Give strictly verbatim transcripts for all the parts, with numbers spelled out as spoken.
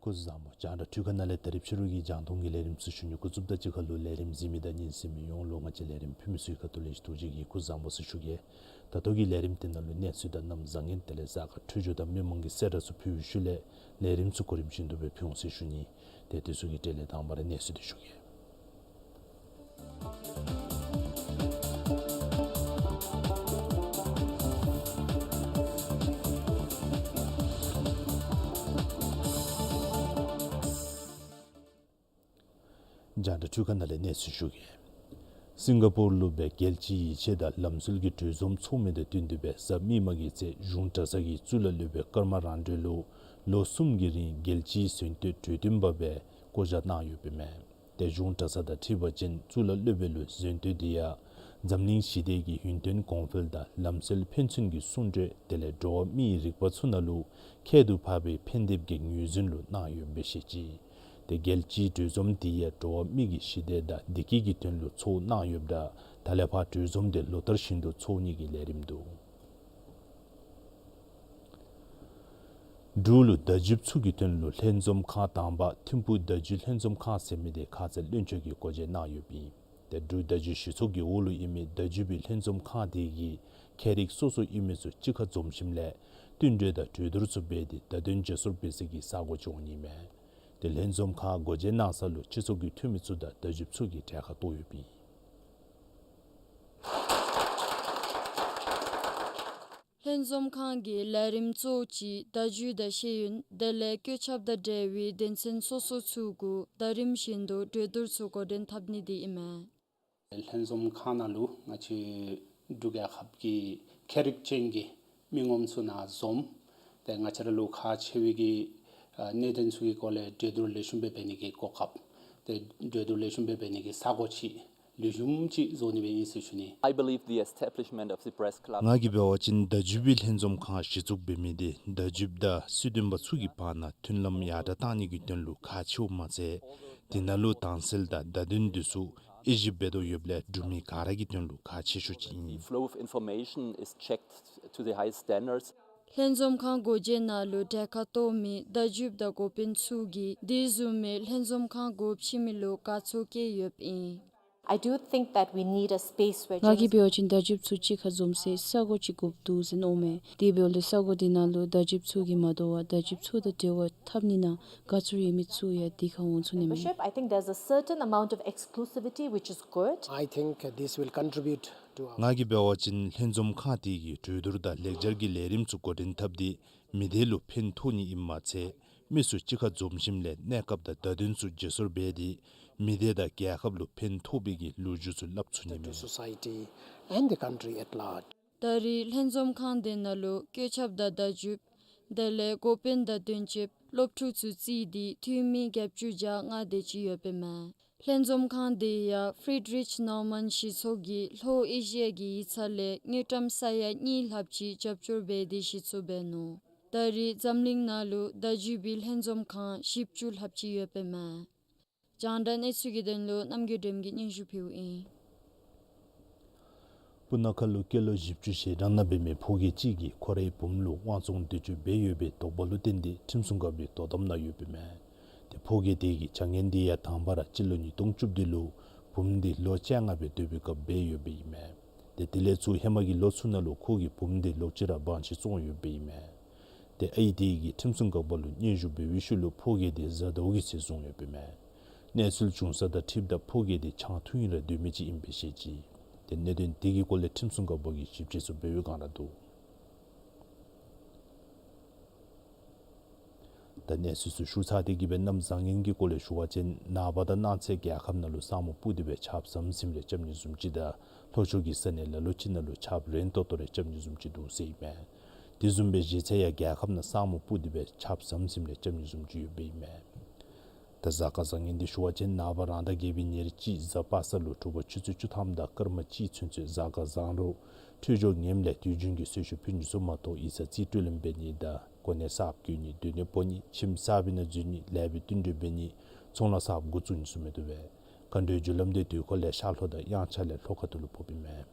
སྐུ་གཟུགས་བཟང་པོ། རྒྱང་བསྒྲགས་འཕྲུལ་ཁང་ནང་ལས་ད་རིས་ཕྱི་རུ་གི་རྒྱང་མཐོང་གི་ལས་རིམ་ཚུ་ཞུ་ནི། འགོ་བཙུགསཔ་ད་གཅིག་ཁར་ལུ་ལས་རིམ་གཟིགས་མི་དང་སྙན་གསན་མི་ཡོངས་ལུ་ང་བཅས་ལས་རིམ་ཕུལ་མི་ཚུ་གི་ཁ་ཐུག་ལས་ཐུགས་རྗེ་ཆེ་གི་སྐུ་གཟུགས་བཟང་པོ་ཟེར་ཞུ་གེ། ད་ལྟོ་གི་ལས་རིམ་འདི་ནང་ལུ་གནས་ཚུལ་དང་གནམ་བཟང་ངན་དེ་ལས་གཟའ་སྐར་འཕྲོད་སྦྱོར་དང་མི་མང་གི་གསལ་བསྒྲགས་ཚུ་ཕུལ་བའི་ཤུལ་ལས་ལས་རིམ་ཚུ་གོ་རིམ་བཞིན་དུ་སྦེ་ཕུལ་འོང་ཟེར་ཞུ་ནི། ཏེ་དེ་ཚུ་གི་གྲས་ལས་དང་པ་ར་གནས་ཚུལ་འདི་ཞུ་གེ། རྒྱང་བསྒྲགས་འཕྲུལ་ཁང་ནང་ལས་གནས་ཚུལ་ཞུ་གེ། སིང་ག་པོར་ལུ་སྦེ་རྒྱལ་སྤྱིའི་ཡིད་ཆེས་དང་ལམ་སྲོལ་གྱི་གྲོས་འཛོམས་ཚོགས་མི་དང་བསྟུན་ཏེ་སྦེ་གཟའ་མིག་དམར་གྱི་ཚེ་གཞུང་གྲྭ་ཚང་གི་གཙུག་ལག་སློབ་དཔོན་ཀརྨ་རང་གྲོལ་ལུ་ལོ་གསུམ་གྱི་རིང་རྒྱལ་སྤྱིའི་གཟེངས་བསྟོད་གྲོས་སྟོན་པ་སྦེ་བསྐོ་བཞག་གནང་ཡོདཔ་ཨིན་མས། ཏེ་གཞུང་གྲྭ་ཚང་དང་འཁྲིལ་བ་ཅིན་གཙུག་ལག་སློབ་དཔོན་ལུ་གཟེངས་བསྟོད་འདི་ཡང་འཛམ་གླིང་ཞི་བདེ་གི་ཡུན་བརྟན་གོང་འཕེལ་དང་ལམ་སྲོལ་ཕན་ཚུན་གྱི་གསུང་གྲོས་དེ་ལས་འགྲོ་བ་མིའི་རིག་པ་ཚུ་ནང་ལུ་ཁྱད་དུ་འཕགས་པའི་ཕན་བདེ་གི་ངོས་འཛིན་ལུ་གནང་ཡོདཔ་སྦེ་བཤད་ཅི། ཏེ་རྒྱལ་སྤྱིའི་གྲོས་འཛོམས་འདི་ཡང་འགྲོ་བ་མི་གི་ཞི་བདེ་དང་བདེ་སྐྱིད་ཀྱི་དོན་ལུ་ཚོགས་གནང་ཡོདཔ་ད་ད་ལས་ཕར་གྲོས་འཛོམས་དེ་ལོ་ལྟར་བཞིན་དུ་ཚོགས་ནི་གི་ལས་རིམ་འདུག། འབྲུག་ལུ་བརྡ་བརྒྱུདཔ་ཚུ་གི་དོན་ལུ་ལྷན་འཛོམས་ཁང་དང་པ་ཐིམ་ཕུག་བརྡ་བརྒྱུད་ལྷན་འཛོམས་ཁང་ཟེར་མི་དེ་ཁ་ཙ་བློན་ཆེན་གྱིས་སྒོ་འབྱེད་གནང་ཡོདཔ་ཨིན། ཏེ་འབྲུག་བརྡ་བརྒྱུད་གཞི་ཚོགས་ཀྱི་འོག་ལུ་ཨིན་མི་བརྡ་བརྒྱུདཔ་ལྷན་འཛོམས་ཁང་དེ་གིས་ཁྱད་རིག་སོ་སོ་ཨིན་མི་ཚུ་གཅིག་ཁར་འཛོམས་ཞིནམ་ལས་བསྟུན་གྲོས་དང་གྲོས་བསྡུར་ཚུ་འབད་དེ་བརྡ་དོན་བརྗེ་སོར་འབད་ས་གི་ས་སྒོ་ཅིག་འོང་ནི་མས། ཏེ་ལྷན་འཛོམས་ཁང་སྒོ་འབྱེད་གནང་ས་ལུ་སྤྱི་ཚོགས་ཀྱི་འཐུས་མི་ཚུ་དང་བརྡ་བརྒྱུདཔ་ཚུ་གི་གྲལ་ཁར་གཏོགས་ཡོདཔ་ཨིན། ལྷན་འཛོམས་ཁང་གི་ལས་རིམ་གཙོ་བོ་ཅིག་བརྡ་བརྒྱུད་དང་ཤེས་ཡོན་དེ་ལས་བཀོད་ཁྱབ་དང་འབྲེལ་བའི་དོན་ཚན་སོ་སོ་ཚུ་གུ་ཟླ་རིམ་བཞིན་དུ་གྲོས་བསྡུར་ཚུ་འགོ་འདྲེན་འཐབ་ནི་དེ་ཨིན་མས། ལྷན་འཛོམས་ཁང་ནང་ལུ་ང་བཅས་འབྲུག་རྒྱལ་ཁབ་ཀྱི་ཁྱད་རིག་ཅན་གྱི་མི་ངོམ་ཚུ་ནཱ་འཛོམས། ཏེ་ང་བཅས་ར་ལུ་ཁག་ཆེ་བའི་གི་ཨ་གནད་དོན་ཚུ་གི་སྐོར་ལས་གྲོས་བསྡུར་ལེགས་ཤོམ་སྦེ་འབད་ནི་གི་གོ་སྐབས། ཏེ་གྲོས་བསྡུར་ལེགས་ཤོམ་སྦེ་འབད་ནི་གི་ས་སྒོ་ཅིག་ལེགས་ཤོམ་ཅིག་བཟོ་ནི་སྦེ་ཨིན་ཟེར་ཞུ་ནི། I believe the establishment of the press club. ང་གིས་འབད་བ་ཅིན་བརྡ་བརྒྱུདཔ་ལྷན་འཛོམས་ཁང་གཞི་བཙུགས་འབད་མི་དེ་བརྡ་བརྒྱུདཔ་དང་སྲིད་དོན་པ་ཚུ་གི་བར་ན་མཐུན་ལམ་ཡར་དྲག་གཏང་ནི་གི་དོན་ལུ་ཁག་ཆེཝ་མ་ཚད་དེ་ནང་ལུ་དྭངས་གསལ་དང་བརྡ་དོན་འདི་ཚུ་དབྱེ་ཞིབ་འབད་དོ་ཡོདཔ་ལས་འབྲུག་མི་ག་ར་གི་དོན་ལུ་ཁག་ཆེ་ཤོས་ཅིག་ཨིན། The flow of information is checked to the highest standards. ལྷན་འཛོམས་ཁང་སྒོ་འབྱེད་ནང་ལུ་གྲལ་ཁར་གཏོགས་མི་བརྡ་བརྒྱུདཔ་དང་འགོ་དཔོན་ཚུ་གིས་དེ་བཟུམ་མའི་ལྷན་འཛོམས་ཁང་སྒོ་ཕྱེ་མི་ལུ་དགའ་ཚོར་བསྐྱེད་ཡོདཔ་ཨིན། I do think that we need a space where ང་གིས་འབད་བ་ཅིན་བརྡ་བརྒྱུདཔ་ཚུ་གཅིག་ཁར་འཛོམས་སའི་ས་སྒོ་ཅིག་དགོཔ་འདུག་ཟེར་མནོཝ་མས། དེ་འབདཝ་ལས་ས་སྒོ་དེ་ནང་ལུ་བརྡ་བརྒྱུདཔ་ཚུ་གིས་མ་དོ་བར་བརྡ་བརྒྱུདཔ་ཚུ་དང་འབྲེལ་བ་འཐབ་ནི་ནང་དགའ་ཚོར་ཡོད་མི་ཚུ་ཡང་དེ་ཁར་འོང་ཚུགས་ནི་མས། Membership, I think there's a certain amount of exclusivity which is good. I think, uh, this will contribute to our ལྷན་འཛོམས་ཁང་དེ་གིས་གྲོས་བསྡུར་དང་ལེགས་སྦྱར་གྱི་ལས་རིམ་ཚུ་འགོ་འདྲེན་འཐབ་སྟེ་མི་སྡེ་ལུ་ཕན་ཐོགས་ནི་ཨིནམ་མ་ཚད་མི་ཚུ་གཅིག་ཁར་འཛོམས་ཞིནམ་ལས་གནས་སྐབས་དང་བརྡ་དོན་ཚུ་བརྗེ་སོར་འབད་དེ་མི་སྡེ་དང་རྒྱལ་ཁབ་ལུ་ཕན་ཐོགས་པའི་གི་ལོ་རྒྱུས་ཚུ་སླབ་ཚུགས་ནི་མས། To society and the country at large. ད་རེས་ལྷན་འཛོམས་ཁང་དེ་ནང་ལུ་བཀོད་ཁྱབ་དང་བརྡ་བརྒྱུདཔ་དེ་ལས་འགོ་དཔོན་དང་དོན་གཅོདཔ་སློབ་ཕྲུག་ཚུ་བརྩིས་ཏེ་འཐུས་མི་བརྒྱད་ཅུ་གྱ་ལྔ་དེ་ཅིག་ཡོདཔ་ཨིན་མས། ལྷན་འཛོམས་ཁང་དེ་ཡང་ཕི་རི་ཌི་རིཆ་ནོར་མཱན་གཞི་ཚོགས་ཀྱིས་ལྷོ་ཨེ་ཤི་ཡ་གི་ཡིག་ཚང་ལས་དངུལ་ཀྲམ་ས་ཡ་གཉིས་ལྷགཔ་ཅིག་རྒྱབ་སྐྱོར་འབད་དེ་གཞི་བཙུགས་འབད་ནུག། ད་རེས་འཛམ་གླིང་ནང་ལུ་བརྡ་བརྒྱུད་པའི་ལྷན་འཛོམས་ཁང་བཞི་བཅུ་ལྷགཔ་ཅིག་ཡོདཔ་ཨིན་མས། རྒྱང་བསྒྲགས་གནས་ཚུལ་གྱི་དོན་ལུ་རྣམ་རྒྱལ་སྒྲོལམ་གྱིས་སྙན་ཞུ་ཕུལཝ་ཨིན། སྤུ་ན་ཁ་ལུ་སྐྱེས་ལོ་བཞི་བཅུ་ཞེ་གྲངས་ནང་འབད་མི་ཕོ་སྐྱེས་ཅིག་གིས་ཁོ་རའི་བུམོ་ལུ་དབང་བཙོང་འདོད་སྤྱོད་འབད་ཡོད་པའི་དོགས་པ་ལུ་བརྟེན་ཏེ་ཁྲིམས་སྲུང་འགག་པའི་དོ་དམ་ནང་ཡོདཔ་ཨིན་མས། ཏེ་ཕོ་སྐྱེས་དེ་གིས་བྱ་ངན་དེ་ཡང་དང་པ་ར་སྤྱི་ལོ་ཉིས་སྟོང་བཅུ་བདུན་ལུ་བུམོ་དེ་ལོ་བཅོ་ལྔ་སྦེ་སྡོད་པའི་སྐབས་འབད་ཡོདཔ་ཨིན་མས། ཏེ་དེ་ལས་ཚུར་ཧེ་མ་གི་ལོ་ཚུ་ནང་ལུ་ཁོ་གིས་བུམོ་དེ་ལོག་ཅི་ར་འབག་འཁྱིད་བཙོང་ཡོདཔ་ཨིན་མས། ཏེ་ཨའི་དེ་གིས་ཁྲིམས་སྲུང་འགག་པ་ལུ་སྙན་ཞུ་འབད་བའི་ཤུལ་ལུ་ཕོ་སྐྱེས་དེ་གཟའ་ཟླཝ་གི་ཚེ་བཟུང་ཡོདཔ་ཨིན་མས། གནས་ཚུལ་བྱུང་ས་དང་འཁྲིལཝ་ད་ཕོ་སྐྱེས་དེ་ཆང་འཐུང་ཡི་ར་སྡོད་མི་ཅིག་ཨིན་པས་ཟེར་བཤད་ཅི། ཏེ་གནད་དོན་དེ་གི་སྐོར་ལས་ཁྲིམས་སྲུང་འགག་པ་གིས་ཞིབ་དཔྱད་ཚུ་འབད་བའི་བསྒང་ར་འདུག། ད་གནས་ཚུལ་ཚུ་ཞུ་ཚར་ཏེ་གི་སྦེ་གནམ་བཟང་ངན་གྱི་སྐོར་ལས་ཞུ་བ་ཅིན་ནངས་པ་དང་གནངས་ཚེ་རྒྱལ་ཁབ་ནང་ལུ་ས་སྨུག་སྤུབས་ཏེ་སྦེ་ཆརཔ་ཟམ་ཟིམ་རེ་རྐྱབ་ནི་བཟུམ་ཅིག་དང་ལྷོ་ཕྱོགས་ཀྱི་ས་གནས་ལ་ལུ་ཅིག་ནང་ལུ་ཆརཔ་རན་ཏོག་ཏོ་རེ་རྐྱབ་ནི་བཟུམ་ཅིག་འདུག་ཟེར་ཨིན་མས། དེ་བཟུམ་སྦེ་གཞེས་ཚེ་ཡང་རྒྱལ་ཁབ་ནང་ས་སྨུག་སྤུབས་ཏེ་སྦེ་ཆརཔ་ཟམ་ཟིམ་རེ་རྐྱབ་ནི་བཟུམ་ཅིག་ཡོདཔ་ཨིན་མས། ད་གཟའ་སྐར་བཟང་ངན་འདི་ཞུ་བ་ཅིན་ནངས་པ་རང་ཟླ་བརྒྱད་པའི་ཉེར་གཅིག་གཟའ་པ་སངས་ལུ་དྲོ་པ་ཆུ་ཚོད་བཅུ་ཐམ་དང་སྐར་མ་གཅིག་ཚུན་ཚོད་གཟའ་སྐར་བཟང་རུང་འཕྲོད་སྦྱོར་ངནམ་ལས་དུས་རྒྱུན་གྱི་གསོལ་ཤུགས་ཕུལ་ནི་ཚུ་མ་གཏོགས་ཡིག་ཚང་རྩིས་སྤྲོད་ལེན་འབད་ནི་དང་གོ་གནས་གསརཔ་བསྐོ་ནི་སྡོད་གནས་སྤོ་ནི་ཁྱིམ་གསར་པའི་ནང་འཛུལ་ནི་ལེགས་པའི་བསྟུན་གྲོས་འབད་ནི་ཚོང་ལཱ་གསརཔ་འགོ་བཙུགས་ནི་ཚུ་མི་བཏུབ་པས། མཁའ་འགྲོའི་རྒྱུ་ལམ་དེ་དུས་འཁོར་ལས་ཤར་ལྷོ་དང་དབྱངས་འཆར་ལས་ལྷོ་ཁ་ཐུག་ལུ་ཕོགཔ་ཨིན་མས།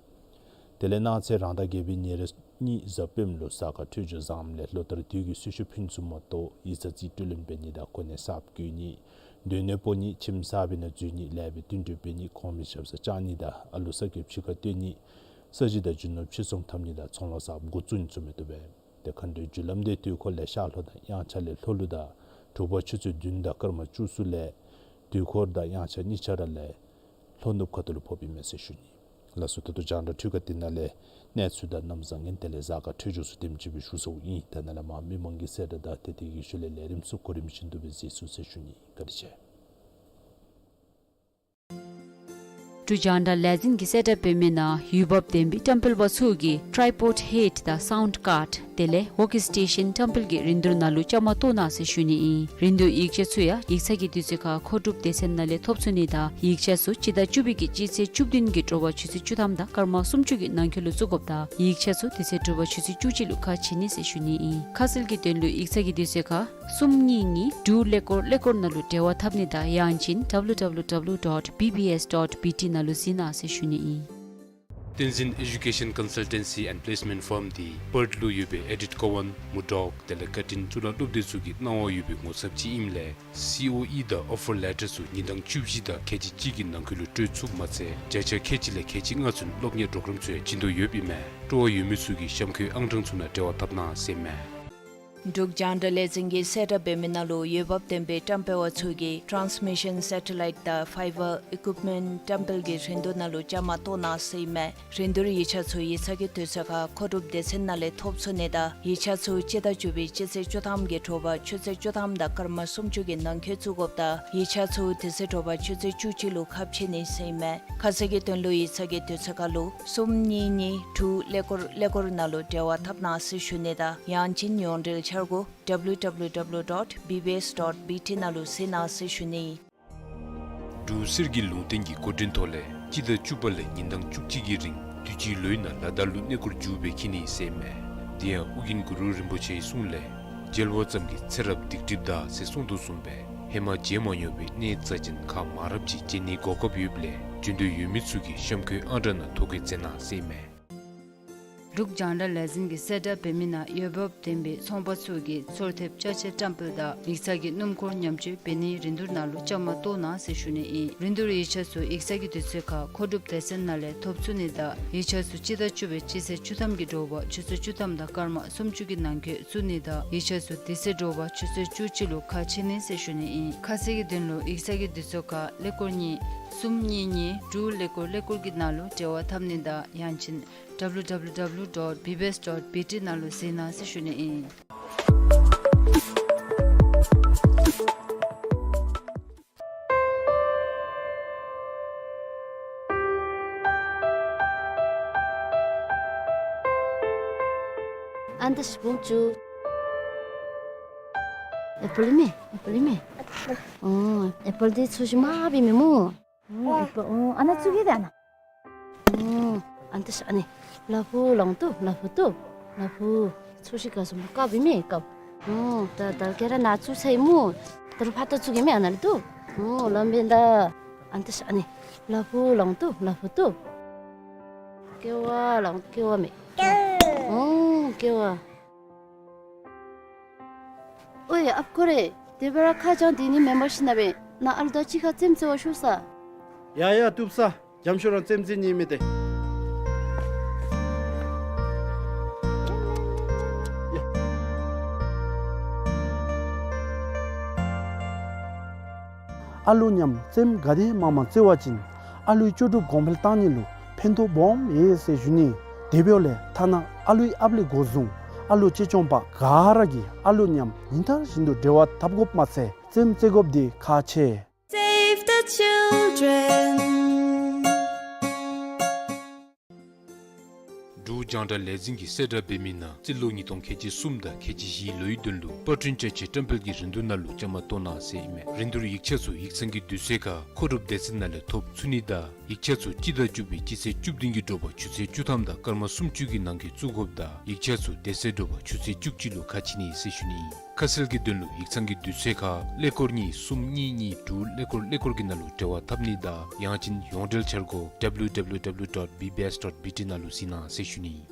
དེ་ལས་གནངས་ཚེ་རང་ཟླ་བརྒྱད་པའི་ཉེར་གཉིས་གཟའ་སྤེནམ་ལུ་གཟའ་སྐར་འཕྲོད་སྦྱོར་བཟངམ་ལས་ལོ་ལྟར་དུས་ཀྱི་གསོལ་ཤུགས་ཕུལ་ནི་ཚུ་མ་གཏོགས་ཡིག་ཚང་རྩིས་སྤྲོད་ལེན་འབད་ནི་དང་གོ་གནས་གསརཔ་བསྐོ་ནི་སྡོད་གནས་སྤོ་ནི་ཁྱིམ་གསར་པའི་ནང་འཛུལ་ནི་ལེགས་པའི་བསྟུན་གྲོས་འབད་ནི་གོང་མའི་ཞབས་སར་བཅར་ནི་དང་ཨ་ལུ་ས་ཁྱབ་ཕྱི་ཁར་སྟོན་ནི་ས་གཞི་དང་རྒྱུ་ནོར་ཕྱིར་ཚོང་འཐབ་ནི་དང་ཚོང་ལཱ་གསརཔ་འགོ་བཙུགས་ནི་ཚུ་མི་བཏུབ་པས། ཏེ་མཁའ་འགྲོའི་རྒྱུ་ལམ་དེ་དུས་འཁོར་ལས་ཤར་ལྷོ་དང་དབྱངས་འཆར་ལས་ལྷོ་ལུ་དང་དྲོ་པ་ཆུ་ཚོད་བདུན་དང་སྐར་མ་བཅུ་གསུམ་ལས་དུས་འཁོར་དང་དབྱངས་འཆར་གཉིས་ཆ་ར་ལས་ལྷོ་ནུབ་ཁ་ཐུག་ལུ་ཕོགཔ་ཨིན་མས་ཟེར་ཞུ་ནི། ལགས་སོ། ད་ལྟོ་རྒྱང་བསྒྲགས་འཕྲུལ་ཁང་འདི་ནང་ལས་གནས་ཚུལ་དང་གནམ་བཟང་ངན་དེ་ལས་གཟའ་སྐར་འཕྲོད་སྦྱོར་ཚུ་དེམ་ཅིག་སྦེ་ཞུ་ཚརཝ་ཨིན། ད་ནཱ་ལས་མར་མི་མང་གི་གསལ་བསྒྲགས་དང་ཏེ་དེ་གི་ཤུལ་ལས་ལས་རིམ་ཚུ་གོ་རིམ་བཞིན་དུ་སྦེ་གཟིགས་ཚུགས་ཟེར་ཞུ་ནི། བཀའ་དྲིན་ཆེ། འབྲུག་རྒྱང་བསྒྲགས་ལས་འཛིན་གྱིས་གསལ་བསྒྲགས་འབད་མི་ནང་འོས་འབབ་ལྡན་པའི་བཀྲམ་སྤེལ་པ་ཚུ་གིས་ཊའི་པོཌ་ཧེཌ་དང་སའུནཌ་ཀཱརཌ་དེ་ལས་ཝོརྐ་སི་ཊེ་ཤཱན་བཀྲམ་སྤེལ་གྱི་རིན་བསྡུར་ནང་ལུ་བཅའ་མར་གཏོགས་གནང་ཟེར་ཞུ་ནི་ཨིན། རིན་བསྡུར་ཡིག་ཆ་ཚུ་ཡང་ཡིག་ཚང་གི་དུས་ཚོད་ཁར་མཁོ་སྒྲུབ་སྡེ་ཚན་ནང་ལས་ཐོབ་ཚུགས་ནི་དང་ཡིག་ཆ་ཚུ་སྤྱི་ཟླ་བཅུ་པའི་གི་སྤྱི་ཚེས་བཅུ་བདུན་གྱི་དྲོ་པ་ཆུ་ཚོད་བཅུ་ཐམ་དང་སྐར་མ་སུམ་ཅུ་གི་ནང་འཁོད་ལུ་བཙུགས་དགོཔ་དང་ཡིག་ཆ་ཚུ་དེ་ཚེ་དྲོ་པ་ཆུ་ཚོད་བཅུ་གཅིག་ལུ་ཁ་ཕྱེ་ནི་ཟེར་ཞུ་ནི་ཨིན། ཁ་གསལ་གྱི་དོན་ལུ་ཡིག་ཚང་གི་དུས་ཚོད་ཁར་གསུམ་གཉིས་གཉིས་དྲུག་ཀླད་ཀོར་ཀླད་ཀོར་ནང་ལུ་འབྲེལ་བ་འཐབ་ནི་དང་ཡང་ཅིན་W W W dot B B S dot B T ནང་ལུ་གཟིགས་གནང་ཟེར་ཞུ་ནི་ཨིན། བསྟན་འཛིན་ཨེ་ཌུ་ཀེ་ཤཱན་ཀོན་སལ་ཊེན་སི་ཨེནཌ་པི་ལེསི་མེནཊ་ཕརམ་འདི་པརཐ་ལུ་ཡོད་པའི་ཨེ་ཌིཐ་ཀོ་ཝཱན་མུར་ཌོག་དེ་ལས་ཀར་ཊིན་གཙུག་ལག་སློབ་སྡེ་ཚུ་གི་གནང་བ་ཡོད་པའི་ངོ་ཚབ་ཅིག་ཨིནམ་ལས་སི་ཨོ་ཨི་དང་ཨོ་ཕར་ལེ་ཊར་ཚུ་ཉིན་གྲངས་བཅུ་བཞི་དང་ཁལ་གཅིག་གཅིག་གི་ནང་འཁོད་ལུ་སྤྲོད་ཚུགསཔ་མ་ཚད་བརྒྱ་ཆ་ཁལ་གཅིག་ལས་ཁལ་གཅིག་ལྔ་ཚུན་སློབ་གཉེར་པོརོ་གརམ་ཚུ་ཡང་བྱིན་དོ་ཡོདཔ་ཨིན་མས། སྤྲོ་བ་ཡོད་མི་ཚུ་གིས་གཤམ་འཁོད་ཨང་གྲངས་ཚུ་ནང་འབྲེལ་བ་འཐབ་གནང་ཟེར་ཨིན་མས། འབྲུག་རྒྱང་བསྒྲགས་ལས་འཛིན་གྱིས་གསལ་བསྒྲགས་འབད་མི་ནང་ལུ་འོས་འབབ་ལྡན་པའི་བཀྲམ་སྤེལ་པ་ཚུ་གིས་ཊཱནསི་མི་ཤཱན་སེ་ཊ་ལའིཊ་དང་ཕའི་བར་ཨི་ཀུཡིཔ་མེནཊ་བཀྲམ་སྤེལ་གྱི་རིན་བསྡུར་ནང་ལུ་བཅའ་མར་གཏོགས་གནང་ཟེར་ཨིན་མས། རིན་བསྡུར་ཡིག་ཆ་ཚུ་ཡིག་ཚང་གི་དུས་ཚོད་ཁར་མཁོ་སྒྲུབ་སྡེ་ཚན་ནང་ལས་ཐོབ་ཚུགས་ནི་དང་ཡིག་ཆ་ཚུ་སྤྱི་ཟླ་བཅུ་པའི་སྤྱི་ཚེས་བཅུ་ཐམ་གྱི་དྲོ་པ་ཆུ་ཚོད་བཅུ་ཐམ་དང་སྐར་མ་སུམ་ཅུ་གི་ནང་འཁོད་བཙུགས་དགོཔ་དང་ཡིག་ཆ་ཚུ་དེ་ཚེ་དྲོ་པ་ཆུ་ཚོད་བཅུ་གཅིག་ལུ་ཁ་ཕྱེ་ནི་ཟེར་ཨིན་མས། ཁ་གསལ་གྱི་དོན་ལུ་ཡིག་ཚང་གི་དུས་ཚོད་ཁར་ལུ་གསུམ་གཉིས་གཉིས་དྲུག་ཀླད་ཀོར་ཀླད་ཀོར་ནང་ལུ་འབྲེལ་བ་འཐབ་གནང་ཟེར་ཞུ་ནི་དང་ཡང་ཅིན་ཡོངས་འབྲེལ་འཆར་སྒོ་W W W dot B B S dot B T ནང་ལུ་གཟིགས་གནང་ཟེར་ཞུ་ནི། འབྲུག་གསེར་གྱི་ལུང་བསྟན་གྱི་འགོ་འདྲེན་ཐོག་ལས་སྤྱི་ཟླ་བཅུ་པ་ལས་ཉིན་གྲངས་བཅུ་གཅིག་གི་རིང་དུས་ཅི་ལོའི་ནང་ལ་དྭགས་ལུ་གནས་སྐོར་མཇུག་སྦེ་འཁྱིད་ནི་ཟེར་ཨིན་མས། དེ་ཡང་ཨོ་རྒྱན་གུ་རུ་རིན་པོ་ཆེའི་གསུང་ལས་མཇལ་བ་ཙམ་གྱིས་ཚེ་རབས་སྡིག་སྒྲིབ་འདག་ཟེར་གསུངས་དོ་བཟུམ་སྦེ་ཧེ་མ་མཇལ་མ་མྱོང་བའི་གནས་རྩ་ཅན་ཁག་མང་རབས་ཅིག་མཇལ་ནིའི་གོ་སྐབས་ཡོདཔ་ལས་འབྱོན་འདོད་ཡོད་མི་ཚུ་གིས་གཤམ་འཁོད་ཨང་གྲངས་ནང་ཐོ་བཀོད་མཛད་གནང་ཟེར་ཨིན་མས། འབྲུག་རྒྱང་བསྒྲགས་ལས་འཛིན་གྱིས་གསལ་བསྒྲགས་འབད་མི་ནང་འོས་འབབ་ལྡན་པའི་ཚོང་པ་ཚུ་གིས་ཚོར་ཐེབས་ཅ་ཆས་བཀྲམ་སྤེལ་དང་ཡིག་ཚང་གི་སྣུམ་འཁོར་ཉམས་བཅོས་འབད་ནིའི་རིན་བསྡུར་ནང་ལུ་བཅའ་མར་གཏོགས་གནང་ཟེར་ཞུ་ནི་ཨིན། རིན་བསྡུར་ཡིག་ཆ་ཚུ་ཡིག་ཚང་གི་དུས་ཚོད་ཁར་མཁོ་སྒྲུབ་སྡེ་ཚན་ནང་ལས་ཐོབ་ཚུགས་ནི་དང་ཡིག་ཆ་ཚུ་སྤྱི་ཟླ་བཅུ་པའི་སྤྱི་ཚེས་བཅུ་ཐམ་གྱི་དྲོ་པ་ཆུ་ཚོད་བཅུ་ཐམ་དང་སྐར་མ་སུམ་ཅུ་གི་ནང་འཁོད་བཙུགས་ནི་དང་ཡིག་ཆ་ཚུ་དེ་ཚེ་དྲོ་པ་ཆུ་ཚོད་བཅུ་གཅིག་ལུ་ཁ་ཕྱེ་ནི་ཟེར་ཞུ་ནི་ཨིན། ཁ་གསལ་གྱི་དོན་ལུ་ཡིག་ཚང་གི་དུས་ཚོད་ཁར་ཀླད་ཀོར་གཉིས་གསུམ་གཉིས་གཉིས་དྲུག་ཀླད་ཀོར་ཀླད་ཀོར་གྱི་ནང་ལུ་འབྲེལ་བ་འཐབ་ནི་དང་ཡང་ཅིན་W W W dot B B S dot B T ནང་ལུ་གཟིགས་གནང་ཟེར་ཞུ་ནི་ཨིན། ཨ་ནི་ད་ཤི་བོང་ཅུ། ཨེ་པཱལ་མེ། ཨེ་པཱལ་མེ། ཨོ་ཨེ་པཱལ་འདི་ཚོས་ཤིག་མ་པའི་མེ་མོ། ཨོ་ཨིན་པ། ཨོ་ཨ་ནཱ་བཙུགས་གེ་ད་ཨ་ནཱ། ཨོ་ཨ་ནི་ད་ཤ་ཨ་ནི་ལ་ཕུག་ལོང་ཏོ་ལ་ཕུག་ཏོ་ལ་ཕུག། ཚོས་ཤིག་ག་སོང་བཀབ་ཨིན་མས་བཀབ། ཨོ་ད་ད་ཁྱེད་ར་ནཱ་བཙུགས་ཚར་ཡི་སྨོ། ད་རུང་ཕར་ད་བཙུགས་གེ་མས་ཨ་ནཱ་ལུ་ཏོ། ཨོ་ལམ་འབད་ད། ཨ་ནི་ད་ཤ་ཨ་ནི་ལ་ཕུག་ལོང་ཏོ་ལ་ཕུག་ཏོ། ཀེ་བ་ལོང་ཀེ་བ་མས། ཨོ་ཀེ་བ། ཨོ་ཡ་ཨཔ་ཁོ་རེ། དེ་སྦེ་ར་ཁ་བྱང་འདི་ནི་མེན་པར་ཤེས་ན་སྦེ་ནཱ་ཨ་ལུ་དང་གཅིག་ཁར་རྩེདམོ་རྩེ་བར་ཤོག་ས། ཡ་ཡ་བཏུབ་ས། འཇམ་ཤོས་ར་རྩེདམོ་རྩེ་ནི་མས་ཏེ། ཡ། ཨ་ལུ་མཉམ་རྩེདམོ་ག་དེ་མང་མང་རྩེ་བ་ཅིན་ཨ་ལུའི་ལྕོགས་གྲུབ་གོང་འཕེལ་གཏང་ནི་ལུ་ཕན་ཐོགས་སྦོམ་ཡོད་ཟེར་ཞུ་ནི། དེ་འབདཝ་ལས་ཐ་ན་ཨ་ལུའི་ཨཔ་ལས་འགོ་བཟུང་ཨ་ལུ་གཅེས་སྐྱོང་པ་ག་ར་གིས་ཨ་ལུ་མཉམ་ཉིན་ལྟར་བཞིན་དུ་འབྲེལ་བ་འཐབ་དགོཔ་མ་ཚད་རྩེདམོ་རྩེ་དགོཔ་འདི་ཁག་ཆེ། Save the children. འབྲུག་རྒྱང་བསྒྲགས་ལས་འཛིན་གྱིས་གསལ་བསྒྲགས་འབད་མི་ནང་རྩིས་ལོ་ཉིས་སྟོང་ཁལ་གཅིག་གསུམ་དང་ཁལ་གཅིག་བཞིའི་ལོའི་དོན་ལུ་པར་སྐྲུན་བཅའ་ཆས་བཀྲམ་སྤེལ་གྱི་རིན་བསྡུར་ནང་ལུ་བཅའ་མར་གཏོགས་གནང་ཟེར་ཨིན་མས། རིན་བསྡུར་ཡིག་ཆ་ཚུ་ཡིག་ཚང་གི་དུས་ཚོད་ཁར་མཁོ་སྒྲུབ་སྡེ་ཚན་ནང་ལས་ཐོབ་ཚུགས་ནི་དང་ཡིག་ཆ་ཚུ་སྤྱི་ཟླ་བཅུ་པའི་སྤྱི་ཚེས་བཅུ་བདུན་གྱི་དྲོ་པ་ཆུ་ཚོད་བཅུ་ཐམ་དང་སྐར་མ་སུམ་ཅུ་གི་ནང་འཁོད་བཙུགས་དགོཔ་དང་ཡིག་ཆ་ཚུ་དེ་ཚེ་དྲོ་པ་ཆུ་ཚོད་བཅུ་གཅིག་ལུ་ཁ་ཕྱེ་ནི་ཟེར་ཞུ་ནི་ཨིན། ཁ་གསལ་གྱི་དོན་ལུ་ཡིག་ཚང་གི་དུས་ཚོད་ཁར་ཀླད་ཀོར་གཉིས་གསུམ་གཉིས་གཉིས་དྲུག་ཀླད་ཀོར་ཀླད་ཀོར་གྱི་ནང་ལུ་འབྲེལ་བ་འཐབ་ནི་དང་ཡང་ཅིན་ཡོངས་འབྲེལ་འཆར་སྒོ་W W W dot B B S dot B T ནང་ལུ་གཟིགས་གནང་ཟེར་ཞུ་ནི་ཨིན།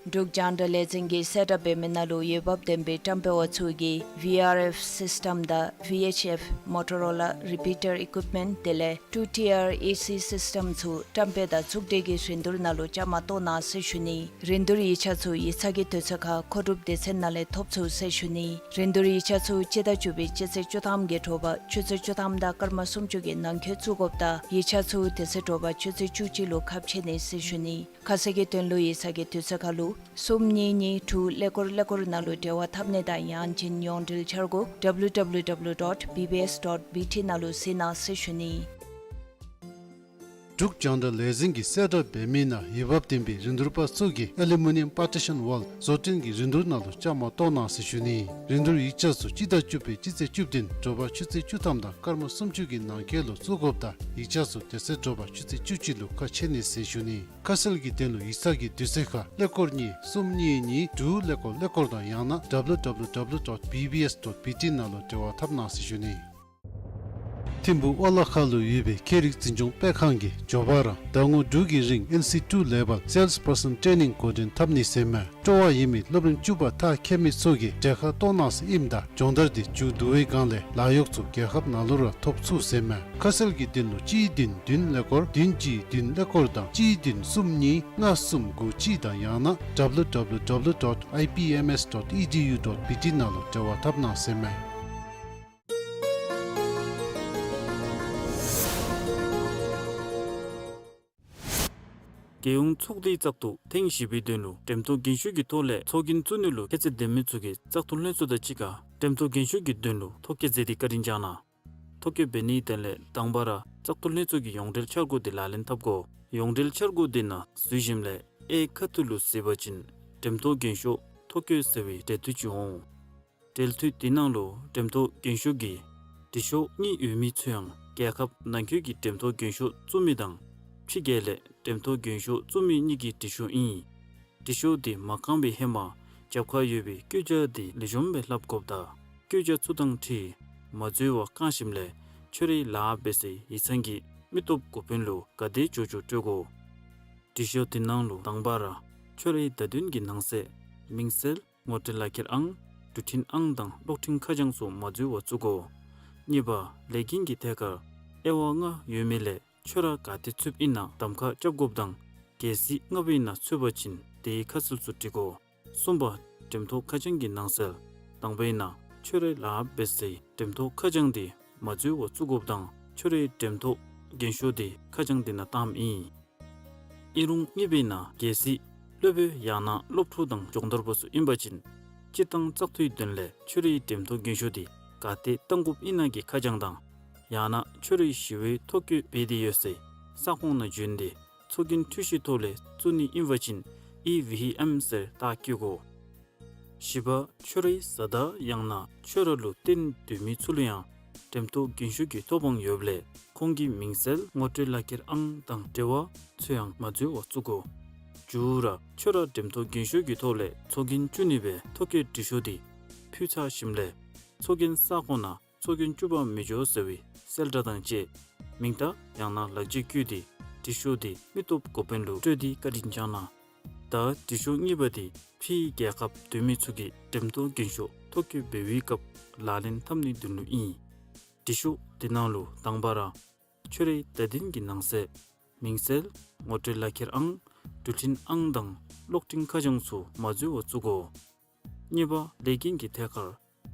འབྲུག་རྒྱང་བསྒྲགས་ལས་འཛིན་གྱིས་གསལ་བསྒྲགས་འབད་མི་ནང་ལུ་འོས་འབབ་ལྡན་པའི་བཀྲམ་སྤེལ་པ་ཚུ་གིས་V R F system དང་V H F Motorola repeater equipment དེ་ལས་two tier A C system ཚུ་བཀྲམ་སྤེལ་དང་བཙུགས་སྒྲིག་གི་རིན་བསྡུར་ནང་ལུ་བཅའ་མར་གཏོགས་གནང་ཟེར་ཞུ་ནི། རིན་བསྡུར་ཡིག་ཆ་ཚུ་ཡིག་ཚང་གི་དུས་ཚོད་ཁར་མཁོ་སྒྲུབ་སྡེ་ཚན་ནང་ལས་ཐོབ་ཚུགས་ཟེར་ཞུ་ནི། རིན་བསྡུར་ཡིག་ཆ་ཚུ་སྤྱི་ཟླ་བཅུ་པའི་སྤྱི་ཚེས་བཅུ་ཐམ་གྱི་དྲོ་པ་ཆུ་ཚོད་བཅུ་ཐམ་དང་སྐར་མ་སུམ་ཅུ་གི་ནང་འཁོད་བཙུགས་དགོཔ་དང་ཡིག་ཆ་ཚུ་དེ་ཚེ་དྲོ་པ་ཆུ་ཚོད་བཅུ་གཅིག་ལུ་ཁ་ཕྱེ་ནི་ཟེར་ཞུ་ནི། ཁ་གསལ་གྱི་དོན་ལུ་ཡིག་ཚང་གི་དུས་ཚོད་ཁར་ལུ་གསུམ་གཉིས་གཉིས་དྲུག་ཀླད་ཀོར་ཀླད་ཀོར་ནང་ལུ་འབྲེལ་བ་འཐབ་ནི་དང་ཡང་ཅིན་ཡོངས་འབྲེལ་འཆར་སྒོ་W W W dot B B S dot B T ནང་ལུ་གཟིགས་གནང་ཟེར་ཞུ་ནི། འབྲུག་རྒྱང་བསྒྲགས་ལས་འཛིན་གྱིས་གསལ་བསྒྲགས་འབད་མི་ནང་འོས་འབབ་ལྡན་པའི་རིན་བསྡུར་པ་ཚུ་གིས་Aluminium Partition Wall བཟོ་སྐྲུན་གྱི་རིན་བསྡུར་ནང་ལུ་བཅའ་མར་གཏོགས་གནང་ཟེར་ཞུ་ནི། རིན་བསྡུར་ཡིག་ཆ་ཚུ་སྤྱི་ཟླ་བཅུ་པའི་སྤྱི་ཚེས་བཅུ་བདུན་དྲོ་པ་ཆུ་ཚོད་བཅུ་ཐམ་དང་སྐར་མ་སུམ་ཅུ་གི་ནང་འཁོད་ལུ་བཙུགས་དགོཔ་དང་ཡིག་ཆ་ཚུ་དེ་ཚེ་དྲོ་པ་ཆུ་ཚོད་བཅུ་གཅིག་ལུ་ཁ་ཕྱེ་ནི་ཟེར་ཞུ་ནི། ཁ་གསལ་གྱི་དོན་ལུ་ཡིག་ཚང་གི་དུས་ཚོད་ཁར་ཀླད་ཀོར་གཉིས་གསུམ་གཉིས་གཉིས་དྲུག་ཀླད་ཀོར་ཀླད་ཀོར་དང་ཡང་ན་W W W dot B B S dot B T ནང་ལུ་འབྲེལ་བ་འཐབ་གནང་ཟེར་ཞུ་ནི། ཐིམ་ཕུག་ཨོ་ལ་ཁ་ལུ་ཡོད་པའི་ཁྱད་རིག་འཛིན་སྐྱོང་སྤེལ་ཁང་གིས་མགྱོགས་པ་ར་ཟླ་ངོ་དྲུག་གི་རིང་N C two level sales person training འགོ་འདྲེན་འཐབ་ནི་ཟེར་མས། སྤྲོ་བ་ཡོད་མི་སློབ་རིམ་བཅུ་པ་མཐར་འཁྱོལ་མི་ཚུ་གིས་གྲལ་ཁར་གཏོགས་གནང་ཟེར་ཨིནམ་ད་སྦྱོང་བརྡར་འདི་མཇུག་བསྡུ་བའི་སྒང་ལས་ལཱ་གཡོག་ཚུ་རྒྱལ་ཁབ་ནང་ལུ་ར་ཐོབ་ཚུགས་ཟེར་མས། ཁ་གསལ་གྱི་དོན་ལུ་གཅིག་བདུན་བདུན་ཀླད་ཀོར་བདུན་གཅིག་བདུན་ཀླད་ཀོར་དང་གཅིག་བདུན་གསུམ་གཉིས་ལྔ་གསུམ་དགུ་གཅིག་དང་ཡང་ན་W W W dot I P M S dot E D U dot B T ནང་ལུ་འབྲེལ་བ་འཐབ་གནང་ཟེར་མས། རྒྱལ་ཡོངས་ཚོགས་སྡེའི་བཙག་འཐུ་ཐེངས་བཞི་པའི་དོན་ལུ་འགྲེམས་སྟོན་རྒྱན་ཤོག་གི་ཐོག་ལས་ཚོགས་རྒྱན་བཙུགས་ནི་ལུ་ཁྱད་ཚད་ལྡན་མི་ཚུ་གིས་བཙག་འཐུ་ལྷན་ཚོགས་དང་གཅིག་ཁར་འགྲེམས་སྟོན་རྒྱན་ཤོག་གི་དོན་ལུ་ཐོ་བཀོད་མཛད་དེ་བཀའ་དྲིན་བསྐྱང་གནང་། ཐོ་བཀོད་འབད་ནིའི་དོན་ལས་དང་པ་ར་བཙག་འཐུ་ལྷན་ཚོགས་ཀྱི་ཡོངས་འབྲེལ་འཆར་སྒོ་དེ་ལག་ལེན་འཐབ་དགོ། ཡོངས་འབྲེལ་འཆར་སྒོ་དེ་ནང་འཛུལ་ཞིནམ་ལས་ཨེ་ཁ་ཐུག་ལུ་གཟིགས་པ་ཅིན་འགྲེམས་སྟོན་རྒྱན་ཤོག་ཐོ་བཀོད་ཟེར་བའི་འབྲི་དོན་ཅིག་འོང་། འབྲེལ་མཐུད་དེ་ནང་ལུ་འགྲེམས་སྟོན་རྒྱན་ཤོག་གི་འབྲི་ཤོག་གཉིས་ཡོད་མི་ཚུ་ཡང་རྒྱལ་ཁབ་ནང་འཁོད་ཀྱི་འགྲེམས་སྟོན་རྒྱན་ཤོག་བཙུགས་མི་དང་ཕྱི་རྒྱལ་ལས་འགྲེམས་སྟོན་རྒྱན་ཤོག་བཙུགས་མི་གཉིས་ཀྱི་འབྲི་ཤོག་ཨིན། འབྲི་ཤོག་དེ་མ་བཀང་བའི་ཧེ་མ་རྒྱབ་ཁར་ཡོད་པའི་བཀོད་རྒྱ་དེ་ལེགས་ཤོམ་སྦེ་ལྷབ་དགོཔ་དང་བཀོད་རྒྱ་ཚུ་དང་འཁྲིལ་མ་འཛོལ་བར་བཀང་ཞིནམ་ལས་ཁྱོད་རའི་ལཱ་འབད་སའི་ཡིག་ཚང་གི་མི་སྟོབས་འགོ་དཔོན་ལུ་ག་དེ་མགྱོགས་མགྱོགས་སྤྲོད་དགོ། འབྲི་ཤོག་དེ་ནང་ལུ་དང་པ་ར་ཁྱོད་རའི་བརྡ་དོན་གྱི་ནང་གསེས་མིང་གསལ་ངོ་སྤྲོད་ལག་ཁྱེར་ཨང་འབྲུ་འཕྲིན་ཨང་དང་གློག་འཕྲིན་ཁ་བྱང་ཚུ་མ་འཛོལ་བར་བཙུགས་དགོ། གཉིས་པ་ལས་འགན་གྱི་ཐད་ཁར་དབྱེ་བ་ལྔ་ཡོད་མི་ལས་ཁྱོད་ར་ག་ཏེ་ཚུདཔ་ཨིན་ན་གདམ་ཁ་རྐྱབ་དགོཔ་དང་གལ་སྲིད་ལྔ་པའི་ནང་ཚུད་པ་ཅིན་དེའི་ཁ་གསལ་ཚུ་བྲི་དགོ། གསུམ་པ་འགྲེམས་སྟོན་ཁ་བྱང་གི་ནང་གསེས་དང་པའི་ནང་ཁྱོད་རའི་ལཱ་འབད་སའི་འགྲེམས་སྟོན་ཁ་བྱང་དེ་མ་འཛོལ་བར་བཙུགས་དགོཔ་དང་ཁྱོད་རའི་འགྲེམས་སྟོན་རྒྱན་ཤོག་དེ་ཁ་བྱང་དེ་ནང་བཏངམ་ཨིན། ཨིན་རུང་གཉིས་པའི་ནང་གལ་སྲིད་སློབ་དཔོན་ཡང་ན་སློབ་ཕྲུག་དང་སྦྱོང་བརྡར་པ་ཚུ་ཨིན་པ་ཅིན་སྤྱིར་བཏང་བཙག་འཐུའི་དོན་ལས་ཁྱོད་རའི་འགྲེམས་སྟོན་རྒྱན་ཤོག་དེ་ག་ཏེ་བཏང་དགོཔ་ཨིན་ན་གི་ཁ་བྱང་དང་ཡང་ན་ཁྱོད་རའི་ཞི་བའི་ཐོ་བཀོད་འབད་དེ་ཡོད་སའི་ས་ཁོངས་ནང་བྱོན་ཏེ་ཚོགས་རྒྱན་འཕྲུལ་ཞིབ་ཐོག་ལས་བཙུགས་ནི་ཨིན་པ་ཅིན་ཨི་ཝི་ཨེམ་ཟེར་རྟགས་བཀོད་དགོ། བཞི་པ་ཁྱོད་རའི་བཟའ་ཟླ་ཡང་ན་ཁྱོད་ར་ལུ་བརྟེན་སྡོད་མི་ཚུ་ལུ་ཡང་ འགྲེམས་ཐོག་རྒན་ཤོས་ཀྱི་ཐོབ་དབང་ཡོདཔ་ལས་ཁོང་གི་མིང་གསལ་ངོ་སྤྲོད་ལག་ཁྱེར་ཨང་དང་འབྲེལ་བ་ཚུ་ཡང་མ་འཛོལ་བར་བཙུགས་དགོ། མཇུག་ར་ཁྱོད་ར་འགྲེམས་ཐོག་རྒན་ཤོས་ཀྱི་ཐོག་ལས་ཚོགས་རྒྱན་བཙུགས་ནི་སྦེ་ཐོ་བཀོད་འབྲི་ཤོག་འདི་ཕུལ་ཚར་ཞིནམ་ལས་ཚོགས་རྒྱན་ས་ཁོངས་ནང་ཚོགས་རྒྱན་བཙུགས་པར་མི་འགྱོ་ཟེར་བའི་གསལ་བསྒྲགས་དང་བཅས་མིང་བརྡ་ཡང་ན་ལག་འཇིགས་བཀོད་དེ་འབྲི་ཤོག་འདི་མི་སྟོབས་འགོ་དཔོན་ལུ་སྤྲོད་དེ་བཀའ་དྲིན་བསྐྱང་གནང་། ད་འབྲི་ཤོག་གཉིས་པ་འདི་ཕྱིའི་རྒྱལ་ཁབ་སྡོད་མི་ཚུ་གིས་འགྲེམས་ཐོག་རྒན་ཤོས་ཐོ་བཀོད་འབད་བའི་སྐབས་ལག་ལེན་འཐབ་ནིའི་དོན་ལུ་ཨིན། འབྲི་ཤོག་འདི་ནང་ལུ་དང་པ་ར་ཁྱོད་རའི་བརྡ་དོན་གྱི་ནང་གསེས་མིང་གསལ་ངོ་སྤྲོད་ལག་ཁྱེར་ཨང་འགྲུལ་འཕྲིན་ཨང་དང་གློག་འཕྲིན་ཁ་བྱང་ཚུ་མ་འཛོལ་བར་བཙུགས་དགོ། གཉིས་པ་ལས་འགན་གྱི་ཐད་ཁར་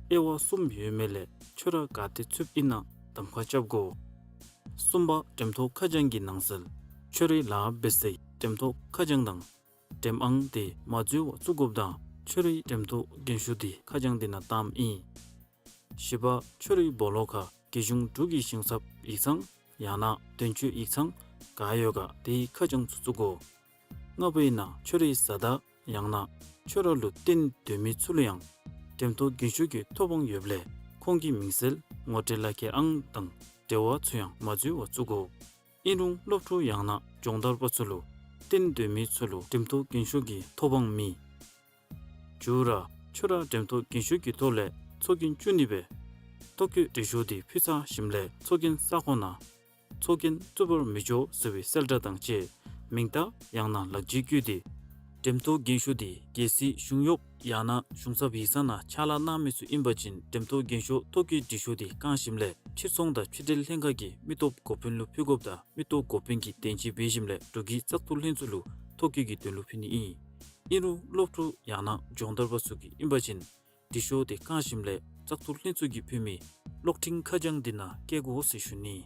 དབྱེ་བ་གསུམ་ཡོད་མི་ལས་ཁྱོད་ར་ག་ཏེ་ཚུདཔ་ཨིན་ན་གདམ་ཁ་རྐྱབ་དགོ། གསུམ་པ་འགྲེམས་ཐོག་ཁ་བྱང་གི་ནང་གསེས་ཁྱོད་རའི་ལཱ་འབད་སའི་འགྲེམས་ཐོག་ཁ་བྱང་དང་འགྲེམས་ཨང་དེ་མ་འཛོལ་བར་བཙུགས་དགོཔ་དང་ཁྱོད་རའི་འགྲེམས་ཐོག་རྒན་ཤོས་དེ་ཁ་བྱང་དེ་ནང་བཏངམ་ཨིན། བཞི་པ་ཁྱོད་རའི་སྦོ་ལོགས་ཁར་རྒྱལ་གཞུང་འབྲུག་གི་ཞིང་ཚབ་ཡིག་ཚང་ཡང་ན་དོན་གཅོད་ཡིག་ཚང་ག་ཡོད་ག་དེའི་ཁ་བྱང་ཚུ་བཙུགས་དགོ། ལྔ་པ་ཨིན་ན་ཁྱོད་རའི་བཟའ་ཟླ་ཡང་ན་ཁྱོད་ར་ལུ་བརྟེན་སྡོད་མི་ཚུ་ལུ་ཡང་འགྲེམས་ཐོག་རྒན་ཤོས་ཀྱི་ཐོབ་དབང་ཡོདཔ་ལས་ཁོང་གི་མིང་གསལ་ངོ་སྤྲོད་ལག་ཁྱེར་ཨང་དང་འབྲེལ་བ་ཚུ་ཡང་མ་འཛོལ་བར་བཙུགས་དགོ། ཨིན་རུང་སློབ་ཕྲུག་ཡང་ན་སྦྱོང་བརྡར་པ་ཚུ་ལུ་བརྟེན་སྡོད་མི་ཚུ་ལུ་འགྲེམས་ཐོག་རྒན་ཤོས་ཀྱི་ཐོབ་དབང་མེད། མཇུག་ར་ཁྱོད་ར་འགྲེམས་ཐོག་རྒན་ཤོས་ཀྱི་ཐོག་ལས་ཚོགས་རྒྱན་བཙུགས་ནི་སྦེ་ཐོ་བཀོད་འབྲི་ཤོག་དེ་ཕུལ་ཚར་ཞིནམ་ལས་ཚོགས་རྒྱན་ས་ཁོངས་ནང་ཚོགས་རྒྱན་བཙུགས་པར་མི་འགྱོ་ཟེར་བའི་གསལ་བསྒྲགས་དང་བཅས་མིང་བརྡ་ཡང་ན་ལག་འཇིགས་བཀོད་དེ་འགྲེམས་ཐོག་རྒན་ཤོས་དེ་རྒྱལ་སྲིད་གཞུང་གཡོགཔ་ཡང་ན་གཞུང་ཚབ་ཡིག་ཚང་ནང་ཕྱག་ལཱ་གནང་མི་ཚུ་ཨིན་པ་ཅིན་འགྲེམས་ཐོག་རྒན་ཤོས་ཐོ་བཀོད་འབྲི་ཤོག་དེ་བཀང་ཞིནམ་ལས་ཕྱིར་ཚོང་དང་ཕྱི་འབྲེལ་ལྷན་ཁག་གི་མི་སྟོབས་འགོ་དཔོན་ལུ་ཕུལ་དགོཔ་དང་མི་སྟོབས་འགོ་དཔོན་གྱིས་བདེན་དཔྱད་འབད་ཞིནམ་ལས་འབྲུག་གི་བཙག་འཐུ་ལྷན་ཚོགས་ལུ་ཐོ་བཀོད་ཀྱི་དོན་ལུ་ཕུལ་ནི་ཨིན། ཨིན་རུང་སློབ་ཕྲུག་ཡང་ན་སྦྱོང་བརྡར་པ་ཚུ་གིས་ཨིན་པ་ཅིན་འབྲི་ཤོག་དེ་བཀང་ཞིནམ་ལས་བཙག་འཐུ་ལྷན་ཚོགས་ཀྱིས་ཕུལ་མི་གློག་འཕྲིན་ཁ་བྱང་དེ་ནང་བཀལ་དགོ་ཟེར་ཞུ་ནི།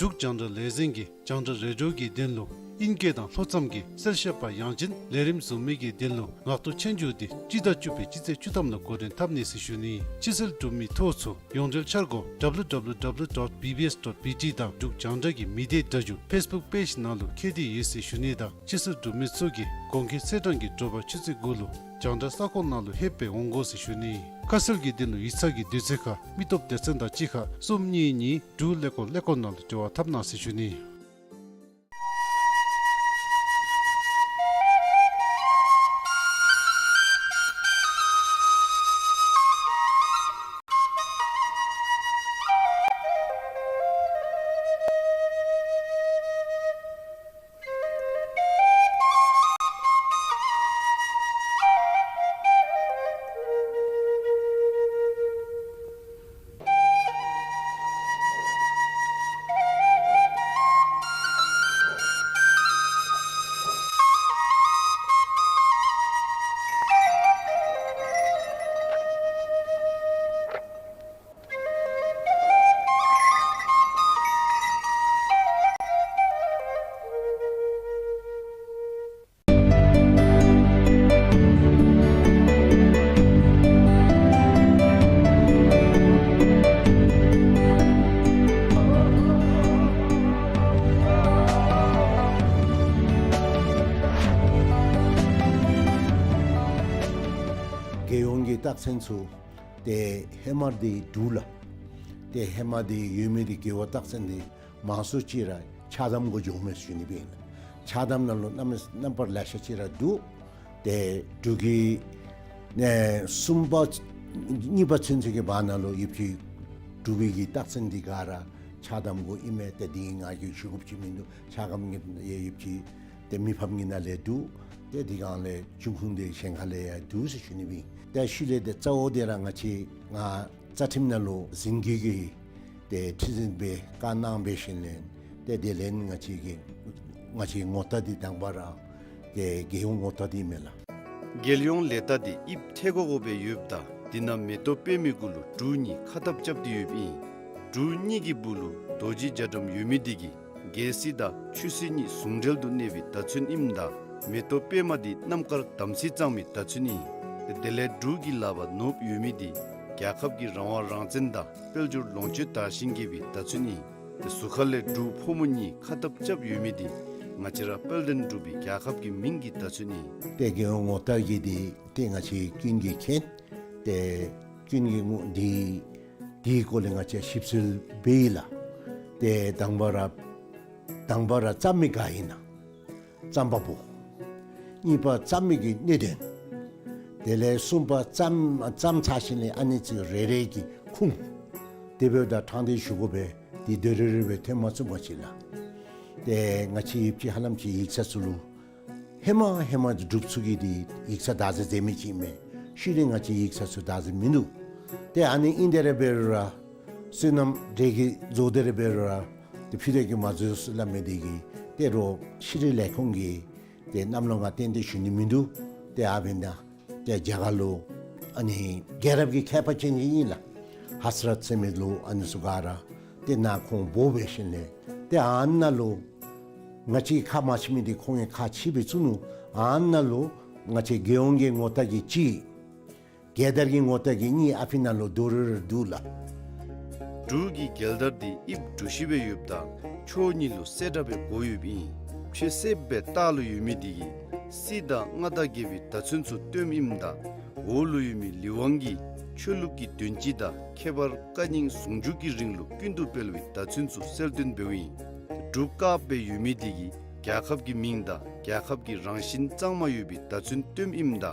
འབྲུག་རྒྱང་བསྒྲགས་ལས་འཛིན་གྱིས་རྒྱང་བསྒྲགས་རེ་ཌིའོ་གི་དོན་ལུ་ཨིན་སྐད་དང་ལྷོ་མཚམས་ཀྱི་གསལ་བཤད་པ་ཡང་ཅིན་ལས་རིམ་བཟོ་མི་གི་དོན་ལུ་ངག་ཐོག་ཆོས་རྒྱུགས་དེ་སྤྱི་ཟླ་བཅུ་པའི་སྤྱི་ཚེས་བཅུ་ཐམ་ལུ་འགོ་འདྲེན་འཐབ་ནི་ཟེར་ཞུ་ནི། སྤྱི་སེལ་འབྲུག་མི་ཐོ་ཚུ་ཡོངས་འབྲེལ་འཆར་སྒོ་W W W dot B B S dot B T དང་འབྲུག་རྒྱང་བསྒྲགས་ཀྱི་མི་སྡེ་སྒྲ་སྒྱུར་ཕེསི་བུཀ་པེཇ་ནང་ལུ་འཁོད་དེ་ཡོད་ཟེར་ཞུ་ནི་དང་སྤྱི་སེལ་འབྲུག་མི་ཚུ་གིས་དགོང་ཁའི་ཚེས་གྲངས་ཀྱི་དྲོ་པ་ཆུ་ཚོད་དགུ་ལུ་རྒྱང་བསྒྲགས་ས་ཁོངས་ནང་ལུ་ལྷོད་སྦེ་འོང་དགོ་ཟེར་ཞུ་ནི། ཁ་གསལ་གྱི་དོན་ལུ་ཡིག་ཚང་གི་དུས་ཚོད་ཁར་མི་སྟོབས་སྡེ་ཚན་དང་གཅིག་ཁར་གསུམ་གཉིས་གཉིས་དྲུག་ཀླད་ཀོར་ཀླད་ཀོར་ནང་ལུ་འབྲེལ་བ་འཐབ་གནང་ཟེར་ཞུ་ནི། རྒྱལ་ཡོངས་ཀྱི་རྟགས་མཚན་ཚུ་ཏེ་ཧེ་མ་འདི་འདུག་ལགས། ཏེ་ཧེ་མ་འདི་ཡོད་མི་འདི་རྒྱལ་བ་རྟགས་མཚན་འདི་མང་སུ་ཅིག་ར་ཕྱག་དམ་གུ་འགྱོཝ་མས་ཟེར་ཞུ་ནི་སྦེ་ཨིན་ལགས། ཕྱག་དམ་ནང་ལུ་རྣམ་རྣམ་པར་ལེ་ཤ་ཅིག་ར་འདུག། ཏེ་འབྲུག་གི་ནས་གསུམ་པ་གཉིས་པ་ཚུན་ཚོད་ཀྱི་བར་ན་ལུ་ཡོདཔ་ཅིག་འབྲུག་པའི་གི་རྟགས་མཚན་འདི་ག་ར་ཕྱག་དམ་གུ་ཨིན་མས། ཏེ་འདི་ང་གིས་ཞུ་དགོཔ་ཅིག་མིན་འདུག། ཕྱག་དམ་གྱི་ཡོདཔ་ཅིག་ཏེ་མི་ཕམ་གྱི་ནང་ལས་འདུག། ཏེ་དེ་སྒང་ལས་འབྱུང་ཁུངས་འདི་གཞན་ཁ་ལས་ཡང་འདུག་ཟེར་ཞུ་ནི་སྦེ་ཨིན། ཏེ་ཤུལ་ལས་ཏེ་གཙོ་བོ་འདི་ར་ང་བཅས་ང་རྩ་ཁྲིམས་ནང་ལུ་ཟིན་བྲིས་ཀྱི་ཏེ་ཁྲི་འཛིན་སྦེ་བཀའ་གནང་འབད་ཞིནམ་ལས་ཏེ་དེ་ལས་ང་བཅས་ཀྱི་ང་བཅས་ངོ་རྟགས་འདི་དང་པ་ར་ཏེ་རྒྱལ་ཡོངས་ངོ་རྟགས་འདི་མས་ལགས། རྒྱལ་ཡོངས་ལས་རྟགས་འདི་དབྱིབས་ཐལ་གོ་གོ་སྦེ་ཡོདཔ་ད་འདི་ནང་མེ་ཏོག་པདྨའི་གུ་ལུ་འབྲུག་གཉིས་ཁ་འཐབ་རྐྱབ་སྟེ་ཡོདཔ་ཨིན། འབྲུག་གཉིས་ཀྱི་སྦུག་ལུ་རྡོ་རྗེ་རྒྱ་གྲམ་ཡོད་མི་འདི་གིས་རྒྱལ་སྲིད་དང་ཆོས་སྲིད་གཉིས་ཟུང་འབྲེལ་དུ་གནས་པའི་བརྡ་མཚོན་ཨིནམ་ད་མེ་ཏོག་པདྨ་འདི་རྣམ་དཀར་དམ་ཚིག་གཙང་མའི་བརྡ་མཚོན་ཨིན། དེ་ལས་འབྲུག་གི་ལག་པར་ནོར་བུ་ཡོད་མི་འདི་རྒྱལ་ཁབ་ཀྱི་རང་དབང་རང་བཙན་དང་དཔལ་འབྱོར་ལོངས་སྤྱོད་དར་ཞིང་རྒྱས་པའི་བརྡ་མཚོན་ཨིན། དེ་ཟུར་ཁ་ལས་འབྲུག་ཕོ་མོ་གཉིས་ཁ་འཐབ་རྐྱབ་ཡོད་མི་འདི་ ང་བཅས་ར་དཔལ་ལྡན་འབྲུག་པའི་རྒྱལ་ཁབ་ཀྱི་མིང་གི་བརྡ་མཚོན་ཨིན། ཏེ་རྒྱལ་ཡོངས་ངོ་རྟགས་ཀྱི་འདི་ཏེ་ང་བཅས་ཀུན་གྱིས་མཁྱེན། ཏེ་ཀུན་གྱིས་ངོ་འདི་འདིའི་སྐོར་ལས་ང་བཅས་ཞིབ་འཚོལ་འབད་ཡི་ལགས། ཏེ་དང་པ་ར་དང་པ་ར་བརྩམ་མི་ག་ཨིན་ན་རྩོམ་པ་པོ། གཉིས་པ་རྩོམ་མི་གི་གནད་དོན། དེ་ལས་གསུམ་པ་རྩོམ་རྩོམ་ཚར་ཞིནམ་ལས་ཨ་ནི་ཚུ་རེ་རེ་གི་ཁུངས་དེ་འབདཝ་ད་དྲང་བདེན་ཞུ་དགོ་པས། འདི་དོན་རེ་རེ་སྦེ་ཐོན་མ་ཚུགས་པ་ཅིན་ལགས། ཏེ་ང་བཅས་ཡིབ་ཅི་ཧ་ལམ་ཅིག་ཡིག་ཚང་ཚུ་ལུ་ཧེ་མ་ཧེ་མ་འབྲུག་ཚུ་གི་འདི་ཡིག་ཚང་བདག་འཛིན་མཛད་མི་ཅིག་མས། ཤུལ་ལས་ང་བཅས་ཡིག་ཚང་ཚུ་བདག་འཛིན་མིན་འདུག། ཏེ་ཨ་ནི་ཨིན་དེ་ར་འབད་རུང་ར་བསོད་ནམས་འདྲེ་གིས་བཟོ་སྟེ་ར་འབད་རུང་ར་ཏེ་ཕུད་རྡོག་གིས་མ་བཟོ་ཟེར་སླབ་མི་འདི་གིས་ཏེ་རོགས་ཤེས་རིག་ལས་ཁུངས་ཀྱིས་ཏེ་གནམ་ལོ་ང་ཏན་ཏན་ཞུ་ནི་མིན་འདུག། ཏེ་ཨ་འབདན་ཏེ་རྒྱ་གར་ལུ་ཨ་ནི་རྒྱལ་རབས་ཀྱི་མཁས་པ་ཅན་ཅིག་ཨིན་ལགས། ཧ་ཟ་རཏ་ཟེར་མི་ལུ་ཨ་ནི་ཚུ་ག་ར་ཏེ་ནཱ་ཁོང་འབོ་འབད་ཞིནམ་ལས་ཏེ་ཨ་ནཱ་ལུ་ང་བཅས་ཁ་མ་ཕྱེ་མི་འདི་ཁོང་གིས་ཁ་ཕྱེ་སྦེ་བཙུགས་ནུག། ཨ་ནཱ་ལུ་ང་བཅས་རྒྱལ་ཡོངས་ཀྱི་ངོ་རྟགས་ཀྱི་གཅིག། རྒྱལ་དར་གྱི་ངོ་རྟགས་ཀྱི་གཉིས། ཨ་ཕི་ནང་ལུ་དོ་རུ་རུ་འདུག་ལགས། འབྲུག་གི་རྒྱལ་དར་འདི་དབྱིབས་གྲུ་བཞི་སྦེ་ཡོདཔ་ད་ཕྱོགས་གཉིས་ལུ་གསལ་བཀྲ་སྦེ་བགོ་ཡོདཔ་ཨིན། ཕྱེད་གསེབ་སྦེ་ལྟག་ལུ་ཡོད་མི་འདི་གིས་སྲིད་དང་མངའ་བདག་རྒྱལ་པོའི་བརྡ་མཚོན་ཚུ་སྟོནམ་ཨིནམ་ད་འོག་ལུ་ཡོད་མི་ལི་ཝང་གིས་ཆོས་ལུགས་ཀྱི་དོན་སྤྱི་དང་ཁྱད་པར་བཀའ་རྙིང་ཟུང་འཇུག་གི་རིང་ལུགས་ཀུན་ཏུ་སྤེལ་བའི་བརྡ་མཚོན་ཚུ་གསལ་སྟོན་འབདཝ་ཨིན། འབྲུག་དཀརཔོ་སྦེ་ཡོད་མི་འདི་གིས་རྒྱལ་ཁབ་ཀྱི་མིང་དང་རྒྱལ་ཁབ་ཀྱི་རང་བཞིན་གཙང་མ་ཡོད་པའི་བརྡ་མཚོན་སྟོནམ་ཨིནམ་ད་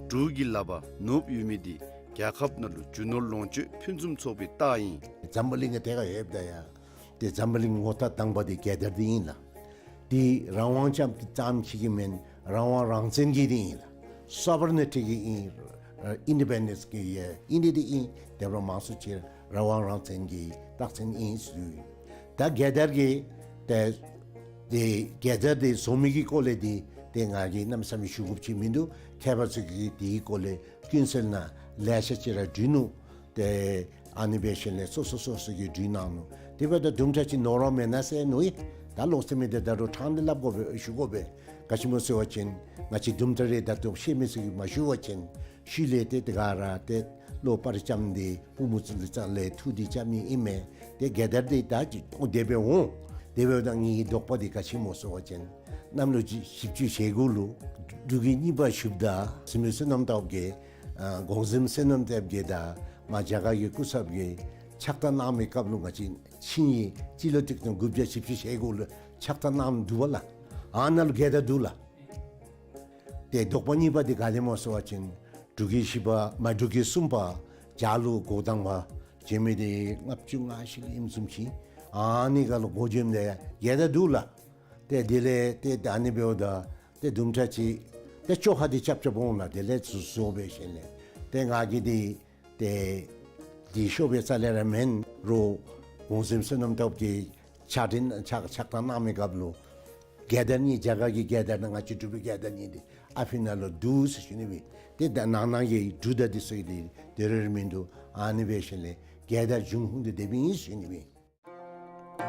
འབྲུག་གི་ལགཔ་ནོརབ་ཡོད་མི་འདི་རྒྱལ་ཁབ་ནང་ལུ་རྒྱུ་ནོར་ལོངས་སྤྱོད་ཕུན་སུམ་ཚོགས་པའི་རྟགས་ཨིན། འཛམ་བུ་གླིང་གི་ཐད་ཁར་ལྷོདཔ་ད་ཡང་ཏེ་འཛམ་བུ་གླིང་ངོ་རྟགས་དང་པ་འདི་རྒྱལ་དར་འདི་ཨིན་ལགས། འདི་རང་དབང་ཙམ་ཙམ་ཅིག་གི་མེན། རང་དབང་རང་བཙན་གྱི་འདི་ཨིན་ལགས། སོ་བར་ནི་ཊི་གི་ཨིན། ཨ་ཨིན་ཌི་པེན་ཌེནསི་གི་ཡང་ཨིན་ཏེ་འདི་ཨིན། དེ་འབདཝ་ད་མང་སུ་ཅིག་རང་དབང་རང་བཙན་གྱི་རྟགས་མཚན་ཨིན་ཟེར། ད་རྒྱལ་དར་གྱི་ཏེ་ཏེ་རྒྱལ་དར་འདི་བཟོ་མི་གི་སྐོར་ལས་འདི་ཏེ་ང་གིས་གནམ་མེད་ས་མེད་ཞུ་དགོཔ་ཅིག་མིན་འདུག། མཁས་པ་ཚུ་གིས་འདི་གི་སྐོར་ལས་ཀུན་གསལ་ནང་ལེ་ཤ་ཅིག་ར་བྲིས་ནུག། ཏེ་ཨ་ནི་འབད་ཞིནམ་ལས་སོ་སོ་སོ་སོ་གིས་བྲིས་གནང་ནུག། དེ་འབདཝ་ད་དུམ་གྲ་ཅིག་ནོར་བ་མེན་ན་ཟེར་མནོ་ཡི། ད་ལོག་སྟེ་མི་འདི་ད་རུང་དྲང་བདེན་སླབ་དགོ་པས། ཞུ་དགོ་པས། ག་ཅི་སྨོ་ཟེར་བ་ཅིན་ང་བཅས་དུམ་གྲ་རེ་ད་ལྟོ་ཤེས་མི་ཚུ་གིས་མ་ཞུ་བ་ཅིན་ཤུལ་ལས་ཏེ་དེ་ག་ར་ཏེ་བློ་སྤར་རྐྱབ་སྟེ་བུམོ་ཚུ་ལུ་རྩ་ལས་ཐུགས་བདེ་རྐྱབ་ནི་ཨིན་མས། ཏེ་རྒྱལ་དར་འདི་ད་ཅིག་ཏོ་དེ་སྦེ་འོང་། དེ་འབདཝ་ད་ངེའི་དོགས་པ་འདི་ག་ཅི་སྨོ་ཟེར་བ་ཅིན་གནམ་ལོ་བཞི་བཅུ་ཞེ་དགུ་ལུ་འབྲུག་གི་གཉིས་པ་ཞབས་དར་ཟེར་མི་བསོད་ནམས་སྟོབས་རྒྱས་ཨ་གོང་གཟིམ་བསོད་ནམས་སྟོབས་རྒྱས་དང་མ་རྒྱ་གར་གྱི་སྐུ་ཚབ་ཀྱིས་ཕྱག་རྟགས་གནང་མི་སྐབས་ལུ་ང་བཅས་ཆིངས་ཡིག་སྤྱི་ལོ་ཆིག་སྟོང་དགུ་བརྒྱ་བཞི་བཅུ་ཞེ་དགུ་ལུ་ཕྱག་རྟགས་གནང་འདུག་པ་ལགས། ཨ་ནཱ་ལུ་རྒྱལ་དར་འདུག་ལགས། ཏེ་དོགས་པ་གཉིས་པ་འདི་ག་དེ་སྨོ་ཟེར་བ་ཅིན་འབྲུག་གི་བཞི་པ་མ་འབྲུག་གི་གསུམ་པ་རྒྱ་ལུ་འགོ་དང་པ་བྱོན་མི་འདི་ལྔ་བཅུ་ང་བཞི་ལུ་ཨིནམ་བཟུམ་ཅིག། ཨ་ནི་ཁར་ལུ་འགོ་བྱོནམ་ད་རྒྱལ་དར་འདུག་ལགས། ཏེ་དེ་ལས་ཏེ་ད་ཨ་ནི་འབདཝ་ད་ཏེ་དུམ་གྲ་ཅིག་ཏེ་བཅོ་ཁ་འདི་རྐྱབ་རྐྱབ་འོང་ལགས། དེ་ལས་ཚུར་བཟོ་འབད་ཞིནམ་ལས་ཏེ་ང་གིས་འདི་ཏེ་འདི་ཤོབ་པའི་རྩ་ལས་ར་མེན་རུང་གོང་གཟིམ་བསོད་ནམས་སྟོབས་རྒྱས་ཕྱག་རྟགས་ཕྱག་ཕྱག་རྟགས་གནང་མི་སྐབས་ལུ་རྒྱལ་དར་གཉིས་རྒྱ་གར་གྱི་རྒྱལ་དར་དང་ང་བཅས་འབྲུག་པའི་རྒྱལ་དར་གཉིས་འདི་ཨ་ཕི་ནང་ལུ་འདུག་ཟེར་ཞུ་ནི་སྦེ། ཏེ་ད་ནང་ན་གི་འབྲུག་དང་འདི་ཚུ་གི་འདི་དོན་རེ་རེ་མིན་འདུག། ཨ་ནི་འབད་ཞིནམ་ལས་རྒྱལ་དར་འབྱུང་ཁུངས་འདི་དེ་སྦེ་ཨིན་ཟེར་ཞུ་ནི་སྦེ།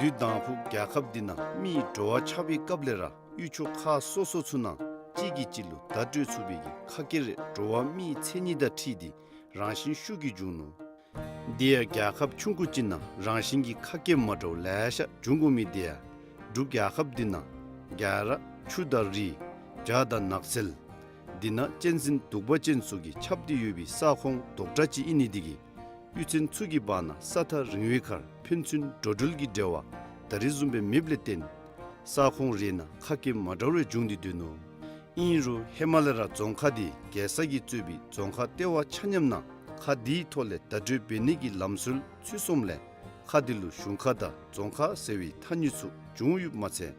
དུས་དང་ཕུ་རྒྱལ་ཁབ་འདི་ནང་མི་འགྲོ་བ་ཆགས་པའི་སྐབས་ལས་ར་ཡུལ་ཕྱོགས་ཁག་སོ་སོ་ཚུ་ནང་གཅིག་གིས་གཅིག་ལུ་བརྡ་སྤྲོད་ཚུགས་པའི་གི་ཁ་སྐད་རེ་འགྲོ་བ་མིའི་མཚན་ཉིད་དང་འཁྲིལ་ཏེ་རང་བཞིན་ཤུགས་ཀྱིས་བྱུང་ནུག། འདི་ཡང་རྒྱལ་ཁབ་ཆུང་ཀུ་ཅིག་ནང་རང་བཞིན་གྱི་ཁ་སྐད་མ་འདྲཝ་ལེ་ཤ་འབྱུང་དགོ་མི་འདི་ཡང་འབྲུག་རྒྱལ་ཁབ་འདི་ནང་རྒྱ་ར་ཆུ་དང་རི་བྱག་དང་ནགས་ཚལ་འདི་ནང་གཅན་གཟན་གདུག་པ་ཅན་ཚུ་གིས་ཁྱབ་སྟེ་ཡོད་པའི་ས་ཁོངས་རྡོག་གྲ་ཅིག་ཨིན་ནི་འདི་གིས་གཡུས་ཚན་ཚུ་གི་བར་ན་ས་ཐག་རིང་བའི་ཁར་ཕན་ཚུན་འགྲོ་འགྲུལ་གྱི་འབྲེལ་བ་ད་རེས་བཟུམ་སྦེ་མེདཔ་ལས་བརྟེན་ས་ཁོངས་རེ་ནང་ཁ་སྐད་མ་འདྲཝ་རེ་བྱུང་སྟེ་སྡོད་ནུག། ཨིན་རུང་ཧེ་མ་ལས་ར་རྫོང་ཁག་འདི་རྒྱལ་ས་གིས་གཙོས་པའི་རྫོང་ཁག་ལྟེ་བ་ཆ་མཉམ་ནང་ཁ་འདིའི་ཐོག་ལས་བརྡ་སྤྲོད་འབད་ནི་གི་ལམ་སྲོལ་ཚུད་སོངམ་ལས་ཁ་འདི་ལུ་གཞུང་ཁ་དང་རྫོང་ཁ་ཟེར་བའི་ཐ་སྙད་ཚུ་བྱུང་ཡོདཔ་མ་ཚད་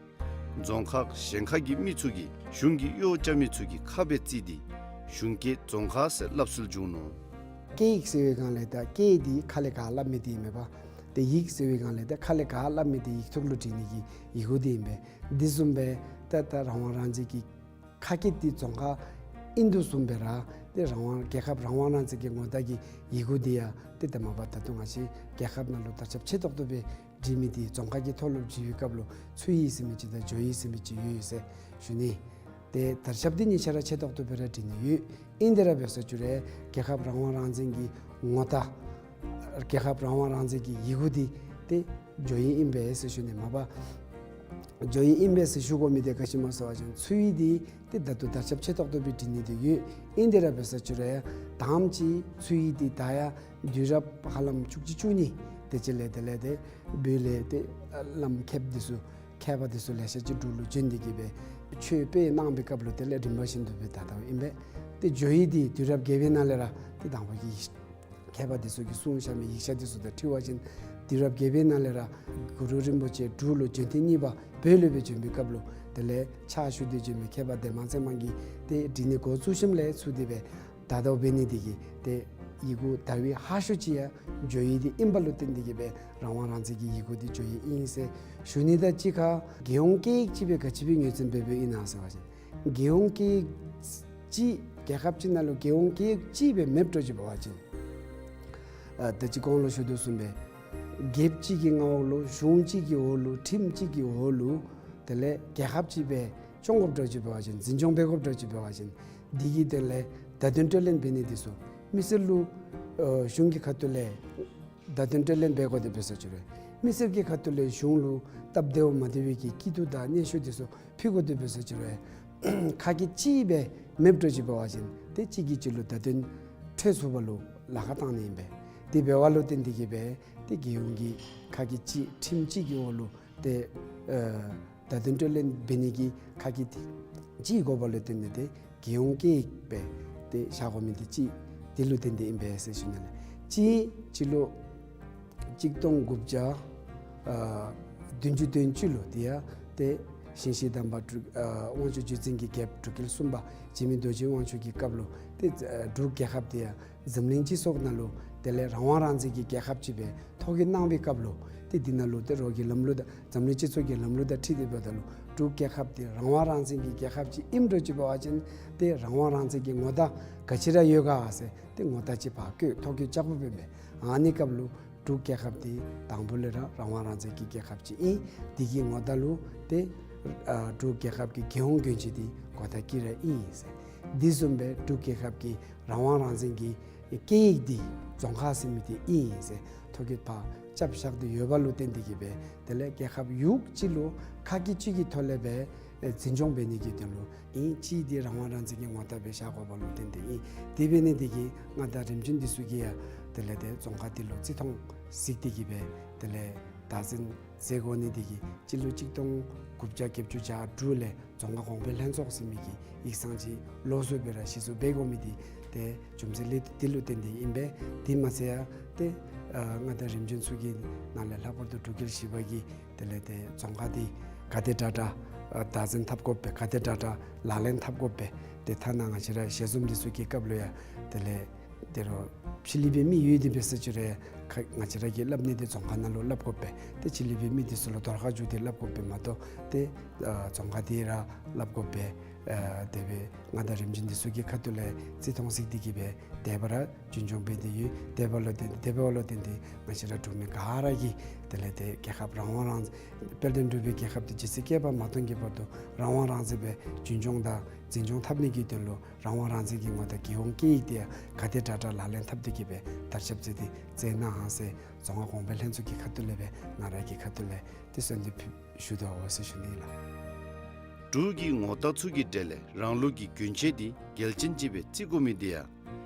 རྫོང་ཁག་གཞན་ཁ་གི་མི་ཚུ་གིས་གཞུང་གི་གཡོག་རྐྱབ་མི་ཚུ་གི་ཁ་སྦེ་བརྩིས་ཏེ་གཞུང་སྐད་རྫོང་ཁ་ཟེར་སླབ་སྲོལ་བྱུང་ནུག། སྐད་ཡིག་ཟེར་བའི་སྒང་ལས་ད་སྐད་འདི་ཁ་ལས་ག་སླབ་མི་འདི་ཨིན་མས་པ། ཏེ་ཡིག་ཟེར་བའི་སྒང་ལས་ད་ཁ་ལས་ག་སླབ་མི་འདི་ཡིག་ཐོག་ལུ་བྲིས་ནི་གི་ཡི་གུ་འདི་ཨིན་པས། འདི་བཟུམ་སྦེ་ད་ད་རང་དབང་རང་བཙན་གྱི་ཁ་སྐད་འདི་རྫོང་ཁ་ཨིན་དོ་བཟུམ་སྦེ་ར་ཏེ་རང་དབང་རྒྱལ་ཁབ་རང་དབང་རང་བཙན་གྱི་ངོ་རྟགས་ཀྱི་ཡི་གུ་འདི་ཡང་ཏེ་ད་མ་པ་ད་ལྟོ་ང་བཅས་རྒྱལ་ཁབ་ནང་ལུ་དར་ཁྱབ་ཆེ་ཏོག་ཏོ་སྦེ་བྲིས་མི་འདི་རྫོང་ཁ་གི་ཐོག་ལུ་བྲིས་པའི་སྐབས་ལུ་ཚུ་ཡིག་ཟེར་མི་ཅིག་དང་ཇོ་ཡིག་ཟེར་མི་ཅིག་ཡོད་ཡོད་ཟེར་ཞུ་ནི། ཏེ་དར་ཁྱབ་འདི་གཉིས་ཆ་ར་ཆེ་ཏོག་ཏོ་སྦེ་ར་བྲིས་ནི་ཡོད། ཨིན་ཏེ་ར་འབད་ས་ཅིག་རུང་རྒྱལ་ཁབ་རང་དབང་རང་བཙན་གྱི་ངོ་རྟགས་རྒྱལ་ཁབ་རང་དབང་རང་བཙན་གྱི་ཡི་གུ་འདི་ཏེ་ཇོ་ཡིག་ཨིན་པས་ཟེར་ཞུ་ནི། མ་པ་ བྱོན་ཡི་ཨིན་པས་ཟེར་ཞུ་དགོ་མི་འདི་ག་ཅི་སྨོ་ཟེར་བ་ཅིན་ཚུ་ཡིག་འདི་ཏེ་ད་ལྟོ་དར་ཁྱབ་ཆེ་ཏོག་ཏོ་སྦེ་འབྲི་ནི་འདི་ཡོད། ཨིན་ཏེ་ར་འབད་ས་ཅིག་རུང་ཡང་དང་པ་ཅིག་ཚུ་ཡིག་འདི་ད་ཡང་དུས་རབས་ཧ་ལམ་བཅུ་གཅིག་བཅུ་གཉིས་དེ་ཅིག་ལས་དེ་ལས་ཏེ་བོད་ལས་ཏེ་བླམ་མཁསཔ་འདི་ཚུ་མཁས་པ་འདི་ཚུ་ལེ་ཤ་ཅིག་འབྲུག་ལུ་བྱོན་ཏེ་གིས་སྦེ་ཆོས་སྤེལ་གནང་པའི་སྐབས་ལུ་དེ་ལས་རིམ་པ་བཞིན་དུ་སྦེ་ད་ལྟོ་ཨིན་པས། ཏེ་བྱོན་ཡིག་འདི་དུས་རབས་བརྒྱད་པའི་ནང་ལས་ར་ཏེ་དང་པ་གི་མཁས་པ་འདི་ཚུ་གིས་གསུངས་བཞག་མི་ཡིག་ཆ་འདི་ཚུ་དང་འཁྲིལ་བ་ཅིན་དུས་རབས་བརྒྱད་པའི་ནང་ལས་ར་གུ་རུ་རིན་པོ་ཆེ་འབྲུག་ལུ་བྱོན་ཐེངས་གཉིས་པ་བོད་ལུ་སྦེ་བྱོན་པའི་སྐབས་ལུ་དེ་ལས་ཕྱག་ཞུ་སྟེ་བྱོན་མི་མཁས་པ་ལྡན་མ་ཚེ་མང་གིས་ཏེ་འབྲི་ནི་འགོ་བཙུགས་ཞིནམ་ལས་ཚུར་ཏེ་སྦེ་ད་ལྟོ་འབད་ནི་འདི་གིས་ཏེ་ཡི་གུ་དར་བའི་ཧ་ཤོས་ཅིག་ཡང་བྱོན་ཡིག་འདི་ཨིནམ་ལུ་བརྟེན་ཏེ་གིས་སྦེ་རང་དབང་རང་བཙན་གྱི་ཡི་གུ་འདི་བྱོན་ཡིག་ཨིན་ཟེར་ཞུ་ནི་དང་གཅིག་ཁར་རྒྱལ་ཡོངས་སྐད་ཡིག་ཅིག་སྦེ་ག་ཅི་སྦེ་ངོས་འཛིན་འབད་འབདཝ་ཨིན་ན་ཟེར་བ་ཅིན་རྒྱལ་ཡོངས་སྐད་ཡིག་གཅིག་རྒྱལ་ཁབ་ཅིག་ནང་ལུ་རྒྱལ་ཡོངས་སྐད་ཡིག་གཅིག་སྦེ་མེདཔ་འདྲཝ་ཅིག་འབད་བ་ཅིན་ཨ་ད་ཅི་གོང་ལུ་ཞུ་དོ་བཟུམ་སྦེ་རྒྱལཔོ་གཅིག་གི་མངའ་འོག་ལུ་གཞུང་གཅིག་གི་འོག་ལུ་ཁྲིམས་གཅིག་གི་འོག་ལུ་དེ་ལས་རྒྱལ་ཁབ་ཅིག་སྦེ་སྐྱོང་དགོཔ་འདྲཝ་ཅིག་འབད་བ་ཅིན་འཛིན་སྐྱོང་འབད་དགོཔ་འདྲཝ་ཅིག་འབད་བ་ཅིན་འདི་གི་དོན་ལས་བརྡ་དོན་སྤྲོད་ལེན་འབད་ནི་འདི་ཚུ་མི་སེར་ལུ་ཨ་གཞུང་གི་ཁ་ཐུག་ལས་བརྡ་དོན་སྤྲོད་ལེན་འབད་དགོ་དེ་འབད་ས་ཅིག་རུང་མི་སེར་གྱི་ཁ་ཐུག་ལས་གཞུང་ལུ་སྟབས་བདེཝ་མ་བདེ་བའི་གི་སྐྱིད་སྡུག་དང་སྙན་ཞུ་འདི་ཚུ་ཕུལ་དགོ་དེ་འབད་ས་ཅིག་རུང་ཁ་སྐད་གཅིག་སྦེ་མེདཔ་འདྲཝ་ཅིག་འབད་བ་ཅིན་ཏེ་གཅིག་གིས་གཅིག་ལུ་བརྡ་དོན་འཕྲོད་ཚུགས་པ་ལུ་ལཱ་ཁག་བཏང་ནི་ཨིན་པས། དེ་འབདཝ་ལུ་བརྟེན་ཏེ་གིས་སྦེ་ཏེ་རྒྱལ་ཡོངས་ཀྱི་ཁ་སྐད་གཅིག་ཁྲིམས་གཅིག་གི་འོག་ལུ་ཏེ་ཨ་བརྡ་དོན་སྤྲོད་ལེན་འབད་ནི་གི་ཁ་སྐད་གཅིག་དགོ་པ་ལུ་བརྟེན་ཏེ་ཏེ་རྒྱལ་ཡོངས་སྐད་ཡིག་སྦེ་ཏེ་བཞག་དགོ་མི་འདི་གཅིག་འདི་ལུ་བརྟེན་ཏེ་ཨིན་པས་ཟེར་ཞུ་ནི་ལགས། གཅིག་སྤྱི་ལོ་གཅིག་སྟོང་དགུ་བརྒྱ་ཨ་བདུན་ཅུ་དོན་གཅིག་ལུ་དེ་ཡང་ཏེ་ཞིང་གཤེགས་དམ་པ་འབྲུག་ཨ་དབང་ཕྱུག་བརྒྱུད་འཛིན་གྱི་རྒྱལཔོ་འབྲུག་རྒྱལ་གསུམ་པ་འཇིགས་མེད་རྡོ་རྗེ་དབང་ཕྱུག་གི་སྐབས་ལུ་ཏེ་ཨ་འབྲུག་རྒྱལ་ཁབ་དེ་ཡང་འཛམ་གླིང་སྤྱི་ཚོགས་ནང་ལུ་དེ་ལས་རང་དབང་རང་བཙན་གྱི་རྒྱལ་ཁབ་ཅིག་སྦེ་ཐོ་བཀོད་གནང་བའི་སྐབས་ལུ་ཏེ་འདི་ནང་ལུ་ཏེ་རོགས་ཀྱི་ལམ་ལུགས་དང་འཛམ་གླིང་སྤྱི་ཚོགས་ཀྱི་ལམ་ལུགས་དང་འཁྲིལ་ཏེ་འབདཝ་ད་ལུ་འབྲུག་རྒྱལ་ཁབ་འདི་རང་དབང་རང་བཙན་གྱི་རྒྱལ་ཁབ་ཅིག་ཨིནམ་འདྲཝ་ཅིག་འབད་བ་ཅིན་ཏེ་རང་དབང་རང་བཙན་གྱི་ངོ་རྟགས་ག་ཅི་ར་ཡོད་ག་ཟེར་ཏེ་ངོ་རྟགས་ཅིག་ཕར་བཀོད་ཐོ་བཀོད་རྐྱབ་དགོཔ་ཨིན་པས། ཨ་ནི་སྐབས་ལུ་འབྲུག་རྒྱལ་ཁབ་འདི་དང་པོ་ལས་ར་རང་དབང་རང་བཙན་གྱི་རྒྱལ་ཁབ་ཅིག་ཨིན། འདི་གི་ངོ་རྟགས་ལུ་ཏེ་ཨ་འབྲུག་རྒྱལ་ཁབ་ཀྱི་རྒྱལ་ཡོངས་གྱོན་ཆས་འདི་གོ་དང་དཀྱི་ར་ཨིན་ཟེར། འདི་བཟུམ་སྦེ་འབྲུག་རྒྱལ་ཁབ་ཀྱི་རང་དབང་རང་བཙན་གྱི་སྐད་ཡིག་འདི་རྫོང་ཁ་ཟེར་མི་འདི་ཨིན་ཟེར་ཐོ་བཀོད་ཕར་རྐྱབ་བཞག་སྟེ་ཡོད་པ་ལུ་བརྟེན་ཏེ་གིས་སྦེ་དེ་ལས་རྒྱལ་ཁབ་ཡོངས་ཀྱི་ལུ་ཁ་སྐད་གཅིག་གི་ཐོག་ལས་སྦེ་འཛིན་སྐྱོང་འབད་ནི་གི་དོན་ལུ་ཨིན། གཅིག་འདི་རང་དབང་རང་བཙན་གྱི་ངོ་རྟགས་སྦེ་བཞག་དགོ་པ་ལུ་བརྟེན་ཏེ་ཨིན། དེ་འབད་ནི་འདི་གིས་མངའ་བདག་རིམ་བྱོན་འདི་ཚུ་གིས་ཡང་དེ་ལས་ཏེ་རྫོང་ཁ་འདི་ལུ་བརྩི་མཐོང་གཟིགས་ཏེ་གིས་སྦེ་དེ་ལས་བདག་འཛིན་མཛད་དགོ་ནི་འདི་གིས་སྤྱི་ལོ་གཅིག་སྟོང་དགུ་བརྒྱ་བརྒྱད་ཅུ་གྱ་དྲུག་ལས་རྫོང་ཁ་གོང་འཕེལ་ལྷན་ཚོགས་ཟེར་མི་གི་ཡིག་ཚང་ཅིག་ལོགས་སུ་སྦེ་ར་གཞི་བཙུགས་འབད་དགོ་མི་འདི་ཏེ་རྒྱུ་མཚན་ལས་འདི་ལུ་བརྟེན་ཏེ་ཨིན་པས། དེ་མ་ཚད་ཡང་ཏེ་ཨ་མངའ་བདག་རིམ་བྱོན་ཚུ་གི་ནང་ལས་ལྷག་པར་དུ་འབྲུག་རྒྱལ་བཞི་པ་གིས་དེ་ལས་ཏེ་རྫོང་ཁ་འདི་ག་དེ་དྲག་དྲག་ཨ་བདག་འཛིན་འཐབ་དགོ་པས། ག་དེ་དྲག་དྲག་ལག་ལེན་འཐབ་དགོ་པས། ཏེ་ཐ་ན་ང་བཅས་ར་ཞལ་འཛོམས་འདི་ཚུ་གི་སྐབས་ལུ་ཡང་དེ་ལས་ཏེ་རོགས་ཕྱི་གླིང་པའི་མི་ཡོད་དེ་འབད་ས་ཅིག་རུང་ཁ་ང་བཅས་ར་གིས་སླབ་ནི་འདི་རྫོང་ཁ་ནང་ལུ་སླབ་དགོ་པས། ཏེ་ཕྱི་གླིང་པའི་མི་འདི་ཚུ་ལུ་དོར་ཁ་བཅུག་སྟེ་སླབ་དགོ་པས་མ་གཏོགས་ཏེ་ཨ་རྫོང་ཁ་འདི་ར་སླབ་དགོ་པས། ཨ་དེ་སྦེ་མངའ་བདག་རིམ་བྱོན་འདི་ཚུ་གི་ཁ་ཐུག་ལས་བརྩི་མཐོང་གཟིགས་ཏེ་གིས་སྦེ་དེ་སྦེ་ར་རྒྱུན་སྐྱོང་འབད་དེ་ཡོད། དེ་འབདཝ་ལུ་བརྟེན་དེ་འབདཝ་ལུ་བརྟེན་ཏེ་ང་བཅས་ར་འབྲུག་མི་ག་ར་གིས་དེ་ལས་ཏེ་རྒྱལ་ཁབ་རང་དབང་རང་དཔལ་ལྡན་འབྲུག་པའི་རྒྱལ་ཁབ་འདི་ཇི་སྲིད་བསྐལ་པ་མ་སྟོངས་ཀྱི་བར་དུ་རང་དབང་རང་བཙན་སྦེ་རྒྱུན་སྐྱོང་དང་འཛིན་སྐྱོང་འཐབ་ནི་གི་དོན་ལུ་རང་དབང་རང་བཙན་གྱི་ངོ་རྟགས་རྒྱལ་ཡོངས་སྐད་ཡིག་འདི་ཡང་ག་དེ་དྲག་དྲག་ལག་ལེན་འཐབ་སྟེ་གིས་སྦེ་དར་ཁྱབ་མཛད་དེ་མཛད་གནང་ཟེར་རྫོང་ཁ་གོང་འཕེལ་ལྷན་ཚོགས་ཀྱི་ཁ་ཐུག་ལས་སྦེ་ང་ར་གི་ཁ་ཐུག་ལས་ཏེ་གསོལ་འདེབས་ཞུ་དོ་ཟེར་ཞུ་ནི་ལགས། འབྲུག་གི་ངོ་རྟགས་ཚུ་གི་གྲས་ལས་རང་ལུགས་ཀྱི་གྱོན་ཆས་འདི་གལ་ཆེན་ཅིག་སྦེ་བརྩི་དགོ་མི་འདི་ཡང་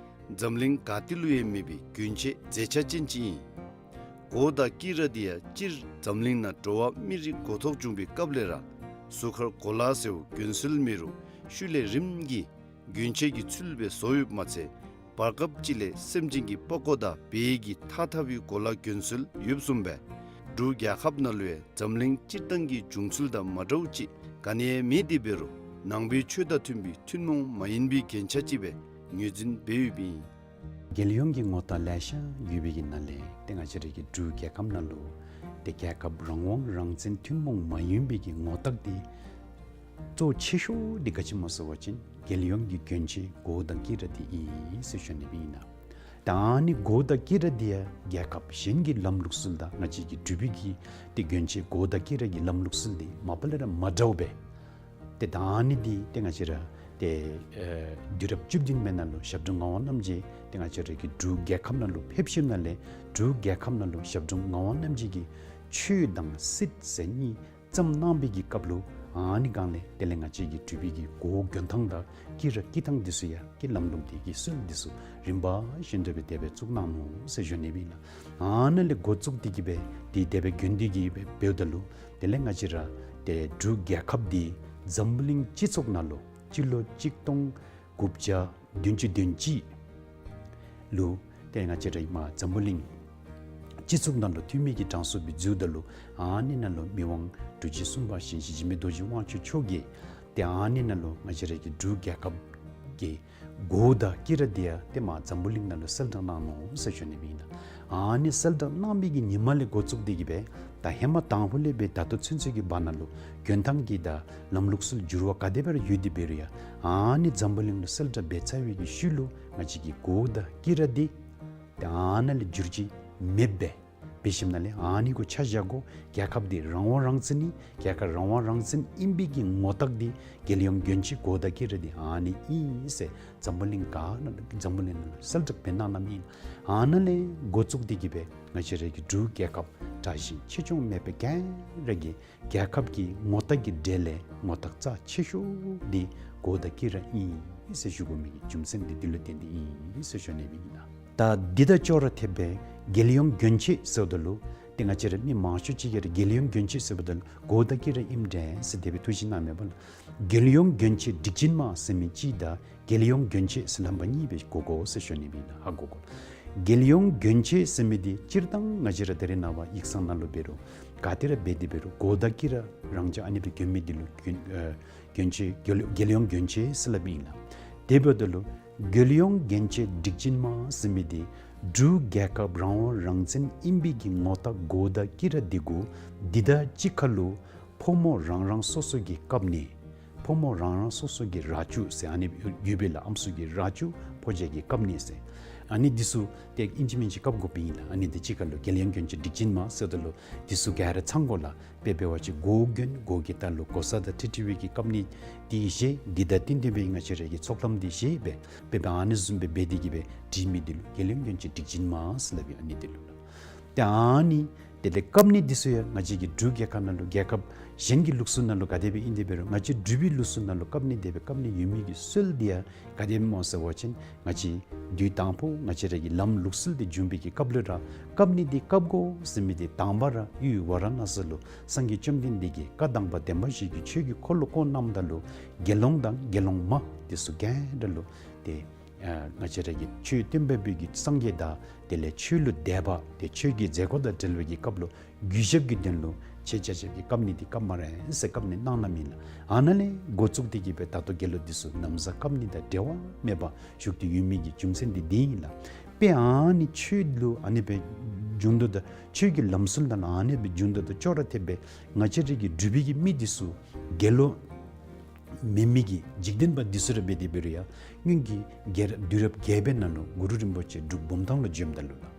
འཛམ་གླིང་ག་ཏེ་ལུ་ཡང་མེད་པའི་གྱོན་ཆས་མཛེས་ཆ་ཅན་ཅིག་ཨིན། གོ་དང་དཀྱི་ར་འདི་ཡང་སྤྱིར་འཛམ་གླིང་ནང་འགྲོ་བ་མི་རིགས་འགོ་ཐོག་བྱུང་བའི་སྐབས་ལས་ར་གཟུགས་ཁར་གོ་ལ་ཟེརཝ་གྱོན་སྲོལ་མེད་རུང་ཤུལ་ལས་རིམ་གྱིས་གྱོན་ཆས་ཀྱི་ཚུལ་སྦེ་བཟོ་ཡོདཔ་མ་ཚད་བར་སྐབས་ཅིག་ལས་སེམས་ཅན་གྱི་པགས་ཀོ་དང་བལ་གྱི་ཐགས་འཐག་པའི་གོ་ལ་གྱོན་སྲོལ་ཡོདཔ་བཟུམ་སྦེ་འབྲུག་རྒྱལ་ཁབ་ནང་ལུ་ཡང་འཛམ་གླིང་སྤྱིར་བཏང་གི་བྱུང་ཚུལ་དང་མ་འདྲཝ་ཅིག་ག་ནི་ཡང་མེད། དེ་འབད་རུང་ནང་པའི་ཆོས་དང་མཐུན་པའི་ཐུན་མོང་མ་ཡིན་པའི་རྒྱན་ཆ་ཅིག་སྦེ་ངོས་འཛིན་འབད་ཡོདཔ་ཨིན། རྒྱལ་ཡོངས་ཀྱི་ངོ་རྟགས་ལེ་ཤ་ཡོད་པའི་གི་ནང་ལས་ཏེ་ང་བཅས་རའི་གི་འབྲུག་རྒྱལ་ཁབ་ནང་ལུ་ཏེ་རྒྱལ་ཁབ་རང་དབང་རང་བཙན་ཐུན་མོང་མ་ཡིན་པའི་གི་ངོ་རྟགས་འདི་གཙོ་ཆེ་ཤོས་འདི་ག་ཅི་སྨོ་ཟེར་བ་ཅིན་རྒྱལ་ཡོངས་ཀྱི་གྱོན་ཆས་གོ་དང་དཀྱི་ར་འདི་ཨིན་ཟེར་ཞུ་ནི་ཨིན་ལགས། ད་ཨ་ནི་གོ་དང་དཀྱི་ར་འདི་ཡང་རྒྱལ་ཁབ་གཞན་གྱི་ལམ་ལུགས་སྲོལ་དང་ང་བཅས་ཀྱི་འབྲུག་པའི་གི་ཏེ་གྱོན་ཆས་གོ་དང་དཀྱི་ར་གི་ལམ་ལུགས་སྲོལ་འདི་མ་པ་ལས་ར་མ་འདྲཝ་སྦེ། ཏེ་ད་ཨ་ནི་འདི་ཏེ་ང་བཅས་ར་ཏེ་ཨེ་དུས་རབས་བཅུ་བདུན་མའི་ནང་ལུ་ཞབས་དྲུང་ངག་དབང་རྣམ་རྒྱལ་ཏེ་ང་བཅས་ར་གི་འབྲུག་རྒྱལ་ཁབ་ནང་ལུ་ཕེབས་ཞིནམ་ལས་འབྲུག་རྒྱལ་ཁབ་ནང་ལུ་ཞབས་དྲུང་ངག་དབང་རྣམ་རྒྱལ་གྱིས་ཆོས་དང་སྲིད་ཟེར་གཉིས་ བརྩམས་གནང་བའི་གི་སྐབས་ལུ་ཨ་ནི་སྒང་ལས་དེ་ལས་ང་བཅས་ཀྱི་འབྲུག་པའི་གི་གོ་མགོན་ཐང་དང་སྐྱེས་རབས་སྐྱེས་ཐང་འདི་ཚུ་ཡང་ཀྱི་ལམ་ལུགས་འདི་གི་སྲོལ་འདི་ཚུ་རིམ་པ་བཞིན་དུ་སྦེ་དེ་སྦེ་བཙུགས་གནང་ནུག་ཟེར་ཞུ་ནི་སྦེ་ཨིན་ལགས། ཨ་ནཱ་ལས་འགོ་བཙུགས་ཏེ་གི་སྦེ་དེ་དེ་སྦེ་དགོན་སྡེ་གི་སྦེ་འབདཝ་ད་ལུ་དེ་ལས་ང་བཅས་ར་ཏེ་འབྲུག་རྒྱལ་ཁབ་འདི་འཛམ་བུ་གླིང་སྤྱི་ཚོགས་ནང་ལུ་སྤྱི་ལོ་གཅིག་སྟོང་དགུ་བརྒྱ་བདུན་ཅུ་དོན་གཅིག་ལུ་ཏེ་ང་བཅས་ར་མར་འཛམ་བུ་གླིང་སྤྱི་ཚོགས་ནང་ལུ་འཐུས་མི་གི་གྲངས་སུ་སྦེ་འཛུལཝ་ད་ལུ་ཨ་ནི་ནང་ལུ་མི་དབང་གྲུ་བཞི་གསུམ་པ་ཞིང་གཤེགས་འཇིགས་མེད་རྡོ་རྗེ་དབང་ཕྱུག་མཆོག་གིས་ཏེ་ཨ་ནི་ནང་ལུ་ང་བཅས་ར་གི་འབྲུག་རྒྱལ་ཁབ་ཀྱི་གོ་དང་སྐྱེས་རབས་འདི་ཡང་ཏེ་མར་འཛམ་བུ་གླིང་ནང་ལུ་གསལ་བསྒྲགས་གནང་ནུག་ཟེར་ཞུ་ནི་སྦེ་ཨིན་ལགས། ཨ་ནི་གསལ་བསྒྲགས་གནང་བའི་གི་ཉིནམ་ལས་འགོ་བཙུགས་ཏེ་གི་སྦེ་ད་ཧེ་མ་དང་ཕུ་ལས་སྦེ་ད་ལྟོ་ཚུན་ཚོད་ཀྱི་བར་ན་ལུ་མགོན་ཐང་གི་ད་ལམ་ལུགས་སྲོལ་འགྱུར་བ་ག་དེ་སྦེ་ར་ཡོད་དེ་འབད་རུང་ཡང་ཨ་ནི་འཛམ་བུ་གླིང་ལུ་གསལ་བསྒྲགས་འབད་ཚར་བའི་གི་ཤུལ་ལུ་ང་བཅས་ཀྱི་གོ་དང་སྐྱེས་རབས་འདི་ཏེ་ཨ་ནཱ་ལས་འགྱུར་བཅོས་མེདཔ་སྦེ་འབད་ཞིནམ་ལས་ཨ་ནི་གུ་ཆ་བཞག་དགོ། རྒྱལ་ཁབ་འདི་རང་དབང་རང་བཙན་ཨིན། རྒྱལ་ཁབ་རང་དབང་རང་བཙན་ཨིན་པའི་གི་ངོ་རྟགས་འདི་རྒྱལ་ཡོངས་གྱོན་ཆས་གོ་དང་སྐྱེས་རབས་འདི་ཨ་ནི་ཨིན་ཟེར་འཛམ་བུ་གླིང་ག་ནང་འཛམ་བུ་གླིང་ནང་ལུ་གསལ་བསྒྲགས་འབད་གནང་གནངམ་ཨིན། ཨ་ནཱ་ལས་འགོ་བཙུགས་ཏེ་གི་སྦེ་ང་བཅས་ར་གི་འབྲུག་རྒྱལ་ཁབ་དྲག་ཞན་ཆེ་ཆུང་མེད་པར་ག་ར་གིས་རྒྱལ་ཁབ་ཀྱི་ངོ་རྟགས་ཀྱི་གྲས་ལས་ངོ་རྟགས་རྩ་ཆེ་ཤོས་འདི་གོ་དང་སྐྱེས་རབས་ཨིན་ཟེར་ཞུ་དགོ་མི་གི་རྒྱུ་མཚན་འདི་འདི་ལུ་བརྟེན་ཏེ་ཨིན་ཟེར་ཞུ་ནི་སྦེ་ཨིན་ལགས། ད་འདི་དང་ཅོག་ར་འཐདཔ་སྦེ་རྒྱལ་ཡོངས་གྱོན་ཆས་ཟེརཝ་ད་ལུ་ཏེ་ང་བཅས་ར་མི་མང་ཤོས་ཅིག་གིས་ར་རྒྱལ་ཡོངས་གྱོན་ཆས་ཟེརཝ་ད་ལུ་གོ་དང་སྐྱེས་རབས་ཨིནམ་འདྲས་ཟེར་དེ་སྦེ་ཐུགས་བཞེད་གནངམ་མས་པ་ལགས། རྒྱལ་ཡོངས་གྱོན་ཆས་སྒྲིག་ཆེན་མ་ཟེར་མི་གཅིག་དང་རྒྱལ་ཡོངས་གྱོན་ཆས་ཟེར་ལྷམ་པ་གཉིས་སྦེ་གོ་དགོ་ཟེར་ཞུ་ནི་སྦེ་ཨིན་ལགས། ཧ་གོ་དགོ། རྒྱལ་ཡོངས་གྱོན་ཆས་ཟེར་མི་འདི་སྤྱིར་བཏང་ང་བཅས་ར་ད་རེས་ནངས་པ་ཡིག་ཚང་ནང་ལུ་འབད་རུང་ག་ཏེ་ར་འབད་དེ་འབད་རུང་གོ་དང་སྐྱེས་རབས་རང་འཇགས་ཨ་ནི་སྦེ་གྱོན་མི་འདི་ལུ་གྱོན་ཨ་གྱོན་ཆས་རྒྱལ་རྒྱལ་ཡོངས་གྱོན་ཆས་ཟེར་སླབ་ཨིན་ལགས། དེ་འབདཝ་ད་ལུ་རྒྱལ་ཡོངས་གྱོན་ཆས་སྒྲིག་ཆེན་མ་ཟེར་མི་འདི་འབྲུག་རྒྱལ་ཁབ་རང་དབང་རང་བཙན་ཨིན་པའི་གི་ངོ་རྟགས་གོ་དང་སྐྱེས་རབས་འདི་གུ་འདི་དང་གཅིག་ཁར་ལུ་ཕོ་མོ་རང་རང་སོ་སོ་གི་བཀབ་ནི། ཕོ་མོ་རང་རང་སོ་སོ་གི་རྭ་ཅོ་ཟེར་ཨ་ནི་ཡོད་པས་ལགས། ཨམ་སྲུ་གི་རྭ་ཅོ་ཕོ་རྒྱས་ཀྱི་བཀབ་ནི་ཟེར། ཨ་ནི་འདི་ཚུ་ཏེ་ཨིན་ཅི་མིན་ཅི་བཀབ་དགོཔ་ཨིན་ལགས། ཨ་ནི་འདི་གཅིག་ཁར་ལུ་རྒྱལ་ཡོངས་གྱོན་ཆས་སྒྲིག་ཆེན་མ་ཟེརཝ་ད་ལུ་འདི་ཚུ་ག་ར་ཚང་དགོ་ལགས། དཔེ་འབད་བ་ཅིན་གོ་གྱོན་གོ་གི་ལྟག་ལུ་གོ་ས་དང་འཁྲིལ་འཁྲིལ་བའི་གི་བཀབ་ནི་འདི་བཞེས། འདི་དང་བསྟུན་ཏེ་སྦེ་ང་བཅས་ར་གི་ཚོགས་ལམ་འདི་བཞེས་སྦེ་དཔེ་འབད་ཨ་ནི་བཟུམ་སྦེ་འབད་དེ་གི་སྦེ་བྲིས་མི་འདི་ལུ་རྒྱལ་ཡོངས་གྱོན་ཆས་སྒྲིག་ཆེན་མ་ཟེར་སླབ་ཨིན། ཨ་ནི་འདི་ལུ་ལགས། ཏེ་ཨ་ནི་དེ་ལས་བཀབ་ནི་འདི་ཚུ་ཡང་ང་བཅས་ཀྱི་འབྲུག་རྒྱལ་ཁབ་ནང་ལུ་རྒྱལ་ཁབ་གཞན་གྱི་ལུགས་སྲོལ་ནང་ལུ་ག་དེ་སྦེ་ཨིན་དེ་འབད་རུང་ང་བཅས་འབྲུག་པའི་ལུགས་སྲོལ་ནང་ལུ་བཀབ་ནི་དེ་སྦེ་བཀབ་ནི་ཡོད་མི་གི་སྲོལ་འདི་ཡང་ག་དེ་སྦེ་སྨོ་ཟེར་བ་ཅིན་ང་བཅས་དུས་དང་པོ་ང་བཅས་ར་གི་ལམ་ལུགས་སྲོལ་འདི་བྱུང་བའི་གི་སྐབས་ལུ་ར་བཀབ་ནི་འདི་བཀབ་དགོ་ཟེར་མི་འདི་དང་པ་ར་ཡུལ་ཝཱ་ར་ཎཱ་སི་ལུ་སངས་རྒྱས་བཅོམ་ལྡན་འདས་ཀྱིས་བཀའ་དང་པ་བདེན་པ་བཞི་གི་ཆོས་ཀྱི་འཁོར་ལོ་བསྐོར་གནངམ་ད་ལུ་དགེ་སློང་དང་དགེ་སློང་མ་འདི་ཚུ་ག་ར་ལུ་ཏེ་ཨ་ང་བཅས་ར་གི་ཆོས་སྟོན་པ་པོའི་གི་སངས་རྒྱས་དང་དེ་ལས་ཆོས་ལུ་དད་པ་ཏེ་ཆོས་ཀྱི་མཛད་སྒོ་དང་འབྲེལ་བའི་གི་སྐབས་ལུ་གུས་ཞབས་ཀྱི་དོན་ལུ་ཆེ་ཆ་ཆབ་ཀྱི་བཀབ་ནི་འདི་བཀབ་སྨ་རེ་ཟེར་བཀབ་ནི་གནང་གནངམ་ཨིན་ལགས། ཨ་ནཱ་ལས་འགོ་བཙུགས་ཏེ་གི་སྦེ་ད་ལྟོ་དགེ་སློང་འདི་ཚུ་ན་བཟའ་བཀབ་ནི་དང་འབྲལ་བ་མེད་པར་བཞུགས་ཏེ་ཡོད་མི་གི་རྒྱུ་མཚན་འདི་འདི་ཨིན་ལགས། དཔེ་ཨ་ནི་ཆོས་ལུ་ཨ་ནི་སྦེ་བྱུང་དོ་ད་ཆོས་ཀྱི་ལམ་སྲོལ་ནང་ལུ་ཨ་ནི་སྦེ་བྱུང་དོ་ད་ཅོག་ར་འཐདཔ་སྦེ་ང་བཅས་ར་གི་འབྲུག་པའི་གི་མི་འདི་ཚུ་དགེ་སློང་མེན་མི་གི་འཇིག་རྟེན་པ་འདི་ཚུ་ར་འབད་དེ་འབད་རུང་ཡང་སྔོན་གྱི་རྒྱལ་རབས་དུས་རབས་བརྒྱད་པའི་ནང་ལུ་གུ་རུ་རིན་པོ་ཆེ་འབྲུག་བུམ་ཐང་ལུ་བྱོནམ་ད་ལུ་ལགས།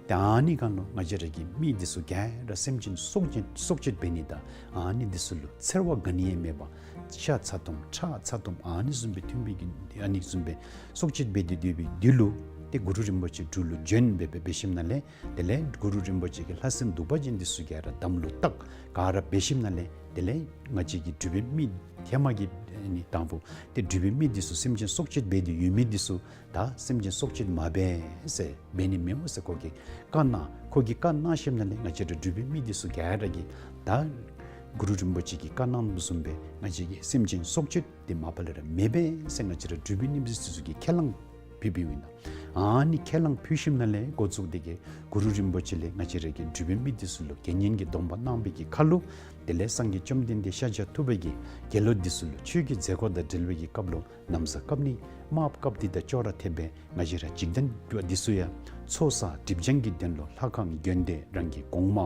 ཏེ་ཨ་ནི་སྒང་ལུ་ང་བཅས་ར་གི་མི་འདི་ཚུ་ག་ར་སེམས་ཅན་སྲོག་བཅད་སྲོག་བཅད་འབད་ནི་དང་ཨ་ནི་འདི་ཚུ་ལུ་འཚེར་བ་ག་ནི་ཡང་མེད་པར་ཤ་ཚ་ཏོམ་ཁྲག་ཚ་ཏོམ་ཨ་ནི་བཟུམ་སྦེ་ཐོན་པའི་གི་ཨ་ནི་བཟུམ་སྦེ་སྲོག་བཅད་འབད་དེ་སྡོད་པའི་དུས་ལུ་ཏེ་གུ་རུ་རིན་པོ་ཆེ་འབྲུག་ལུ་བྱོན་སྦེ་སྦེ་འབད་ཞིནམ་ལས་དེ་ལས་གུ་རུ་རིན་པོ་ཆེ་གི་ལྷ་སྲིན་གདུག་པ་ཅན་འདི་ཚུ་ག་ར་དམ་ལུ་བཏགས་ག་ར་འབད་ཞིནམ་ལས་དེ་ལས་ང་བཅས་ཀྱི་འབྲུག་པའི་མི་ཧེ་མ་གི་ཨ་ནི་དང་པོ་ཏེ་འབྲུག་པའི་མི་འདི་ཚུ་སེམས་ཅན་སྲོག་བཅད་འབད་དེ་ཡོད་མི་འདི་ཚུ་ད་སེམས་ཅན་སྲོག་བཅད་མ་འབད་ཟེར་འབད་ནི་མེན་འོང་ཟེར་ཁོ་གིས་བཀའ་གནང་། ཁོ་གིས་བཀའ་གནང་ཞིནམ་ལས་ང་བཅས་ར་འབྲུག་པའི་མི་འདི་ཚུ་ག་ར་གིས་ད་གུ་རུ་རིན་པོ་ཆེ་གིས་བཀའ་གནངམ་བཟུམ་སྦེ་ང་བཅས་ཀྱིས་སེམས་ཅན་སྲོག་བཅད་འདི་མ་པ་ལས་ར་མི་འབད་ཟེར་ང་བཅས་ར་འབྲུག་པའི་མི་འདི་ཚུ་གིས་ཁས་བླངས་ཕུལ་ཕུལཝ་ཨིན་ལགས། ཨ་ནི་ཁས་བླངས་ཕུལ་ཞིནམ་ལས་འགོ་བཙུགས་ཏེ་གི་གུ་རུ་རིན་པོ་ཆེ་ལས་ང་བཅས་ར་གི་འབྲུག་པའི་མི་འདི་ཚུ་ལུ་དགེ་བསྙེན་གྱི་སྡོམ་པ་གནང་བའི་གི་ཁར་ལུ་དེ་ལས་སངས་རྒྱས་བཅོམ་ལྡན་འདས་ཤཱཀྱ་ཐུབ་པ་གིས་དགེ་སློང་འདི་ཚུ་ལུ་ཆོས་ཀྱི་མཛད་སྒོ་དང་འབྲེལ་བའི་གི་སྐབས་ལུ་ན་བཟའ་བཀབ་ནི་དམརཔོ་བཀབ་ནི་དང་ཅོག་ར་འཐདཔ་སྦེ་ང་བཅས་ར་འཇིག་རྟེན་པ་འདི་ཚུ་ཡང་ཚོགས་བསགས་སྒྲིབ་སྦྱང་གི་དོན་ལུ་ལྷ་ཁང་དགོན་སྡེ་རང་གི་གོང་མ་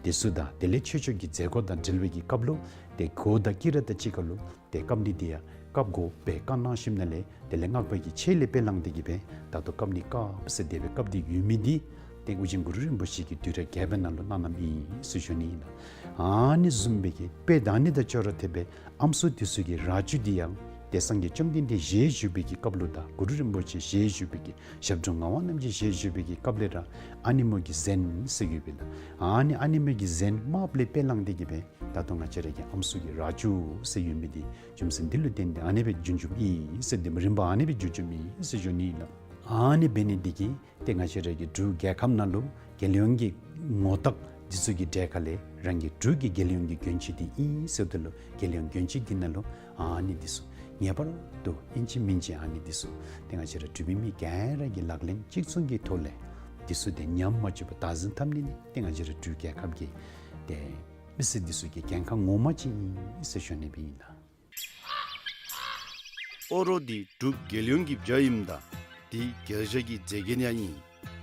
འདི་ཚུ་དང་དེ་ལས་ཆོས་ཕྱོགས་ཀྱི་མཛད་སྒོ་དང་འབྲེལ་བའི་གི་སྐབས་ལུ་ཏེ་གོ་དང་སྐྱེས་རབས་དང་གཅིག་ཁར་ལུ་ཏེ་བཀབ་ནི་འདི་ཡང་བཀབ་དགོ་པའི་བཀའ་གནང་ཞིནམ་ལས་དེ་ལས་སྔགས་པ་གིས་ཆེད་ལས་དཔེ་བླངས་ཏེ་གི་སྦེ་ད་ལྟོ་བཀབ་ནི་བཀབ་ཟེར་དེ་སྦེ་བཀབ་སྟེ་ཡོད་མི་འདི་ཏེ་ཨོ་རྒྱན་གུ་རུ་རིན་པོ་ཆེ་གིས་དུས་རབས་བརྒྱད་པའི་ནང་ལུ་གནང་གནངམ་ཨིན་ཟེར་ཞུ་ནི་ཨིན་ལགས། ཨ་ནི་བཟུམ་སྦེ་གི་དཔེ་ད་ནི་དང་ཅོག་ར་འཐདཔ་སྦེ་ཨམ་སྲུ་འདི་ཚུ་གི་རྭ་ཅོ་འདི་ཡང་ ཏེ་སངས་རྒྱས་བཅོམ་ལྡན་འདས་ཞལ་བཞུགས་པའི་གི་སྐབས་ལུ་དང་གུ་རུ་རིན་པོ་ཆེ་ཞལ་བཞུགས་པའི་གི་ཞབས་དྲུང་ངག་དབང་རྣམ་རྒྱལ་ཞལ་བཞུགས་པའི་གི་སྐབས་ལས་ར་ཨ་ནེམོ་གི་གཟན་ཟེར་ཡོདཔ་ཨིན་ལགས། ཨ་ནི་ཨ་ནེམོ་གི་གཟན་དམརཔོ་ལས་དཔེ་བླངས་ཏེ་གི་སྦེ་ད་ལྟོ་ང་བཅས་ར་གི་ཨམ་སྲུ་གི་ར་ཅུ་ཟེར་ཡོད་མི་འདི་རྒྱུ་མཚན་འདི་ལུ་བརྟེན་ཏེ་ཨ་ནི་སྦེ་བྱུང་བྱུངམ་ཨིན་ཟེར། འདི་རིམ་པ་ཨ་ནི་སྦེ་བྱུང་བྱུངམ་ཨིན་ཟེར་ཞུ་ནི་ཨིན་ལགས། ཨ་ནི་འབད་ནི་འདི་གིས་ཏེ་ང་བཅས་ར་གི་འབྲུག་རྒྱལ་ཁབ་ནང་ལུ་རྒྱལ་ཡོངས་ཀྱི་ངོ་རྟགས་འདི་ཚུ་གི་གྲས་ཁ་ལས་རང་གི་འབྲུག་གི་རྒྱལ་ཡོངས་ཀྱི་གྱོན་ཆས་འདི་ཨིན་ཟེརཝ་ད་ལུ་རྒྱལ་ཡོངས་གྱོན་ཆས་འདི་ནང་ལུ་ཨ་ནི་འདི་ཚུ་ངེས་པར་དུ་ཨིན་ཅི་མིན་ཅི་ཨ་ནི་འདི་ཚུ་ཏེ་ང་བཅས་ར་འབྲུག་པའི་མི་ག་ར་གིས་ལག་ལེན་གཅིག་མཚུངས་ཀྱི་ཐོག་ལས་འདི་ཚུ་ཏེ་ཉམས་མ་བཅུག་པར་བདག་འཛིན་འཐབ་ནི་ནི་ཏེ་ང་བཅས་ར་འབྲུག་རྒྱལ་ཁབ་ཀྱི་ཏེ་མི་སེར་འདི་ཚུ་གི་འགན་ཁག་ངོ་མ་ཅིག་ཨིན་ཟེར་ཞུ་ནི་སྦེ་ཨིན་ལགས། ཨོ་རོག་འདི་འབྲུག་རྒྱལ་ཡོངས་ཀྱི་བྱ་ཨིནམ་ད་འདི་རྒྱལ་བྱ་གི་མཛེས་རྒྱན་ཡང་ཨིན།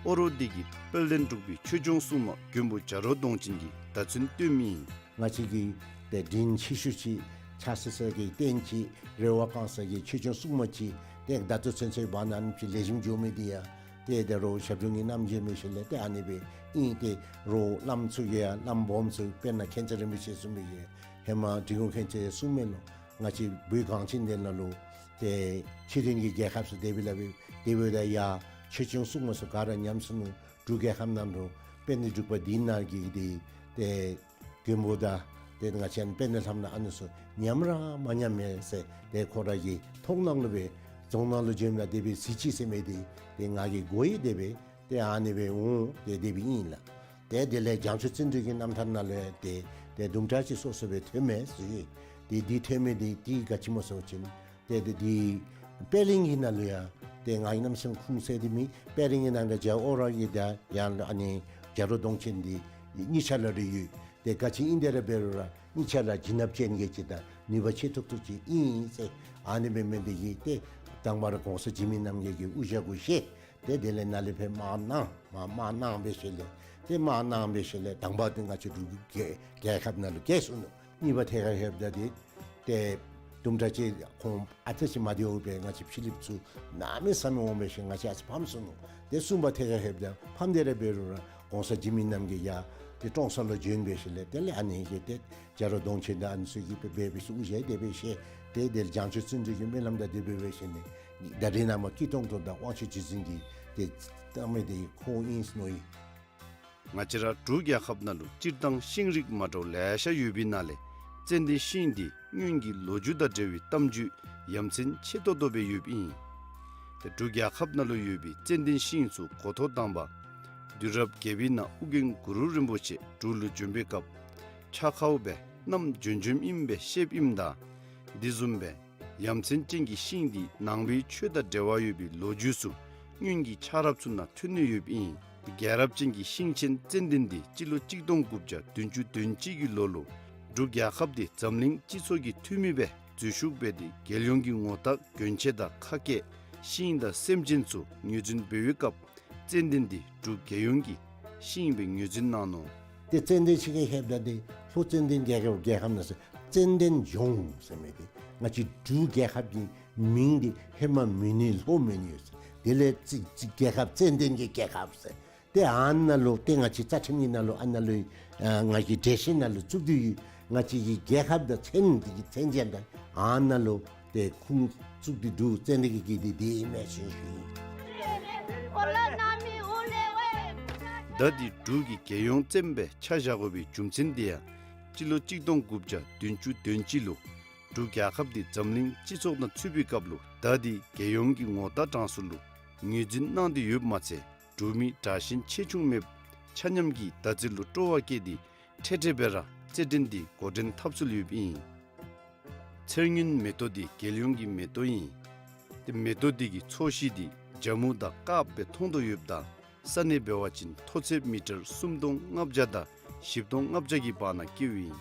ཨོ་རོག་འདི་གིས་དཔལ་ལྡན་འབྲུག་པའི་ཆོས་སྐྱོང་སྲུང་མ་མགོན་པོ་བྱ་རོག་གདོང་ཅན་གྱི་བརྡ་མཚོན་སྟོནམ་ཨིན། ང་བཅས་ཀྱི་ཏེ་དྲིན་ཆེ་ཤོས་ཅིག་ཕྱག་འཚལ་ས་གི་རྟེན་ཅིག་རེ་བ་བསྐང་ས་གི་ཆོས་སྐྱོང་སྲུང་མ་ཅིག་ཏེ་ད་ལྟོ་ཚུན་ཚོད་བར་ན་ཅིག་ལེགས་ཤོམ་འགྱོ་མི་འདི་ཡང་ཏེ་ད་རུང་ཞབས་དྲུང་གི་རྣམ་རྒྱལ་འབད་ཞིནམ་ལས་ཏེ་ཨ་ནི་སྦེ་ཨིན། ཏེ་རོགས་བླམ་ཚུ་གིས་ཡང་བླམ་སྦོམ་ཚུ་དཔེར་ན་མཁྱེན་བརྩེ་རིན་པོ་ཆེ་གསུངས་མི་གི་ཧེ་མ་འབྲི་གུང་མཁྱེན་བརྩེ་གསུངས་མི་ལུ་ང་བཅས་བོད་གངས་ཅན་འདི་ནང་ལུ་ཏེ་ཕྱི་རོལ་གྱི་རྒྱལ་ཁབ་ཚུ་དེ་སྦེ་ལཱ་འབད་དེ་འབདཝ་ད་ཡང་ཆོས་སྐྱོང་སྲུང་མ་ཚུ་ག་ར་ཉམས་སོ་ནུག། འབྲུག་རྒྱལ་ཁབ་ནང་ལུ་དཔལ་ལྡན་འབྲུག་པ་འདི་ནང་གི་འདི་ཏེ་མགོན་པོ་དང་ཏེ་ང་བཅས་དཔལ་ལྡན་ལྷ་མོ་ཨ་ནི་ཚུ་ཉམས་ར་མ་ཉམས་མས་ཟེར། ཏེ་ཁོ་ར་གི་མཐོང་སྣང་ལུ་སྦེ་རྫོང་ནང་ལུ་བྱོནམ་ད་དེ་སྦེ་གཟིགས་ཅི་ཟེར་མི་འདི་ཏེ་ང་གིས་གོ་ཡི། དེ་སྦེ་ཏེ་ཨ་ནི་སྦེ་འོང་ཏེ་དེ་སྦེ་ཨིན་ལགས། ཏེ་དེ་ལས་བྱང་ཆུབ་བརྩོན་འགྲུས་ཀྱི་རྣམ་ཐར་ནང་ལུ་ཡང་ཏེ་ཏེ་དུམ་གྲ་ཅིག་སོ་སོ་སྦེ་ཐོན་མས་ཟེར། ཏེ་འདི་ཐོན་མི་འདི་ཏེ་ག་ཅི་སྨོ་ཟེར་བ་ཅིན་ཏེ་ཏེ་འདི་དཔལ་གླིང་གི་ནང་ལུ་ཡང་ཏེ་ང་གིས་གནམ་མེད་ས་མེད་ཁུངས་བཙན་ཏེ་མེད། དཔལ་གླིང་གི་ནང་ལུ་རྒྱལ་ཨོ་རོག་གི་ད་ཡང་ཨ་ནི་བྱ་རོག་གདོང་ཅན་འདི་གཉིས་ཆ་ལ་རེ་ཡོད། ཏེ་ག་ཅི་ཨིན་དེ་ར་འབད་རུང་ར་གཉིས་ཆ་ལ་བྱིན་རླབས་ཅན་གྱི་ཅིག་དང་ནུས་པ་ཆེ་ཏོག་ཏོ་ཅིག་ཨིན་ཟེར། ཨ་ནི་འབད་མི་འདི་གིས་ཏེ་དང་པ་ར་གོང་ས་འཇིགས་མེད་རྣམ་རྒྱལ་གྱི་དབུ་ཞྭ་གུ་བཞེས། ཏེ་དེ་ལས་ནཱ་ལས་ཕར་དམག་གནང་མ་དམག་གནང་འབད་ཞིནམ་ལས་ཏེ་དམག་གནང་འབད་ཞིནམ་ལས་དང་པ་འདི་ང་བཅས་འབྲུག་གི་རྒྱལ་ཁབ་ནང་ལུ་བསྐྱལ་སོ་ནུག། གཉིས་པ་ཐད་ཁར་ལྷོདཔ་ད་འདི་ཏེ་དུམ་གྲ་ཅིག་ཁོང་ཨ་ཙི་ཅིག་མ་བདེཝ་སྦེ་ང་བཅས་ཕྱི་གླིངཔ་ཚུ་གནམ་མེད་ས་མེད་འོང་འབད་ཞིནམ་ང་བཅས་ཨ་ཙི་ཕམ་སོ་ནུག། ཏེ་གསུམ་པ་ཐད་ཁར་ལྷོདཔ་ད་ཕམ་སྟེ་ར་འབད་རུང་ར་གོང་ས་འཇིགས་མེད་རྣམ་རྒྱལ་ཡང་ཏེ་ཀྲོང་གསར་ལུ་བྱོན་འབད་ཞིནམ་ལས་དེ་ལས་ཨ་ནི་གི་ཏེ་བྱ་རོག་གདོང་ཅན་དང་ཨ་ནི་ཚུ་གིས་སྦེ་འབད་འབད་ཞིནམ་དབུ་ཞྭ་དེ་སྦེ་བཞེས། ཏེ་དེ་ལས་བྱང་ཆུབ་བརྩོན་འགྲུས་ཀྱི་སྨོན་ལམ་དང་དེ་སྦེ་འབད་ཞིནམ་ད་རེས་ནངས་པ་སྐྱིད་ཏོང་ཏོ་དང་དབང་ཕྱུག་རྗེ་བཙུན་གྱིས་ཏེ་བཏང་མི་འདི་ཁོ་ཨིན་ཟེར་མནོ་ཡི། ང་བཅས་ར་འབྲུག་རྒྱལ་ཁབ་ནང་ལུ་སྤྱིར་བཏང་ཤིང་རིགས་མ་འདྲཝ་ལེ་ཤ་ཡོད་པའི་ནང་ལས་ཙན་དན་ཤིང་འདི་སྔོན་གྱི་ལོ་རྒྱུས་དང་འབྲེལ་བའི་གཏམ་རྒྱུད་ཡ་མཚན་ཆེ་ཏོག་ཏོ་སྦེ་ཡོདཔ་ཨིན། ཏེ་འབྲུག་རྒྱལ་ཁབ་ནང་ལུ་ཡོད་པའི་ཙན་དན་ཤིང་ཚུ་འགོ་ཐོག་དང་པ་དུས་རབས་བརྒྱད་པའི་ནང་ཨོ་རྒྱན་གུ་རུ་རིན་པོ་ཆེ་འབྲུག་ལུ་བྱོན་པའི་སྐབས་ཕྱག་ཁའུ་སྦེ་བསྣམས་བྱོན་བྱོནམ་ཨིན་པའི་བཤདཔ་ཨིནམ་ད་འདི་བཟུམ་སྦེ་ཡ་མཚན་ཅན་གྱི་ཤིང་འདི་ནང་པའི་ཆོས་དང་འབྲེལ་བ་ཡོད་པའི་ལོ་རྒྱུས་ཚུ་སྔོན་གྱི་ཆགས་རབས་ཚུ་ནང་ཐོན་ནི་ཡོདཔ་ཨིན། རྒྱལ་རབས་ཅན་གྱི་ཤིང་ཆེན་ཙན་དན་འདི་སྤྱི་ལོ་གཅིག་སྟོང་དགུ་བརྒྱ་བདུན་ཅུ་དོན་གཅིག་གི་ལོ་ལུ་འབྲུག་རྒྱལ་ཁབ་འདི་འཛམ་གླིང་སྤྱི་ཚོགས་ཀྱི་འཐུས་མི་སྦེ་འཛུལ་ཞུགས་འབད་དེ་རྒྱལ་ཡོངས་ཀྱི་ངོ་རྟགས་གྱོན་ཆས་དང་ཁ་སྐད་ཤིང་དང་སེམས་ཅན་ཚུ་ངོས་འཛིན་འབད་བའི་སྐབས་ཙན་དན་འདི་འབྲུག་རྒྱལ་ཡོངས་ཀྱི་ཤིང་སྦེ་ངོས་འཛིན་གནང་ནུག། ཏེ་ཙན་དན་ཕྱི་ཁར་ལྷོདཔ་ད་འདི་ལྷོ་ཙན་དན་རྒྱལ་ཁབ་རྒྱལ་ཁབ་ནང་ཟེར་ཙན་དན་ལྗོངས་ཟེར་མི་འདི་ང་བཅས་འབྲུག་རྒྱལ་ཁབ་ཀྱི་མིང་འདི་ཧེ་མ་མོན་ནི་ལྷོ་མོན་ཡོད་ཟེར། དེ་ལས་ཙི་ཙི་རྒྱལ་ཁབ་ཙན་དན་གྱི་རྒྱལ་ཁབ་ཟེར། ཏེ་ཨ་ནཱ་ལུ་ཏེ་ང་བཅས་རྩ་ཁྲིམས་ཀྱི་ནང་ལུ་ཨ་ནཱ་ལུ་ཨ་ང་གི་གྲལ་གཞི་ནང་ལུ་བཙུགས་ཏེ་ཡོད། ང་བཅས་ཀྱི་རྒྱལ་ཁབ་དང་མཚན་འདི་གི་མཚན་ཅན་དང་ཨ་ནཱ་ལུ་ཏེ་ཁུངས་བཙུགས་ཏེ་འདུག། ཙན་དན་གྱི་གི་འདི་འདི་ཨིན་མས་ཟེར་ཞུ་ཡི། ད་འདི་འབྲུག་གི་རྒྱལ་ཡོངས་ཙན་སྦེ་ཆ་བཞག་དགོ་པའི་རྒྱུ་མཚན་འདི་ཡང་སྤྱི་ལོ་གཅིག་སྟོང་དགུ་བརྒྱ་བདུན་ཅུ་དོན་གཅིག་ལུ་འབྲུག་རྒྱལ་ཁབ་འདི་འཛམ་གླིང་སྤྱི་ཚོགས་ནང་ཚུད་པའི་སྐབས་ལུ་ད་འདི་རྒྱལ་ཡོངས་ཀྱི་ངོ་རྟགས་གྲངས་སུ་ལུ་ངོས་འཛིན་གནང་སྟེ་ཡོདཔ་མ་ཚད་འབྲུག་མི་དྲག་ཞན་ཆེ་ཆུང་མེད་པར་ཆ་མཉམ་གྱིས་ད་ཚེ་ལུ་སྤྲོ་བ་བསྐྱེད་དེ་འཕྲལ་འཕྲལ་སྦེ་ར་རྩེད་འགྲན་འདི་འགོ་འདྲེན་འཐབ་སྲོལ་ཡོདཔ་ཨིན། ཚེར་སྔོན་མེ་ཏོག་འདི་རྒྱལ་ཡོངས་ཀྱི་མེ་ཏོག་ཨིན། ཏེ་མེ་ཏོག་འདི་གི་ཚོས་གཞི་འདི་ཇ་མུ་དང་དཀརཔོ་སྦེ་མཐོང་དོ་ཡོདཔ་ད་ས་གནས་འབད་བ་ཅིན་མཐོ་ཚད་མི་ཊར་སུམ་སྟོང་ལྔ་བརྒྱ་དང་བཞི་སྟོང་ལྔ་བརྒྱ་གི་བར་ན་སྐྱེཝ་ཨིན།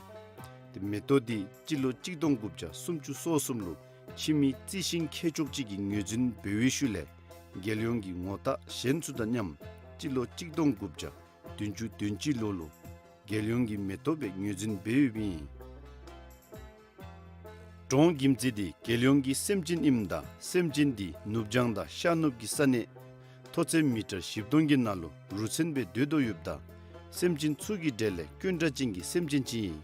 ཏེ་མེ་ཏོག་འདི་སྤྱི་ལོ་གཅིག་སྟོང་དགུ་བརྒྱ་སུམ་ཅུ་སོ་གསུམ་ལུ་ཕྱི་མི་རྩི་ཤིང་མཁས་མཆོག་ཅིག་གིས་ངོས་འཛིན་འབད་བའི་ཤུལ་ལས་རྒྱལ་ཡོངས་ཀྱི་ངོ་རྟགས་གཞན་ཚུ་དང་མཉམ་སྤྱི་ལོ་གཅིག་སྟོང་དགུ་བརྒྱ་བདུན་ཅུ་དོན་གཅིག་ལོ་ལུ་རྒྱལ་ཡོངས་ཀྱི་མེ་ཏོག་སྦེ་ངོས་འཛིན་འབད་ཡོདཔ་ཨིན། འབྲོང་གིམ་ཙི་འདི་རྒྱལ་ཡོངས་ཀྱི་སེམས་ཅན་ཨིནམ་ད་སེམས་ཅན་འདི་ནུབ་བྱང་དང་ཤར་ནུབ་ཀྱི་ས་གནས་མཐོ་ཚད་མི་ཊར་བཞི་སྟོང་གི་ནང་ལུ་རུ་མཚོན་སྦེ་སྡོད་དོ་ཡོདཔ་ད་སེམས་ཅན་ཚུ་གི་གྲས་ལས་དཀོན་དྲགས་ཅན་གྱི་སེམས་ཅན་ཅིག་ཨིན།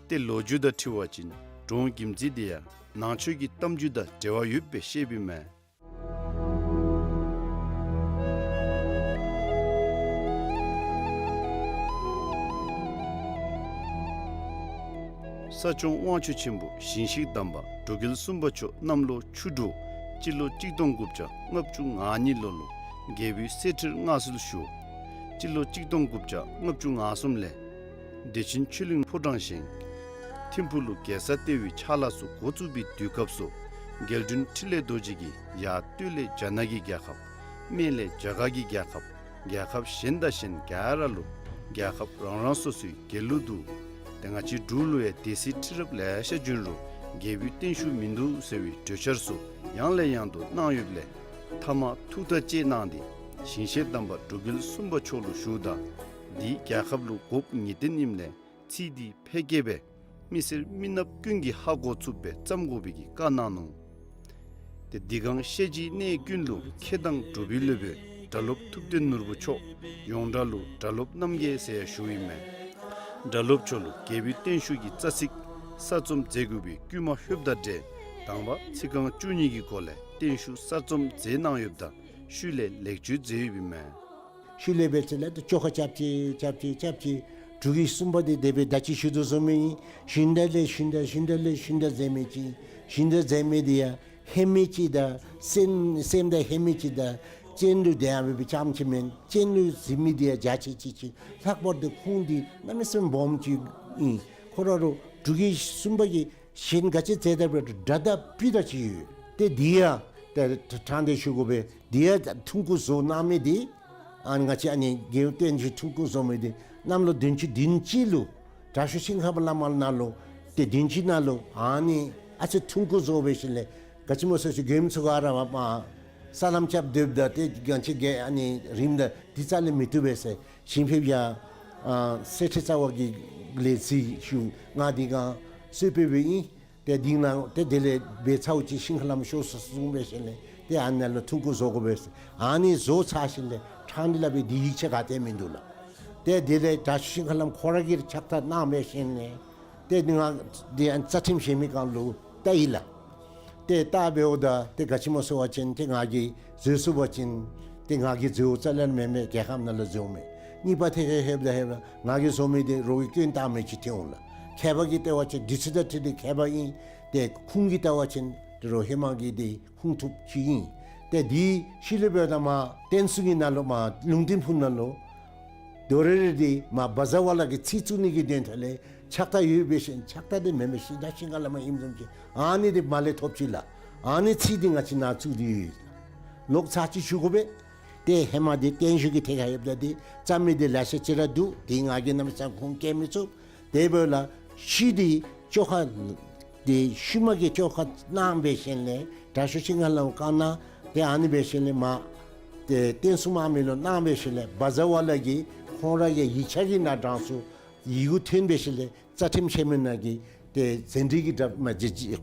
ཏེ་ལོ་རྒྱུས་དང་འཁྲིལ་བ་ཅིན་འབྲོང་གིམ་ཙི་འདི་ཡང་ ནང་ཆོས་ཀྱི་གཏམ་རྒྱུད་དང་འབྲེལ་བ་ཡོདཔ་སྦེ་བཤདཔ་ཨིན་མས། ས་སྐྱོང་དབང་ཕྱུག་ཆེན་པོ་ཞིང་གཤེགས་དམ་པ་འབྲུག་རྒྱལ་གསུམ་པ་མཆོག་གནམ་ལོ་ཆུ་འབྲུག་སྤྱི་ལོ་གཅིག་སྟོང་དགུ་བརྒྱ་ལྔ་བཅུ་ང་གཉིས་ལོ་ལུ་རྒྱལ་པོའི་གསེར་ཁྲིར་མངའ་གསོལ་ཞུ། སྤྱི་ལོ་གཅིག་སྟོང་དགུ་བརྒྱ་ལྔ་བཅུ་ང་གསུམ་ལས་བདེ་ཆེན་ཆོས་གླིང་ཕོ་བྲང་བཞེངས། ཐིམ་ཕུག་ལུ་རྒྱལ་ས་ལྟེ་བའི་ཕྱག་ལཱ་ཚུ་འགོ་བཙུགས་པའི་དུས་སྐབས་སུ་རྒྱལ་དྲུང་འཕྲིན་ལས་རྡོ་རྗེ་གིས་ཡར་སྟོད་ལས་རྒྱ་ནག་གི་རྒྱལ་ཁབ། སྨད་ལས་རྒྱ་གར་གྱི་རྒྱལ་ཁབ། རྒྱལ་ཁབ་གཞན་དང་གཞན་ག་ར་ལུ་རྒྱལ་ཁབ་རང་རང་སོ་སོའི་རྒྱལ་ལུ་འདུག། ཏེ་ང་བཅས་འབྲུག་ལུ་ཡང་སྡེ་སྲིད་ཁྲི་རབས་ལེ་ཤ་བྱོན་རུང་རྒྱལ་པོའི་བརྟན་བཞུགས་མིན་འདུག་ཟེར་བའི་གྲོས་འཆར་ཚུ་ཡང་ལས་ཡང་དུ་གནང་ཡོདཔ་ལས་མཐའ་མ་ཐུགས་ཐག་བཅད་གནང་སྟེ་ཞིང་གཤེགས་དམ་པ་འབྲུག་རྒྱལ་གསུམ་པ་མཆོག་ལུ་ཞུཝ་ད་འདི་རྒྱལ་ཁབ་ལུ་དགོཔ་ངེས་བདེན་ཨིནམ་ལས་ཚིག་འདི་ཕལ་སྐད་སྦེ་མི་སེར་མི་ནགཔ་ཀུན་གྱིས་ཧ་གོ་ཚུགསཔ་སྦེ་བརྩམ་དགོ་པའི་གི་བཀའ་གནང་ནུག། ཏེ་འདི་གང་བཤད་རྒྱུའི་གནས་ཀུན་ལུ་མཁས་དང་གྲུབ་པའི་སློབ་དཔོན་སྒྲ་སློབ་ཐུབ་བསྟན་ནོར་བུ་མཆོག་ཡོངས་གྲགས་ལུ་སྒྲ་སློབ་རྣམ་རྒྱལ་ཟེར་ཡང་ཞུཝ་ཨིན་མས། སྒྲ་སློབ་མཆོག་ལུ་རྒྱལ་པོའི་བརྟན་བཞུགས་ཀྱི་རྩ་ཚིག་གསར་རྩོམ་མཛད་དགོ་པའི་བསྐུལ་མ་ལྷོདཔ་དང་འབྲེལ་དང་པ་ཚིག་རྐང་བཅུ་གཉིས་ཀྱི་སྒོ་ལས་བརྟན་བཞུགས་གསར་རྩོམ་མཛད་གནང་ཡོདཔ་ད་ཤུལ་ལས་ལེགས་བཅོས་མཛད་ཡོདཔ་ཨིན་མས། ཤུལ་ལས་འབད་ཚེ་ལས་ཏེ་བཅོ་ཁ་རྐྱབ་ཅི་རྐྱབ་ཅི་རྐྱབ་ཅི། འབྲུག་གི་གསུམ་པ་འདི་དེ་སྦེ་ད་ཅི་ཞུ་དོ་བཟུམ་ཨིན། ཞུན་དག་ལས་ཞུན་དག་ཞུན་དག་ལས་ཞུན་དག་མཛད་མི་ཅིག། ཞུན་དག་མཛད་མི་འདི་ཡང་ཧེ་མའི་ཅིག་དང་སེམས་སེམས་དང་ཧེ་མའི་ཅིག་དང་སྤྱན་ལུ་དེ་ཡང་འབད་བའི་ཙམ་ཅིག་མེན། སྤྱན་ལུ་གཟིགས་མི་འདི་ཡང་རྒྱ་ཆེ་ཅིག་ཅིག། ལྷག་པར་དུ་ཁོང་འདི་གནམ་མེད་ས་མེད་སྦོམ་ཅིག་ཨིན། ཁོ་ར་རུང་འབྲུག་གི་གསུམ་པ་གི་གཞན་ག་ཅི་མཛད་ད་འབད་རུང་སྒྲ་དང་སྤུས་དག་ཅིག་ཡོད། ཏེ་འདི་ཡང་ཏེ་དྲང་སྟེ་ཞུ་དགོ་པས། འདི་ཡང་ཐུང་ཀུ་བཟོ་གནང་མི་འདི་ཨ་ནི་ང་བཅས་ཨ་ནི་རྒྱལ་བའི་བརྟན་བཞུགས་ཐུང་ཀུ་བཟོ་མི་འདི་གནམ་ལོ་བདུན་ཅུ་དོན་གཅིག་ལུ་དྲག་ཤོས་ཤིང་ཧ་པ་བླ་མ་ནང་ལུ་ཏེ་དོན་གཅིག་ནང་ལུ་ཨ་ནི་ཨ་ཙི་ཐུང་ཀུ་བཟོ་འབད་ཞིནམ་ལས་ག་ཅི་སྨོ་ཟེར་ཅི་མགྱོནམ་ཚུ་ག་ར་མ་མ་ས་ལམ་རྐྱབ་སྡོདཔ་ད་ཏེ་ག་ཅི་གི་ཨ་ནི་རིངམ་ད་འདི་རྩ་ལས་མི་བཏུབ་པས་ཟེར་ཞིང་ཕེབས་ཡང་ཨ་གསེར་ཁྲི་རྩ་བ་གི་ལས་རྩིས་ཞུ་ང་འདི་གང་གསོལ་ཕེབས་འབདཝ་ཨིན། ཏེ་འདི་ནང་ཏེ་དེ་ལས་འབད་ཚརཝ་ཅིག་ཤིང་ཧ་ལམ་ཤོར་སོ་གསུངས་འབད་ཞིནམ་ལས་ཏེ་ཨ་ནཱ་ལུ་ཐུང་ཀུ་བཟོ་དགོ་པས། ཨ་ནི་བཟོ་ཚར་ཞིནམ་ལས་ཕྲང་སྟེ་སླབ་པའི་འདི་ཡིག་ཆ་ག་ཏེ་མིན་འདུག་ལགས། ཏེ་དེ་ལས་དྲག་ཤོས་ཤིང་ཧ་ལམ་ཁོ་ར་གིས་ཕྱག་རྟགས་གནང་འབད་ཞིནམ་ལས་ཏེ་འདི་ང་འདི་ཨ་རྩ་ཁྲིམས་བཞེས་མི་གང་ལུ་བལྟ་ཡི་ལགས། ཏེ་བལྟ་འབདཝ་ད་ཏེ་ག་ཅི་སྨོ་ཟེར་བ་ཅིན་ཏེ་ང་གིས་བཟོ་ཚུགས་པ་ཅིན་ཏེ་ང་གིས་བཟོཝ་རྩ་ལས་མེན་མས། རྒྱལ་ཁབ་ནང་ལུ་བཟོཝ་མས། གཉིས་པ་ཐད་ཁར་ལྷོདཔ་ད་ལྷོདཔ་ད་ང་གིས་བཟོ་མི་འདི་རོགས་ཀྱིས་སྐྱོན་བཏགས་མི་ཅིག་ཐོན་འོང་ལགས། མཁས་པ་གིས་བལྟ་བ་ཅིན་དུས་ཚོད་དང་འཁྲིལ་ཏེ་མཁས་པ་ཨིན། ཏེ་ཁུངས་ཀྱིས་བལྟ་བ་ཅིན་ཏེ་རོགས་ཧེ་མ་གི་འདི་ཁུངས་ཐུབ་ཅིག་ཨིན། ཏེ་འདི་ཤུལ་ལས་འབདཝ་ད་མར་བསྟན་སྲུང་གི་ནང་ལུ་མར་ལུང་བསྟན་ཕུག་ནང་ལུ་དོ་རེ་རེ་འདི་མར་བཛྲ་ཝཱ་ལ་གི་ཚིག་བཙུགས་ནི་གི་དོན་དག་ལས་ཕྱག་རྟགས་ཡོད་འབད་ཞིནམ་ཕྱག་རྟགས་འདི་མེན་མས། ཤིང་རྟ་ཤིང་ཧ་ལམ་ཨིནམ་བཟུམ་ཅིག། ཨ་ནི་འདི་མར་ལས་ཐོབ་ཅི་ལགས། ཨ་ནི་ཚིག་འདི་ང་བཅས་ནཱ་བཙུགས་ཏེ་ཡོད་ལགས། ལོག་ཚར་ཅིག་ཞུ་དགོ་པས། ཏེ་ཧེ་མ་འདི་བརྟན་བཞུགས་ཀྱི་ཐད་ཁར་ལྷོདཔ་ད་འདི་རྩོམ་མི་འདི་ལེ་ཤ་ཅིག་ར་འདུག། ཏེ་ང་གིས་གནམ་མེད་ས་མེད་ཁུངས་བཀལ་མི་ཚུགས། དེ་འབདཝ་ལས་ཤུལ་འདི་བཅོ་ཁ་ཏེ་ཤུལ་མ་གི་བཅོ་ཁ་གནང་འབད་ཞིནམ་ལས་དྲག་ཤོས་ཤིང་ཧ་ལམ་བཀའ་གནང་། ཏེ་ཨ་ནི་འབད་ཞིནམ་ལས་མར་ཏེ་བསྟན་སྲུང་དམག་མི་ལུ་གནང་འབད་ཞིནམ་ལས་བཛྲ་ཝཱ་ལ་གིས་ཁོང་ར་གི་ཡིག་ཆ་གི་ནང་དྲངས་ཚུགས། ཡི་གུ་ཐོན་འབད་ཞིནམ་ལས་རྩ་ཁྲིམས་བཞེས་མི་ནང་གི་ཏེ་ཟན་བྲིས་ཀྱི་འདྲ་མ་བྱིན་ཅི།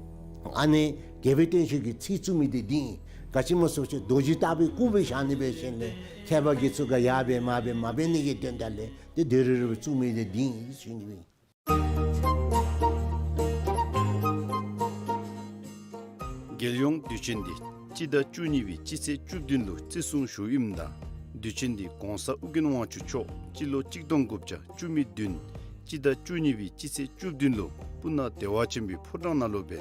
ཨ་ནི་རྒྱལ་པོའི་བརྟན་བཞུགས་ཀྱི་ཚིག་བཙུགས་མི་འདི་འདི་ཨིན། ག་ཅི་སྨོ་ཟེར་བ་ཅིན་རྡོ་རྗེ་ལྟ་བུའི་སྐུ་སྦེ་བཞག་ནི་འབད་ཞིནམ་ལས་མཁས་པ་དགེ་ཚུ་ག་ཡར་འབད་མར་འབད་མ་འབད་ནི་གི་དོན་དག་ལས་ཏེ་དོ་རེ་རེ་བཙུགས་མི་འདི་འདི་ཨིན་ཟེར་ཞུ་ནི་ཨིན། རྒྱལ་ཡོངས་དུས་ཆེན་འདི་སྤྱི་ཟླ་བཅུ་གཉིས་པའི་སྤྱི་ཚེས་བཅུ་བདུན་ལུ་བརྩི་སྲུང་ཞུཝ་ཨིནམ་ད་དུས་ཆེན་འདི་གོང་ས་ཨོ་རྒྱན་དབང་ཕྱུག་མཆོག་སྤྱི་ལོ་གཅིག་སྟོང་དགུ་བརྒྱ་བཅུ་མེད་བདུན་སྤྱི་ཟླ་བཅུ་གཉིས་པའི་སྤྱི་ཚེས་བཅུ་བདུན་ལུ་སྤུ་ན་བདེ་བ་ཆེན་པོའི་ཕོ་བྲང་ནང་ལུ་སྦེ་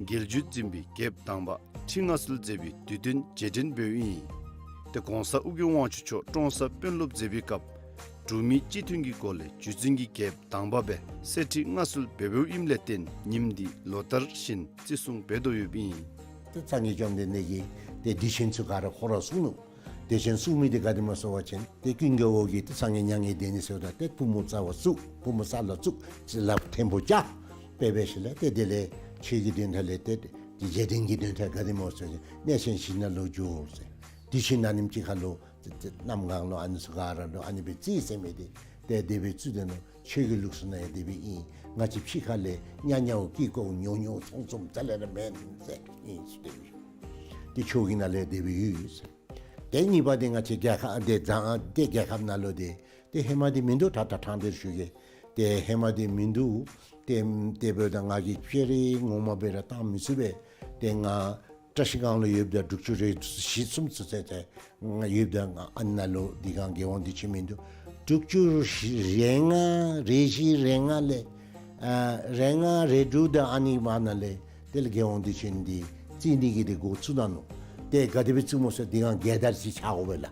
རྒྱལ་བརྒྱུད་འཛིན་པའི་རྒྱལཔོ་དང་པ་ཁྲི་མངའ་གསོལ་མཛད་པའི་དུས་སྟོན་རྗེས་དྲན་འབདཝ་ཨིན། ཏེ་གོང་ས་ཨོ་རྒྱན་དབང་ཕྱུག་མཆོག་ཀྲོང་གསར་དཔོན་སློབ་མཛད་པའི་སྐབས་འབྲུག་མི་སྤྱི་མཐུན་གྱི་སྒོ་ལས་རྒྱུད་འཛིན་གྱི་རྒྱལཔོ་དང་པ་སྦེ་གསེར་ཁྲི་མངའ་གསོལ་འབད་འབདཝ་ཨིནམ་ལས་བརྟེན་ཉིནམ་འདི་ལོ་ལྟར་བཞིན་བརྩི་སྲུང་འབད་དོ་ཡོདཔ་ཨིན། ཏེ་སངས་རྒྱས་བཅོམ་ལྡན་འདས་ཀྱིས་ཏེ་དུས་ཆེན་ཚུ་ག་ར་ཁོ་ར་གསུངས་ནུག། དུས་ཆེན་གསུངས་མི་འདི་ག་དེ་སྨོ་ཟེར་བ་ཅིན་ཏེ་ཀུན་དགའ་བོ་གིས་ཏེ་སངས་རྒྱས་མྱ་ངན་འདས་ནི་ཟེརཝ་ད་ཏེ་པུས་མོ་རྩ་བར་བཙུགས། པུས་མོ་ས་ལུ་བཙུགས། བྱིན་རླབས་ཐིམ་ཕུ་བྱ། དཔེ་འབད་ཞིནམ་ལས་ཏེ་དེ་ལས་ཆོས་ཀྱི་དོན་དག་ལས་ཏེ་རྗེས་དྲན་གྱི་དོན་དག་ག་དེ་སྨོ་ཟེར་བ་ཅིན་གནས་ཆེན་བཞི་ནང་ལུ་འགྱོ་ཟེར། དུས་ཆེན་ནང་ཉིནམ་གཅིག་ཁར་ལུ་ཏེ་ཏེ་གནམ་གང་ལུ་ཨ་ནི་ཚུ་ག་ར་ལུ་ཨ་ནི་སྦེ་རྩིས་ཟེར་མི་འདི་ཏེ་དེ་སྦེ་རྩིས་དེ་ནང་ཆོས་ཀྱི་ལུགས་སྲོལ་ནང་ཡང་དེ་སྦེ་ཨིན། ང་བཅས་ཕྱི་ཁ་ལས་ཉ་ཉའོ་ཀི་ཀོའོ་ཉོ་ཉོ་ཚོང་ཚོང་རྩ་ལས་ར་མེན་ཟེར་ཨིན་ཟེར་དེ་སྦེ་ཡོད། ཏེ་ཆོས་ཀྱི་ནང་ལས་དེ་སྦེ་ཡོད་ཟེར། ཏེ་གཉིས་པ་འདི་ང་བཅས་རྒྱལ་ཁབ་འདི་བཟང་ཏེ་རྒྱལ་ཁབ་ནང་ལུ་འདི་ཏེ་ཧེ་མ་འདི་མིན་འདུག། ད་ད་ཐང་འདིར་ཞུ་གེ། ཏེ་ཧེ་མ་འདི་མིན་འདུག། ཏེ་དེ་འབདཝ་ད་ང་གིས་ཕྱག་རིས་ངོ་མ་སྦེ་ར་བཏང་མི་ཚུགས་པས། ཏེ་ང་བཀྲ་ཤིས་སྒང་ལུ་ཡོདཔ་ད་དྲུག་ཅུ་རེ་བཞི་གསུམ་ཚུན་ཚོད་ཏེ་ང་ཡོདཔ་ད་ང་ཨ་ནཱ་ལུ་འདི་སྒང་རྒྱལ་དབང་བདེ་ཆེན་མིན་འདུག། དྲུག་ཅུ་རེ་ལྔ་རེ་བཞི་རེ་ལྔ་ལས་ཨ་རེ་ལྔ་རེ་དྲུག་དང་ཨ་ནི་བར་ན་ལས་དེ་ལས་རྒྱལ་དབང་བདེ་ཆེན་འདི་རྩི་ནི་གི་དེ་འགོ་བཙུགས་ད་ནུག། ཏེ་ག་དེ་སྦེ་བཙུགས་མོ་ཟེར་འདི་སྒང་རྒྱལ་དར་ཅིག་ཆག་དགོ་པས་ལགས།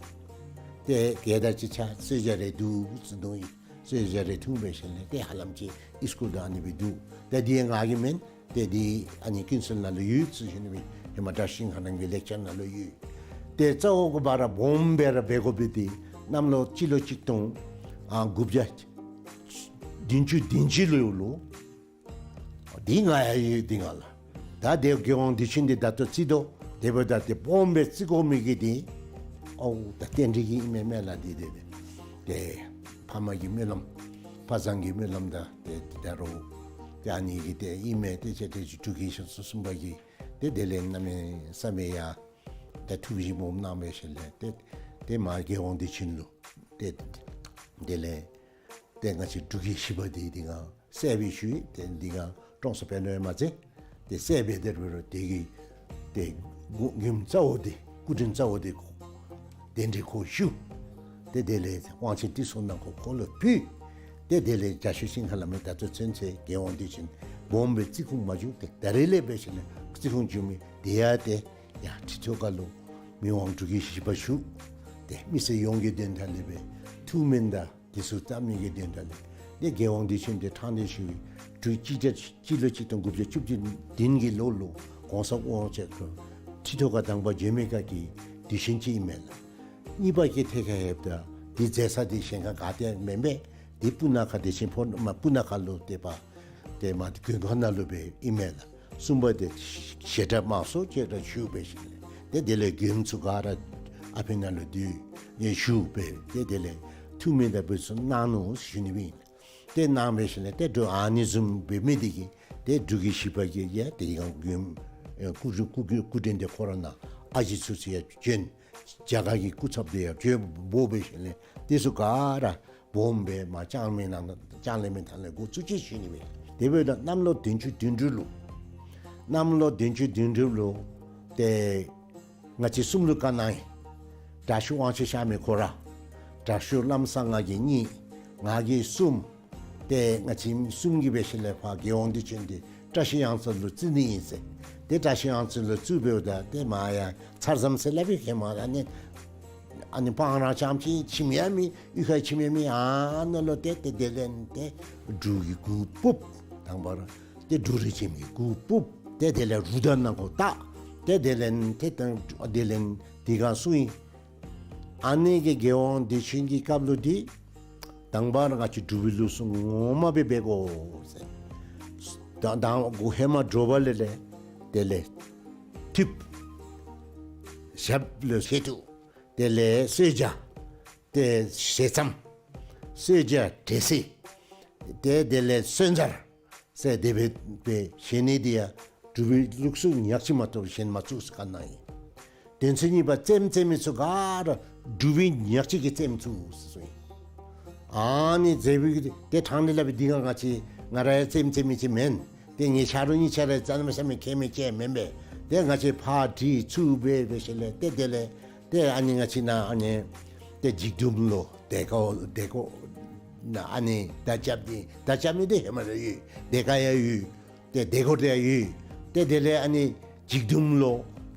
ཏེ་རྒྱལ་དར་ཅིག་ཆག་གསོལ་ཇ་རེ་འཐུང་ཟེར་འདུག་ཡི། གསོལ་ཇ་རེ་འཐུང་སྦེ་ཞིནམ་ལས་ཏེ་ཧ་ལམ་ཅིག་ཨིས་ཀུལ་དང་ཨ་ནི་སྦེ་འདུག། ཏེ་འདི་ང་གི་མེན། ཏེ་འདི་ཨ་ནི་ཀུན་གསལ་ནང་ལུ་ཡོད་ཟེར་ཞིནམ་ལས་ཧེ་མ་བཀྲ་ཤིས་ཤིང་ཧ་རང་གི་ལེགས་སྦྱར་ནང་ལུ་ཡོད། ཏེ་རྩ་བོ་གི་བར་སྦོམ་སྦེ་ར་འབད་དགོ་པའི་འདི་གནམ་ལོ་སྤྱི་ལོ་གཅིག་སྟོང་ཨ་དགུ་བརྒྱ་བདུན་ཅུ་དོན་གཅིག་ལོ་ལུ་འདི་ང་ཡང་ཡོད་འདི་སྒང་ལགས། ད་དེ་རྒྱལ་དབང་བདེ་ཆེན་འདི་ད་ལྟོ་རྩི་དོ། དེ་འབདཝ་ད་ཏེ་སྦོམ་སྦེ་རྩི་དགོ་མི་གི་འདི་ཨོ་ད་རྟེན་འབྲེལ་གྱི་ཨིན་མས་མེན་ལགས། འདི་འདི་འདི་ཏེ་ཕ་མ་གི་སྨོན་ལམ་ཕ་བཟང་གི་སྨོན་ལམ་དང་ཏེ་ད་རུང་ཏེ་ཨ་ནི་གི་ཏེ་ཨིན་མས། ཏེ་ཅིག་ཏེ་ཅིག་འབྲུག་རྒྱལ་ཤོ་སུ་གསུམ་པ་གིས་ཏེ་དེ་ལས་གནམ་མེད་ས་མེད་ཡ་ཏེ་ཐུགས་བཞེད་སྦོམ་གནང་སྦེ་ཞིནམ་ལས་ཏེ་ཏེ་མ་རྒྱལ་དབང་བདེ་ཆེན་ལུ་ཏེ་དེ་ལས་ཏེ་ང་བཅས་འབྲུག་རྒྱལ་བཞི་པ་འདི་འདི་སྒང་གསལ་སྦེ་ཞུ་ཡི། ཏེ་འདི་སྒང་ཀྲོང་གསར་དཔོན་སློབ་ཡང་མ་ཚད་ཏེ་གསལ་སྦེ་དེ་འབད་རུང་དེ་གི་ཏེ་མགུ་མགུནམ་རྩ་བོ་འདི་སྐུ་དྲིན་རྩ་བོ་འདི་གདན་འདྲེན་ཁོ་ཞུ། ཏེ་དེ་ལས་དབང་ཆེན་ཏི་སེ་ནང་ཁོ་ཁོ་ལུ་ཕུལ། ཏེ་དེ་ལས་རྒྱ་ཤོད་ཤིང་ཁ་ལ་མེ་ད་ལྟོ་ཚུན་ཚོད་རྒྱལ་དབང་བདེ་ཆེན་སྦོམ་སྦེ་རྩི་ཁུངས་མ་བྱུང་། ཏེ་ད་རེས་ལས་འབད་ཞིནམ་ལས་རྩི་ཁུངས་བྱུང་མི་དེ་ཡང་ཏེ་ཡ་ཁྲི་ཐོག་ཁ་ལུ་མི་དབང་འབྲུག་རྒྱལ་བཞི་པ་བཞུགས། ཏེ་མི་སེར་ཡོངས་ཀྱི་དོན་དག་ལས་སྦེ་ཐུགས་སྨོན་དང་དེ་ཚུ་བཏབ་ནི་གི་དོན་དག་ལས་ཏེ་རྒྱལ་དབང་བདེ་ཆེན་འདི་ཕྲང་སྟེ་ཞུ་བའི་དྲུག་གཅིག་བརྒྱ་སྤྱི་ལོ་གཅིག་སྟོང་དགུ་བརྒྱ་བཅུ་བདུན་གྱི་ལོ་ལུ་གོང་ས་དབང་ཆེན་ཁོ་ཁྲི་ཐོག་ཁ་དང་པ་འབྱོན་མི་ཁ་གི་དུས་ཆེན་ཅིག་ཨིན་མས་ལགས། གཉིས་པ་གི་ཐད་ཁར་ཡོདཔ་ད་འདི་མཛད་ས་འདི་གཞན་ཁར་ག་ཏེ་མེན་པས། འདི་སྤུ་ན་ཁ་བདེ་ཆེན་ཕོ་མ་སྤུ་ན་ཁ་ལུ་ཏེ་པ་ཏེ་མ་མགོན་ཁང་ནང་ལུ་སྦེ་ཨིན་མས་ལགས། གསུམ་པ་འདི་ཞལ་གྲངས་མང་སུ་ཅིག་ར་ཞུ་སྦེ་ཞིནམ་ལས་ཏེ་དེ་ལས་མགྱོནམ་ཚུ་ག་ར་ཨ་ཕི་ནང་ལུ་འདི་ཡང་ཞུ་སྦེ་ཏེ་དེ་ལས་ཐུགས་སྨོན་དང་འབུལ་ཚུ་གནང་ནུག་ཞུ་ནི་སྦེ་ཨིན། ཏེ་གནང་སྦེ་ཞིནམ་ལས་ཏེ་འབྲུག་ཨ་ནི་བཟུམ་འབད་མི་འདི་གིས་ཏེ་འབྲུག་རྒྱལ་བཞི་པ་གིས་ཡང་ཏེ་ཡང་མགྱོནམ་ཨེ་སྐུ་སྐུ་སྐུ་སྐུ་དྲིན་འདི་ཁོ་ར་ནང་ཨ་ཞེ་ཚུ་ཚུ་ཡང་བྱོན། རྒྱ་གར་གྱི་སྐུ་ཚབ་འདི་ཡང་བྱོན་འབོ་སྦེ་ཞིནམ་ལས་དེ་ཚུ་ག་ར་སྦོམ་སྦེ་མ་ལྕང་གླིང་ནང་ལྕང་གླིང་མི་ཐང་ལས་འགོ་བཙུགས་ཅི་ཞུ་ནི་སྦེ། དེ་འབདཝ་ད་གནམ་ལོ་བདུན་ཅུ་དོན་དྲུག་ལུ་གནམ་ལོ་བདུན་ཅུ་དོན་དྲུག་ལུ་ཏེ་ང་བཅས་གསུམ་ལུ་བཀའ་གནང་ཡི། དྲག་ཤོས་དབང་ཆེན་ཤར་མི་ཁོ་ར། དྲག་ཤོས་ལམ་བཟང་ང་གིས་གཉིས། ང་གིས་གསུམ། ཏེ་ང་བཅས་གསུམ་གྱིས་འབད་ཞིནམ་ལས་ཕར་རྒྱལ་དབང་བདེ་ཆེན་འདི་བཀྲ་ཤིས་གཡང་རྩེ་ལུ་བརྩི་ནི་ཨིན་ཟེར། ཏེ་བཀྲ་ཤིས་གཡང་རྩེ་ལུ་བཙུགས་འབདཝ་ད་ཏེ་མ་ཡང་ཚར་ཙམ་ཟེར་སླབ་ཨིན། ཧེ་མ་ཨ་ནི་ཨ་ནི་སྤང་རང་རྐྱངམ་ཅིག་ཁྱིམ་ཡང་མེད། གཡུས་ཁར་ཁྱིམ་ཡང་མེད། ཨ་ནཱ་ལུ་ཏེ་ཏེ་དེ་ལས་ཏེ་འབྲུག་གི་གུར་ཕུབ། དང་པ་ར་ཏེ་འབྲུག་རིགས་ཅན་གྱི་གུར་ཕུབ། ཏེ་དེ་ལས་རུ་དང་ནང་ཁོག་བཏགས། ཏེ་དེ་ལས་ཏེ་དང་དེ་ལས་འདི་སྒང་སོང་ཡི། ཨ་ནི་གི་རྒྱལ་དབང་བདེ་ཆེན་གྱི་སྐབས་ལུ་འདི་དང་པ་ར་ང་བཅས་འབྲུག་པའི་ལུགས་སྲོལ་ངོ་མ་སྦེ་འབད་དགོ་ཟེར། ད་དང་འགོ་ཧེ་མ་དྲོ་པ་ལས་ལས་དེ་ལས་ཐུབ། ཞབས་ལུ་བཞེས་ཐུབ། དེ་ལས་གསོལ་ཇ། ཏེ་ཞལ་ཙམ། གསོལ་ཇ་འབྲས་སིལ། ཏེ་དེ་ལས་གསོལ་ཇ་ཟེར་དེ་སྦེ་སྦེ་བཞེས་ནི་འདི་ཡང་འབྲུག་པའི་ལུགས་སྲོལ་ཉག་གཅིག་མ་གཏོགས་གཞན་མ་བཙུགས་ཟེར་བཀའ་གནང་ཡི། དོན་ཚན་གཉིས་པ་རྩེདམོ་རྩེ་མི་ཚུ་ག་ར་འབྲུག་པའི་ཉག་གཅིག་གིས་རྩེདམོ་བཙུགས་ཟེར་གསུངས་ཡི། ཨ་ནི་རྩེདམོ་གི་ཏེ་ཕྲང་སྟེ་སླབ་པའི་འདི་སྒང་ང་བཅས་ང་ར་ཡང་རྩེདམོ་རྩེ་མི་ཅིག་མེན། ཏེ་ངེའི་ཆ་རོགས་གཉིས་ཆ་ར་རྩེདམོ་རྩེ་མི་མཁས་མི་ཅིག་མེན་པས། ཏེ་ང་བཅས་ཕར་དྲི་ཚུར་འབད་འབད་ཞིནམ་ལས་ཏེ་དེ་ལས་ཏེ་ཨ་ནི་ང་བཅས་ནཱ་ཨ་ནི་ཏེ་འཇིགས་དུམ་ལུ་དེ་ཀོ་དེ་ཀོ་ནཱ་ཨ་ནི་མདའ་རྐྱབ་ནི་མདའ་རྐྱབ་ནི་འདི་ཧེ་མ་ར་ཡོད། དེ་ཀ་ཡང་ཡོད། ཏེ་དེ་ཀོ་དེ་ཡང་ཡོད། ཏེ་དེ་ལས་ཨ་ནི་འཇིགས་དུམ་ལུ་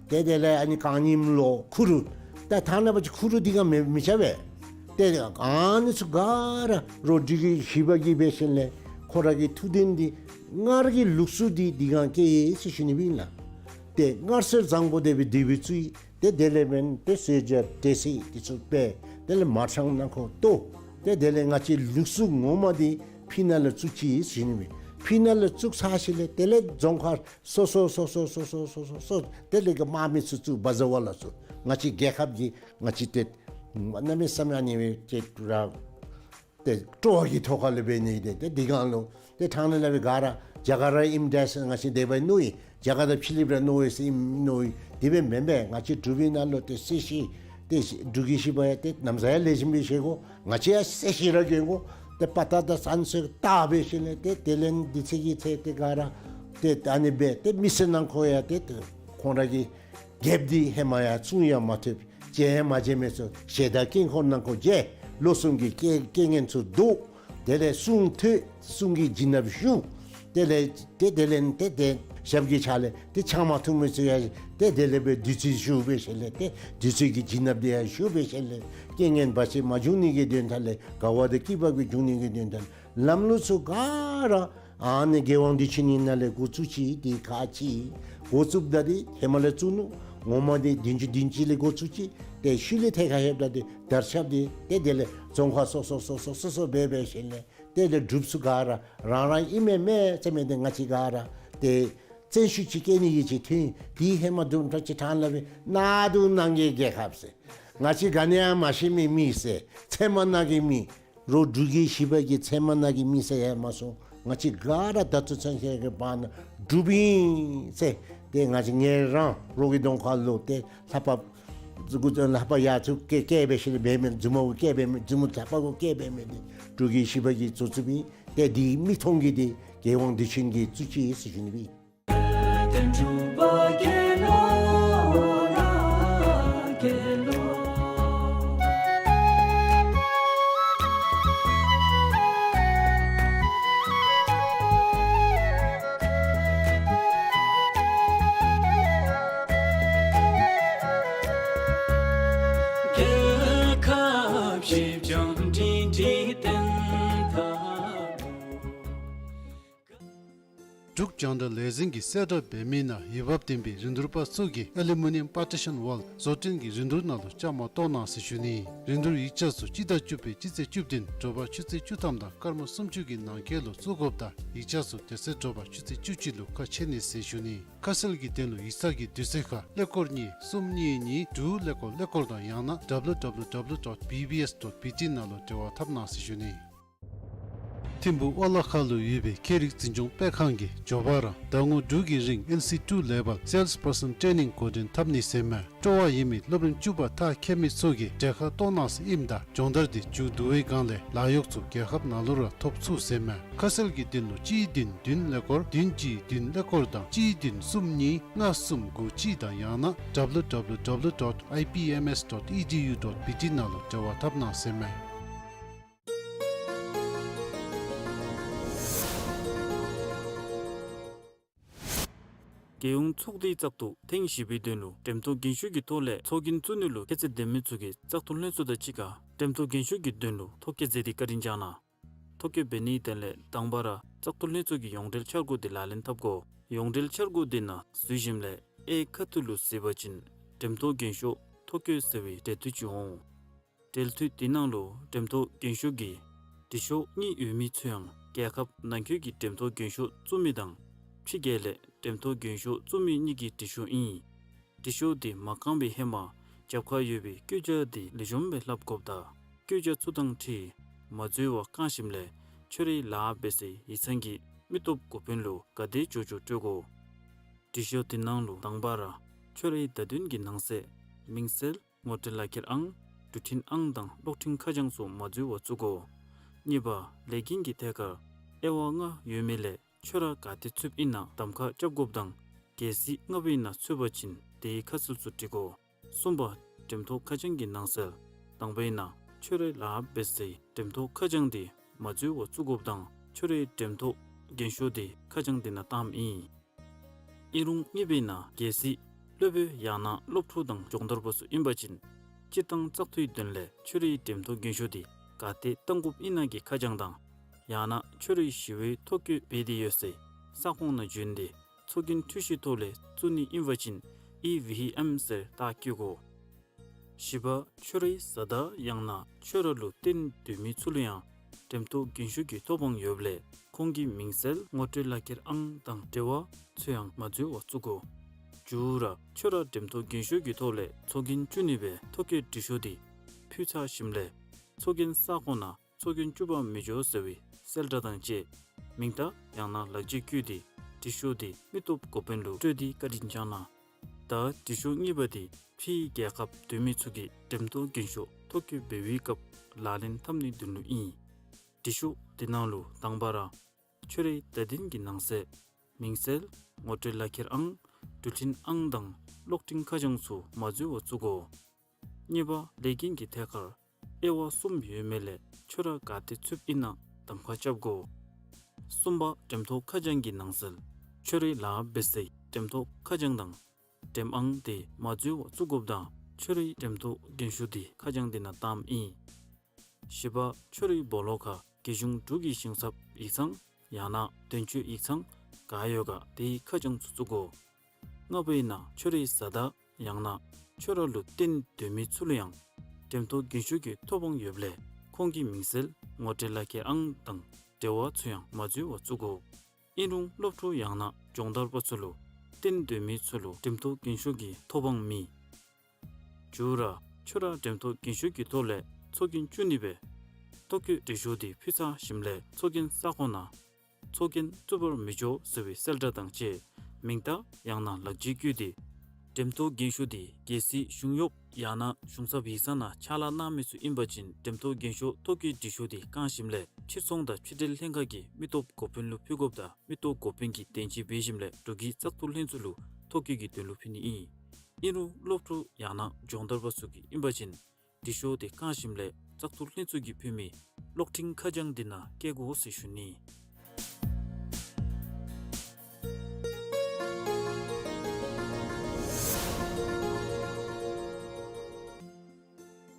ཏེ་དེ་ལས་ཨ་ནི་རྐང་རྙིངམ་ལུ་ཁུ་རུ། ད་ཐང་ནང་པ་ཅིག་ཁུ་རུ་འདི་སྒང་མི་མི་རྐྱབ་པས། ཏེ་ཨ་ནི་ཚུ་ག་ར་རོགས་འབྲུག་རྒྱལ་བཞི་པ་གིས་འབད་ཞིནམ་ལས་ཁོ་ར་གི་ཐུགས་འདུན་འདི་སྔར་གྱི་ལུགས་སྲོལ་འདི་འདི་སྒང་བསྐྱལ་ཡི་ཟེར་ཞུ་ནི་སྦེ་ཨིན་ལགས། ཏེ་སྔར་སྲོལ་བཟང་པོ་དེ་སྦེ་དེ་སྦེ་བཙུགས་ཡི། ཏེ་དེ་ལས་འབདན་ཏེ་གསོལ་ཇ་འབྲས་སིལ་འདི་ཚུ་སྦེ་དེ་ལས་མར་ཤང་ནང་ཁོག་བཏོག། ཏེ་དེ་ལས་ང་བཅས་ལུགས་སྲོལ་ངོ་མ་འདི་ཕི་ནང་ལུ་བཙུགས་ཅི་ཟེར་ཞུ་ནི་སྦེ། ཕི་ནང་ལུ་བཙུགས་ཚར་ཞིནམ་ལས་དེ་ལས་རྫོང་ཁག་སོ་སོ་སོ་སོ་དེ་ལས་ཀྱི་དམག་མི་ཚུ་བཙུགས་བ་ཟ་བ་ལ་བཙུགས། ང་བཅས་རྒྱལ་ཁབ་ཀྱི་ང་བཅས་ཏེ་གནམ་མེད་ས་མེད་ཨ་ནི་སྦེ་ཏེ་ར་ཏེ་སྤྲོ་བ་གི་ཐོག་ཁ་ལུ་འབད་ནི་ཏེ་ཏེ་འདི་སྒང་ལུ་ཏེ་ཕྲང་སྟེ་སླབ་པའི་ག་ར་རྒྱ་གར་ར་ཨིནམ་འདྲས་ཟེར་ང་བཅས་དེ་སྦེ་མནོ་ཡི། རྒྱ་གར་དང་ཕྱི་གླིངཔ་ར་མནོ་ཡི་ཟེར་ཨིནམ་མནོ་ཡི། དེ་སྦེ་མེན་པས། ང་བཅས་འབྲུག་པའི་ནང་ལུ་ཏེ་གསོལ་ཇ་ཏེ་འབྲུག་རྒྱལ་བཞི་པ་ཡང་ཏེ་ནམ་ཟེར་ཡང་ལེགས་ཤོམ་སྦེ་བཞེས་དགོ། ང་བཅས་ཡང་གསོལ་ཇ་ར་གྱོན་དགོ། ཏེ་པ་ཏ་དང་ཟན་ཚུ་བཏགས་སྦེ་ཞིནམ་ལས་ཏེ་དེ་ལས་དུས་ཚོད་ཀྱི་ཚེ་ཏེ་ག་ར་ཏེ་ཨ་ནི་སྦེ་ཏེ་མི་སེར་ནང་འཁོད་ཡང་ཏེ་ཁོང་ར་གི་རྒྱལཔོ་འདི་ཧེ་མ་ཡང་བཙུན་ཡང་མ་ཐུབ། བྱོན་ཡང་མ་བྱོན་མི་ཚུ་ཞལ་དང་དཀྱིལ་འཁོར་ནང་འཁོད་མཇལ། ལོ་གསུམ་གྱི་རྐྱེན་རྐྱེན་ངན་ཚུ་བཟློག། དེ་ལས་གསུང་ཐོས། གསུང་གི་བྱིན་རླབས་ཞུ། དེ་ལས་ཏེ་དེ་ལས་ཏེ་ཏེ་ཞབས་ཀྱི་ཕྱག་ལས་ཏེ་ཕྱག་མ་ཐུབ་མི་ཚུ་ཡང་ཏེ་དེ་ལས་སྦེ་བདུད་རྩི་ཞུ་སྦེ་ཞིནམ་ལས་ཏེ་བདུད་རྩི་གི་བྱིན་རླབས་དེ་ཡང་ཞུ་སྦེ་ཞིནམ་ལས་རྐྱེན་ངན་བར་ཆད་མ་འབྱུང་ནི་གི་དོན་དག་ལས་དགའ་བ་དང་སྐྱིད་པ་གི་འབྱུང་ནི་གི་དོན་དག་ལམ་ལུགས་ཚུ་ག་ར་ཨ་ནི་རྒྱལ་དབང་བདེ་ཆེན་ནི་ནང་ལས་འགོ་བཙུགས་ཅི། ཏེ་ག་ཅི་འགོ་བཙུགསཔ་ད་ཏེ་ཧེ་མ་ལས་བཙུགས་ནུག། ངོ་མ་འདི་བདུན་ཅུ་བདུན་ཅུ་ལས་འགོ་བཙུགས་ཅི། ཏེ་ཤུལ་ལས་ཐད་ཁར་ལྷོདཔ་ད་ཏེ་དར་ཁྱབ་སྟེ་ཏེ་དེ་ལས་རྫོང་ཁག་སོ་སོ་སོ་སོ་སོ་སོ་སྦེ་སྦེ་ཞིནམ་ལས་ཏེ་ཏེ་སྒྲུབ་ཚུགས་ག་ར་རང་རང་ཨིན་མས་མས་ཟེར་མི་འདི་ང་བཅས་ག་ར་ཏེ་བརྩོན་ཤུགས་ཅིག་བསྐྱེད་ནི་གི་ཅིག་ཐོན། དེ་ཧེ་མ་དུམ་གྲ་ཅིག་ཕྲང་སླབ་པའི་ནང་དུ་ནང་གི་རྒྱལ་ཁབ་ཟེར། ང་བཅས་ག་ནི་ཡང་མ་ཤེས་མི་མི་ཟེར། ཚལ་མ་ནང་གི་མི། རོགས་འབྲུག་གི་ཞི་བ་གི་ཚལ་མ་ནང་གི་མི་ཟེར་ཡང་མ་སོང་། ང་བཅས་ག་ར་ད་ལྟོ་ཚུན་ཚོད་ཀྱི་བར་ན་འབྲུགཔ་ཨིན་ཟེར། ཏེ་ང་བཅས་ངེ་རང་རོགས་ཀྱི་གདོང་ཁ་ལུ་ཏེ་ལྷ་པ་ལྷ་པ་ཡ་ཚུ་བཀལ་བཀལ་སྦེ་ཞིནམ་ལས་འབད་མི་མཛུབ་མོ་བཀལ་འབད་མི་མཛུབ་མོ་ལྷ་པ་གུ་བཀལ་འབད་མི་འདི་འབྲུག་གི་ཞི་བ་གིས་བཙུགས་བཙུགསཔ་ཨིན། ཏེ་འདི་མིག་མཐོང་གི་འདི་རྒྱལ་དབང་བདེ་ཆེན་གྱིས་བཙུགས་ཅི་ཟེར་ཞུ་ནི་ཨིན། འབྲུག་རྒྱང་བསྒྲགས་ལས་འཛིན་གྱིས་གསལ་བསྒྲགས་འབད་མི་ནང་འོས་འབབ་ལྡན་པའི་རིན་བསྡུར་པ་ཚུ་གིས་ཨ་ལུ་མི་ནིམ་པར་ཊི་ཤཱན་ཝཱལ་བཟོ་སྐྲུན་གྱི་རིན་བསྡུར་ནང་ལུ་བཅའ་མར་གཏོགས་གནང་ཟེར་ཞུ་ནི། རིན་བསྡུར་ཡིག་ཆ་ཚུ་སྤྱི་ཟླ་བཅུ་པའི་སྤྱི་ཚེས་བཅུ་བདུན་དྲོ་པ་ཆུ་ཚོད་བཅུ་ཐམ་དང་སྐར་མ་སུམ་ཅུ་གི་ནང་འཁོད་ལུ་བཙུགས་དགོཔ་དང་ཡིག་ཆ་ཚུ་དེ་ཚེ་དྲོ་པ་ཆུ་ཚོད་བཅུ་གཅིག་ལུ་ཁ་ཕྱེ་ནི་ཟེར་ཞུ་ནི། ཁ་གསལ་གྱི་དོན་ལུ་ཡིག་ཚང་གི་དུས་ཚོད་ཁར་ཀླད་ཀོར་གཉིས་གསུམ་གཉིས་གཉིས་དྲུག་ཀླད་ཀོར་ཀླད་ཀོར་དང་ཡང་ན་W W W dot B B S dot B T ནང་ལུ་འབྲེལ་བ་འཐབ་གནང་ཟེར་ཞུ་ནི། ཐིམ་ཕུག་ཨོ་ལ་ཁ་ལུ་ཡོད་པའི་ཁྱད་རིག་འཛིན་སྐྱོང་སྤེལ་ཁང་གིས་མགྱོགས་པ་ར་ཟླ་ངོ་དྲུག་གི་རིང་ཨེན་སི་ཊུ་ལེ་བཱལ་སེལསི་པར་སཱན་ཊེ་ནིང་འགོ་འདྲེན་འཐབ་ནི་ཟེར་མས། སྤྲོ་བ་ཡོད་མི་སློབ་རིམ་བཅུ་པ་མཐར་འཁྱོལ་མི་ཚུ་གིས་གྲལ་ཁར་གཏོགས་གནང་ཟེར་ཨིནམ་ད་སྦྱོང་བརྡར་འདི་མཇུག་བསྡུ་བའི་སྒང་ལས་ལཱ་གཡོག་ཚུ་རྒྱལ་ཁབ་ནང་ལུ་ར་ཐོབ་ཚུགས་ཟེར་མས། ཁ་གསལ་གྱི་དོན་ལུ་གཅིག་བདུན་བདུན་ཀླད་ཀོར་བདུན་གཅིག་བདུན་ཀླད་ཀོར་དང་གཅིག་བདུན་གསུམ་གཉིས་ལྔ་གསུམ་དགུ་གཅིག་དང་ཡང་ན་W W W dot I P M S dot E D U dot B T ནང་ལུ་འབྲེལ་བ་འཐབ་གནང་ཟེར་མས། རྒྱལ་ཡོངས་ཚོགས་སྡེའི་བཙག་འཐུ་ཐེངས་བཞི་པའི་དོན་ལུ་འགྲེམས་ཐོག་རྒྱན་ཤོག་གི་ཐོག་ལས་ཚོགས་རྒྱན་བཙུགས་ནི་ལུ་ཁྱད་ཚད་ལྡན་མི་ཚུ་གིས་བཙག་འཐུ་ལྷན་ཚོགས་དང་གཅིག་ཁར་འགྲེམས་ཐོག་རྒྱན་ཤོག་གི་དོན་ལུ་ཐོ་བཀོད་མཛད་དེ་བཀའ་དྲིན་བསྐྱངས་གནང་། ཐོ་བཀོད་འབད་ནིའི་དོན་ལས་དང་པ་ར་བཙག་འཐུ་ལྷན་ཚོགས་ཀྱི་ཡོངས་འབྲེལ་འཆར་སྒོ་དེ་ལག་ལེན་འཐབ་དགོ། ཡོངས་འབྲེལ་འཆར་སྒོ་དེ་ནང་འཛུལ་ཞིནམ་ལས་ཨེ་ཁ་ཐུག་ལུ་གཟིགས་པ་ཅིན་འགྲེམས་ཐོག་རྒྱན་ཤོག་ཐོ་བཀོད་ཟེར་བའི་འབྲེལ་མཐུད་ཅིག་འོང་། འབྲེལ་མཐུད་དེ་ནང་ལུ་འགྲེམས་ཐོག་རྒྱན་ཤོག་གི་འབྲི་ཤོག་གཉིས་ཡོད་མི་ཚུ་ཡང་རྒྱལ་ཁབ་ནང་འཁོད་ཀྱི་འགྲེམས་ཐོག་རྒྱན་ཤོག་བཙུགས་མི་དང་ཕྱི་རྒྱལ་ལས་འགྲེམས་ཐོག་རྒྱན་ཤོག་བཙུགས་མི་གཉིས་ཀྱི་འབྲི་ཤོག་ཨིན། འབྲི་ཤོག་དེ་མ་བཀང་བའི་ཧེ་མ་རྒྱབ་ཁར་ཡོད་པའི་བཀོད་རྒྱ་དེ་ལེགས་ཤོམ་སྦེ་ལྷབ་དགོཔ་དང་བཀོད་རྒྱ་ཚུ་དང་འཁྲིལ་མ་འཛོལ་བར་བཀང་ཞིནམ་ལས་ཁྱོད་རའི་ལཱ་འབད་སའི་ཡིག་ཚང་གི་མི་སྟོབས་འགོ་དཔོན་ལུ་ག་དེ་འབྱོར་འབྱོར་སྤྲོད་དགོ། འབྲི་ཤོག་དེ་ནང་ལུ་དང་པ་ར་ཁྱོད་རའི་བརྡ་དོན་གྱི་ནང་གསེས་མིང་གསལ་ངོ་སྤྲོད་ལག་ཁྱེར་ཨང་འབྲུ་འཕྲིན་ཨང་དང་གློག་འཕྲིན་ཁ་བྱང་ཚུ་མ་འཛོལ་བར་བཙུགས་དགོ། གཉིས་པ་ལས་འགན་གྱི་ཐད་ཁར་དབྱེ་བ་ལྔ་ཡོད་མི་ལས་ཁྱོད་ར་ག་ཏེ་ཚུདཔ་ཨིན་ན་གདམ་ཁ་རྐྱབ་དགོཔ་དང་གལ་སྲིད་ལྔ་པ་ཨིན་ན་ཚུད་པ་ཅིན་དེའི་ཁ་གསལ་ཚུ་བྲི་དགོ། གསུམ་པ་འགྲེམས་ཐོག་ཁ་བྱང་གི་ནང་གསེས་དང་པ་ཨིན་ན་ཁྱོད་རའི་ལཱ་འབད་སའི་འགྲེམས་ཐོག་ཁ་བྱང་དེ་མ་འཛོལ་བར་བཙུགས་དགོཔ་དང་ཁྱོད་རའི་འགྲེམས་ཐོག་རྒྱན་ཤོག་དེ་ཁ་བྱང་དེ་ནང་བཏངམ་ཨིན། ཨིན་རུང་གཉིས་པ་ཨིན་ན་གལ་སྲིད་སློབ་དཔོན་ཡང་ན་སློབ་ཕྲུག་དང་སྦྱོང་བརྡར་པ་ཚུ་ཨིན་པ་ཅིན་སྤྱིར་བཏང་བཙག་འཐུའི་དོན་ལས་ཁྱོད་རའི་འགྲེམས་ཐོག་རྒྱན་ཤོག་དེ་ག་ཏེ་བཏང་དགོཔ་ཨིན་ན་གི་ཁ་བྱང་དང་ཡང་ན་ཁྱོད་རའི་ཞི་བའི་ཐོ་བཀོད་འབད་དེ་ཡོད་སའི་ས་ཁོངས་ནང་བྱོན་ཏེ་ཚོགས་རྒྱན་འཕྲུལ་ཞིག་ཐོག་ལས་བཙུགས་ནི་ཨིན་པ་ཅིན་ཨི་ཝི་ཨེམ་ཟེར་རྟགས་བཀོད་དགོ། བཞི་པ་ཁྱོད་རའི་བཟའ་ཟླ་ཡང་ན་ཁྱོད་ར་ལུ་བརྟེན་སྡོད་མི་ཚུ་ལུ་ཡང་འགྲེམས་ཐོག་རྒྱན་ཤོག་གི་ཐོབ་དབང་ཡོདཔ་ལས་ཁོང་གི་མིང་གསལ་ངོ་སྤྲོད་ལག་ཁྱེར་ཨང་དང་འབྲེལ་བ་ཚུ་ཡང་མ་འཛོལ་བར་བཙུགས་དགོ། མཇུག་ར་ཁྱོད་ར་འགྲེམས་ཐོག་རྒྱན་ཤོག་གི་ཐོག་ལས་ཚོགས་རྒྱན་བཙུགས་ནི་སྦེ་ཐོ་བཀོད་འབྲི་ཤོག་དེ་ཕུལ་ཚར་ཞིནམ་ལས་ཚོགས་རྒྱན་ས་ཁོངས་ནང་ཚོགས་རྒྱན་བཙུགས་པར་མི་འགྱོ་ཟེར་བའི་གསལ་བསྒྲགས་དང་བཅས་མིང་རྟགས་ཡང་ན་ལག་འཁྱེར་བཀོད་དེ་འབྲི་ཤོག་དེ་མི་སྟོབས་འགོ་དཔོན་ལུ་སྤྲོད་དེ་བཀའ་དྲིན་བསྐྱངས་གནང་། ད་འབྲི་ཤོག་གཉིས་པ་དེ་ཕྱིའི་རྒྱལ་ཁབ་སྡོད་མི་ཚུ་གིས་འགྲེམས་ཐོག་རྒྱན་ཤོག་ཐོ་བཀོད་འབད་བའི་སྐབས་ལག་ལེན་འཐབ་ནིའི་དོན་ལུ་ཨིན། བདེ་ཤོག་དེ་ནང་ལུ་དང་པ་ར་ཁྱོད་རའི་བརྡ་དོན་གྱི་ནང་གསེས་མིང་གསལ་ངོ་སྤྲོད་ལག་ཁྱེར་ཨང་འགྲུལ་འཕྲིན་ཨང་དང་གློག་འཕྲིན་ཁ་བྱང་ཚུ་མ་འཛོལ་བར་བཙུགས་དགོ། གཉིས་པ་ལས་འགན་གྱི་ཐད་ཁར་དབྱེ་བ་གསུམ་ཡོད་མི་ལས་ཁྱོད་ར་ག་ཏེ་ཚུདཔ་ཨིན་ན་གདམ་ཁ་རྐྱབ་དགོ། གསུམ་པ་འགྲེམས་ཐོག་ཁ་བྱང་གི་ནང་གསེས་ཁྱོད་རའི་ལཱ་འབད་སའི་འགྲེམས་ཐོག་ཁ་བྱང་དང་འགྲེམས་ཨང་དེ་མ་འཛོལ་བར་བཙུགས་དགོཔ་དང་ཁྱོད་རའི་འགྲེམས་ཐོག་རྒན་ཤོས་དེ་ཁ་བྱང་དེ་ནང་བཏངམ་ཨིན། བཞི་པ་ཁྱོད་རའི་སྦོ་ལོགས་ཁར་རྒྱལ་གཞུང་འབྲུག་གི་ཞིང་ཚབ་ཡིག་ཚང་ཡང་ན་དོན་གཅོད་ཡིག་ཚང་ག་ཡོད་ག་དེའི་ཁ་བྱང་ཚུ་བཙུགས་དགོ། ལྔ་པ་ཨིན་ན་ཁྱོད་རའི་བཟའ་ཟླ་ཡང་ན་ཁྱོད་ར་ལུ་བརྟེན་སྡོད་མི་ཚུ་ལུ་ཡང་འགྲེམས་ཐོག་རྒན་ཤོས་ཀྱི་ཐོབ་དབང་ཡོདཔ་ལས་ཁོང་གི་མིང་གསལ་ངོ་སྤྲོད་ལག་ཁྱེར་ཨང་དང་འབྲེལ་བ་ཚུ་ཡང་མ་འཛོལ་བར་བཙུགས་དགོ། ཨིན་རུང་སློབ་ཕྲུག་ཡང་ན་སྦྱོང་བརྡར་པ་ཚུ་ལུ་བརྟེན་སྡོད་མི་ཚུ་ལུ་འགྲེམས་ཐོག་རྒན་ཤོས་ཀྱི་ཐོབ་དབང་མེད། བཅུ་ར་ཁྱོད་ར་འགྲེམས་ཐོག་རྒན་ཤོས་ཀྱི་ཐོག་ལས་ཚོགས་རྒྱན་བཙུགས་ནི་སྦེ་ཐོ་བཀོད་འབྲི་ཤོག་དེ་ཕུལ་ཚར་ཞིནམ་ལས་ཚོགས་རྒྱན་ས་ཁོངས་ནང་ཚོགས་རྒྱན་བཙུགས་པར་མི་འགྱོ་ཟེར་བའི་གསལ་བསྒྲགས་དང་བཅས་མིང་རྟགས་ཡང་ན་ལག་འཇིགས་བཀོད་དེ་འགྲེམས་ཐོག་རྒན་ཤོས་དེ་གལ་སྲིད་གཞུང་གཡོགཔ་ཡང་ན་གཞུང་ཚབ་ཡིག་ཚང་ནང་ཕྱག་ལཱ་གནང་མི་ཚུ་ཨིན་པ་ཅིན་འགྲེམས་ཐོག་རྒན་ཤོས་ཐོ་བཀོད་འབྲི་ཤོག་དེ་བཀང་ཞིནམ་ལས་ཕྱིར་ཚོང་དང་ཕྱི་འབྲེལ་ལྷན་ཁག་གི་མི་སྟོབས་འགོ་དཔོན་ལུ་ཕུལ་དགོཔ་དང་མི་སྟོབས་འགོ་དཔོན་གྱིས་བདེན་དཔྱད་འབད་ཞིནམ་ལས་འབྲུག་གི་བཙག་འཐུ་ལྷན་ཚོགས་ལུ་ཐོ་བཀོད་ཀྱི་དོན་ལུ་ཕུལ་ནི་ཨིན། ཨིན་རུང་སློབ་ཕྲུག་ཡང་ན་སྦྱོང་བརྡར་པ་ཚུ་གིས་ཨིན་པ་ཅིན་འབྲི་ཤོག་དེ་བཀང་ཞིནམ་ལས་བཙག་འཐུ་ལྷན་ཚོགས་ཀྱིས་ཕུལ་མི་གློག་འཕྲིན་ཁ་བྱང་དེ་ནང་བཀལ་དགོ་ཟེར་ཞུ་ནི།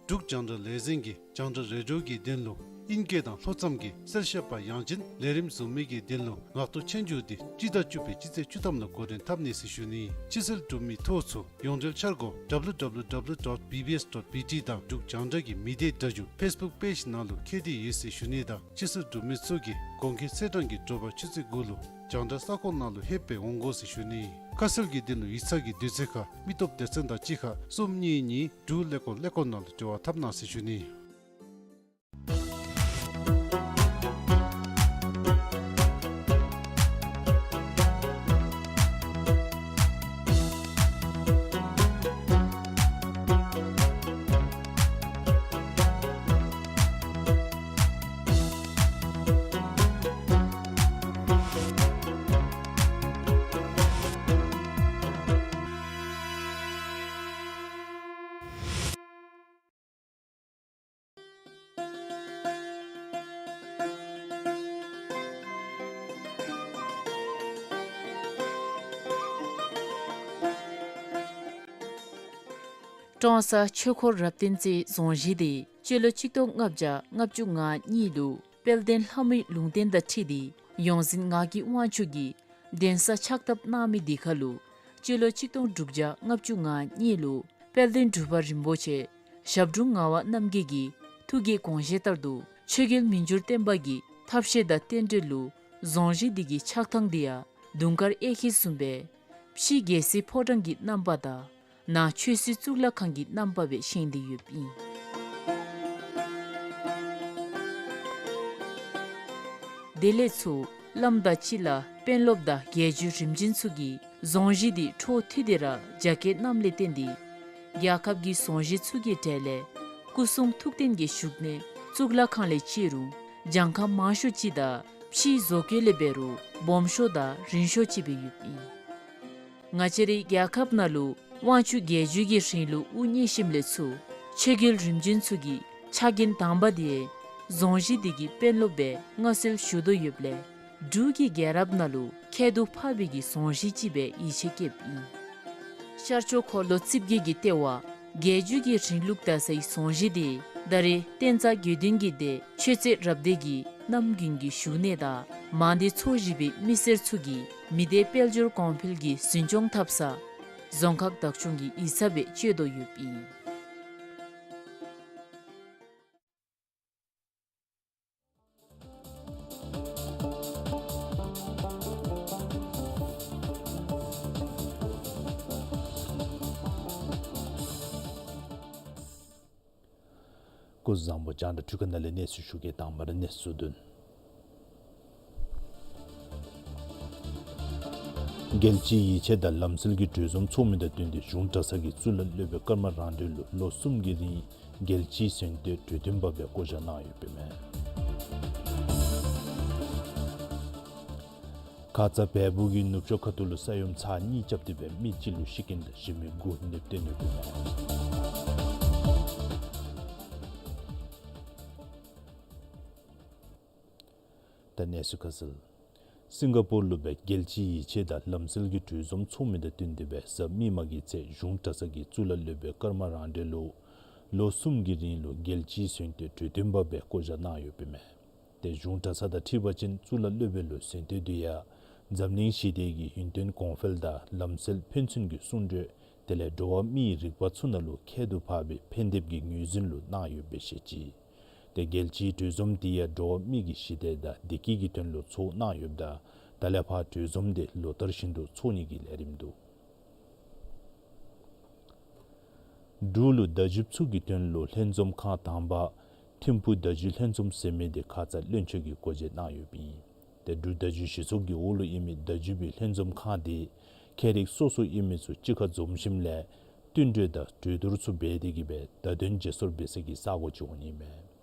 འབྲུག་རྒྱང་བསྒྲགས་ལས་འཛིན་གྱིས་རྒྱང་བསྒྲགས་རེ་ཌི་ཡོ་གི་དོན་ལུ་ཨིན་སྐད་དང་ལྷོ་མཚམས་ཀྱི་གསལ་བཤད་པ་ཡང་ཅིན་ལས་རིམ་བཟོ་མི་གི་དོན་ལུ་ངག་ཐོག་ཆོས་རྒྱུགས་དེ་སྤྱི་ཟླ་བཅུ་པའི་སྤྱི་ཚེས་བཅུ་ཐམ་ལུ་འགོ་འདྲེན་འཐབ་ནི་ཟེར་ཞུ་ནི། ཕྱི་སེལ་གྲུབ་མི་ཐོ་ཚུ་ཡོངས་འབྲེལ་འཆར་སྒོ་W W W dot B B S dot B T དང་འབྲུག་རྒྱང་བསྒྲགས་ཀྱི་མི་སྡེ་སྒྲ་སྒྱུར་ཕེསི་བུཀ་པེཇ་ནང་ལུ་བཀོད་དེ་ཡོད་ཟེར་ཞུ་ནི་དང་ཕྱི་སེལ་གྲུབ་མི་ཚུ་གིས་གོང་འཁོད་ཚེས་གྲངས་ཀྱི་དྲོ་པ་ཆུ་ཚོད་དགུ་ལུ་རྒྱང་བསྒྲགས་ས་ཁོངས་ནང་ལུ་ལྷོད་སྦེ་འོང་དགོ་ཟེར་ཞུ་ནི། ཁ་གསལ་གྱི་དོན་ལུ་ཡིག་ཚང་གི་དུས་ཚོད་ཁར་མི་སྟོབས་སྡེ་ཚན་དང་གཅིག་ཁར་གསུམ་གཉིས་གཉིས་དྲུག་ཀླད་ཀོར་ཀླད་ཀོར་ནང་ལུ་འབྲེལ་བ་འཐབ་གནང་ཟེར་ཞུ་ནི། ཀྲོང་གསར་ཆོས་འཁོར་རབ་བརྟན་རྩེའི་རྫོང་གཞི་དེ་སྤྱི་ལོ་ཆིག་སྟོང་ལྔ་བརྒྱ་ལྔ་བཅུ་ང་གཉིས་ལུ་དཔལ་ལྡན་ལྷ་མོའི་ལུང་བསྟན་དང་འཁྲིལ་ཏེ་ཡོངས་འཛིན་ངག་གི་དབང་ཕྱུག་གིས་གདན་ས་ཕྱག་བཏབ་གནང་མི་དེ་ཁར་ལུ་སྤྱི་ལོ་ཆིག་སྟོང་དྲུག་བརྒྱ་ལྔ་བཅུ་ང་གཉིས་ལུ་དཔལ་ལྡན་འབྲུག་པ་རིན་པོ་ཆེ་ཞབས་དྲུང་ངག་དབང་རྣམ་རྒྱལ་གྱི་ཐུགས་ཀྱི་དགོངས་བཞེད་ལྟར་དུ་ཆོས་རྒྱལ་མི་འགྱུར་བརྟན་པ་གི་ཐབས་ཤེས་དང་རྟེན་འབྲེལ་ལུ་རྫོང་གཞི་འདི་གི་ཆགས་ཐངས་འདི་ཡང་དུང་དཀར་གཡས་འཁྱིལ་བཟུམ་སྦེ་ཕྱི་རྒྱལ་སྲིད་ཕོ་བྲང་གི་རྣམ་པ་དང་ནང་ཆོས་སྲིད་གཙུག་ལག་ཁང་གི་རྣམ་པ་སྦེ་བཞེངས་ཏེ་ཡོདཔ་ཨིན། དེ་ལས་ཚུར་བླམ་དང་སྤྱི་བླ་དཔོན་སློབ་དང་རྒྱལ་བརྒྱུད་རིམ་བྱོན་ཚུ་གིས་རྫོང་གཞི་འདི་འཕྲོ་མཐུད་དེ་ར་རྒྱ་སྐྱེད་གནངམ་ལས་བརྟེན་ཏེ་རྒྱལ་ཁབ་ཀྱི་རྫོང་གཞི་ཚུ་གི་གྲས་ལས་སྐུ་གསུང་ཐུགས་རྟེན་གྱི་བཞུགས་གནས་གཙུག་ལག་ཁང་ལས་བརྩི་རུང་གྱངས་ཁ་མང་ཤོས་ཅིག་དང་ཕྱིའི་བཟོ་བཀོད་ལས་འབད་རུང་སྦོམ་ཤོས་དང་རིང་ཤོས་ཅིག་སྦེ་ཡོདཔ་ཨིན། ང་བཅས་རའི་རྒྱལ་ཁབ་ནང་ལུ་དབང་ཕྱུག་རྒྱལ་བརྒྱུད་ཀྱི་རིང་ལུགས་དབུ་བརྙེས་ཞིནམ་ལས་ཚུར་ཆོས་རྒྱལ་རིམ་བྱོན་ཚུ་གི་ཕྱག་འགན་དང་པ་དེ་རྫོང་གཞི་འདི་གི་དཔོན་སློབ་སྦེ་མངའ་གསོལ་ཞུ་དོ་ཡོདཔ་ལས་འབྲུག་གི་རྒྱལ་རབས་ནང་ལུ་ཁྱད་དུ་འཕགས་པའི་གི་རྫོང་གཞི་ཅིག་སྦེ་ཡིད་ཆེས་བསྐྱེདཔ་ཨིན། ཤར་ཕྱོགས་འཁོར་ལོ་རྩིབས་བརྒྱད་ཀྱི་ལྟེ་བ་རྒྱལ་བརྒྱུད་ཀྱི་རིང་ལུགས་དར་སའི་རྫོང་གཞི་དེ་ད་རེས་བསྟན་རྩ་དགེ་འདུན་གྱི་སྡེ་ཆོས་རྩེ་རབ་སྡེ་གི་གནམ་དགུན་གྱི་བཞུགས་གནས་དང་མང་སྡེ་ཚོ་བཞི་པའི་མི་སེར་ཚུ་གིས་མི་སྡེ་དཔལ་འབྱོར་གོང་འཕེལ་གྱི་འཛིན་སྐྱོང་འཐབ་ས་རྫོང་ཁག་བདག་སྐྱོང་གི་ཡིག་ཚང་སྦེ་སྤྱོད་དོ་ཡོདཔ་ཨིན། སྐུ་གཟུགས་བཟང་པོ། རྒྱང་བསྒྲགས་འཕྲུལ་ཁང་ནང་ལས་གནས་ཚུལ་ཞུ་གེ། དང་པ་ར་གནས་ཚུལ་བདུན། རྒྱལ་སྤྱིའི་ཡིད་ཆེས་དང་ལམ་སྲོལ་གྱི་གྲོས་འཛོམས་ཚོགས་མི་དང་བསྟུན་ཏེ་གཞུང་གྲྭ་ཚང་གི་གཙུག་ལག་སློབ་དཔོན་ཀརྨ་རང་གྲོལ་ལུ་ལོ་གསུམ་གྱི་རིང་རྒྱལ་སྤྱིའི་གཟེངས་བསྟོད་གྲོས་སྟོན་པ་སྦེ་བསྐོ་བཞག་གནང་ཡོདཔ་ཨིན་མས། ཁ་ཙ་བལ་སྦུག་གི་ནུབ་ཕྱོགས་ཁ་ཐུག་ལུ་ས་ཡོམ་ཚར་གཉིས་རྐྱབ་སྟེ་སྦེ་མི་གཅིག་ལུ་ཤི་རྐྱེན་དང་ཤི་མི་དགུ་ནདཔ་བཏོན་ཡོདཔ་ཨིན་མས། ད་གནས་ཚུལ་ཁ་གསལ། སིང་ག་པོར་ལུ་སྦེ་རྒྱལ་སྤྱིའི་ཡིད་ཆེས་དང་ལམ་སྲོལ་གྱི་གྲོས་འཛོམས་ཚོགས་མི་དང་བསྟུན་ཏེ་སྦེ་གཟའ་མིག་དམར་གྱི་ཚེ་གཞུང་གྲྭ་ཚང་གི་གཙུག་ལག་སློབ་དཔོན་ཀརྨ་རང་གྲོལ་ལུ་ལོ་གསུམ་གྱི་རིང་ལུ་རྒྱལ་སྤྱིའི་གཞོན་སྐྱེས་གྲོས་སྟོན་པ་སྦེ་བསྐོ་བཞག་གནང་ཡོདཔ་ཨིན་མས། ཏེ་གཞུང་གྲྭ་ཚང་དང་འཁྲིལ་བ་ཅིན་གཙུག་ལག་སློབ་དཔོན་ལུ་གཟེངས་བསྟོད་འདི་ཡང་འཛམ་གླིང་ཞི་བདེ་གི་ཡུན་བརྟན་གོང་འཕེལ་དང་ལམ་སྲོལ་ཕན་ཚུན་གྱི་བསྲུང་གྲོས་དེ་ལས་འགྲོ་བ་མིའི་རིག་པ་ཚུ་ནང་ལུ་ཁྱད་དུ་འཕགས་པའི་ཕན་བདེ་གི་ངོས་འཛིན་ལུ་གནང་ཡོདཔ་སྦེ་བཤད་ཅི། ཏེ་རྒྱལ་སྤྱིའི་གྲོས་འཛོམས་འདི་ཡང་འགྲོ་བ་མི་གི་ཞི་བདེ་དང་བདེ་སྐྱིད་ཀྱི་དོན་ལུ་ཚོགས་གནང་ཡོདཔ་ད་ད་ལས་ཕར་གྲོས་འཛོམས་འདི་ལོ་ལྟར་བཞིན་དུ་ཚོགས་ནི་གི་ལས་རིམ་འདུག། འབྲུག་ལུ་བརྡ་བརྒྱུདཔ་ཚུ་གི་དོན་ལུ་ལྷན་འཛོམས་ཁང་དང་པ་ཐིམ་ཕུག་བརྡ་བརྒྱུད་ལྷན་འཛོམས་ཟེར་མི་འདི་ཁ་ཙ་བློན་ཆེན་གྱིས་སྒོ་འབྱེད་གནང་ཡོདཔ་ཨིན། ཏེ་འབྲུག་བརྡ་བརྒྱུད་གཞི་ཚོགས་ཀྱི་འོག་ལུ་ཨིན་མི་བརྡ་བརྒྱུདཔ་གི་ལྷན་འཛོམས་ཁང་འདི་ཁྱད་རིག་སོ་སོ་ཨིན་མི་ཚུ་གཅིག་ཁར་འཛོམས་ཞིནམ་ལས་བསྟུན་གྲོས་དང་གྲོས་བསྡུར་ཚུ་འབད་དེ་གིས་སྦེ་བརྡ་དོན་བརྗེ་སོར་འབད་ས་གི་ས་སྒོ་ཅིག་འོང་ནི་མས།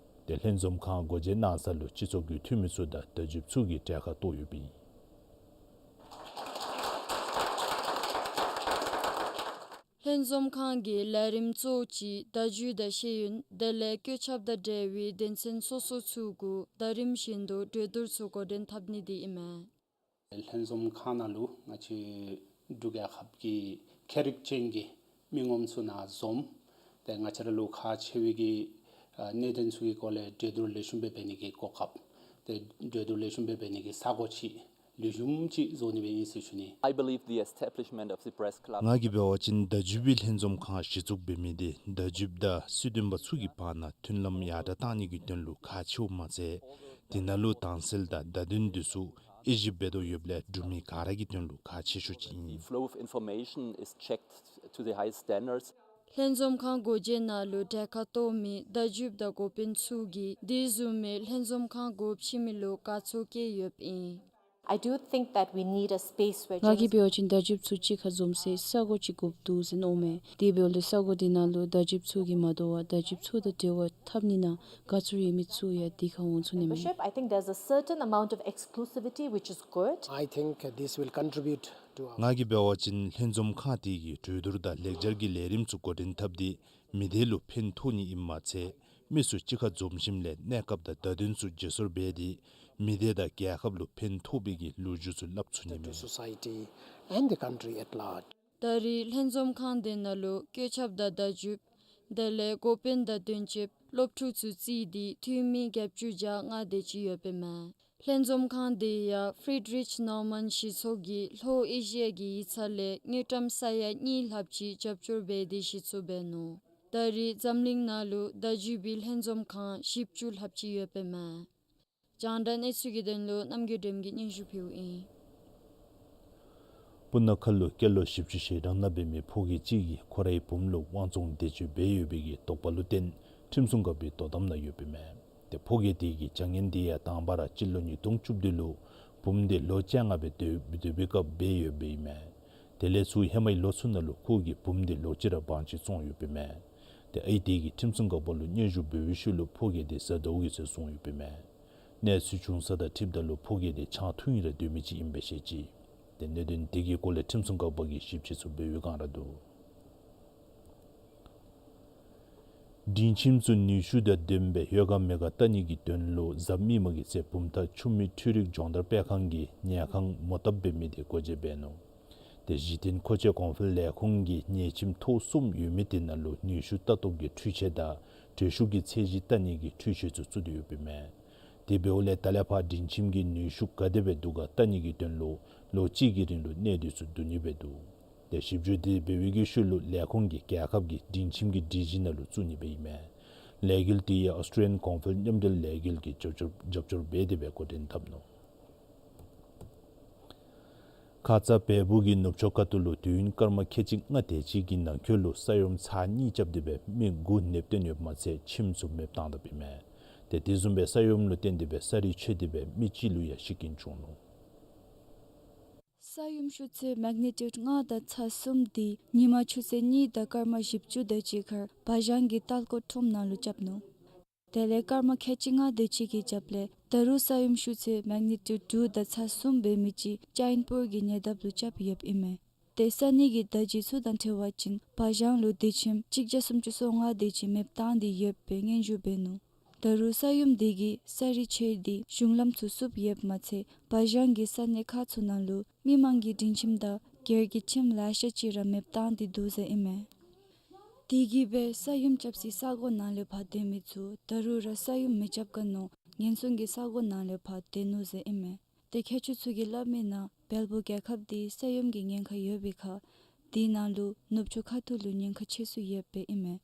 ཏེ་ལྷན་འཛོམས་ཁང་སྒོ་འབྱེད་གནང་ས་ལུ་སྤྱི་ཚོགས་ཀྱི་འཐུས་མི་ཚུ་དང་བརྡ་བརྒྱུདཔ་ཚུ་གི་གྲལ་ཁར་གཏོགས་ཡོདཔ་ཨིན། ལྷན་འཛོམས་ཁང་གི་ལས་རིམ་གཙོ་བོ་ཅིག་བརྡ་བརྒྱུད་དང་ཤེས་ཡོན་དེ་ལས་བཀོད་ཁྱབ་དང་འབྲེལ་བའི་དོན་ཚན་སོ་སོ་ཚུ་གུ་ཟླ་རིམ་བཞིན་དུ་གྲོས་བསྡུར་ཚུ་འགོ་འདྲེན་འཐབ་ནི་འདི་ཨིན་མས། ལྷན་འཛོམས་ཁང་ནང་ལུ་ང་བཅས་འབྲུག་རྒྱལ་ཁབ་ཀྱི་ཁྱད་རིག་ཅན་གྱི་མི་ངོམ་ཚུ་ནཱ་འཛོམས། ཏེ་ང་བཅས་ར་ལུ་ཁག་ཆེ་བའི་གི་ཨ་གནད་དོན་ཚུ་གི་སྐོར་ལས་གྲོས་བསྡུར་ལེགས་ཤོམ་སྦེ་འབད་ནི་གི་གོ་སྐབས། ཏེ་གྲོས་བསྡུར་ལེགས་ཤོམ་སྦེ་འབད་ནི་གི་ས་སྒོ་ཅིག་ལེགས་ཤོམ་ཅིག་བཟོ་ནི་སྦེ་ཨིན་ཟེར་ཞུ་ནི། I believe the establishment of the press club. ང་གིས་འབད་བ་ཅིན་བརྡ་བརྒྱུད་པའི་ལྷན་འཛོམས་ཁང་གཞི་བཙུགས་འབད་མི་འདི་བརྡ་བརྒྱུདཔ་དང་སྲིད་དོན་པ་ཚུ་གི་བར་ན་མཐུན་ལམ་ཡར་དྲག་གཏང་ནི་གི་དོན་ལུ་ཁག་ཆེཝ་མ་ཚད་དེ་ནང་ལུ་དྭངས་གསལ་དང་བརྡ་དོན་འདི་ཚུ་དབྱེ་ཞིབ་འབད་དོ་ཡོདཔ་ལས་འབྲུག་མི་ག་ར་གི་དོན་ལུ་ཁག་ཆེ་ཤོས་ཅིག་ཨིན། The flow of information is checked to the highest standards. ལྷན་འཛོམས་ཁང་སྒོ་འབྱེད་ནང་ལུ་གྲལ་ཁར་གཏོགས་མི་བརྡ་བརྒྱུདཔ་དང་འགོ་དཔོན་ཚུ་གིས་དེ་བཟུམ་མའི་ལྷན་འཛོམས་ཁང་སྒོ་ཕྱེ་མི་ལུ་དགའ་ཚོར་བསྐྱེད་ཡོདཔ་ཨིན། I do think that we need a space where ང་གིས་འབད་བ་ཅིན་བརྡ་བརྒྱུདཔ་ཚུ་གཅིག་ཁར་འཛོམས་སའི་ས་སྒོ་ཅིག་དགོཔ་འདུག་ཟེར་མནོཝ་མས། དེ་འབདཝ་ལས་ས་སྒོ་དེ་ནང་ལུ་བརྡ་བརྒྱུདཔ་ཚུ་གིས་མ་དོ་བར་བརྡ་བརྒྱུདཔ་ཚུ་དང་འབྲེལ་བ་འཐབ་ནི་ནང་དགའ་ཚོར་ཡོད་མི་ཚུ་ཡང་དེ་ཁར་འོང་ཚུགས་ནི་མས། Membership, I think there's a certain amount of exclusivity which is good. I think this will contribute to our ང་གིས་འབད་བ་ཅིན་ལྷན་འཛོམས་ཁང་དེ་གིས་གྲོས་བསྡུར་དང་ལེགས་སྦྱར་གྱི་ལས་རིམ་ཚུ་འགོ་འདྲེན་འཐབ་སྟེ་མི་སྡེ་ལུ་ཕན་ཐོགས་ནི་ཨིནམ་མ་ཚད་མི་ཚུ་གཅིག་ཁར་འཛོམས་ཞིནམ་ལས་གནས་སྐབས་དང་བརྡ་དོན་ཚུ་བརྗེ་སོར་འབད་དེ་མི་སྡེ་དང་རྒྱལ་ཁབ་ལུ་ཕན་ཐོགས་པའི་གི་ལོ་རྒྱུས་ཚུ་སླབ་ཚུགས་ནི་མས། To society and the country at large. ད་རེས་ལྷན་འཛོམས་ཁང་དེ་ནང་ལུ་བཀོད་ཁྱབ་དང་བརྡ་བརྒྱུདཔ་དེ་ལས་འགོ་དཔོན་དང་དོན་གཅོད་སློབ་ཕྲུག་ཚུ་བརྩིས་ཏེ་འཐུས་མི་བརྒྱད་ཅུ་གྱ་ལྔ་དེ་ཅིག་ཡོདཔ་ཨིན་མས། ལྷན་འཛོམས་ཁང་དེ་ཡང་ཕི་རི་ཌི་རིཆ་ནོར་མཱན་གཞི་ཚོགས་ཀྱིས་ལྷོ་ཨེ་ཤི་ཡ་གི་ཡིག་ཚང་ལས་དངུལ་ཀྲམ་ས་ཡ་གཉིས་ལྷགཔ་ཅིག་རྒྱབ་སྐྱོར་འབད་དེ་གཞི་བཙུགས་འབད་ནུག། ད་རེས་འཛམ་གླིང་ནང་ལུ་བརྡ་བརྒྱུད་པའི་ལྷན་འཛོམས་ཁང་བཞི་བཅུ་ལྷགཔ་ཅིག་ཡོདཔ་ཨིན་མས། རྒྱང་བསྒྲགས་གནས་ཚུལ་གྱི་དོན་ལུ་རྣམ་རྒྱལ་སྒྲོལམ་གིས་སྙན་ཞུ་ཕུལཝ་ཨིན། སྤུ་ན་ཁ་ལུ་སྐྱེས་ལོ་བཞི་བཅུ་ཞེ་གྲངས་ནང་འབད་མི་ཕོ་སྐྱེས་ཅིག་གིས་ཁོ་རའི་བུམོ་ལུ་དབང་བཙོང་འདོད་སྤྱོད་འབད་ཡོད་པའི་གི་དོགས་པ་ལུ་བརྟེན་ཁྲིམས་སྲུང་འགག་པའི་དོ་དམ་ནང་ཡོདཔ་ཨིན་མས། ཏེ་ཕོ་སྐྱེས་དེ་གི་བྱ་ངན་དེ་ཡང་དང་པ་ར་སྤྱི་ལོ་ཉིས་སྟོང་བཅུ་བདུན་ལུ་བུམོ་དེ་ལོ་བཅོ་ལྔ་སྦེ་སྡོད་སྡོད་པའི་སྐབས་འབད་ཡོདཔ་ཨིན་མས། དེ་ལས་ཚུར་ཧེ་མའི་ལོ་ཚུ་ནང་ལུ་ཁོ་གིས་བུམོ་དེ་ལོག་ཅི་ར་བང་ཅིན་བཙོང་ཡོདཔ་ཨིན་མས། ཏེ་ཨའི་དེ་གིས་ཁྲིམས་སྲུང་འགག་པ་ལུ་སྙན་ཞུ་འབད་བའི་ཤུལ་ལུ་ཕོ་སྐྱེས་དེ་གཟའ་ཟླཝ་གི་ཚེ་བཙོང་ཡོདཔ་ཨིན་མས། གནས་ཚུལ་བྱུང་ས་དང་འཁྲིལཝ་ད་ལུ་ཕོ་སྐྱེས་དེ་ཆང་འཐུང་ཡི་ར་སྡོད་མི་ཅིག་ཨིན་པས་བཤད་ཅི། ཏེ་གནད་དོན་དེ་གི་སྐོར་ལས་ཁྲིམས་སྲུང་འགག་པ་གིས་ཞིབ་དཔྱད་ཚུ་འབད་བའི་བསྒང་ར་འདུག། སྒྲིང་ཁྱིམ་ཚུ་ནུས་ཤུགས་དང་ལྡནམ་སྦེ་ཡོད་ག་མེད་ག་བལྟ་ནི་གི་དོན་ལུ་གཟའ་མིག་དམར་གྱི་ཚེ་བུམ་ཐང་ཆུ་སྨད་འཕྲུལ་རིག་སྦྱོང་བརྡར་སྤེལ་ཁང་གིས་ཉལ་ཁང་མོ་བཏབ་འབད་མི་དེ་སྒོ་འབྱེད་འབད་ནུག། ཏེ་གཞི་རྟེན་མཁོ་ཆས་གོང་འཕེལ་ལས་ཁུངས་ཀྱིས་ཉལ་ཁྱིམ་ཐོག་གསུམ་ཡོད་མི་དེ་ནང་ལུ་ནུས་ཤུགས་ལྟ་རྟོག་གི་འཕྲུལ་ཆས་དང་དྲོད་ཤུགས་ཀྱི་ཚད་གཞི་བལྟ་ནི་གི་འཕྲུལ་ཆས་ཚུ་བཙུགས་ཏེ་ཡོདཔ་ཨིན་མས། དེ་འབདཝ་ལས་ད་ལས་ཕར་སྒྲིང་ཁྱིམ་གྱི་ནུས་ཤུགས་ག་དེ་སྦེ་འདུག་ག་བལྟ་ནི་གི་དོན་ལུ་ལོ་གཅིག་གི་རིང་ལུ་གནས་སྡུད་ཚུ་བསྡུ་ནི་སྦེ་འདུག། ཏེ་ཞིབ་འཇུག་དེ་འབད་བའི་གི་ཤུལ་ལུ་ལས་ཁུངས་ཀྱིས་རྒྱལ་ཁབ་ཀྱི་སྒྲིང་ཁྱིམ་གྱི་སྒྲིག་གཞི་ནང་ལུ་བཙུགས་ནི་སྦེ་ཨིན་མས། ལས་འགུལ་དེ་ཡང་ཨོསི་ཊེ་ལི་ཡན་གོང་འཕེལ་མཉམ་འབྲེལ་ལས་འགུལ་གྱིས་རྒྱབ་སྐྱོར་རྒྱབ་སྐྱོར་འབད་དེ་སྦེ་འགོ་འདྲེན་འཐབ་ནུག། ཁ་ཙ་བལ་སྦུག་གི་ནུབ་ཕྱོགས་ཁ་ཐུག་ལུ་དུས་ཡུན་སྐར་མ་ཁལ་གཅིག་ལྔ་དེ་ཅིག་གི་ནང་འཁོད་ལུ་ས་ཡོམ་ཚར་གཉིས་རྐྱབ་སྟེ་སྦེ་མི་དགུ་ནདཔ་བཏོན་ཡོདཔ་མ་ཚད་ཁྱིམ་ཚུ་མེདཔ་བཏང་དཔ་ཨིན་མས། ཏེ་དེ་བཟུམ་སྦེ་ས་ཡོམ་ལུ་བརྟེན་ཏེ་སྦེ་ས་རུད་ཆད་དེ་སྦེ་མི་གཅིག་ལུ་ཡང་ཤི་རྐྱེན་བྱུང་ནུག། ས་ཡོམ་ཤུགས་ཚད་མེག་ནི་ཊིའུཌ་ལྔ་དང་ཚ་གསུམ་དེ་ཉིན་མ་ཆུ་ཚོད་གཉིས་དང་སྐར་མ་བཞི་བཅུ་དེ་ཅིག་ཁར་བ་ཞང་གི་ཏལ་ཀོ་ཁྲོམ་ནང་ལུ་རྐྱབ་ནུག། དེ་ལས་སྐར་མ་ཁལ་གཅིག་ལྔ་དེ་ཅིག་གི་རྒྱབ་ལས་ད་རུང་ས་ཡོམ་ཤུགས་ཚད་མེག་ནི་ཊིའུཌ་དྲུག་དང་ཚ་གསུམ་འབད་མི་ཅིག་ཅིན་པུར་གྱི་ཉེ་འདབས་ལུ་རྐྱབ་ཡོདཔ་ཨིན་མས། ཏེ་ས་གནས་ཀྱི་ད་བརྗིད་ཚུ་དང་འཁྲིལ་བ་ཅིན་བ་ཞང་ལུ་སྡེ་ཁྱིམ་གཅིག་བརྒྱ་སུམ་ཅུ་སོ་ལྔ་དེ་ཅིག་མེདཔ་བཏང་སྟེ་ཡོད་པའི་སྙན་ཞུ་འབད་ནུག། ད་རུང་ས་ཡོམ་དེ་གིས་ས་རི་ཆད་དེ་གཞུང་ལམ་ཚུ་བསུབ་ཡོདཔ་མ་ཚད་བ་ཞང་གི་ས་གནས་ཁག་ཚུ་ནང་ལུ་མི་མང་གི་སྒྲིང་ཁྱིམ་དང་སྒེར་གྱི་ཁྱིམ་ལེ་ཤ་ཅིག་ར་མེདཔ་བཏང་སྟེ་འདུག་ཟེར་ཨིན་མས། དེ་གིས་སྦེ་ས་ཡོམ་རྐྱབ་སའི་ས་གོ་ནང་ལས་ཕར་སྡོད་མི་ཚུ་ད་རུང་ར་ས་ཡོམ་མི་རྐྱབ་ག་མནོ་ངན་སོང་གི་ས་གོ་ནང་ལས་ཕར་སྡོད་ནུག་ཟེར་ཨིན་མས། ཏེ་མཁས་མཆོག་ཚུ་གིས་སླབ་མི་ནང་བལ་པོ་རྒྱལ་ཁབ་འདི་ས་ཡོམ་གྱི་ཉེན་ཁ་ཡོད་པའི་ཁར་དེ་ནང་ལུ་ནུབ་ཕྱོགས་ཁ་ཐུག་ལུ་ཉེན་ཁ་ཆེ་སུ་ཡོདཔ་ཨིན་མས།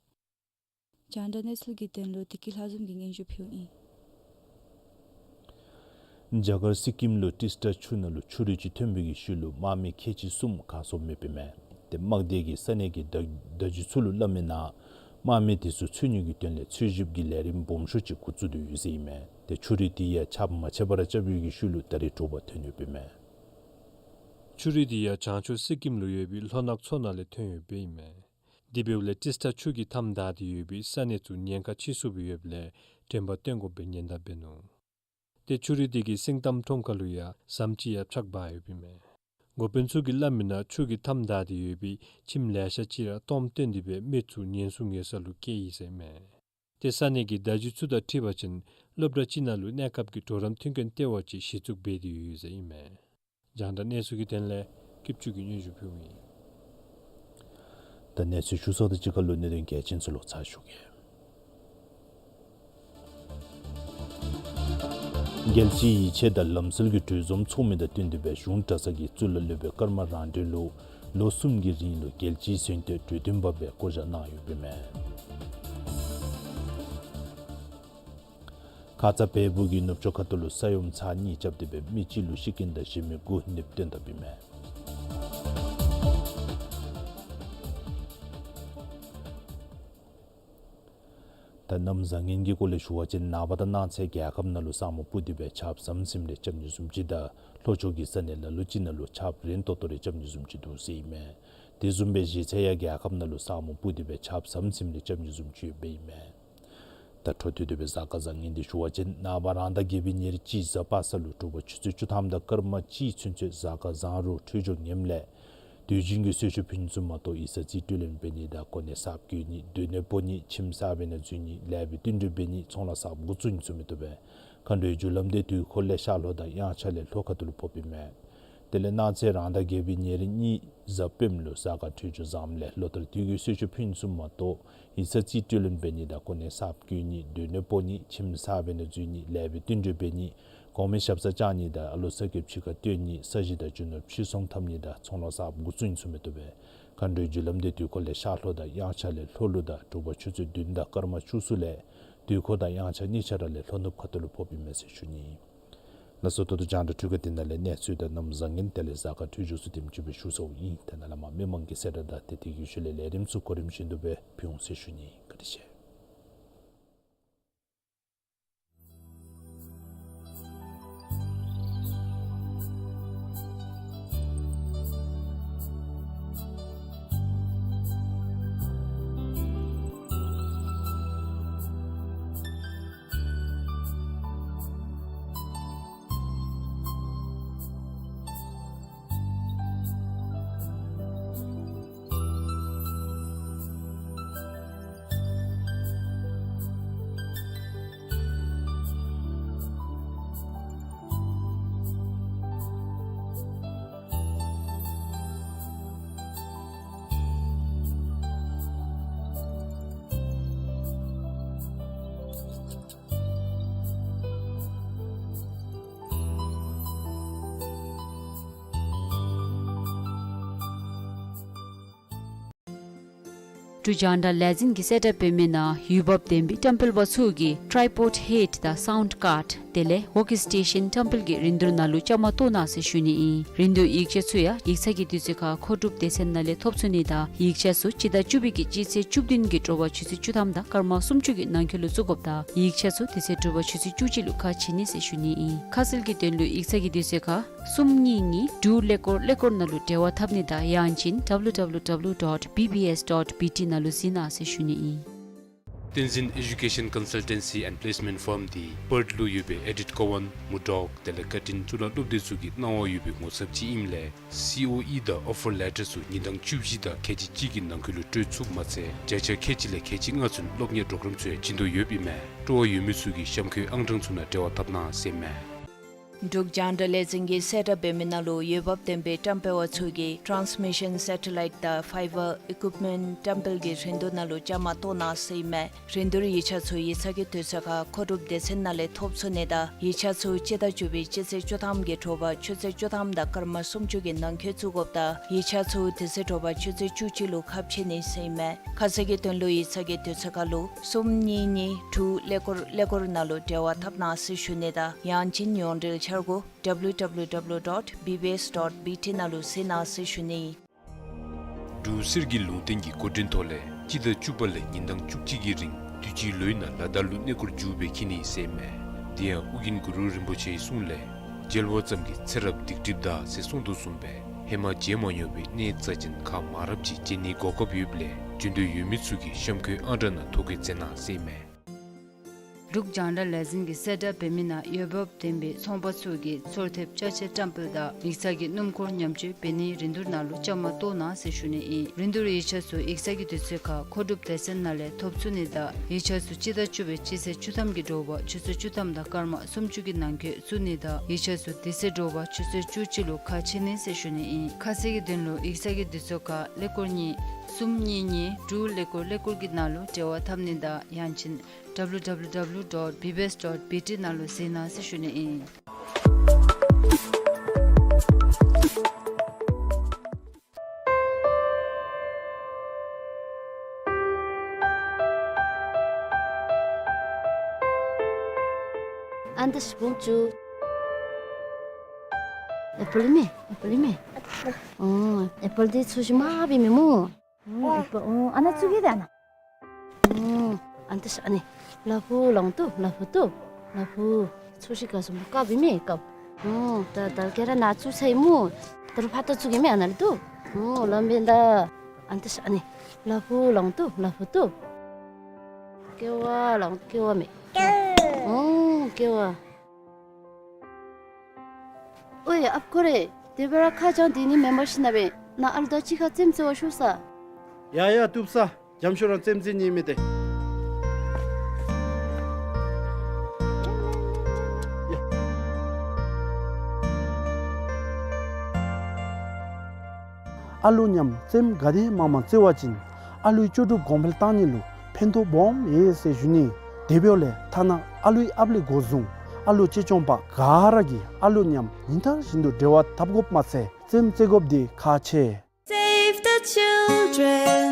རྒྱང་བསྒྲགས་གནས་ཚུལ་གྱི་དོན་ལུ་བདེ་སྐྱིད་ལྷ་འཛོམས་ཀྱིས་སྙན་ཞུ་ཕུལཝ་ཨིན། རྒྱ་གར་སི་ཀིམ་ལུ་ཊི་སི་ཊ་ཆུ་ནང་ལུ་ཆུ་རུད་ཅིག་ཐོན་པའི་གི་ཤུལ་ལུ་དམག་མི་ཁལ་གཅིག་གསུམ་གང་སོང་མེདཔ་ཨིན་མས། ཏེ་དམག་སྡེ་གིས་ས་གནས་ཀྱི་བརྡ་བརྡ་བརྒྱུད་ཚུ་ལུ་སླབ་མི་ནང་དམག་མི་དེ་ཚུ་འཚོལ་ནི་གི་དོན་ལས་འཚོལ་ཞིབ་ཀྱི་ལས་རིམ་སྦོམ་ཤོས་ཅིག་འགོ་བཙུགས་ཏེ་ཡོད་ཟེར་ཨིན་མས། ཏེ་ཆུ་རུད་དེ་ཡང་ཆརཔ་མ་ཆད་པར་རྐྱབ་པའི་གི་ཤུལ་ལུ་ད་རེས་དྲོ་པ་ཐོན་ཡོདཔ་ཨིན་མས། ཆུ་རུད་དེ་ཡང་བྱང་ཕྱོགས་སི་ཀིམ་ལུ་ཡོད་པའི་ལྷོ་ནག་མཚོ་ནང་ལས་ཐོན་ཡོདཔ་ཨིན་མས། དེ་འབདཝ་ལས་ཊི་སི་ཊ་ཆུ་གིས་མཐའམ་བདའ་སྟེ་ཡོད་པའི་ས་གནས་ཚུ་ཉེན་ཁ་ཆེ་སུ་སྦེ་ཡོདཔ་ལས་དྲན་པ་བཏོན་དགོཔ་སྦེ་ཉེན་བརྡ་འབད་ནུག། ཏེ་ཆུ་རུད་དེ་གིས་སིང་ཏམ་ཁྲོམ་ཁ་ལུ་ཡང་ཟམ་ཅིག་ཡང་ཕྱགས་འབག་ཡོདཔ་ཨིན་མས། འགོ་དཔོན་ཚུ་གིས་སླབ་མི་ནང་ཆུ་གིས་མཐའམ་བདའ་སྟེ་ཡོད་པའི་ཁྱིམ་ལེ་ཤ་ཅིག་ར་སྟོངམ་བཏོན་ཏེ་སྦེ་མི་ཚུ་ཉེན་སྲུང་ཡོད་ས་ལུ་བསྐྱལ་ཡི་ཟེར་ཨིན་མས། ཏེ་ས་གནས་ཀྱི་བརྡ་བརྒྱུད་ཚུ་དང་འཁྲིལ་བ་ཅིན་སློབ་གྲྭ་ཅིག་ནང་ལུ་གནས་སྐབས་ཀྱི་གྲོགས་རམ་མཐུན་རྐྱེན་ལྟེ་བ་ཅིག་གཞི་བཙུགས་འབད་དེ་ཡོད་ཟེར་ཨིན་མས། རྒྱང་བསྒྲགས་གནས་ཚུལ་གྱི་དོན་ལས་སྐྱིདཔ་ཆུ་གིས་སྙན་ཞུ་ཕུལཝ་ཨིན། ད་གནས་ཚུལ་ཞུ་ཚརཝ་དང་གཅིག་ཁར་ལུ་གནད་དོན་གལ་ཆེན་ཚུ་ལོག་ཚར་ཞུ་གེ། རྒྱལ་སྤྱིའི་ཡིག་ཆ་དང་ལམ་སྲོལ་གྱི་གྲོས་འཛོམས་ཚོགས་མི་དང་བསྟུན་ཏེ་སྦེ་གཞུང་གྲྭ་ཚང་གི་གཙུག་ལག་སློབ་དཔོན་ཀརྨ་རང་གྲོན་ལུ་ལོ་གསུམ་གྱི་རིང་ལུ་རྒྱལ་སྤྱིའི་གཟེངས་བསྟོད་གྲོས་སྟོན་པ་སྦེ་བསྐོ་བཞག་གནང་ཡོདཔ་ཨིན་མས། ཁ་ཙ་བལ་པོ་གི་ནུབ་ཕྱོགས་ཁ་ཐུག་ལུ་ས་ཡོམ་ཚར་གཉིས་རྐྱབ་སྟེ་སྦེ་མི་གཅིག་ལུ་ཤི་རྐྱེན་དང་གཞན་མི་དགུ་ནདཔ་བཏོན་དཔ་ཨིན་མས། ད་གནམ་བཟང་ངན་གྱི་སྐོར་ལས་ཞུ་བ་ཅིན་ནངས་པ་དང་གནངས་ཚེ་རྒྱལ་ཁབ་ནང་ལུ་ས་སྨུག་སྤུབས་ཏེ་སྦེ་ཆརཔ་ཟམ་ཟིམ་རེ་རྐྱབ་ནི་བཟུམ་ཅིག་དང་ལྷོ་ཕྱོགས་ཀྱི་ས་གནས་ལ་ལུ་ཅིག་ནང་ལུ་ཆརཔ་རན་ཏོག་ཏོ་རེ་རྐྱབ་ནི་བཟུམ་ཅིག་འདུག་ཟེར་ཨིན་མས། དེ་བཟུམ་སྦེ་གཞེས་ཚེ་ཡང་རྒྱལ་ཁབ་ནང་ལུ་ས་སྨུག་སྤུབས་ཏེ་སྦེ་ཆརཔ་ཟམ་ཟིམ་རེ་རྐྱབ་ནི་བཟུམ་ཅིག་ཡོདཔ་ཨིན་མས། ད་འཕྲོ་མཐུད་དེ་སྦེ་གཟའ་སྐར་བཟང་ངན་འདི་ཞུ་བ་ཅིན་ནངས་པ་རང་ཟླ་བརྒྱད་པའི་ཉེར་གཅིག་གཟའ་པ་སངས་ལུ་དྲོ་པ་ཆུ་ཚོད་བཅུ་ཐམ་དང་སྐར་མ་གཅིག་ཚུན་ཚོད་གཟའ་སྐར་བཟང་རུང་འཕྲོད་སྦྱོར་ངནམ་ལས་དུས་རྒྱུན་གྱི་གསོལ་མཆོད་ཕུལ་ནི་ཚུ་མ་གཏོགས་ཡིག་ཚང་རྩིས་སྤྲོད་ལེན་འབད་ནི་དང་གོ་གནས་གསརཔ་བསྐོ་ནི་སྡོད་གནས་སྤོ་ནི་ཁྱིམ་གསར་པའི་ནང་འཛུལ་ནི་ལེགས་པའི་བསྟུན་གྲོས་འབད་ནི་ཚོང་ལཱ་གསརཔ་འགོ་བཙུགས་ནི་ཚུ་མི་བཏུབ་པས། མཁའ་འགྲོའི་རྒྱུ་ལམ་འདི་དུས་འཁོར་ལས་ཤར་ལྷོ་དང་དབྱངས་འཆར་ལས་ལྷོ་ཁ་ཐུག་ལུ་ཕོགཔ་ཨིན་མས། དེ་ལས་གནངས་ཚེ་རང་ཟླ་བརྒྱད་པའི་ཉེར་གཉིས་གཟའ་སྤེནམ་ལུ་གཟའ་སྐར་འཕྲོད་སྦྱོར་བཟངམ་ལས་ལོ་ལྟར་དུས་ཀྱི་གསོལ་མཆོད་ཕུལ་ནི་ཚུ་མ་གཏོགས་ཡིག་ཚང་རྩིས་སྤྲོད་ལེན་འབད་ནི་དང་གོ་གནས་གསརཔ་བསྐོ་ནི་སྡོད་གནས་སྤོ་ནི་ཁྱིམ་གསར་པའི་ནང་འཛུལ་ནི་ལེགས་པའི་བསྟུན་གྲོས་འབད་ནི་གོང་མའི་ཞབས་སར་བཅར་ནི་དང་ཨ་ལོ་གསར་སྐྱེས་ཕྱི་ཁར་སྟོན་ནི་ས་གཞི་དང་རྒྱུ་ནོར་ཕྱིར་ཚོང་འཐབ་ནི་དང་ཚོང་ལཱ་གསརཔ་འགོ་བཙུགས་ནི་ཚུ་མི་བཏུབ་པས། མཁའ་འགྲོའི་རྒྱུ་ལམ་འདི་དུས་འཁོར་ལས་ཤར་ལྷོ་དང་དབྱངས་འཆར་ལས་ལྷོ་ལུ་དང་དྲོ་པ་ཆུ་ཚོད་བདུན་དང་སྐར་མ་བཅུ་གསུམ་ལས་དུས་འཁོར་དང་དབྱངས་འཆར་གཉིས་ཆ་ར་ལས་ལྷོ་ནུབ་ཁ་ཐུག་ལུ་ཕོགཔ་ཨིན་མས་ཟེར་ཞུ་ནི། ལགས་སོ། ད་ལྟོ་རྒྱང་བསྒྲགས་འཕྲུལ་ཁང་འདི་ནང་ལས་གནས་ཚུལ་དང་གནམ་བཟང་ངན་དེ་ལས་གཟའ་སྐར་འཕྲོད་སྦྱོར་ཚུ་དེམ་ཅིག་སྦེ་ཞུ་ཚརཝ་ཨིན། ད་ནཱ་ལས་མར་མི་མང་གི་གསལ་བསྒྲགས་དང་དེ་དེ་གི་ཤུལ་ལས་ལས་རིམ་ཚུ་གོ་རིམ་བཞིན་དུ་སྦེ་ཕུལ་འོང་ཟེར་ཞུ་ནི། བཀའ་དྲིན་ཆེ། འབྲུག་རྒྱང་བསྒྲགས་ལས་འཛིན་གྱིས་གསལ་བསྒྲགས་འབད་མི་ནང་ཡུལ་བབ་ལྡན་པའི་བཀྲམ་སྤེལ་པ་ཚུ་གིས་ཊྲའི་པོཌ་ཧེཌ་དང་སའུནཌ་ཀཱརཌ་དེ་ལས་ཝོརཀ་སི་ཊེ་ཤཱན་བཀྲམ་སྤེལ་གྱི་རིན་བསྡུར་ནང་ལུ་བཅའ་མར་གཏོགས་གནང་ཟེར་ཞུ་ནི་ཨིན། རིན་བསྡུར་ཡིག་ཆ་ཚུ་ཡང་ཡིག་ཚང་གི་དུས་ཚོད་ཁར་མཁོ་སྒྲུབ་སྡེ་ཚན་ནང་ལས་ཐོབ་ཚུགས་ནི་དང་ཡིག་ཆ་ཚུ་སྤྱི་ཟླ་བཅུ་པའི་གི་སྤྱི་ཚེས་བཅུ་བདུན་གྱི་དྲོ་པ་ཆུ་ཚོད་བཅུ་ཐམ་དང་སྐར་མ་སུམ་ཅུ་གི་ནང་འཁོད་ལུ་བཙུགས་དགོཔ་དང་ཡིག་ཆ་ཚུ་དེ་ཚེ་དྲོ་པ་ཆུ་ཚོད་བཅུ་གཅིག་ལུ་ཁ་ཕྱེ་ནི་ཟེར་ཞུ་ནི་ཨིན། ཁ་གསལ་གྱི་དོན་ལུ་ཡིག་ཚང་གི་དུས་ཚོད་ཁར་གསུམ་གཉིས་གཉིས་དྲུག་ཀླད་ཀོར་ཀླད་ཀོར་ནང་ལུ་འབྲེལ་བ་འཐབ་ནི་དང་ཡང་ཅིན་W W W dot B B S dot B T ནང་ལུ་གཟིགས་གནང་ཟེར་ཞུ་ནི་ཨིན། བསྟན་འཛིན་Education Consultancy and Placement Firm འདི་པརཐ་ལུ་ཡོད་པའི་ཨེ་ཌིཊ་ཀོ་ཝཱན་མུར་ཌོག་དེ་ལས་ཀར་ཊིན་གཙུག་ལག་སློབ་སྡེ་ཚུ་གིས་གནང་བ་ཡོད་པའི་ངོ་ཚབ་ཅིག་ཨིནམ་ལས་སི་ཨོ་ཨི་དང་ཨོ་ཕར་ལེ་ཊར་ཚུ་ཉིན་གྲངས་བཅུ་བཞི་དང་ཁལ་གཅིག་གཅིག་གི་ནང་འཁོད་ལུ་སྤྲོད་ཚུགསཔ་མ་ཚད་བརྒྱ་ཆ་ཁལ་གཅིག་ལས་ཁལ་གཅིག་ལྔ་ཚུན་སློབ་གཉེར་པོརོ་གརམ་ཚུ་ཡང་བྱིན་དོ་ཡོདཔ་ཨིན་མས། སྤྲོ་བ་ཡོད་མི་ཚུ་གིས་གཤམ་འཁོད་ཨང་གྲངས་ཚུ་ནང་འབྲེལ་བ་འཐབ་གནང་ཟེར་མས། འབྲུག་རྒྱང་བསྒྲགས་ལས་འཛིན་གྱིས་གསལ་བསྒྲགས་འབད་མི་ནང་ལུ་འོས་འབབ་ལྡན་པའི་བཀྲམ་སྤེལ་བ་ཚུ་གིས་ཊཱནསི་མི་ཤཱན་སེ་ཊ་ལའིཊ་དང་ཕའི་བར་ཨི་ཀུཡིཔ་མེནཊ་བཀྲམ་སྤེལ་གྱི་རིན་བསྡུར་ནང་ལུ་བཅའ་མར་གཏོགས་གནང་ཟེར་ཨིན་མས། རིན་བསྡུར་ཡིག་ཆ་ཚུ་ཡིག་ཚང་གི་དུས་ཚོད་ཁར་མཁོ་སྒྲུབ་སྡེ་ཚན་ནང་ལས་ཐོབ་ཚུགས་ནི་དང་ཡིག་ཆ་ཚུ་སྤྱི་ཟླ་བཅུ་པའི་སྤྱི་ཚེས་བཅུ་ཐམ་གྱི་དྲོ་པ་ཆུ་ཚོད་བཅུ་ཐམ་དང་སྐར་མ་སུམ་ཅུ་གི་ནང་འཁོད་བཙུགས་དགོཔ་དང་ཡིག་ཆ་ཚུ་དེ་ཚེ་དྲོ་པ་ཆུ་ཚོད་བཅུ་གཅིག་ལུ་ཁ་ཕྱེ་ནི་ཟེར་ཨིན་མས། ཁ་གསལ་གྱི་དོན་ལུ་ཡིག་ཚང་གི་དུས་ཚོད་ཁར་ལུ་གསུམ་གཉིས་གཉིས་དྲུག་ཀླད་ཀོར་ཀླད་ཀོར་ནང་ལུ་འབྲེལ་བ་འཐབ་གནང་ཟེར་ཞུ་ནི་དང་ཡང་ཅིན་ཡོངས་འབྲེལ་འཆར་སྒོ་W W W dot B B S dot B T ནང་ལུ་གཟིགས་གནང་ཟེར་ཞུ་ནི། འབྲུག་གསེར་གྱི་ལུང་བསྟན་གྱི་འགོ་འདྲེན་ཐོག་ལས་སྤྱི་ཟླ་བཅུ་པ་ལས་ཉིན་གྲངས་བཅུ་གཅིག་གི་རིང་དུས་ཅི་ལོའི་ནང་ལ་དྭགས་ལུ་གནས་སྐོར་མཇུག་སྦེ་འཁྱིད་ནི་ཟེར་ཨིན་མས། དེ་ཡང་ཨོ་རྒྱན་གུ་རུ་རིན་པོ་ཆེའི་གསུང་ལས་མཇལ་བ་ཙམ་གྱིས་ཚེ་རབས་སྡིག་སྒྲིབ་འདག་ཟེར་གསུངས་དོ་བཟུམ་སྦེ་ཧེ་མ་མཇལ་མ་མྱོང་བའི་གནས་རྩ་ཅན་ཁག་མང་རབས་ཅིག་མཇལ་ནིའི་གོ་སྐབས་ཡོདཔ་ལས་འབྱོན་འདོད་ཡོད་མི་ཚུ་གིས་གཤམ་འཁོད་ཨང་གྲངས་ནང་ཐོ་བཀོད་མཛད་གནང་ཟེར་ཨིན་མས། འབྲུག་རྒྱང་བསྒྲགས་ལས་འཛིན་གྱིས་གསལ་བསྒྲགས་འབད་མི་ནང་འོས་འབབ་ལྡན་པའི་ཚོང་པ་ཚུ་གིས་ཚུར་ཐེབས་ཅ་ཆས་བཀྲམ་སྤེལ་དང་ཡིག་ཚང་གི་སྣུམ་འཁོར་ཉམས་བཅོས་འབད་ནིའི་རིན་བསྡུར་ནང་ལུ་བཅའ་མར་གཏོགས་གནང་ཟེར་ཞུ་ནི་ཨིན། རིན་བསྡུར་ཡིག་ཆ་ཚུ་ཡིག་ཚང་གི་དུས་ཚོད་ཁར་མཁོ་སྒྲུབ་སྡེ་ཚན་ནང་ལས་ཐོབ་ཚུགས་ནི་དང་ཡིག་ཆ་ཚུ་སྤྱི་ཟླ་བཅུ་པའི་སྤྱི་ཚེས་བཅུ་ཐམ་གྱི་དྲོ་པ་ཆུ་ཚོད་བཅུ་ཐམ་དང་སྐར་མ་སུམ་ཅུ་གི་ནང་འཁོད་བཙུགས་ནི་དང་ཡིག་ཆ་ཚུ་དེ་ཚེ་དྲོ་པ་ཆུ་ཚོད་བཅུ་གཅིག་ལུ་ཁ་ཕྱེ་ནི་ཟེར་ཞུ་ནི་ཨིན། ཁ་གསལ་གྱི་དོན་ལུ་ཡིག་ཚང་གི་དུས་ཚོད་ཁར་ཀླད་ཀོར་གཉིས་གསུམ་གཉིས་གཉིས་དྲུག་ཀླད་ཀོར་ཀླད་ཀོར་གྱི་ནང་ལུ་འབྲེལ་བ་འཐབ་ནི་དང་ཡང་ཅིན་W W W dot B B S dot B T ནང་ལུ་གཟིགས་གནང་ཟེར་ཞུ་ནི་ཨིན། ཨན་ཏ་ཤི་བུམ་ཅུ། ཨེ་པཱལ་མེ། ཨེ་པཱལ་མེ། ཨོ་ཨེ་པཱལ་འདི་ཚོས་ཤིག་མ་འབད་མི་སྨོ། ཨོ་ཨེ་པཱལ་ཨོ་ཨ་ནཱ་བཙུགས་གེ་ད་ཨ་ནཱ། ཨོ་ཨན་ཏ་ཤི་ཨ་ནི་ལ་ཕུག་ལོང་ཏོ་ལ་ཕུག་ཏོ་ལ་ཕུག་ཚོས་ཤིག་ག་སོང་དཀརཔོ་མེ་དཀརཔོ། ཨོ་ད་ད་ཁྱེད་ར་ནཱ་བཙུགས་ཚར་ཡི་སྨོ། ད་རུང་ཕར་ད་བཙུགས་གེ་མེ་ཨ་ནཱ་ལུ་ཏོ། ཨོ་ལམ་འབད་ད། ཨན་ཏ་ཤི་ཨ་ནི་ལ་ཕུག་ལོང་ཏོ་ལ་ཕུག་ཏོ། ཀེ་བ་ལོང་ཀེ་བ་མེ། ཨོ་ཀེ་བ། ཨོའི་ཨཔ་ཁོ་རེ། དེ་སྦེ་ར་ཁ་བྱང་དེ་ནི་མེན་པར་ཤི་ན་སྦེ་ནཱ་ཨ་ལུ་དང་གཅིག་ཁར་རྩེདམོ་རྩེ་བར་ཤོག་ས། ཡ་ཡ་བཏུབ་ས། འཇམ་ཤོས་རང་རྩེདམོ་རྩེ་ནི་མེད་དེ། ཡ། ཨ་ལུ་མཉམ་རྩེདམོ་ག་དེ་མང་མང་རྩེ་བ་ཅིན་ཨ་ལུའི་ལྕོགས་གྲུབ་གོང་འཕེལ་གཏང་ནི་ལུ་ཕན་ཐོགས་སྦོམ་ཡོད་ཟེར་ཞུ་ནི། དེ་འབདཝ་ལས་ཐ་ན་ཨ་ལུའི་ཨཔ་ལས་འགོ་བཟུང་ཨ་ལུ་གཅེས་སྐྱོང་པ་ག་ར་གིས་ཨ་ལུ་མཉམ་ཉིན་ལྟར་བཞིན་དུ་འབྲེལ་བ་འཐབ་དགོཔ་མ་ཚད་རྩེདམོ་རྩེ་དགོཔ་འདི་ཁག་ཆེ། Save the children.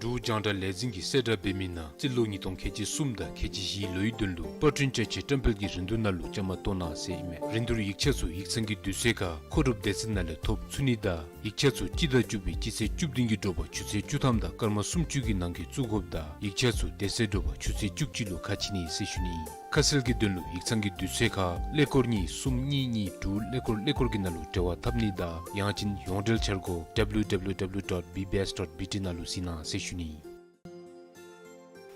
འབྲུག་རྒྱང་བསྒྲགས་ལས་འཛིན་གྱིས་གསལ་བསྒྲགས་འབད་མི་ནང་རྩིས་ལོ་ཉིས་སྟོང་ཁལ་གཅིག་གསུམ་དང་ཁལ་གཅིག་བཞི་ལོའི་དོན་ལུ་པར་སྐྲུན་ཅ་ཆས་བཀྲམ་སྤེལ་གྱི་རིན་བསྡུར་ནང་ལུ་བཅའ་མར་གཏོགས་གནང་ཟེར་ཨིན་མས། རིན་བསྡུར་ཡིག་ཆ་ཚུ་ཡིག་ཚང་གི་དུས་ཚོད་ཁར་མཁོ་སྒྲུབ་སྡེ་ཚན་ནང་ལས་ཐོབ་ཚུགས་ནི་དང་ཡིག་ཆ་ཚུ་སྤྱི་ཟླ་བཅུ་པའི་སྤྱི་ཚེས་བཅུ་བདུན་གྱི་དྲོ་པ་ཆུ་ཚོད་བཅུ་ཐམ་དང་སྐར་མ་སུམ་ཅུ་གི་ནང་འཁོད་བཙུགས་དགོཔ་དང་ཡིག་ཆ་ཚུ་དེ་ཚེ་དྲོ་པ་ཆུ་ཚོད་བཅུ་གཅིག་ལུ་ཁ་ཕྱེ་ནི་ཟེར་ཞུ་ནི། ཁ་གསལ་གྱི་དོན་ལུ་ཡིག་ཚང་གི་དུས་ཚོད་ཁར་ཀླད་ཀོར་གཉིས་གསུམ་གཉིས་གཉིས་དྲུག་ཀླད་ཀོར་ཀླད་ཀོར་གྱི་ནང་ལུ་འབྲེལ་བ་འཐབ་ནི་དང་ཡང་ཅིན་ཡོངས་འབྲེལ་འཆར་སྒོ་W W W dot B B S dot B T ནང་ལུ་གཟིགས་གནང་ཟེར་ཞུ་ནི།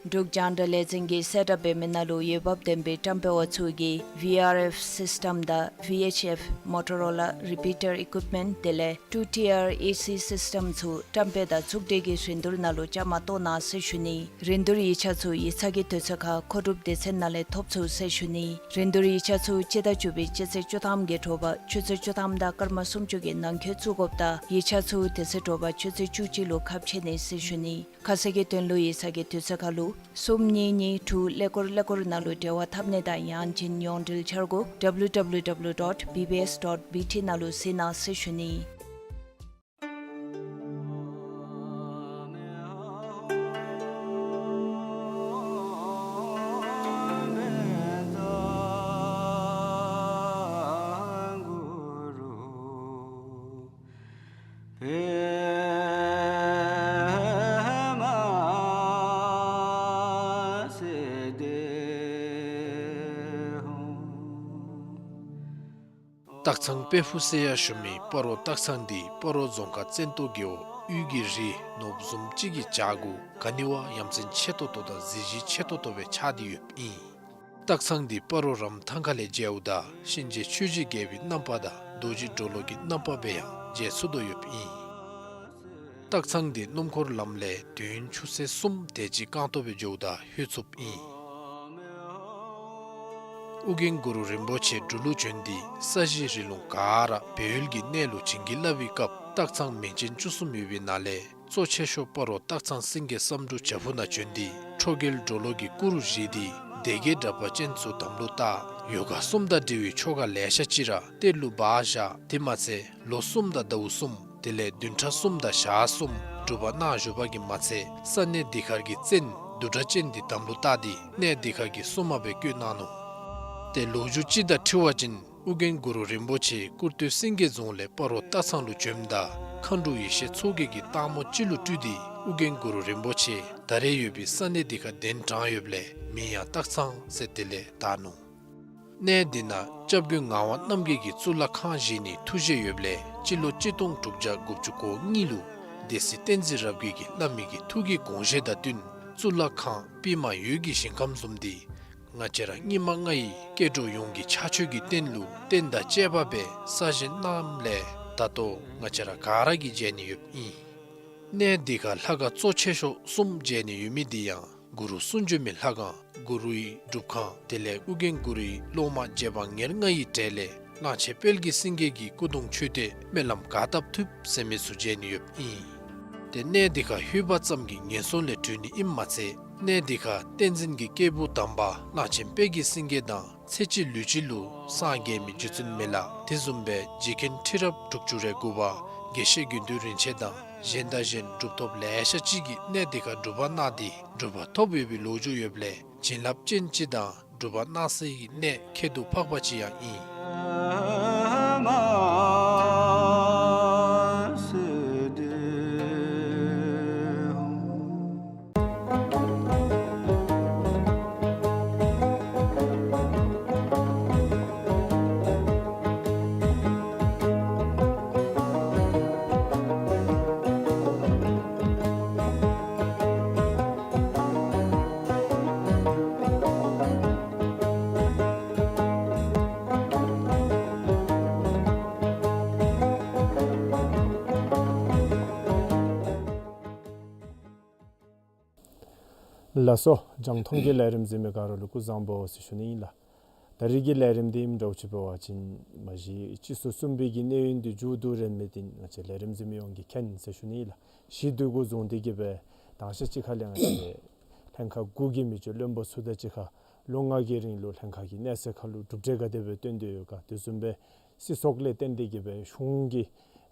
འབྲུག་རྒྱང་བསྒྲགས་ལས་འཛིན་གྱིས་གསལ་བསྒྲགས་འབད་མི་ནང་ལུ་འོས་འབབ་ལྡན་པའི་བཀྲམ་སྤེལ་བ་ཚུ་གིས་V R F system དང་V H F Motorola repeater equipment དེ་ལས་two T R A C system ཚུ་བཀྲམ་སྤེལ་དང་ཚོང་འབྲེལ་གྱི་རིན་བསྡུར་ནང་ལུ་བཅའ་མར་གཏོགས་གནང་ཟེར་ཞུ་ནི། རིན་བསྡུར་ཡིག་ཆ་ཚུ་ཡིག་ཚང་གི་དུས་ཚོད་ཁར་མཁོ་སྒྲུབ་སྡེ་ཚན་ནང་ལས་ཐོབ་ཚུགས་ཟེར་ཞུ་ནི། རིན་བསྡུར་ཡིག་ཆ་ཚུ་སྤྱི་ཟླ་བཅུ་པའི་སྤྱི་ཚེས་བཅུ་ཐམ་གྱི་དྲོ་པ་ཆུ་ཚོད་བཅུ་ཐམ་དང་སྐར་མ་སུམ་ཅུ་གི་ནང་འཁོད་བཙུགས་དགོཔ་དང་ཡིག་ཆ་ཚུ་དེ་ཚེ་དྲོ་པ་ཆུ་ཚོད་བཅུ་གཅིག་ལུ་ཁ་ཕྱེ་ནི་ཟེར་ཞུ་ནི། ཁ་གསལ་གྱི་དོན་ལུ་ཡིག་ཚང་གི་དུས་ཚོད་ཁར་ལུ་གསུམ་གཉིས་གཉིས་དྲུག་ཀླད་ཀོར་ཀླད་ཀོར་ནང་ལུ་འབྲེལ་བ་འཐབ་ནི་དང་ཡང་ཅིན་ཡོངས་འབྲེལ་འཆར་སྒོ་W W W dot B B S dot B T ནང་ལུ་གཟིགས་གནང་ཟེར་ཞུ་ནི། སྟག་ཚང་དཔལ་ཕུག་ཟེར་ཡང་ཞུ་མི་སྤ་རོ་སྟག་ཚང་འདི་སྤ་རོ་རྫོང་ཁག་བཙན་ཏོ་རྒེད་འོག་ དབུས་ཀྱི་རི་ནོར་བུ་བཟུམ་ཅིག་གི་བྱག་གུ་ག་ནི་བ་ཡ་མཚན་ཆེ་ཏོག་ཏོ་དང་གཟི་བརྗིད་ཆེ་ཏོག་ཏོ་སྦེ་ཆགས་ཏེ་ཡོདཔ་ཨིན། སྟག་ཚང་འདི་སྤ་རོ་རམ་ཐང་ཁ་ལས་མཇལཝ་ད་གཤིན་རྗེ་ཆོས་ཀྱི་རྒྱལ་པོའི་རྣམ་པ་དང་རྡོ་རྗེ་གྲོ་ལོད་ཀྱི་རྣམ་པ་སྦེ་ཡང་མཇལ་ཚུགས་དོ་ཡོདཔ་ཨིན། སྟག་ཚང་འདི་སྣུམ་འཁོར་ལམ་ལས་དུས་ཡུན་ཆུ་ཚོད་གསུམ་དེ་ཅིག་རྐང་སྟོང་སྦེ་འགྱོཝ་ད་ལྷོད་ཚུགསཔ་ཨིན། ཨོ་རྒྱན་གུ་རུ་རིན་པོ་ཆེ་འབྲུག་ལུ་བྱོན་ཏེ་ས་གཞི་རི་ལུང་ག་ར་སྦས་ཡུལ་གྱི་གནས་ལུ་བྱིན་གྱིས་བརླབས་པའི་སྐབས་སྟག་ཚང་མིང་ཅན་བཅུ་གསུམ་ཡོད་པའི་ནང་ལས་གཙོ་ཆེ་ཤོས་སྤ་རོ་སྟག་ཚང་སེང་གེ་བསམ་འགྲུབ་བྱག་ཕུག་ནང་བྱོན་ཏེ་ཁྲོ་རྒྱལ་གྲོ་ལོད་ཀྱི་སྐུ་རུ་བཞེངས་ཏེ་སྡེ་བརྒྱད་དྲེགས་པ་ཅན་ཚུ་དམ་ལུ་བཏགས། ཡོ་ག་གསུམ་དང་འབྲེལ་བའི་ཆོ་ག་ལེ་ཤ་ཅིག་ར་གཏེར་ལུ་སྦ་བཞག། དེ་མ་ཚད་ལོ་གསུམ་དང་ཟླཝ་གསུམ་དེ་ལས་བདུན་ཕྲག་གསུམ་དང་ཞག་གསུམ་སྒྲུབ་པ་གནང་བཞུགས་པ་གིས་མ་ཚད་ས་གནས་འདི་ཁར་གྱི་བཙན་བདུད་དྲེགས་ཅན་འདི་དམ་ལུ་བཏགས་ཏེ་གནས་འདི་ཁར་གྱི་སྲུང་མ་སྦེ་བསྐོས་གནང་ནུག། ཏེ་ལོ་རྒྱུས་ཅིག་དང་འཁྲིལ་བ་ཅིན་ཨོ་རྒྱན་གུ་རུ་རིན་པོ་ཆེ་ཀུར་སྟོད་སེང་གེ་རྫོང་ལས་སྤ་རོ་སྟག་ཚང་ལུ་བྱོནམ་ད་མཁའ་འགྲོ་ཡེ་ཤེས་མཚོ་རྒྱལ་གྱིས་སྟག་མོ་ཅིག་ལུ་སྤྲུལ་ཏེ་ཨོ་རྒྱན་གུ་རུ་རིན་པོ་ཆེ་ད་རེས་ཡོད་པའི་ས་གནས་འདི་ཁར་གདན་དྲངས་ཡོདཔ་ལས་མིང་ཡང་སྟག་ཚང་ཟེར་དེ་ལས་བཏགས་ནུག། གནས་འདི་ནང་སྐྱབས་མགོན་ངག་དབང་རྣམ་རྒྱལ་གྱིས་གཙུག་ལག་ཁང་བཞེངས་ནིའི་ཐུགས་བཞེད་ཡོདཔ་ལས་སྤྱི་ལོ་གཅིག་སྟོང་དྲུག་བརྒྱ་དགུ་བཅུ་གོ་གཉིས་ལུ་སྡེ་སྲིད་བསྟན་འཛིན་རབ་རྒྱས་ཀྱིས་བླ་མའི་གི་ཐུགས་ཀྱི་དགོངས་བཞེད་དང་བསྟུན་གཙུག་ལག་ཁང་པདྨ་འོད་ཀྱི་ཞིང་ཁམས་བཟུམ་འདི་ང་བཅས་ར་སྙིགས་མ་ལྔ་ཡི་སྐྱེ་འགྲོ་ཡོངས་ཀྱི་ཕྱག་མཆོད་ཀྱི་རྟེན་ལུ་རྟེན་དང་བཅས་པ་སྦེ་གསར་བཞེངས་གནངམ་ལས་ད་ལྟོ་ང་བཅས་ར་ག་ར་གིས་མཇལ་ནི་ཡོདཔ་ཨིན། གནས་འདི་ཁར་ལྷ་ཁང་གཙོ་ཆེ་ཤོས་གསུམ་མཇལ་ནི་ཡོད་མི་འདི་ཡང་གུ་རུ་གསུང་བྱོན་མའི་ལྷ་ཁང་གུ་རུའི་སྒྲུབ་ཁང་དེ་ལས་ཨོ་རྒྱན་གུ་རུའི་སློབ་མ་རྗེ་འབངས་ཉེར་ལྔ་ཡི་གྲས་ལས་གླང་ཆེན་དཔལ་གྱི་སེང་གེ་གི་སྐུ་གདུང་མཆོད་རྟེན་སྨོན་ལམ་ག་བཏབ་ཐུབ་ཟེར་མི་ཚུ་མཇལ་ནི་ཡོདཔ་ཨིན། ཏེ་གནས་འདི་ཁར་ལྷོད་པ་ཙམ་གྱིས་ངན་སོང་ལས་གྲོལ་ནི་ཨིནམ་མ་ཚད་གནས་འདི་ཁར་བསྟན་འཛིན་གྱི་སྐྱེས་བུ་དམ་པ་གླང་ཆེན་དཔལ་གྱི་སེང་གེ་དང་ཚེ་གཅིག་ལུས་གཅིག་ལུ་སངས་རྒྱས་མི་རྗེ་བཙུན་མི་ལ་དེ་བཟུམ་སྦེ་རྗེ་མཁན་ཁྲི་རབས་དྲུག་ཅུ་རེ་དགུ་པ་དགེ་བཤེས་དགེ་འདུན་རིན་ཆེན་དང་གཞན་དང་གཞན་གྲུབ་ཐོབ་ལེ་ཤ་ཅིག་གིས་གནས་འདི་ཁར་སྒྲུབ་པ་གནང་སྟེ་གྲུབ་པ་ཐོབ་ཡོད་པའི་ལོ་རྒྱུས་ཡོདཔ་ལས་བྱིན་རླབས་ཅན་ཅིག་དང་སྒྲུབ་པ་གནང་སའི་གནས་ཁྱད་དུ་འཕགས་པ་ཅིག་ཡང་ཨིན། ལགས་སོ། རྒྱང་མཐོང་གི་ལས་རིམ་གཟིགས་མི་ག་ར་ལུ་སྐུ་གཟུགས་བཟང་པོ་ཟེར་ཞུ་ནི་ཨིན་ལགས། ད་རིས་ཀྱི་ལས་རིམ་འདི་ཨིནམ་འདྲཝ་ཅིག་འབད་བ་ཅིན་མ་གཞི་སྤྱི་ཚོགས་གསུམ་པའི་གི་གནས་ཡུན་འདི་མཇུག་བསྡུ་རན་མི་འདི་ང་བཅས་ལས་རིམ་གཟིགས་མི་ཡོངས་ཀྱིས་མཁྱེན་ཟེར་ཞུ་ནི་ཨིན་ལགས། གཞི་འདི་གུ་བཟུང་སྟེ་གི་སྦེ་དང་ཤ་ཅིག་ཁར་ལས་ང་བཅས་ལྷན་ཁག་དགུ་གི་མི་སྤྱོད་བློན་པོ་ཚུ་དང་གཅིག་ཁར་ལོ་ལྔ་གི་རིང་ལུ་ལྷན་ཁག་གི་གནས་ཚད་ཁར་ལུ་གྲུབ་འབྲས་ག་དེ་སྦེ་བཏོན་ཏེ་ཡོད་ག་དེ་བཟུམ་སྦེ་སྲིད་ཚོགས་ལས་བརྟེན་ཏེ་གི་སྦེ་གཞུང་གི་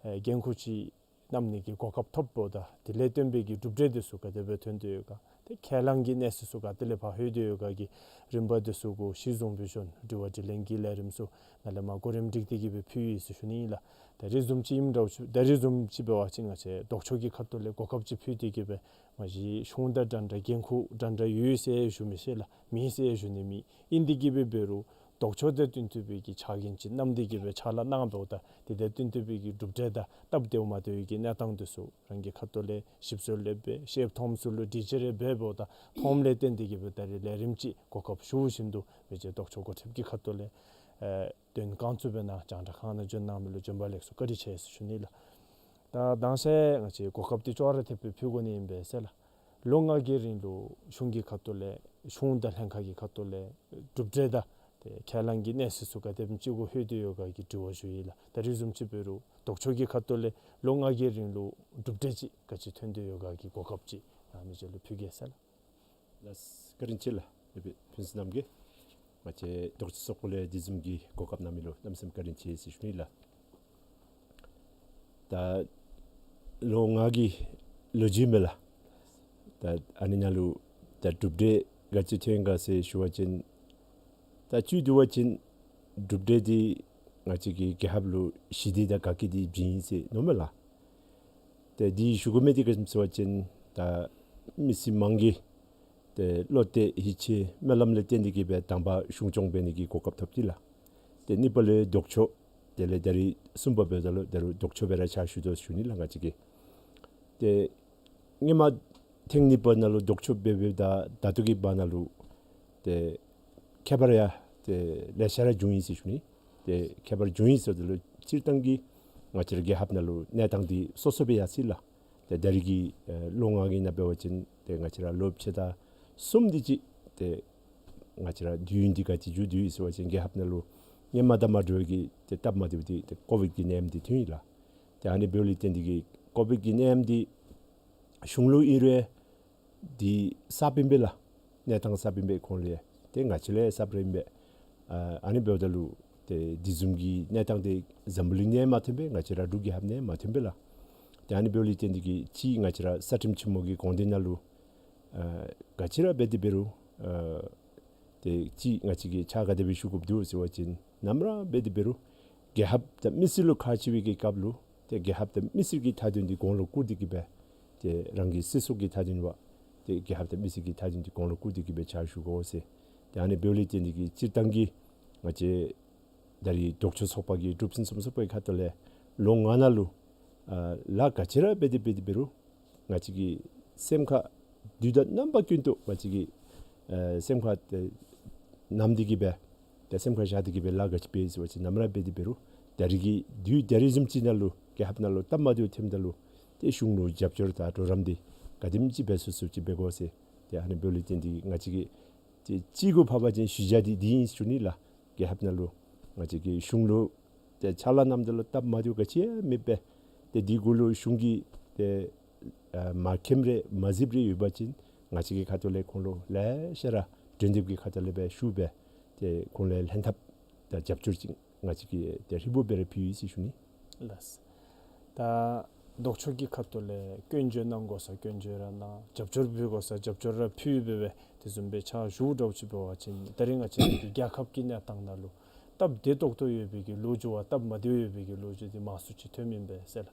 ཨེ་འགན་ཁུར་ཅིག་གནང་ནི་གི་གོ་སྐབས་ཐོབ་འབདཝ་ད་དེ་ལས་བརྟེན་པའི་གི་གྲུབ་འབྲས་འདི་ཚུ་ག་དེ་སྦེ་ཐོན་ཏེ་ཡོད་ག། ཏེ་ཁས་བླངས་ཀྱི་གནས་ཚད་ཚུ་ག་ཏེ་ལས་ཕར་ལྷོད་དེ་ཡོད་ག་གི་རིམ་པ་འདི་ཚུ་གུ་གཞི་བཟུང་སྦེ་བྱོན་དྲི་བ་དྲིས་ལན་གྱི་ལས་རིམ་ཚུ་ནཱ་ལས་མར་གོ་རིམ་སྒྲིག་སྟེ་གི་སྦེ་ཕུལ་ཡི་ཟེར་ཞུ་ནི་ཨིན་ལགས། ད་རིས་བཟུམ་ཅིག་ཨིནམ་འདྲཝ་ཅིག་ད་རིས་བཟུམ་ཅིག་འབད་བ་ཅིན་ང་བཅས་ལྡོག་ཕྱོགས་ཀྱི་ཁ་ཐུག་ལས་གོ་སྐབས་ཅིག་ཕུལ་ཏེ་གི་སྦེ་མ་གཞི་གཞུང་དང་འདྲན་འདྲ་འགན་ཁུར་འདྲན་འདྲ་ཡོད་ཟེར་ཞུ་མི་ཤེས་ལགས། མེད་ཟེར་ཞུ་ནི་མེད། ཨིན་ཏེ་གི་སྦེ་འབད་རུང་ལྡོག་ཕྱོགས་དང་བསྟུན་ཏེ་སྦེ་གི་ཕྱག་འགན་ཅིག་བསྣམས་ཏེ་གི་སྦེ་ཕྱག་ལཱ་གནང་འབདཝ་ད་དེ་དང་བསྟུན་ཏེ་སྦེ་གི་གྲུབ་འབྲས་དང་སྟབས་བདེཝ་མ་བདེཝ་གི་གནས་སྟངས་འདི་ཚུ་རང་གི་ཁ་ཐུག་ལས་ཞིབ་འཚོལ་ལས་འབད་ཤེསཔ་མཐོངམ་ཚུ་ལུ་དྲི་དཔྱད་རེ་འབད་འབདཝ་ད་མཐོངམ་ལས་བརྟེན་ཏེ་གི་སྦེ་ད་རིས་ལས་རིམ་ཅིག་གོ་སྐབས་ཞུ་བཞིན་དུ་མི་རྗེ་ལྡོག་ཕྱོགས་འགོ་ཁྲིདཔ་གི་ཁ་ཐུག་ལས་ཨེ་དོན་དག་ཚུ་སྦེ་ནཱ་རྒྱང་བསྒྲགས་ཁང་ནང་འབྱོན་གནང་མི་ལུ་བྱོན་པ་ལེགས་སོ་བཀའ་དྲིན་ཆེ་ཟེར་ཞུ་ནི་ལགས། ད་དང་ཤེས་ང་བཅས་གོ་སྐབས་འདི་ཅོག་ར་འཐདཔ་སྦེ་ཕུལ་དགོ་ནི་ཨིན་པས་ཟེར་ལགས། ལོ་ལྔ་གི་རིང་ལུ་གཞུང་གི་ཁ་ཐུག་ལས་གཞུང་དང་ལྷན་ཁག་གི་ཁ་ཐུག་ལས་གྲུབ་འབྲས་དང་ཏེ་ཁས་བླངས་ཀྱི་གནས་ཚད་ཚུ་ག་དེམ་ཅིག་གུ་ལྷོད་དེ་ཡོད་ག་གི་དྲི་བ་ཞུ་ཡི་ལགས། ད་རིས་བཟུམ་ཅིག་འབད་རུང་ལྡོག་ཕྱོགས་ཀྱི་ཁ་ཐུག་ལས་ལོ་ལྔ་གི་རིང་ལུ་གྲུབ་འབྲས་ཅིག་ག་ཅི་ཐོན་དེ་ཡོད་ག་གི་གོ་སྐབས་ཅིག་ནཱ་མི་རྗེ་ལུ་ཕུལ་གེ་ཟེར་ལགས། ལགས་བཀའ་དྲིན་ཆེ་ལགས། ཨེ་ཕུན་སུམ་རྣམ་རྒྱས་ང་བཅས་ལྡོག་ཕྱོགས་ཚོགས་པ་ལས་དེ་བཟུམ་གྱི་གོ་སྐབས་གནང་མི་ལུ་གནམ་མེད་ས་མེད་བཀའ་དྲིན་ཆེ་ཟེར་ཞུ་ནི་ལགས། ད་ལོ་ལྔ་གི་ལོ་རྒྱུས་མས་ལགས། ད་ཨ་ནི་ནང་ལུ་ད་གྲུབ་འབྲས་ག་ཅི་ཐོན་ག་ཟེར་ཞུ་བ་ཅིན་ད་བཅུད་བསྡུ་བ་ཅིན་གྲུབ་འབྲས་འདི་ང་བཅས་ཀྱི་རྒྱལ་ཁབ་ལུ་ཞི་བདེ་དང་དགའ་སྐྱིད་འདི་བྱིན་ཡི་ཟེར་མནོཝ་མས་ལགས། ཏེ་འདི་ཞུ་དགོ་མི་འདི་ག་ཅི་སྨོ་ཟེར་བ་ཅིན་ད་མི་སེར་མང་གིས་ཏེ་བློ་གཏད་ཡིད་ཆེས་སྨོན་ལམ་ལས་བརྟེན་ཏེ་གི་སྦེ་དང་པ་གཞུང་སྐྱོང་འབད་ནི་གི་གོ་སྐབས་ཐོབ་ཅི་ལགས། ཏེ་གཉིས་པ་ལུ་ལྡོག་ཕྱོགས་དེ་ལས་ད་རིས་གསུམ་པ་འབདཝ་ད་ལུ་ད་རུང་ལྡོག་ཕྱོགས་སྦེ་ར་ཕྱག་ཞུ་དོ་ཞུ་ནི་ལགས་ང་བཅས་ཀྱིས། ཏེ་སྔོན་མ་ཐེངས་གཉིས་པ་ནང་ལུ་ལྡོག་ཕྱོགས་འབད་འབདཝ་ད་ད་ལྟོ་གི་བར་ན་ལུ་ཏེ་ཁྱད་པར་ཡང་ཏེ་ལེ་ཤ་ར་བྱུང་ཡི་ཟེར་ཞུ་ནི། ཏེ་ཁྱད་པར་བྱུང་ཡི་ཟེརཝ་ད་ལུ་སྤྱིར་བཏང་གི་ང་བཅས་ར་རྒྱལ་ཁབ་ནང་ལུ་གནས་སྟངས་འདི་སོ་སོ་སྦེ་ཡར་སོ་ཡི་ལགས། ཏེ་ད་རེས་ཀྱི་ཨེ་ལོ་ལྔ་གི་ནང་འབད་བ་ཅིན་ཏེ་ང་བཅས་ར་ལོ་ཕྱེད་དང་གསུམ་དེ་ཅིག་ཏེ་ང་བཅས་ར་དུས་ཡུན་འདི་ག་ཅི་མཇུག་བསྡུ་ཡི་ཟེར་བ་ཅིན་རྒྱལ་ཁབ་ནང་ལུ་སྔོན་མ་དང་མ་འདྲཝ་གི་ཏེ་སྟབས་མ་བདེཝ་འདི་ཏེ་ཀོ་བིཌ་ཀྱི་ནད་ཡམས་འདི་ཐོན་ཡི་ལགས། ཏེ་ཨ་ནི་འབདཝ་ལས་བརྟེན་ཏེ་གིས་ཀོ་བིཌ་ཀྱི་ནད་ཡམས་འདི་གཞུང་ལུ་ཨིན་རུང་འདི་གསརཔ་ཨིན་པས་ལགས། གནས་སྟངས་གསརཔ་ཨིན་པས་ཁོང་ལུ་ཡང་ཏེ་ང་བཅས་ལུ་ཡང་གསརཔ་ར་ཨིན་པས། ཨ་ཨ་ནི་འབདཝ་ད་ལུ་ཏེ་འདི་བཟུམ་གྱི་གནས་སྟངས་འདི་འཛམ་བུ་གླིང་ནང་ཡང་མ་ཐོན་པས། ང་བཅས་ར་འབྲུག་རྒྱལ་ཁབ་ནང་ཡང་མ་ཐོན་པས་ལགས། ཏེ་ཨ་ནི་འབདཝ་ལས་བརྟེན་ཏེ་གིས་ཅིག་ང་བཅས་ར་རྩ་ཁྲིམས་ཆེན་མོ་གི་དགོངས་དོན་ནང་ལུ་ཨ་ག་ཅི་ར་འབད་དེ་འབད་རུང་ཨ་ཏེ་ཅིག་ང་བཅས་ཀྱིས་ཕྱག་ག་དེ་སྦེ་ཞུ་དགོཔ་འདུག་ཟེར་བ་ཅིན་ནམ་ར་འབད་དེ་འབད་རུང་རྒྱལ་ཁབ་དང་མི་སེར་ལུ་ཁག་ཆེ་བའི་གི་སྐབས་ལུ་ཏེ་རྒྱལ་ཁབ་དང་མི་སེར་གྱི་མཐའ་དོན་འདི་གོང་ལུ་བཀུར་ཏེ་གིས་སྦེ་ཏེ་རང་གི་སྲིད་ཚོགས་ཀྱི་མཐའ་དོན་བ་ཏེ་རྒྱལ་ཁབ་དང་མི་སེར་གྱི་མཐའ་དོན་འདི་གོང་ལུ་བཀུར་ཏེ་གིས་སྦེ་ཕྱག་ཞུ་དགོ་ཟེར། ཏེ་ཨ་ནི་འབདཝ་ལས་བརྟེན་ཏེ་གིས་སྤྱིར་བཏང་གི་ང་བཅས་ད་རེས་ལྡོག་ཕྱོགས་ཚོགས་པ་གི་གྲུབ་ཆེན་གསུམ་ཚོགས་པའི་ཁ་ཐུག་ལས་ལོ་ལྔ་ནང་ལུ་ཨ་ལཱ་ག་ཅི་ར་འབད་དེ་འབད་དེ་འབད་རུང་ང་བཅས་ཀྱི་སེམས་ཁར་དུས་དང་རྣམ་པ་ཀུན་ཏུ་ང་བཅས་ཀྱི་ཨ་སེམས་ཁར་ཏེ་བསྣམས་ཏེ་གིས་སྦེ་ཏེ་སེམས་ཁར་བཞག་སྟེ་གིས་སྦེ་ལཱ་ག་ཅི་འབད་ཟེར་བ་ཅིན་ནམ་ར་འབད་དེ་འབད་རུང་ད་རེས་ཀྱི་དུས་ད་རེས་བཟུམ་ཅིག་ནང་ལུ་རྒྱལ་ཁབ་ནང་ལུ་སྟབས་མ་བདེཝ་ཐོནམ་ད་ལུ་ཏེ་གཞུང་ལུ་རྒྱབ་སྐྱོར་དང་གྲོགས་རམ་འདི་ག་དེམ་ཅིག་འབད་ཚུགས་ཚུགསཔ་ཅིག་འབད་དགོ་ཟེར། ཏེ་ཨ་ནི་འབདཝ་ལས་བརྟེན་ཏེ་ང་བཅས་ཀྱིས་ཏེ་གཅིག་གུ་ཕབ་པ་ཅིན་ཞུ་བྱ་འདི་འདི་ཨིན་ཞུ་ནི་ལགས། རྒྱལ་ཁབ་ནང་ལུ་ང་བཅས་ཀྱི་གཞུང་ལུ་ཏེ་ཕྱག་ལཱ་གནངམ་ད་ལུ་སྟབས་མ་བདེཝ་ག་ཅི་ཡང་མེད་པས། ཏེ་འདི་གུ་ལུ་གཞུང་གིས་ཏེ་ཨ་མ་མཁྱེནམ་རེ་མ་གཟིགསཔ་རེ་ཡོད་པ་ཅིན་ང་བཅས་ཀྱི་ཁ་ཐུག་ལས་ཁོང་ལུ་ལེ་ཤ་ར་འབྲེལ་འདེབས་ཀྱི་ཁ་ཐུག་ལས་སྦེ་ཞུ་སྦེ་ཏེ་ཁོང་ལུ་ལྷན་ཐབས་དང་རྒྱབ་སྐྱོར་ཅིག་ང་བཅས་ཀྱིས་ཏེ་ཧྲིལ་བུམ་སྦེ་ར་ཕུལ་ཡི་ཟེར་ཞུ་ནི། ལགས། ད་ལྡོག་ཕྱོགས་ཀྱི་ཁ་ཐུག་ལས་སྐྱོན་བརྗོད་གནང་དགོ་ས་སྐྱོན་བརྗོད་ར་གནང་། རྒྱབ་སྐྱོར་ཕུལ་དགོ་ས་རྒྱབ་སྐྱོར་ར་ཕུལ་སྦེ་སྦེ་དེ་བཟུམ་སྦེ་ཕྱག་ཞུ་འདྲཝ་ཅིག་འབད་བ་ཅིན་ད་རེས་ང་བཅས་ཀྱི་རྒྱལ་ཁབ་ཀྱི་གནས་སྟངས་ནང་ལུ་སྟབས་བདེ་ཏོག་ཏོ་ཡོད་པའི་གི་ལོ་རྒྱུས་བ་སྟབས་མ་བདེཝ་ཡོད་པའི་གི་ལོ་རྒྱུས་འདི་མང་སུ་ཅིག་ཐོནམ་ཨིན་པས་ཟེར་ལགས།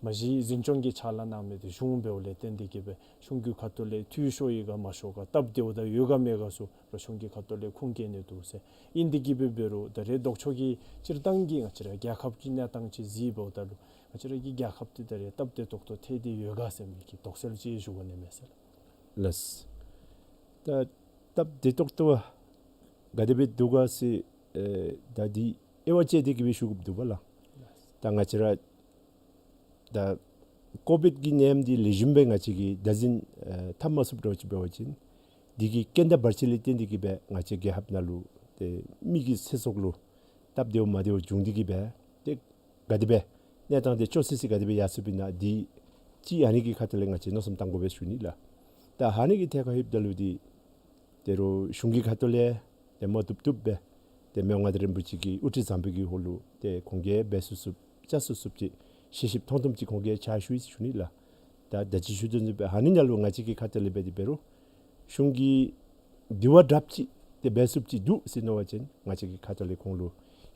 མ་གཞི་འཛིན་སྐྱོང་གི་ཕྱག་ལཱ་གནང་མི་འདི་གཞུང་འབདཝ་ལས་བརྟེན་ཏེ་གིས་སྦེ་གཞུང་གི་ཁ་ཐུག་ལས་འཐུས་ཤོར་ཡི་ག་མ་ཤོར་ག་སྟབས་བདེཝ་དང་ཡོད་ག་མེད་ག་ཚུ་ར་གཞུང་གི་ཁ་ཐུག་ལས་ཁུངས་བཀལ་ནི་འདུག་ཟེར། ཨིན་ཏེ་གིས་སྦེ་འབད་རུང་ད་རེས་ལྡོག་ཕྱོགས་ཀྱི་སྤྱིར་བཏང་གི་ང་བཅས་ར་རྒྱལ་ཁབ་ཀྱི་གནས་སྟངས་ཅིག་གཟིགས་འབདཝ་ད་ལུ་ང་བཅས་ར་གི་རྒྱལ་ཁབ་འདི་ད་རེས་སྟབས་བདེ་ཏོག་ཏོ་ཐལ་ཏེ་ཡོད་ག་ཟེར་མི་གི་དོགས་སེལ་ཅིག་ཞུ་དགོ་ནི་མས་ཟེར་ལགས། ལགས། ད་སྟབས་བདེ་ཏོག་ཏོ་ག་དེ་སྦེ་འདུག་ག་ཟེར་ཨེ་ད་འདི་དབྱེ་བ་དཔྱད་དེ་གིས་སྦེ་ཞུ་དགོཔ་འདུག་པ་ལགས། ད་ང་བཅས་ར་ད་ཀོ་བིཌ་ཀྱི་ནད་ཡམས་འདི་ལེགས་ཤོམ་སྦེ་ང་བཅས་ཀྱིས་བདག་འཛིན་ཨེ་འཐབ་མ་ཚུགསཔ་འདྲཝ་ཅིག་འབད་བ་ཅིན་འདི་གི་རྐྱེན་དང་བར་ཆད་ལས་བརྟེན་ཏེ་གིས་སྦེ་ང་བཅས་རྒྱལ་ཁབ་ནང་ལུ་ཏེ་མི་གི་ཚེ་སྲོག་ལུ་སྟབས་བདེཝ་མ་བདེཝ་བྱུང་སྟེ་གིས་སྦེ་ཏེ་ག་དེ་སྦེ་གནས་སྟངས་འདི་ཅོག་སི་སི་ག་དེ་སྦེ་ཡར་སོཔ་ཨིན་ན་འདི་ཅིག་ཨ་ནི་གི་ཁ་ཐུག་ལས་ང་བཅས་མནོ་བསམ་བཏང་དགོ་པས་ཞུ་ནི་ལགས། ད་ཨ་ནི་གི་ཐད་ཁར་ལྷོདཔ་ད་ལུ་འདི་ད་རུང་གཞུང་གི་ཁ་ཐུག་ལས་ཏེ་མ་བཏུབ་བཏུབ་སྦེ་ཏེ་མི་དབང་མངའ་བདག་རིན་པོ་ཆེ་གི་དབུ་ཁྲིད་བཟང་པོའི་གི་འོག་ལུ་ཏེ་ཁོང་གིས་འབད་ཚུགས་ཚུགསཔ་བཅའ་ཚུགས་ཚུགསཔ་ཅིག་ཤེས་ཤེསཔ་མཐོང་མཐོངམ་ཅིག་ཁོང་གིས་ཕྱག་ཞུ་ཡི་ཟེར་ཞུ་ནི་ལགས། ད་ད་ཅི་ཞུ་དོ་བཟུམ་སྦེ་ཨ་ནི་ནང་ལུ་ང་བཅས་ཀྱི་ཁ་ཐུག་ལས་འབད་དེ་འབད་རུང་གཞུང་གིས་དེ་བ་དྲགཔ་ཅིག་ཏེ་འབད་ཚུགསཔ་ཅིག་འདུག་ཟེར་མནོ་བ་ཅིན་ང་བཅས་ཀྱི་ཁ་ཐུག་ལས་ཁོང་ལུ་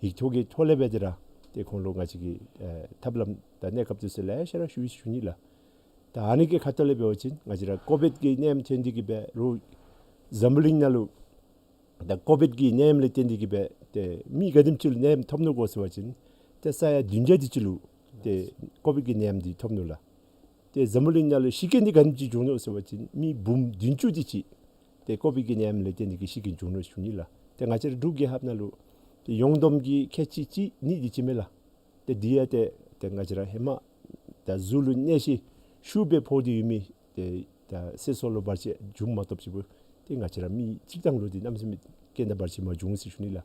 ཡིག་ཐོག་གི་ཐོག་ལས་འབད་དེ་ར་ཏེ་ཁོང་ལུ་ང་བཅས་ཀྱིས་ཨེ་ཐབས་ལམ་དང་གནས་སྐབས་འདི་ཚུ་ལེ་ཤ་ར་ཞུ་ཡི་ཟེར་ཞུ་ནི་ལགས། ད་ཨ་ནི་གི་ཁ་ཐུག་ལས་འབད་བ་ཅིན་ང་བཅས་ར་ཀོ་བིཌ་ཀྱི་ནད་ཡམས་ཐོན་ཏེ་གིས་འབད་རུང་འཛམ་བུ་གླིང་ནང་ལུ་ད་ཀོ་བིཌ་ཀྱི་ནད་ཡམས་ལས་བརྟེན་ཏེ་གིས་སྦེ་ཏེ་མི་ག་དེམ་ཅིག་ལུ་ནད་ཡམས་ཐོབ་ནུག་གོ་ཟེར་བ་ཅིན་ཏེ་ས་ཡ་བདུན་བརྒྱ་དེ་ཅིག་ལུ་ཏེ་ཀོ་བིཌ་ཀྱི་ནད་ཡམས་འདི་ཐོབ་ནུག་ལགས། ཏེ་འཛམ་བུ་གླིང་ནང་ལུ་ཤི་རྐྱེན་འདི་ག་དེམ་ཅིག་བྱུང་ནུག་ཟེར་བ་ཅིན་མི་འབུམ་བདུན་ཅུ་དེ་ཅིག་ཏེ་ཀོ་བིཌ་ཀྱི་ནད་ཡམས་ལས་བརྟེན་ཏེ་གིས་ཤི་རྐྱེན་བྱུང་ནུག་ཞུ་ནི་ལགས། ཏེ་ང་བཅས་ར་འབྲུག་རྒྱལ་ཁབ་ནང་ལུ་ཏེ་ཡོངས་བསྡོམས་ཀྱི་ཁལ་གཅིག་གཅིག་གཉིས་དེ་ཅིག་མས་ལགས། ཏེ་འདི་ཡང་ཏེ་ཏེ་ང་བཅས་ར་ཧེ་མ་ད་གཟུགས་ལུ་གནོད་གཞི་ཤུགས་སྦེ་ཕོག་སྟེ་ཡོད་མི་ཏེ་ད་ཚེ་སྲོག་ལུ་བར་ཆད་བྱུངམ་མ་གཏོགས་ཅིག་པོ་ཏེ་ང་བཅས་ར་མི་གཅིག་དང་ལུ་འདི་གནམ་མེད་ས་མེད་རྐྱེན་དང་བར་ཆད་མ་བྱུང་ཟེར་ཞུ་ནི་ལགས།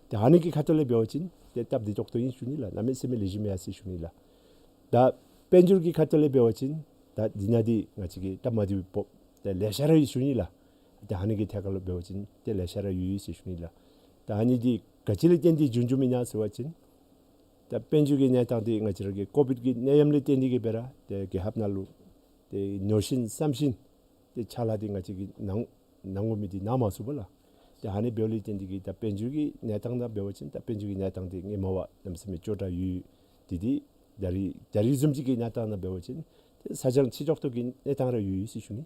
ཏེ་ཨ་ནི་གི་ཁ་ཐུག་ལས་འབད་བ་ཅིན་ཏེ་སྟབས་བདེ་ཏོག་ཏོ་ཨིན་ཞུ་ནི་ལགས། གནམ་མེད་ས་མེད་ལེགས་ཤོམ་ཡར་སོ་ཡི་ཟེར་ཞུ་ནི་ལགས། ད་དཔལ་འབྱོར་གྱི་ཁ་ཐུག་ལས་འབད་བ་ཅིན་ད་འདི་ནང་འདི་ང་བཅས་ཀྱིས་སྟབས་མ་བདེཝ་ཕོགཔ་ཏེ་ལེ་ཤ་ར་ཡོད་ཞུ་ནི་ལགས། ཏེ་ཨ་ནི་གི་ཐད་ཁར་ལུ་འབད་བ་ཅིན་ཏེ་ལེ་ཤ་ར་ཡོད་ཡོད་ཟེར་ཞུ་ནི་ལགས། ད་ཨ་ནི་འདི་ག་ཅི་ལས་བརྟེན་ཏེ་བྱུང་བྱུངམ་ཨིན་ན་ཟེར་བ་ཅིན་ད་དཔལ་འབྱོར་གྱི་གནས་སྟངས་འདི་ང་བཅས་ར་གི་ཀོ་བིཌ་ཀྱི་ནད་ཡམས་ལས་བརྟེན་ཏེ་གིས་སྦེ་ར་ཏེ་རྒྱལ་ཁབ་ནང་ལུ་ཏེ་ནོར་ཤིང་བསམ་ཤིང་ཏེ་ཕྱག་ལཱ་འདི་ང་བཅས་ཀྱིས་གནང་གནང་དགོ་མི་འདི་གནང་མ་ཚུགས་པས་ལགས། ཏེ་ཨ་ནི་འབདཝ་ལས་བརྟེན་ཏེ་གིས་ད་དཔལ་འབྱོར་གྱི་གནས་སྟངས་ནང་འབད་བ་ཅིན་ད་དཔལ་འབྱོར་གྱི་གནས་སྟངས་འདི་སྔོན་མ་བ་གནམ་མེད་ས་མེད་སྐྱོ་དྲགས་ཡོད། ཏེ་འདི་ད་རེས་ད་རེས་བཟུམ་ཅིག་གི་གནས་སྟངས་ནང་འབད་བ་ཅིན་ཏེ་ས་ཆ་ལུ་ཕྱི་ལྕོགས་ཏོག་གི་གནས་སྟངས་ར་ཡོད་ཡོད་ཟེར་ཞུ་ནི།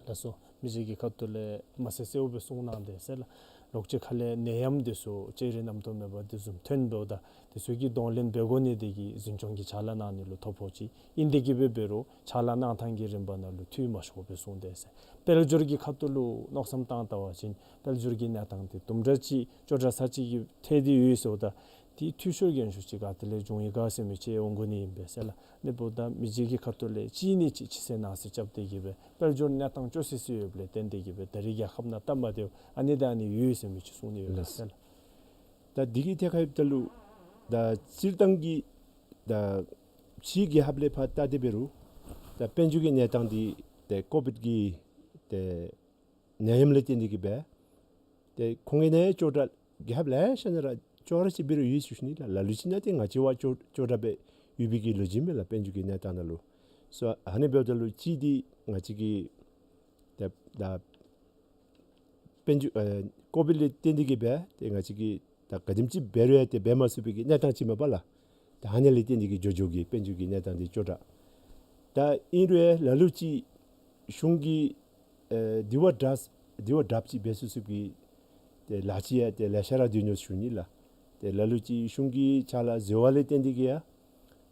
ལགས་སོ། མི་རྗེ་གི་ཁ་ཐུག་ལས་མ་གསལ་གསལཝ་སྦེ་གསུངས་གནང་དེས་ཟེར་ལགས། ལོག་ཅི་ཁ་ལས་ནད་ཡམས་དེ་ཚུ་ཅེ་རི་རྣམ་རྟོག་མེད་པ་དེ་བཟུམ་ཐོན་འབདཝ་ད་དེ་ཚུ་གི་གདོང་ལེན་འབད་དགོ་ནི་དེ་གིས་འཛིན་སྐྱོང་གི་ཕྱག་ལཱ་གནང་ནི་ལུ་ཐོ་ཕོག་ཅི། ཨིན་དེ་གིས་འབད་འབད་རུང་ཕྱག་ལཱ་གནང་ཐངས་ཀྱི་རིམ་པ་ནང་ལུ་འཐུས་མ་ཤོར་བར་གསུངས་དེས་ཟེར། དཔལ་འབྱོར་གྱི་ཁ་ཐུག་ལུ་མནོ་བསམ་བཏང་བལྟ་བ་ཅིན་དཔལ་འབྱོར་གྱི་གནས་སྟངས་དེ་དུམ་གྲ་ཅིག་སྐྱོ་དྲགས་ས་ཅིག་གི་ཐད་དེ་ཡོད་ཟེརཝ་ད་དེ་འཐུས་ཤོར་འགན་ཤོར་ཅིག་ག་ཏེ་ལས་འབྱུང་ཡི་ག་ཟེར་མི་ཅིག་འོང་དགོ་ནི་ཨིན་པས་ཟེར་ལགས། ཨ་ནི་འབདཝ་ད་མི་རྗེ་གི་ཁ་ཐུག་ལས་གཅིག་ནས་གཅིག་ཕྱི་གསལ་ནང་གསལ་རྐྱབ་སྟེ་གིས་སྦེ་དཔལ་འབྱོར་གནས་སྟངས་སྐྱོ་སི་སི་ཡོདཔ་ལས་བརྟེན་ཏེ་གིས་སྦེ་ད་རིས་རྒྱལ་ཁབ་ནང་སྟབས་མ་བདེཝ་ཨ་ནི་དང་ཨ་ནི་ཡོད་ཟེར་མི་ཅིག་གསུངས་ནི་ཡོད་ལགས་ཟེར་ལགས། ད་འདི་གི་ཐད་ཁར་ཡོདཔ་ད་ལུ་ད་སྤྱིར་བཏང་གི་ད་ཕྱིའི་རྒྱལ་ཁབ་ལས་ཕར་བལྟ་སྟེ་འབད་རུང་ད་དཔལ་འབྱོར་གྱི་གནས་སྟངས་འདི་ཏེ་ཀོ་བིཌ་ཀྱི་ཏེ་ནད་ཡམས་ལས་བརྟེན་ཏེ་གིས་སྦེ་ཏེ་ཁོང་གི་ནང་སྐྱོ་དྲགས་རྒྱལ་ཁབ་ལེ་ཤ་ནང་ར་སྐྱོ་དྲགས་ཅིག་འབད་རུང་ཡོད་ཟེར་ཞུ་ནི་ལགས། ལ་ལུ་ཅིག་ནང་ཏེ་ང་བཅས་བ་སྐྱོ་སྐྱོ་དྲགས་སྦེ་ཡོད་པའི་གི་ལོ་རྒྱུས་མས་ལགས། དཔལ་འབྱོར་གྱི་གནས་སྟངས་ནང་ལུ་སོ་ཨ་ནི་འབདཝ་ད་ལུ་གཅིག་འདི་ང་བཅས་ཀྱི་ད་ད་དཔལ་འབྱོར་ཨེ་ཀོ་བིཌ་ལས་བརྟེན་ཏེ་གིས་སྦེ་ཏེ་ང་བཅས་ཀྱིས་ད་ག་དེམ་ཅིག་འབད་རུང་ཡང་ཏེ་འབད་མ་ཚུགས་པའི་གི་གནས་སྟངས་ཅིག་མས་པ་ལགས། ད་ཨ་ནི་ལས་བརྟེན་ཏེ་གིས་འགྱོ་འགྱོ་གི་དཔལ་འབྱོར་གྱི་གནས་སྟངས་འདི་སྐྱོ་དྲགས། ད་ཨིན་རུང་ཡང་ལ་ལུ་ཅིག་གཞུང་གིས་ཨེ་དེ་བ་དྲག་དེ་བ་དྲགཔ་ཅིག་འབད་ཚུགས་ཚུགས་པའི་ཏེ་ལཱ་ཅིག་ཡང་ཏེ་ལེ་ཤ་ར་སྡོད་ནི་ཟེར་ཞུ་ནི་ལགས། ཏེ་ལ་ལུ་ཅིག་གཞུང་གི་ཕྱག་ལཱ་འཛོལ་བ་ལས་བརྟེན་ཏེ་གིས་ཡང་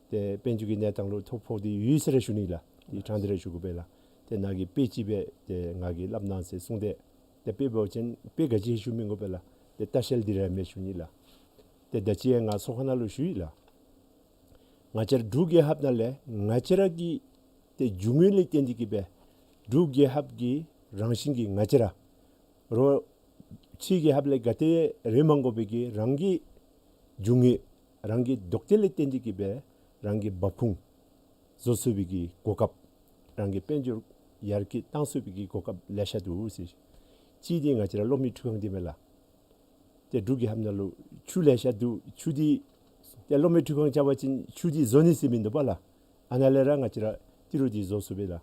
ཏེ་དཔལ་འབྱོར་གྱི་གནས་སྟངས་ལུ་ཐོ་ཕོག་སྟེ་ཡོད་ཟེར་ར་ཞུ་ནི་ལགས། ཏེ་དྲང་སྟེ་ར་ཞུ་དགོ་པས་ལགས། ཏེ་ནཱ་གི་དཔེ་ཅིག་སྦེ་ཏེ་ང་གིས་སླབ་གནང་ཟེར་གསུངས་ཏེ་ཏེ་དཔེ་འབད་བ་ཅིན་དཔེ་ག་ཅི་ཞུ་མི་དགོ་པས་ལགས། ཏེ་ལྟ་བཤལ་འདི་ར་མས་ཞུ་ནི་ལགས། ཏེ་ད་ཅི་ཡང་ང་ཚོགས་ཁང་ནང་ལུ་ཞུ་ཡི་ལགས། ང་བཅས་ར་འབྲུག་རྒྱལ་ཁབ་ནང་ལས་ང་བཅས་ར་གི་ཏེ་རྒྱུ་དངོས་ལས་བརྟེན་ཏེ་གིས་སྦེ་འབྲུག་རྒྱལ་ཁབ་ཀྱི་རང་བཞིན་གྱིས་ང་བཅས་ར་རོགས་ཕྱིའི་རྒྱལ་ཁབ་ལས་ག་ཏེ་རེ་མ་དགོ་པའི་གི་རང་གི་རྒྱུ་དངོས་རང་གི་རྡོག་ཏེ་ལས་བརྟེན་ཏེ་གིས་སྦེ་རང་གི་འབབ་ཁུངས་བཟོ་ཚུགས་པའི་གི་གོ་སྐབས་རང་གི་དཔལ་འབྱོར་ཡར་རྒྱས་བཏང་ཚུགས་པའི་གི་གོ་སྐབས་ལེ་ཤ་འདུག་ཟེར། གཅིག་འདི་ང་བཅས་ར་གློག་མེ་འཕྲུལ་ཁང་འདི་མས་ལགས། ཏེ་འབྲུག་རྒྱལ་ཁབ་ནང་ལུ་ཆུ་ལེ་ཤ་འདུག། ཆུ་འདི་ཏེ་གློག་མེ་འཕྲུལ་ཁང་རྐྱབ་པ་ཅིན་ཆུ་འདི་བཟོ་ནི་ཟེར་མིན་འདུག་པ་ལགས། ཨ་ནཱ་ལས་ར་ང་བཅས་ར་ཏི་རུ་འདི་བཟོ་ཚུགས་པས་ལགས།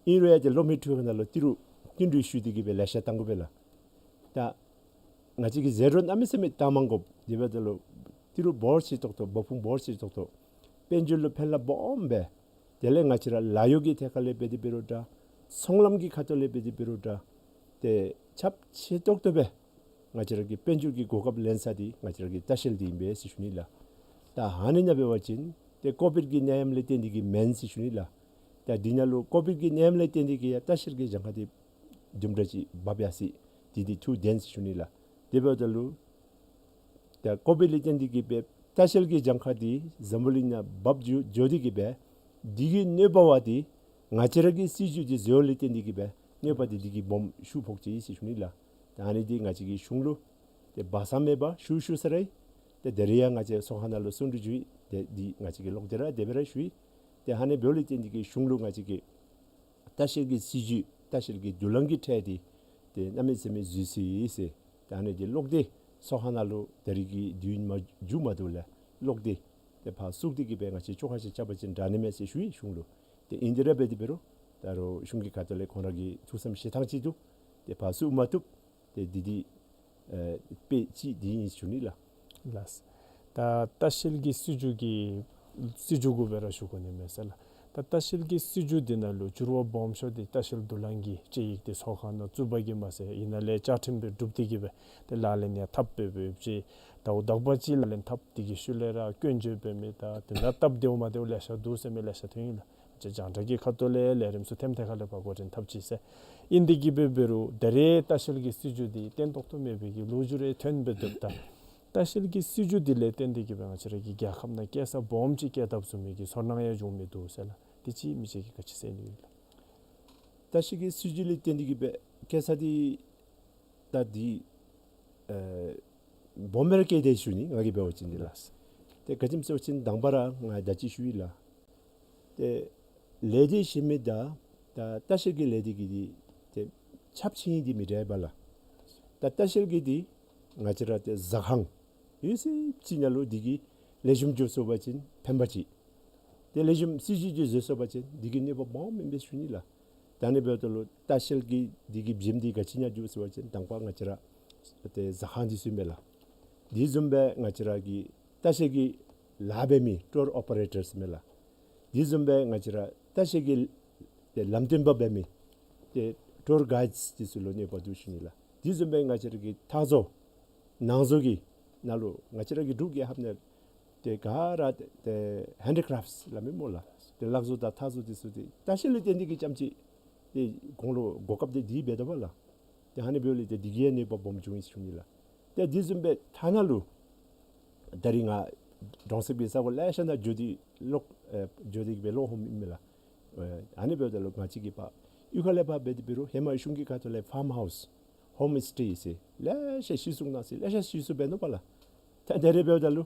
ཨིན་རུང་ཡང་ཏེ་གློག་མེ་འཕྲུལ་ཁང་ནང་ལུ་ཏི་རུ་བསྟུན་གྲོས་ཞུ་སྟེ་གིས་སྦེ་ལེ་ཤ་བཏང་དགོ་པས་ལགས། ད་ང་བཅས་ཀྱིས་ཟད་འགྲོ་གནམ་མེད་ས་མེད་བཏང་མ་དགོཔ། དེ་འབདཝ་ད་ལུ་ཏི་རུ་འབོར་ཆེ་ཏོག་ཏོ་འབབ་ཁུངས་འབོར་ཆེ་ཏོག་ཏོ་དཔལ་འབྱོར་ལུ་ཕན་རླབས་སྦོམ་སྦེ་དེ་ལས་ང་བཅས་ར་ལཱ་གཡོག་གི་ཐད་ཁར་ལས་འབད་དེ་འབད་རུང་འདྲ། ཚོང་ལམ་གྱི་ཁ་ཐུག་ལས་འབད་དེ་འབད་རུང་འདྲ། ཏེ་ཁྱབ་ཆེ་ཏོག་ཏོ་སྦེ་ང་བཅས་ར་གི་དཔལ་འབྱོར་གྱི་གོ་སྐབས་ལེན་ས་འདི་ང་བཅས་ར་གི་ལྟ་བཤལ་འདི་ཨིན་པས་ཟེར་ཞུ་ནི་ལགས། ད་ཨ་ནི་ནང་འབད་བ་ཅིན་ཏེ་ཀོ་བིཌ་ཀྱི་ནད་ཡམས་ལས་བརྟེན་ཏེ་གིས་མེན་ཟེར་ཞུ་ནི་ལགས། ད་འདི་ནང་ལུ་ཀོ་བིཌ་ཀྱི་ནད་ཡམས་ལས་བརྟེན་ཏེ་གིས་ཡང་ལྟ་བཤལ་གྱི་གྱངས་ཁ་འདི་དུམ་གྲ་ཅིག་འབབ་ཡར་སོ་ཡི། འདི་འདི་ཐུགས་བདེན་ཟེར་ཞུ་ནི་ལགས། དེ་འབདཝ་ད་ལུ་ད་ཀོ་བིཌ་ལས་བརྟེན་ཏེ་གིས་སྦེ་ལྟ་བཤལ་གྱི་གྱངས་ཁ་འདི་འཛམ་བུ་གླིང་ནང་འབབ་འགྱོ་འགྱོ་སྟེ་གིས་སྦེ་འདི་གི་གནོད་པ་བ་འདི་ང་བཅས་ར་གི་སྲིད་བྱུས་འདི་འཛོལ་ལས་བརྟེན་ཏེ་གིས་སྦེ་གནོད་པ་འདི་འདི་གིས་སྦོམ་ཤུགས་ཕོག་ཅི་ཟེར་ཞུ་ནི་ལགས། ད་ཨ་ནི་འདི་ང་བཅས་ཀྱིས་གཞུང་ལུ་ཏེ་སྦ་གསང་མེད་པར་ཞུ་ཞུ་ས་ར་ཡི། ཏེ་ད་རིས་ཡང་ང་བཅས་ཚོགས་ཁང་ནང་ལུ་གསུང་གྲོས་ཞུ་ཡི། ཏེ་འདི་ང་བཅས་ཀྱིས་ལོག་སྟེ་ར་དེ་སྦེ་ར་ཞུ་ཡི། ཏེ་ཨ་ནི་འབདཝ་ལས་བརྟེན་ཏེ་གིས་གཞུང་ལུ་ང་བཅས་ཀྱིས་ལྟ་བཤལ་གྱི་སྲིད་བྱུས་ལྟ་བཤལ་གྱི་མདུན་ལམ་གྱི་ཁྲལ་འདི་ཏེ་གནམ་མེད་ས་མེད་འཛོལ་སོ་ཡི་ཟེར། ད་ཨ་ནི་འདི་ལོག་སྟེ་ཚོགས་ཁང་ནང་ལུ་ད་རིས་ཀྱི་དུས་ཡུན་མ་མཇུག་མ་བསྡུ་ལས་ལོག་སྟེ་ཏེ་ཕར་བཙུགས་ཏེ་གིས་སྦེ་ང་བཅས་བཅོ་ཁ་ཅིག་རྐྱབ་པ་ཅིན་དྲག་ནི་མས་ཟེར་ཞུ་ཡི་གཞུང་ལུ། ཏེ་ཨིན་དེ་ར་འབད་དེ་འབད་རུང་ད་རུང་གཞུང་གི་ཁ་ཐུག་ལས་ཁོང་ར་གི་ཐུགས་བསམ་བཞེས་ཐངས་ཅིག་འདུག། ཏེ་ཕར་བཙུགས་མ་བཏུབ། ཏེ་འདི་འདི་ཨེ་དཔེ་ཅིག་འདི་ཨིན་ཞུ་ནི་ལགས། ལགས། ད་ལྟ་བཤལ་གྱི་སྲིད་བྱུས་ཀྱི་སྲིད་བྱུས་གུ་སྦེ་ར་ཞུ་དགོ་ནི་མས་ཟེར་ལགས། ད་ལྟ་བཤལ་གྱི་སྲིད་བྱུས་འདི་ནང་ལུ་འགྱུར་བ་སྦོམ་ཤོས་འདི་ལྟ་བཤལ་བསྡུ་ལེན་གྱི་དཔྱད་ཡིག་འདི་ཚོགས་ཁང་ནང་བཙུགས་པ་གིས་མ་ཚད་ཨ་ནཱ་ལས་བཅའ་ཁྲིམས་སྦེ་གྲུབ་སྟེ་གིས་སྦེ་ཏེ་ལག་ལེན་ཡང་འཐབ་སྦེ་འབད་ཅི། ཟླཝ་དག་པ་ཅིག་ལག་ལེན་འཐབ། དེ་གི་ཤུལ་ལས་ར་སྐྱོན་བརྗོད་འབད་མི་དང་དེ་ལས་སྟབས་བདེཝ་མ་བདེཝ་ལེ་ཤ་འདུག་ཟེར་མི་ལེ་ཤ་ཐོན་ཡི་ལགས། ཅེ་རྒྱང་བསྒྲགས་ཀྱི་ཁ་ཐུག་ལས་ལས་རིམ་ཚུ་ཐེམ་ཐེ་ཁ་ལས་ཕར་འགོ་འདྲེན་འཐབ་ཅི་ཟེར། ཨིན་དེ་གིས་འབད་འབད་རུང་ད་རེས་ལྟ་བཤལ་གྱི་སྲིད་བྱུས་འདི་བརྟན་ཏོག་ཏོ་མེད་པའི་གི་ལོ་རྒྱུས་རེ་ཐོན་སྦེ་འདུག། ད་ལྟ་བཤལ་གྱི་སྲིད་བྱུས་འདི་ལས་བརྟེན་ཏེ་གིས་སྦེ་ང་བཅས་ར་གི་རྒྱལ་ཁབ་ནང་སྐྱེ་ས་སྦོམ་ཅིག་སྐྱེ་བཏབ་ཚུགས་མི་གི་ཚོར་སྣང་ཡང་འབྱུང་མི་འདུག་ཟེར་ལགས། དེ་ཅིག་མི་རྗེ་གིས་ག་ཅི་ཟེར་ནི་ཡོད་ལགས། ལྟ་བཤལ་གྱི་སྲིད་བྱུས་ལས་བརྟེན་ཏེ་གིས་སྦེ་སྐྱེ་ས་འདི་ད་འདི་ཨེ་སྦོམ་སྦེ་ར་སྐྱེས་ཏེ་ཞུ་ནི་ང་གིས་འབད་བ་ཅིན་འདི་ལགས། ཏེ་ག་ཅི་སྨོ་ཟེར་བ་ཅིན་དང་པ་ར་ང་ད་ཅི་ཞུ་ཡི་ལགས། ཏེ་ལས་སྡེ་བཞི་མི་དང་ད་ལྟ་བཤལ་གྱི་ལས་སྡེ་གི་འདི་ཏེ་ཁྱབ་ཆེ་ནི་འདི་མི་འདྲཝ་ལགས། ད་ལྟ་བཤལ་གྱི་འདི་ང་བཅས་ར་ཏེ་ཟ་ཁང་ཡོད་ཚད་ཅིག་ནང་ལུ་འདི་གིས་ལེགས་ཤོམ་འགྱོ་ཚུགས་པ་ཅིན་ཕན་པ་ཅིག། ཏེ་ལེགས་ཤོམ་སྲིད་བྱུས་ཅིག་བཟོ་ཚུགས་པ་ཅིན་འདི་གིས་གནོད་པ་མང་མེན་པས་ཞུ་ནི་ལགས། ད་ཨ་ནི་འབདཝ་ད་ལུ་ལྟ་བཤལ་གྱི་འདི་གི་བྱེམ་འདི་ག་ཅི་ཨིན་ན་ཞུ་ཟེར་བ་ཅིན་དང་པ་ང་བཅས་ར་ཏེ་ཟ་ཁང་འདི་ཚུ་མས་ལགས། དེ་བཟུམ་སྦེ་ང་བཅས་ར་གི་ལྟ་བཤལ་གྱི་ལཱ་འབད་མི་ཊུར་ཨོ་པ་རེ་ཊརསི་མས་ལགས། དེ་བཟུམ་སྦེ་ང་བཅས་ར་ལྟ་བཤལ་གྱི་ཏེ་ལམ་སྟོན་པ་འབད་མི་ཏེ་ ཊུར་གའིཌསི་འདི་ཚུ་ལུ་གནོད་པ་འདུག་ཞུ་ནི་ལགས། དེ་བཟུམ་སྦེ་ང་བཅས་ར་གི་ལྟ་བཟོ་ནང་བཟོ་གི་ནང་ལུ་ང་བཅས་ར་གི་འབྲུག་རྒྱལ་ཁབ་ནང་ཏེ་ག་ར་ཏེ་ཧེནཌི་ཀྲེཕཊསི་སླབ་མི་སྨོ་ལགས། ཏེ་ལག་བཟོ་དང་ལྟ་བཟོ་འདི་ཚུ་ཏེ་ལྟ་བཤལ་ལས་བརྟེན་ཏེ་གིས་རྐྱངམ་ཅིག་ཏེ་ཁོང་ལུ་གོ་སྐབས་འདི་འདི་འབད་དོ་བ་ལགས། ཏེ་ཨ་ནི་འབདཝ་ལས་ཏེ་འདི་གིས་ཡང་གནོད་པ་སྦོམ་བྱུང་ཡི་ཞུ་ནི་ལགས། ཏེ་དེ་བཟུམ་སྦེ་ཐ་ན་ལུ་ད་རིས་ང་གྲོང་གསེབ་ཀྱི་ས་གོ་ལེ་ཤ་ནང་འགྱོ་སྟེ་ལོག་ཨེ་འགྱོ་སྟེ་གིས་སྦེ་ལོག་འོངམ་ཨིན་མས་ལགས། ཨེ་ཨ་ནི་འབདཝ་ད་ལུ་ང་བཅས་ཀྱིས་ཕར་གཡུས་ཁ་ལས་ཕར་འབད་དེ་འབད་རུང་ཧེ་མ་གཞུང་གི་ཁ་ཐུག་ལས་ཕཱརམ་ཧའུསི་ཧོམ་སི་ཊེ་ཟེར་ལེ་ཤ་གཞི་བཟུང་གནང་ཟེར་ལེ་ཤ་གཞི་བཟུང་འབད་ནུག་པ་ལགས། ད་ད་རིས་འབདཝ་ད་ལུ་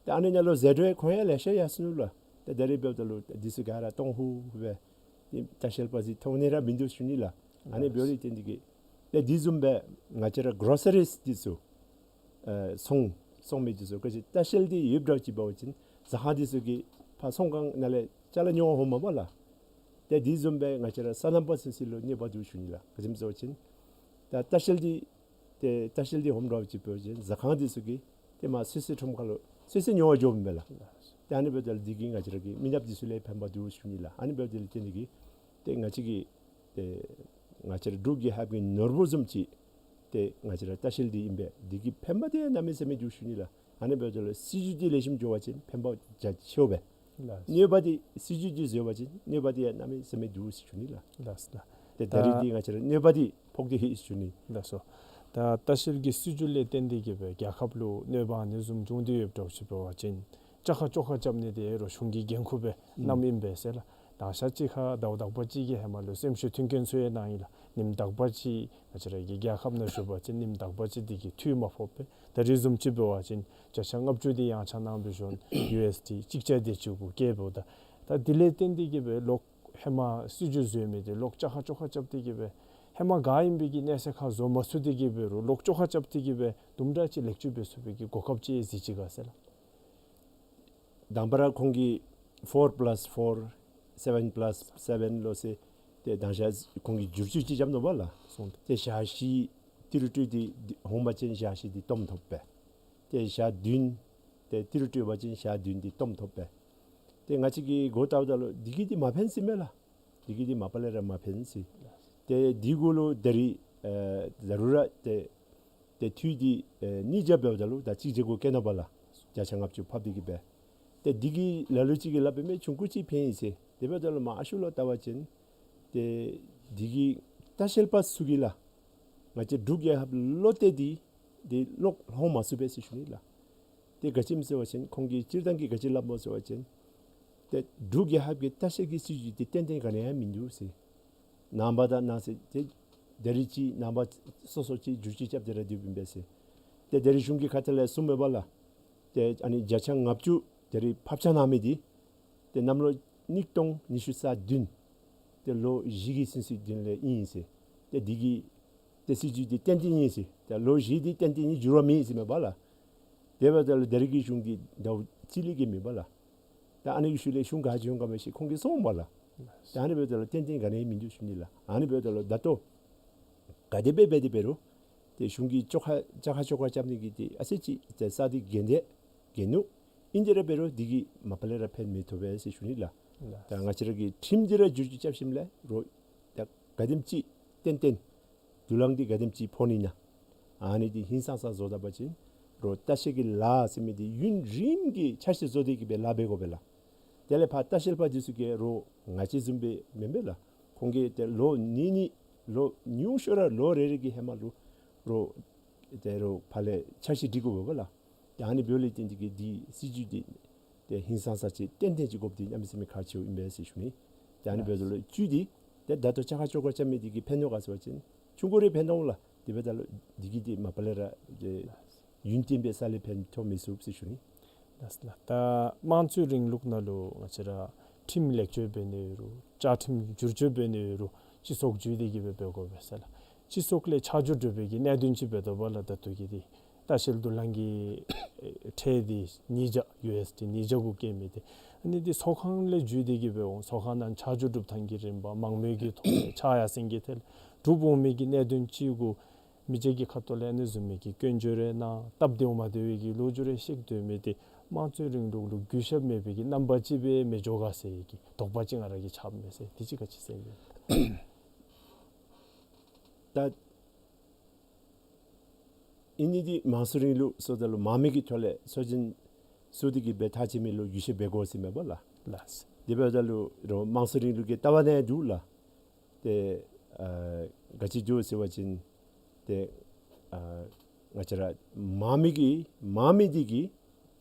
ད་ཨ་ནི་ནང་ལུ་ཟད་འགྲོ་ཡང་ཁོང་ཡང་ལེ་ཤ་ཡར་སོ་ནུག་ལགས། ད་ད་རིས་འབདཝ་ད་ལུ་འདི་ཚུ་ག་ར་སྟོང་ཧུ་ཧུ་སྦེ་ཏེ་ལྟ་བཤལ་པ་ཅིག་མཐོང་ནི་ར་མིན་འདུག་ཞུ་ནི་ལགས། ཨ་ནི་འབདཝ་ལས་བརྟེན་ཏེ་གིས་ཏེ་དེ་བཟུམ་སྦེ་ང་བཅས་ར་གོ་རོ་སི་རིསི་འདི་ཚུ་ཨེ་ཚོང་ཚོང་མི་འདི་ཚུ་ག་ཅི་ལྟ་བཤལ་འདི་ཡོདཔ་འདྲཝ་ཅིག་འབད་བ་ཅིན་ཟ་ཁང་འདི་ཚུ་གིས་ཕར་ཚོང་ཁང་ནང་ལས་ཅ་ལ་ཉོ་འོང་མས་པ་ལགས། ཏེ་དེ་བཟུམ་སྦེ་ང་བཅས་ར་སོ་ནམ་པ་ཚུན་ཚོད་ལུ་གནོད་པ་འདུག་ཞུ་ནི་ལགས། ག་ཅི་སྨོ་ཟེར་བ་ཅིན་ད་ལྟ་བཤལ་འདི་ཏེ་ལྟ་བཤལ་འདི་ཧོམ་འདྲཝ་ཅིག་འབད་བ་ཅིན་ཟ་ཁང་འདི་ཚུ་གིས་ཏེ་མར་སོ་སོའི་ཁྲོམ་ཁ་ལུ་སོ་སོ་ཉོ་བར་འགྱོཝ་མས་ལགས། ཏེ་ཨ་ནི་འབདཝ་ད་ལུ་འདི་གིས་ང་བཅས་ར་གི་མི་ནགཔ་འདི་ཚུ་ལུ་ཕན་པ་འདུག་ཞུ་ནི་ལགས། ཨ་ནི་འབདཝ་ད་ལུ་བརྟེན་ཏེ་གིས་ཏེ་ང་བཅས་ཀྱི་ཏེ་ང་བཅས་ར་འབྲུག་རྒྱལ་ཁབ་ཀྱི་ནོར་བུ་བཟུམ་ཅིག་ཏེ་ང་བཅས་ར་ལྟ་བཤལ་འདི་ཨིན་པས། འདི་གི་ཕན་པ་འདི་ཡང་གནམ་མེད་ས་མེད་འདུག་ཞུ་ནི་ལགས། ཨ་ནི་འབདཝ་ད་ལུ་སྲིད་བྱུས་འདི་ལེགས་ཤོམ་འགྱོ་བ་ཅིན་ཕན་པ་རྒྱ་ཆེཝ་སྦེ། ལགས། གནོད་པ་འདི་སྲིད་བྱུས་འདི་བཟོ་བ་ཅིན་གནོད་པ་འདི་ཡང་གནམ་མེད་ས་མེད་འདུག་ཟེར་ཞུ་ནི་ལགས། ལགས་ལགས། ཏེ་ད་ད་རིས་འདི་ང་བཅས་ར་གནོད་པ་འདི་ཕོག་སྟེ་ཡོད་ཞུ་ནི། ལགས་སོ། ད་ལྟ་བཤལ་གྱི་སྲིད་བྱུས་ལས་བརྟེན་ཏེ་གིས་སྦེ་རྒྱལ་ཁབ་ལུ་གནོད་པ་ཨ་ནི་བཟུམ་བྱུང་སྟེ་ཡོདཔ་འདྲཝ་ཅིག་འབད་བ་ཅིན་བཅའ་ཁ་བཅོ་ཁ་རྐྱབ་ནི་འདི་རོགས་གཞུང་གི་འགན་ཁུར་སྦེ་ཨུམ་གནངམ་ཨིན་པས་ཟེར་ལགས། དང་ཞག་གཅིག་ཁར་ཟླཝ་དག་པ་ཅིག་གི་ཧེ་མ་ལུ་སེམས་ཤུགས་མཐུན་རྐྱེན་ཚུ་ཡང་གནང་ཡི་ལགས། ཉིནམ་དག་པ་ཅིག་ང་བཅས་ར་གི་རྒྱལ་ཁབ་ནང་བཞུགས་པ་ཅིན་ཉིནམ་དག་པ་ཅིག་འདི་གིས་འཐུས་མ་ཕོགཔ་སྦེ་ད་རིས་བཟུམ་ཅིག་འབད་བ་ཅིན་བརྒྱ་ཆ་ལྔ་བཅུ་འདི་ཡང་ཆ་གནང་སྦེ་ཞུ་ན་ཡུ་ཨེསི་ཌི་གཅིག་བརྒྱ་དེ་ཅིག་གུ་བཀལཝ་ད། ད་དེ་ལས་བརྟེན་ཏེ་གིས་སྦེ་ལོག་ཧེ་མ་སྲིད་བྱུས་བཟོ་མི་འདི་ལོག་བཅའ་ཁ་བཅོ་ཁ་རྐྱབ་སྟེ་གིས་སྦེ་ཧེ་མ་ག་ཨིན་པའི་གི་གནས་ཚད་ཁར་བཟོ་མ་ཚུགས་ཏེ་གིས་སྦེ་རོགས་ལོག་བཅོ་ཁ་རྐྱབ་སྟེ་གིས་སྦེ་དུམ་གྲ་ཅིག་ལེགས་བཅོས་འབད་ཚུགས་པའི་གི་གོ་སྐབས་ཅིག་གཟིགས་ཅི་ག་ཟེར་ལགས། དང་པ་ར་ཁོང་གིས་ཕོར་པ་ལཱསི་ཕོར་སེ་བེན་པ་ལཱསི་སེ་བེན་ལོ་ཟེར་ཏེ་དང་ཞག་ཁོང་གིས་བསྒྱུར་བཅོས་ཅིག་རྐྱབ་ནུག་པ་ལགས། སོང་། ཏེ་ཞག་བཞི་ཏི་རུ་ཏི་འདི་འོང་པ་ཅིན་ཞག་བཞི་འདི་སྟོངམ་ཐོབ་པས། ཏེ་ཞག་བདུན་ཏེ་ཏི་རུ་ཏི་འབད་བ་ཅིན་ཞག་བདུན་འདི་སྟོངམ་ཐོབ་པས། ཏེ་ང་བཅས་ཀྱིས་གོ་བལྟཝ་ད་ལུ་འདི་གིས་འདི་མ་ཕན་ཟེར་མས་ལགས། འདི་གིས་འདི་མ་པ་ལས་ར་མ་ཕན་ཟེར། ཏེ་འདི་གུ་ལུ་ད་རིས་ཨེ་ཛ་རུ་ར་ཏེ་ཏེ་འཐུས་འདི་ཨེ་ཉིས་བརྒྱ་འབདཝ་ད་ལུ་ད་གཅིག་བརྒྱ་གུ་བཀལ་ནུག་པ་ལགས། བརྒྱ་ཆ་ལྔ་བཅུ་ཕབ་སྟེ་གིས་སྦེ། ཏེ་འདི་གིས་ལ་ལུ་ཅིག་གིས་སླབ་པའི་མས་ཆུང་ཀུ་ཅིག་ཕན་ཡི་ཟེར། དེ་འབདཝ་ད་ལུ་མར་ཨ་ཤུལ་ལུ་བལྟ་བ་ཅིན་ཏེ་འདི་གིས་ལྟ་བཤལ་པ་ཚུ་གིས་ལགས་ང་བཅས་འབྲུག་རྒྱལ་ཁབ་ལུ་བལྟ་སྟེ་འདི་ལོག་ལྷོད་མ་ཚུགས་པས་ཟེར་ཞུ་ནི་ལགས། ཏེ་ག་ཅི་སྨོ་ཟེར་བ་ཅིན་ཁོང་གིས་སྤྱིར་བཏང་གི་ག་ཅི་སླབ་སྨོ་ཟེར་བ་ཅིན་ཏེ་འབྲུག་རྒྱལ་ཁབ་ཀྱི་ལྟ་བཤལ་གྱི་སྲིད་བྱུས་འདི་ཏན་ཏན་ག་ནི་ཡང་མིན་འདུག་ཟེར། ནངས་པ་དང་གནངས་ཚེ་ཏེ་ད་རིས་ཅིག་ནངས་པ་སོ་སོ་ཅིག་བསྒྱུར་བཅོས་རྐྱབ་སྟེ་ར་སྡོདཔ་ཨིན་པས་ཟེར། ཏེ་ད་རིས་གཞུང་གི་ཁ་ཐུག་ལས་གསུངམ་མས་པ་ལགས། ཏེ་ཨ་ནི་བརྒྱ་ཆ་ལྔ་བཅུ་ད་རིས་ཕབ་ཆག་གནང་མི་འདི་ཏེ་གནམ་ལོ་ཉིས་སྟོང་ཉི་ཤུ་རྩ་བདུན་ཏེ་ལོ་བཞི་གི་ཚུན་ཚོད་དོན་ལས་ཨིན་ཟེར། ཏེ་འདི་གི་ཏེ་སྲིད་བྱུས་འདི་ཏན་ཏན་ཨིན་ཟེར། ཏེ་ལོ་བཞི་འདི་ཏན་ཏན་ཨིན་འགྱུར་བ་མེད་ཟེར་མས་པ་ལགས། དེ་འབདཝ་ད་ལུ་ད་རིས་ཀྱི་གཞུང་འདི་ཟླཝ་གཅིག་ལས་བརྒལ་མེད་པ་ལགས། ད་ཨ་ནི་གི་ཤུལ་ལས་གཞུང་ག་ཅི་འོང་ག་མི་ཤེས། ཁོང་གིས་གསུངམ་མས་པ་ལགས། ད་ཨ་ནི་འབདཝ་ད་ལུ་ཏན་ཏན་ག་ནི་ཡང་མིན་འདུག་ཞུ་ནི་ལགས། ཨ་ནི་འབདཝ་ད་ལུ་ད་ལྟོ་ག་དེ་སྦེ་འབད་དེ་འབད་རུང་ཏེ་གཞུང་གིས་བཅོ་ཁ་བཅའ་ཁ་བཅོ་ཁ་རྐྱབ་ནི་གི་ཏེ་ཨ་ཙི་ཅིག་ཏེ་ས་འདི་འགན་འདི་འགན་ནུག། ཨིན་དེ་ར་འབད་རུང་འདི་གིས་མ་པ་ལས་ར་ཕན་མི་ཐོགས་པས་ཟེར་ཞུ་ནི་ལགས། ད་ང་བཅས་ར་གི་ཁྲིམས་འདི་ར་བསྒྱུར་བཅོས་རྐྱབ་ཞིནམ་ལས་རོགས་ད་ག་དེམ་ཅིག་ཏན་ཏན་དུ་ལང་འདི་ག་དེམ་ཅིག་ཕོག་ནི་ཨིན་ན། ཨ་ནི་འདི་ཧིང་སངས་ས་བཟོ་ད་པ་ཅིན་རོགས་ལྟ་བཤལ་གྱི་ལཱ་ཟེར་མི་འདི་ཡུན་རིངམོ་གི་འཆར་གཞི་བཟོ་སྟེ་གིས་སྦེ་ལཱ་འབད་དགོ་པས་ལགས། དེ་ལས་ཕར་ལྟ་བཤལ་པ་འདི་ཚུ་གིས་རོགས་ང་བཅས་བཟུམ་སྦེ་མེན་པས་ལགས། ཁོང་གིས་ཏེ་ལོ་གཉིས་གཉིས་ལོ་ཉུང་ཤོས་ར་ལོ་རེ་རེ་གི་ཧེ་མ་ལུ་རོགས་ཏེ་རོགས་ཕར་ལས་འཆར་གཞི་སྒྲིག་དགོ་པས་ལགས། ཏེ་ཨ་ནི་འབདཝ་ལས་བརྟེན་ཏེ་གིས་འདི་སྲིད་བྱུས་འདི་ཏེ་ཧིང་སངས་ས་ཅིག་ཏན་ཏན་ཅིག་དགོཔ་འདི་གནམ་མེད་ས་མེད་ཁག་ཆེཝ་ཨིན་པས་ཟེར་ཞུ་ནི། ཏེ་ཨ་ནི་འབདཝ་ད་ལུ་བཅུད་འདི་ཏེ་ད་ལྟོ་བཅའ་ཁ་བཅོ་ཁ་རྐྱབ་མི་འདི་གིས་ཕན་ནུག་ག་ཟེར་བ་ཅིན་ཆུང་ཀུ་རེ་ཕན་ཐོགས་ལགས། དེ་འབདཝ་ད་ལུ་འདི་གིས་འདི་མ་པ་ལས་ར་ཏེ་ཡུན་བརྟན་སྦེ་ས་ལས་ཕན་ཐོགས་མི་ཚུགས་ཟེར་ཞུ་ནི། ལགས་ལགས། ད་དམངས་གཙོའི་རིང་ལུགས་ནང་ལུ་ང་བཅས་ར་ཁྲིམས་ལེགས་བཅོས་འབད་ནི་ཡོད་རུང་བཅའ་ཁྲིམས་བསྒྱུར་བཅོས་འབད་ནི་ཡོད་རུང་སྤྱི་ཚོགས་བརྒྱུད་དེ་གིས་སྦེ་འབད་དགོ་པས་ཟེར་ལགས། སྤྱི་ཚོགས་ལས་ཆ་འཇོག་གྲུབ་པའི་གི་གནད་དོན་ཅིག་འབད་དོ་བ་ལགས། ད་ལྟོ་གི་འདི་ལྟ་བཤལ་དུ་ལང་གི་ཁྲལ་འདི་ཉིས་བརྒྱ་ཡུ་ཨེསི་ཌི་ཉིས་བརྒྱ་གུ་བཀལ་མི་འདི་ཨ་ནི་འདི་ཚོགས་ཁང་ལས་བརྒྱུད་དེ་གིས་སྦེ་འོང་། ཚོགས་ཁང་ནང་ཆ་འཇོག་གྲུབ་ཐངས་ཀྱི་རིམ་པ་མང་མོས་ཀྱི་ཐོག་ལས་ཕྱག་ཡར་སེང་གི་ཐད་ལས་གྲུབ་འོང་མི་གི་གནད་དོན་ཅིག་གུ་མི་སེར་གྱི་ཁ་ཐུག་ལས་ཨ་ནི་བཟུམ་མའི་གི་སྐྱོན་བརྗོད་རེ་གནང་། སྟབས་བདེཝ་མ་བདེ་བའི་གི་ལོ་རྒྱུས་རེ་བཤད་སྡོད་མི་འདི་དམངས་གཙོའི་རིང་ལུགས་ལུ་གུས་ཞབས་མེད་པའི་གི་རྣམ་པ་ཅིག་སྦེ་མི་འགྱོ་ག་ཟེར་གྱི་དོགས་པ་ཅིག་ང་ར་གིས་ཆགསཔ་མས་ཟེར། འདི་ཅིག་ག་ཅི་ཟེར་ཨིན་པས། ད་ཨིན་ནི་འདི་དམངས་གཙོ་རིང་ལུགས་ཟེརཝ་ད་ལུ་དམངས་མི་གི་ཐོག་ལས་གསོ་སྦྱོང་ཚུ་འདི་གིས་འབད་ཐག་བཅད་མི་ལུ་འགྱོ་ཤེས་འབད་དགོ་ཟེར་མས་པ་ལགས། ལགས། དེ་འབདཝ་ད་ལུ་རོགས་དམངས་གཙོ་རིང་ལུགས་ཀྱི་ལྟ་བ་ནང་འདུག་ལགས། ཏེ་ཨ་ག་ཅི་འདུག་ཟེར་བ་ཅིན་ཏེ་ཨ་ང་བཅས་ར་དམངས་མི་གི་དམངས་མི་འདི་གིས་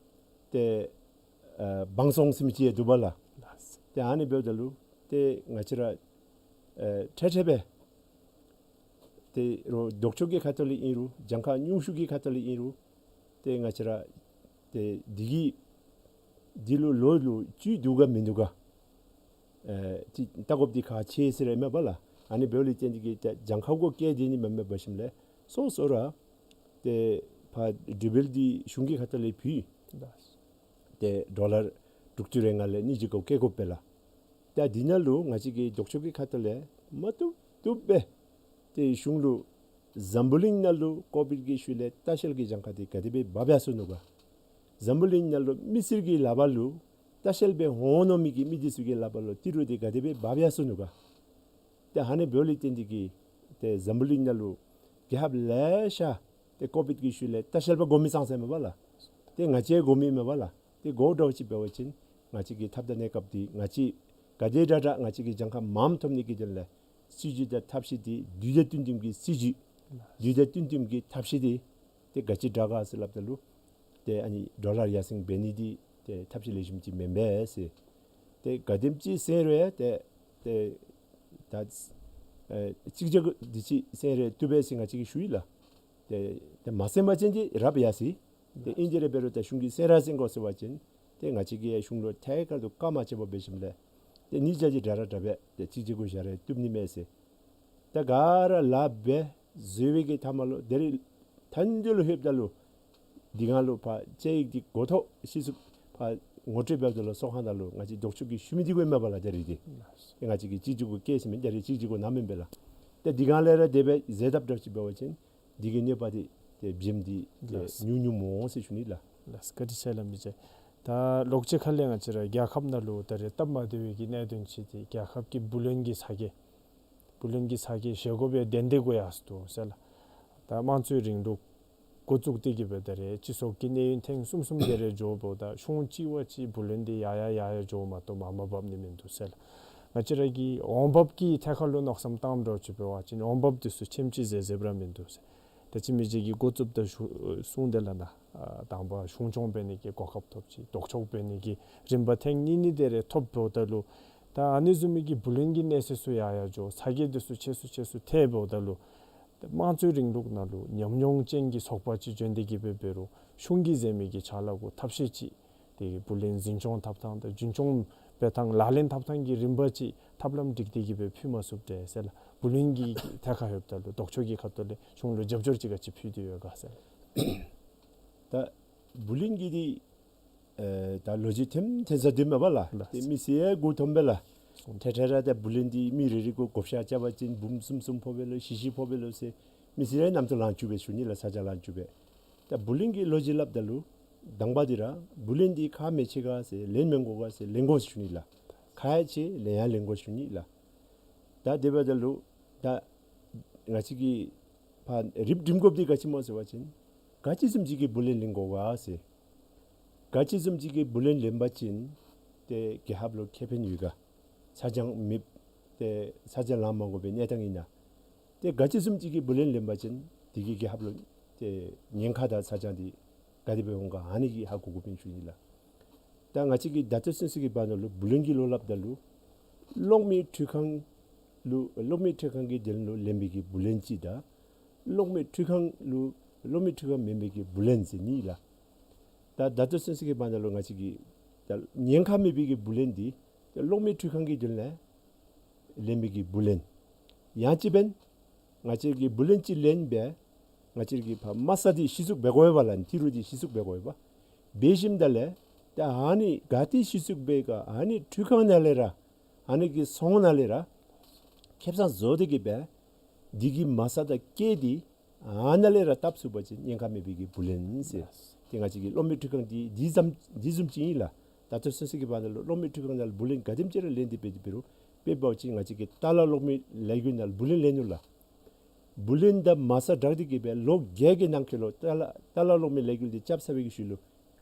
ཏེ་ཨ་བང་སོང་ཟེར་མི་ཅིག་ཡང་འདུག་པ་ལགས། ལགས། ཏེ་ཨ་ནི་འབདཝ་ད་ལུ་ཏེ་ང་བཅས་ར་ཨ་ཁྲེ་ཁྲེ་སྦེ་ཏེ་རོགས་ལྡོག་ཕྱོགས་ཀྱི་ཁ་ཐུག་ལས་ཨིན་རུང་གྱངས་ཁ་ཉུང་ཤོས་ཀྱི་ཁ་ཐུག་ལས་ཨིན་རུང་ཏེ་ང་བཅས་ར་ཏེ་འདི་གི་འདི་ལུ་ལོ་ལུ་བཅུད་འདུག་ག་མིན་འདུག་ག། ཨེ་ཅིག་བལྟ་དགོཔ་འདི་ཁག་ཆེ་ཟེར་ཨིན་མས་པ་ལགས། ཨ་ནི་འབདཝ་ལས་བརྟེན་ཏེ་གིས་ཏེ་གྱངས་ཁ་གུ་བཀལ་ཏེ་ནི་མེན་མས། འབད་ཞིནམ་ལས་སོ་སོ་ར་ཏེ་ཕར་འབྲུག་རྦོད་འདི་གཞུང་གི་ཁ་ཐུག་ལས་ཕུལ། ཏེ་ཌོ་ལར་དྲུག་ཅུ་རེ་ལྔ་ལས་ཉིས་བརྒྱ་གུ་བཀལ་དགོ་པས་ལགས། ད་འདི་ནང་ལུ་ང་བཅས་ཀྱི་ལྡོག་ཕྱོགས་ཀྱི་ཁ་ཐུག་ལས་མ་བཏུབ་བཏུབ་སྦེ་ཏེ་གཞུང་ལུ་འཛམ་བུ་གླིང་ནང་ལུ་ཀོ་བིཌ་ཀྱི་ཤུལ་ལས་ལྟ་བཤལ་གྱི་གྱངས་ཁ་འདི་ག་དེ་སྦེ་འབག་འབག་སོ་ནུག་ག། འཛམ་བུ་གླིང་ནང་ལུ་མི་སེར་གྱི་ལག་པར་ལུ་ལྟ་བཤལ་སྦེ་འོང་མནོ་མི་གི་མི་འདི་ཚུ་གི་ལག་པར་ལུ་ཏི་རུ་འདི་ག་དེ་སྦེ་འབག་འབག་སོ་ནུག་ག། ཏེ་ཨ་ནི་འབདཝ་ལས་བརྟེན་ཏེ་གིས་ཏེ་འཛམ་བུ་གླིང་ནང་ལུ་རྒྱལ་ཁབ་ལེ་ཤ་ཏེ་ཀོ་བིཌ་ཀྱི་ཤུལ་ལས་ལྟ་བཤལ་པ་དགོ་མི་ཙང་ཙ་མས་པ་ལགས། ཏེ་ང་བཅས་དགོ་མི་མས་པ་ལགས། ཏེ་དགོཔ་འདྲཝ་ཅིག་འབད་བ་ཅིན་ང་བཅས་ཀྱི་ཐབས་དང་གནས་སྐབས་འདི་ང་བཅས་ག་དེ་དྲག་དྲག་ང་བཅས་ཀྱིས་གྱངས་ཁ་མངམ་ཐོབ་ནི་གི་དོན་ལས་སྲིད་བྱུས་དང་ཐབས་ཤེས་འདི་དུས་དང་བསྟུན་བསྟུན་གྱི་སྲིད་བྱུས་དུས་དང་བསྟུན་བསྟུན་གྱི་ཐབས་ཤེས་འདི་ཏེ་ག་ཅི་དྲག་ག་ཟེར་སླབ་ད་ལུ་ཏེ་ཨ་ནི་ཌོ་ལར་ཡར་སེང་འབད་ནི་འདི་ཏེ་ཐབས་ཤེས་ལེགས་ཤོམ་ཅིག་མེན་པས་ཟེར། ཏེ་ག་དེམ་ཅིག་སེང་རུང་ཏེ་ཏེ་ད་ཨེ་གཅིག་བརྒྱ་གུ་དེ་ཅིག་སེང་རུང་བཏུབ་པས་ཟེར་ང་བཅས་ཀྱིས་ཞུ་ཡི་ལགས། ཏེ་ཏེ་མ་སེང་པ་ཅིན་ཏེ་རབ་ཡར་སོ་ཡི། ཏེ་ཨིན་ཅི་རུང་འབད་རུང་ད་གཞུང་གི་སེང་ར་སེང་དགོ་ཟེར་བ་ཅིན་ཏེ་ང་བཅས་ཀྱིས་གཞུང་ལུ་ཐད་ཀར་དུ་བཀའ་མ་བཅད་པར་འབད་ཞིནམ་ལས་ཏེ་ཉིས་བརྒྱ་ཅིག་དྲག་ར་དྲག་པས། ཏེ་གཅིག་བརྒྱ་གུ་བཞག་རུང་བཏུབ་ནི་མས་ཟེར། ད་ག་ར་ལཱ་འབད་བཟོ་བའི་གི་མཐའ་མ་ལུ་ད་རིས་མཐའ་མཇུག་ལུ་ལྷོདཔ་ད་ལུ་འདི་ག་ལུ་ཕར་བཅའ་ཡིག་འདི་འགོ་ཐོག་ཤེས་ཚུགས་ཕར་ངོ་སྤྲོད་འབདཝ་ད་ལུ་ཚོགས་ཁང་ནང་ལུ་ང་བཅས་ལྡོག་ཕྱོགས་ཀྱིས་ཞུ་མི་འདི་གུ་ཨིན་མས་པ་ལགས། ད་རིས་འདི་ང་བཅས་ཀྱིས་གཅིག་བརྒྱ་གུ་བཀལ་ཟེར་མི་ད་རིས་གཅིག་བརྒྱ་གུ་ནཱ་མེན་པས་ལགས། ཏེ་འདི་ག་ལས་ར་དེ་སྦེ་མཛད་ཐབས་འདྲཝ་ཅིག་འབད་བ་ཅིན་འདི་གི་གནོད་པ་འདི་ཏེ་བྱེམ་འདི་ཏེ་ལགས། ཉུང་ཉུང་མོ་ཟེར་ཞུ་ནི་ལགས། ལགས། བཀའ་དྲིན་ཆེ་ལགས་མི་རྗེ། ད་ལོགས་ཅིག་ཁ་ལས་ང་བཅས་ར་རྒྱལ་ཁབ་ནང་ལུ་ད་རིས་སྟབས་མ་བདེ་བའི་གི་གནད་དོན་ཅིག་འདི་རྒྱལ་ཁབ་ཀྱི་བུ་ལོན་གྱི་ཚ་གྱང་བུ་ལོན་གྱི་ཚ་གྱང་བཞེས་སྒོ་སྦེ་བདེན་བདེན་དགོ་ཡར་སོ་ནུག་ཟེར་ལགས། ད་དམངས་གཙོའི་རིང་ལུགས་འགོ་བཙུགས་ཏེ་གི་སྦེ་ད་རིས་སྤྱི་ཚོགས་ཀྱི་གནས་ཡུན་ཐེངས་གསུམ་གསུམ་དེ་རེ་འགྱོཝ་ད་གཞུང་གཅིག་པ་ཅིག་བུ་ལོན་འདི་ཡར་ཡར་ཡར་ཡར་འགྱོཝ་མ་གཏོགས་མར་མར་འབབ་ནི་མིན་འདུག་ཟེར་ལགས། ང་བཅས་ར་གི་འོང་འབབ་ཀྱི་ཐད་ཁར་ལུ་མནོ་བསམ་བཏངམ་འདྲཝ་ཅིག་འབད་བ་ཅིན་འོང་འབབ་འདི་ཚུ་ཆེམ་ཅིག་ཟེར་ཟེརཝ་ར་མིན་འདུག་ཟེར། ད་ཅི་མི་རྗེ་གིས་འགོ་བཙུགསཔ་ད་ཞུ་གསུངས་དེ་ལགས་ན། ཨ་དང་པ་གཞུང་སྐྱོང་འབད་ནི་གི་གོ་སྐབས་ཐོབ་ཅི། ལྡོག་ཕྱོགས་འབད་ནི་གི་རིམ་པ་ཐེངས་གཉིས་གཉིས་དེ་རེ་ཐོབ་འབདཝ་ད་ལུ་ད་ཨ་ནི་བཟུམ་མའི་གི་བུ་ལོན་གྱི་གནས་ཚད་ཚུ་ཡར་ཡར་འགྱོ། ཚ་གྱང་འདི་ཚུ་ཆེ་སུ་ཆེ་སུ་ཐལ་འབདཝ་ད་ལུ་དམངས་གཙོའི་རིང་ལུགས་ནང་ལུ་ཉམས་མྱོང་ཅན་གྱི་ཚོགས་པ་ཅིག་བྱོན་ཏེ་གི་སྦེ་འབད་རུང་གཞུང་གིས་མཛད་མི་གི་ཕྱག་ལཱ་གུ་ཐབས་ཤེས་ཅིག་དེ་གི་བུ་ལོན་འཛིན་སྐྱོང་འཐབ་ཐངས་དང་རྒྱུན་སྐྱོང་འབད་ཐངས་ལག་ལེན་འཐབ་ཐངས་ཀྱི་རིམ་པ་ཅིག་ཐབས་ལམ་སྒྲིག་སྟེ་གི་སྦེ་ཕུལ་མ་ཚུགསཔ་འདྲས་ཟེར་ལགས། བུ་ལོན་གྱི་ཐད་ཁར་ལྷོདཔ་ད་ལུ་ལྡོག་ཕྱོགས་ཀྱི་ཁ་ཐུག་ལས་གཞུང་ལུ་རྒྱབ་སྐྱོར་ཅིག་ག་ཅི་ཕུལ་ཏེ་ཡོད་ག་ཟེར། ད་བུ་ལོན་གྱི་འདི་ཨེ་ད་ལོ་རྒྱུས་ཐེམ་ཐེམ་ཟེར་སྡོད་མས་པ་ལགས། ལགས། ཏེ་མི་སེར་ཡང་མགུ་འཐོམ་པས་ལགས། ཐེངས་ཐེངས་ར་ད་བུ་ལོན་འདི་མི་རེ་རེ་གུ་བགོ་བཤའ་རྐྱབ་པ་ཅིན་འབུམ་གསུམ་གསུམ་ཕོག་པས་ལོ། བཞི་བཞི་ཕོག་པས་ལོ་ཟེར་མི་སེར་ཡང་རྣམ་རྟོག་ལང་བཅུག་པས་ཞུ་ནི་ལགས། ཚ་གྱང་ལང་བཅུག་པས། ད་བུ་ལོན་གྱི་ལོ་རྒྱུས་སླབ་ད་ལུ་དང་པ་འདི་ར་བུ་ལོན་འདི་ཁག་མི་ཆེ་ག་ཟེར་ལེན་མི་དགོ་ག་ཟེར་ལེན་དགོ་ཟེར་ཞུ་ནི་ལགས། ཁག་ཡང་ཆེ་ལེན་ཡང་ལེན་དགོ་ཟེར་ཞུ་ནི་ལགས། ད་དེ་འབདཝ་ད་ལུ་ད་ང་བཅས་ཀྱིས་ཕར་རིགཔ་སྒྲིམ་དགོཔ་འདི་ག་ཅི་སྨོ་ཟེར་བ་ཅིན་ག་ཅི་བཟུམ་ཅིག་གི་བུ་ལོན་ལེན་དགོ་ག་ཟེར། ག་ཅི་བཟུམ་ཅིག་གི་བུ་ལོན་ལེན་པ་ཅིན་ཏེ་རྒྱལ་ཁབ་ལུ་ཁེ་ཕན་ཡོད་ག། ཚ་གྱང་མེདཔ་ཏེ་ཚ་གྱང་ལང་མ་དགོ་པའི་གནས་སྟངས་ཨིན་ན། ཏེ་ག་ཅི་བཟུམ་ཅིག་གི་བུ་ལོན་ལེན་པ་ཅིན་དེ་གིས་རྒྱལ་ཁབ་ལུ་ཏེ་ཉེན་ཁ་དང་ཚ་གྱང་འདི་ག་དེ་སྦེ་འོང་ག་ཨ་ནི་གི་ཧ་གོ་དགོཔ་ཨིན་ཞུ་ནི་ལགས། ད་ང་བཅས་ཀྱིས་ད་ལྟོ་ཚུན་ཚོད་ཀྱི་བར་ན་ལུ་བུ་ལོན་གྱི་ལོ་སླབ་ད་ལུ་གློག་མེ་འཕྲུལ་ཁང་ལུ་གློག་མེ་འཕྲུལ་ཁང་གི་དོན་ལུ་ལེན་པའི་གི་བུ་ལོན་ཅིག་དང་གློག་མེ་འཕྲུལ་ཁང་ལུ་གློག་མེ་འཕྲུལ་ཁང་མེན་པའི་གི་བུ་ལོན་ཟེར་གཉིས་ལགས། ད་ད་ལྟོ་ཚུན་ཚོད་ཀྱི་བར་ན་ལུ་ང་བཅས་ཀྱིས་ད་ཉེན་ཁ་མེད་པའི་གི་བུ་ལོན་འདི་ད་གློག་མེ་འཕྲུལ་ཁང་གི་དོན་ལས་ལེན་པའི་གི་བུ་ལོན། ཡང་ཅིན་འབདན་ང་བཅས་ཀྱིས་བུ་ལོན་ཅིག་ལེན་སྦེ་ང་བཅས་ཀྱིས་ཕར་མ་རྩ་འདི་གཞི་བཙུགས་འབད་དགོ་པས་ལགས། ཏི་རུ་འདི་གཞི་བཙུགས་འབད་དགོ་པས། འབད་ཞིནམ་ད་ལས་ད་ཨ་ནི་ག་ཏེ་གཞི་བཙུགས་འབད་ག་ཨ་ནི་འཕྲུལ་ཁང་ནང་ལས་ར་ཨ་ནི་གི་ཚོང་ནང་ལས་ར་ཁེ་སང་བཟོ་སྟེ་གི་སྦེ་འདི་གི་མ་རྩ་དང་བཀལ་ཏེ་ཨ་ནཱ་ལས་ར་བཏབ་ཚུགས་པ་ཅིན་ཉེན་ཁ་མེད་པའི་གི་བུ་ལོན་ཟེར། ཏེ་ང་བཅས་ཀྱི་གློག་མེ་འཕྲུལ་ཁང་འདི་འདི་ཙམ་འདི་བཟུམ་ཅིག་ཨིན་ལགས། ད་ལྟོ་ཚུན་ཚོད་ཀྱི་བར་ན་ལུ་གློག་མེ་འཕྲུལ་ཁང་ནང་ལུ་བུ་ལོན་ག་དེམ་ཅིག་ར་ལེན་ཏེ་འབད་དེ་འབད་རུང་དཔེ་འབད་བ་ཅིན་ང་བཅས་ཀྱི་ཏ་ལ་གློག་མེ་ལས་འགུལ་ནང་ལུ་བུ་ལོན་ལེན་ནུག་ལགས། བུ་ལོན་དང་མ་རྩ་བསྒྲགས་ཏེ་གི་སྦེ་ལོ་བརྒྱད་ཀྱི་ནང་འཁོད་ལུ་ཏ་ལ་ཏ་ལ་གློག་མེ་ལས་འགུལ་འདི་རྐྱབ་ཚར་བའི་གི་ཤུལ་ལུ་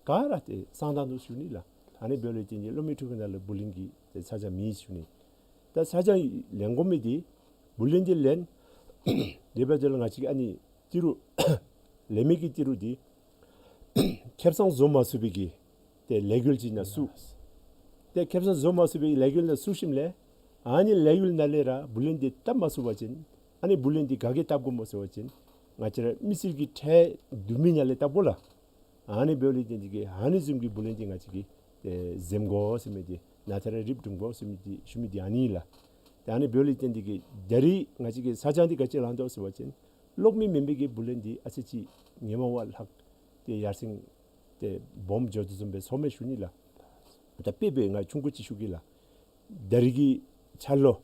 ག་ར་ཏེ་སངས་བཏང་ནུག་ཞུ་ནི་ལགས། ཨ་ནི་འབདཝ་ལས་བརྟེན་ཏེ་གློག་མེ་འཕྲུལ་ཁང་ནང་ལུ་བུ་ལོན་གྱི་ཏེ་ཚ་གྱང་མེད་ཞུ་ནི། ད་ཚ་གྱང་ལེན་དགོ་མི་འདི་བུ་ལོན་འདི་ལེན། དེ་འབདཝ་ད་ལུ་ང་བཅས་ཀྱི་ཨ་ནི་ཏི་རུ་ལེན་མི་གི་ཏི་རུ་འདི་ཁེ་སང་བཟོ་མ་ཚུགས་པའི་གི་ཏེ་ལས་འགུལ་ཅིག་ནང་ཚུད། ཏེ་ཁེ་སང་བཟོ་མ་ཚུགས་པའི་ལས་འགུལ་ནང་ཚུད་ཞིནམ་ལས་ཨ་ནི་ལས་འགུལ་ནང་ལས་ར་བུ་ལོན་འདི་བཏབ་མ་ཚུགས་པ་ཅིན་ཨ་ནི་བུ་ལོན་འདི་ག་གིས་བཏབ་དགོཔ་སྨོ་ཟེར་བ་ཅིན་ང་བཅས་ར་མི་སེར་གྱི་ཁྲལ་བསྡུ་མི་ནང་ལས་བཏབ་དགོ་ལགས། ཨ་ནི་འབདཝ་ལས་བརྟེན་ཏེ་གི་ཨ་ནི་བཟུམ་གྱི་བུ་ལོན་འདི་ང་བཅས་ཀྱིས་ཏེ་འཛེམ་དགོ་ཟེར་མི་འདི་ནཱ་ཐ་ར་རིགཔ་སྒྲུབ་དགོ་ཟེར་མི་འདི་ཞུ་མི་འདི་ཨ་ནི་ལགས། ཏེ་ཨ་ནི་འབདཝ་ལས་བརྟེན་ཏེ་གི་ད་རིས་ང་བཅས་ཀྱི་ཚ་གྱང་འདི་ག་ཅི་ལང་དོ་ཟེར་བ་ཅིན་གློག་མེ་མེན་པའི་གི་བུ་ལོན་འདི་ཨ་ཙི་ཅིག་ཉི་མ་བ་ལྷག་ཏེ་ཡར་སེང་ཏེ་སྦོམ་འགྱོ་དོ་བཟུམ་སྦེ་ཚོརཝ་མས་ཞུ་ནི་ལགས། ད་དཔེ་སྦེ་ང་ཆུང་ཀུ་ཅིག་ཞུ་གེ་ལགས། ད་རིས་ཀྱི་འཆར་ལོ་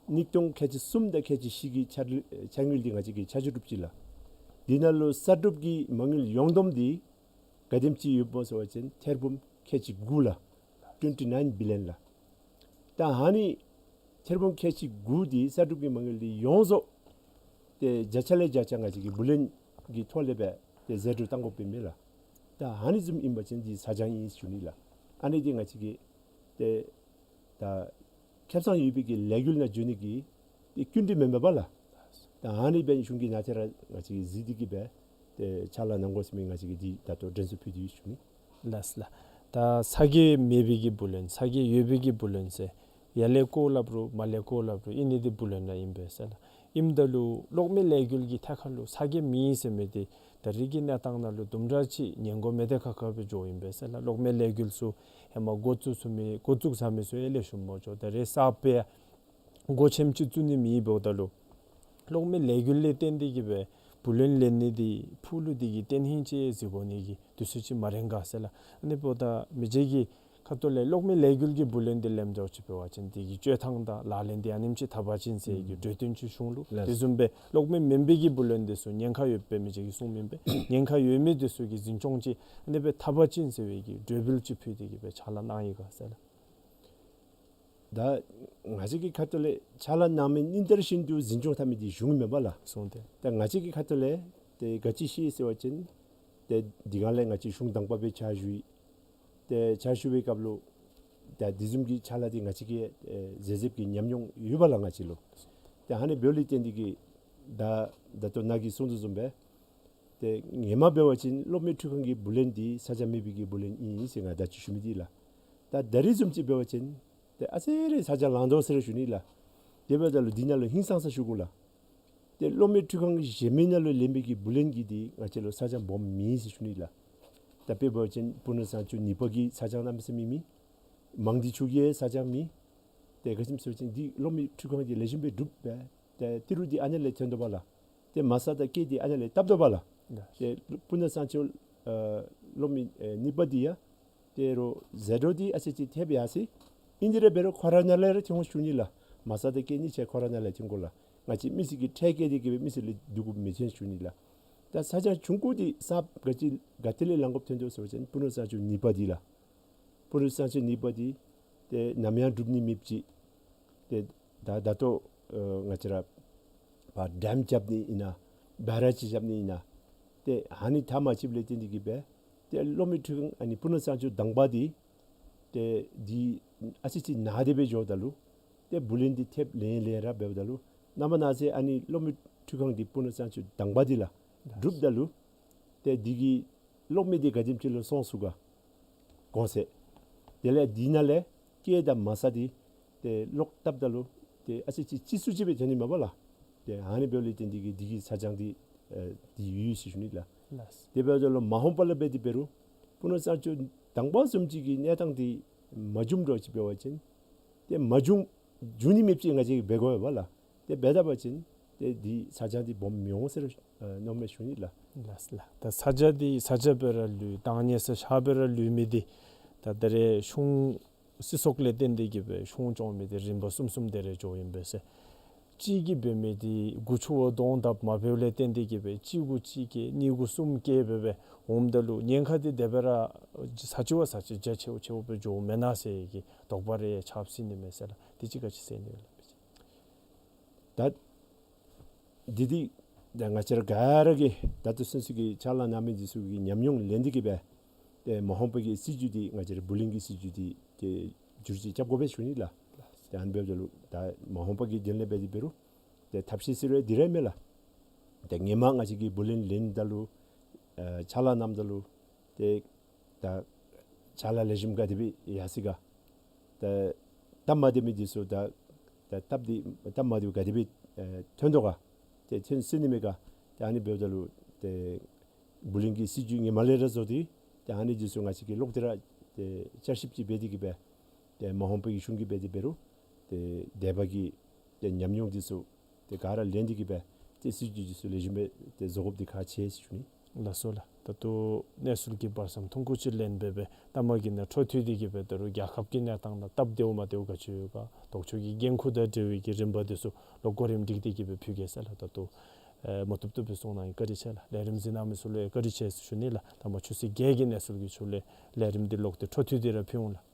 ཉིས་སྟོང་ཁལ་གཅིག་གསུམ་དང་ཁལ་གཅིག་བཞི་གི་འཆར་འཆར་དངུལ་འདི་ང་བཅས་ཀྱིས་ཆ་འཇོག་གྲུབ་ཅི་ལགས། འདི་ནང་ལུ་གསར་སྒྲུབ་ཀྱི་མ་དངུལ་ཡོངས་བསྡོམས་འདི་ག་དེམ་ཅིག་ཡོདཔ་སྨོ་ཟེར་བ་ཅིན་ཐེར་འབུམ་ཁལ་གཅིག་དགུ་ལགས། ཊུ་ཝེན་ཊི་ནའིན་བི་ལི་ཡོན་ལགས། ད་ཨ་ནི་ཐེར་འབུམ་ཁལ་གཅིག་དགུ་འདི་གསར་སྒྲུབ་ཀྱི་མ་དངུལ་འདི་ཡོངས་རྫོགས་ཏེ་བརྒྱ་ཆ་ལས་བརྒྱ་ཆ་ང་བཅས་ཀྱིས་བུ་ལོན་གྱི་ཐོག་ལས་སྦེ་ཏེ་ཟད་འགྲོ་བཏང་དགོཔ་ཨིན་མས་ལགས། ད་ཨ་ནི་བཟུམ་ཨིན་པ་ཅིན་འདི་ཚ་གྱང་ཨིན་ཞུ་ནི་ལགས། ཨ་ནི་འདི་ང་བཅས་ཀྱིས་ཏེ་ད་ཁེ་སང་ཡོད་པའི་གི་ལས་འགུལ་ནང་འགྱོ་ནི་གི་ཏེ་སྐྱིན་འགྲུལ་མེན་པས་ལགས། ད་ཨ་ནི་འབདན་གཞུང་གིས་ནཱ་ཐ་ར་ང་བཅས་ཀྱིས་གཟིགས་ཏེ་གི་སྦེ་ཏེ་ཕྱག་ལཱ་གནང་དགོ་ཟེར་མི་ང་བཅས་ཀྱིས་འདི་ད་ལྟོ་དྲན་གསོ་ཕུལ་ཏེ་ཡོད་ཞུ་ནི། ལགས་ལགས། ད་ཚ་གྱང་མེད་པའི་གི་བུ་ལོན་ཚ་གྱང་ཡོད་པའི་གི་བུ་ལོན་ཟེར་ཡར་ལས་བཀོ་སླབ་རུང་མར་ལས་བཀོ་སླབ་རུང་ཨིན་ནི་འདི་བུ་ལོན་ར་ཨིན་པས་ཟེར་ལགས། ཨིནམ་ད་ལུ་གློག་མེ་ལས་འགུལ་གྱི་ཐད་ཁར་ལུ་ཚ་གྱང་མེད་ཟེར་མི་འདི་ད་རིས་ཀྱི་གནས་སྟངས་ནང་ལུ་དུམ་གྲ་ཅིག་ཉེན་ཁ་མེད་དེ་ཁག་ཁ་སྦེ་འགྱོཝ་ཨིན་པས་ཟེར་ལགས། གློག་མེ་ལས་འགུལ་ཚུ་ཧེ་མ་འགོ་བཙུགས་ཚུགས་མི་འགོ་བཙུགས་ཚར་མི་ཚུ་ཡང་ལེགས་ཤོམ་སྦེ་འགྱོ། ད་རིས་གསརཔ་སྦེ་སྒོ་ཆེནམ་ཅིག་བཙུགས་ནི་མེདཔ་འབདཝ་ད་ལུ་གློག་མེ་ལས་འགུལ་ལས་བརྟེན་ཏེ་གི་སྦེ་བུ་ལོན་ལེན་ནི་འདི་ཕུགས་ལུ་འདི་གི་བརྟན་ཧིང་ཅིག་གཟིགས་དགོ་ནི་གི་དུས་ཚོད་ཅིག་མ་རན་ག་ཟེར་ལགས། ཨ་ནི་འབདཝ་ད་མི་རྗེ་གི་ཁ་ཐུག་ལས་གློག་མེ་ལས་འགུལ་གྱི་བུ་ལོན་འདི་ལེན་འགྱོ་ཅི་འབད་བ་ཅིན་འདི་གི་སྤྱོད་ཐངས་དང་ལག་ལེན་འདི་ཨ་ནེམ་ཅིག་འཐབ་པ་ཅིན་ཟེར་གྱི་གྲོས་སྟོན་ཅིག་གཞུང་ལུ། ལགས། དེ་བཟུམ་སྦེ་གློག་མེ་མེན་པའི་གི་བུ་ལོན་འདི་ཚུ་ཉེན་ཁ་ཡོད་པའི་མི་རྗེ་གིས་གསུངམ་ཨིན་པས། ཉེན་ཁ་ཡོད་མི་འདི་ཚུ་གི་འཛིན་སྐྱོང་ཅིག་ཨ་ནི་སྦེ་འཐབ་པ་ཅིན་ཟེར་བའི་གི་གྲོས་འབུལ་ཅིག་ཕུལ་ཏེ་གི་སྦེ་ཕྱག་ལཱ་གནང་ཡི་ག་ཟེར་ལགས། ད་ང་བཅས་ཀྱི་ཁ་ཐུག་ལས་ཕྱག་ལཱ་གནང་མི་ཉིན་ལྟར་བཞིན་དུ་འཛིན་སྐྱོང་འཐབ་མི་འདི་གཞུང་མེན་པས་ལགས། གསུངས་ཏེ། ད་ང་བཅས་ཀྱི་ཁ་ཐུག་ལས་ཏེ་ག་ཅི་ཤེས་ཟེར་བ་ཅིན་ཏེ་འདི་ག་ལས་ང་བཅས་གཞུང་དང་པ་སྦེ་ཕྱག་ཞུ་ཡི། ཏེ་ཕྱག་ཞུ་བའི་སྐབས་ལུ་ད་འདི་བཟུམ་གྱི་ཕྱག་ལཱ་འདི་ང་བཅས་ཀྱིས་ཨེ་མཛད་མཛདཔ་གི་ཉམས་མྱོང་ཡོད་པས་ལགས་ང་བཅས་ལུ། ཏེ་ཨ་ནི་འབདཝ་ལས་བརྟེན་ཏེ་གི་ད་ད་ལྟོ་ནཱ་གིས་གསུངས་དོ་བཟུམ་སྦེ་ཏེ་ཧེ་མ་འབད་བ་ཅིན་གློག་མེ་འཕྲུལ་ཁང་གི་བུ་ལོན་འདི་ཚ་གྱང་མེད་པའི་གི་བུ་ལོན་ཨིན་ཟེར་ང་ད་ཅི་ཞུ་མི་འདི་ལགས། ད་ད་རིས་བཟུམ་ཅིག་འབད་བ་ཅིན་ཏེ་ཨ་ཙི་རེ་ཚ་གྱང་ལང་དོ་ཟེར་ཞུ་ནི་ལགས། དེ་འབདཝ་ད་ལུ་འདི་ནང་ལུ་ཧིང་སངས་ས་ཞུ་དགོ་ལགས། ཏེ་གློག་མེ་འཕྲུལ་ཁང་གཞན་མི་ནང་ལུ་ལེན་པའི་གི་བུ་ལོན་གྱི་འདི་ང་བཅས་ལུ་ཚ་གྱང་སྦོམ་མེད་ཟེར་ཞུ་ནི་ལགས། ད་དཔེ་འབད་བ་ཅིན་སྤུ་ན་གཙང་ཆུ་གཉིས་པ་གི་ཚ་གྱང་གནམ་མེད་ས་མེད་མེད། མང་སྡེ་ཆུ་གི་ཚ་གྱང་མེད། ཏེ་ག་ཅི་སྨོ་ཟེར་བ་ཅིན་འདི་གློག་མེ་འཕྲུལ་ཁང་འདི་ལེགས་ཤོམ་སྦེ་གྲུབ་སྦེ་ཏེ་ཏི་རུ་འདི་ཨ་ནཱ་ལས་ཐོན་དོ་བས་ལགས། ཏེ་མ་རྩ་དང་སྐྱེད་འདི་ཨ་ནཱ་ལས་བཏབ་དོ་བས་ལགས། ཏེ་སྤུ་ན་གཙང་ཆུ་ཨ་གློག་མེ་ཨེ་གཉིས་པ་འདི་ཡང་ཏེ་རོགས་ཟད་འགྲོ་འདི་ཨ་ཙི་ཅིག་ཐེབས་ཡར་སོ་ཡི། ཨིན་དེ་ར་འབད་རུང་ཁོ་ར་ནང་ལས་ར་ཐོན་འོང་ཞུ་ནི་ལགས། མ་རྩ་དང་སྐྱེད་གཉིས་ཆ་ཁོ་ར་ནང་ལས་ཐོན་དགོ་ལགས། ང་བཅས་མི་སེར་གྱི་ཁྲལ་བཀལ་ཏེ་གི་སྦེ་མི་སེར་ལུ་བསྡུ་དགོཔ་མི་ཐོན་ཞུ་ནི་ལགས། ད་ཚ་གྱང་ཆུང་ཀུ་འདི་གསརཔ་ག་ཅི་ག་ཏེ་ལས་ལང་དགོཔ་ཐོན་དོ་ཟེར་བ་ཅིན་སྤུ་ན་གཙང་ཆུ་གཉིས་པ་འདི་ལགས། སྤུ་ན་གཙང་ཆུ་གཉིས་པ་འདི་ཏེ་ནམ་ཡང་འགྲུབ་ནི་མེདཔ་ཅིག། ཏེ་ད་ད་ལྟོ་ཨེ་ང་བཅས་ར་ཕར་ཌེམ་རྐྱབ་ནི་ཨིན་ན་བེ་རེཇ་རྐྱབ་ནི་ཨིན་ན་ཏེ་ཨ་ནི་མཐའ་མ་ཅིག་ལས་བརྟེན་ཏེ་གི་སྦེ་ཏེ་གློག་མེ་འཕྲུལ་ཁང་ཨ་ནི་སྤུ་ན་གཙང་ཆུ་དང་པ་འདི་ཏེ་འདི་ཨ་ཙི་ཅིག་ན་སྟེ་སྦེ་འགྱོཝ་ད་ལུ་ཏེ་བུ་ལོན་འདི་ཐེབས་ལེན་ལེན་ར་འབདཝ་ད་ལུ་ནངས་པ་གནངས་ཚེ་ཨ་ནི་གློག་མེ་འཕྲུལ་ཁང་འདི་སྤུ་ན་གཙང་ཆུ་དང་པ་འདི་ལགས་གྲུབ་ད་ལུ་ཏེ་འདི་གི་གློག་མེ་འདི་ག་དེམ་ཅིག་ལུ་སོང་ཚུགས་ག་གོང་ཚད། དེ་ལས་འདི་ནང་ལས་སྐྱེད་དང་མ་རྩ་འདི་ཏེ་གློག་བཏབ་ད་ལུ་ཏེ་ཨ་ཙི་ཅིག་ཅིག་སུ་ཅིག་སྦེ་ཐོན་ནི་མས་པ་ལགས། ཏེ་ཨ་ནི་འབདཝ་ལས་བརྟེན་ཏེ་གི་འདི་གི་ཚ་གྱང་འདི་ཨེ་འདི་ཡོད་ཟེར་ཞུ་ནི་ལགས། ལགས། དེ་འབདཝ་ད་ལུ་མ་འོངས་པ་ལུ་འབད་དེ་འབད་རུང་སྤུ་ན་གཙང་ཆུ་དང་པ་བཟུམ་ཅིག་གི་གནས་སྟངས་འདི་མ་བྱུངམ་འདྲཝ་ཅིག་འབད་བ་ཅིན་ཏེ་མ་བྱུང་འབྱུང་ནི་མེདཔ་ཅིག་ང་བཅས་ཀྱིས་འབད་དགོ་པས་ལགས། ཏེ་འབད་ད་པ་ཅིན་ཏེ་འདི་ཚ་གྱང་འདི་སྦོམ་མི་འོང་ཟེར་ཨེ་མནོཝ་མས་ཞུ་ནི་ལགས། ལགས་ལགས། ད་ཚ་གྱང་འདི་ཚ་གྱང་སྦེ་ར་ལུས་བཏང་ཉེས་ས་ཤ་སྦེ་ར་ལུས་མི་འདི་ད་ད་རེས་གཞུང་སྲིད་ཚོགས་ལས་བརྟེན་ཏེ་གི་སྦེ་གཞུང་སྐྱོང་མི་འདི་རིམ་པ་གསུམ་གསུམ་དེ་རེ་འགྱོཝ་ཨིན་པས་ཟེར། གཅིག་གིས་འབད་མི་འདི་མགུ་ཆུ་བ་གདོང་བརྡབ་མ་འབདཝ་ལས་བརྟེན་ཏེ་གི་སྦེ་གཅིག་གུ་གཅིག་བཀལ་གཉིས་གུ་གསུམ་བཀལ་སྦེ་སྦེ་འོངམ་ད་ལུ་ཉེན་ཁ་འདི་དེ་སྦེ་ར་ས་ཅིག་བ་ས་ཅིག་རྒྱ་ཆེཝ་ཆེཝ་སྦེ་འགྱོཝ་མེན་ན་ཟེར་གྱི་དོགས་པ་རེ་ཆགས་སྲིད་ནི་མས་ཟེར་ལགས། དེ་ཅིག་ག་ཅི་ཟེར་ནི་ཡོད་ལགས། ད་ འདི་འདི་ད་ང་བཅས་ར་ག་ར་གིས་ད་ལྟོ་ཚུན་ཚོད་ཀྱི་ཕྱག་ལཱ་གནང་མི་འདི་ཚུ་གི་ཉམས་མྱོང་ལེན་ཏེ་གི་སྦེ་ཏེ་མ་འོངས་པ་གི་སྲིད་བྱུས་འདི་ང་བཅས་ར་བུ་ལོན་གྱི་སྲིད་བྱུས་འདི་ཏེ་བསྒྱུར་བཅོས་རྐྱབ་དགོ་པས་ཞུ་ནི་ལགས། ཏེ་ཨ་ནི་འབདཝ་ད་ལུ་ད་མ་འོངས་པ་གི་དོན་ལས་འབད་དེ་འབད་རུང་ཏེ་ཐབས་ཤེས་ཟེར་རུང་འདི་ར་མས་ལགས། ཏེ་སྔོན་མ་ང་བཅས་ཀྱིས་བུ་ལོན་ལེན་ད་ལུ་ཨ་ཕྱག་ལཱ་གནངམ་ད་ལུ་ཏེ་ད་ཕྱག་ལཱ་ལེགས་ཤོམ་ག་དེ་སྦེ་ཡར་སོ་ཡི་ག། ད་སྟབས་མ་བདེ་མི་འདི་ཚུ་ད་ད་སྟབས་བདེ་སྟབས་མ་བདེཝ་ག་དེ་སྦེ་ཨེ་ཐོན་དོ་ག། ཏེ་ཐོན་སོ་ནི་མས་ག། ཏེ་ཨ་ནི་འབདཝ་ད་ལུ་ཏེ་བུ་ལོན་གྱི་སྲིད་བྱུས་སྔོན་མ་ལས་ར་བཟོ་སྟེ་ཏེ་ཨ་ནི་འདི་ཚུ་ང་བཅས་ཀྱིས་ལོག་སྟེ་ར་ཏེ་བསྐྱར་ཞིབ་ཅིག་འབད་དེ་གི་སྦེ་ཏེ་མ་འོངས་པ་གི་གཞུང་གིས་འབད་དེ་འབད་རུང་ཏེ་འདས་པ་གི་ཏེ་ཉམས་མྱོང་འདི་ཚུ་ཏེ་ག་ར་ལེན་ཏེ་གི་སྦེ་ཏེ་སྲིད་བྱུས་འདི་ཚུ་ལེགས་ཤོམ་སྦེ་ཏེ་བཟོ་དགོཔ་འདི་ཁག་ཆེ་ཟེར་ཞུ་ནི། ལགས་སོ་ལགས། ད་ལྟོ་གནས་ཚུལ་གྱི་བར་མཚམས་ཐུང་ཀུ་ཅིག་ལེན་སྦེ་སྦེ་མཐའ་མ་གི་ནང་འཕྲོ་མཐུད་དེ་གི་སྦེ་ད་རུང་རྒྱལ་ཁབ་ཀྱི་གནས་སྟངས་དང་སྟབས་བདེཝ་མ་བདེཝ་ག་ཅི་ཡོད་ག། ལྡོག་ཕྱོགས་ཀྱི་འགན་ཁུར་དང་འབྲེལ་བའི་གི་རིམ་པ་འདི་ཚུ་ལོག་གོ་རིམ་སྒྲིག་སྟེ་གི་སྦེ་ཕུལ་གེ་ཟེར་ལགས། ད་ལྟོ་ཨེ་མ་བཏུབ་བཏུབ་སྦེ་གསུང་གནང་ཡི། བཀའ་དྲིན་ཆེ་ལགས། ལས་རིམ་གཟིགས་གནང་མི་ཚུ་ལུ་ཡང་བཀའ་དྲིན་ཆེ་ཟེར་ཞུ་ནི་ལགས། ད་མ་ཆུ་ཚོད་བརྒྱད་ཀྱི་གནས་ཚུལ་གྱི་ཤུལ་ལས་ལས་རིམ་འདི་ལོག་སྟེ་འཕྲོ་མཐུད་དེ་ར་ཕུལ་འོང་ལགས།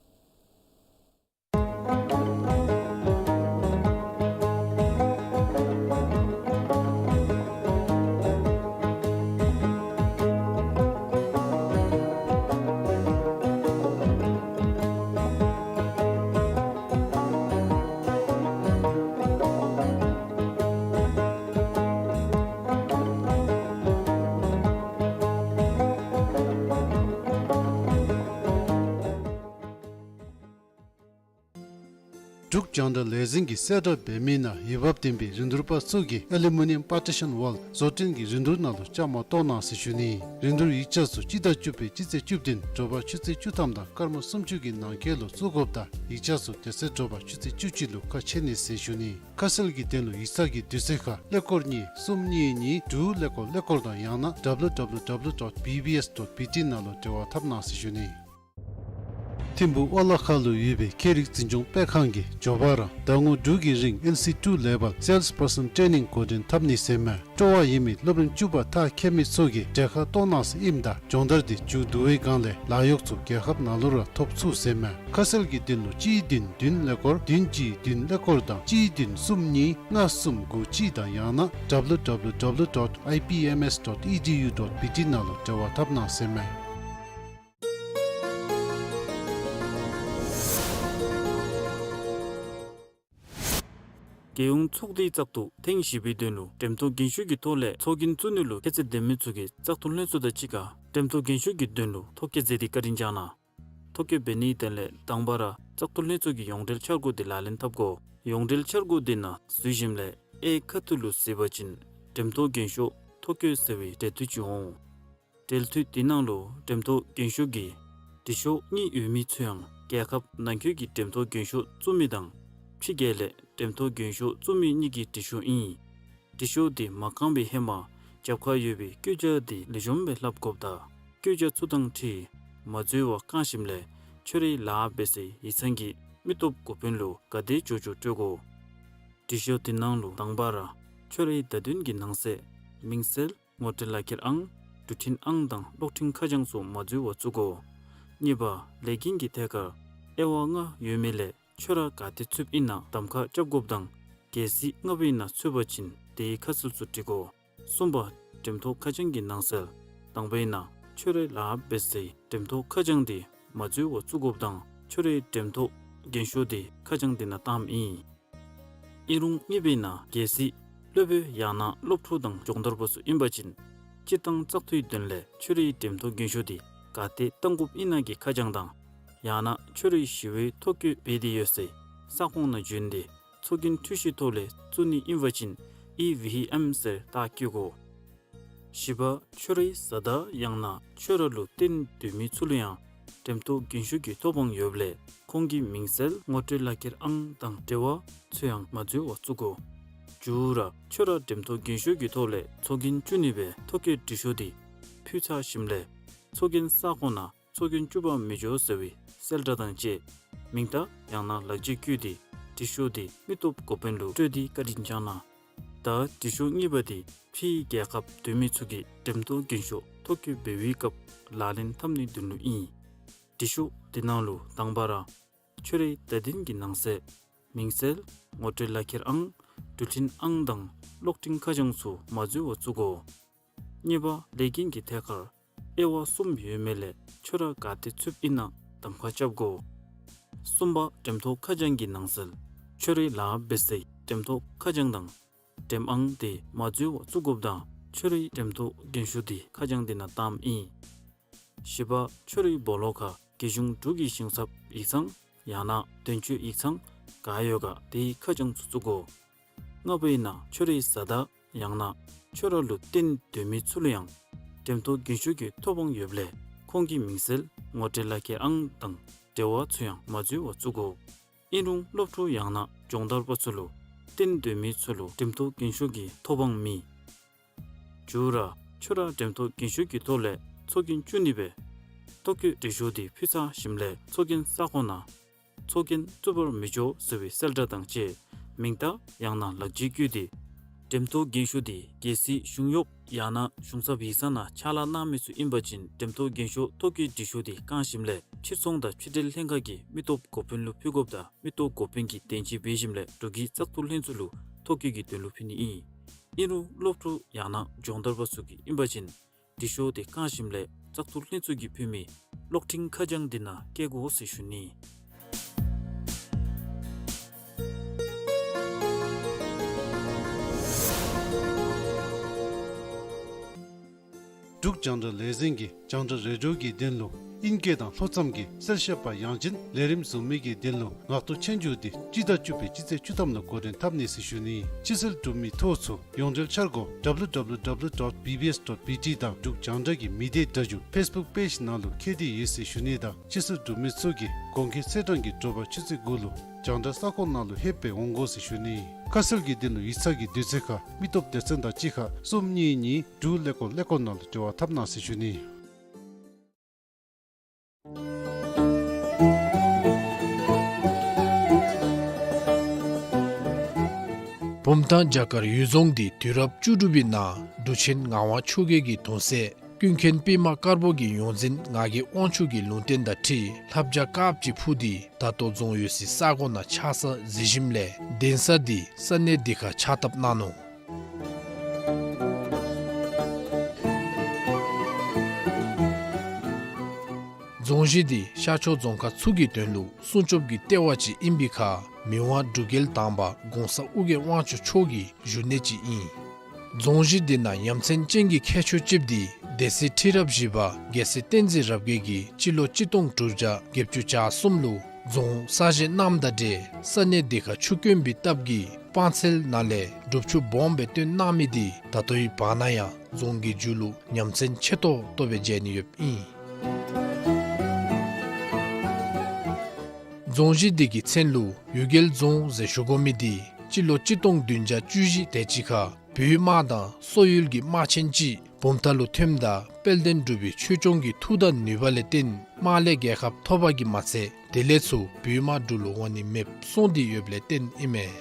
འབྲུག་རྒྱང་བསྒྲགས་ལས་འཛིན་གྱིས་གསལ་བསྒྲགས་འབད་མི་ནང་འོས་འབབ་ལྡན་པའི་རིན་བསྡུར་པ་ཚུ་གིས་ཨེ་ལུ་མི་ནི་ཡམ་པར་ཊི་ཤཱན་ཝཱལ་བཟོ་སྐྲུན་གྱི་རིན་བསྡུར་ནང་ལུ་བཅའ་མར་གཏོགས་གནང་ཟེར་ཞུ་ནི། རིན་བསྡུར་ཡིག་ཆ་ཚུ་སྤྱི་ཟླ་བཅུ་པའི་སྤྱི་ཚེས་བཅུ་བདུན་དྲོ་པ་ཆུ་ཚོད་བཅུ་ཐམ་དང་སྐར་མ་སུམ་ཅུ་གི་ནང་འཁོད་ལུ་བཙུགས་དགོཔ་དང་ཡིག་ཆ་ཚུ་དེ་ཚེ་དྲོ་པ་ཆུ་ཚོད་བཅུ་གཅིག་ལུ་ཁ་ཕྱེ་ནི་ཟེར་ཞུ་ནི། ཁ་གསལ་གྱི་དོན་ལུ་ཡིག་ཚང་གི་དུས་ཚོད་ཁར་ཀླད་ཀོར་གཉིས་གསུམ་གཉིས་གཉིས་དྲུག་ཀླད་ཀོར་ཀླད་ཀོར་དང་ཡང་ན་W W W dot B B S dot B T ནང་ལུ་འབྲེལ་བ་འཐབ་གནང་ཟེར་ཞུ་ནི། ཐིམ་ཕུག་ཨོ་ལ་ཁ་ལུ་ཡོད་པའི་ཁྱད་རིག་འཛིན་སྐྱོང་སྤེལ་ཁང་གིས་མགྱོགས་པ་ར་ཟླ་ངོ་དྲུག་གི་རིང་ཨེན་སི་ཊུ་ལེ་བཱལ་སེལསི་པར་སཱན་ཊེ་ནིང་འགོ་འདྲེན་འཐབ་ནི་ཟེར་མས། སྤྲོ་བ་ཡོད་མི་སློབ་རིམ་བཅུ་པ་མཐར་འཁྱོལ་མི་ཚུ་གིས་གྲལ་ཁར་གཏོགས་གནང་ཟེར་ཨིནམ་ད་སྦྱོང་བརྡར་འདི་མཇུག་བསྡུ་བའི་སྒང་ལས་ལཱ་གཡོག་ཚུ་རྒྱལ་ཁབ་ནང་ལུ་ར་ཐོབ་ཚུགས་ཟེར་མས། ཁ་གསལ་གྱི་དོན་ལུ་གཅིག་བདུན་བདུན་ཀླད་ཀོར་བདུན་གཅིག་བདུན་ཀླད་ཀོར་དང་གཅིག་བདུན་གསུམ་གཉིས་ལྔ་གསུམ་དགུ་གཅིག་དང་ཡང་ན་W W W dot I P M S dot E D U dot B T ནང་ལུ་འབྲེལ་བ་འཐབ་གནང་ཟེར་མས། རྒྱལ་ཡོངས་ཚོགས་སྡེའི་བཙག་འཐུ་ཐེངས་བཞི་པའི་དོན་ལུ་འགྲེམས་ཐོག་རྒན་ཤོས་ཀྱི་ཐོག་ལས་ཚོགས་རྒྱན་བཙུགས་ནི་ལུ་ཁྱད་ཚད་ལྡན་མི་ཚུ་གིས་བཙག་འཐུ་ལྷན་ཚོགས་དང་གཅིག་ཁར་འགྲེམས་ཐོག་རྒན་ཤོས་ཀྱི་དོན་ལུ་ཐོ་བཀོད་མཛད་དེ་བཀའ་དྲིན་བསྐྱངས་གནང་། ཐོ་བཀོད་འབད་ནིའི་དོན་ལས་དང་པ་ར་བཙག་འཐུ་ལྷན་ཚོགས་ཀྱི་ཡོངས་འབྲེལ་འཆར་སྒོ་དེ་ལག་ལེན་འཐབ་དགོ། ཡོངས་འབྲེལ་འཆར་སྒོ་དེ་ནང་འཛུལ་ཞིནམ་ལས་ཨེ་ཁ་ཐུག་ལུ་གཟིགས་པ་ཅིན་འགྲེམས་ཐོག་རྒན་ཤོས་ཐོ་བཀོད་ཟེར་བའི་འབྲེལ་མཐུད་ཅིག་འོང་། འབྲེལ་མཐུད་དེ་ནང་ལུ་འགྲེམས་ཐོག་རྒན་ཤོས་ཀྱི་དྲི་ཤོག་གཉིས་ཡོད་མི་ཚུ་ཡང་རྒྱལ་ཁབ་ནང་འཁོད་ཀྱི་འགྲེམས་ཐོག་རྒན་ཤོས་བཙུགས་མི་དང་ཕྱི་རྒྱལ་ལས་འགྲེམས་ཐོག་རྒན་ཤོས་བཙུགས་མི་གཉིས་ཀྱི་དྲི་ཤོག་ཨིན། དྲི་ཤོག་དེ་མ་བཀང་བའི་ཧེ་མ་རྒྱབ་ཁར་ཡོད་པའི་བཀོད་རྒྱ་དེ་ལེགས་ཤོམ་སྦེ་ལྷབ་དགོཔ་དང་བཀོད་རྒྱ་ཚུ་དང་འཁྲིལ་མ་འཛོལ་བར་བཀང་ཞིནམ་ལས་ཁྱོད་རའི་ལཱ་འབད་སའི་ཡིག་ཚང་གི་མི་སྟོབས་འགོ་དཔོན་ལུ་ག་དེ་མགྱོགས་མགྱོགས་སྤྲོད་དགོ། དྲི་ཤོག་དེ་ནང་ལུ་དང་པ་ར་ཁྱོད་རའི་བརྡ་དོན་གྱི་ནང་གསེས་མིང་གསལ་ངོ་སྤྲོད་ལག་ཁྱེར་ཨང་འབྲུ་འཕྲིན་ཨང་དང་གློག་འཕྲིན་ཁ་བྱང་ཚུ་མ་འཛོལ་བར་བཙུགས་དགོ། གཉིས་པ་ལས་འགན་གྱི་ཐད་ཁར་དབྱེ་བ་ལྔ་ཡོད་མི་ལས་ཁྱོད་ར་ག་ཏེ་ཚུདཔ་ཨིན་ན་གདམ་ཁ་རྐྱབ་དགོཔ་དང་གལ་སྲིད་ལྔ་པའི་ནང་ཚུད་པ་ཅིན་དེའི་ཁ་གསལ་ཚུ་བྲི་དགོ། གསུམ་པ་འགྲེམས་ཐོག་ཁ་བྱང་གི་ནང་གསེས་དང་པའི་ནང་ཁྱོད་རའི་ལཱ་འབད་སའི་འགྲེམས་ཐོག་ཁ་བྱང་དེ་མ་འཛོལ་བར་བཙུགས་དགོཔ་དང་ཁྱོད་རའི་འགྲེམས་ཐོག་རྒན་ཤོས་དེ་ཁ་བྱང་དེ་ནང་བཏངམ་ཨིན། ཨིན་རུང་གཉིས་པའི་ནང་གལ་སྲིད་སློབ་དཔོན་ཡང་ན་སློབ་ཕྲུག་དང་སྦྱོང་བརྡར་པ་ཚུ་ཨིན་པ་ཅིན་སྤྱིར་བཏང་བཙག་འཐུའི་དོན་ལས་ཁྱོད་རའི་འགྲེམས་ཐོག་རྒན་ཤོས་དེ་ག་ཏེ་བཏང་དགོཔ་ཨིན་ན་གི་ཁ་བྱང་དང་ཡང་ན་ཁྱོད་རའི་ཞི་བའི་ཐོ་བཀོད་འབད་དེ་ཡོད་སའི་ས་ཁོངས་ནང་བྱོན་ཏེ་ཚོགས་རྒྱན་འཕྲུལ་ཆས་ཐོག་ལས་བཙུགས་ནི་ཨིན་པ་ཅིན་ཨི་ཝི་ཨེམ་ཟེར་རྟགས་བཀོད་དགོ། བཞི་པ་ཁྱོད་རའི་བཟའ་ཟླ་ཡང་ན་ཁྱོད་ར་ལུ་བརྟེན་སྡོད་མི་ཚུ་ལུ་ཡང་འགྲེམས་ཐོག་རྒན་ཤོས་ཀྱི་ཐོབ་དབང་ཡོདཔ་ལས་ཁོང་གི་མིང་གསལ་ངོ་སྤྲོད་ལག་ཁྱེར་ཨང་དང་འབྲེལ་བ་ཚུ་ཡང་མ་འཛོལ་བར་བཙུགས་དགོ། བཅུ་ར་ཁྱོད་ར་འགྲེམས་ཐོག་རྒན་ཤོས་ཀྱི་ཐོག་ལས་ཚོགས་རྒྱན་བཙུགས་ནི་སྦེ་ཐོ་བཀོད་དྲི་ཤོག་དེ་ཕུལ་ཚར་ཞིནམ་ལས་ཚོགས་རྒྱན་ས་ཁོངས་ནང་ཚོགས་རྒྱན་བཙུགས་པར་མི་འགྱོ་ཟེར་བའི་གསལ་བསྒྲགས་དང་བཅས་མིང་རྟགས་ཡང་ན་ལག་འཇུ་བཀོད་དེ་དྲི་ཤོག་དེ་མི་སྟོབས་འགོ་དཔོན་ལུ་སྤྲོད་དེ་བཀའ་དྲིན་བསྐྱངས་གནང་། ད་དྲི་ཤོག་གཉིས་པ་དེ་ཕྱིའི་རྒྱལ་ཁབ་སྡོད་མི་ཚུ་གིས་འགྲེམས་ཐོག་རྒན་ཤོས་ཐོ་བཀོད་འབད་བའི་སྐབས་ལག་ལེན་འཐབ་ནིའི་དོན་ལུ་ཨིན། དྲི་ཤོག་དེ་ནང་ལུ་དང་པ་ར་ཁྱོད་རའི་བརྡ་དོན་གྱི་ནང་གསེས་མིང་གསལ་ངོ་སྤྲོད་ལག་ཁྱེར་ཨང་འབྲུ་ འགྲུལ་འཕྲིན་ཨང་དང་གློག་འཕྲིན་ཁ་བྱང་ཚུ་མ་འཛོལ་བར་བཙུགས་དགོ། གཉིས་པ་ལས་འགན་གྱི་ཐད་ཁར་དབྱེ་བ་གསུམ་ཡོད་མི་ལས་ཁྱོད་ར་ག་ཏེ་ཚུདཔ་ཨིན་ན་གདམ་ཁ་རྐྱབ་དགོ། གསུམ་པ་འགྲེམ་ཐོག་ཁ་བྱང་གི་ནང་གསལ་ཁྱོད་རའི་ལཱ་འབད་སའི་འགྲེམ་ཐོག་ཁ་བྱང་དང་འགྲེམ་ཨང་དེ་མ་འཛོལ་བར་བཙུགས་དགོཔ་དང་ཁྱོད་རའི་འགྲེམ་ཐོག་རྒན་ཤོས་དེ་ཁ་བྱང་དེ་ནང་བཏངམ་ཨིན། བཞི་པ་ཁྱོད་རའི་སྦོ་ལོགས་ཁར་རྒྱལ་གཞུང་འབྲུག་གི་ཞིང་ཚབ་ཡིག་ཚང་ཡང་ན་དོན་གཅོད་ཡིག་ཚང་ག་ཡོད་ག་དེའི་ཁ་བྱང་ཚུ་བཙུགས་དགོ། ལྔ་པ་ཨིན་ན་ཁྱོད་རའི་བཟའ་ཟླ་ཡང་ན་ཁྱོད་ར་ལུ་བརྟེན་སྡོད་མི་ཚུ་ལུ་ཡང་འགྲེམ་ཐོག་རྒན་ཤོས་ཀྱི་ཐོབ་དབང་ཡོདཔ་ལས་ཁོང་གི་མིང་གསལ་ངོ་སྤྲོད་ལག་ཁྱེར་ཨང་དང་འབྲེལ་བ་ཚུ་ཡང་མ་འཛོལ་བར་བཙུགས་དགོ། ཨིན་རུང་སློབ་ཕྲུག་ཡང་ན་སྦྱོང་བརྡར་པ་ཚུ་ལུ་བརྟེན་སྡོད་མི་ཚུ་ལུ་འགྲེམ་ཐོག་རྒན་ཤོས་ཀྱི་ཐོབ་དབང་མེད། མཇུག་ར་ཁྱོད་ར་འགྲེམ་ཐོག་རྒན་ཤོས་ཀྱི་ཐོག་ལས་ཚོགས་རྒྱན་བཙུགས་ནི་སྦེ་ཐོ་བཀོད་འབྲི་ཤོག་དེ་ཕུལ་ཚར་ཞིནམ་ལས་ཚོགས་རྒྱན་ས་ཁོངས་ནང་ཚོགས་རྒྱན་བཙུགས་པར་མི་ཆོག་ཟེར་བའི་གསལ་བསྒྲགས་དང་བཅས་མིང་རྟགས་ཡང་ན་ལག་འཇུ་བཀོད་དེ་འགྲེམ་ཐོག་རྒན་ཤོས་དེ་གལ་སྲིད་གཞུང་གཡོགཔ་ཡང་ན་གཞུང་ཚབ་ཡིག་ཚང་ནང་ཕྱག་ལཱ་གནང་མི་ཚུ་ཨིན་པ་ཅིན་འགྲེམ་ཐོག་རྒན་ཤོས་ཐོ་བཀོད་འབྲི་ཤོག་དེ་བཀང་ཞིནམ་ལས་ཕྱིར་ཚོང་དང་ཕྱི་འབྲེལ་ལྷན་ཁག་གི་མི་སྟོབས་འགོ་དཔོན་ལུ་ཕུལ་དགོཔ་དང་མི་སྟོབས་འགོ་དཔོན་གྱིས་བདེན་དཔྱད་འབད་ཞིནམ་ལས་འབྲུག་གི་བཙག་འཐུ་ལྷན་ཚོགས་ལུ་ཐོ་བཀོད་ཀྱི་དོན་ལུ་ཕུལ་ནི་ཨིན། ཨིན་རུང་སློབ་ཕྲུག་ཡང་ན་སྦྱོང་བརྡར་པ་ཚུ་གིས་ཨིན་པ་ཅིན་འབྲི་ཤོག་དེ་བཀང་ཞིནམ་ལས་བཙག་འཐུ་ལྷན་ཚོགས་ཀྱིས་ཕུལ་མི་གློག་འཕྲིན་ཁ་བྱང་དེ་ནང་བཀལ་དགོ་ཟེར་ཞུ་ནི། འབྲུག་རྒྱང་བསྒྲགས་ལས་འཛིན་གྱིས་རྒྱང་བསྒྲགས་རེ་ཌི་ཡོ་གི་དོན་ལུ་ཨིན་སྐད་དང་ལྷོ་མཚམས་ཀྱི་གསལ་བཤད་པ་ཡང་ཅིན་ལས་རིམ་བཟོ་མི་གི་དོན་ལུ་ངག་ཐོག་ཆོས་རྒྱུགས་དེ་སྤྱི་ཟླ་བཅུ་པའི་སྤྱི་ཚེས་བཅུ་ཐམ་ལུ་འགོ་འདྲེན་འཐབ་ནི་ཟེར་ཞུ་ནི། ཕྱི་སེལ་གྲུབ་མི་ཐོ་ཚུ་ཡོངས་འབྲེལ་འཆར་སྒོ་W W W dot B B S dot B T དང་འབྲུག་རྒྱང་བསྒྲགས་ཀྱི་མི་སྡེ་སྒྲ་སྒྱུར་ཕེསི་བུཀ་པེཇ་ནང་ལུ་ཁྱབ་སྟེ་ཡོད་ཟེར་ཞུ་ནི་དང་ཕྱི་སེལ་གྲུབ་མི་ཚུ་གིས་དགོང་ཁའི་ཚེས་གྲངས་ཀྱི་དྲོ་པ་ཆུ་ཚོད་དགུ་ལུ་རྒྱང་བསྒྲགས་ས་ཁོངས་ནང་ལུ་ལྷོདཔ་སྦེ་འོང་དགོ་ཟེར་ཞུ་ནི། ཁ་གསལ་གྱི་དོན་ལུ་ཡིག་ཚང་གི་དུས་ཚོད་ཁར་མི་སྟོབས་སྡེ་ཚན་དང་གཅིག་ཁར་གསུམ་གཉིས་གཉིས་དྲུག་ཀླད་ཀོར་ཀླད་ཀོར་ནང་ལུ་འབྲེལ་བ་འཐབ་གནང་ཟེར་ཞུ་ནི། བུམ་ཐང་བྱ་དཀར་གཡུལ་རྫོང་འདི་དུས་རབས་བཅུ་དྲུག་པའི་ནང་འབྲུག་ཆེན་ངག་དབང་ཆོས་རྒྱལ་གྱི་གདུང་སྲས་ཀུན་མཁྱེན་པདྨ་དཀར་པོ་གི་ཡོངས་འཛིན་ངག་གི་དབང་ཕྱུག་གི་ལུང་བསྟན་དང་འཁྲིལ་ལྷ་བྱ་དཀརཔོ་ཅིག་འཕུར་ཏེ་ད་ལྟོ་རྫོང་ཡོད་སའི་ས་གོ་ནང་ཆགས་ས་གཟིགས་ཞིནམ་ལས་གདན་ས་འདི་ས་གནས་འདི་ཁར་ཕྱག་བཏབ་གནང་ནུག། རྫོང་གཞི་འདི་ཤར་ཕྱོགས་རྫོང་ཁག་ཚུ་གི་དོན་ལུ་སྲུང་སྐྱོབ་ཀྱི་ལྟེ་བ་ཅིག་ཨིན་པའི་ཁར་མི་དབང་འབྲུག་རྒྱལ་དང་པ་གོང་ས་ཨོ་རྒྱན་དབང་ཕྱུག་མཆོག་གི་བཞུགས་གནས་ཅིག་ཨིན། རྫོང་གཞི་འདི་ནང་ཡ་མཚན་ཅན་གྱི་ཁྱད་ཆོས་ཅིག་འདི་སྡེ་སྲིད་ཁྲི་རབས་བཞི་པ་རྒྱལ་སྲས་བསྟན་འཛིན་རབ་རྒྱས་ཀྱིས་སྤྱི་ལོ་གཅིག་སྟོང་དྲུག་བརྒྱ་བརྒྱད་ཅུ་གྱ་གསུམ་ལུ་རྫོང་གསར་བཞེངས་གནངམ་དང་འབྲེལ་ས་གནས་འདི་ཁར་ཆུ་དཀོན་པའི་སྟབས་ཀྱིས་སྤང་ཚལ་ནང་ལས་སྒྲུབ་ཆུ་སྦོམ་སྦེ་བཏོན་གནང་མི་འདི་ད་ལྟོའི་བར་ན་ཡང་རྫོང་གི་མཇུག་ལུ་ཡ་མཚན་ཆེ་ཏོག་ཏོ་སྦེ་མཇལ་ནི་ཡོདཔ་ཨིན། རྫོང་གཞི་འདི་གི་མཚན་ལུ་གཡུལ་རྒྱལ་རྫོང་ཟེར་ཞུ་དགོ་མི་འདི་སྤྱི་ལོ་གཅིག་སྟོང་བདུན་བརྒྱ་བཅུ་བཞི་དེ་ཅིག་ཁར་བོད་དམག་དང་སོག་ཡུལ་གྱི་དམག་ཆེན་ཅིག་བུམ་ཐང་ལུ་ཐོནམ་ད་དཔལ་ལྡན་འབྲུག་པའི་ཆོས་སྐྱོང་གི་མཐུ་དང་ནུས་པ་ལས་བརྟེན་དམག་ལས་རྒྱལ་ཁ་ཐོབ་པ་གིས་མ་ཚད་དེ་ལས་ཚུར་བོད་དམག་འབྲུག་ལུ་འོང་ནི་མེདཔ་སོང་སྟེ་ཡོདཔ་ལས་བརྟེན་ཨིན་མས།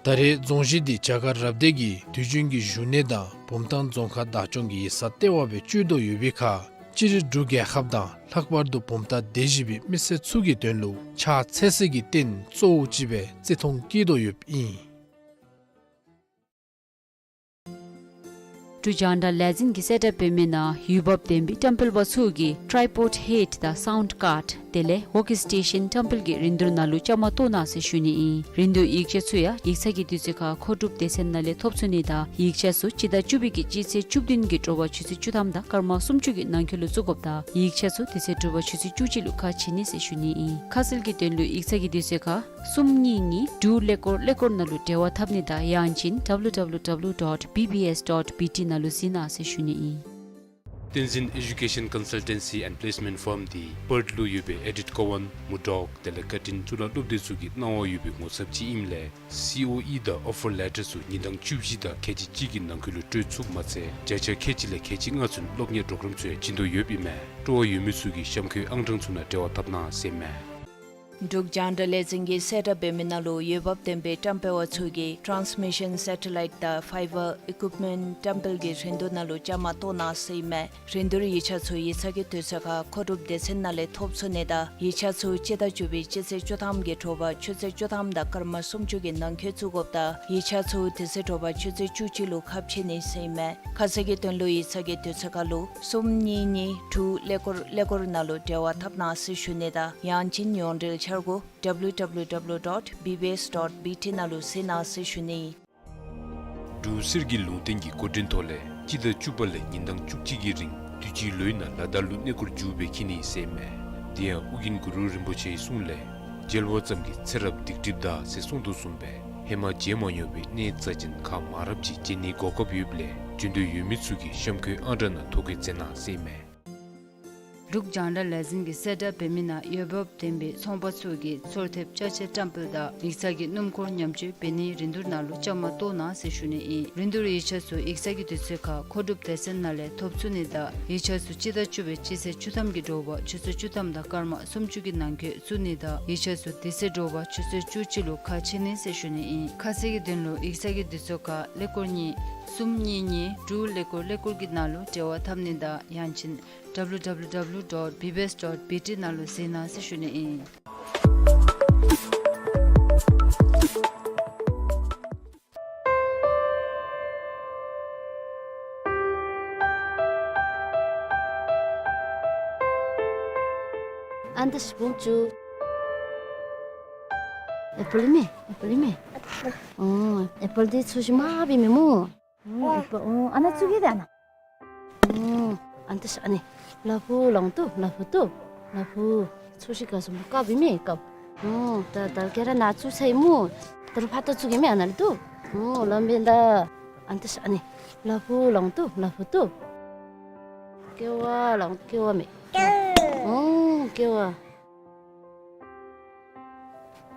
ད་རེས་རྫོང་གཞི་འདི་བྱ་དཀར་རབ་སྡེ་གི་དུས་རྒྱུན་གྱི་བཞུགས་གནས་དང་བུམ་ཐང་རྫོང་ཁག་བདག་སྐྱོང་གི་ཡིག་ཚང་ལྟེ་བ་སྦེ་སྤྱོད་དོ་ཡོད་པའི་ཁར་སྤྱིར་འབྲུག་རྒྱལ་ཁབ་དང་ལྷག་པར་དུ་བུམ་ཐང་སྡེ་བཞི་པའི་མི་སེར་ཚུ་གི་དོན་ལུ་ཕྱག་འཚལ་སའི་རྟེན་གཙོ་བོ་ཅིག་སྦེ་བརྩི་མཐོང་བསྐྱེད་དོ་ཡོདཔ་ཨིན། འབྲུག་རྒྱང་བསྒྲགས་ལས་འཛིན་གྱིས་གསལ་བསྒྲགས་འབད་མི་ནང་འོས་འབབ་ལྡན་པའི་བཀྲམ་སྤེལ་པ་ཚུ་གིས་ཊའི་པོཌ་ཧེཌ་དང་སའུནཌ་ཀཱརཌ་དེ་ལས་ཝོརྐ་སི་ཊེ་ཤཱན་བཀྲམ་སྤེལ་གྱི་རིན་བསྡུར་ནང་ལུ་བཅའ་མར་གཏོགས་གནང་ཟེར་ཞུ་ནི་ཨིན། རིན་བསྡུར་ཡིག་ཆ་ཚུ་ཡང་ཡིག་ཚང་གི་དུས་ཚོད་ཁར་མཁོ་སྒྲུབ་སྡེ་ཚན་ནང་ལས་ཐོབ་ཚུགས་ནི་དང་ཡིག་ཆ་ཚུ་སྤྱི་ཟླ་བཅུ་པའི་གི་སྤྱི་ཚེས་བཅུ་བདུན་གྱི་དྲོ་པ་ཆུ་ཚོད་བཅུ་ཐམ་དང་སྐར་མ་སུམ་ཅུ་གི་ནང་འཁོད་ལུ་བཙུགས་དགོཔ་དང་ཡིག་ཆ་ཚུ་དེ་ཚེ་དྲོ་པ་ཆུ་ཚོད་བཅུ་གཅིག་ལུ་ཁ་ཕྱེ་ནི་ཟེར་ཞུ་ནི་ཨིན། ཁ་གསལ་གྱི་དོན་ལུ་ཡིག་ཚང་གི་དུས་ཚོད་ཁར་གསུམ་གཉིས་གཉིས་དྲུག་ཀླད་ཀོར་ཀླད་ཀོར་ནང་ལུ་འབྲེལ་བ་འཐབ་ནི་དང་ཡང་ཅིན་W W W dot B B S dot B T ནང་ལུ་གཟིགས་གནང་ཟེར་ཞུ་ནི་ཨིན། བསྟན་འཛིན་Education Consultancy and Placement Firm འདི་པརཐ་ལུ་ཡོད་པའི་ཨེ་ཌིཐ་ཀོ་ཝཱན་མུར་ཌོག་དེ་ལས་ཀར་ཊིན་གཙུག་ལག་སློབ་སྡེ་ཚུ་གི་གནང་བ་ཡོད་པའི་ངོ་ཚབ་ཅིག་ཨིནམ་ལས་སི་ཨོ་ཨི་དང་ཨོ་ཕར་ལེ་ཊར་ཚུ་ཉིན་གྲངས་བཅུ་བཞི་དང་ཁལ་གཅིག་གཅིག་གི་ནང་འཁོད་ལུ་སྤྲོད་ཚུགསཔ་མ་ཚད་བརྒྱ་ཆ་ཁལ་གཅིག་ལས་ཁལ་གཅིག་ལྔ་ཚུན་སློབ་གཉེར་པོརོ་གརམ་ཚུ་ཡང་བྱིན་དོ་ཡོདཔ་ཨིན་མས། སྤྲོ་བ་ཡོད་མི་ཚུ་གིས་གཤམ་འཁོད་ཨང་གྲངས་ཚུ་ནང་འབྲེལ་བ་འཐབ་གནང་ཟེར་མས། འབྲུག་རྒྱང་བསྒྲགས་ལས་འཛིན་གྱིས་གསལ་བསྒྲགས་འབད་མི་ནང་ལུ་འོས་འབབ་ལྡན་པའི་བཀྲམ་སྤེལ་བ་ཚུ་གིས་ཊཱནསི་མི་ཤཱན་སེ་ཊ་ལའིཊ་དང་ཕའི་བར་ཨི་ཀུཡིཔ་མེནཊ་བཀྲམ་སྤེལ་གྱི་རིན་བསྡུར་ནང་ལུ་བཅའ་མར་གཏོགས་གནང་ཟེར་ཨིན་མས། རིན་བསྡུར་ཡིག་ཆ་ཚུ་ཡིག་ཚང་གི་དུས་ཚོད་ཁར་མཁོ་སྒྲུབ་སྡེ་ཚན་ནང་ལས་ཐོབ་ཚུགས་ནི་དང་ཡིག་ཆ་ཚུ་སྤྱི་ཟླ་བཅུ་པའི་སྤྱི་ཚེས་བཅུ་ཐམ་གྱི་དྲོ་པ་ཆུ་ཚོད་བཅུ་ཐམ་དང་སྐར་མ་སུམ་ཅུ་གི་ནང་འཁོད་བཙུགས་དགོཔ་དང་ཡིག་ཆ་ཚུ་དེ་ཚེ་དྲོ་པ་ཆུ་ཚོད་བཅུ་གཅིག་ལུ་ཁ་ཕྱེ་ནི་ཟེར་ཨིན་མས། ཁ་གསལ་གྱི་དོན་ལུ་ཡིག་ཚང་གི་དུས་ཚོད་ཁར་ལུ་གསུམ་གཉིས་གཉིས་དྲུག་ཀླད་ཀོར་ཀླད་ཀོར་ནང་ལུ་འབྲེལ་བ་འཐབ་གནང་ཟེར་ཞུ་ནི་དང་ཡང་ཅིན་ཡོངས་འབྲེལ་འཆར་སྒོ་W W W dot B B S dot B T ནང་ལུ་གཟིགས་གནང་ཟེར་ཞུ་ནི། འབྲུག་གསེར་གྱི་ལུང་བསྟན་གྱི་འགོ་འདྲེན་ཐོག་ལས་སྤྱི་ཟླ་བཅུ་པ་ལས་ཉིན་གྲངས་བཅུ་གཅིག་གི་རིང་དུས་ཅི་ལོའི་ནང་ལ་དྭགས་ལུ་གནས་སྐོར་མཇུག་སྦེ་འཁྱིད་ནི་ཟེར་ཨིན་མས། དེ་ཡང་ཨོ་རྒྱན་གུ་རུ་རིན་པོ་ཆེའི་གསུང་ལས་མཇལ་བ་ཙམ་གྱིས་ཚེ་རབས་སྡིག་སྒྲིབ་འདག་ཟེར་གསུངས་དོ་བཟུམ་སྦེ་ཧེ་མ་མཇལ་མ་མྱོང་བའི་གནས་རྩ་ཅན་ཁག་མང་རབས་ཅིག་མཇལ་ནིའི་གོ་སྐབས་ཡོདཔ་ལས་འབྱོན་འདོད་ཡོད་མི་ཚུ་གིས་གཤམ་འཁོད་ཨང་གྲངས་ནང་ཐོ་བཀོད་མཛད་གནང་ཟེར་ཨིན་མས། འབྲུག་རྒྱང་བསྒྲགས་ལས་འཛིན་གྱིས་གསལ་བསྒྲགས་འབད་མི་ནང་འོས་འབབ་ལྡན་པའི་ཚོང་པ་ཚུ་གིས་ཚོར་ཐེབས་ཅ་ཆས་བཀྲམ་སྤེལ་དང་ཡིག་ཚང་གི་སྣུམ་འཁོར་ཉམས་བཅོས་འབད་ནིའི་རིན་བསྡུར་ནང་ལུ་བཅའ་མར་གཏོགས་གནང་ཟེར་ཞུ་ནི་ཨིན། རིན་བསྡུར་ཡིག་ཆ་ཚུ་ཡིག་ཚང་གི་དུས་ཚོད་ཁར་མཁོ་སྒྲུབ་སྡེ་ཚན་ནང་ལས་ཐོབ་ཚུགས་ནི་དང་ཡིག་ཆ་ཚུ་སྤྱི་ཟླ་བཅུ་པའི་སྤྱི་ཚེས་བཅུ་ཐམ་གྱི་དྲོ་པ་ཆུ་ཚོད་བཅུ་ཐམ་དང་སྐར་མ་སུམ་ཅུ་གི་ནང་འཁོད་བཙུགས་ནི་དང་ཡིག་ཆ་ཚུ་དེ་ཚེ་དྲོ་པ་ཆུ་ཚོད་བཅུ་གཅིག་ལུ་ཁ་ཕྱེ་ནི་ཟེར་ཞུ་ནི་ཨིན། ཁ་གསལ་གྱི་དོན་ལུ་ཡིག་ཚང་གི་དུས་ཚོད་ཁར་ཀླད་ཀོར་གཉིས་གསུམ་གཉིས་གཉིས་དྲུག་ཀླད་ཀོར་ཀླད་ཀོར་གྱི་ནང་ལུ་འབྲེལ་བ་འཐབ་ནི་དང་ཡང་ཅིན་W W W dot B B S dot B T ནང་ལུ་གཟིགས་གནང་ཟེར་ཞུ་ནི་ཨིན། ཨན་ཏ་ཤ་བུམ་ཅུ། ཨེ་པཱལ་མེ། ཨེ་པཱལ་མེ། ཨོ་ཨེ་པཱལ་འདི་ཚུ་ཞིམ་མ་སྦེ་མེད་སྨོ། ཨོ་ཨེ་པཱལ། ཨོ་ཨ་ནཱ་བཙུགས་གེ་ད་ཨ་ནཱ། ཨོ་ཨན་ཏ་ཤ་ཨ་ནི། ལ་ཕུག་ལོང་ཏོ་ལ་ཕུག་ཏོ། ལ་ཕུག་ཚོས་ཤིང་ཁ་སོ་མ་དཀརཔོ་ཨིན་མས་དཀརཔོ། ཨོ་ད་ད་ཁྱེད་ར་ནཱ་བཙུགས་ཚར་ཡི་སྨོ། ད་རུང་ཕར་ད་བཙུགས་གེ་མེན་ན་ལུ་ཏོ། ཨོ་ལམ་འབད་ད། ཨན་ཏ་ཤ་ཨ་ནི། ལ་ཕུག་ལོང་ཏོ་ལ་ཕུག་ཏོ། ཀེ་བ་ལོང་ཀེ་བ་མེ། ཨོ་ཀེ་བ།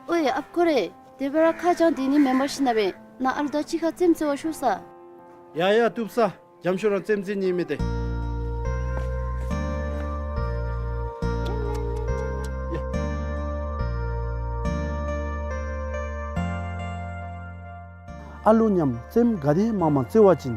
ཨོའི་ཨཔ་ཁོ་རེ། དེ་སྦེ་ར་ཁ་བྱང་དེ་ནི་མེན་པར་ཤེས་ན་སྦེ་ནཱ་ཨ་ལུ་དང་གཅིག་ཁར་རྩེདམོ་རྩེ་བར་ཤོག་ས། ཡ་ཡ་བཏུབ་ས། འཇམ་ཤོས་རང་རྩེདམོ་རྩེ་ནི་མེད་དེ། ཡ། ཨ་ལུ་མཉམ་རྩེདམོ་ག་དེ་མང་མང་རྩེ་བ་ཅིན་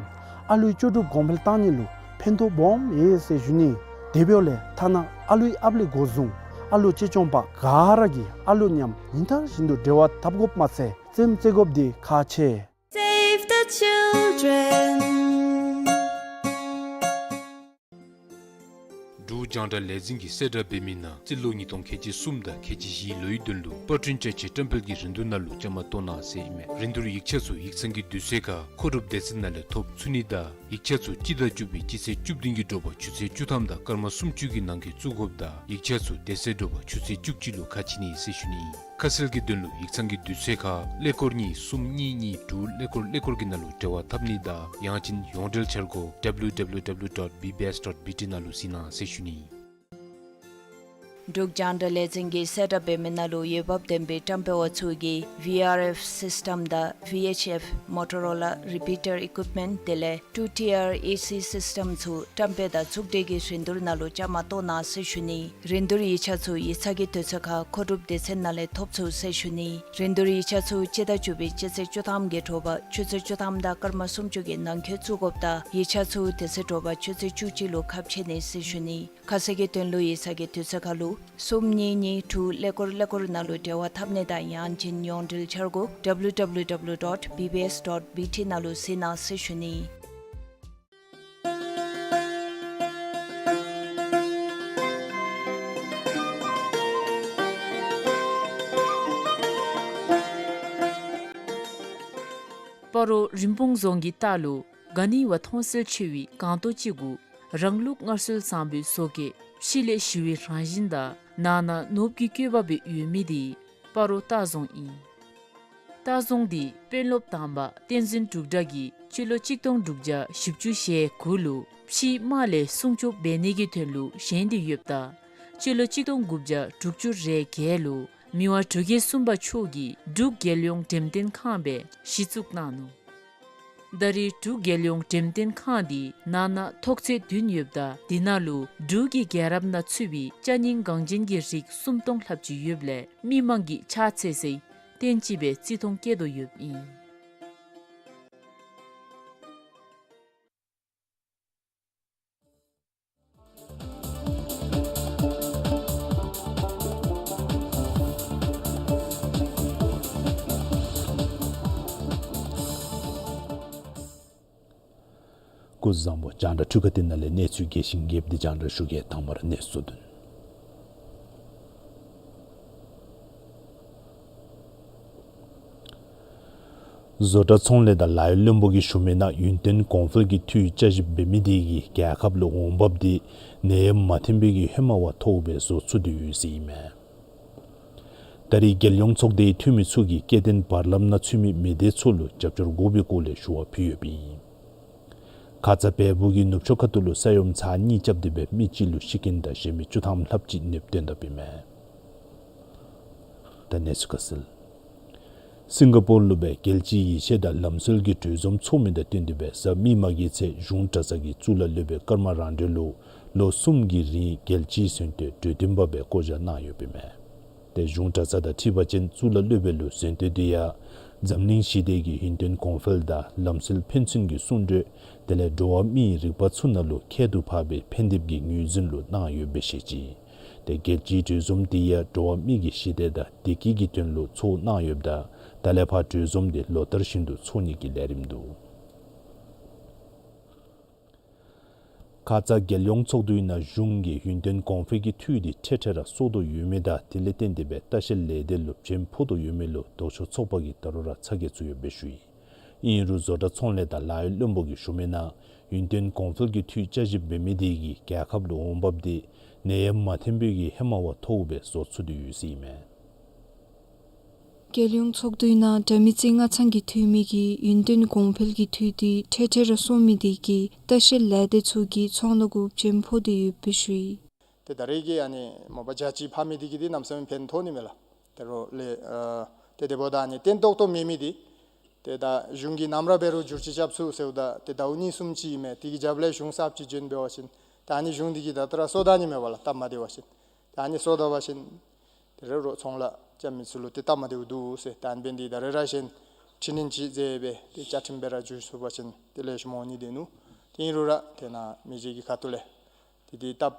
ཨ་ལུའི་ལྕོགས་གྲུབ་གོང་འཕེལ་གཏང་ནི་ལུ་ཕན་ཐོགས་སྦོམ་ཡོད་ཟེར་ཞུ་ནི། དེ་འབདཝ་ལས་ཐ་ན་ཨ་ལུའི་ཨཔ་ལས་འགོ་བཟུང་ཨ་ལུ་གཅེས་སྐྱོང་པ་ག་ར་གིས་ཨ་ལུ་མཉམ་ཉིན་ལྟར་བཞིན་དུ་འབྲེལ་བ་འཐབ་དགོཔ་མ་ཚད་རྩེདམོ་རྩེ་དགོཔ་འདི་ཁག་ཆེ། Save the children. འབྲུག་རྒྱང་བསྒྲགས་ལས་འཛིན་གྱིས་གསལ་བསྒྲགས་འབད་མི་ནང་རྩིས་ལོ་ཉིས་སྟོང་ཁལ་གཅིག་གསུམ་དང་ཁལ་གཅིག་བཞི་ལོའི་དོན་ལུ་པར་སྐྲུན་ཅ་ཆས་བཀྲམ་སྤེལ་གྱི་རིན་བསྡུར་ནང་ལུ་བཅའ་མར་གཏོགས་གནང་ཟེར་ཨིན་མས། རིན་བསྡུར་ཡིག་ཆ་ཚུ་ཡིག་ཚང་གི་དུས་ཚོད་ཁར་མཁོ་སྒྲུབ་སྡེ་ཚན་ནང་ལས་ཐོབ་ཚུགས་ནི་དང་ཡིག་ཆ་ཚུ་སྤྱི་ཟླ་བཅུ་པའི་སྤྱི་ཚེས་བཅུ་བདུན་གྱི་དྲོ་པ་ཆུ་ཚོད་བཅུ་ཐམ་དང་སྐར་མ་སུམ་ཅུ་གི་ནང་འཁོད་བཙུགས་དགོཔ་དང་ཡིག་ཆ་ཚུ་དེ་ཚེ་དྲོ་པ་ཆུ་ཚོད་བཅུ་གཅིག་ལུ་ཁ་ཕྱེ་ནི་ཟེར་ཞུ་ནི་ཨིན། ཁ་གསལ་གྱི་དོན་ལུ་ཡིག་ཚང་གི་དུས་ཚོད་ཁར་ཀླད་ཀོར་གཉིས་གསུམ་གཉིས་གཉིས་དྲུག་ཀླད་ཀོར་ཀླད་ཀོར་གྱི་ནང་ལུ་འབྲེལ་བ་འཐབ་ནི་དང་ཡང་ཅིན་ཡོངས་འབྲེལ་འཆར་སྒོ་W W W dot B B S dot B T ནང་ལུ་གཟིགས་གནང་ཟེར་ཞུ་ནི་ཨིན། འབྲུག་རྒྱང་བསྒྲགས་ལས་འཛིན་གྱིས་གསལ་བསྒྲགས་འབད་མི་ནང་ལུ་འོས་འབབ་ལྡན་པའི་བཀྲམ་སྤེལ་བ་ཚུ་གིས་V R F སིསི་ཊམ་དང་V H F Motorola Repeater Equipment དེ་ལས་ཊུ་ཊི་ཨར་ཨེ་སི་སིསི་ཊམ་ཚུ་བཀྲམ་སྤེལ་དང་བཙུགས་སྒྲིག་གི་རིན་བསྡུར་ནང་ལུ་བཅའ་མར་གཏོགས་གནང་ཟེར་ཞུ་ནི། རིན་བསྡུར་ཡིག་ཆ་ཚུ་ཡིག་ཚང་གི་དུས་ཚོད་ཁར་མཁོ་སྒྲུབ་སྡེ་ཚན་ནང་ལས་ཐོབ་ཚུགས་ཟེར་ཞུ་ནི། རིན་བསྡུར་ཡིག་ཆ་ཚུ་སྤྱི་ཟླ་བཅུ་པའི་སྤྱི་ཚེས་བཅུ་ཐམ་གྱི་དྲོ་པ་ཆུ་ཚོད་བཅུ་ཐམ་དང་སྐར་མ་སུམ་ཅུ་གི་ནང་འཁོད་བཙུགས་དགོཔ་དང་ཡིག་ཆ་ཚུ་དེ་ཚེ་དྲོ་པ་ཆུ་ཚོད་བཅུ་གཅིག་ལུ་ཁ་ཕྱེ་ནི་ཟེར་ཞུ་ནི། ཁ་གསལ་གྱི་དོན་ལུ་ཡིག་ཚང་གི་དུས་ཚོད་ཁར་ལུ་གསུམ་གཉིས་གཉིས་དྲུག་ཀླད་ཀོར་ཀླད་ཀོར་ནང་ལུ་འབྲེལ་བ་འཐབ་ནི་དང་ཡང་ཅིན་ཡོངས་འབྲེལ་འཆར་སྒོ་W W W dot B B S dot B T ནང་ལུ་གཟིགས་གནང་ཟེར་ཞུ་ནི། སྤ་རོ་རིན་སྤུངས་རྫོང་གི་ལྟག་ལུ་ག་ནི་བ་མཐོང་གསལ་ཆེ་བའི་སྒང་ཏོ་ཅིག་གུ་རང་ལུགས་སྔར་སྲོལ་བཟང་པོའི་བཟོ་བཀོད་ཕྱི་ལས་ཞི་བའི་རང་བཞིན་དང་ནང་ན་ནོར་བུ་གི་བཀོད་པ་སྦེ་ཡོད་མི་དེ་སྤ་རོ་ལྟ་རྫོང་ཨིན། ལྟ་རྫོང་འདི་དཔོན་སློབ་དང་པ་བསྟན་འཛིན་འབྲུག་གྲགས་ཀྱིས་སྤྱི་ལོ་གཅིག་སྟོང་དྲུག་བརྒྱ་བཞི་བཅུ་ཞེ་དགུ་ལུ་ཕྱིའི་དམག་ལས་སྲུང་སྐྱོབ་འབད་ནི་གི་དོན་ལུ་བཞེངས་ཏེ་ཡོདཔ་ད་སྤྱི་ལོ་གཅིག་སྟོང་དགུ་བརྒྱ་དྲུག་ཅུ་རེ་བརྒྱད་ལུ་མི་དབང་འབྲུག་རྒྱལ་གསུམ་པ་མཆོག་གིས་འབྲུག་རྒྱལ་ཡོངས་འགྲེམས་སྟོན་ཁང་སྦེ་གཞི་བཙུགས་གནང་ནུག། ད་རེས་འབྲུག་རྒྱལ་ཡོངས་འགྲེམས་སྟོན་ཁང་འདི་ནང་ན་ཐོག་ཚད་བདུན་ཡོདཔ་ད་དེ་ནང་ལུ་འབྲུག་གི་རྒྱལ་རབས་ནང་ཚུད་པའི་ཅ་རྙིང་འགངས་ཅན་གྱི་རིགས་སུམ་སྟོང་ལྷགཔ་ཅིག་ཡོདཔ་ལས་མི་མང་གིས་ཕྱག་འཚལ་སའི་རྟེན་ཅིག་སྦེ་བརྩི་མཐོང་བསྐྱེད་དོ་ཡོདཔ་ཨིན། སྐུ་གཟུགས་བཟང་པོ། རྒྱང་བསྒྲགས་འཕྲུལ་ཁང་འདི་ནང་ལས་གནས་ཚུལ་རྒྱས་ཤིང་རྒྱསཔ་འདི་རྒྱང་བསྒྲགས་ཞུ་གེ། དང་པ་ར་གནས་ཚུལ་བསྡུ་ནི། བཟོ་གྲྭ་ཚོང་ལས་དང་ལཱ་གཡོག་བློན་པོ་གིས་ཞུ་མི་ནང་ཡུན་བརྟན་གོང་འཕེལ་གྱི་འཐུས་བསྐྱར་ཞིབ་འབད་མི་དེ་གིས་རྒྱལ་ཁབ་ལུ་འོང་འབབ་དེ་ནད་ཡམས་མ་ཐོན་པའི་གི་ཧེ་མ་བ་མཐོཝ་སྦེ་བཟོ་ཚུགས་ཏེ་ཡོད་ཟེར་ཨིན་མས། ད་རེས་རྒྱལ་ཡོངས་ཚོགས་སྡེའི་འཐུས་མི་ཚུ་གིས་སྐྱེ་ལྡན་བར་ལམ་ནང་ཚུད་མི་མི་སྡེ་ཚུ་ལུ་རྒྱབ་སྐྱོར་དགོ་པའི་སྐོར་ལས་ཞུ་བ་ཕུལ་ཡོདཔ་ཨིན། ཁ་ཙ་བལ་པོ་གི་ནུབ་ཕྱོགས་ཁ་ཐུག་ལུ་ས་ཡོམ་ཚར་གཉིས་རྐྱབ་སྟེ་སྦེ་མི་གཅིག་ལུ་ཤི་རྐྱེན་དང་གཞན་མི་བཅུ་ཐམ་ལྷགཔ་ཅིག་ནདཔ་བཏོན་དཔ་ཨིན་མས། ད་གནས་ཚུལ་ཁ་གསལ། སིང་ག་པོར་ལུ་སྦེ་རྒྱལ་སྤྱིའི་ཡིད་ཆེས་དང་ལམ་སྲོལ་གྱི་གྲོས་འཛོམས་ཚོགས་མི་དང་བསྟུན་ཏེ་སྦེ་གཟའ་མིག་དམར་གྱི་ཚེ་གཞུང་གྲྭ་ཚང་གི་གཙུག་ལག་སློབ་དཔོན་ཀརྨ་རང་གྲོན་ལུ་ལོ་གསུམ་གྱི་རིང་རྒྱལ་སྤྱིའི་གཟེངས་བསྟོད་གྲོས་སྟོན་པ་སྦེ་བསྐོ་བཞག་གནང་ཡོདཔ་ཨིན་མས། ཏེ་གཞུང་གྲྭ་ཚང་དང་འཁྲིལ་བ་ཅིན་གཙུག་ལག་སློབ་དཔོན་ལུ་གཟེངས་བསྟོད་དེ་ཡང་འཛམ་གླིང་ཞི་བདེ་གི་ཡུན་བརྟན་གོང་འཕེལ་དང་ལམ་སྲོལ་ཕན་ཚུན་གྱི་སྲུང་གྲོས་དེ་ལས་འགྲོ་བ་མིའི་རིག་པ་ཚུ་ནང་ལུ་ཁྱད་དུ་འཕགས་པའི་ཕན་བདེ་གི་ངོས་འཛིན་ལུ་གནང་ཡོདཔ་སྦེ་བཤད་ཅི། ཏེ་རྒྱལ་སྤྱིའི་གྲོས་འཛོམས་དེ་ཡང་འགྲོ་བ་མི་གི་ཞི་བདེ་དང་བདེ་སྐྱིད་ཀྱི་དོན་ལུ་ཚོགས་གནང་ཡོདཔ་ད་ད་ལས་ཕར་གྲོས་འཛོམས་དེ་ལོ་ལྟར་བཞིན་དུ་ཚོགས་ནི་གི་ལས་རིམ་འདུག། ཁ་ཙ་རྒྱལ་ཡོངས་ཚོགས་འདུའི་ནང་གཞུང་གིས་ཡུན་བརྟན་གོང་འཕེལ་གྱི་འཐུས་དེ་འཕྲལ་འཕྲལ་ར་སོར་དོ་ཡོད་མི་དང་དེ་ལས་བརྟེན་ཏེ་སྦེ་ལྟ་བཤལ་ལས་སྡེ་ལུ་བྱེམ་ཕོག་དོ་ཡོད་མི་ལུ་ལྡོག་ཕྱོགས་ཚོགས་པ་གིས་ད་རུང་ར་ཚ་གྱང་བཙུགས་ཡོདཔ་སྦེ་ཞུ་ཡི། ཨིན་རུང་བཟོ་གྲྭ་ཚོང་ལས་དང་ལཱ་གཡོག་བློན་པོ་གིས་ཞུ་མི་ནང་ཡུན་བརྟན་གོང་འཕེལ་གྱི་འཐུས་བསྐྱར་ཞིབ་འབད་མི་དེ་གིས་རྒྱལ་ཁབ་ལུ་འོང་འབབ་དེ་ནད་ཡམས་མ་ཐོན་པའི་གི་ཧེ་མ་བ་མཐོཝ་སྦེ་བཟོ་ཚུགས་ཏེ་ཡོད་ཟེར་ཨིན་མས། རྒྱལ་ཡོངས་ཚོགས་འདུའི་ནང་དགྲ་མེད་རྩེ་རྔ་ཚང་གི་འཐུས་མི་གིས་ཡུན་བརྟན་གོང་འཕེལ་གྱི་འཐུས་དེ་འཕྲལ་འཕྲལ་ར་སོར་མི་དེ་གིས་ལྟ་བཤལ་ལས་སྡེ་ཚུ་གི་ཚོང་ལཱ་གུ་བྱེམ་ཕོག་སྟེ་ཡོདཔ་སྦེ་ཞུ་ཡི། ཏེ་ད་རེས་ཀྱི་ཨ་ནི་མ་པ་བརྒྱ་གཅིག་ཕབ་མི་དེ་གིས་འདི་གནམ་མེད་ས་མེད་ཕན་ཐོགས་ནི་མས་ལགས། དེ་རུང་ལས་ཨ་ཏེ་དེ་འབདཝ་ད་ཨ་ནི་བརྟན་ཏོག་ཏོ་མེད་མི་དེ་ཏེ་ད་གཞུང་གིས་ནམ་ར་འབད་རུང་བསྒྱུར་བཅོས་རྐྱབ་ཚུགས་ཟེརཝ་ད་ཏེ་ཟླཝ་གཉིས་གསུམ་ཅིག་ཨིན་མས། དེ་གི་རྒྱབ་ལས་གཞུང་གསརཔ་ཅིག་བྱོན་འབད་བ་ཅིན་ད་ཨ་ནི་གཞུང་དེ་གིས་ད་ལྟོ་ར་སོར་ད་ནི་མས་པ་ལགས། སྟབས་མ་བདེ་བ་ཅིན་ད་ཨ་ནི་སོར་ད་བ་ཅིན་དེ་རུང་རོགས་ཚོང་ལཱ་རྐྱབ་མི་ཚུ་ལུ་ཏེ་སྟབས་མ་བདེཝ་འདུག་ཟེར། ད་ཨ་ནི་འབད་ནི་དེ་ད་རེས་ར་གཞན་འཕྲི་སྣོན་ཅིག་མཛད་སྦེ་ཏེ་བཅའ་ཁྲིམས་སྦེ་ར་བསྒྱུར་ཚུགས་པ་ཅིན་ཏེ་ལེགས་ཤོམ་འོང་ནི་འདི་ནུག། ཏེ་ཨིན་རུང་ར་ཏེ་ནཱ་མི་རྗེ་གི་ཁ་ཐུག་ལས་ཏེ་འདི་སྟབས་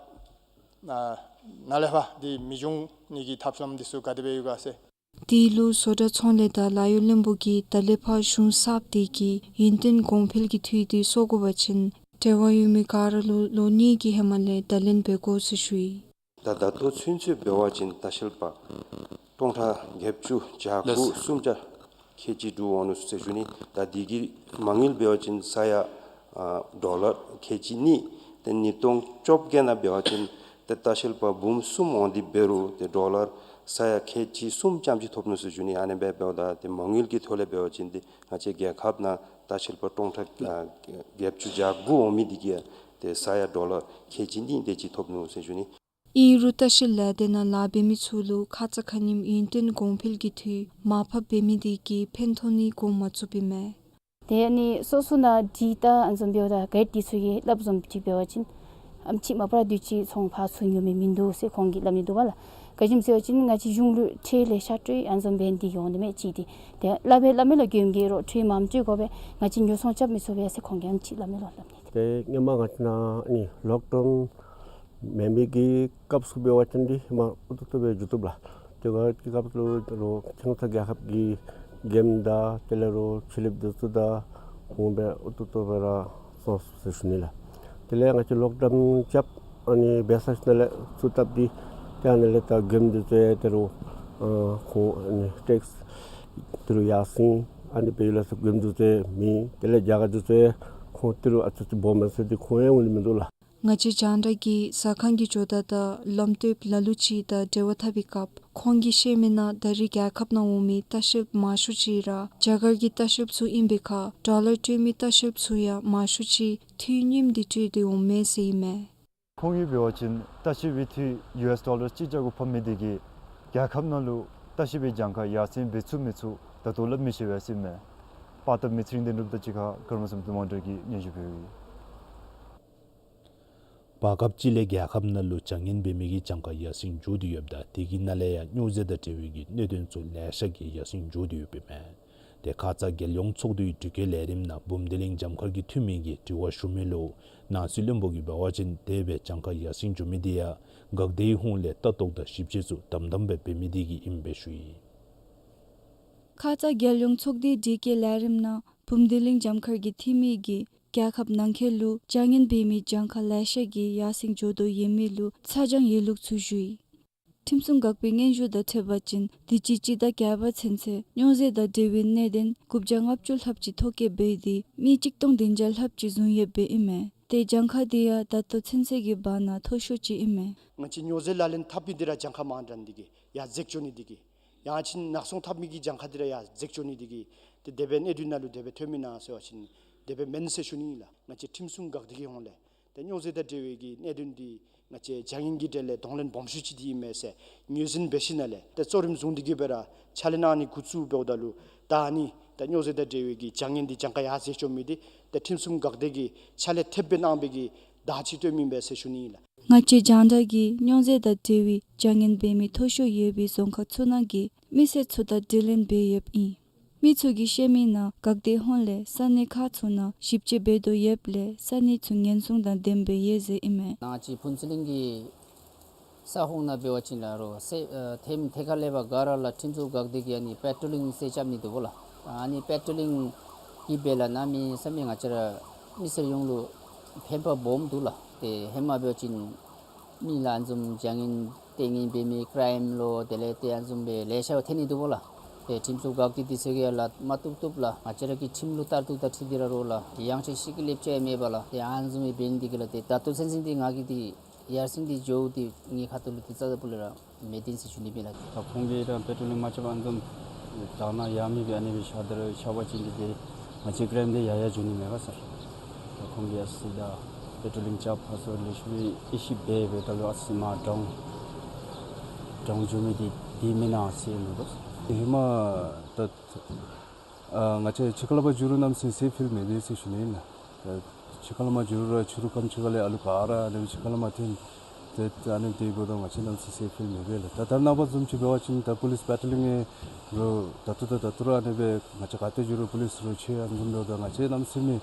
ཨ་ནཱ་ལས་ཕར་འདི་མི་འབྱུང་ནི་གི་ཐབས་ལམ་འདི་ཚུ་ག་དེ་སྦེ་ཡོད་ག་ཟེར། དེ་ལུ་བཟོ་གྲྭ་ཚོང་ལས་དང་ལཱ་གཡོག་བློན་པོ་གིས་ད་ལས་ཕར་གཞུང་གསརཔ་དེ་གིས་ཡུན་བརྟན་གོང་འཕེལ་གྱི་འཐུས་དེ་སོར་དགོ་པ་ཅིན་འབྲེལ་བ་ཡོད་མི་ག་ར་ལུ་ལོ་གཉིས་ཀྱི་ཧེ་མ་ལས་བརྡ་ལན་འབད་དགོ་ཟེར་ཞུ་ཡི། ད་ད་ལྟོ་ཚུན་ཚོད་འབད་བ་ཅིན་ལྟ་བཤལ་པ་སྟོང་ཕྲག་བརྒྱད་ཅུ་གྱ་དགུ་གསུམ་ཆ་ཁལ་གཅིག་འགྲོ་འོང་ནུག་ཟེར་ཞུ་ནི། ད་འདི་གི་མ་དངུལ་འབད་བ་ཅིན་ས་ཡ་ཨ་ཌོ་ལར་ཁལ་གཅིག་གཉིས། ཏེ་ཉིས་སྟོང་བཅོ་བརྒྱད་ནང་འབད་བ་ཅིན་ཏེ་ལྟ་བཤལ་པ་འབུམ་གསུམ་འོང་སྟེ་འབད་རུང་ཏེ་ཌོ་ལར་ས་ཡ་ཁལ་གཅིག་གསུམ་ཙམ་ཅིག་ཐོབ་ནུག་ཟེར་ཞུ་ནི། ཨ་ནི་སྦེ་འབདཝ་ད་ཏེ་མ་དངུལ་གྱི་ཐོག་ལས་འབད་བ་ཅིན་ཏེ་ང་བཅས་རྒྱལ་ཁབ་ནང་ལྟ་བཤལ་པ་སྟོང་ཕྲག་ཨ་བརྒྱད་ཅུ་གྱ་དགུ་འོང་མི་འདི་གིས་ཏེ་ས་ཡ་ཌོ་ལར་ཁལ་གཅིག་གཉིས་དེ་ཅིག་ཐོབ་ནུག་ཟེར་ཞུ་ནི། ཨིན་རུང་ལྟ་བཤལ་ལས་སྡེ་ནང་ལཱ་འབད་མི་ཚུ་ལུ་ཁ་ཙ་ཁ་ཉིནམ་ཡུན་བརྟན་གོང་འཕེལ་གྱི་འཐུས་མར་ཕབ་འབད་མི་དེ་གིས་ཕན་ཐོགས་ནི་འགོ་མ་བཙུགསཔ་ཨིན་མས། ཏེ་ཨ་ནི་སོ་སོ་ནང་འདི་ད་ཨ་ནི་བཟུམ་འབདཝ་ད་ག་ར་འདི་ཚུ་གིས་སླབ་བཟུམ་ཅིག་འབད་བ་ཅིན་ཨམ་ཅིག་མ་པ་ར་དུས་ཅི་ཚོང་ཕར་ཚུར་ཉོ་མི་མིན་འདུག་ཟེར་ཁོང་གིས་སླབ་ནི་འདུག་པ་ལགས། ག་ཅི་སྨོ་ཟེར་བ་ཅིན་ང་བཅས་གཞུང་ལུ་ཁྲལ་ལེ་ཤ་སྤྲོད་ཨ་ནི་བཟུམ་འབད་ནི་འདི་འོང་དོ་མས་ཅིག་འདི། ཏེ་སླབ་པས་སླབ་མས་ལགས། མགྱོནམ་གི་རོགས་ཁྲལ་མངམ་སྤྲོད་དགོ་པས། ང་བཅས་ཉོ་ཚོང་རྐྱབ་མི་ཚུགས་པས་ཟེར་ཁོང་གིས་ཨམ་ཅིག་སླབ་མས་ལགས། སླབ་ནི་འདི། ཏེ་སྔོན་མ་ང་བཅས་ནང་ཨ་ནི་ལོག་ཌའུན་མེད་མི་གི་སྐབས་སུ་འབད་བ་ཅིན་འདི་མ་ཨུ་ཐུ་ཐུ་སྦེ་འགྱོ་བཏུབ་ལགས། ཏེ་ག་གི་སྐབས་ལུ་ལོག་ཁྱིམ་ཚང་རྒྱལ་ཁབ་ཀྱི་འགན་དང་དེ་ལས་རོགས་ཕྱི་གླིངཔ་འདི་ཚུ་དང་ཁོང་སྦེ་ཨུ་ཐུ་ཐུ་སྦེ་ར་སོང་ཟེར་ཞུ་ནི་ལགས། དེ་ལས་ང་བཅས་ལོག་ཌའུན་རྐྱབ་ཨ་ནི་འབད་ཚར་ཞིནམ་ལས་ཚུར་བཏབ་སྟེ་ཏེ་ཨ་ནི་ལས་ད་འགན་འདི་ཚུ་ཡང་ཏེ་རོགས་ཨ་ཁོང་ཨ་ནི་ཊེགསི་ཏེ་རོགས་ཡར་སེང་ཨ་ནི་སྦེ་ཡོད་ལགས་ཟེར། འགན་འདི་ཚུ་མེད། དེ་ལས་རྒྱ་གར་འདི་ཚུ་ཡང་ཁོང་ཏེ་རོགས་ཨ་ཙི་ཙི་སྦོམ་མས་ཟེར་ཏེ་ཁོང་ཡང་འོང་ནི་མིན་འདུག་ལགས། ང་བཅས་རྒྱང་བསྒྲགས་ཀྱིས་ཟ་ཁང་གི་ཇོ་བདག་དང་ལམ་སྟོནམ་ལ་ལུ་ཅིག་དང་འབྲེལ་བ་འཐབ་པའི་སྐབས་ཁོང་གིས་བཤད་མི་ནང་ད་རེས་རྒྱལ་ཁབ་ནང་འོང་མི་ལྟ་བཤལཔ་མང་ཤོས་ཅིག་ར་རྒྱ་གར་གྱི་ལྟ་བཤལཔ་ཚུ་ཨིན་པའི་ཁར་ཌོ་ལར་སྤྲོད་མི་ལྟ་བཤལཔ་ཚུ་ཡང་མང་ཤོས་ཅིག་འཐུས་རྙིངམ་འདི་སྤྲོད་དེ་འོང་མས་ཟེར་ཨིན་མས། ཁོང་གིས་འབད་བ་ཅིན་ལྟ་བཤལ་པའི་འཐུས་ཡུ་ཨེསི་ཌོ་ལར་གཅིག་བརྒྱ་གུ་ཕབ་མི་དེ་གིས་རྒྱལ་ཁབ་ནང་ལུ་ལྟ་བཤལ་པའི་གྱངས་ཁ་ཡར་སེང་འབད་ཚུགས་མི་ཚུགས་ད་ལྟོ་སླབ་མི་ཤེས་པས་ཟེར་ཨིན་མས། པར་བཏབ་མི་ཚེ་རིང་དོན་གྲུབ་དང་གཅིག་ཁར་ཀརྨ་བསམ་གྲུབ་དབང་གྲགས་ཀྱིས་སྙན་ཞུ་ཕུལ་ཡི། བར་སྐབས་ཅིག་ལས་རྒྱལ་ཁབ་ནང་ལུ་བྱ་ངན་འབད་མི་གི་གྱངས་ཁ་ཡར་སེང་འགྱོ་སྟེ་ཡོདཔ་ད་དེ་གི་ནང་ལས་ཡང་སྨྱོ་རྫས་དང་འབྲེལ་བའི་གི་གནད་དོན་ཚུ་ལེ་ཤ་གིས་ཡར་སེང་འགྱོ་སྟེ་ཡོདཔ་ཨིན་མས། དེ་ཁ་ཙ་རྒྱལ་ཡོངས་ཚོགས་འདུའི་དྲི་བཀོད་ལས་རིམ་ནང་བུམ་སྡེ་གླིང་འཇམ་མཁར་གྱི་འཐུས་མི་གིས་དྲི་བ་ཞུ་མི་ལུ་ནང་སྲིད་བློན་པོ་གིས་འབད་བ་ཅིན་དེ་སྦེ་གྱངས་ཁ་ཡར་སེང་འགྱོ་མི་དེ་ཡང་འགག་སྡེའི་ཧོངས་ལས་ལྟ་རྟོག་དང་ཞིབ་དཔྱད་ཚུ་དམ་དམ་སྦེ་འབད་མི་དེ་གིས་ཨིནམ་སྦེ་ཞུ་ཡི། ཁ་ཙ་རྒྱལ་ཡོངས་ཚོགས་འདུའི་དྲི་བཀོད་ལས་རིམ་ནང་བུམ་སྡེ་གླིང་འཇམ་མཁར་གྱི་འཐུས་མི་གིས་རྒྱལ་ཁབ་ནང་འཁོད་ལུ་བྱ་ངན་འབད་མི་གྱངས་ཁ་ལེ་ཤ་གིས་ཡར་སེང་འགྱོ་དོ་ཡོད་མི་ལུ་ཚ་གྱང་ཡོད་ལུགས་ཚུ་ཞུ་ཡི། ཁྲིམས་སྲུང་འགག་པའི་སྙན་ཞུ་དང་འཁྲིལ་བ་ཅིན་དུས་ཅི་སྤྱི་ཟླ་བརྒྱད་པ་ཚུན་ཚོད་སྨྱོ་རྫས་དང་འབྲེལ་བའི་གནད་དོན་དགུ་བརྒྱ་ལྔ་བཅུ་ལྷགཔ་ཅིག་ཐོ་བཀོད་འབད་དེ་མི་གཅིག་སྟོང་བདུན་བརྒྱ་ལྷགཔ་ཅིག་བཟུང་ཡོདཔ་ཨིན་མས། ཏེ་གྱངས་ཁ་དེ་ཡང་ད་ལྟོ་ཚུན་ཚོད་ཀྱི་བར་ན་མཐོ་ཤོས་ཅིག་ཨིན་མས། ང་བཅས་སྨྱོ་རྫས་ལག་ལེན་འཐབ་མི་འདི་ར་གྱངས་ཁ་མང་དྲགས་ནི་དེ་གིས་ཡར་འཛེགས་འགྱོ་ནི་དེ་གིས་ཡང་ཅིན་ནག་ཚོང་འཐབ་མི་གི་གྱངས་ཁ་འདི་ར་ཡར་འཛེགས་འགྱོ་ནི་དེ་གིས་ཏེ་དེ་སྦེ་གནད་དོན་ནང་ལུ་དེ་སྦེ་ཐོན་མི་ན་ཟེར་བ་ཅིན་དེ་སྦེ་མེན་ཟེར་ཞུ་ནི་ཨིན་ལགས། ང་བཅས་ཁྲིམས་སྲུང་འགག་སྡེ་གི་ཧོངས་ལས་ཏེ་སྨྱོ་རྫས་དང་འབྲེལ་བའི་གི་གནད་དོན་འདི་ང་བཅས་བྱ་ངན་གྱི་གྲས་ལས་གདོང་ལེན་སྦོམ་ཤོས་ཅིག་འདི་ཨིན་མས་ཟེར་ངོས་འཛིན་འབད་ཞིནམ་ལས་ཏེ་གཙོ་རིམ་བཟུང་སྟེ་གིས་སྦེ་ར་ཕྱག་ལཱ་གནང་ནི་འགོ་བཙུགས་འབདཝ་ད་ལུ་ད་ཨ་ནི་ད་སྨྱོ་རྫས་དང་འབྲེལ་བའི་གི་བྱ་ངན་འདི་གྱངས་ཁ་ཡར་འཛེགས་འགྱོ་མི་འདི་ད་ཁྲིམས་སྲུང་འགག་སྡེ་གིས་ཕྱག་ལཱ་ཐེབས་སྦེ་གནང་བའི་གི་བདག་ཅིག་སྟོནམ་ཨིན་པས་ཟེར་ཞུ་ནི་ཨིན་ལགས། ང་བཅས་རྒྱང་བསྒྲགས་ཀྱིས་སྨྱོ་རྫས་དང་འབྲེལ་བའི་བྱ་ངན་འབད་མི་མཐོ་ཤོས་ཡོད་པའི་རྫོང་ཁག་ཚུ་ནང་གི་མི་སེར་ཚུ་དང་དྲི་ལན་འབད་ཡོདཔ་ཨིན། མི་ཚུ་གིས་བཤད་མི་ནང་འགག་སྡེ་ཧོངས་ལས་ས་གནས་ཁག་ཚུ་ནང་ཞིབ་དཔྱད་འབད་དོ་ཡོདཔ་ལས་ས་གནས་ཚུ་ཉེན་སྲུང་དང་ལྡནམ་སྦེ་ཡོད་ཟེར་ཨིན་མས། ནཱ་ཅིག་ཕུན་ཚོགས་གླིང་གི་ས་ཁོངས་ནང་འབད་བ་ཅིན་ལགས་རོགས་སེ་ཨ་ཐེམ་ཐད་ཁར་ལས་ཕར་ག་ར་ལགས་ཁྲིམས་སྲུང་འགག་སྡེ་གིས་ཨ་ནི་པེ་ཊོ་ལིང་ཟེར་རྐྱབ་ནི་འདུག་གོ་ལགས། ཨ་ནི་པེ་ཊོ་ལིང་གིས་འབད་ལགས་གནམ་མེད་ས་མེད་ང་བཅས་ར་མི་སེར་ཡོངས་ལུ་ཕན་པ་སྦོམ་འདུག་ལགས། ཏེ་ཧེ་མ་འབད་བ་ཅིན་མི་ལགས་ཨ་ནི་བཟུམ་བྱ་ངན་ལྟས་ངན་འབད་མི་ཀྲའིམ་ལོ་དེ་ལས་ཏེ་ཨ་ནི་བཟུམ་སྦེ་ལེ་ཤ་ཐོན་ནི་འདུག་གོ་ལགས། ཏེ་ཁྲིམས་སྲུང་འགག་སྡེ་འདི་ཚུ་གིས་ལགས་མ་བཏུབ་བཏུབ་ལགས་ང་བཅས་ར་གི་ཁྲིམས་ལུགས་ལྟར་དུ་ད་འཁྲིད་དེ་ར་རོགས་ལགས། ཡང་ཅིན་ཤི་གི་ལེབ་ཅ་ཡང་མེད་པས་ལགས། ཏེ་ཨ་ནི་བཟུམ་སྦེ་འབད་ནི་འདི་གིས་ལགས་ཏེ་ད་ལྟོ་ཚུན་ཚོད་འདི་ང་གིས་འདི་ཡར་སེང་འདི་འགྱོཝ་འདི་ངེའི་ཁ་ཐུག་ལུ་འདི་རྩ་དང་སྤུ་ལས་ར་མེད་དེ་ཟེར་ཞུ་ནི་ཨིན་པས་ལགས། ད་ཁོང་གིས་ད་པེ་ཊོ་ལིང་མ་རྐྱབ་ཨ་ནི་བཟུམ་དང་ན་ཡང་མེད་པའི་ཨ་ནི་སྦེ་ཤར་ད་ར་ཤར་བ་ཅིན་འདི་ཏེ་ང་བཅས་ཀྲའིམ་འདི་ཡར་ཡར་འགྱོ་ནི་མས་ག་ཟེར། ད་ཁོང་གིས་ཨ་ཙི་ད་པེ་ཊོ་ལིང་རྐྱབ་ཕར་ཚུར་ལེགས་ཤོམ་སྦེ་དབྱེ་ཞིབ་འབད་འབདཝ་ད་ལུ་ཨ་ཙི་མར་འདྲོངས་འདྲོངས་འགྱོ་མི་འདི་འདི་མེན་ན་ཟེར་མནོ་དོ། ཧེ་མ་ད་ཨ་ང་བཅས་ཕྱི་ཁ་ལས་མར་འགྱོ་རུང་གནམ་མེད་ས་མེད་སེབ་ཕིལ་མེད་པས་ཟེར་ཞུ་ནི་ཨིན་ལགས། ཕྱི་ཁ་ལས་མར་འགྱོ་རུང་ར་ཕྱི་རུ་ཁམས་ཕྱི་ཁ་ལས་ཨ་ལུ་ག་ར་ཨ་ནི་ཕྱི་ཁ་ལས་མར་ཐོན་ཏེ་ཨ་ནི་དེ་འབདཝ་ད་ང་བཅས་གནམ་མེད་ས་མེད་སེབ་ཕིལ་མེད་པས་ལགས། ད་ད་རེས་ནངས་པ་བཟུམ་ཅིག་འབད་བ་ཅིན་ད་པོ་ལིསི་པེ་ཊོ་ལིང་རོགས་ད་ལྟོ་ད་ད་ལྟོ་ར་ཨ་ནི་སྦེ་ང་བཅས་ག་ཏེ་འགྱོ་རུང་པོ་ལིསི་རོགས་ཆེ་ཨ་ནི་བཟུམ་འབདཝ་ད་ང་བཅས་གནམ་མེད་ས་མེད་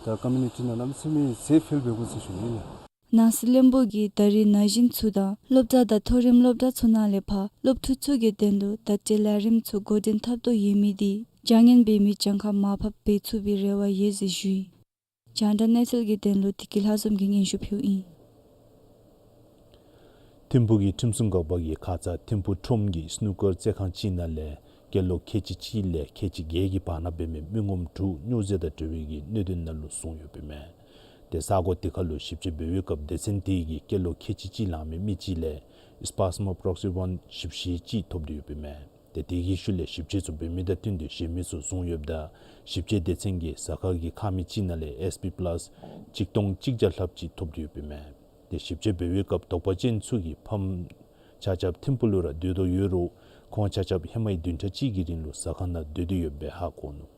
ད་ཀོ་མིའུ་ནི་ཊི་ནང་གནམ་མེད་ས་མེད་སེབ་ཕིལ་འབད་དགོ་ཟེར་ཞུ་ནི་ཨིན་ལགས། ནང་སྲིད་བློན་པོ་གིས་ད་རེས་ན་གཞོན་ཚུ་དང་སློབ་གྲྭ་དང་མཐོ་རིམ་སློབ་གྲྭ་ཚུ་ནང་ལས་ཕར་སློབ་ཕྲུག་ཚུ་གི་དོན་ལུ་བརྡ་སྤྲོད་ལས་རིམ་ཚུ་འགོ་འདྲེན་འཐབ་དོ་ཡོད་མི་འདི་བྱ་ངན་འབད་མི་གྱངས་ཁ་མར་ཕབ་འབད་ཚུགས་པའི་རེ་བ་ཡོད་ཟེར་ཞུ་ཡི། རྒྱང་བསྒྲགས་གནས་ཚུལ་གྱི་དོན་ལུ་བདེ་སྐྱིད་ལྷ་འཛོམས་ཀྱིས་སྙན་ཞུ་ཕུལཝ་ཨིན། ཐིམ་ཕུག་གི་ཁྲིམས་སྲུང་འགག་པ་གིས་ཁ་ཙ་ཐིམ་ཕུག་ཁྲོམ་གྱི་སི་ནུ་ཀར་རྩེད་ཁང་ཅིག་ནང་ལས་སྐྱེས་ལོ་ཁལ་གཅིག་གཅིག་ལས་ཁལ་གཅིག་བརྒྱད་ཀྱི་བར་ན་འབད་མི་མི་ངོམ་དྲུག་སྨྱོ་རྫས་དང་འབྲེལ་བའི་གི་གནད་དོན་ནང་ལུ་བཟུང་ཡོདཔ་ཨིན་མས། ཏེ་ས་གོ་དེ་ཁར་ལུ་ཞིབ་དཔྱད་འབད་བའི་སྐབས་སྡེ་ཚན་དེ་གིས་སྐྱེས་ལོ་ཁལ་གཅིག་གཅིག་ལང་མི་མི་གཅིག་ལས་སི་པཱས་མོ་པི་རོག་སི་ཝཱན་བཞི་བཅུ་ཞེ་གཅིག་ཐོབ་སྟེ་ཡོདཔ་ཨིན་མས། ཏེ་དེ་གི་ཤུལ་ལས་ཞིབ་དཔྱད་ཚུ་འབད་མི་དང་བསྟུན་ཏེ་གཞན་མི་ཚུ་བཟུང་ཡོདཔ་ད་ཞིབ་དཔྱད་སྡེ་ཚན་གྱིས་གཟའ་སྐར་གྱི་ཁང་མིག་ཅིག་ནང་ལས་ཨེས་པི་པ་ལཱས་གཅིག་སྟོང་གཅིག་བརྒྱ་ལྷགཔ་ཅིག་ཐོབ་སྟེ་ཡོདཔ་ཨིན་མས། ཏེ་ཞིབ་དཔྱད་འབད་བའི་སྐབས་དོགས་པ་ཅན་ཚུ་གི་ཕམ་ཆ་ཁྱབ་ཐིམ་ཕུག་ལུ་ར་སྡོད་དོ་ཡོད་རུང་ཁོང་ཆ་ཁྱབ་ཧེ་མའི་བདུན་ཕྲག་གཅིག་གི་རིང་ལུ་ཟ་ཁང་ནང་སྡོད་དེ་ཡོདཔ་སྦེ་ཧ་གོ་ནུག།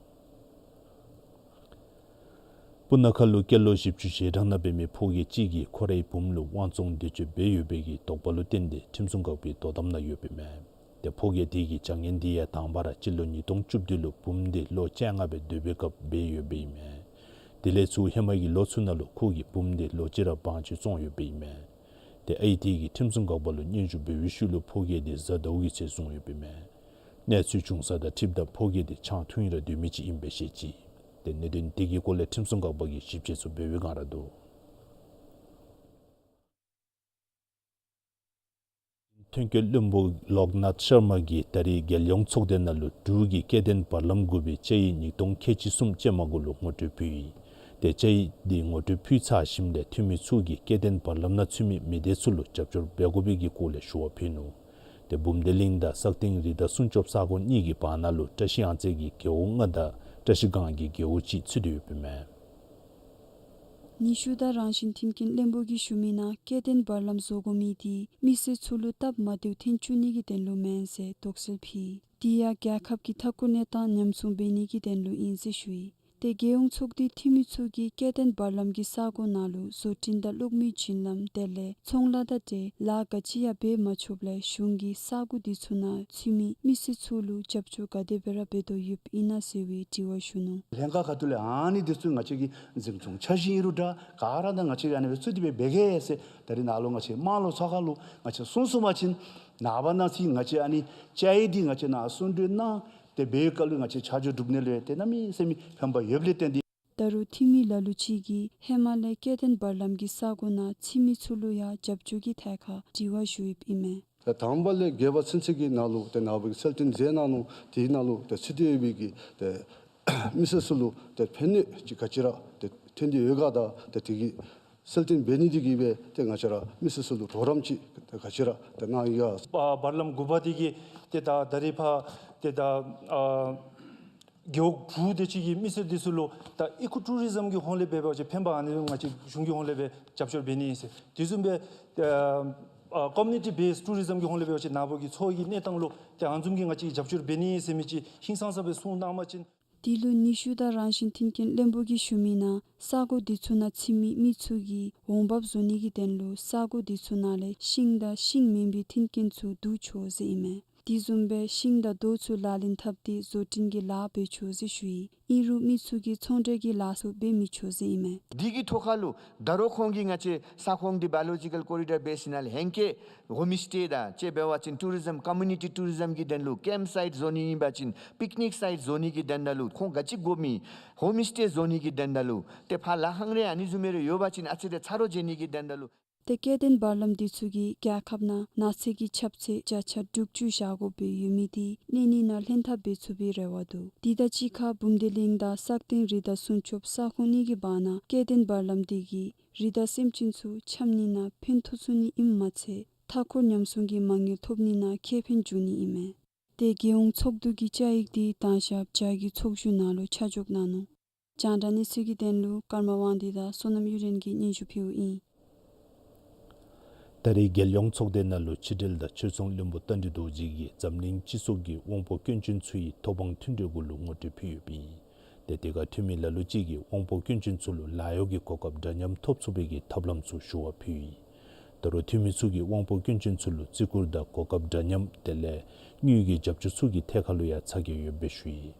སྤུ་ན་ཁ་ལུ་སྐྱེས་ལོ་བཞི་བཅུ་ཞེ་གྲངས་ནང་འབད་མི་ཕོ་སྐྱེས་གཅིག་གིས་ཁོ་རའི་བུམོ་ལུ་དབང་བཙོང་འདོད་སྤྱོད་འབད་ཡོད་པའི་གི་དོགས་པ་ལུ་བརྟེན་ཏེ་ཁྲིམས་སྲུང་འགག་པའི་དོ་དམ་ནང་ཡོདཔ་ཨིན་མས། ཏེ་ཕོ་སྐྱེས་དེ་གིས་བྱ་ངན་དེ་ཡང་དང་པ་ར་སྤྱི་ལོ་ཉིས་སྟོང་བཅུ་བདུན་ལུ་བུམོ་དེ་ལོ་བཅོ་ལྔ་སྦེ་སྡོད་པའི་སྐབས་འབད་ཡོདཔ་ཨིན་མས། དེ་ལས་ཚུར་ཧེ་མའི་གི་ལོ་ཚུ་ནང་ལུ་ཁོ་གིས་བུམོ་དེ་ལོག་ཅི་ར་བང་ཅིག་བཙོང་ཡོདཔ་ཨིན་མས། ཏེ་ཨའི་དེ་གིས་ཁྲིམས་སྲུང་འགག་པ་ལུ་སྙན་ཞུ་འབད་བའི་ཤུལ་ལུ་ཕོ་སྐྱེས་དེ་གཟའ་ཟླཝ་གི་ཚེ་བཟུང་ཡོདཔ་ཨིན་མས། གནས་ཚུལ་བྱུང་ས་དང་འཁྲིལཝ་ད་ཕོ་སྐྱེས་དེ་ཆང་འཐུང་ཡི་ར་སྡོད་མི་ཅིག་ཨིན་པས་ཤེས་ཅི། ཏེ་གནད་དོན་དེ་གི་སྐོར་ལས་ཁྲིམས་སྲུང་འགག་པ་གིས་ཞིབ་དཔྱད་ཚུ་འབད་བའི་བསྒང་ར་འདུག། ཐོན་སྐྱེད་བློན་པོ་ལོག་ནཱཐ་ཤར་མ་གིས་ད་རེས་རྒྱལ་ཡོངས་ཚོགས་སྡེ་ནང་ལུ་འབྲུག་གི་སྐྱེ་ལྡན་བར་ལམ་དགུ་པའི་བཅའ་ཡིག་ཉིས་སྟོང་ཁལ་གཅིག་གསུམ་ཅན་མ་གུ་ལུ་ངོ་སྤྲོད་ཕུལ་ཡི། ཏེ་བཅའ་ཡིག་དེ་ངོ་སྤྲོད་ཕུལ་ཚར་ཞིནམ་ལས་འཐུས་མི་ཚུ་གིས་སྐྱེ་ལྡན་བར་ལམ་ནང་ཚུད་མི་མི་སྡེ་ཚུ་ལུ་རྒྱབ་སྐྱོར་འབད་དགོ་པའི་གི་སྐོར་ལས་ཞུ་བ་ཕུལ་ནུག། ཏེ་འབུམ་སྡེ་གླིང་དང་སག་སྟེང་རི་དྭགས་སྲུང་སྐྱོབ་ས་ཁོངས་གཉིས་ཀྱི་བར་ན་ལུ་བཀྲ་ཤིས་གཡང་རྩེ་གི་རྒེད་འོག་ལྔ་དང་བཀྲ་ཤིས་སྒང་གི་རྒེད་འོག་གཅིག་ཚུད་དེ་ཡོདཔ་ཨིན་མས། ནུས་ཤུགས་དང་རང་བཞིན་མཐུན་རྐྱེན་བློན་པོ་གིས་ཞུ་མི་ནང་སྐྱེ་ལྡན་བར་ལམ་བཟོ་དགོ་མི་འདི་མི་སེར་ཚུ་ལུ་སྟབས་མ་བདེཝ་འཐོན་བཅུག་ནི་གི་དོན་ལུ་མེན་ཟེར་དོགས་སེལ་ཕུལ། དེ་ཡང་རྒྱལ་ཁབ་ཀྱི་མཐའ་འཁོར་གནས་སྟངས་ཉམས་སྲུང་འབད་ནི་གི་དོན་ལུ་ཨིན་ཟེར་ཞུ་ཡི། ཏེ་རྒྱལ་ཡོངས་ཚོགས་འདུའི་འཐུས་མི་ཚུ་གིས་སྐྱེ་ལྡན་བར་ལམ་གྱི་ས་གོ་ནང་ལུ་བཟོ་སྐྲུན་དང་གློག་མེའི་བརྒྱུད་ལམ་དེ་ལས་ཚོང་ལཱ་དང་འབྲེལ་ལཱ་ག་ཅི་ཡང་འབད་མ་ཆོགཔ་ལས་གཞུང་གིས་ས་གོ་འདི་ཚུ་ནང་ཚུད་མི་མི་སེར་ཚུ་ལུ་རྒྱབ་སྐྱོར་ག་དེ་སྦེ་ར་འབད་དོ་ཡོདཔ་ཨིན་ན་ཟེར་བའི་དྲི་བ་ཞུ་ནུག། ལྷན་ཁག་ཁ་ཐུག་ལས་ཨ་ནི་འདི་ཚུ་ང་བཅས་ཀྱི་འཛིན་སྐྱོང་འཆར་གཞི་ཨིན་རུང་འདྲ་ག་ར་ད་ང་བཅས་ཀྱིས་ཨ་ནི་སྦེ་ཚུད་དེ་སྦེ་འབད་གེ་ཟེར་ད་རིས་ནཱ་ལུ་ང་བཅས་དམངས་གླུ་ཚོགས་ཁང་ལུ་ང་བཅས་གསུང་གསུངས་པ་ཅིན་ནངས་པ་གནངས་ཚེ་ང་བཅས་ཨ་ནི་བཅའ་ཡིག་འདི་ང་བཅས་ནང་གསུང་གྲོས་གནང་སྟེ་འབད་བའི་སྐབས་ལུ་ང་བཅས་ཆ་འཇོག་གྲུབ་ནི་ལུ་ཡང་ཏེ་གནམ་མེད་ས་མེད་ཕན་པ་ཡོདཔ་ལས་བརྟེན་ཏེ། ད་རུང་འཐུས་མི་ལ་ལུ་ཅིག་གིས་ཧེ་མ་ལས་སྐྱེ་ལྡན་བར་ལམ་གྱི་ས་གོ་ནང་ཚུད་མི་ཚུ་ལུ་ཡང་རྒྱབ་སྐྱོར་གྱི་ཐད་ཁར་དྲི་བ་ཞུ་ཡོདཔ་ཨིན་མས། ད་དང་པ་ལས་རྒྱལ་བ་ཚུན་ཚོད་ཀྱི་ནང་ལུ་ཏེ་ནཱ་བུ་གིས་གསལ་སྟོན་མཛད་གནང་ནུག། དེའི་ནང་ལུ་ཏེ་ཚུད་དེ་ཡོད་པའི་གི་ཏེ་མི་སེར་ཚུ་ལུ་ཏེ་ཕན་གནོད་ཅིག་ག་ཅི་ར་ཏེ་ཐོན་ཏེ་ཡོད་ག་ད་ཏེ་དེ་གི་གསལ་སྟོན་འབད་ནི་དེ་གིས་སྦེ་ཏེ་ང་བཅས་ར་མི་སེར་ཚུ་ལུ་གྲོགས་རམ་ཅིག་ཏེ་ག་ཅི་ར་ཏེ་གནང་ཡི་ག། བ་བར་ལམ་དགུ་པ་དེ་གིས་ཏེ་ད་ད་རིས་ཕར་ཏེ་ད་ཨ་རྒེད་འོག་དྲུག་དེ་ཅིག་གི་མི་སེར་དེ་ཚུ་ལུ་ད་ཨི་ཀོ་ཊུ་རི་ཛམ་གྱི་ཧོང་ལས་འབད་བ་ཅིན་ཕན་པ་ཨ་ནི་ང་བཅས་གཞུང་གི་ཧོང་ལས་འབད་རྒྱབ་སྐྱོར་འབད་ནི་ཨིན་ཟེར། དེ་བཟུམ་སྦེ་ཨ་ཨ་ཀོ་མུ་ནི་ཊི་བེསཌ་ཊུ་རི་ཛམ་གྱི་ཧོང་ལས་འབད་བ་ཅིན་ནཱ་བུ་གི་འཚོ་བའི་གནས་སྟངས་ལུ་ཏེ་ཨ་ནི་བཟུམ་གྱི་ང་བཅས་རྒྱབ་སྐྱོར་འབད་ནི་ཨིན་ཟེར་མི་ཅིག་ཧིང་སངས་ས་སྦེ་གསུངས་གནང་བ་ཅིན། དེ་ལུ་ནུས་ཤུགས་དང་རང་བཞིན་མཐུན་རྐྱེན་བློན་པོ་གིས་ཞུ་མི་ནང་ས་གོ་དེ་ཚུ་ནང་ཚུད་མི་མི་ཚུ་གིས་འོང་འབབ་བཟོ་ནི་གི་དོན་ལུ་ས་གོ་དེ་ཚུ་ནང་ལས་ཤིང་དང་ཤིང་མེན་པའི་མཐུན་རྐྱེན་ཚུ་བསྡུ་ཆོག་ཟེར་ཨིན་མས། དེ་བཟུམ་སྦེ་ཤིང་དང་རྡོ་ཚུ་ལག་ལེན་འཐབ་སྟེ་བཟོ་སྐྲུན་གྱི་ལཱ་འབད་ཆོག་ཟེར་ཞུ་ཡི། ཨིན་རུང་མི་ཚུ་གིས་ཚོང་འབྲེལ་གྱི་ལཱ་ཚུ་འབད་མི་ཆོག་ཟེར་ཨིན་མས། དེ་གི་ཐོག་ཁར་ལུ་ད་རུང་ཁོང་གིས་ང་བཅས་ས་ཁོངས་འདི་བཱ་ཡོ་ལོ་ཇི་ཀཱལ་ཀོ་རི་ཌོར་སྦེ་ཞིནམ་ལས་ཧེང་སྐལ་ཧོམ་སི་ཊེ་དང་ཅིག་འབད་བ་ཅིན་ཊུ་རི་ཛམ་ཀོ་མུ་ནི་ཊི་ཊུ་རི་ཛམ་གྱི་དོན་ལུ་ཀེམཔ་སའིཊ་བཟོ་ནི་ཨིན་པ་ཅིན་པིཀ་ནིཀ་སའིཊ་བཟོ་ནི་གི་དོན་དག་ལུ་ཁོང་ག་ཅི་དགོ་མི་ཧོམ་སི་ཊེ་བཟོ་ནི་གི་དོན་དག་ལུ་ཏེ་ཕར་ལཱ་ཧང་རེ་ཨ་ནི་བཟུམ་མའི་རེ་ཡོད་པ་ཅིན་ཨ་ཙི་རེ་ཚ་རོགས་བྱིན་ནི་གི་དོན་དག་ལུ། ཏེ་སྐྱེ་ལྡན་བར་ལམ་དེ་ཚུ་གིས་རྒྱལ་ཁབ་ནང་ནགས་ཚལ་གྱི་ཁྱབ་ཚད་བརྒྱ་ཆ་དྲུག་ཅུ་བཞག་དགོཔ་སྦེ་ཡོད་མི་དེ་གནས་ནི་ནང་ལྷན་ཐབས་འབད་ཚུགས་པའི་རེ་བ་འདུག། དེ་དང་གཅིག་ཁར་བུམ་སྡེ་གླིང་དང་སག་སྟེང་རི་དྭགས་སྲུང་སྐྱོབ་ས་ཁོངས་གཉིས་ཀྱི་བར་ན་སྐྱེ་ལྡན་བར་ལམ་དེ་གིས་རི་དྭགས་སེམས་ཅན་ཚུ་འཁྱམ་ནི་ནང་ཕན་ཐོགས་ཚུགས་ནི་ཨིནམ་མ་ཚད་མཐའ་འཁོར་ཉམས་སྲུང་གི་མ་དངུལ་ཐོབ་ནི་ནང་ཁེ་ཕན་འབྱུང་ནི་ཨིན་མས། ཏེ་རྒྱལ་ཡོངས་ཚོགས་འདུ་གི་བཅའ་ཡིག་དེ་དང་ཞག་བརྒྱ་གི་ཚོགས་བཞུགས་ནང་ལུ་ཆ་འཇོག་གནང་ནུག། རྒྱང་བསྒྲགས་གནས་ཚུལ་གྱི་དོན་ལུ་ཀརྨ་དབང་འདུས་དང་བསོད་ནམས་གཡུ་སྒྲོན་གྱིས་སྙན་ཞུ་ཕུལཝ་ཨིན། ད་རེས་རྒྱལ་ཡོངས་ཚོགས་སྡེ་ནང་ལུ་ཕྱི་འབྲེལ་དང་ཕྱིར་ཚོང་བློན་པོ་རྟ་མགྲིན་རྡོ་རྗེ་གིས་འཛམ་གླིང་སྤྱི་ཚོགས་ཀྱི་དབང་པོ་སྐྱོན་ཅན་ཚུ་ཡི་ཐོབ་དབང་མཐུན་འབྲེལ་གུ་ལུ་ངོ་སྤྲོད་ཕུལ་ཡོདཔ་ཨིན། ཏེ་དེ་ཁར་འཐུས་མི་ལ་ལུ་ཅིག་གིས་དབང་པོ་སྐྱོན་ཅན་ཚུ་ལུ་ལཱ་གཡོག་གི་གོ་སྐབས་འདྲ་མཉམ་ཐོབ་ཚུགས་པའི་གི་ཐབས་ལམ་ཚུ་ཞུ་བ་ཕུལ་ཡི། ད་རུང་འཐུས་མི་ཚུ་གིས་དབང་པོ་སྐྱོན་ཅན་ཚུ་ལུ་བརྩི་བཀུར་དང་གོ་སྐབས་འདྲ་མཉམ་དེ་ལས་དངུལ་གྱི་རྒྱབ་སྐྱོར་ཚུ་གི་ཐད་ཁར་ལུ་ཡང་ཚ་གྱང་ཡོདཔ་སྦེ་ཞུ་ཡི།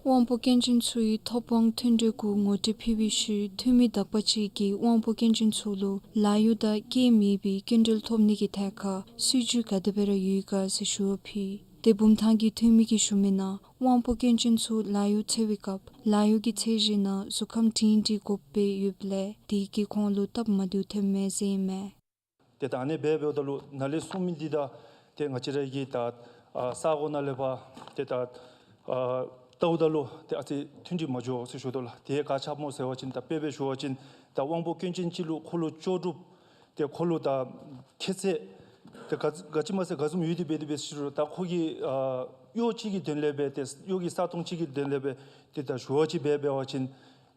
དབང་པོ་སྐྱོན་ཅན་ཚུ་ཡི་ཐོབ་དབང་མཐུན་འབྲེལ་གུ་ངོ་སྤྲོད་ཕུལ་བའི་ཤུལ་འཐུས་མི་དག་པ་ཅིག་གིས་དབང་པོ་སྐྱོན་ཅན་ཚུ་ལུ་ལཱ་གཡོག་དང་སྐྱེད་མེད་པའི་སྐྱིན་འགྲུལ་ཐོབ་ནི་གི་ཐད་ཁར་སྲིད་བྱུས་ག་དེ་སྦེ་ར་ཡོད་ག་ཟེར་ཞུ་བ་ཕུལ། ཏེ་བུམ་ཐང་གི་འཐུས་མི་གིས་ཞུ་མི་ནང་དབང་པོ་སྐྱོན་ཅན་ཚུ་ལཱ་གཡོག་འཚོལ་བའི་སྐབས་ལཱ་གཡོག་གི་ཚད་གཞི་ནང་གཟུགས་ཁམས་སྒྲིང་སྒྲིང་དགོཔ་སྦེ་ཡོདཔ་ལས་དེ་གིས་ཁོང་ལུ་སྟབས་མ་བདེཝ་ཐོནམ་མས་ཟེར་ཨིན་མས། ཏེ་ད་ཨ་ནི་སྦེ་འབདཝ་ད་ལུ་ནཱ་ལས་གསུངས་མི་འདི་དང་ཏེ་ང་བཅས་ར་གི་ད་ཨ་ས་གོ་ནང་ལས་ཕར་ཏེ་ད་ཨ་ལྟཝ་ད་ལུ་ཏེ་ཨ་ཙི་མཐུན་སྒྲིག་མ་འགྱོ་ཟེར་ཞུ་དོ་ལགས། དེ་ག་ཅི་སྨོ་ཟེར་བ་ཅིན་ད་དཔེ་སྦེ་ཞུ་བ་ཅིན་ད་དབང་པོ་སྐྱོན་ཅན་ཅིག་ལུ་ཁོ་ལུ་ལྕོགས་གྲུབ་ཏེ་ཁོ་ལུ་ད་ཁྱད་ཚད་ཏེ་ག་ག་ཅི་མ་ཟེར་ག་བཟུམ་ཡོད་དེ་འབད་དེ་འབད་ཟེར་ཞུ་རུང་ད་ཁོ་གི་ཨ་གཡོག་ཅིག་གི་དོན་ལས་སྦེ་ཏེ་གཡོག་གི་ས་སྟོང་ཅིག་གི་དོན་ལས་སྦེ་ཏེ་ད་ཞུ་བ་ཅིན་འབད་འབད་བ་ཅིན་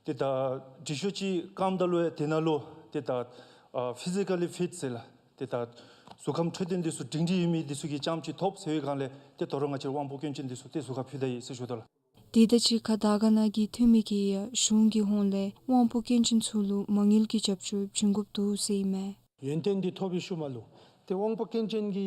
ཏེ་ད་འགྲུལ་བཞུད་ཅིག་བཀངམ་ད་ལུ་ཡང་དེ་ནང་ལུ་ཏེ་ད་ཨ་ཕི་ཟི་ཀ་ལི་ཕིཊ་ཟེར་ལགས། ཏེ་ད་གཟུགས་ཁམས་འཕྲོད་བསྟེན་འདི་ཚུ་སྒྲིང་སྒྲིང་ཡོད་མི་འདི་ཚུ་གི་ཅམ་ཅིག་ཐོབ་ཟེར་བའི་སྒང་ལས་ཏེ་དོ་རུང་ང་བཅས་དབང་པོ་སྐྱོན་ཅན་འདི་ཚུ་ཏེ་གཟུགས་ཁར་ཕུལ་ད་ཡི་ཟེར་ཞུ་དོ་ལགས། དེ་དང་གཅིག་ཁར་དར་དཀར་ན་གི་འཐུས་མི་གིས་ཡང་གཞུང་གི་ཧོངས་ལས་དབང་པོ་སྐྱོན་ཅན་ཚུ་ལུ་མ་དངུལ་གྱི་རྒྱབ་སྐྱོར་བྱིན་དགོཔ་འདུག་ཟེར་ཨིན་མས། ཡོན་ཏན་འདི་ཐོབ་པའི་ཤུལ་མ་ལུ་ཏེ་དབང་པོ་སྐྱོན་ཅན་གྱི་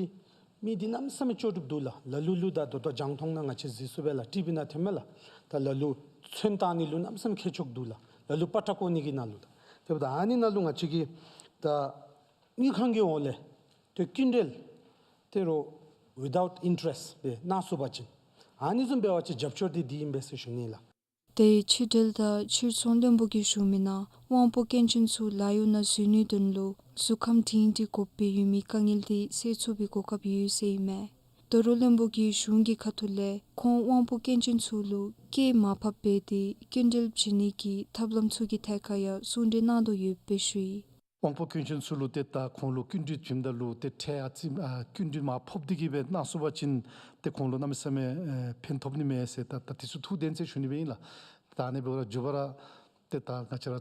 མི་འདི་གནམ་མེད་ས་མེད་ལྕོགས་གྲུབ་འདུག་ལགས། ལ་ལུ་ལུ་ད་ད་ལྟོ་རྒྱང་མཐོང་ནང་ང་བཅས་གཟིགས་ཚུགས་པས་ལགས། ཊི་བི་ནང་ཐོནམ་མས་ལགས། ད་ལ་ལུ་ཚོན་བཏང་ནི་ལུ་གནམ་མེད་ས་མེད་ཁེ་ཕྱོགས་འདུག་ལགས། ལ་ལུ་པ་ཏྲ་བཀོ་ནི་གི་ནང་ལུ་ད་ཏེ་འབདཝ་ད་ཨ་ནི་ནང་ལུ་ང་བཅས་ཀྱིས་ད་དངུལ་ཁང་གི་ཧོངས་ལས་ཏེ་སྐྱིན་འགྲུལ་ཏེ་རོགས་ཝི་དའུཊ་ཨིན་ཊ་རེསཊ་སྦེ་གནང་ཚུགས་པ་ཅིན་ཨ་ནི་བཟུམ་འབད་བ་ཅིན་རྒྱབ་སྐྱོར་འདི་འདི་ཨིན་པས་ཟེར་ཞུ་ནི་ལགས། ཏེ་ཕྱི་འབྲེལ་དང་ཕྱིར་ཚོང་བློན་པོ་གིས་ཞུ་མི་ནང་དབང་པོ་སྐྱོན་ཅན་ཚུ་ལཱ་གཡོག་ནང་འཛུལ་ནིའི་དོན་ལུ་གཟུགས་ཁམས་སྒྲིང་སྒྲིང་དགོཔ་སྦེ་ཡོད་མི་དཀའ་ངལ་འདི་སེལ་ཚུགས་པའི་གོ་སྐབས་ཡོད་ཟེར་ཨིན་མས། དོ་རུང་བློན་པོ་གིས་གཞུང་གི་ཁ་ཐུག་ལས་ཁོང་དབང་པོ་སྐྱོན་ཅན་ཚུ་ལུ་སྐྱེད་མར་ཕབ་འབད་དེ་སྐྱིན་འགྲུལ་བྱིན་ནི་གི་ཐབས་ལམ་ཚུ་གི་ཐད་ཁར་ཡང་གསུང་གྲོས་གནང་དོ་ཡོདཔ་སྦེ་ཞུ་ཡི། དབང་པོ་སྐྱོན་ཅན་ཚུ་ལུ་ཏེ་ད་ཁོང་ལུ་སྐྱིན་འགྲུལ་བྱིནམ་ད་ལུ་ཏེ་ཁྲལ་ཨ་ཙི་ཨ་སྐྱིན་འགྲུལ་མར་ཕབ་སྟེ་གིས་སྦེ་གནང་ཚུགས་པ་ཅིན་ཏེ་ཁོང་ལུ་གནམ་མེད་ས་མེད་ཨེ་ཕན་ཐོགས་ནི་མས་ཟེར་ད་ད་དེ་ཚུ་ཐུགས་བདེན་ཟེར་ཞུ་ནི་སྦེ་ཨིན་ལགས། ད་ཨ་ནི་འབདཝ་ད་མཇུག་པ་ར་ཏེ་ད་ང་བཅས་ར་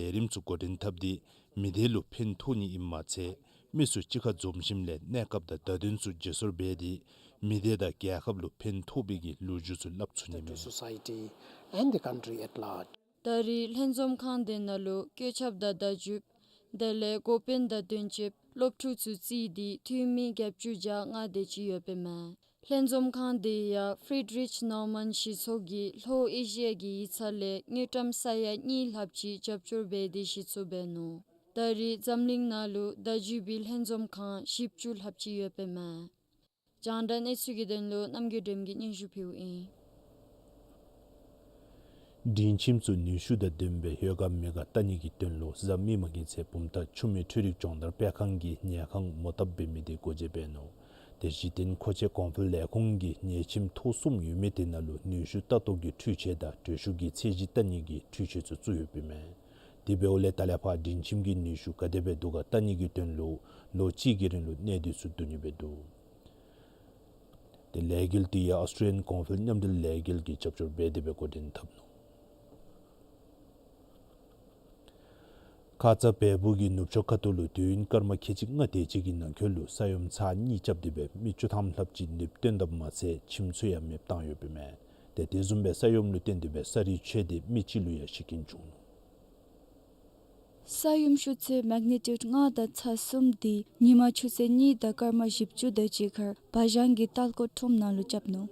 ལས་རིམ་ཚུ་འགོ་འདྲེན་འཐབ་སྟེ་མི་སྡེ་ལུ་ཕན་ཐོགས་ནི་ཨིནམ་མ་ཚད་མི་ཚུ་གཅིག་ཁར་འཛོམས་ཞིནམ་ལས་གནས་སྐབས་དང་བརྡ་དོན་ཚུ་བརྗེ་སོར་འབད་དེ་མི་སྡེ་དང་རྒྱལ་ཁབ་ལུ་ཕན་ཐོགས་པའི་གི་ལོ་རྒྱུས་ཚུ་སླབ་ཚུགས་ནི་མས། Society and the country at large. ད་རེས་ལྷན་འཛོམས་ཁང་དེ་ནང་ལུ་བཀོད་ཁྱབ་དང་བརྡ་བརྒྱུད་དེ་ལས་འགོ་དཔོན་དང་དོན་གཅོད་སློབ་ཕྲུག་ཚུ་བརྩིས་ཏེ་འཐུས་མི་བརྒྱད་ཅུ་གྱ་ལྔ་དེ་ཅིག་ཡོདཔ་ཨིན་མས། ལྷན་འཛོམས་ཁང་དེ་ཡང་ཕི་རི་ཌི་རིཆ་ནོར་མཱན་གཞི་ཚོགས་ཀྱིས་ལྷོ་ཨེ་ཤི་ཡ་གི་ཡིག་ཚང་ལས་དངུལ་ཀྲམ་ས་ཡ་གཉིས་ལྷགཔ་ཅིག་རྒྱབ་སྐྱོར་འབད་དེ་གཞི་བཙུགས་འབད་ནུག། ད་རེས་འཛམ་གླིང་ནང་ལུ་བརྡ་བརྒྱུད་པའི་ལྷན་འཛོམས་ཁང་བཞི་བཅུ་ལྷགཔ་ཅིག་ཡོདཔ་ཨིན་མས། རྒྱང་བསྒྲགས་གནས་ཚུལ་གྱི་དོན་ལུ་རྣམ་རྒྱལ་སྒྲོལམ་གྱིས་སྙན་ཞུ་ཕུལཝ་ཨིན། སྒྲིང་ཁྱིམ་ཚུ་ནུས་ཤུགས་དང་ལྡན་པའི་ཡོད་ག་མེད་ག་བལྟ་ནི་གི་དོན་ལུ་གཟའ་མིག་དམར་གྱི་ཚེ་བུམ་ཐང་ཆུ་སྨད་འཕྲུལ་རིག་སྦྱོང་བརྡར་སྤེལ་ཁང་གི་ཉལ་ཁང་མོ་བཏབ་འབད་མི་དེ་སྒོ་འབྱེད་འབད་ནུག། དེ་གཞི་རྟེན་མཁོ་ཆས་གོང་འཕེལ་ལས་ཁུངས་ཀྱིས་ཉལ་ཁྱིམ་ཐོག་གསུམ་ཡོད་མི་དེ་ནང་ལུ་ནུས་ཤུགས་ལྟ་རྟོག་གི་འཕྲུལ་ཆས་དང་འགྲུལ་བཞུད་ཀྱི་ཚད་གཞི་བལྟ་ནི་གི་འཕྲུལ་ཆས་ཚུ་བཙུགས་ཡོདཔ་ཨིན་མས། དེ་འབདཝ་ལས་ད་ལས་ཕར་སྒྲིང་ཁྱིམ་གྱི་ནུས་ཤུགས་ག་དེ་སྦེ་འདུག་ག་བལྟ་ནི་གི་དོན་ལུ་ལོ་གཅིག་གི་རིང་ལུ་གནས་སྡུད་ཚུ་བསྡུ་ནི་སྦེ་འདུག། དེ་ལས་འགུལ་དེ་ཡང་ཨོསི་ཊྲེ་ལི་ཡན་གོང་འཕེལ་མཉམ་འབྲེལ་ལས་འགུལ་གྱིས་རྒྱབ་སྐྱོར་འབད་དེ་སྦེ་འགོ་འདྲེན་འཐབ་ནུག། ཁ་ཙ་བལ་པོ་གི་ནུབ་ཕྱོགས་ཁ་ཐུག་ལུ་དུས་ཡུན་སྐར་མ་ཁལ་གཅིག་ལྔ་དེ་ཅིག་གི་ནང་འཁོད་ལུ་ས་ཡོམ་ཚར་གཉིས་རྐྱབ་སྟེ་སྦེ་མི་བཅུ་ཐམ་ལྷགཔ་ཅིག་ནུབ་བཏོན་དཔ་མ་ཚད་ཁྱིམ་ཚུ་ཡང་མེདཔ་བཏང་ཡོདཔ་ཨིན་མས། དེ་དེ་བཟུམ་སྦེ་ས་ཡོམ་ལུ་བརྟེན་ཏེ་སྦེ་ས་རུད་ཆད་དེ་མི་གཅིག་ལུ་ཡང་ཤི་རྐྱེན་བྱུང་ནུག། ས་ཡོམ་ཤུགས་ཚད་མེག་ནི་ཊིའུཌ་ལྔ་དང་ཚག་གསུམ་དེ་ཉིན་མ་ཆུ་ཚོད་གཉིས་དང་སྐར་མ་བཞི་བཅུ་དེ་ཅིག་ཁར་བ་ཞང་གི་ཏལ་ཀོ་ཁྲོམ་ནང་ལུ་རྐྱབ་ནུག།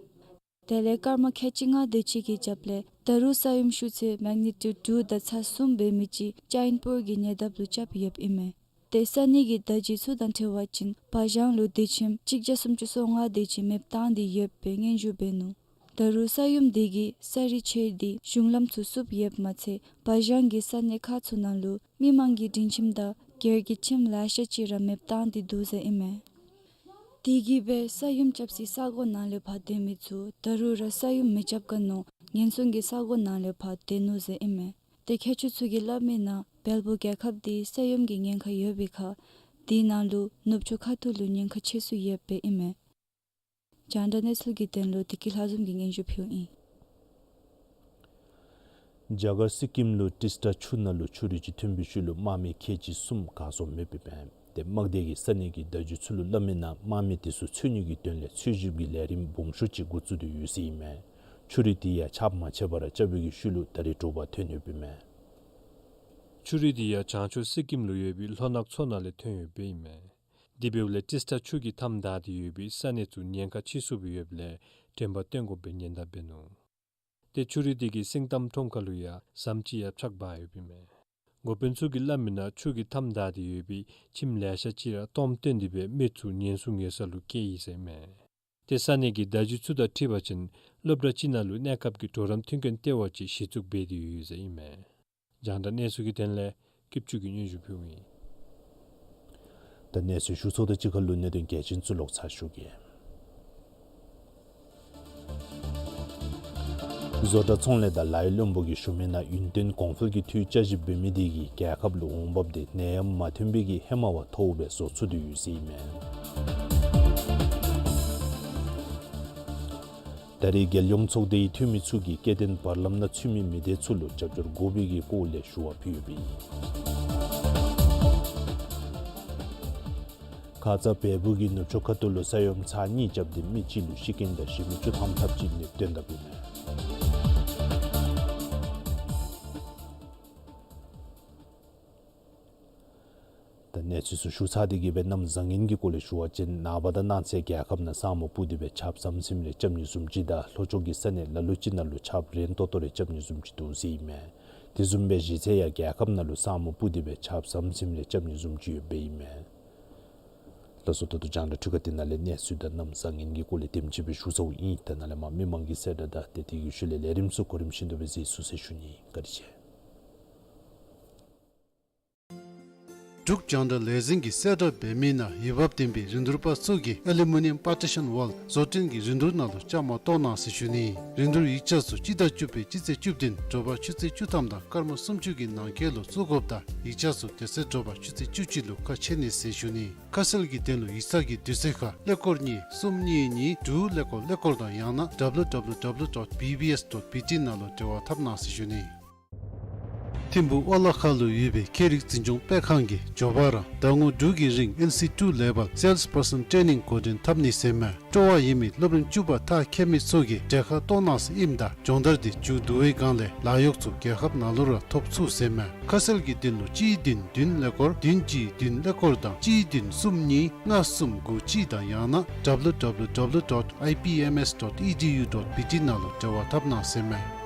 དེ་ལས་སྐར་མ་ཁལ་གཅིག་ལྔ་དེ་ཅིག་གི་རྒྱབ་ལས་ད་རུང་ས་ཡོམ་ཤུགས་ཚད་མེག་ནི་ཊིའུཌ་དྲུག་དང་ཚག་གསུམ་འབད་མི་ཅིག་ཅཱན་པུར་གྱི་ཉེ་འདབས་ལུ་རྐྱབ་ཡོདཔ་ཨིན་མས། དེ་ས་གནས་ཀྱི་བརྡ་བརྒྱུད་ཚུ་དང་འཁྲིལ་བ་ཅིན་བ་ཞང་ལུ་སྡོད་ཁྱིམ་གཅིག་བརྒྱ་སུམ་ཅུ་སོ་ལྔ་དེ་ཅིག་མེདཔ་བཏང་སྟེ་ཡོདཔ་སྦེ་སྙན་ཞུ་འབད་ནུག། ད་རུང་ས་ཡོམ་དེ་གིས་ས་རུད་ཆད་དེ་གཞུང་ལམ་ཚུ་བསུབ་ཡོདཔ་མ་ཚད་བ་ཞང་གི་ས་གནས་ཁག་ཚུ་ནང་ལུ་མི་མང་གི་སྒྲིང་ཁྱིམ་དང་སྒེར་གྱི་ཁྱིམ་ལེ་ཤ་ཅིག་ར་མེདཔ་བཏང་སྟེ་འདུག་ཟེར་ཨིན་མས། དེ་གིས་སྦེ་ས་ཡོམ་རྐྱབ་སའི་ས་གོ་ནང་ལས་ཕར་སྡོད་མི་ཚུ་ད་རུང་ར་ས་ཡོམ་མི་རྐྱབ་ག་མནོ་ངན་སོང་གི་ས་གོ་ནང་ལས་ཕར་སྡོད་ནུག་ཟེར་ཨིན་མས། དེ་མཁས་མཆོག་ཚུ་གིས་སླབ་མིའི་ནང་བལ་པོ་རྒྱལ་ཁབ་དེ་ས་ཡོམ་གྱི་ཉེན་ཁ་ཡོད་པའི་ཁར་ དེའི་ནང་ལུ་ནུབ་ཕྱོགས་ཁ་ཐུག་ལུ་ཉེན་ཁ་ཆེ་སུ་ཡོདཔ་སྦེ་ཨིན་མས། རྒྱང་བསྒྲགས་གནས་ཚུལ་གྱི་དོན་ལུ་བདེ་སྐྱིད་ལྷ་འཛོམས་ཀྱིས་སྙན་ཞུ་ཕུལཝ་ཨིན། རྒྱ་གར་སི་ཀིམ་ལུ་ཏི་སི་ཊ་ཆུ་ནང་ལུ་ཆུ་རུད་ཅིག་ཐོན་པའི་ཤུལ་ལུ་དམག་མི་ཁལ་གཅིག་གསུམ་གར་སོང་མེདཔ་ཨིན་མས། ཏེ་དམག་སྡེ་གིས་ས་གནས་ཀྱི་བརྡ་བརྒྱུད་ཚུ་ལུ་སླབ་མི་ནང་དམག་མི་དེ་ཚུ་འཚོལ་ནི་གི་དོན་ལས་འཚོལ་ཞིབ་ཀྱི་ལས་རིམ་སྦོམ་ཤོས་ཅིག་འགོ་བཙུགས་ཏེ་ཡོད་ཟེར་ཨིན་མས། ཆུ་རུད་དེ་ཡང་ཆརཔ་མ་ཆད་པར་རྐྱབ་པའི་གི་ཤུལ་ལུ་ད་རེས་དྲོ་པ་ཐོན་ཡོདཔ་ཨིན་མས། ཆུ་རུད་དེ་ཡང་བྱང་ཕྱོགས་སི་ཀིམ་ལུ་ཡོད་པའི་ལྷོ་ནག་མཚོ་ནང་ལས་ཐོན་ཡོདཔ་ཨིན་མས། དེ་འབདཝ་ལས་ཏི་སི་ཊ་ཆུ་གིས་མཐའམ་བདའ་སྟེ་ཡོད་པའི་ས་གནས་ཚུ་ཉེན་ཁ་ཆེ་སུ་སྦེ་ཡོདཔ་ལས་དྲན་པ་བཏོན་དགོཔ་སྦེ་ཉེན་བརྡ་འབད་ནུག། ཏེ་ཆུ་རུད་དེ་གིས་སེང་གཏམ་ཁྲོམ་ཁ་ལུ་ཡང་ཟམ་ཅིག་ཡང་ཕྱགས་འབག་ཡོདཔ་ཨིན་མས། འགོ་དཔོན་ཚུ་གིས་སླབ་མི་ནང་ཆུ་གིས་མཐའམ་བདའ་སྟེ་ཡོད་པའི་ཁྱིམ་ལེ་ཤ་ཅིག་ར་སྟོངམ་བཏོན་ཏེ་སྦེ་མི་ཚུ་ཉེན་སྲུང་ཡོད་ས་ལུ་བསྐྱལ་ཡི་ཟེར་ཨིན་མས། ཏེ་ས་གནས་ཀྱི་བརྡ་བརྒྱུད་ཚུ་དང་འཁྲིལ་བ་ཅིན་སློབ་གྲྭ་ཅིག་ནང་ལུ་གནས་སྐབས་ཀྱི་གྲོགས་རམ་མཐུན་རྐྱེན་ལྟེ་བ་ཅིག་གཞི་བཙུགས་འབད་དེ་ཡོད་ཟེར་ཨིན་མས། རྒྱང་བསྒྲགས་གནས་ཚུལ་གྱི་དོན་ལས་སྐྱིདཔ་ཆོས་ཀྱིས་སྙན་ཞུ་ཕུལཝ་ཨིན། ད་གནས་ཚུལ་ཞུ་ཚརཝ་དང་གཅིག་ཁར་ལུ་གནད་དོན་གལ་ཆེན་ཚུ་ལོག་ཚར་ཞུ་གེ། བཟོ་གྲྭ་ཚོང་ལས་དང་ལཱ་གཡོག་བློན་པོ་གིས་ཞུ་མི་ནང་ཡུན་བརྟན་གོང་འཕེལ་གྱི་འཐུས་དཔྱད་ཞིབ་འབད་མི་དེ་གིས་རྒྱལ་ཁབ་ལུ་འོང་འབབ་དེ་ནད་ཡམས་མ་ཐོན་པའི་གི་ཧེ་མ་བ་མཐོཝ་སྦེ་བཟོ་ཚུགས་ཏེ་ཡོད་ཟེར་ཨིན་མས། ད་རེས་རྒྱལ་ཡོངས་ཚོགས་སྡེའི་འཐུས་མི་ཚུ་གིས་སྐྱེ་ལྡན་བར་ལམ་ནང་ཚུད་མི་མི་སྡེ་ཚུ་ལུ་རྒྱབ་སྐྱོར་དགོ་པའི་གི་སྐོར་ལས་ཞུ་བ་ཕུལ་ཡོདཔ་ཨིན། ཁ་ཙ་བལ་པོ་གིས་ནུབ་ཕྱོགས་ཁ་ཐུག་ལུ་ས་ཡོམ་ཚར་གཉིས་རྐྱབ་སྟེ་མི་གཅིག་ལུ་ཤི་རྐྱེན་དང་ཤི་མི་བཅུ་ཐམ་ཐམ་ཅིག་མེདཔ་བཏོན་དཔ་ཨིན་མས། ད་གནས་ཚུལ་ཚུ་ཞུ་ཚར་ཏེ་གི་སྦེ་གནམ་བཟང་ངན་གྱི་སྐོར་ལས་ཞུ་བ་ཅིན་ནངས་པ་དང་གནངས་ཚེ་རྒྱལ་ཁབ་ནང་ས་སྨུག་སྤུབས་ཏེ་སྦེ་ཆརཔ་ཟམ་ཟིམ་རེ་རྐྱབ་ནི་བཟུམ་ཅིག་དང་ལྷོ་ཕྱོགས་ཀྱི་ས་གནས་ལ་ལུ་ཅིག་ནང་ལུ་ཆརཔ་རན་ཏོག་ཏོ་རེ་རྐྱབ་ནི་བཟུམ་ཅིག་འདུག་ཟེར་ཨིན་མས། དེ་བཟུམ་སྦེ་གཞེས་ཚེ་ཡང་རྒྱལ་ཁབ་ནང་ལུ་ས་སྨུག་སྤུབས་ཏེ་སྦེ་ཆརཔ་ཟམ་ཟིམ་རེ་རྐྱབ་ནི་བཟུམ་ཅིག་ཡོདཔ་ཨིན་མས། ལགས་སོ། ད་ལྟོ་རྒྱང་བསྒྲགས་འཕྲུལ་ཁང་འདི་ནང་ལས་གནས་ཚུལ་དང་གནམ་བཟང་ངན་གྱི་སྐོར་ལས་དེམ་ཅིག་སྦེ་ཞུ་ཚརཝ་ཨིན། ད་ནཱ་ལས་མར་མི་མང་གི་གསལ་བསྒྲགས་དང་ཏེ་དེ་གི་ཤུལ་ལས་ལས་རིམ་ཚུ་གོ་རིམ་བཞིན་དུ་སྦེ་གཟིགས་ཚུགས་ཟེར་ཞུ་ནི། བཀའ་དྲིན་ཆེ། འབྲུག་རྒྱང་བསྒྲགས་ལས་འཛིན་གྱིས་གསལ་བསྒྲགས་འབད་མི་ནང་འོས་འབབ་ལྡན་པའི་རིན་བསྡུར་པ་ཚུ་གིས་ཨ་ལུ་མི་ནི་ཡམ་པར་ཊི་ཤཱན་ཝཱལ་བཟོ་སྐྲུན་གྱི་རིན་བསྡུར་ནང་ལུ་བཅའ་མར་གཏོགས་གནང་ཟེར་ཞུ་ནི། རིན་བསྡུར་ཡིག་ཆ་ཚུ་སྤྱི་ཟླ་བཅུ་པའི་སྤྱི་ཚེས་བཅུ་བདུན་དྲོ་པ་ཆུ་ཚོད་བཅུ་ཐམ་དང་སྐར་མ་སུམ་ཅུ་གི་ནང་འཁོད་ལུ་བཙུགས་དགོཔ་དང་ཡིག་ཆ་ཚུ་དེ་ཚེ་དྲོ་པ་ཆུ་ཚོད་བཅུ་གཅིག་ལུ་ཁ་ཕྱེ་ནི་ཟེར་ཞུ་ནི། ཁ་གསལ་གྱི་དོན་ལུ་ཡིག་ཚང་གི་དུས་ཚོད་ཁར་ཀླད་ཀོར་གཉིས་གསུམ་གཉིས་གཉིས་དྲུག་ཀླད་ཀོར་ཀླད་ཀོར་དང་ཡང་ན་W W W dot B B S dot B T ནང་ལུ་འབྲེལ་བ་འཐབ་གནང་ཟེར་ཞུ་ནི། ཐིམ་ཕུག་ཨོ་ལ་ཁ་ལུ་ཡོད་པའི་ཁྱད་རིག་འཛིན་སྐྱོང་སྤེལ་ཁང་གིས་མགྱོགས་པ་ར་ཟླ་ངོ་དྲུག་གི་རིང་ཨེན་སི་ཊུ་ལེ་བཱལ་སེལསི་པར་སཱན་ཊེ་ནིང་འགོ་འདྲེན་འཐབ་ནི་ཟེར་མས། སྤྲོ་བ་ཡོད་མི་སློབ་རིམ་བཅུ་པ་མཐར་འཁྱོལ་མི་ཚུ་གིས་གྲལ་ཁར་གཏོགས་གནང་ཟེར་ཨིནམ་ད་སྦྱོང་བརྡར་འདི་མཇུག་བསྡུ་བའི་སྒང་ལས་ལཱ་གཡོག་ཚུ་རྒྱལ་ཁབ་ནང་ལུ་ར་ཐོབ་ཚུགས་ཟེར་མས། ཁ་གསལ་གྱི་དོན་ལུ་གཅིག་བདུན་བདུན་ཀླད་ཀོར་བདུན་གཅིག་བདུན་ཀླད་ཀོར་དང་གཅིག་བདུན་གསུམ་གཉིས་ལྔ་གསུམ་དགུ་གཅིག་དང་ཡང་ན་W W W dot I P M S dot E D U dot B T ནང་ལུ་འབྲེལ་བ་འཐབ་གནང་ཟེར་མས།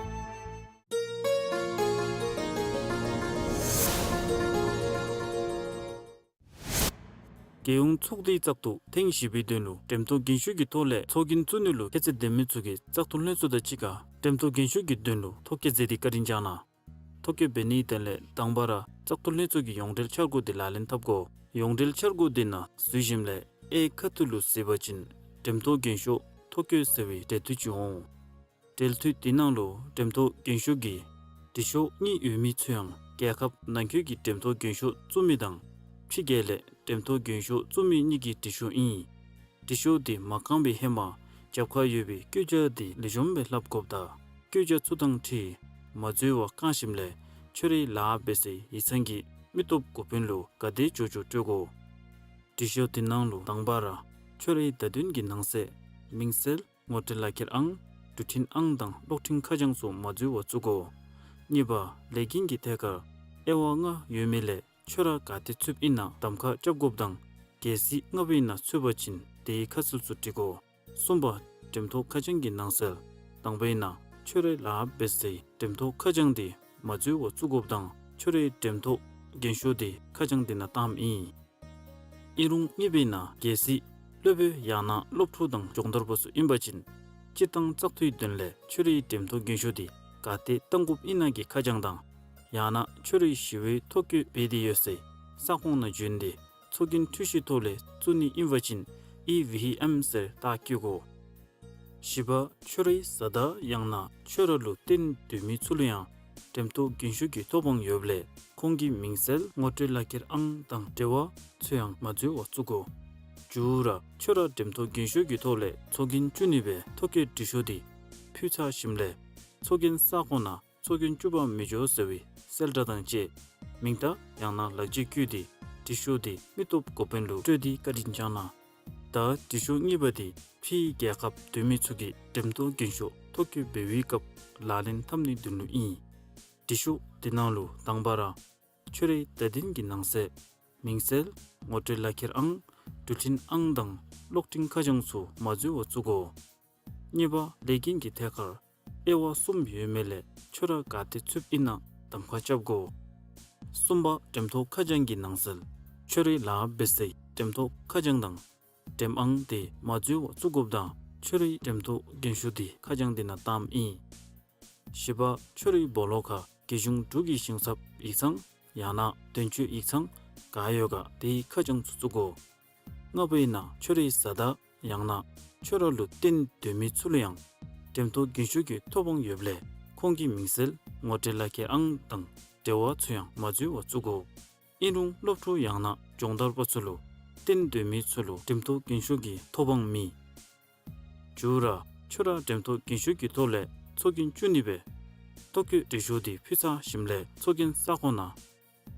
རྒྱལ་ཡོངས་ཚོགས་སྡེའི་བཙག་འཐུ་ཐེངས་བཞི་པའི་དོན་ལུ་འགྲེམས་ཐོག་རྒན་ཤོས་ཀྱི་ཐོག་ལས་ཚོགས་རྒྱན་བཙུགས་ནི་ལུ་ཁྱད་ཚད་ལྡན་མི་ཚུ་གིས་བཙག་འཐུ་ལྷན་ཚོགས་དང་གཅིག་ཁར་འགྲེམས་ཐོག་རྒན་ཤོས་ཀྱི་དོན་ལུ་ཐོ་བཀོད་མཛད་དེ་བཀའ་དྲིན་བསྐྱང་གནང་། ཐོ་བཀོད་འབད་ནིའི་དོན་ལས་དང་པ་ར་བཙག་འཐུ་ལྷན་ཚོགས་ཀྱི་ཡོངས་འབྲེལ་འཆར་སྒོ་འདི་ལག་ལེན་འཐབ་དགོ། ཡོངས་འབྲེལ་འཆར་སྒོ་འདི་ནང་འཛུལ་ཞིནམ་ལས་ཨེ་ཁ་ཐུག་ལུ་གཟིགས་པ་ཅིན་འགྲེམས་ཐོག་རྒན་ཤོས་ཐོ་བཀོད་ཟེར་བའི་འབྲེལ་མཐུད་ཅིག་འོང་། འབྲེལ་མཐུད་འདི་ནང་ལུ་འགྲེམས་ཐོག་རྒན་ཤོས་ཀྱིས་དྲི་ཤོག་གཉིས་ཡོད་མི་ཚུ་ཡང་རྒྱལ་ཁབ་ནང་འཁོད་ཀྱི་འགྲེམས་ཐོག་རྒན་ཤོས་བཙུགས་མི་དང་ཕྱི་རྒྱལ་ལས་འགྲེམས་ཐོག་རྒན་ཤོས་བཙུགས་མི་གཉིས་ཀྱི་དྲི་ཤོག་ཨིན། དྲི་ཤོག་འདི་མ་བཀང་བའི་ཧེ་མ་རྒྱབ་ཁར་ཡོད་པའི་བཀོད་རྒྱ་འདི་ལེགས་ཤོམ་སྦེ་ལྷབ་དགོཔ་དང་བཀོད་རྒྱ་ཚུ་དང་འཁྲིལ་མ་འཛོལ་བར་བཀང་ཞིནམ་ལས་ཁྱོད་རའི་ལཱ་འབད་སའི་ཡིག་ཚང་གི་མི་སྟོབས་འགོ་དཔོན་ལུ་ག་དེ་མགྱོགས་མགྱོགས་སྤྲོད་དགོ། དྲི་ཤོག་འདི་ནང་ལུ་དང་པ་ར་ཁྱོད་རའི་བརྡ་དོན་གྱི་ནང་གསེས་མིང་གསལ་ངོ་སྤྲོད་ལག་ཁྱེར་ཨང་། འགྲུལ་འཕྲིན་ཨང་དང་གློག་འཕྲིན་ཁ་བྱང་ཚུ་མ་འཛོལ་བར་བཙུགས་དགོ། གཉིས་པ་ལས་འགན་གྱི་ཐད་ཁར་དབྱེ་བ་ལྔ་ཡོད་མི་ལས་ཁྱོད་ར་ག་ཏེ་ཚུདཔ་ཨིན་ན་གདམ་ཁ་རྐྱབ་དགོཔ་དང་གལ་སྲིད་ལྔ་པའི་ནང་ཚུད་པ་ཅིན་དེའི་ཁ་གསལ་ཚུ་བྲི་དགོ། གསུམ་པ་འགྲེམས་ཐོག་ཁ་བྱང་གི་ནང་གསལ། དང་པའི་ནང་ཁྱོད་རའི་ལཱ་འབད་སའི་འགྲེམས་ཐོག་ཁ་བྱང་འདི་མ་འཛོལ་བར་བཙུགས་དགོཔ་དང་ཁྱོད་རའི་འགྲེམས་ཐོག་རྒན་ཤོས་འདི་ཁ་བྱང་འདི་ནང་བཏངམ་ཨིན། ཨིན་རུང་གཉིས་པའི་ནང་གལ་སྲིད་སློབ་དཔོན་ཡང་ན་སློབ་ཕྲུག་དང་སྦྱོང་བརྡར་པ་ཚུ་ཨིན་པ་ཅིན་སྤྱིར་བཏང་བཙག་འཐུའི་དོན་ལས་ཁྱོད་རའི་འགྲེམས་ཐོག་རྒན་ཤོས་འདི་ག་ཏེ་བཏང་དགོཔ་ཨིན་ན་གི་ཁ་བྱང་དང་ཡང་ན་ཁྱོད་རའི་ཞི་བའི་ཐོ་བཀོད་འབད་དེ་ཡོད་སའི་ས་ཁོངས་ནང་བྱོན་ཏེ་ཚོགས་རྒྱན་འཕྲུལ་ཞིབ་ཐོག་ལས་བཙུགས་ནི་ཨིན་པ་ཅིན་ཨི་ཝི་ཨེམ་ཟེར་རྟགས་བཀོད་དགོ། བཞི་པ་ཁྱོད་རའི་བཟའ་ཟླ་ཡང་ན་ཁྱོད་ར་ལུ་བརྟེན་སྡོད་མི་ཚུ་ལུ་ཡང་ འགྲེམས་ཐོག་རྒན་ཤོས་ཀྱི་ཐོབ་དབང་ཡོདཔ་ལས་ཁོང་གི་མིང་གསལ་ངོ་སྤྲོད་ལག་ཁྱེར་ཨང་དང་འབྲེལ་བ་ཚུ་ཡང་མ་འཛོལ་བར་བཙུགས་དགོ། མཇུག་ར་ཁྱོད་ར་འགྲེམས་ཐོག་རྒན་ཤོས་ཀྱི་ཐོག་ལས་ཚོགས་རྒྱན་བཙུགས་ནི་སྦེ་ཐོ་བཀོད་འབྲི་ཤོག་འདི་ཕུལ་ཚར་ཞིནམ་ལས་ཚོགས་རྒྱན་ས་ཁོངས་ནང་ཚོགས་རྒྱན་བཙུགས་པར་མི་འགྱོ་ཟེར་བའི་གསལ་བསྒྲགས་དང་བཅས་མིང་བརྡ་ཡང་ན་ལག་འཇིགས་བཀོད་དེ་འབྲི་ཤོག་འདི་མི་སྟོབས་འགོ་དཔོན་ལུ་སྤྲོད་དེ་བཀའ་དྲིན་བསྐྱང་གནང་། ད་འབྲི་ཤོག་གཉིས་པ་འདི་ཕྱིའི་རྒྱལ་ཁབ་སྡོད་མི་ཚུ་གིས་འགྲེམས་ཐོག་རྒན་ཤོས་ཐོ་བཀོད་འབད་བའི་སྐབས་ལག་ལེན་འཐབ་ནིའི་དོན་ལུ་ཨིན། འབྲི་ཤོག་འདི་ནང་ལུ་དང་པ་ར་ཁྱོད་རའི་བརྡ་དོན་གྱི་ནང་གསེས་མིང་གསལ་ངོ་སྤྲོད་ལག་ཁྱེར་ཨང་འགྲུལ་འཕྲིན་ཨང་དང་གློག་འཕྲིན་ཁ་བྱང་ཚུ་མ་འཛོལ་བར་བཙུགས་དགོ། གཉིས་པ་ལས་འགན་གྱི་ཐད་ཁར་དབྱེ་བ་གསུམ་ཡོད་མི་ལས་ཁྱོད་ར་ག་ཏེ་ཚུདཔ་ཨིན་ན་གདམ་ཁ་རྐྱབ་དགོ། གསུམ་པ་འགྲེམས་ཐོག་ཁ་བྱང་གི་ནང་གསེས་ཁྱོད་རའི་ལཱ་འབད་སའི་འགྲེམས་ཐོག་ཁ་བྱང་དང་འགྲེམས་ཨང་དེ་མ་འཛོལ་བར་བཙུགས་དགོཔ་དང་ཁྱོད་རའི་འགྲེམས་ཐོག་རྒན་ཤོས་དེ་ཁ་བྱང་དེ་ནང་བཏངམ་ཨིན། བཞི་པ་ཁྱོད་རའི་སྦོ་ལོགས་ཁར་རྒྱལ་གཞུང་འབྲུག་གི་ཞིང་ཚབ་ཡིག་ཚང་ཡང་ན་དོན་གཅོད་ཡིག་ཚང་ག་ཡོད་ག་དེའི་ཁ་བྱང་ཚུ་བཙུགས་དགོ། ལྔ་པ་ཨིན་ན་ཁྱོད་རའི་བཟའ་ཟླ་ཡང་ན་ཁྱོད་ར་ལུ་བརྟེན་སྡོད་མི་ཚུ་ལུ་ཡང་འགྲེམས་ཐོག་རྒན་ཤོས་ཀྱི་ཐོབ་དབང་ཡོདཔ་ལས་ཁོང་གི་མིང་གསལ་ངོ་སྤྲོད་ལག་ཁྱེར་ཨང་དང་འབྲེལ་བ་ཚུ་ཡང་མ་འཛོལ་བར་བཙུགས་དགོ། ཨིན་རུང་སློབ་ཕྲུག་ཡང་ན་སྦྱོང་བརྡར་པ་ཚུ་ལུ་བརྟེན་སྡོད་མི་ཚུ་ལུ་འགྲེམས་ཐོག་རྒན་ཤོས་ཀྱི་ཐོབ་དབང་མེད། མཇུག་ར་ཁྱོད་ར་འགྲེམས་ཐོག་རྒན་ཤོས་ཀྱི་ཐོག་ལས་ཚོགས་རྒྱན་བཙུགས་ནི་སྦེ་ཐོ་བཀོད་འབྲི་ཤོག་དེ་ཕུལ་ཚར་ཞིནམ་ལས་ཚོགས་རྒྱན་ས་ཁོངས་ནང་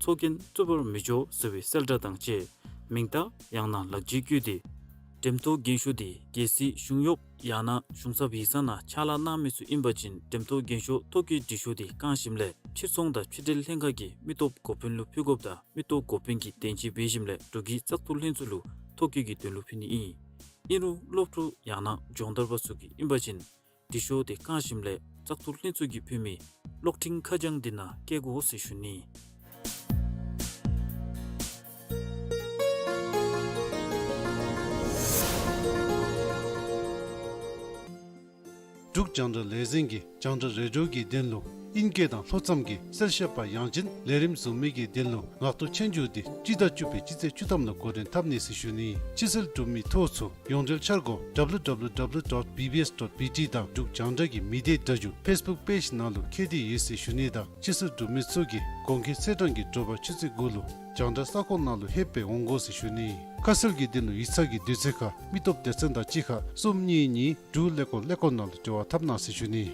ཚོགས་རྒྱན་བཙུགས་པར་མི་འགྱོ་ཟེར་བའི་གསལ་བསྒྲགས་དང་བཅས་མིང་བརྡ་ཡང་ན་ལག་འཇིགས་བཀོད་དེ་འགྲེམས་ཐོག་རྒན་ཤོས་དེ་གལ་སྲིད་གཞུང་གཡོགཔ་ཡང་ན་གཞུང་ཚབ་ཡིག་ཚང་ནང་ཕྱག་ལཱ་གནང་མི་ཚུ་ཨིན་པ་ཅིན་འགྲེམས་ཐོག་རྒན་ཤོས་ཐོ་བཀོད་འབྲི་ཤོག་དེ་བཀང་ཞིནམ་ལས་ཕྱིར་ཚོང་དང་ཕྱི་འབྲེལ་ལྷན་ཁག་གི་མི་སྟོབས་འགོ་དཔོན་ལུ་ཕུལ་དགོཔ་དང་མི་སྟོབས་འགོ་དཔོན་གྱིས་བདེན་དཔྱད་འབད་ཞིནམ་ལས་འབྲུག་གི་བཙག་འཐུ་ལྷན་ཚོགས་ལུ་ཐོ་བཀོད་ཀྱི་དོན་ལུ་ཕུལ་ནི་ཨིན། ཨིན་རུང་སློབ་ཕྲུག་ཡང་ན་སྦྱོང་བརྡར་པ་ཚུ་གིས་ཨིན་པ་ཅིན་འབྲི་ཤོག་དེ་བཀང་ཞིནམ་ལས་བཙག་འཐུ་ལྷན་ཚོགས་ཀྱིས་ཕུལ་མི་གློག་འཕྲིན་ཁ་བྱང་དེ་ནང་བཀལ་དགོ་ཟེར་ཞུ་ནི། འབྲུག་རྒྱང་བསྒྲགས་ལས་འཛིན་གྱིས་རྒྱང་བསྒྲགས་རེ་ཌིའོ་གི་དོན་ལུ་ཨིན་སྐད་དང་ལྷོ་མཚམས་ཀྱི་གསལ་བཤད་པ་ཡང་ཅིན་ལས་རིམ་བཟུམ་མའི་གི་དོན་ལུ་ངག་ཐོག་ཆོས་རྒྱུགས་དེ་སྤྱི་ཟླ་བཅུ་པའི་སྤྱི་ཚེས་བཅུ་ཐམ་ལུ་འགོ་འདྲེན་འཐབ་ནི་ཟེར་ཞུ་ནི། ཕྱི་སེལ་འབྲུག་མི་ཐོ་ཚུ་ཡོངས་འབྲེལ་འཆར་སྒོ་W W W dot B B S dot B T དང་འབྲུག་རྒྱང་བསྒྲགས་ཀྱི་མི་སྡེ་སྒྲ་སྒྱུར་ཕེསི་བུཀ་པེཇ་ནང་ལུ་ཁྱེར་ཏེ་ཡོད་ཟེར་ཞུ་ནི་དང་ཕྱི་སེལ་འབྲུག་མི་ཚུ་གིས་དགོང་ཁའི་ཚེས་གྲངས་ཀྱི་དྲོ་པ་ཆུ་ཚོད་དགུ་ལུ་རྒྱང་བསྒྲགས་ས་ཁོངས་ནང་ལུ་ལྷོད་སྦེ་འོང་དགོ་ཟེར་ཞུ་ནི། ཁ་གསལ་གྱི་དོན་ལུ་ཡིག་ཚང་གི་དུས་ཚོད་ཁར་མི་སྟོབས་སྡེ་ཚན་དང་གཅིག་ཁར་གསུམ་གཉིས་གཉིས་དྲུག་ཀླད་ཀོར་ཀླད་ཀོར་ནང་ལུ་འབྲེལ་བ་འཐབ་གནང་ཟེར་ཞུ་ནི།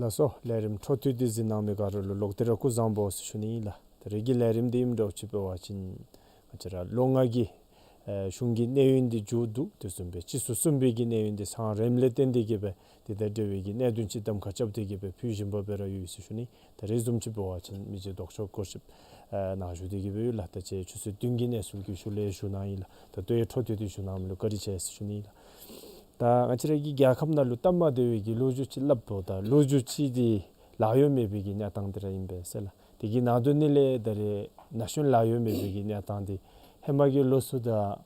ལགས་སོ། ལས་རིམ་འཕྲོ་མཐུད་དེ་གཟིགས་གནང་མི་ག་ར་ལུ་ལོག་སྟེ་ར་སྐུ་གཟུགས་བཟང་པོ་ཟེར་ཞུ་ནི་ཨིན་ལགས། ད་རེས་ཀྱི་ལས་རིམ་འདི་ཨིནམ་འདྲཝ་ཅིག་འབད་བ་ཅིན་ང་བཅས་ར་ལོ་ལྔ་གི་ཨེ་གཞུང་གི་གནས་ཡུན་འདི་མཇུག་བསྡུ་དེ་བཟུམ་སྦེ་སྤྱི་ཟླ་གསུམ་པའི་གི་གནས་ཡུན་འདི་ཚང་རནམ་ལས་བརྟེན་ཏེ་གི་སྦེ་དེ་དང་འབྲེལ་བའི་གི་གནད་དོན་ཅིག་གདམ་ཁ་རྐྱབ་སྟེ་གི་སྦེ་ཕུལ་བཞིན་པ་སྦེ་ར་ཡོད་ཟེར་ཞུ་ནི། ད་རེས་བཟུམ་ཅིག་འབད་བ་ཅིན་མི་རྗེ་ལྡོག་ཕྱོགས་སྐོར་ཞིབ་ཨེ་གནང་བཞུགས་ཏེ་གི་སྦེ་ཡོད་ལགས། ད་ཅི་ཆུ་ཚོད་བདུན་གྱི་གནས་ཚུལ་གྱི་ཤུལ་ལས་ཞུ་གནང་ཡི་ལགས། ད་ལྟོ་ཡང་འཕྲོ་མཐུད་དེ་ཞུ་གནངམ་ལུ་བཀའ་དྲིན་ཆེ་ཟེར་ཞུ་ནི་ཨིན་ལགས། ད་ང་བཅས་ར་གི་རྒྱལ་ཁབ་ནང་ལུ་སྟབས་མ་བདེ་བའི་གི་ལོ་རྒྱུས་ཅིག་སླབ་འོང་ད་ལོ་རྒྱུས་ཅིག་འདི་ལཱ་གཡོག་མེད་པའི་གི་གནས་སྟངས་འདི་ར་ཨིན་པས་ཟེར་ལགས། དེ་གི་ནང་དོན་ནི་ལས་ད་རེས་ན་གཞོན་ལཱ་གཡོག་མེད་པའི་གི་གནས་སྟངས་འདི་ཧེ་མ་གི་ལོ་ཚུ་དང་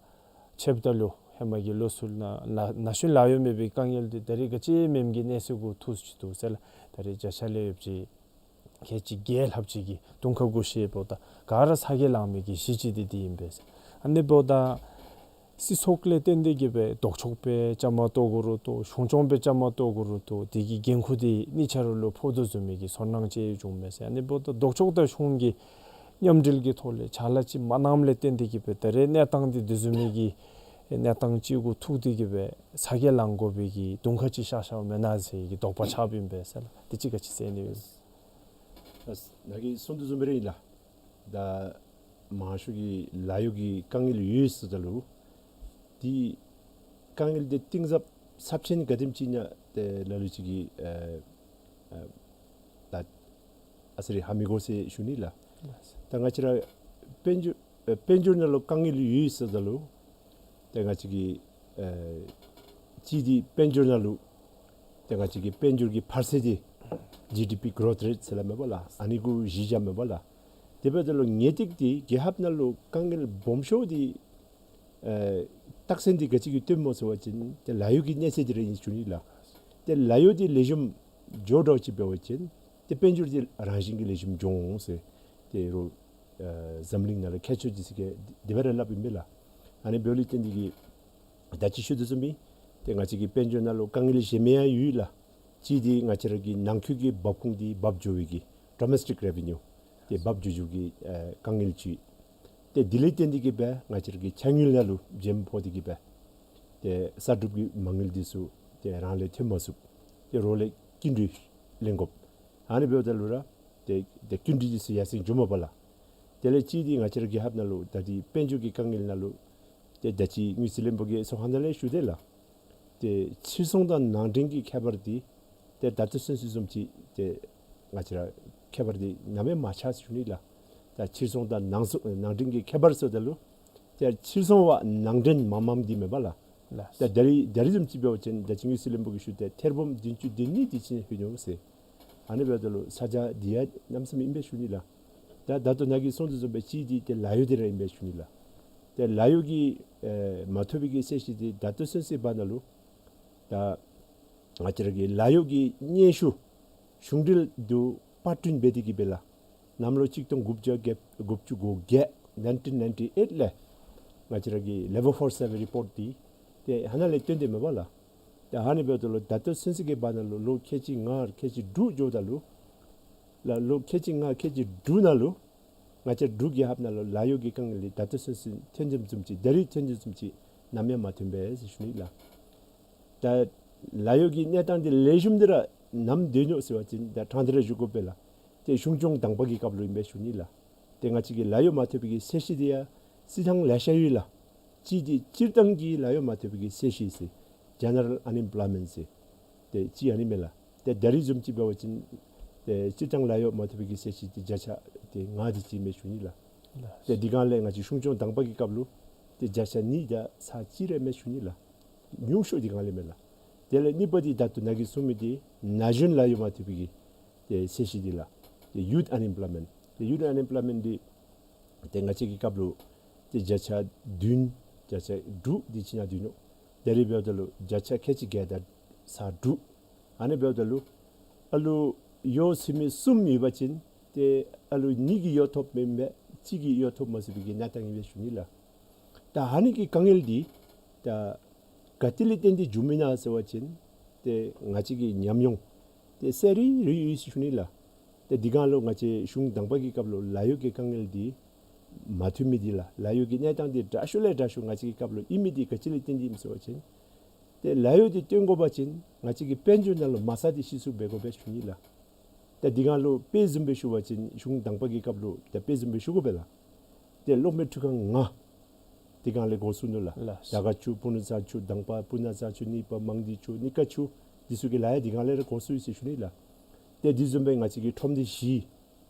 ཕྱདཔ་ད་ལུ་ཧེ་མ་གི་ལོ་ཚུ་ནང་ལཱ་ན་གཞོན་ལཱ་གཡོག་མེད་པའི་དཀའ་ངལ་འདི་ད་རེས་ག་ཅི་མེནམ་གི་གནས་ཚུལ་གུ་ཐུག་ཅི་འདུག་ཟེར་ལགས། ད་རེས་བརྒྱ་ཆ་ལས་ཡོདཔ་ཅིག་ཁལ་གཅིག་བརྒྱད་ལྷགཔ་ཅིག་གིས་དུང་ཁ་གུ་བཞེས་འབདཝ་ད་ག་ར་ཚ་གྱང་ལང་མི་གི་གཞི་ཅིག་འདི་འདི་ཨིན་པས་ཟེར། ཨ་ནི་འབདཝ་ད་སྲིད་ཚོགས་ལས་བརྟེན་ཏེ་གི་སྦེ་ལྡོག་ཕྱོགས་སྦེ་བཅའ་མར་གཏོགས་དགོ་རུང་གཏོགས་གཞུང་སྐྱོང་སྦེ་བཅའ་མར་གཏོགས་དགོ་རུང་གཏོགས་དེ་གི་འགན་ཁུར་འདི་གཉིས་ཆ་ར་ལུ་ཕོག་དོ་བཟུམ་མའི་གི་ཚོར་སྣང་ཅིག་བྱུང་མས་ཟེར། ཨ་ནི་འབདཝ་ད་ལྡོག་ཕྱོགས་དང་གཞུང་གི་མཉམ་འབྲེལ་གྱི་ཐོག་ལས་ཕྱག་ལཱ་ཅིག་མ་གནངམ་ལས་བརྟེན་ཏེ་གི་སྦེ་ད་རེས་གནས་སྟངས་འདི་དེ་བཟུམ་མའི་གི་གནས་སྟངས་ཅིག་གུ་ཐུག་སྟེ་གི་སྦེ་ཚ་གྱང་ལང་དགོ་པའི་གི་དུང་ཁ་ཅིག་ཤར་ཤརཝ་མེན་ན་ཟེར་གྱི་དོགས་པ་ཆགསཔ་ཨིན་པས་ཟེར་ལགས། དེ་ཅིག་ག་ཅི་ཟེར་ནི་ཡོད། ཨ་ནཱ་གིས་གསུངས་དོ་བཟུམ་སྦེ་ར་ཨིན་ལགས། ད་མང་ཤོས་ཀྱི་ལཱ་གཡོག་གི་དཀའ་ངལ་ཡོད་ཟེརཝ་ད་ལུ་དེ་དཀའ་ངལ་འདི་གཏིང་ཟབ་ཚབས་ཆེན་ག་དེམ་ཅིག་ཨིན་ན་ཏེ་ལ་ལུ་ཅིག་གིས་ཨ་ཨ་ད་ཨ་ཙི་རེ་ཧ་མི་གོ་ཟེར་ཞུ་ནི་ལགས། ད་ང་བཅས་ར་དཔལ་འབྱོར་ཨ་དཔལ་འབྱོར་ནང་ལུ་དཀའ་ངལ་ཡོད་ཟེརཝ་ད་ལུ་ཏེ་ང་བཅས་ཀྱི་ཨ་གཅིག་འདི་དཔལ་འབྱོར་ནང་ལུ་ཏེ་ང་བཅས་ཀྱི་དཔལ་འབྱོར་གྱི་འཕར་ཚད་འདི་ ཇི་ཌི་པི་གོ་རོཐ་རེཊ་ཟེར་སླབ་མས་པ་ལགས། ཨ་ནི་གུ་གཞི་བཞག་མས་པ་ལགས། དེ་འབདཝ་ད་ལུ་ངེས་ཏིག་འདི་རྒྱལ་ཁབ་ནང་ལུ་དཀའ་ངལ་སྦོམ་ཤོས་འདི་ཨེ་རྟགས་མཚན་འདི་ག་ཅི་གིས་སྟོནམ་སྨོ་ཟེར་བ་ཅིན་ཏེ་ལཱ་གཡོག་གི་གནས་ཚད་འདི་ར་ཨིན་ཞུ་ནི་ལགས། ཏེ་ལཱ་གཡོག་འདི་ལེགས་ཤོམ་འགྱོ་དྲགས་ཅིག་འབད་བ་ཅིན་ཏེ་དཔལ་འབྱོར་འདི་རང་བཞིན་གྱིས་ལེགས་ཤོམ་འགྱོ་འོང་ཟེར་ཏེ་རོགས་ཨེ་འཛམ་གླིང་ནང་ལུ་མཁས་མཆོག་འདི་ཚུ་གིས་དེ་སྦེ་ར་སླབ་ཨིན་པས་ལགས། ཨ་ནི་འབདཝ་ལས་བརྟེན་ཏེ་གིས་ད་ཅི་ཞུ་དོ་བཟུམ་སྦེ་ཏེ་ང་བཅས་ཀྱི་དཔལ་འབྱོར་ནང་ལུ་དཀའ་ངལ་གཞན་མི་ཡང་ཡོད་ལགས། གཅིག་འདི་ང་བཅས་ར་གི་ནང་འཁོད་ཀྱི་འབབ་ཁུངས་འདི་འབབ་འགྱོ་བའི་གི་ཌོ་མེསི་ཊིག་རེ་བེ་ནིའུ་ཏེ་འབབ་འགྱོ་འགྱོ་གི་ཨེ་དཀའ་ངལ་ཅིག། ཏེ་དེ་ལས་བརྟེན་ཏེ་གིས་སྦེ་ང་བཅས་ར་གི་ཆ་དངུལ་ནང་ལུ་འཇམ་ཕོག་སྟེ་གིས་སྦེ་ཏེ་གསར་སྒྲུབ་ཀྱི་མ་དངུལ་འདི་ཚུ་ཏེ་རང་ལས་ཐོན་མ་ཚུགས། ཏེ་རོགས་ལས་སྐྱིན་འགྲུལ་ལེན་དགོཔ། ཨ་ནི་འབདཝ་ད་ལུ་ར་ཏེ་ཏེ་སྐྱིན་འགྲུལ་འདི་ཚུ་ཡར་སེང་འགྱོ་མས་པ་ལགས། དེ་ལས་གཅིག་འདི་ང་བཅས་ར་རྒྱལ་ཁབ་ནང་ལུ་ད་འདི་དཔལ་འབྱོར་གྱི་དཀའ་ངལ་ནང་ལུ་ཏེ་ད་ཅི་དངུལ་རྩིས་བློན་པོ་གིས་ཚོགས་ཁང་ནང་ལས་ཞུ་དེས་ལགས། ཏེ་ཕྱིར་ཚོང་དང་ནང་འདྲེན་གྱི་ཁྱད་པར་འདི་ཏེ་ད་ལྟོ་ཚུན་ཚོད་བཟུམ་ཅིག་ཏེ་ང་བཅས་ར་ཁྱད་པར་འདི་ནམ་ཡང་མ་ཆགས་ཟེར་ཞུ་ནི་ལགས། ད་ཕྱིར་ཚོང་དང་ནང་ཚོང་ནང་འདྲེན་གྱི་ཁྱད་པར་ཟེརཝ་ད་ལུ་ཏེ་ཕྱིར་ཚོང་བ་ནང་འདྲེན་མངམ་མངམ་འདི་མེན་པ་ལགས། ལགས། ད་ད་རིས་ད་རིས་བཟུམ་ཅིག་འབད་བ་ཅིན་ད་ཅི་དངུལ་རྩིས་བློན་པོ་གིས་ཞུ་དེས་ཐེར་འབུམ་བདུན་ཅུ་དོན་གཉིས་འདི་ཅིག་ལྷོད་ནུག་ཟེར། ཨ་ནི་འབདཝ་ད་ལུ་ས་ཆ་འདི་ཡང་གནམ་མེད་ས་མེད་ཨིན་པས་ཞུ་ནི་ལགས། ད་ད་ལྟོ་ནཱ་གིས་གསུངས་དོ་བཟུམ་སྦེ་གཅིག་འདི་ཏེ་ལཱ་གཡོག་འདི་ར་ཨིན་པས་ཞུ་ནི་ལགས། ཏེ་ལཱ་གཡོག་གི་ཨེ་མ་ཐོབ་པའི་གི་ཚད་གཞི་འདི་ད་ལྟོ་ཚུན་ཚོད་བར་ན་ལུ་ད་ང་བཅས་ར་གི་ལཱ་གཡོག་གི་སྙན་ཞུ་གཞུང་འབྲེལ་དུ་པར་སྐྲུན་འབད་དེ་གིས་སྦེ་ལགས། གནམ་ལོ་གཅིག་སྟོང་དགུ་བརྒྱ་དགུ་བཅུ་གོ་བརྒྱད་ནའིན་ཊིན་ནའིན་ཊི་ཨེཊ་ལས་ང་བཅས་ར་གི་ལེ་བར་ཕོརསི་སར་ཝེ་རི་པོརཊ་འདི་ཏེ་ཨ་ནཱ་ལས་བཏོན་དེས་མས་པ་ལགས། ཏེ་ཨ་ནི་འབདཝ་ད་ལུ་ད་ལྟོ་ཚུན་ཚོད་ཀྱི་བར་ན་ལུ་ལོ་ཁལ་གཅིག་ལྔ་ཁལ་གཅིག་དྲུག་འགྱོཝ་ད་ལུ་ལགས། ལོ་ཁལ་གཅིག་ལྔ་ཁལ་གཅིག་དྲུག་ནང་ལུ་ང་བཅས་འབྲུག་རྒྱལ་ཁབ་ནང་ལུ་ལཱ་གཡོག་གི་དཀའ་ངལ་འདི་ད་ལྟོ་ཚུན་ཚོད་ཐོན་དོ་བཟུམ་ཅིག་ད་རིས་ཐོན་དོ་བཟུམ་ཅིག་ནམ་ཡང་མ་ཐོན་པས་ཟེར་ཞུ་ནི་ལགས། ད་ལཱ་གཡོག་གི་གནས་སྟངས་འདི་ལེགས་ཤོམ་འདི་ར་ནམ་སྡོད་ནུག་ཟེར་བ་ཅིན་ད་ཕྲང་སྟེ་ར་ཞུ་དགོ་པས་ལགས། ཏེ་གཞུང་སྐྱོང་དང་པ་གི་སྐབས་ལུ་ཨིན་པས་ཞུ་ནི་ལགས། ཏེ་ང་བཅས་ཀྱི་ལཱ་གཡོག་མ་ཐོབ་པའི་གི་ཚད་གཞི་འདི་ཡང་རྩིས་ཐངས་ལེ་ཤ་ཡོད་ལགས། གཅིག་འདི་སྤྱིར་བཏང་གི་ལཱ་གཡོག་མ་ཐོབ་པའི་གི་ཚད་གཞི་ཟེར་ཇེ་ནེ་རལ་ཨན་ཨེམ་པློའི་མེནཊ་ཟེར་ཏེ་གཅིག་ཨ་ནི་མས་ལགས། ཏེ་ད་རིས་བཟུམ་ཅིག་འབད་བ་ཅིན་ཏེ་སྤྱིར་བཏང་ལཱ་གཡོག་མ་ཐོབ་པའི་གི་ཚད་གཞི་འདི་བརྒྱ་ཆ་ཏེ་ལྔ་དེ་ཅིག་ཨིན་མས་ཞུ་ནི་ལགས། ལགས། ཏེ་དེ་སྒང་ལས་ང་བཅས་གཞུང་སྐྱོང་དང་པ་གི་སྐབས་ལུ་ཏེ་བརྒྱ་ཆ་གཉིས་དང་ཚག་གཅིག་ར་ཨིན་མས་ཞུ་ནི་ལགས། ཉུང་ཤོས་དེ་སྒང་ལས་མས་ལགས། དེ་ལས་གཉིས་པ་འདི་ད་ལྟོ་ནཱ་གིས་གསུངས་མི་འདི་ན་གཞོན་ལཱ་གཡོག་མ་ཐོབ་པའི་གི་ཏེ་ཚད་གཞི་འདི་ལགས། ཏེ་ཡུཐ་ཨན་ཨེམ་པློའི་མེནཊ། ཏེ་ཡུཐ་ཨན་ཨེམ་པློའི་མེནཊ་འདི་ཏེ་ང་བཅས་ཀྱི་སྐབས་ལུ་ཏེ་བརྒྱ་ཆ་བདུན་བརྒྱ་ཆ་དྲུག་དེ་ཅིག་ནང་སྡོད་ནུག། ད་རིས་འབདཝ་ད་ལུ་བརྒྱ་ཆ་ཁལ་གཅིག་བརྒྱད་དང་ཚག་དྲུག། ཨ་ནི་འབདཝ་ད་ལུ་ཨ་ལུ་གཡོག་ཚུད་མི་གསུམ་ཡོད་པ་ཅིན་ཏེ་ཨ་ལུ་གཉིས་ཀྱིས་གཡོག་ཐོབ་མེན་པས། གཅིག་གིས་གཡོག་ཐོབ་མ་ཚུགས་པའི་གི་གནས་སྟངས་ཨིན་པས་ཞུ་ནི་ལགས། ད་ཨ་ནི་གི་དཀའ་ངལ་འདི་ད་ག་ཏེ་ལས་བརྟེན་ཏེ་བྱུངམ་ཨིན་ན་ཟེར་བ་ཅིན་ཏེ་ང་བཅས་ཀྱི་ཉམས་མྱོང་ཏེ་གསལ་རི་རི་ཡོད་ཟེར་ཞུ་ནི་ལགས། ཏེ་དེ་སྒང་ལུ་ང་བཅས་གཞུང་དང་པ་གི་སྐབས་ལུ་ལཱ་གཡོག་གི་དཀའ་ངལ་འདི་མ་ཐོན་མི་འདི་ལགས། ལཱ་གཡོག་གི་གནས་སྟངས་འདི་དྲག་ཤོས་ལས་དྲག་ཤོས་ང་བཅས་ཀྱི་སྐབས་ལུ་ཨིན་མི་འདི་ག་ཅི་ལས་བརྟེན་ཏེ་ཨིནམ་ཟེར་བ་ཅིན་ཏེ་ལཱ་གཡོག་འདི་བཏོན་དགོ་པ་ཅིན་ང་བཅས་ཀྱི་དཔལ་འབྱོར་ནང་ལུ་མ་རྩ་འདི་གཞི་བཙུགས་འབད་དགོ་པས་ཞུ་ནི་ལགས། ཏེ་དེ་སྒང་ལུ་དཔེ་བཟུམ་སྦེ་ཞུ་བ་ཅིན་གཞུང་དང་པ་གི་སྐབས་ལུ་ཏེ་དཔེ་བཟུམ་སྦེ་ཞུ་དགོ་པས་ལགས། ཏེ་གློག་མེ་འཕྲུལ་ཁང་ལྔ་དེ་སྒང་ལས་འགོ་བཙུགས་ནུག་ལགས། ལགས། དར་དཀར་ཆུ་སྤུ་ན་རྩ་ཆུ་དང་པ་སྤུ་ན་རྩ་ཆུ་གཉིས་པ་མང་སྡེ་ཆུ་གཉིས་ཀ་ཆུ་འདི་ཚུ་གི་ལཱ་ཡང་དེ་སྒང་ལས་ར་འགོ་བཙུགས་ཡི་ཟེར་ཞུ་ནི་ལགས། ཏེ་དེ་བཟུམ་སྦེ་ང་བཅས་ཀྱི་ཁྲོམ་སྡེ་བཞི་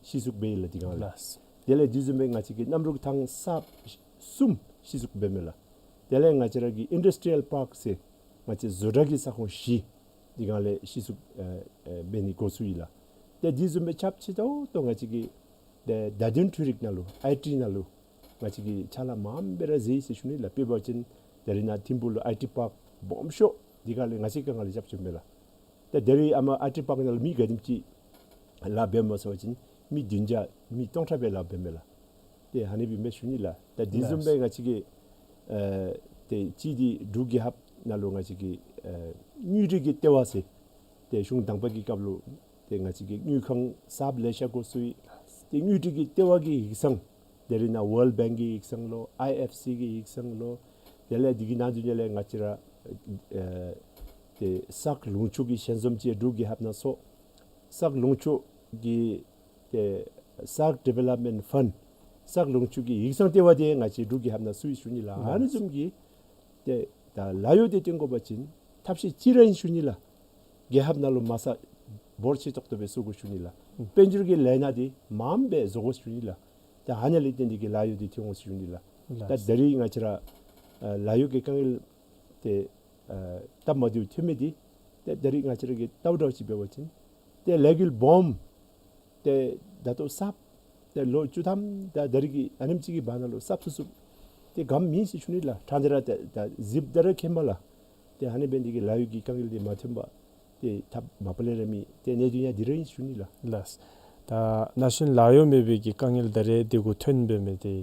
གཞི་བཙུགས་འབད་ཡི་ལགས་དེ་སྒང་ལས། ལགས། དེ་ལས་དེ་བཟུམ་སྦེ་ང་བཅས་ཀྱི་གནམ་གྲུ་ཐང་གསརཔ་གསུམ་གཞི་བཙུགས་འབད་མས་ལགས། དེ་ལས་ང་བཅས་ར་གི་ཨིན་ཌསི་ཊི་རི་ཡལ་པཱརཀ་ཟེར་ང་བཅས་བཟོ་གྲྭ་གི་ས་ཁོངས་བཞི་དེ་སྒང་ལས་གཞི་བཙུགས་ཨེ་ཨེ་འབད་ནི་འགོ་བཙུགས་ཡི་ལགས། ཏེ་དེ་བཟུམ་སྦེ་ཁྱབ་ཆེ་ཏོག་ཏོ་ང་བཅས་ཀྱི་ཏེ་བརྡ་དོན་འཕྲུལ་རིག་ནང་ལུ་ཨའི་ཊི་ནང་ལུ་ང་བཅས་ཀྱིས་ཕྱག་ལཱ་མངམ་སྦེ་ར་མཛད་ཡི་ཟེར་ཞུ་ནི་ལགས། དཔེ་འབད་བ་ཅིན་ད་རིས་ནཱ་ཐིམ་ཕུག་ལུ་ཨའི་ཊི་པཱརཀ་སྦོམ་ཤོས་དེ་སྒང་ལས་ང་བཅས་ཀྱིས་ག་ར་རྐྱབ་བྱིན་པས་ལགས། ཏེ་ད་རིས་ཨ་མ་ཨའི་ཊི་པཱརཀ་ནང་ལུ་མི་ག་དེམ་ཅིག་ལཱ་འབདཝ་སྨོ་ཟེར་བ་ཅིན་མི་བདུན་བརྒྱ་མི་སྟོང་ཕྲག་སྦེ་ལཱ་འབདཝ་མས་ལགས། ཏེ་ཨ་ནི་སྦེ་མས་ཞུ་ནི་ལགས། ཏེ་དེ་བཟུམ་སྦེ་ལགས། ང་བཅས་ཀྱི་ཨེ་ཏེ་གཅིག་འདི་འབྲུག་རྒྱལ་ཁབ་ནང་ལུ་ང་བཅས་ཀྱི་ཨེ་དངུལ་འབྲེལ་གྱི་ལྟེ་བ་ཟེར་ཏེ་གཞུང་དང་པ་གི་སྐབས་ལུ་ཏེ་ང་བཅས་ཀྱི་དངུལ་ཁང་གསརཔ་ལེ་ཤ་འགོ་བཙུགས་ཡི། ཏེ་དངུལ་འབྲེལ་གྱི་ལྟེ་བ་གི་ཡིག་ཚང་ད་རིས་ནཱ་ཝཱལཌ་བེངཀ་གི་ཡིག་ཚང་ལོ་ཨའི་ཨེཕ་སི་གི་ཡིག་ཚང་ལོ། དེ་ལས་དེ་གི་ནང་དོན་ལས་ང་བཅས་ར་ཨེ་ཏེ་གསར་ལུང་ཕྱོགས་ཀྱི་ཞལ་འཛོམས་ཅིག་འབྲུག་རྒྱལ་ཁབ་ནང་ཚོགས། གསར་ལུང་ཕྱོགས་ཀྱི་ཏེ་གསར་ཌི་ཝེ་ལོབ་མེནཊ་ཕཱནཌ་གསར་ལུང་ཕྱོགས་ཀྱི་ཡིག་ཚང་ལྟེ་བ་འདི་ང་བཅས་འབྲུག་རྒྱལ་ཁབ་ནང་བཙུགས་ཡི་ཟེར་ཞུ་ནི་ལགས། ཨ་ནི་བཟུམ་གྱི་ཏེ་ད་ལཱ་གཡོག་འདི་བཏོན་དགོ་པ་ཅིན་ཐབས་ཤེས་གཅིག་ར་ཨིན་ཞུ་ནི་ལགས། རྒྱལ་ཁབ་ནང་ལུ་མ་རྩ་འབོར་ཆེ་ཏོག་ཏོ་སྦེ་བཙུགས་དགོ་ཞུ་ནི་ལགས། དཔལ་འབྱོར་གྱི་ལས་སྣ་འདི་མངམ་སྦེ་བཟོ་དགོ་ཞུ་ནི་ལགས། ད་ཨ་ནི་ལས་བརྟེན་ཏེ་གིས་ལཱ་གཡོག་འདི་ཐོན་འོང་ཟེར་ཞུ་ནི་ལགས། ད་ད་རིས་ང་བཅས་ར་ཨ་ལཱ་གཡོག་གི་དཀའ་ངལ་ཏེ་ཨ་སྟབས་མ་བདེཝ་ཐོན་མི་འདི་ཏེ་ད་རིས་ང་བཅས་ར་གིས་བལྟཝ་འདྲཝ་ཅིག་འབད་བ་ཅིན་ཏེ་ ཏེ་ལས་འགུལ་སྦོམ་ཏེ་ད་ལྟོ་གསརཔ་ཏེ་ལོ་བཅུ་ཐམ་དང་ད་རིས་ཀྱི་ཨ་ནེམ་ཅིག་གི་བར་ན་ལུ་གསརཔ་སུ་སུ་ཏེ་གམ་མེད་ཟེར་ཞུ་ནི་ལགས། ཕྲང་སྟེ་ར་ཏེ་ད་གཟིགསཔ་ད་ར་མཁྱེནམ་ལགས། ཏེ་ཨ་ནི་འབད་ནི་དེ་གིས་ལཱ་གཡོག་གི་དཀའ་ངལ་འདི་མ་ཐོན་པར་ཏེ་ཐབས་མ་པ་ལས་ར་མེད། ཏེ་གནད་དོན་ཡང་འདི་ར་ཨིན་ཞུ་ནི་ལགས། ལགས། ད་ན་གཞོན་ལཱ་གཡོག་མེད་པའི་གི་དཀའ་ངལ་ད་རེས་འདི་གུ་ཐོན་འབད་མི་འདི་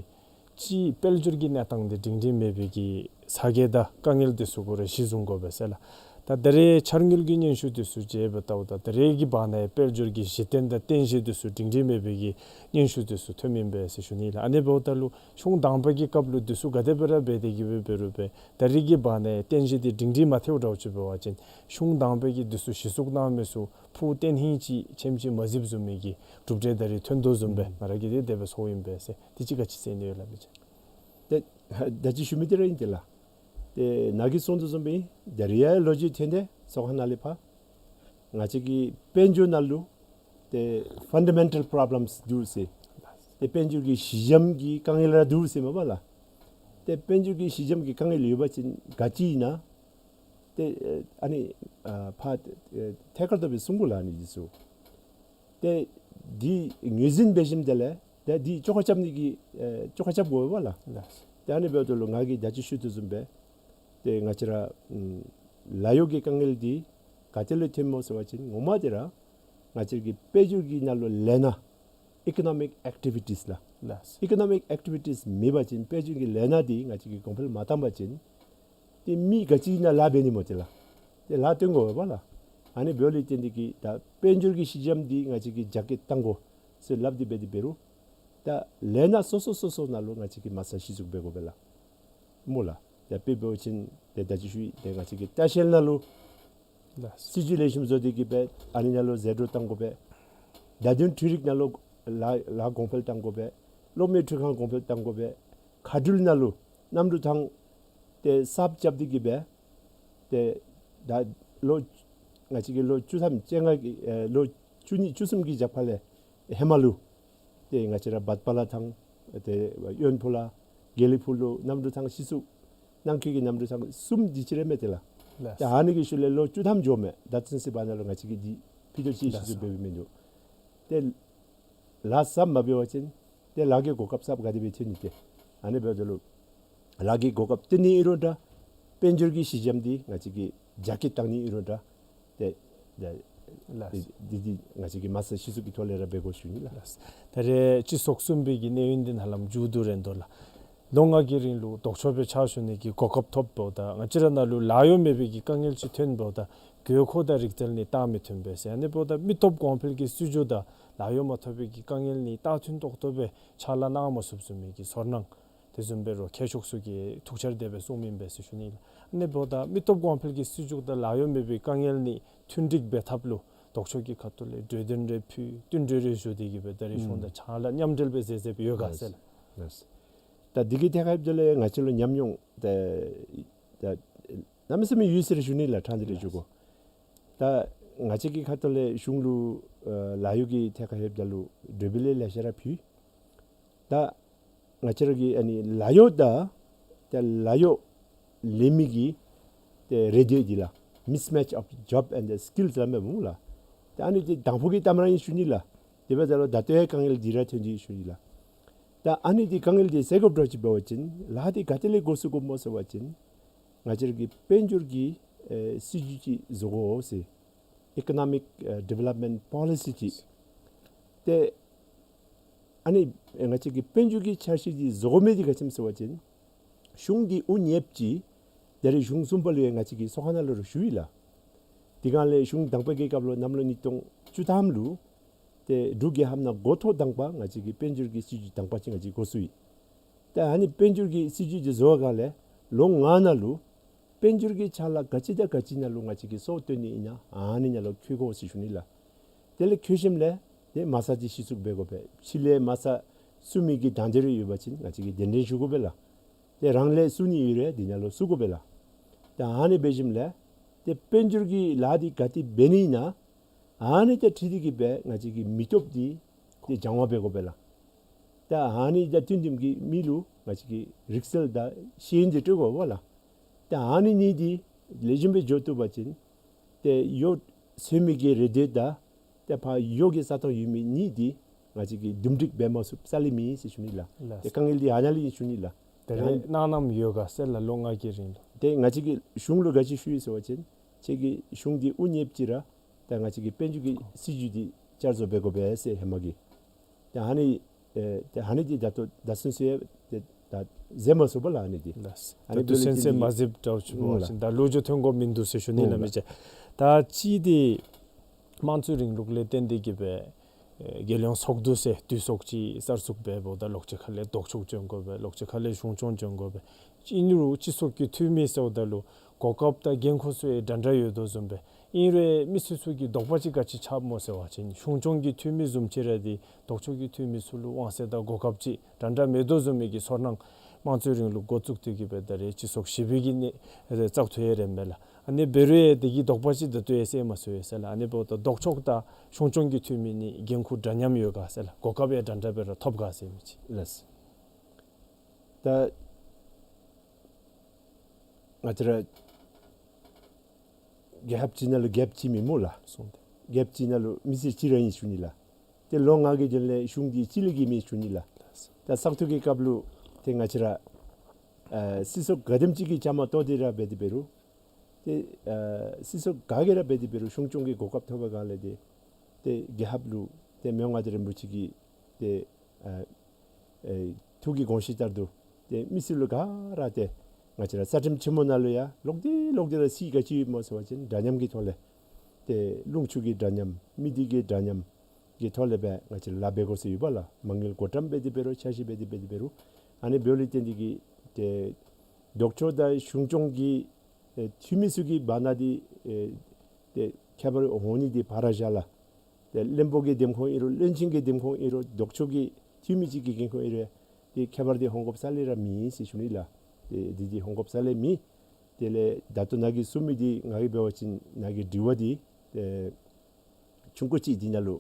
གཅིག་དཔལ་འབྱོར་གྱི་གནས་སྟངས་འདི་སྒྲིང་སྒྲིང་མེད་པའི་གི་ས་གོ་དང་དཀའ་ངལ་འདི་ཚུ་གུ་ར་གཞི་བཟུང་དགོ་པས་ཟེར་ལགས། ད་ད་རེས་འཆར་དངུལ་གྱི་སྙན་ཞུ་འདི་ཚུ་མཇལ་བ་ལྟཝ་ད་ད་རེས་ཀྱི་བར་ན་དཔལ་འབྱོར་གྱི་གཞི་རྟེན་དང་རྟེན་གཞི་འདི་ཚུ་སྒྲིང་སྒྲིང་མེད་པའི་གི་སྙན་ཞུ་འདི་ཚུ་ཐོནམ་ཨིན་པས་ཟེར་ཞུ་ནི་ལགས། ཨ་ནི་འབདཝ་ད་ལུ་གཞུང་དང་པ་གི་སྐབས་ལུ་འདི་ཚུ་ག་དེ་སྦེ་ར་འབད་དེ་གི་སྦེ་འབད་རུང་འབད་ད་རེས་ཀྱི་བར་ན་རྟེན་གཞི་འདི་སྒྲིང་སྒྲིང་མ་ཐལཝ་འདྲཝ་ཅིག་འབད་བ་ཅིན་གཞུང་དང་པ་གིས་འདི་ཚུ་གཞི་བཙུགས་གནང་མི་ཚུ་ཕུགས་བརྟན་ཧིང་ཅིག་ཆེམ་ཅིག་མ་གཟིགསཔ་བཟུམ་མའི་གི་གྲུབ་འབྲས་ད་རེས་ཐོན་དོ་བཟུམ་སྦེ་ང་ར་གིས་འདི་དེ་སྦེ་ཚོརཝ་ཨིན་པས་ཟེར། དེ་ཅིག་ག་ཅི་ཟེར་ནི་ཡོད་ལགས་མི་ཅིག། ཏེ་ད་ཅི་ཞུ་མི་འདི་ར་ཨིན་ཏེ་ལགས། ཏེ་ནཱ་གིས་གསུངས་དོ་བཟུམ་སྦེ་ད་རེས་ཡང་ལོ་རྒྱུས་ཐོན་ཏེ་ཚོགས་ཁང་ནང་ལས་ཕར་ང་བཅས་ཀྱི་དཔལ་འབྱོར་ནང་ལུ་ཏེ་ཕན་ཌ་མེན་ཊལ་པོརོབ་ལེམས་འདུག་ཟེར། ཏེ་དཔལ་འབྱོར་གྱི་གཞི་འགྱམ་གྱི་དཀའ་ངལ་ར་འདུག་ཟེར་མས་པ་ལགས། ཏེ་དཔལ་འབྱོར་གྱི་གཞི་འགྱམ་གྱི་དཀའ་ངལ་ཡོད་པ་ཅིན་ག་ཅི་ཨིན་ན། ཏེ་ཨ་ནི་ཨ་ཕར་ཨེ་ཐད་ཀར་དུ་སྦེ་གསུང་དགོ་ལགས་ཨ་ནི་འདི་ཚུ། ཏེ་འདི་ངོས་འཛིན་འབད་ཞིནམ་དེ་ལས་ཏེ་འདི་བཅོ་ཁ་རྐྱབ་ནི་གི་ཨེ་བཅོ་ཁ་རྐྱབ་དགོ་པས་ལགས། ལགས། ཏེ་ཨ་ནི་འབདཝ་ད་ལུ་ང་གིས་ད་ཅི་ཞུ་དོ་བཟུམ་སྦེ་ཏེ་ང་བཅས་ར་ཨམ་ལཱ་གཡོག་གི་དཀའ་ངལ་འདི་ག་ཏེ་ལས་ཐོནམ་སྨོ་ཟེར་བ་ཅིན་ངོ་མ་འདི་ར་ང་བཅས་ཀྱི་དཔལ་འབྱོར་གྱི་ནང་ལུ་ལས་སྣ་ཨི་ཀོ་ནོ་མིག་ཨེག་ཊི་བི་ཊིས་ལགས། ལགས། ཨི་ཀོ་ནོ་མིག་ཨེག་ཊི་བི་ཊིས་མེད་པ་ཅིན་དཔལ་འབྱོར་གྱི་ལས་སྣ་འདི་ང་བཅས་ཀྱིས་གོང་འཕེལ་མ་བཏང་པ་ཅིན་ཏེ་མི་ག་ཅི་ཨིན་ན་ལཱ་འབད་ནི་སྨོ་ཏེ་ལགས། ཏེ་ལཱ་བཏོན་དགོ་པས་ལགས། ཨ་ནི་འབདཝ་ལས་བརྟེན་ཏེ་གིས་ད་དཔལ་འབྱོར་གྱི་གཞི་འགྱམ་འདི་ང་བཅས་ཀྱིས་རྒྱ་སྐྱེད་བཏང་དགོ་ཟེར་སླབ་སྟེ་འབད་དེ་འབད་རུང་ད་ལས་སྣ་སོ་སོ་སོ་སོ་ནང་ལུ་ང་བཅས་ཀྱིས་མ་རྩ་གཞི་བཙུགས་འབད་དགོ་པས་ལགས། སྨོ་ལགས། ད་དཔེ་འབད་བ་ཅིན་ཏེ་ད་ཅི་ཞུ་ཡི། ཏེ་ང་བཅས་ཀྱིས་ལྟ་བཤལ་ནང་ལུ་ལགས། སྲིད་ཇུས་ལེགས་ཤོམ་བཟོ་སྟེ་གིས་སྦེ་ཨ་ནི་ནང་ལུ་ཟད་འགྲོ་བཏང་དགོ་པས། བརྡ་དོན་འཕྲུལ་རིག་ནང་ལུ་ལཱ་ལཱ་གོང་འཕེལ་བཏང་དགོ་པས། གློག་མེ་འཕྲུལ་ཁང་གོང་འཕེལ་བཏང་དགོ་པས། མཁའ་འགྲུལ་ནང་ལུ་གནམ་གྲུ་ཐང་ཏེ་གསརཔ་རྐྱབ་སྟེ་གིས་སྦེ་ཏེ་ད་ལོ་ང་བཅས་ཀྱིས་ལོ་བཅུ་ཐམ་བཅོ་ལྔ་གི་ཨེ་ལོ་བཅུ་གཉིས་བཅུ་གསུམ་གྱི་རྒྱབ་ཁ་ལས་ཧེ་མ་ལུ་ཏེ་ང་བཅས་ར་བཱཊ་པ་ལ་ཐང་ཏེ་གཡོན་ཕུ་ལ་དགེ་ལེགས་ཕུག་ལུ་གནམ་གྲུ་ཐང་གཞི་བཙུགས། ནང་འཁོད་ཀྱི་གནམ་གྲུ་ཐང་གསུམ་འདི་ཅིག་ར་མས་ཏེ་ལགས། ལགས། ཏེ་ཨ་ནི་གི་ཤུལ་ལས་ལོ་བཅུ་ཐམ་འགྱོཝ་མས། ད་ཚུན་ཚོད་བར་ན་ལུ་ང་བཅས་ཀྱིས་འདི་ཕུད་རྡོག་ཅིག་གཞི་བཙུགས་འབད་མི་འདུག། ཏེ་ལཱ་གསརཔ་མ་འབད་བ་ཅིན་ཏེ་ལཱ་གི་གོ་སྐབས་གསརཔ་ག་དེ་སྦེ་ཐོན་ནི་ཏེ། ཨ་ནི་འབདཝ་ད་ལུ་ལཱ་གི་གོ་སྐབས་བཏོན་ནི་ཨིན་རུང་འདྲ། དཔལ་འབྱོར་གྱི་གཞི་འགྱམ་འདི་ང་བཅས་ཀྱིས་རྒྱ་སྐྱེད་བཏང་ནི་ཨིན་རུང་འདྲ། ཏེ་ཏེ་ལགས། འདི་འདི་ང་བཅས་ཀྱིས་མ་རྩ་གཞི་བཙུགས་ཀྱི་ཐོག་ལས་ར་འབད་དགོ་ཞུ་ནི་ལགས། ལགས། ད་རེས་སྤྱི་ཚོགས་གསུམ་པའི་གི་གནས་ཡུན་འདི་ནཱ་ལམ་མཇུག་བསྡུ་རན་དོ་ལགས། ལོ་ལྔ་གི་རིང་ལུ་ལྡོག་ཕྱོགས་སྦེ་ཕྱག་ཞུ་ནི་གི་གོ་སྐབས་ཐོབ་འབདཝ་ད་ང་བཅས་ར་ནང་ལུ་ལཱ་གཡོག་མེད་པའི་གི་དཀའ་ངལ་ཅིག་ཐོན་འབདཝ་ད་དགོས་མཁོ་དང་རིག་རྩལ་ནི་རྟག་མི་མཐུན་པས་ཟེར། ཨ་ནི་འབདཝ་ད་མི་སྟོབས་གོང་འཕེལ་གྱི་སྲིད་བྱུས་དང་ལཱ་གཡོག་མ་ཐོབ་པའི་གི་དཀའ་ངལ་ནི་རྟག་མཐུན་ཏོག་ཏོ་སྦེ་ཕྱག་ལཱ་གནང་མ་ཚུགསཔ་བཟུམ་མའི་གི་ཚོར་སྣང་དེ་བཟུམ་འབད་རུང་མཁས་མཆོག་ཚུ་གིས་ཐུགས་འཆར་དེ་སྦེ་གསུངམ་ཨིན་པས་ཟེར་ཞུ་ནི་ལགས། ཨ་ནི་འབདཝ་ད་མི་སྟོབས་གོང་འཕེལ་གྱི་སྲིད་བྱུས་དང་ལཱ་གཡོག་མེད་པའི་དཀའ་ངལ་ནི་མཐུན་འགྲིག་འབད་ཐབས་ལུ་ལྡོག་ཕྱོགས་ཀྱི་ཁ་ཐུག་ལས་གྲོས་དོན་རེ་ཕུལ་བསྟུན་གྲོས་རེ་ཞུ་སྟེ་གིས་སྦེ་ད་རེས་གཞུང་དང་ཕྱག་ལཱ་མཉམ་འབྲེལ་སྦེ་མཛད་མཛདཔ་ཡོད་ག་ཟེར་ལགས། ལགས། ད་འདི་གི་ཐད་ཁར་འབདཝ་ད་ལས་ང་བཅས་ལུ་ཉམས་མྱོང་ད་ད་གནམ་མེད་ས་མེད་ཡོད་ཟེར་ཞུ་ནི་ལགས། ཕྲང་སྟེ་ར་ཞུ་དགོ། ད་ང་བཅས་ཀྱི་ཁ་ཐུག་ལས་གཞུང་ལུ་ཨ་ལཱ་གཡོག་གི་ཐད་ཁར་འབདཝ་ད་ལུ་གྲོས་འབུལ་ལེ་ཤ་ར་ཕུལ། ད་ང་བཅས་ར་གི་ཨ་ནི་ལཱ་གཡོག་དང་ད་ལཱ་གཡོག་ལེན་མི་གི་ཏེ་རེ་འདོད་འདི་ལགས། Mismatch of job and the skills ལགས་མེན་ན་ལགས། ད་ཨ་ནི་འདི་དང་ཕུ་གི་གཏམ་ར་ཨིན་ཞུ་ནི་ལགས། དེ་འབདཝ་ད་ལུ་ད་ལྟོ་ཡང་དཀའ་ངལ་འདི་ར་ཐོན་ཏེ་ཞུ་ནི་ལགས། ད་ཨ་ནི་འདི་དཀའ་ངལ་འདི་སེལ་དགོཔ་འདྲཝ་ཅིག་འབད་བ་ཅིན་ལཱ་འདི་ག་ཏེ་ལས་འགོ་བཙུགས་དགོཔ་སྨོ་ཟེར་བ་ཅིན་ང་བཅས་ར་གི་དཔལ་འབྱོར་གྱི་ཨེ་སྲིད་བྱུས་ཅིག་བཟོ་དགོ་ཟེར། Economic ཨེ་Development Policy ཅིག། ཏེ་ཨ་ནི་ང་བཅས་ཀྱི་དཔལ་འབྱོར་གྱི་འཆར་གཞི་འདི་བཟོ་དགོ་མི་འདི་ག་ཅི་སྨོ་ཟེར་བ་ཅིན་གཞུང་འདི་དབུ་བརྙེསཔ་ཅིག་ད་རེས་གཞུང་གསུམ་པ་ལུ་ཡང་ང་བཅས་ཀྱིས་ཚོགས་ཁང་ནང་ལུ་ར་ཞུ་ཡི་ལགས། དེ་སྒང་ལས་གཞུང་དང་པ་གི་སྐབས་ལུ་གནམ་ལོ་ཉིས་སྟོང་བཅུ་ཐམ་ལུ་ཏེ་འབྲུག་རྒྱལ་ཁབ་ནང་འགོ་ཐོག་དང་པ་ང་བཅས་ཀྱིས་དཔལ་འབྱོར་གྱི་སྲིད་བྱུས་དང་པ་ཅིག་ང་བཅས་འགོ་བཙུགས་ཡི། ཏེ་ཨ་ནི་དཔལ་འབྱོར་གྱི་སྲིད་བྱུས་འདི་བཟོ་བའི་སྒང་ལས་ལོ་ལྔ་ནང་ལུ་དཔལ་འབྱོར་གྱི་ཆ་ལ་ག་ཅི་དང་ག་ཅི་ནང་ལུ་ང་བཅས་ཀྱིས་སྲོག་བཏོན་ནི་ཨིན་ན་ཨ་ནི་ནང་ལུ་འཁོད་དགོ་ཟེར་ཞུ་ནི་ལགས། དེ་ལས་འཁོད་ཞིནམ་ལས་ཏེ་མ་རྩ་འདི་གཞི་བཙུགས་འབད་དགོ་པས། ཕྱི་ལས་མ་རྩ་བཙུགས་མི་གི་དང་འདོད་རེ་ཡོད་པ་ཅིན་ང་བཅས་ཀྱིས་གདན་འདྲེན་ཞུ་དགོ་པས་ལགས། ཏེ་རང་ལས་བཙུགས་ནི་ཡོད་རུང་འདི་ནང་ལུ་བཙུགས་དགོ་པས་ལགས། ཏེ་ཨ་ནི་འབད་ཞིནམ་ལས་ཏེ་དཔལ་འབྱོར་གྱི་ལཱ་འདི་ག་ཏེ་འབད་ནི་ཨིན་ན་ཨ་ནི་དང་འཁྲིལ་ཏེ་གིས་སྦེ་ང་བཅས་ཀྱི་མི་སྟོབས་འདི་ཏེ་སྦྱང་བ་འབད་དགོ་པས་ལགས། ཏེ་ཨ་ནི་དང་བསྟུན་བསྟུནམ་གི་མི་ལུ་ང་བཅས་ཀྱིས་རིག་རྩལ་དང་ཤེས་ཡོན་འདི་སྤྲོད་དགོ་པས་ལགས། ཏེ་ཨ་ནི་གཉིས་འདི་ལེགས་ཤོམ་སྦེ་འགྱོ་བཏུབ་པ་ཅིན་ཏེ་ཡོད་ཚད་མི་གི་རེ་འདོད་དང་ ཏེ་ཕར་ཡོག་གི་ས་སྟོང་ཡོད་མི་གཉིས་འདི་ང་བཅས་ཀྱིས་འདུམ་འགྲིག་འབད་མ་ཚུགསཔ་རྩ་ལས་མེད་ཟེར་ཞུ་ནི་ལགས། ལགས། ཏེ་དཀའ་ངལ་འདི་ཨ་ནཱ་ལས་ཨིན་ཞུ་ནི་ལགས། དེ་ལས་གནང་གནངམ་ཡོད་ག་ཟེར་ལགས། ལོ་ལྔ་གི་རིང་ལུ། ཏེ་ང་བཅས་ཀྱིས་གཞུང་ལུ་ག་ཅི་ཞུ་ཡི་ཟེར་བ་ཅིན་ཁྱེད་ཀྱིས་གཞུང་འདི་དབུ་བརྙེསཔ་ཅིག་ར་ད་ང་བཅས་ཀྱི་དཔལ་འབྱོར་གྱི་སྲིད་བྱུས་འདི་བསྐྱར་བཟོ་འབད་དགོ་པས་ཟེར་ཧེ་མ་གི། ཏེ་ཨ་ནི་ཨེ་ཏེ་ཨ་ནི་འདི་ད་ལྟོ་ད་ཚུན་ཚོད་ཏེ་ད་མཛད་མ་ཚུགས་པས་ལགས། ཨ་ནི་འདི་ལགས། ཨ་ནི་ད་ལྟོ་ཚུན་ཚོད་མ་མཛདཔ་འདྲཝ་ཅིག་འབད་བ་ཅིན་ད་ལོ་རྒྱུས་ཐོན་དགོཔ་མིན་འདུག་ཟེར་ཞུ་ནི་ལགས། མི་ཅིག་ད་ཅི་འདི་དམངས་གཙོའི་རིང་ལུགས་ལས་བརྟེན་ཏེ་གི་སྦེ་ཨེ་རྒྱལ་ཡོངས་ཚོགས་འདུ་ཟེར་འདུས་ཚོགས་ཅིག་གསར་བཙུགས་འབདཝ་ད་ལོག་ཅི་ཁ་ལས་ལྡོག་ཕྱོགས་བྱོན་དགོ་པས། ལོག་ཅི་ཁ་ལས་གཞུང་སྐྱོང་བྱོན་དགོ་པས། ཨིན་རུང་སྤྱི་ཚོགས་ཀྱི་འཐུས་མི་ཟེརཝ་ད་ལུ་གོ་སྐབས་དང་འགན་ཁུར་ཚུ་ཡང་འདྲ་འདྲ་ཡོད་དོ་བཟུམ་སྦེ། ཨིན་རུང་མི་སེར་ཚུ་གི་དོགས་པ་ཅིག་ག་ཅི་ཆགསཔ་སྨོ་ཟེར་བ་ཅིན་གཞུང་སྐྱོང་གི་འཐུས་མི་བཟུམ་ཅིག་ར་འདི་ལྡོག་ཕྱོགས་ཀྱི་འཐུས་མི་ཚུ་ལུ་དབང་ཚད་དང་གོ་སྐབས་ཅིག་འདྲ་འདྲ་མེད་དོ་བཟུམ་མའི་གི་ཚོར་སྣང་དམངས་གཙོའི་རིང་ལུགས་འགོ་བཙུགས་ཏེ་གི་སྦེ་ད་རེས་སྤྱི་ཚོགས་བཞི་པའི་གི་གནས་བཙག་འཐུ་ཡང་རནམ་མས་ལགས། ཨ་ནི་འབད་རུང་ཡང་དེ་གི་དོགས་པ་ཅིག་ད་ལྟོ་ཡང་སེལ་མ་ཚུགས་ཡོད་ཟེར་ལགས། ཨ་ནི་འབདཝ་ད་ལྡོག་ཕྱོགས་དང་གཞུང་སྐྱོང་གི་འཐུས་མི་གཉིས་འགན་ཁུར་འདྲ་མཉམ་ཡོད་ག་ཟེར་ལགས། གོ་སྐབས་ཡང་འདྲ་འདྲ་སྦེ་ར་ཐོབ་ག་ཟེར་མི་ཅིག་ལགས། ད་ང་བཅས་ར་རྒྱལ་ཁབ་ཅིག་ནང་ལུ་རྒྱལཔོ་གཅིག་མེན་སྨོ་ལགས། སོང་སྟེ། རྒྱལཔོ་གཅིག་ནང་ལུ་མི་སེར་གཅིག་ར་ཨིན་ཞུ་ནི་ལགས། ཏེ་ལོ་ལྔ་གི་དོན་ལས་གཞུང་འདི་གཅིག་ལས་བརྒལ་མེད་ཞུ་ནི་ལགས། ད་བཙག་འཐུ་གི་སྐབས་ལུ་ཏེ་ང་བཅས་ར་ཨ་སྲིད་ཚོགས་ག་དེམ་ཅིག་གི་བཅའ་མར་གཏོགས་ཏེ་ར་འབད་དེ་འབད་རུང་ཏེ་ཨ་སྲིད་ཚོགས་ག་གིས་ར་འབད་དེ་འབད་རུང་གཞུང་སྐྱོང་གི་གོ་སྐབས་ཐོབ་པའི་སྒང་ལས་ཏེ་ཏེ་རྒྱལ་ཁབ་ལུ་ཏེ་མི་དབང་མངའ་བདག་རིན་པོ་ཆེ་གི་ཏེ་ཨ་ཨེ་ཐུགས་ཀྱི་དགོངས་གཞི་ལྟར་དུ་ཏེ་མི་སེར་ལུ་ག་ར་ཏེ་ང་བཅས་ར་རྩ་ཁྲིམས་ཆེན་མོ་ནང་ལུ་ཡང་ལོག་སྟེ་ལོག་སྟེ་ར་གསལ་ག་ཅི་ཡོདཔ་སྨོ་ཟེར་བ་ཅིན་འདྲ་མཉམ་གྱི་ཐོག་ལས་ཏེ་ལུང་ཕྱོགས་ཀྱི་འདྲ་མཉམ་མི་སྡེ་གི་འདྲ་མཉམ་གྱི་ཐོག་ལས་སྦེ་ང་བཅས་ལཱ་འབད་དགོ་ཟེར་ཡོད་པ་ལགས། མ་དངུལ་བགོ་བཀྲམ་འབད་དེ་འབད་རུང་འཆར་གཞི་འབད་དེ་འབད་དེ་འབད་རུང་ཨ་ནི་འབདཝ་ལས་བརྟེན་ཏེ་གི་ཏེ་ལྡོག་ཕྱོགས་དང་གཞུང་སྐྱོང་གི་ཨེ་འཐུས་མི་ཚུ་གི་བར་ན་འདི་ཨེ་ཏེ་ཁྱད་པར་འོང་ནི་འདི་ཕར་བཞག་ལགས། ཏེ་བློན་པོ་གི་འདེམས་ཁོངས་ཨིན་རུང་བློན་ཆེན་གྱི་འདེམས་ཁོངས་ཨིན་རུང་ལྡོག་ཕྱོགས་ཀྱི་འཐུས་མི་ཅིག་གི་འགན་ཁུར་ཨིན་རུང་ཏེ་ཁྱད་པར་འདི་འོང་དགོཔ་རྩ་ལས་ར་མེད་ཟེར་ཞུ་ནི་ལགས། ཏེ་འདི་འདི་འོང་དགོཔ་རྩ་ལས་མེད། དེ་ལས་ད་ལྟོ་ནཱ་གིས་གསུངས་མི་འདི་ང་གིས་འབད་བ་ཅིན་ནཱ་གི་དྲི་བ་འདི་ཨེ་ཆུང་ཀུ་ཅིག་འདི་ནང་ལུ་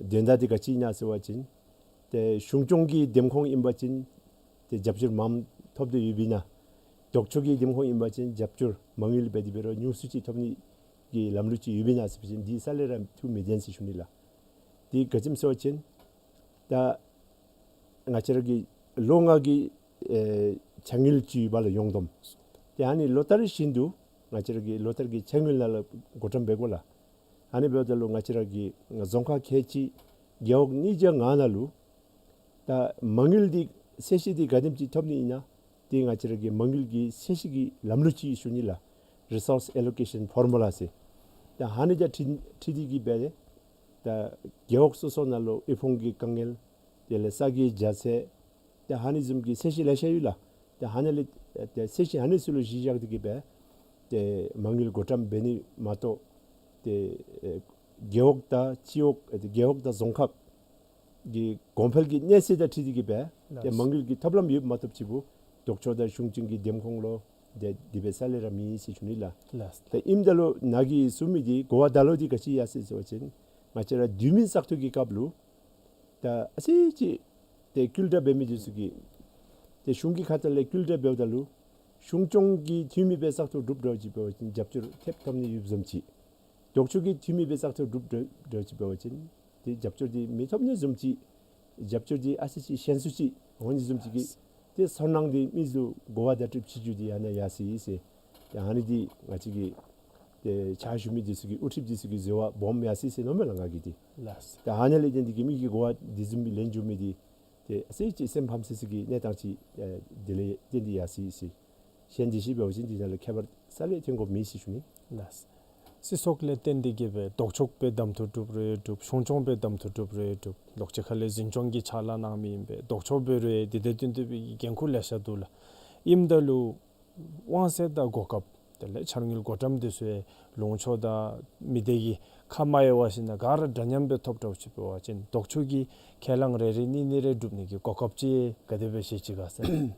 དོན་དག་འདི་ག་ཅི་ཨིན་ན་ཟེར་བ་ཅིན་ཏེ་གཞུང་སྐྱོང་གི་འདེམས་ཁོངས་ཨིན་པ་ཅིན་ཏེ་རྒྱབ་སྐྱོར་མངམ་ཐོབ་སྟེ་ཡོདཔ་ཨིན་ན། ལྡོག་ཕྱོགས་ཀྱི་འདེམས་ཁོངས་ཨིན་པ་ཅིན་རྒྱབ་སྐྱོར་མ་དངུལ་འབད་དེ་འབད་རུང་ཉུང་སུ་ཅིག་ཐོབ་ནི་གི་ལམ་ལུགས་ཅིག་ཡོདཔ་ཨིན་ན་ཟེར་བ་ཅིན་འདི་རྩ་ལས་ར་ཐུགས་མི་བདེན་ཟེར་ཞུ་ནི་ལགས། འདི་ག་ཅི་སྨོ་ཟེར་བ་ཅིན་ད་ང་བཅས་ར་གི་ལོ་ལྔ་གི་ཨེ་འཆར་དངུལ་ཅིག་ཡོད་པ་ལགས་ཡོངས་བསྡོམས། ཏེ་ཨ་ནི་ལོ་ལྟར་བཞིན་དུ་ང་བཅས་ར་གི་ལོ་ལྟར་གྱི་འཆར་དངུལ་ནང་ལུ་བགོ་བཀྲམ་འབད་དགོ་ལགས། ཨ་ནི་འབདཝ་ད་ལུ་ང་བཅས་ར་གི་རྫོང་ཁག་ཁལ་གཅིག་རྒེད་འོག་ཉིས་བརྒྱ་ལྔ་ནང་ལུ་ད་མ་དངུལ་འདི་ཚད་གཞི་འདི་ག་དེམ་ཅིག་ཐོབ་ནི་ཨིན་ན་ཏེ་ང་བཅས་ར་གི་མ་དངུལ་གྱི་ཚད་གཞི་གི་ལམ་ལུགས་ཅིག་ཞུ་ནི་ལགས། Resource Allocation Formula ཟེར། ད་ཨ་ནི་དང་འཁྲིལ་འཁྲིལ་ཏེ་གི་སྦེ་ད་རྒེད་འོག་སོ་སོ་ནང་ལུ་དབུལ་ཕོངས་ཀྱི་དཀའ་ངལ་དེ་ལས་ས་གོའི་རྒྱ་ཚད་ཏེ་ཨ་ནི་བཟུམ་གྱི་ཚད་གཞི་ལེ་ཤ་ཡོད་ལགས། ཏེ་ཨ་ནི་ལས་ཏེ་ཚད་གཞི་ཨ་ནི་ཚུ་ལུ་གཞི་བཞག་སྟེ་གི་སྦེ་ཏེ་མ་དངུལ་བགོ་བཀྲམ་འབད་ནི་མ་གཏོགས་ཏེ་ཨེ་རྒེད་འོག་དང་སྤྱི་འོག་ཨེ་རྒེད་འོག་དང་རྫོང་ཁག་གི་གོང་འཕེལ་གྱི་གནས་ཚད་དང་འཁྲིལ་ཏེ་གི་སྦེ་ཏེ་ལགས། མ་དངུལ་གྱི་ཐབས་ལམ་ཡོདཔ་མ་གཏོགས་ཅིག་པོ་ལྡོག་ཕྱོགས་དང་གཞུང་སྐྱོང་གི་འདེམས་ཁོངས་ལུ་ཏེ་དེ་སྦེ་རྩ་ལས་ར་མེད་ཟེར་ཞུ་ནི་ལགས། ལགས། ཏེ་ཨིནམ་ད་ལུ་ནཱ་གིས་གསུངས་མི་འདི་གོ་བ་ད་ལོག་འདི་ག་ཅི་ཡར་སོ་ཡི་ཟེར་བ་ཅིན་ང་བཅས་ར་དུས་མིན་བཙག་འཐུ་གི་སྐབས་ལུ་ད་ཨ་ཙི་ཅིག་ཏེ་སྐུལ་ལྕག་འབད་མི་འདི་ཚུ་གིས་ཏེ་གཞུང་གི་ཁ་ཐུག་ལས་སྐུལ་ལྕག་འབདཝ་ད་ལུ་གཞུང་སྐྱོང་གི་འཐུས་མི་སྦེ་བཙག་འཐུ་གྲུབ་འགྱོ་ཅི་འབད་བ་ཅིན་རྒྱབ་སྐྱོར་ཐེབས་ཐོབ་ནི་ཡོདཔ་བཟུམ་ཅིག། ལྡོག་ཕྱོགས་ཀྱི་འཐུས་མི་སྦེ་བཙག་འཐུ་གྲུབ་འགྱོ་ཅི་འབད་བ་ཅིན་ཏེ་རྒྱབ་སྐྱོར་འདི་མི་ཐོབ་ནི་བཟུམ་ཅིག། རྒྱབ་སྐྱོར་འདི་ཨ་ཙི་ཅིག་ཞན་སུ་ཅིག་འོང་ནི་བཟུམ་ཅིག་གི་ཏེ་ཚོར་སྣང་འདི་མི་ཚུ་གིས་གོ་བ་བརྡ་སྤྲོད་བྱེད་རྒྱུ་འདི་ཡང་ན་ཡར་སོ་ཡི་ཟེར། ཏེ་ཨ་ནི་འདི་ང་བཅས་ཀྱི་ཏེ་ཕྱག་ཞུ་མི་འདི་ཚུ་གི་དབུ་ཁྲིདཔ་འདི་ཚུ་གི་འཛོལ་བ་སྦོམ་ཡར་སོ་ཡི་ཟེར་མནོཝ་མས་ལགས་ང་གིས་འདི། ལགས། ཏེ་ཨ་ནི་ལས་བརྟེན་ཏེ་གི་མི་གིས་གོ་བ་འདི་བཟུམ་སྦེ་ལེན་འགྱོ་མི་འདི་ཏེ་ཨ་ཙི་ཅིག་སེམས་ཕམ་སི་སི་གི་གནས་སྟངས་ཅིག་ཨེ་དེ་ལས་བརྟེན་ཏེ་ཡར་སོ་ཡི་ཟེར། གཞན་འདི་ཅིག་འབད་བ་ཅིན་འདི་ནང་ལུ་ཁྱད་པར་རྩ་ལས་ཐོན་དགོཔ་མེད་ཟེར་ཞུ་ནི། ལགས། སྲིད་ཚོགས་ལས་བརྟེན་ཏེ་གི་སྦེ་ལྡོག་ཕྱོགས་སྦེ་གདམ་འཐུ་གྲུབ་རུང་གྲུབ། གཞུང་སྐྱོང་སྦེ་གདམ་འཐུ་གྲུབ་རུང་གྲུབ། ལོག་ཅི་ཁ་ལས་འཛིན་སྐྱོང་གི་ཕྱག་ལཱ་གནང་མི་ཨིན་པས། ལྡོག་ཕྱོགས་འབད་རུང་འདི་དང་བསྟུན་ཏེ་སྦེ་འགན་ཁུར་ལེ་ཤ་འདུག་ལགས། ཨིནམ་ད་ལུ་དབང་ཚད་དང་གོ་སྐབས་དེ་ལས་འཆར་དངུལ་བགོ་བཀྲམ་འདི་ཚུ་ཡང་ལུང་ཕྱོགས་དང་མི་སྡེ་གི་ཁ་མ་གཡར་བ་ཞིན་ན་ག་ར་འདྲ་མཉམ་སྦེ་ཐོབ་འགྱོ་ཅི་འབད་བ་ཅིན་ལྡོག་ཕྱོགས་ཀྱི་ཁས་བླངས་རེ་རེ་གཉིས་གཉིས་རེ་སྒྲུབ་ནི་གི་གོ་སྐབས་ཅིག་ག་དེ་སྦེ་བཞེས་ཅི་ག་ཟེར།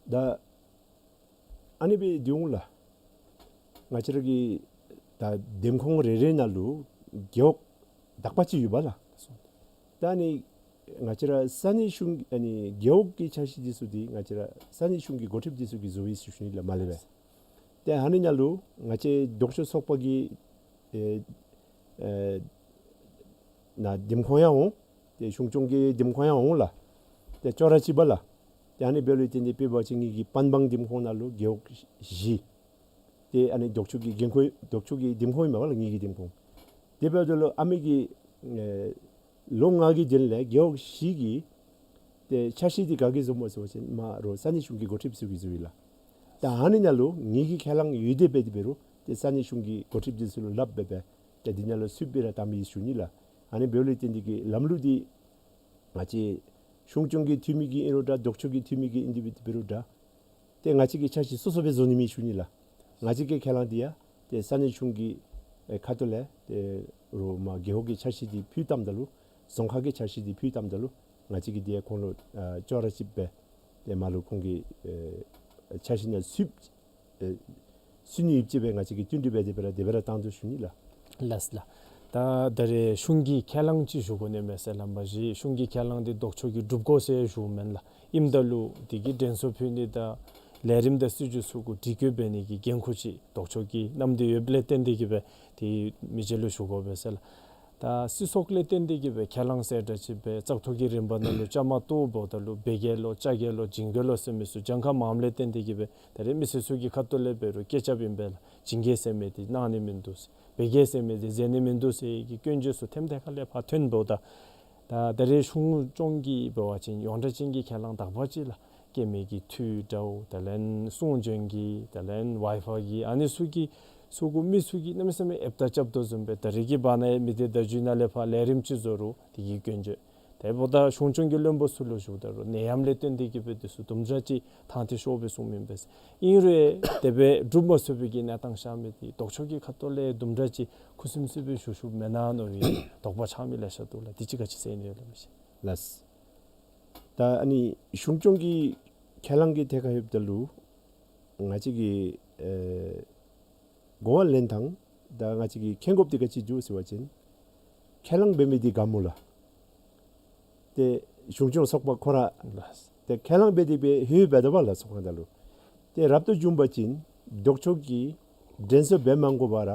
ད་ཨ་ནི་སྦེ་འདི་འོང་ལགས། ང་བཅས་ར་གི་ད་འདེམས་ཁོངས་རེ་རེ་ནང་ལུ་རྒེད་འོག་དག་པ་ཅིག་ཡོད་པ་ལགས། ད་ཨ་ནི་ང་བཅས་ར་ས་གནས་གཞུང་ཨ་ནི་རྒེད་འོག་གི་ཆ་ཤས་འདི་ཚུ་འདི་ང་བཅས་ར་ས་གནས་གཞུང་གི་འགོ་ཁྲིདཔ་འདི་ཚུ་གིས་བཟོ་ཡི་ཟེར་ཞུ་ནི་ལགས་མ་ལས་པར། ཏེ་ཨ་ནི་ནང་ལུ་ང་བཅས་ལྡོག་ཕྱོགས་ཚོགས་པ་གི་ཨེ་ ཨེ་ནཱ་འདེམས་ཁོངས་ཡང་འོང་། ཏེ་གཞུང་སྐྱོང་གི་འདེམས་ཁོངས་ཡང་འོང་ལགས། ཏེ་ཅོག་ར་གཅིག་པ་ལགས། ཏེ་ཨ་ནི་འབདཝ་ལས་བརྟེན་ཏེ་དཔེ་འབད་བ་ཅིན་ངེ་གི་པན་སྦང་འདེམས་ཁོངས་ནང་ལུ་རྒེད་འོག་བཞི། ཏེ་ཨ་ནི་ལྡོག་ཕྱོགས་ཀྱི་འགན་ཁུར་ལྡོག་ཕྱོགས་ཀྱི་འདེམས་ཁོངས་ཨིན་མས་པ་ལགས། ངེ་གི་འདེམས་ཁོངས། དེ་འབདཝ་ད་ལུ་ཨ་མི་གི་ཨེ་ལོ་ལྔ་གི་དོན་ལས་རྒེད་འོག་བཞི་གི་ཏེ་འཆར་གཞི་འདི་ག་གིས་བཟོཝ་སྨོ་ཟེར་བ་ཅིན་མ་རོགས་ས་གནས་གཞུང་གི་འགོ་ཁྲིདཔ་ཚུ་གིས་བཟོཝ་ཨིན་ལགས། ད་ཨ་ནི་ནང་ལུ་ངེ་གི་ཁས་བླངས་ཡོད་དེ་འབད་དེ་འབད་རུང་ཏེ་ས་གནས་གཞུང་གི་འགོ་ཁྲིདཔ་འདི་ཚུ་ལུ་སླབ་སྦེ་སྦེ་ཏེ་འདི་ནང་ལུ་ཚུད་སྦེ་ར་བཏང་མི་ཨིན་ཞུ་ནི་ལགས། ཨ་ནི་འབདཝ་ལས་བརྟེན་ཏེ་གི་ལམ་ལུགས་འདི་ང་བཅས་གཞུང་སྐྱོང་གི་འཐུས་མི་གི་ཨིན་རུང་འདྲ་ལྡོག་ཕྱོགས་ཀྱི་འཐུས་མི་གི་ཨིན་དེ་འབད་དེ་འབད་རུང་འདྲ། ཏེ་ང་བཅས་ཀྱིས་འཆར་གཞི་སོ་སོ་སྦེ་བཟོ་ནི་མེན་ཞུ་ནི་ལགས། ང་བཅས་ཀྱི་ཁས་བླངས་འདི་ཡང་ཏེ་ས་གནས་གཞུང་གི་ཨེ་ཁ་ཐུག་ལས་ཏེ་རོགས་མ་རྒེད་འོག་གི་འཆར་གཞི་འདི་ཕུལ་བཏངམ་ད་ལུ་རྫོང་ཁག་གི་འཆར་གཞི་འདི་ཕུལ་བཏངམ་ད་ལུ་ང་བཅས་ཀྱིས་འདི་ཡང་ཁོང་ལུ་ཨ་ཅོག་ར་གཅིགཔ་སྦེ་ཏེ་མ་ལུ་ཁོང་གི་ཨེ་འཆར་གཞི་ནང་ཚུད་ཨེ་ཚུད་ནི་ཡོདཔ་ཅིག་སྦེ་ང་བཅས་ཀྱིས་བསྟུན་གྲོས་འབད་དེ་སྦེ་ར་དེ་སྦེ་ར་བཏང་དོ་ཞུ་ནི་ལགས། ལགས་སོ་ལགས། ད་ད་རེས་གཞུང་གི་ཁས་བླངས་ཅིག་ཞུ་དགོ་ནི་མས་ཟེར་ལམ་པ་བཞི་གཞུང་གི་ཁས་བླངས་འདི་ལྡོག་ཕྱོགས་ཀྱིས་སྒྲུབ་དགོ་ཟེར་ཞུཝ་མེན་ལགས། ཨིནམ་ད་ལུ་དེ་གི་དྲན་གསོ་ཕུལ་ནི་དང་ལས་རིམ་དང་སྲིད་བྱུས་ཚུ་གུ་དྲི་བཀོད་འབད་ནི་གི་འགན་ཁུར་ཅིག་ལྡོག་ཕྱོགས་ཀྱིས་བསྣམས་ཏེ་ཡོདཔ་ལས་བརྟེན་ཏེ་གི་སྦེ་ཏེ་མི་རྗེ་ལུ་ཞུ་དགོ་པས་ཟེར་ལགས། ད་སྲིད་ཚོགས་ལས་བརྟེན་ཏེ་གི་སྦེ་ཁས་བླངས་ཟེར་འདྲ་ཅིག་སྦེ་བཙག་འཐུ་གི་རིམ་པ་ནང་ལུ་བཅའ་མར་གཏོགསཔ་ད་ལུ་བེ་གེ་ལོ་ཅ་གེ་ལོ་ཇིང་གེ་ལོ་ཟེར་མི་ཚུ་གྱངས་ཁ་མངམ་ལས་བརྟེན་ཏེ་གི་སྦེ་ད་རེས་མི་སེར་ཚུ་གི་ཁ་ཐུག་ལས་འབད་རུང་བཀོད་རྒྱ་ཨིན་པས་ལགས། ཇིང་གེ་ཟེར་མི་འདི་གནང་ནི་མིན་འདུག་ཟེར། བེ་གེ་ཟེར་མི་འདི་མཛད་ནི་མིན་འདུག་ཟེར་གྱི་སྐྱོན་བརྗོད་ཚུ་ཐེམ་ཐེ་ཁ་ལས་ཕར་ཐོན་འབདཝ་ད། ད་ད་རེས་གཞུང་སྐྱོང་གི་འབད་བ་ཅིན་ཡོངས་གྲགས་ཅན་གྱི་ཁས་བླངས་དག་པ་ཅིག་ལགས། སྐྱེ་མེད་ཀྱི་མཐུ་འདྲཝ་དེ་ལས་གསུང་བྱོན་གྱི་དེ་ལས་ཝའི་ཕའི་གི་ཨ་ནི་ཚུ་གི་ཚུ་གུ་མི་ཚུ་གིས་གནམ་མེད་ས་མེད་ཨེབ་ཏ་རྐྱབ་དོ་བཟུམ་སྦེ་ད་རེས་ཀྱི་བར་ན་ཡང་མི་སྡེ་བརྡ་བརྒྱུད་ནང་ལས་ཕར་ལས་རིམ་ཅིག་བཟོ་རུང་དེ་གི་སྐྱོན་བརྗོད། དེ་འབདཝ་ད་གཞུང་སྐྱོང་གི་བློན་པོ་ཚུ་ལུ་ཞུཝ་ད་རུང་ནད་ཡམས་ལས་བརྟེན་ཏེ་གི་སྦེ་དེ་ཚུ་དུམ་གྲ་ཅིག་ཐང་ཐིག་ཤོར་བའི་གསུང་མི་ཨིན་པས། ཨིན་རུང་དེ་སྦེ་སྒྲུབ་མ་ཚུགས་པའི་གི་གནས་སྟངས་ཤར་མི་འདི་ལྡོག་ཕྱོགས་ཀྱི་ཁ་ཐུག་ལས་དུམ་གྲ་ཅིག་ཁུ་སིམ་སིམ་སྦེ་ཞུ་ཞུཝ་མེན་ན་མནོ་བའི་དོགས་པ་ཆགས་མི་ལེ་ཤ་འདུག་ལགས། དེ་ཅིག་ག་ཅི་ཟེར་ནི་ཡོད་ལགས་མི་རྗེ། ལགས། ད་ཨ་ནི་གཞུང་སྐྱོང་གི་ཁས་བླངས་ཀྱི་ཐད་ཁར་ལྷོདཔ་ད་ལུ་ང་བཅས་ཀྱིས་ཨེ་གོ་བ་ལེན་ཐངས་ད་ང་བཅས་ཀྱིས་མཁྱེན་དགོཔ་འདི་ག་ཅི་འདུག་ཟེར་བ་ཅིན་ཁས་བླངས་འབད་མི་འདི་ག་སྨོ་ལགས། ཏེ་གཞུང་སྐྱོང་ཚོགས་པ་ཁོ་ར། ལགས། ཏེ་ཁས་བླངས་འབད་དེ་སྦེ་ལྷོད་འབད་དོ་བ་ལགས། ཚོགས་ཁང་ནང་ལུ། ཏེ་རབ་ཏུ་བྱུང་པ་ཅིན་ལྡོག་ཕྱོགས་ཀྱིས་དྲན་གསོ་འབད་མ་དགོ་པར་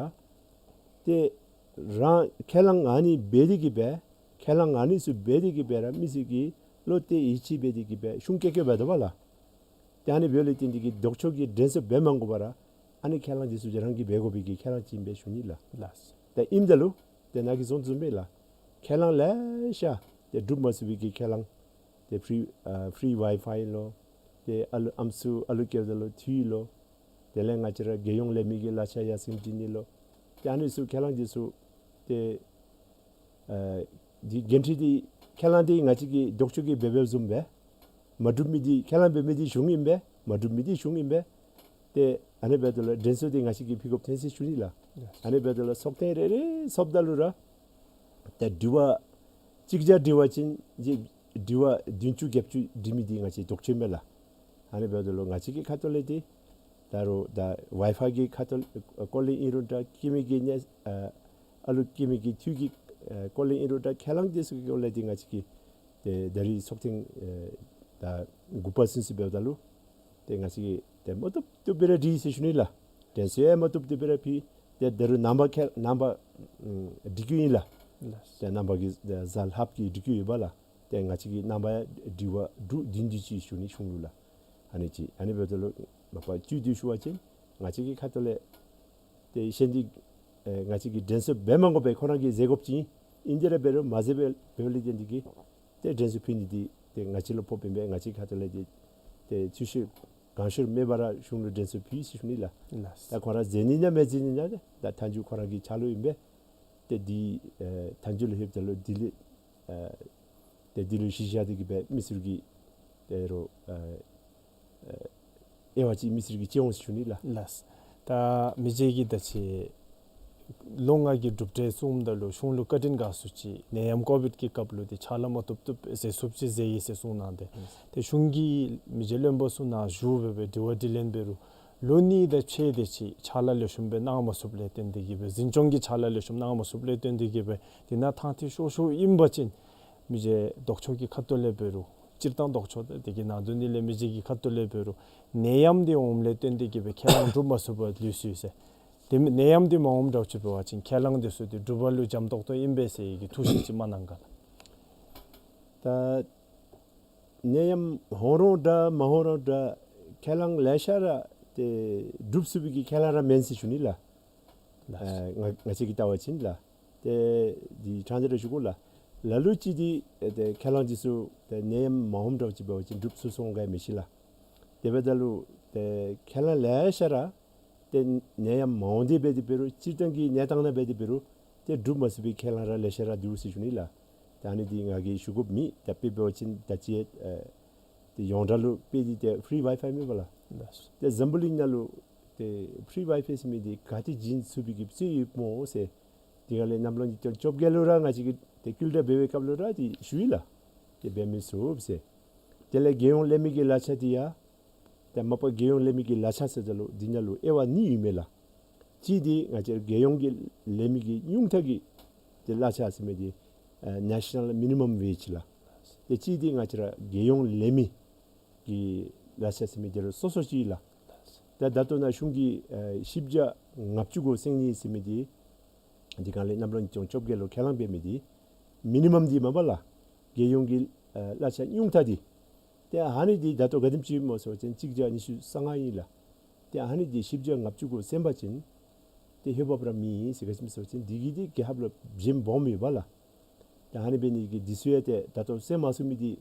ཏེ་རང་ཁས་བླངས་ཨ་ནི་འབད་དེ་གི་སྦེ་ཁས་བླངས་ཨ་ནི་ཚུ་འབད་དེ་གི་སྦེ་ར་མི་ཚུ་གིས་བློ་གཏད་ཡིད་ཆེས་འབད་དེ་གི་སྦེ་གཞུང་བཀོད་བཀོདཔ་འབད་དོ་བ་ལགས། ཏེ་ཨ་ནི་འབདཝ་ལས་བརྟེན་ཏེ་གི་ལྡོག་ཕྱོགས་ཀྱིས་དྲན་གསོ་འབད་མ་དགོ་པར་ཨ་ནི་ཁས་བླངས་འདི་ཚུ་རང་གིས་འབད་དགོ་པའི་གི་ཁས་བླངས་ཅིག་ཨིན་པས་ཞུ་ནི་ལགས། ལགས། ཏེ་ཨིནམ་ད་ལུ་ཏེ་ནཱ་གིས་གསུངས་བཟུམ་སྦེ་ལགས། ཁས་བླངས་ལེ་ཤ་ཏེ་སྒྲུབ་མ་ཚུགས་པའི་གི་ཁས་བླངས་ཏེ་ཕི་རི་ཨ་ཕི་རི་ཝའི་ཕའི་ལོ། ཏེ་ཨ་ལུ་ཨམ་སྲུ་ཨ་ལུ་སྐྱེཝ་ད་ལུ་འཐུས་ལོ། དེ་ལས་ང་བཅས་ར་རྒྱལ་ཡོངས་ལས་མི་གི་གླ་ཆ་ཡར་སེང་སྒྲིག་ནི་ལོ། ཏེ་ཨ་ནི་ཚུ་ཁས་བླངས་འདི་ཚུ་ཏེ་ཨ་འདི་འགན་འཁྲི་འདི་ཁས་བླངས་འདི་ང་བཅས་ཀྱིས་ལྡོག་ཕྱོགས་ཀྱིས་འབད་འབདཝ་བཟུམ་སྦེ་མ་འགྲུབ་མི་འདི་ཁས་བླངས་འབད་མི་འདི་གཞུང་ཨིན་པས། མ་འགྲུབ་མི་འདི་གཞུང་ཨིན་པས། ཏེ་ཨ་ནི་འབདཝ་ད་ལུ་དྲན་གསོ་འདི་ང་བཅས་ཀྱིས་ཕུལ་དགོཔ་ཐོན་ཅི་ཞུ་ནི་ལགས། ལགས། ཨ་ནི་འབདཝ་ད་ལུ་ཚོགས་ཐེངས་རེ་རེ་ཚོགསཔ་ད་ལུ་ར་ཏེ་དྲི་བ་གཅིག་བརྒྱ་དྲི་བ་ཅིན་ཏེ་དྲི་བ་བདུན་ཅུ་བརྒྱད་ཅུ་འདྲི་མི་འདི་ང་བཅས་ལྡོག་ཕྱོགས་མས་ལགས། ཨ་ནི་འབདཝ་ད་ལུ་ང་བཅས་ཀྱི་ཁ་ཐུག་ལས་འདི་ད་རུང་ད་ཝའི་ཕའི་གི་ཁ་ཐུག་སྐོར་ལས་ཨིན་རུང་འདྲ་སྐྱེ་མེད་ཀྱི་ནད་ཨ་ཨ་ལུ་སྐྱེ་མེད་ཀྱི་འཐུས་ཀྱི་ཨ་སྐོར་ལས་ཨིན་རུང་འདྲ་ཁས་བླངས་འདི་ཚུ་གི་སྐོར་ལས་འདི་ང་བཅས་ཀྱིས་ཏེ་ད་རིས་ཚོགས་ཐེངས་ཨེ་ད་དགུ་པ་ཚུན་ཚོད་འབདཝ་ད་ལུ་ཏེ་ང་བཅས་ཀྱིས་ཏེ་མ་བཏུབ་བཏུབ་སྦེ་ར་དྲིས་ཟེར་ཞུ་ནི་ལགས། དྲན་གསོ་ཡང་མ་བཏུབ་བཏུབ་སྦེ་ར་ཕུལ། ཏེ་ད་རུང་རྣམ་པ་ཁས་རྣམ་པ་ཨམ་སྒྲིག་རྒྱུ་ཨིན་ལགས། ལགས། ཏེ་རྣམ་པ་གི་གཟའ་ལྷགཔ་གི་སྒྲིག་རྒྱུ་ཡོད་པ་ལགས། ཏེ་ང་བཅས་ཀྱིས་རྣམ་པ་ཡང་དྲི་བ་དྲུག་བདུན་དེ་ཅིག་ཞུ་ནི་གཞུང་ལུ་ལགས། ཨ་ནི་ཅིག་ཨ་ནི་འབདཝ་ད་ལུ་མ་པ་བཅུད་བསྡུས་ཞུ་བ་ཅིན་ང་བཅས་ཀྱི་ཁ་ཐུག་ལས་ཏེ་གཞན་འདི་ཨེ་ང་བཅས་ཀྱིས་དྲན་གསོ་འབད་མ་དགོ་པར་ཁོ་ར་གིས་མཛད་དགོཔ་ཅིག་ཨིན། དེ་ར་འབད་རུང་མ་མཛད་པར་འབདཝ་ལས་བརྟེན་ཏེ་གི་ཏེ་དྲན་གསོ་ཕུལ་ནི་འདི་ཏེ་ང་བཅས་ལུ་ཕོགཔ་ཨིན་པས། ང་བཅས་ཁ་ཐུག་ལས་འདི་ཏེ་ཚུལ་ཤོར་གང་ཤོར་མེད་པར་གཞུང་ལུ་དྲན་གསོ་ཕུལ་ཟེར་ཞུ་ནི་ལགས། ལགས། ད་ཁོ་ར་མཛད་ནི་ཨིན་ན་མི་མཛད་ནི་ཨིན་ན་ཏེ་ད་མཐའ་མཇུག་ཁོ་ར་གི་ཆ་ལུགས་ཨིན་པས། ཏེ་འདི་ཨེ་མཐའ་མཇུག་ལུ་ལྷོདཔ་ད་ལུ་འདི་ལས་ཨེ་ཏེ་འདི་ལུ་གཞི་བཞག་སྟེ་གི་སྦེ་མི་སེར་གྱི་ཏེ་རོགས་ཨེ་ཨེ་དབྱེ་བ་ཅིག་མི་སེར་གྱིས་དཔྱད་འོང་ཟེར་ཞུ་ནི་ལགས། ལགས། ད་མི་རྗེ་གིས་ད་ཅི་ལོ་ལྔ་གི་གྲུབ་འབྲས་གསུངམ་ད་ལུ་གཞུང་ལུ་བཀའ་དྲིན་དགའ་ཚོར་ཅིག་ནད་ཡམས་ཀོ་བིཌ་ཀྱི་སྐབས་ལུ་ཏེ་ཕྱག་ལཱ་མ་བཏུབ་བཏུབ་མཛད་ཚུགསཔ་ཅིག་མཛད་ཡི་ཟེར་གསུངས་གནང་སྟེ། ལགས། ཏེ་གཞུང་གི་མི་རྗེ་བློན་པོ་ཚུ་ནཱ་བཞུགས་སྦེ་སྦེ་དྲི་བ་དྲིས་ལན་འབད་རུང་ལོ་གཉིས་དང་ཕྱེད་དེ་ཅིག་ཕྱག་ལཱ་ལེགས་ཤོམ་སྦེ་གནང་མ་ཚུགསཔ་ལས་བརྟེན་ཏེ་གི་སྦེ་འཛིན་སྐྱོང་གི་ཕྱག་ལཱ་ལེགས་ཤོམ་གནང་མ་ཚུགསཔ་ལས་བརྟེན་ཏེ་གི་སྦེ་འདི་ནང་ཐང་ཐིག་ཤོར་ཤོརཝ་ཨིན་པ་ཅིན་མི་རྗེ་ལྡོག་ཕྱོགས་ཀྱི་ཁ་ཐུག་ལས་འབད་རུང་སྤྱིར་བཏང་ལྡོག་ཕྱོགས་དེ་གི་ནང་དོན་འདི་ལས་མི་རྗེ་གི་ཁ་ཐུག་ལས་འབད་རུང་ནད་ཡམས་འདི་འོངམ་ལས་བརྟེན་ཏེ་གི་སྦེ་ཁས་བླངས་སྒྲུབ་མ་ཚུགས་པར་ལུས་སོ་ཡི་ཟེར། དེ་མིན་ནད་ཡམས་འདི་མ་འོངམ་འདྲཝ་ཅིག་འབད་བ་ཅིན་ཁས་བླངས་འདི་ཚུ་འདི་སྒྲུབ་པ་ལུ་འཇམ་ཏོག་ཏོ་ཨིན་པས་ཟེར་གྱི་ཐུགས་བཞེད་ཅིག་མ་གནང་ག་ལགས། ད་ནད་ཡམས་འོང་རུང་འདྲ་མ་འོང་རུང་འདྲ་ཁས་བླངས་ལེ་ཤ་ར་ཏེ་སྒྲུབ་ཚུགས་པའི་གི་ཁས་བླངས་ར་མེན་ཟེར་ཞུ་ནི་ལགས། ལགས། ཨ་ང་ང་བཅས་ཀྱིས་བལྟ་བ་ཅིན་ལགས། ཏེ་འདི་ཕྲང་སྟེ་ར་ཞུ་དགོ་ལགས། ལ་ལུ་ཅིག་འདི་ཏེ་ཁས་བླངས་འདི་ཚུ་ཏེ་ནད་ཡམས་མ་འོངམ་འདྲཝ་ཅིག་འབད་བ་ཅིན་སྒྲུབ་ཚུགས་སོང་ག་མི་ཤེས་ལགས། དེ་འབདཝ་ད་ལུ་ཏེ་ཁས་བླངས་ལེ་ཤ་ར་ཏེ་ནད་ཡམས་མ་འོང་སྟེ་འབད་དེ་འབད་རུང་སྤྱིར་བཏང་གི་གནས་སྟངས་ནང་འབད་དེ་འབད་རུང་ཏེ་སྒྲུབ་མ་ཚུགས་པའི་ཁས་བླངས་ར་ལེ་ཤ་ར་འདུག་ཟེར་ཞུ་ནི་ལགས། ཏེ་ཨ་ནི་འདི་ང་གིས་ཞུ་དགོཔ་མེད། ད་དཔེ་འབད་བ་ཅིན་ད་ཅི་ཨ་ཏེ་ཡོངས་གྲགས་ལུ་དཔེ་འདི་ཏེ་ཕི་རི་ཝའི་ཕའི་མེན་པ་ལགས། ལགས། ཏེ་འཛམ་བུ་གླིང་ནང་ལུ་ཏེ་ཕི་རི་ཝའི་ཕའི་ཟེར་མི་འདི་ག་ཏེ་བྱིན་ཚུགས་པའི་གི་རྩིས་ཡོདཔ་སྨོ་ཟེར། དེ་སྒང་ལས་གནམ་ལོ་ཉིས་སྟོང་བཅོ་བརྒྱད་ལུ་ར་ང་བཅས་ཀྱིས་ཏེ་བསྐུལ་བསྒྲགས་འབད་བའི་སྐབས་ལུ་ར་ཏེ་ཞུ་ཡི་ལགས། ཏེ་འབད་མི་ཚུགས་ཟེར། དེ་ལས་རྒྱལ་ཡོངས་ལས་མི་གི་གླ་ཆ་འདི་ཡང་ཏེ་མ་པ་རྒྱལ་ཡོངས་ལས་མི་གི་གླ་ཆ་ཟེརཝ་ད་ལུ་འདི་ནང་ལུ་དབྱེ་བ་གཉིས་ཡོད་མས་ལགས། གཅིག་འདི་ང་བཅས་རྒྱལ་ཡོངས་ཀྱི་ལས་མི་གི་ཉུང་མཐའ་གི་ཏེ་གླ་ཆ་ཟེར་མི་འདི་ཨ་ནེ་ཤ་ནཱལ་མི་ནི་མམ་ཝེཇ་ལགས། ཏེ་གཅིག་འདི་ང་བཅས་ར་རྒྱལ་ཡོངས་ལས་མི་གི་གླ་ཆ་ཟེར་མི་འདི་ར་སོ་སོ་ཅིག་ལགས། ད་ད་ལྟོ་ནཱ་གཞུང་གིས་ཨ་བཞི་བརྒྱ་ལྔ་བཅུ་གོ་སེང་གཉིས་ཟེར་མི་འདི་འདི་སྒང་ལས་གནམ་ལོ་ཉིས་སྟོང་བཅོ་བརྒྱད་ལུ་ཁས་བླངས་འབད་མི་འདི་མི་ནི་མམ་འདི་མས་པ་ལགས། རྒྱལ་ཡོངས་ཀྱི་ཨ་གླ་ཆ་ཉུང་མཐའ་འདི། ཏེ་ཨ་ནི་འདི་ད་ལྟོ་ག་དེམ་ཅིག་སྨོ་ཟེར་བ་ཅིན་གཅིག་བརྒྱ་ཉི་ཤུ་རྩ་ལྔ་ཨིན་ལགས། ཏེ་ཨ་ནི་འདི་བཞི་བརྒྱ་ལྔ་བཅུ་གོ་སེང་པ་ཅིན་ཏེ་ཧེ་བབ་ར་མེད་ཟེར། ག་ཅི་སྨོ་ཟེར་བ་ཅིན་འདི་གིས་འདི་རྒྱལ་ཁབ་ལུ་བྱིནམ་སྦོམ་ཡོད་པ་ལགས། ཏེ་ཨ་ནི་འབད་ནི་གིས་འདི་ཚུ་ཡང་ཏེ་ད་ལྟོ་སེང་མ་ཚུགས་མི་འདི་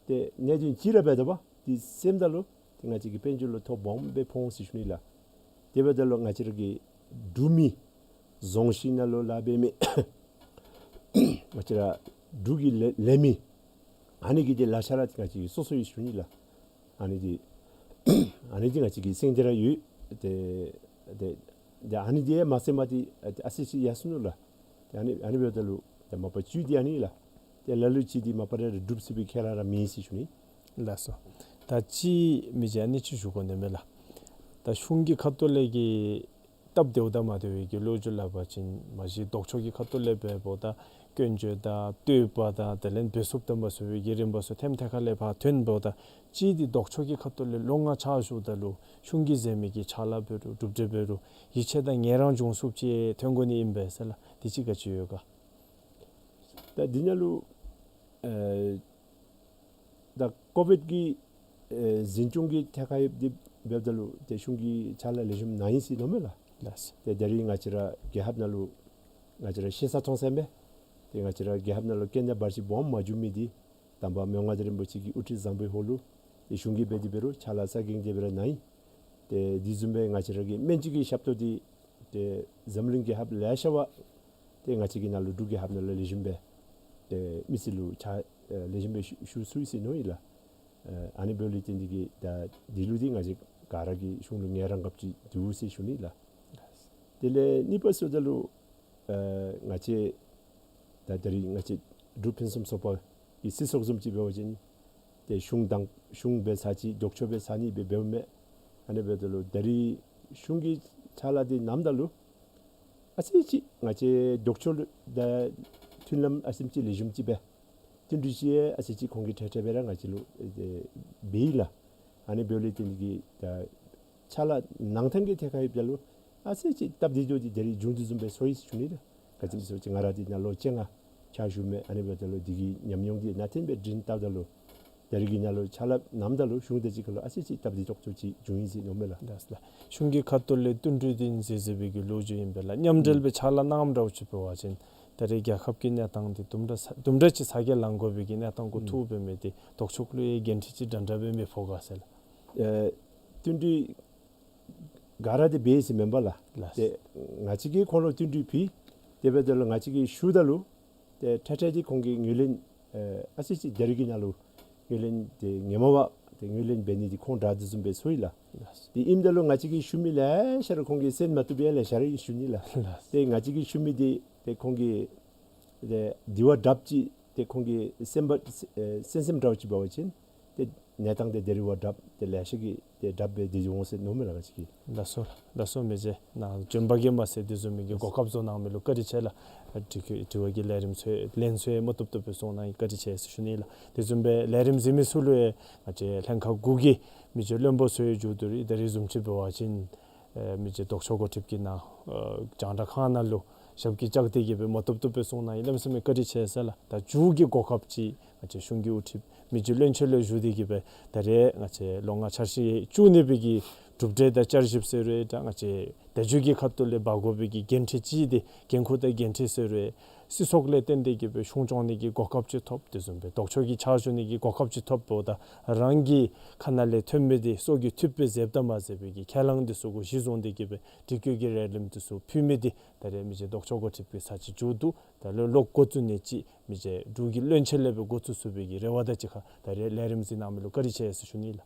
ཏེ་གནད་དོན་ཅིག་ར་འབད་དོ་བ། འདི་སེངམ་ད་ལུ་ཏེ་ང་བཅས་ཀྱི་དཔལ་འབྱོར་ལུ་ཐོ་སྦོམ་སྦེ་ཕོག་འོང་ཟེར་ཞུ་ནི་ལགས། དེ་འབདཝ་ད་ལུ་ང་བཅས་ར་གི་འབྲུག་མི་རྫོང་གཞི་ནང་ལུ་ལཱ་འབད་མི་ང་བཅས་ར་འབྲུག་གི་ལས་ལས་མི་ཨ་ནི་གི་འདི་གླ་ཆ་ར་ཏེ་ང་བཅས་ཀྱི་སོ་སོ་ཨིན་ཟེར་ཞུ་ནི་ལགས། ཨ་ནི་འདི་ཨ་ནི་འདི་ང་བཅས་ཀྱི་སེང་ཏེ་ར་ཡོད། ཏེ་ཏེ་ཏེ་ཨ་ནི་འདི་མ་སེངམ་འདི་ཨ་ཙི་ཅིག་ཡར་སོ་ནུག་ལགས། ཏེ་ཨ་ནི་ཨ་ནི་འབདཝ་ད་ལུ་ཏེ་མ་པ་བཅུད་འདི་ཨ་ནི་ལགས། ཏེ་ལ་ལུ་ཅིག་འདི་མ་པ་ར་སྒྲུབ་ཚུགས་པའི་ཁས་བླངས་ར་མེད་ཟེར་ཞུ་ནི། ལགས་སོ། ད་ཅི་མི་རྗེ་ཨ་ནི་ཅིག་ཞུ་དགོ་ནི་མས་ལགས། ད་གཞུང་གི་ཁ་ཐུག་ལས་ཀྱི་སྟབས་བདེཝ་དང་མ་བདེ་བའི་གི་ལོ་རྒྱུས་སླབ་པ་ཅིན་མ་གཞི་ལྡོག་ཕྱོགས་ཀྱི་ཁ་ཐུག་ལས་འབདཝ་ད་སྐྱོན་བརྗོད་དང་བསྟོད་པ་དང་དེ་ལས་འབད་ཚུགསཔ་དང་མ་ཚུགས་པའི་གི་རིམ་པ་ཚུ་ཐེམ་ཐེ་ཁ་ལས་ཕར་ཐོན་འབདཝ་ད་ཅི་འདི་ལྡོག་ཕྱོགས་ཀྱི་ཁ་ཐུག་ལས་ལོ་ལྔ་ཕྱག་ཞུཝ་ད་ལུ་གཞུང་གིས་མཛད་མི་གི་ཕྱག་ལཱ་འབད་རུང་གྲུབ་འབྲས་འབད་རུང་ཡིད་ཆེས་དང་ངལ་རངས་འབྱུང་ཚུགསཔ་ཅིག་ཐོན་དགོ་ནི་ཨིན་པས་ཟེར་ལགས། དེ་ཅིག་ག་ཅི་ཡོད་ག། ད་འདི་ནང་ལུ་ཨེ་ད་ཀོ་བིཌ་ཀྱི་ཨེ་འཛིན་སྐྱོང་གི་ཐད་ཁར་ཡོདཔ་འདི་འབདཝ་ད་ལུ་ཏེ་གཞུང་གིས་ཕྱག་ལཱ་ལེགས་ཤོམ་གནང་ཡི་ཟེར་མནོཝ་མས་ལགས། ལགས། ཏེ་ད་རིས་ང་བཅས་ར་རྒྱལ་ཁབ་ནང་ལུ་ང་བཅས་ར་ཤེས་ས་མཐོང་ས་མས། ཏེ་ང་བཅས་ར་རྒྱལ་ཁབ་ནང་ལུ་རྐྱེན་དང་བར་ཆད་སྦོམ་མ་བྱུང་མི་འདི་དམ་པ་མོའུ་འགལ་རིན་པོ་ཆེ་གི་དབུ་ཁྲིད་བཟང་པོའི་འོག་ལུ་ཏེ་གཞུང་གིས་འབད་དེ་འབད་རུང་ཕྱག་ལཱ་གསར་བསྐྱངས་ཏེ་འབད་ར་གནང་ཡི། ཏེ་དེ་བཟུམ་སྦེ་ང་བཅས་ར་གི་སྨན་བཅོས་ཀྱི་ཞབས་ཏོག་འདི་ཏེ་འཛམ་གླིང་རྒྱལ་ཁབ་ལེ་ཤ་བ་ཏེ་ང་བཅས་ཀྱི་ནང་ལུ་འབྲུག་རྒྱལ་ཁབ་ནང་ལུ་ལེགས་ཤོམ་སྦེ་ཏེ་མི་སེར་ལུ་ཕྱག་ཨེ་ལེགས་ཤོམ་སྦེ་ཞུ་ཞུ་ཚུགས་ཡི་ཟེར་མནོ་ཡི་ལགས། ཨེ་ཨ་ནི་འབདཝ་ལས་བརྟེན་ཏེ་གིས་ད་འདི་ལུ་འདི་ང་བཅས་ག་ར་གིས་གཞུང་ལུ་ངལ་རངས་དགོཔ་ཅིག་འདུག་ཟེར་ཞུ་ནི་ལགས། དེ་ལས་གཉིས་པ་ཟེརཝ་ད་ལུ་ཨེ་ང་བཅས་ད་ད་རིས་ང་བཅས་འབྲུག་ཕུན་སུམ་ཚོགས་པ་གི་སྲིད་ཚོགས་བཟུམ་ཅིག་འབད་བ་ཅིན་ཏེ་གཞུང་དང་གཞུང་འབད་ཚར་ཅིག་ལྡོག་ཕྱོགས་འབད་ཚར་ནི་སྦེ་འབདཝ་མས། ཨ་ནི་འབདཝ་ད་ལུ་ད་རིས་གཞུང་གིས་ཕྱག་ལཱ་འདི་གནངམ་ད་ལུ་ཨ་ཙི་ཅིག་ང་བཅས་ལྡོག་ཕྱོགས་ལུ་ད་མཐུན་ལམ་ཨ་ཙི་ཅིག་ལེགས་ཤོམ་ཅིག་སྦེ་བསྟུན་གྲོས་ཅིག་ཨ་ཙི་ཅིག་ཁོང་གིས་ཁྲལ་ཁྲལ་སྦེ་ར་ང་བཅས་ལུ་ཨེ་འབད་ཡི་ལགས། ཨ་ནི་འབདཝ་ལས་བརྟེན་ཏེ་གིས་ད་ཕྱག་ལཱ་གནང་ཐངས་ཀྱི་ཐད་ཁར་ཡོདཔ་ད་ལུ་ཨ་ཙི་ཅིག་སྟབས་བདེ་ཏོག་ཏོ་འདི་ད་རིས་བྱུང་དོ་བཟུམ་སྦེ་ཚོར་ཡི་ཟེར་ཞུ་ནི་ལགས། ག་ཅི་སྨོ་ཟེར་བ་ཅིན་ང་ར་འདི་ནང་ལོ་བཅོ་ལྔ་ཕྱག་ཞུཝ་མས། ཨ་ནི་འབདཝ་ད་ལུ་འདི་གི་ཉམས་མྱོང་འདི་ནང་ཐོན་སྦེ་འགྲན་བལྟཝ་ད་ལུ་ད་རིས་ཀྱི་ནང་ལུ་ཕྱག་ལཱ་གནངམ་ད་ལུ་གཞུང་དང་གཅིག་ཁར་ལུ་ཨ་ཙི་ཅིག་སྟབས་བདེ་ཏོག་ཏོ་ཅིག་བྱུང་ཡི་ཟེར་མནོཝ་མས་ལགས། ལགས་ལགས། གཞུང་གི་ཁ་ཐུག་ལས་བསྟུན་གྲོས་འདི་མཛད་མཛད་པའི་གི་ལོ་རྒྱུས་ཨིན་པས་ལགས། མཉམ་འབྲེལ་སྦེ་ཕྱག་ལཱ་གནངམ་འདྲཝ་ཅིག་འབད་བ་ཅིན་ད་རེས་རྒྱལ་ཁབ་ཀྱི་གནས་སྟངས་འདི་དུམ་གྲ་ས་དུམ་གྲ་ཅིག་ཚ་གྱང་ལང་དགོ་པའི་གི་གནས་སྟངས་གུ་ཐུག་འབད་མི་འདི་ལྡོག་ཕྱོགས་ལུ་ཡང་འགན་འཁྲི་ཅིག་འདྲན་འདྲ་སྦེ་མི་ཕོག་ག་ཟེར་ལགས། ཨེ་བསྟུན་གྲོས་ག་ར་འདི་འབད་ཡི་ཟེར་མེན་པ་ལགས། ལགས། ཏེ་ང་བཅས་ཀྱིས་ཁོང་ལུ་བསྟུན་གྲོས་ཕུལ། དེ་འབདཝ་ད་ལུ་ང་བཅས་ཀྱིས་ཞུཝ་ད་ལུ་ཏེ་ཁྲལ་ཁྲལ་འདི་ཁོང་གིས་ངོས་ལེན་ཨེ་ཨ་ཙི་ཅིག་ད་རིས་ཀྱི་ནང་ལུ་ངོས་ལེན་ཏེ་ངོ་མ་བ་ཏེ་ངོས་ལེན་འབད་ནི་འདི་ཁོང་དྲག་དོ་བཟུམ་སྦེ་ཚོར་ཡི་ལགས། ལགས། དེ་ཨིནམ་ད་ལུ་ང་བཅས་ཀྱིས་ཞུ་མི་ལེ་ཤ་ར་ཁོང་གིས་གསན་མ་བཏུབ་པས་ལེ་ཤ་ར་ཞུ་ནི་ལགས། ལགས། ཏེ་ང་བཅས་ཀྱིས་ཞུ་མི་འདི་ཏེ་ཁོང་གིས་ཏེ་དེ་བ་དྲགཔ་ཅིག་ཏེ་ཁོང་གིས་གསན་པ་ཨེ་གསན་སེམས་འདྲཝ་ཅིག་འབད་བ་ཅིན་ཏེ་གནས་སྟངས་འདི་ད་རེས་བ་དྲགཔ་ཏེ་ལེ་ཤ་གིས་ཏེ་དྲགཔ་སྦེ་དེ་འོང་ཟེར་མནོཝ་མས་ལགས་ང་བཅས་ཀྱིས། ལགས་སོ་ལགས། ལགས་སོ་མི་རྗེ། ནཱ་བྱོན་པ་གིས་མ་ཚད་དེ་བཟུམ་མའི་གི་གོ་སྐབས་བཟོ་གནང་མི་ལུ་བཀའ་དྲིན་ཆེ་ལགས། དྲི་དྲི་བ་གི་ལས་རིམ་ཚུ་ལན་ཚུ་མ་བཏུབ་བཏུབ་སྦེ་གསུང་གནང་བཀའ་དྲིན་ཆེ་ཟེར་ཞུ་ནི་ལགས། དེ་བཟུམ་སྦེ་ལས་རིམ་གཟིགས་མི་ཚུ་ལུ་ཡང་ང་བཅས་ལྷན་ཁག་དགུ་གི་མི་རྗེ་བློན་པོ་ཚུ་ཡང་མཇུག་བསྡུ་རིགས་ད་རེས་བཟུམ་ཅིག་འབད་བ་ཅིན་ ཨེ་མི་རྗེ་ལྡོག་ཕྱོགས་འགོ་ཁྲིདཔ་གིས་ནཱ་ཨེ་རྒྱང་བསྒྲགས་ཁང་ནང་ལུ་ཞབས་ཀྱིས་བཅགས་ཏེ་གི་སྦེ་མ་བཏུབ་བཏུབ་སྦེ་གསུངས་གནང་ཡི། གནམ་མེད་ས་མེད་བཀའ་དྲིན་ཆེ་ཟེར་ལགས། ད་མཇུག་གི་གོ་སྐབས་ཅིག་ང་བཅས་གཞུང་གི་དབུ་ཁྲིདཔ་མི་རྗེ་བློན་ཆེན་ལུ་ཞུ་སྟེ་གི་སྦེ་ད་རེས་ང་བཅས་ལོ་ལྔ་འཆར་གཞི་བཅུ་གཉིས་པའི་གི་གྲུབ་འབྲས་དང་བསྐྱར་ཞིབ་ཟེར་རུང་ད་ང་བཅས་བརྡ་བརྒྱུད་ཀྱི་ཁ་ཐུག་ལས་འབག་དགོ་པའི་གི་འགན་འཁྲི་ཅིག་འདི་འགན་ཁུར་དང་འགན་འཁྲི་ཟེར་རུང་སྲིད་ཚོགས་ལས་བརྟེན་ཏེ་གི་སྦེ་གཞུང་སྐྱོང་ནི་གི་གོ་སྐབས་ཅིག་ཐོབ། དེ་བཟུམ་སྦེ་ལྡོག་ཕྱོགས་ཀྱི་ཕྱག་ཞུ་ནི་གི་གོ་སྐབས་ཅིག་ཐོབ་འབདཝ་ད་རང་གི་ཁ་ནང་ལས་ཐོན་མི་འདི་སྲོག་གི་མཐུད་པའི་ཟེབ་དང་མ་ཟེབ་པའི་གི་ཁས་བླངས་འདི་ཚུ་གུ་གཞི་བཟུང་སྟེ་གི་སྦེ་དྲི་བཀོད་ཀྱི་རལ་གྲམ་འདི་ཚུ་ཕུལ་མི་འདི་ད་རེས་མི་རྗེ་ལྡོག་ཕྱོགས་འགོ་ཁྲིདཔ་གི་ཚར་གཅིག་མཇུག་བསྡུ། ད་ལོག་ལོག་འགོ་བཙུགས་ནི་ཅིག་མི་རྗེ་འབྲུག་གི་བློན་ཆེན་ལས་སྦེ་འགོ་བཙུགས་ཚུགས་པའི་གི་རེ་བ་དང་གཅིག་ཁར་ད་རེས་ལས་རིམ་གཟིགས་གནང་མི་ལུ་བཀའ་དྲིན་ཆེ་ཟེར་ཞུ་ནི་ལགས།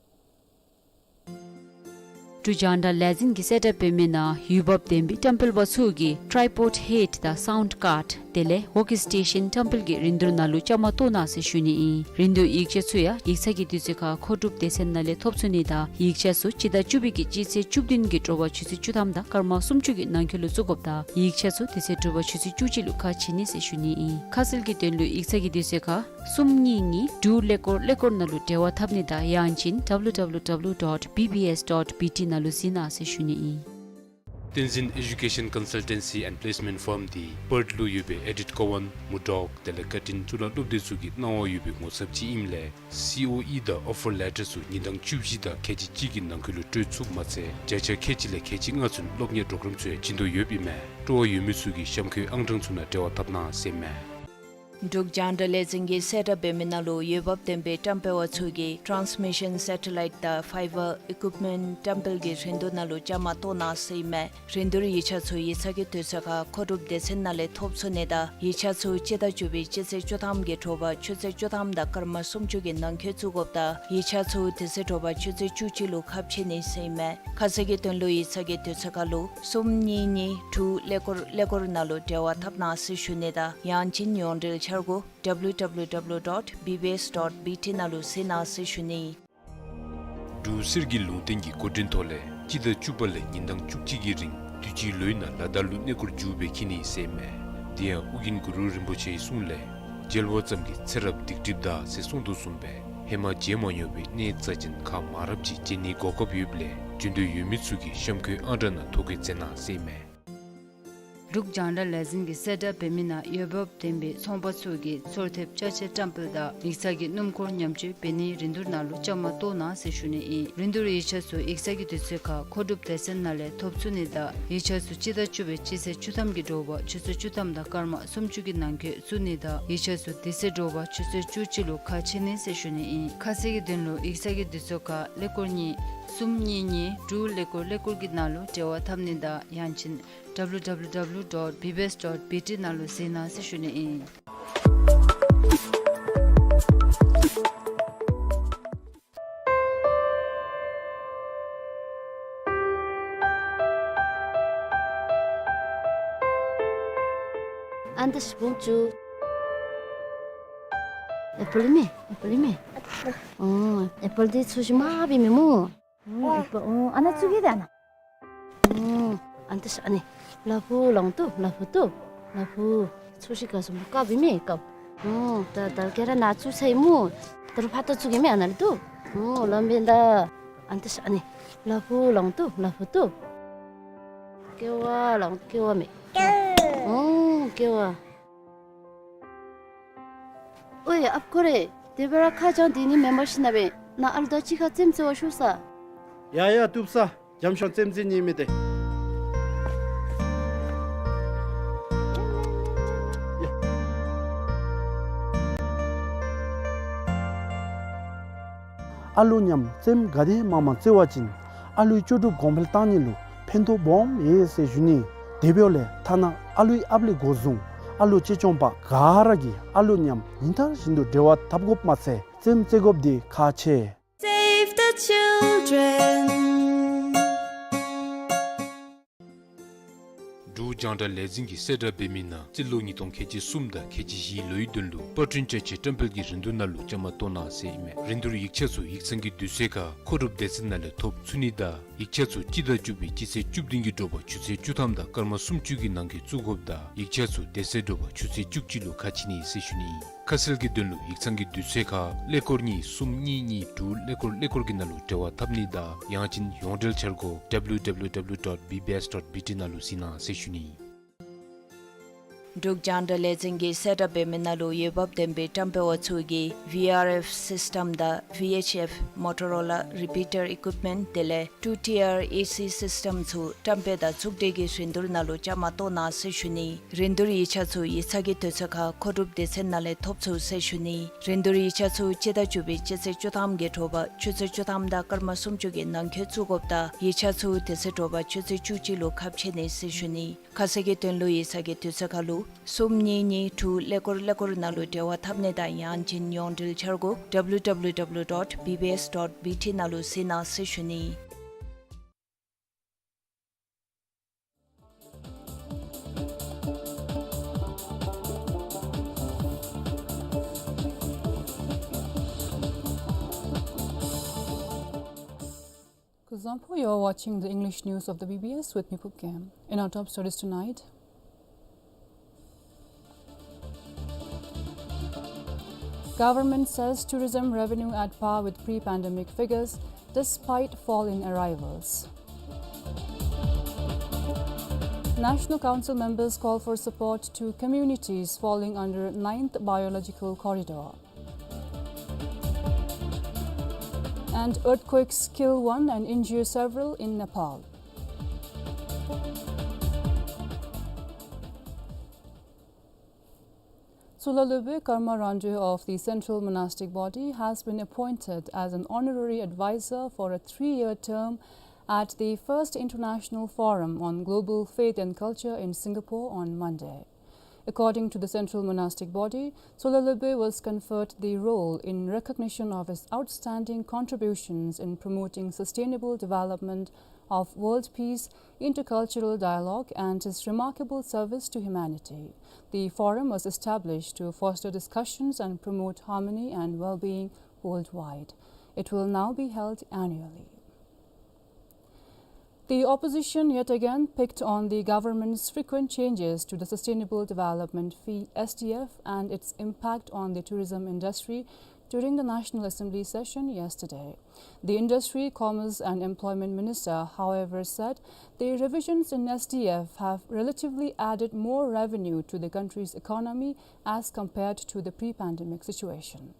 འབྲུག་རྒྱང་བསྒྲགས་ལས་འཛིན་གྱིས་གསལ་བསྒྲགས་འབད་མི་ནང་འོས་འབབ་ལྡན་པའི་བཀྲམ་སྤེལ་པ་ཚུ་གིས་ཊའི་པོཌ་ཧེཌ་དང་སའུནཌ་ཀཱརཌ་དེ་ལས་ཝོརྐ་སི་ཊེ་ཤཱན་བཀྲམ་སྤེལ་གྱི་རིན་བསྡུར་ནང་ལུ་བཅའ་མར་གཏོགས་གནང་ཟེར་ཞུ་ནི་ཨིན། རིན་བསྡུར་ཡིག་ཆ་ཚུ་ཡང་ཡིག་ཚང་གི་དུས་ཚོད་ཁར་མཁོ་སྒྲུབ་སྡེ་ཚན་ནང་ལས་ཐོབ་ཚུགས་ནི་དང་ཡིག་ཆ་ཚུ་སྤྱི་ཟླ་བཅུ་པའི་གི་སྤྱི་ཚེས་བཅུ་བདུན་གྱི་དྲོ་པ་ཆུ་ཚོད་བཅུ་ཐམ་དང་སྐར་མ་སུམ་ཅུ་གི་ནང་འཁོད་ལུ་བཙུགས་དགོཔ་དང་ཡིག་ཆ་ཚུ་དེ་ཚེ་དྲོ་པ་ཆུ་ཚོད་བཅུ་གཅིག་ལུ་ཁ་ཕྱེ་ནི་ཟེར་ཞུ་ནི་ཨིན། ཁ་གསལ་གྱི་དོན་ལུ་ཡིག་ཚང་གི་དུས་ཚོད་ཁར་གསུམ་གཉིས་གཉིས་དྲུག་ཀླད་ཀོར་ཀླད་ཀོར་ནང་ལུ་འབྲེལ་བ་འཐབ་ནི་དང་ཡང་ཅིན་W W W dot B B S dot B T ནང་ལུ་གཟིགས་གནང་ཟེར་ཞུ་ནི་ཨིན། བསྟན་འཛིན་ཨེ་ཌུ་ཀེ་ཤཱན་ཀོན་སལ་ཊེན་སི་ཨེནཌ་པེ་ལེསི་མེནཊ་ཕརམ་འདི་པརཐ་ལུ་ཡོད་པའི་ཨེ་ཌིཊ་ཀོ་ཝཱན་མུར་ཌོག་དེ་ལས་ཀར་ཊིན་གཙུག་ལག་སློབ་སྡེ་ཚུ་གིས་གནང་བ་ཡོད་པའི་ངོ་ཚབ་ཅིག་ཨིནམ་ལས་སི་ཨོ་ཨི་དང་ཨོ་ཕར་ལེ་ཊར་ཚུ་ཉིན་གྲངས་བཅུ་བཞི་དང་ཁལ་གཅིག་གཅིག་གི་ནང་འཁོད་ལུ་སྤྲོད་ཚུགསཔ་མ་ཚད་བརྒྱ་ཆ་ཁལ་གཅིག་ལས་ཁལ་གཅིག་ལྔ་ཚུན་སློབ་གཉེར་པོརོ་གརམ་ཚུ་ཡང་བྱིན་དོ་ཡོདཔ་ཨིན་མས། སྤྲོ་བ་ཡོད་མི་ཚུ་གིས་གཤམ་འཁོད་ཨང་གྲངས་ཚུ་ནང་འབྲེལ་བ་འཐབ་གནང་ཟེར་མས། འབྲུག་རྒྱང་བསྒྲགས་ལས་འཛིན་གྱིས་གསལ་བསྒྲགས་འབད་མི་ནང་ལུ་འོས་འབབ་ལྡན་པའི་བཀྲམ་སྤེལ་པ་ཚུ་གིས་ཊཱནསི་མི་ཤཱན་སེ་ཊ་ལའིཊ་དང་ཕའི་བར་ཨི་ཀུཡིཔ་མེནཊ་བཀྲམ་སྤེལ་གྱི་རིན་བསྡུར་ནང་ལུ་བཅའ་མར་གཏོགས་གནང་ཟེར་ཨིན་མས། རིན་བསྡུར་ཡིག་ཆ་ཚུ་ཡིག་ཚང་གི་དུས་ཚོད་ཁར་མཁོ་སྒྲུབ་སྡེ་ཚན་ནང་ལས་ཐོབ་ཚུགས་ནི་དང་ཡིག་ཆ་ཚུ་སྤྱི་ཟླ་བཅུ་པའི་སྤྱི་ཚེས་བཅུ་ཐམ་གྱི་དྲོ་པ་ཆུ་ཚོད་བཅུ་ཐམ་དང་སྐར་མ་སུམ་ཅུ་གི་ནང་འཁོད་བཙུགས་དགོཔ་དང་ཡིག་ཆ་ཚུ་དེ་ཚེ་དྲོ་པ་ཆུ་ཚོད་བཅུ་གཅིག་ལུ་ཁ་ཕྱེ་ནི་ཟེར་ཨིན་མས། ཁ་གསལ་གྱི་དོན་ལུ་ཡིག་ཚང་གི་དུས་ཚོད་ཁར་ལུ་གསུམ་གཉིས་གཉིས་དྲུག་ཀླད་ཀོར་ཀླད་ཀོར་ནང་ལུ་འབྲེལ་བ་འཐབ་གནང་ཟེར་ཞུ་ནི་དང་ཡང་ཅིན་ཡོངས་འབྲེལ་འཆར་སྒོ་W W W dot B B S dot B T ནང་ལུ་གཟིགས་གནང་ཟེར་ཞུ་ནི། འབྲུག་གསེར་གྱི་ལུང་བསྟན་གྱི་འགོ་འདྲེན་ཐོག་ལས་སྤྱི་ཟླ་བཅུ་པ་ལས་ཉིན་གྲངས་བཅུ་གཅིག་གི་རིང་དུས་ཅི་ལོའི་ནང་ལ་དྭགས་ལུ་གནས་སྐོར་མཇུག་སྦེ་འཁྱིད་ནི་ཟེར་མས། དེ་ཡང་ཨོ་རྒྱན་གུ་རུ་རིན་པོ་ཆེའི་གསུང་ལས་མཇལ་བ་ཙམ་གྱིས་ཚེ་རབས་སྡིག་སྒྲིབ་འདག་ཟེར་གསུངས་དོ་བཟུམ་སྦེ་ཧེ་མ་མཇལ་མ་མྱོང་བའི་གནས་རྩ་ཅན་ཁག་མང་རབས་ཅིག་མཇལ་ནིའི་གོ་སྐབས་ཡོདཔ་ལས་འབྱོན་འདོད་ཡོད་མི་ཚུ་གིས་གཤམ་འཁོད་ཨང་གྲངས་ནང་ཐོ་བཀོད་མཛད་གནང་ཟེར་མས། འབྲུག་རྒྱང་བསྒྲགས་ལས་འཛིན་གྱིས་གསལ་བསྒྲགས་འབད་མི་ནང་འོས་འབབ་ལྡན་པའི་ཚོང་པ་ཚུ་གིས་ཚོར་ཐེབས་ཅ་ཆས་བཀྲམ་སྤེལ་དང་ཡིག་ཚང་གི་སྣུམ་འཁོར་ཉམས་བཅོས་འབད་ནིའི་རིན་བསྡུར་ནང་ལུ་བཅའ་མར་གཏོགས་གནང་ཟེར་ཞུ་ནི་ཨིན། རིན་བསྡུར་ཡིག་ཆ་ཚུ་ཡིག་ཚང་གི་དུས་ཚོད་ཁར་མཁོ་སྒྲུབ་སྡེ་ཚན་ནང་ལས་ཐོབ་ཚུགས་ནི་དང་ཡིག་ཆ་ཚུ་སྤྱི་ཟླ་བཅུ་པའི་སྤྱི་ཚེས་བཅུ་ཐམ་གྱི་དྲོ་པ་ཆུ་ཚོད་བཅུ་ཐམ་དང་སྐར་མ་སུམ་ཅུ་གི་ནང་འཁོད་བཙུགས་ནི་དང་ཡིག་ཆ་ཚུ་དེ་ཚེ་དྲོ་པ་ཆུ་ཚོད་བཅུ་གཅིག་ལུ་ཁ་ཕྱེ་ནི་ཟེར་ཞུ་ནི་ཨིན། ཁ་གསལ་གྱི་དོན་ལུ་ཡིག་ཚང་གི་དུས་ཚོད་ཁར་ཀླད་ཀོར་གཉིས་གསུམ་གཉིས་གཉིས་དྲུག་ཀླད་ཀོར་ཀླད་ཀོར་གྱི་ནང་ལུ་འབྲེལ་བ་འཐབ་ནི་དང་ཡང་ཅིན་W W W dot B B S dot B T ནང་ལུ་གཟིགས་གནང་ཟེར་ཞུ་ནི་ཨིན། ཨན་ཏ་ཤི་བུམ་ཅུ། ཨེ་པཱལ་མེ། ཨེ་པཱལ་མེ། ཨོ་ཨེ་པཱལ་འདི་ཚུ་ཤི་མ་བི་མེ་མོ། ཨོ་ཨེ་པཱལ། ཨོ་ཨ་ནཱ་བཙུགས་གེ་ད་ཨ་ནཱ། ཨོ་ཨན་ཏ་ཤི་ཨ་ནི། ལ་ཕུག་ལོང་ཏོ་ལ་ཕུག་ཏོ། ལ་ཕུག་ཚུ་ཤི་ག་སུམ་ཀ་བི་མེ་ཀ། ཨོ་ད་ད་ག་ར་ནཱ་བཙུགས་ཚར་ཡི་མོ། ད་རུང་ཕར་ད་བཙུགས་གེ་མེ་ཨ་ནཱ་ལུ་ཏོ། ཨོ་ལམ་བེན་ད། ཨན་ཏ་ཤི་ཨ་ནི། ལ་ཕུག་ལོང་ཏོ་ལ་ཕུག་ཏོ། ཀེ་བ་ལོང་ཀེ་བ་མེ། ཨོ་ཀེ་བ། ཨོའི་ཨཔ་ཁོ་རེ། དེ་སྦེ་ར་ཁ་བྱང་དེ་ནི་མེན་པར་ཤེས་ན་སྦེ་ནཱ་ཨ་ལུ་དང་གཅིག་ཁར་རྩེདམོ་རྩེ་བར་ཤོག་ས། ཡ་ཡ་བཏུབ་ས། འཇམ་ཤོང་རྩེདམོ་རྩེ་ནི་མེད་དེ། ཡ། ཨ་ལུ་མཉམ་རྩེདམོ་ག་དེ་མང་མང་རྩེ་བ་ཅིན་ཨ་ལུའི་ལྕོགས་གྲུབ་གོང་འཕེལ་གཏང་ནི་ལུ་ཕན་ཐོགས་སྦོམ་ཡོད་ཟེར་ཞུ་ནི། དེ་འབདཝ་ལས་ཐ་ན་ཨ་ལུའི་ཨཔ་ལས་འགོ་བཟུང་ཨ་ལུ་གཅེས་སྐྱོང་པ་ག་ར་གིས་ཨ་ལུ་མཉམ་ཉིན་ལྟར་བཞིན་དུ་འབྲེལ་བ་འཐབ་དགོཔ་མ་ཚད་རྩེདམོ་རྩེ་དགོཔ་འདི་ཁག་ཆེ། Save the children. འབྲུག་རྒྱང་བསྒྲགས་ལས་འཛིན་གྱིས་གསལ་བསྒྲགས་འབད་མི་ནང་རྩིས་ལོ་ཉིས་སྟོང་ཁལ་གཅིག་གསུམ་དང་ཁལ་གཅིག་བཞིའི་ལོའི་དོན་ལུ་པར་སྐྲུན་བཅའ་ཆས་བཀྲམ་སྤེལ་གྱི་རིན་བསྡུར་ནང་ལུ་བཅའ་མར་གཏོགས་གནང་ཟེར་ཨིན་མས། རིན་བསྡུར་ཡིག་ཆ་ཚུ་ཡིག་ཚང་གི་དུས་ཚོད་ཁར་མཁོ་སྒྲུབ་སྡེ་ཚན་ནང་ལས་ཐོབ་ཚུགས་ནི་དང་ཡིག་ཆ་ཚུ་སྤྱི་ཟླ་བཅུ་པའི་སྤྱི་ཚེས་བཅུ་བདུན་གྱི་དྲོ་པ་ཆུ་ཚོད་བཅུ་ཐམ་དང་སྐར་མ་སུམ་ཅུ་གི་ནང་འཁོད་བཙུགས་དགོཔ་དང་ཡིག་ཆ་ཚུ་དེ་ཚེ་དྲོ་པ་ཆུ་ཚོད་བཅུ་གཅིག་ལུ་ཁ་ཕྱེ་ནི་ཟེར་ཞུ་ནི་ཨིན། ཁ་གསལ་གྱི་དོན་ལུ་ཡིག་ཚང་གི་དུས་ཚོད་ཁར་ཀླད་ཀོར་གཉིས་གསུམ་གཉིས་གཉིས་དྲུག་ཀླད་ཀོར་ཀླད་ཀོར་གྱི་ནང་ལུ་འབྲེལ་བ་འཐབ་ནི་དང་ཡང་ཅིན་ཡོངས་འབྲེལ་འཆར་སྒོ་W W W dot B B S dot B T ནང་ལུ་གཟིགས་གནང་ཟེར་ཞུ་ནི་ཨིན། འབྲུག་རྒྱང་བསྒྲགས་ལས་འཛིན་གྱིས་གསལ་བསྒྲགས་འབད་མི་ནང་ལུ་འོས་འབབ་ལྡན་པའི་བཀྲམ་སྤེལ་བ་ཚུ་གིས་V R F system དང་V H F Motorola repeater equipment དེ་ལས་two tier A C system ཚུ་བཀྲམ་སྤེལ་དང་བཙུགས་སྒྲིག་གི་རིན་བསྡུར་ནང་ལུ་བཅའ་མར་གཏོགས་གནང་ཟེར་ཞུ་ནི། རིན་བསྡུར་ཡིག་ཆ་ཚུ་ཡིག་ཚང་གི་དུས་ཚོད་ཁར་མཁོ་སྒྲུབ་སྡེ་ཚན་ནང་ལས་ཐོབ་ཚུགས་ཟེར་ཞུ་ནི། རིན་བསྡུར་ཡིག་ཆ་ཚུ་སྤྱི་ཟླ་བཅུ་པའི་སྤྱི་ཚེས་བཅུ་ཐམ་གྱི་དྲོ་པ་ཆུ་ཚོད་བཅུ་ཐམ་དང་སྐར་མ་སུམ་ཅུ་གི་ནང་འཁོད་བཙུགས་དགོཔ་དང་ཡིག་ཆ་ཚུ་དེ་ཚེ་དྲོ་པ་ཆུ་ཚོད་བཅུ་གཅིག་ལུ་ཁ་ཕྱེ་ནི་ཟེར་ཞུ་ནི། ཁ་གསལ་གྱི་དོན་ལུ་ཡིག་ཚང་གི་དུས་ཚོད་ཁར་ལུ་གསུམ་གཉིས་གཉིས་དྲུག་ཀླད་ཀོར་ཀླད་ཀོར་ནང་ལུ་འབྲེལ་བ་འཐབ་ནི་དང་ཡང་ཅིན་ཡོངས་འབྲེལ་འཆར་སྒོ་W W W dot B B S dot B T ནང་ལུ་གཟིགས་གནང་ཟེར་ཞུ་ནི། Kuzuzangpo, you are watching the English news of the B B S with me, Phub Gyem. In our top stories tonight, government says tourism revenue at par with pre-pandemic figures despite fall in arrivals. National Council members call for support to communities falling under ninth Biological Corridor. And earthquakes kill one and injure several in Nepal. Tsola Lobey Karma Rangde of the Central Monastic Body has been appointed as an honorary advisor for a three-year term at the First International Forum on Global Faith and Culture in Singapore on Monday. According to the Central Monastic Body, Tsola Lobey was conferred the role in recognition of his outstanding contributions in promoting sustainable development of world peace, intercultural dialogue, and his remarkable service to humanity. The forum was established to foster discussions and promote harmony and well-being worldwide. It will now be held annually. The opposition yet again picked on the government's frequent changes to the Sustainable Development Fee, S D F, and its impact on the tourism industry during the National Assembly session yesterday. The Industry, Commerce and Employment Minister, however, said the revisions in S D F have relatively added more revenue to the country's economy as compared to the pre-pandemic situation.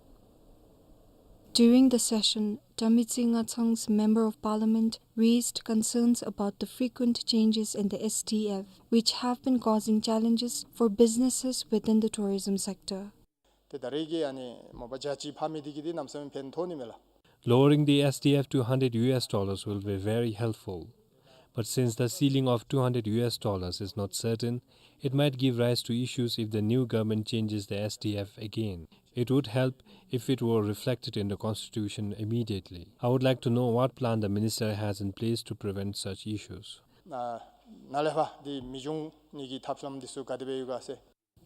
During the session, Damitsi Ngathang's Member of Parliament raised concerns about the frequent changes in the S D F, which have been causing challenges for businesses within the tourism sector. ཏེ་ད་རེས་ཀྱི་ཨ་ནི་མ་པ་བརྒྱ་གཅིག་འཕར་མི་འདི་གིས་འདི་གནམ་མེད་ས་མེད་ཕན་ཐོགས་ནི་མས་ལགས། Lowering the S D F to hundred U S dollars will be very helpful. But since the ceiling of two hundred U S dollars is not certain, it might give rise to issues if the new government changes the S D F again. It would help if it were reflected in the constitution immediately. I would like to know what plan the minister has in place to prevent such issues. ཨ་ནཱ་ལས་ཕར་འདི་མི་འབྱུང་ནི་གི་ཐབས་ལམ་འདི་ཚུ་ག་དེ་སྦེ་ཡོད་ག་ཟེར།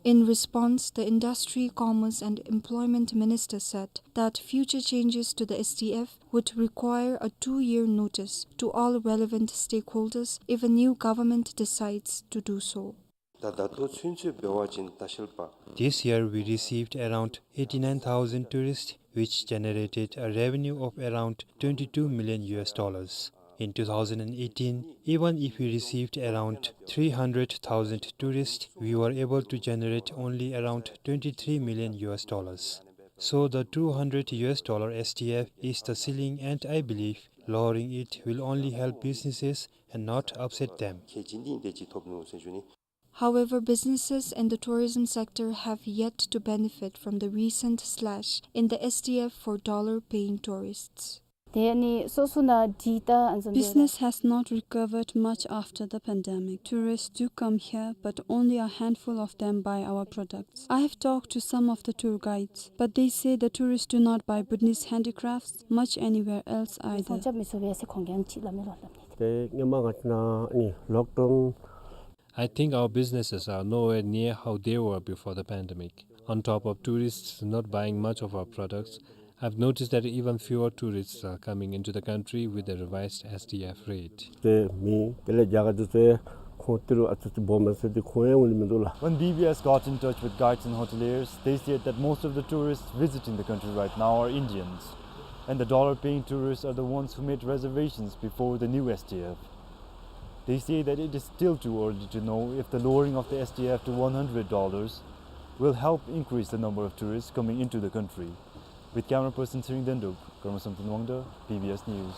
In response, the Industry, Commerce and Employment Minister said that future changes to the S D F would require a two-year notice to all relevant stakeholders if a new government decides to do so. ད་ད་ལྟོ་ཚུན་ཚོད་འབད་བ་ཅིན་ལྟ་བཤལ་པ། This year we received around eighty-nine thousand tourists, which generated a revenue of around twenty-two million U S dollars. In two thousand and eighteen, even if we received around three hundred thousand tourists, we were able to generate only around twenty-three million U S dollars. So the two hundred U S dollar S D F is the ceiling, and I believe lowering it will only help businesses and not upset them. ཁེ་ཅིག་འདི་དེ་ཅིག་ཐོབ་ནུག་ཟེར་ཞུ་ནི། However, businesses in the tourism sector have yet to benefit from the recent slash in the S D F for dollar-paying tourists. ཏེ་ཨ་ནི་སོ་སོ་ནང་འདི་ད་ཨ་ནི་བཟུམ་སྦེ་ར། Business has not recovered much after the pandemic. Tourists do come here, but only a handful of them buy our products. I have talked to some of the tour guides, but they say the tourists do not buy Bhutanese handicrafts much anywhere else either. སོང་རྐྱབ་མི་ཚུགས་པས་ཟེར་ཁོང་གིས་ཨ་ནི་ཅིག་སླབ་མས་ལོ་སླབ་ནི། ཏེ་སྔོན་མ་ང་བཅས་ནང་ཨ་ནི་ལོག་ཌའུན། I think our businesses are nowhere near how they were before the pandemic. On top of tourists not buying much of our products, I've noticed that even fewer tourists are coming into the country with the revised S D F rate. ཏེ་མི་དེ་ལས་རྒྱ་གར་དེ་ཚུ་ཁོང་ཏི་རུ་ཨ་ཙི་ཙི་སྦོམ་མས་ཟེར་ཏེ་ཁོང་ཡང་འོང་ནི་མིན་འདུག་ལགས། When B B S got in touch with guides and hoteliers, they said that most of the tourists visiting the country right now are Indians, and the dollar-paying tourists are the ones who made reservations before the new S D F. They say that it is still too early to know if the lowering of the S D F to one hundred dollars will help increase the number of tourists coming into the country. With camera person Tsering Dendup, Karma Samten Wangda, B B S News.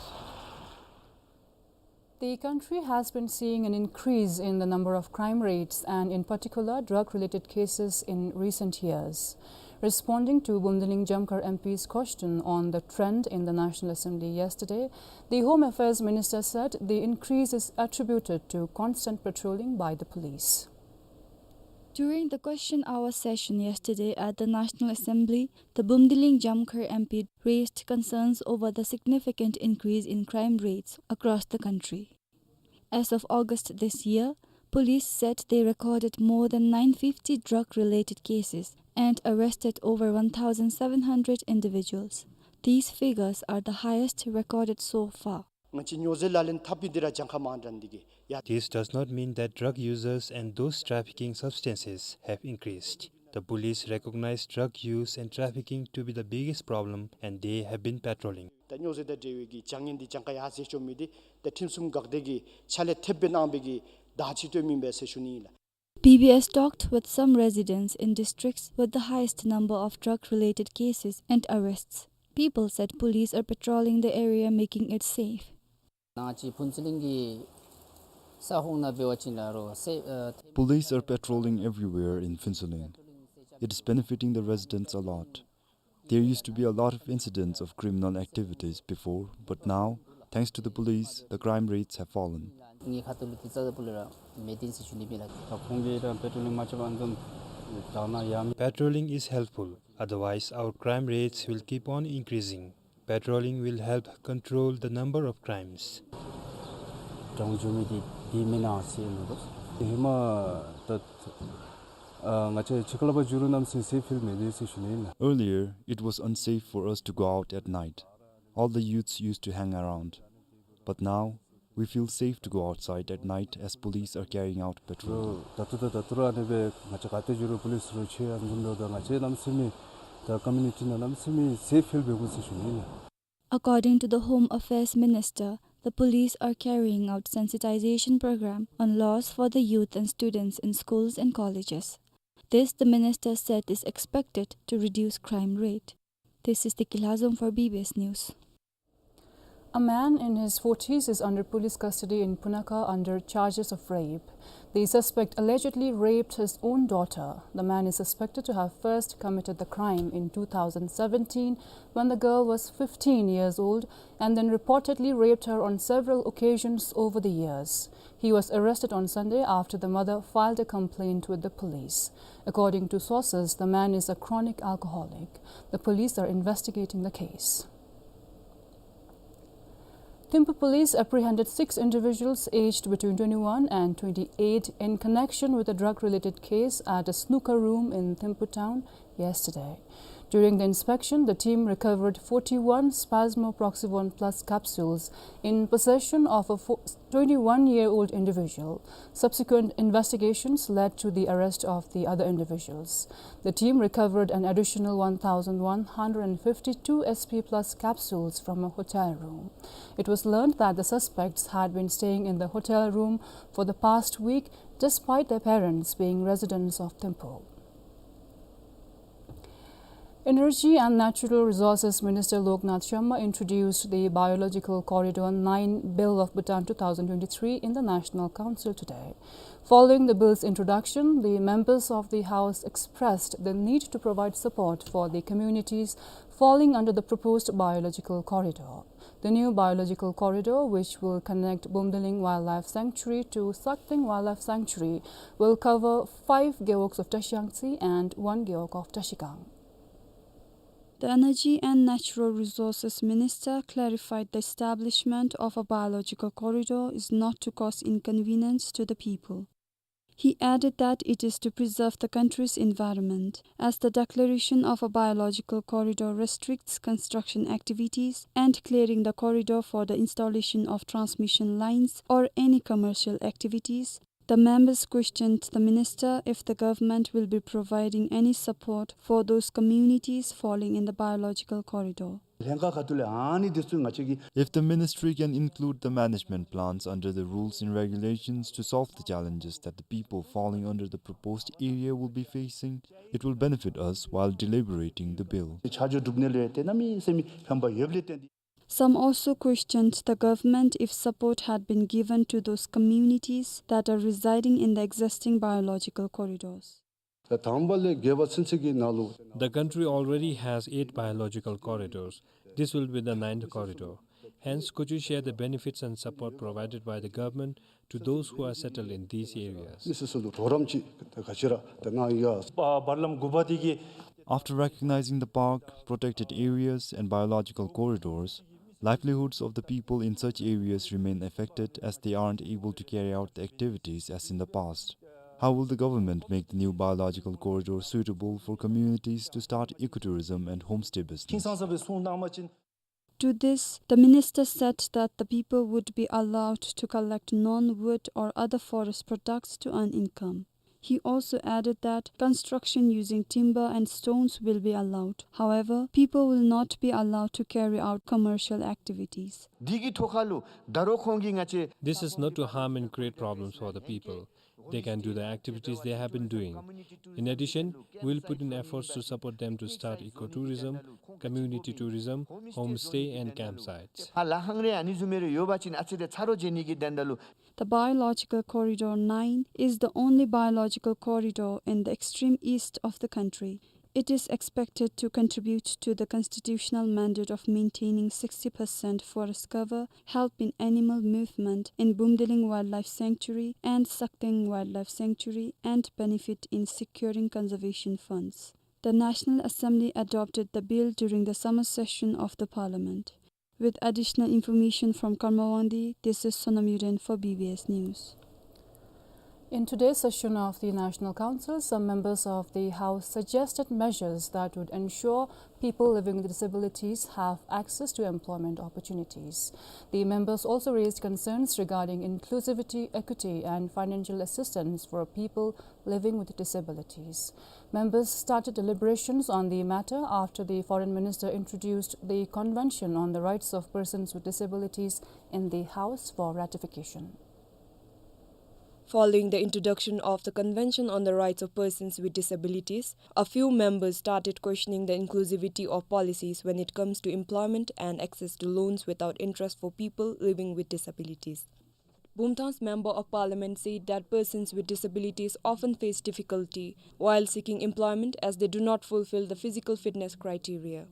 The country has been seeing an increase in the number of crime rates and, in particular, drug-related cases in recent years. Responding to Bumdiling Jamkhar M P's question on the trend in the National Assembly yesterday, the Home Affairs Minister said the increase is attributed to constant patrolling by the police. During the question hour session yesterday at the National Assembly, the Bumdiling Jamkhar M P raised concerns over the significant increase in crime rates across the country. As of August this year, police said they recorded more than nine fifty drug-related cases and arrested over one thousand seven hundred individuals. These figures are the highest recorded so far. ང་བཅས་ཉོ་ཟེར་ལག་ལེན་འཐབ་པའི་འདི་ར་གྱངས་ཁ་མང་དྲགས་འདི་གིས་ཡ། This does not mean that drug users and those trafficking substances have increased. The police recognize drug use and trafficking to be the biggest problem and they have been patrolling. ད་ཉོ་ཟེར་དང་འབྲེལ་བའི་གི་བྱ་ངན་འདི་གྱངས་ཁ་ཡར་སེང་ཤོར་མི་འདི་ད་ཁྲིམས་སྲུང་འགག་སྡེ་གིས་ཕྱག་ལས་ཐེབས་སྦེ་གནང་བའི་གི་བརྡ་ཅིག་སྟོན་མི་ཨིན་པས་ཟེར་ཞུ་ནི་ཨིན་ལགས། B B S talked with some residents in districts with the highest number of drug-related cases and arrests. People said police are patrolling the area, making it safe. ནང་ཅིག་ཕུན་ཚོགས་གླིང་གི་ས་ཁོངས་ནང་འབད་བ་ཅིན་ལགས་རོགས་སེ་ཨ། Police are patrolling everywhere in Phuentsholing. It is benefiting the residents a lot. There used to be a lot of incidents of criminal activities before, but now, thanks to the police, the crime rates have fallen. ངེའི་ཁ་ཐུག་ལུ་ཏེ་རྩ་ལས་པོ་ལས་ར་མེད་དེ་ཟེར་ཞུ་ནི་ཨིན་ལགས། ད་ཁོང་གིས་ར་པེ་ཊོ་ལིང་མ་རྐྱབ་པར་ཨ་ནི་བཟུམ་དྲག་ན་ཡང་མི། Patrolling is helpful, otherwise our crime rates will keep on increasing. Patrolling will help control the number of crimes. དྲང་འཇུ་མི་འདི་འདི་མེན་ན་ཟེར་མི་འདུག། ཧེ་མ་ད་ཨ་ང་བཅས་ཕྱི་ཁ་ལས་ཕར་འགྱོ་རུང་གནམ་མེད་ས་མེད་སེབ་ཕིལ་མེད་དེ་ཟེར་ཞུ་ནི་ཨིན་ལགས། Earlier, it was unsafe for us to go out at night. All the youths used to hang around. But now, we feel safe to go outside at night as police are carrying out patrol. ད་ལྟོ་ད་ད་ལྟོ་ར་ཨ་ནི་སྦེ་ང་བཅས་ག་ཏེ་འགྱོ་རུང་པོ་ལིསི་རོགས་ཁྱོད་ཨ་ནི་བཟུམ་འབདཝ་ད་ང་བཅས་གནམ་མེད་ས་མེད་ད་ཀོ་མིའུ་ནི་ཊི་ནང་གནམ་མེད་ས་མེད་སེབ་ཕིལ་འབད་དགོ་ཟེར་ཞུ་ནི་ཨིན་ལགས། According to the Home Affairs Minister, the police are carrying out sensitization program on laws for the youth and students in schools and colleges. This, the minister said, is expected to reduce crime rate. This is Tiki Lhazom for B B S News. A man in his forties is under police custody in Punakha under charges of rape. The suspect allegedly raped his own daughter. The man is suspected to have first committed the crime in two thousand seventeen when the girl was fifteen years old and then reportedly raped her on several occasions over the years. He was arrested on Sunday after the mother filed a complaint with the police. According to sources, the man is a chronic alcoholic. The police are investigating the case. Thimphu police apprehended six individuals aged between twenty-one and twenty-eight in connection with a drug-related case at a snooker room in Thimphu town yesterday. During the inspection, the team recovered forty-one Spasmo Proxivon Plus capsules in possession of a fo-, twenty-one-year-old individual. Subsequent investigations led to the arrest of the other individuals. The team recovered an additional one thousand one hundred fifty-two S P Plus capsules from a hotel room. It was learned that the suspects had been staying in the hotel room for the past week, despite their parents being residents of Thimphu. Energy and Natural Resources Minister Loknath Sharma introduced the Biological Corridor nine Bill of Bhutan two thousand twenty-three in the National Council today. Following the bill's introduction, the members of the House expressed the need to provide support for the communities falling under the proposed biological corridor. The new biological corridor, which will connect Bumdiling Wildlife Sanctuary to Sakdeng Wildlife Sanctuary, will cover five gewogs of Tashi Yangtse and one gewog of Tashi Gang. The Energy and Natural Resources Minister clarified the establishment of a biological corridor is not to cause inconvenience to the people. He added that it is to preserve the country's environment, as the declaration of a biological corridor restricts construction activities and clearing the corridor for the installation of transmission lines or any commercial activities. The members questioned the minister if the government will be providing any support for those communities falling in the biological corridor. ལྷན་ཁག་ཁ་ཐུག་ལས་ཨ་ནི་འདི་ཚུ་ང་བཅས་ཀྱིས If the ministry can include the management plans under the rules and regulations to solve the challenges that the people falling under the proposed area will be facing, it will benefit us while deliberating the bill. ཆ་འཇོག་གྲུབ་ནི་ལུ་ཡང་ཏེ་གནམ་མེད་ས་མེད་ཕན་པ་ཡོདཔ་ལས་བརྟེན་ཏེ། Some also questioned the government if support had been given to those communities that are residing in the existing biological corridors. ད་དང་པ་ལས་རྒྱལ་ཁབ་ཚུན་ཚོད་ཀྱི་ནང་ལུ། The country already has eight biological corridors. This will be the ninth corridor. Hence, could you share the benefits and support provided by the government to those who are settled in these areas? མི་སེར་ཚུ་ལུ་གྲོགས་རམ་ཅིག་ད་ག་ཅི་ར་ད་གནང་ཡོད། བར་ལམ་དགུ་པ་འདི་གིས། After recognizing the park, protected areas, and biological corridors, livelihoods of the people in such areas remain affected as they aren't able to carry out the activities as in the past. How will the government make the new biological corridor suitable for communities to start ecotourism and homestay business? To this, the minister said that the people would be allowed to collect non-wood or other forest products to earn income. He also added that construction using timber and stones will be allowed. However, people will not be allowed to carry out commercial activities. འདི་གི་ཐོག་ཁ་ལུ་ད་རུང་ཁོང་གིས་ང་བཅས། This is not to harm and create problems for the people. They can do the activities they have been doing. In addition, we'll put in efforts to support them to start ecotourism, community tourism, homestay and campsites. ཕར་ལ་ཧང་རེ་ཨ་ནི་བཟུམ་མའི་རེ་ཡོད་པ་ཅིན་ཨ་ཙི་རེ་ཚ་རོགས་བྱེད་ནི་གི་དོན་དག་ལུ། The biological corridor nine is the only biological corridor in the extreme east of the country. It is expected to contribute to the constitutional mandate of maintaining sixty percent forest cover, help in animal movement in Bumdeling Wildlife Sanctuary and Sakteng Wildlife Sanctuary, and benefit in securing conservation funds. The National Assembly adopted the bill during the summer session of the parliament. With additional information from Karmawangdi, this is Sonam Yuren for B B S News. In today's session of the National Council, some members of the House suggested measures that would ensure people living with disabilities have access to employment opportunities. The members also raised concerns regarding inclusivity, equity, and financial assistance for people living with disabilities. Members started deliberations on the matter after the Foreign Minister introduced the Convention on the Rights of Persons with Disabilities in the House for ratification. Following the introduction of the Convention on the Rights of Persons with Disabilities, a few members started questioning the inclusivity of policies when it comes to employment and access to loans without interest for people living with disabilities. Bumthang's Member of Parliament said that persons with disabilities often face difficulty while seeking employment as they do not fulfill the physical fitness criteria.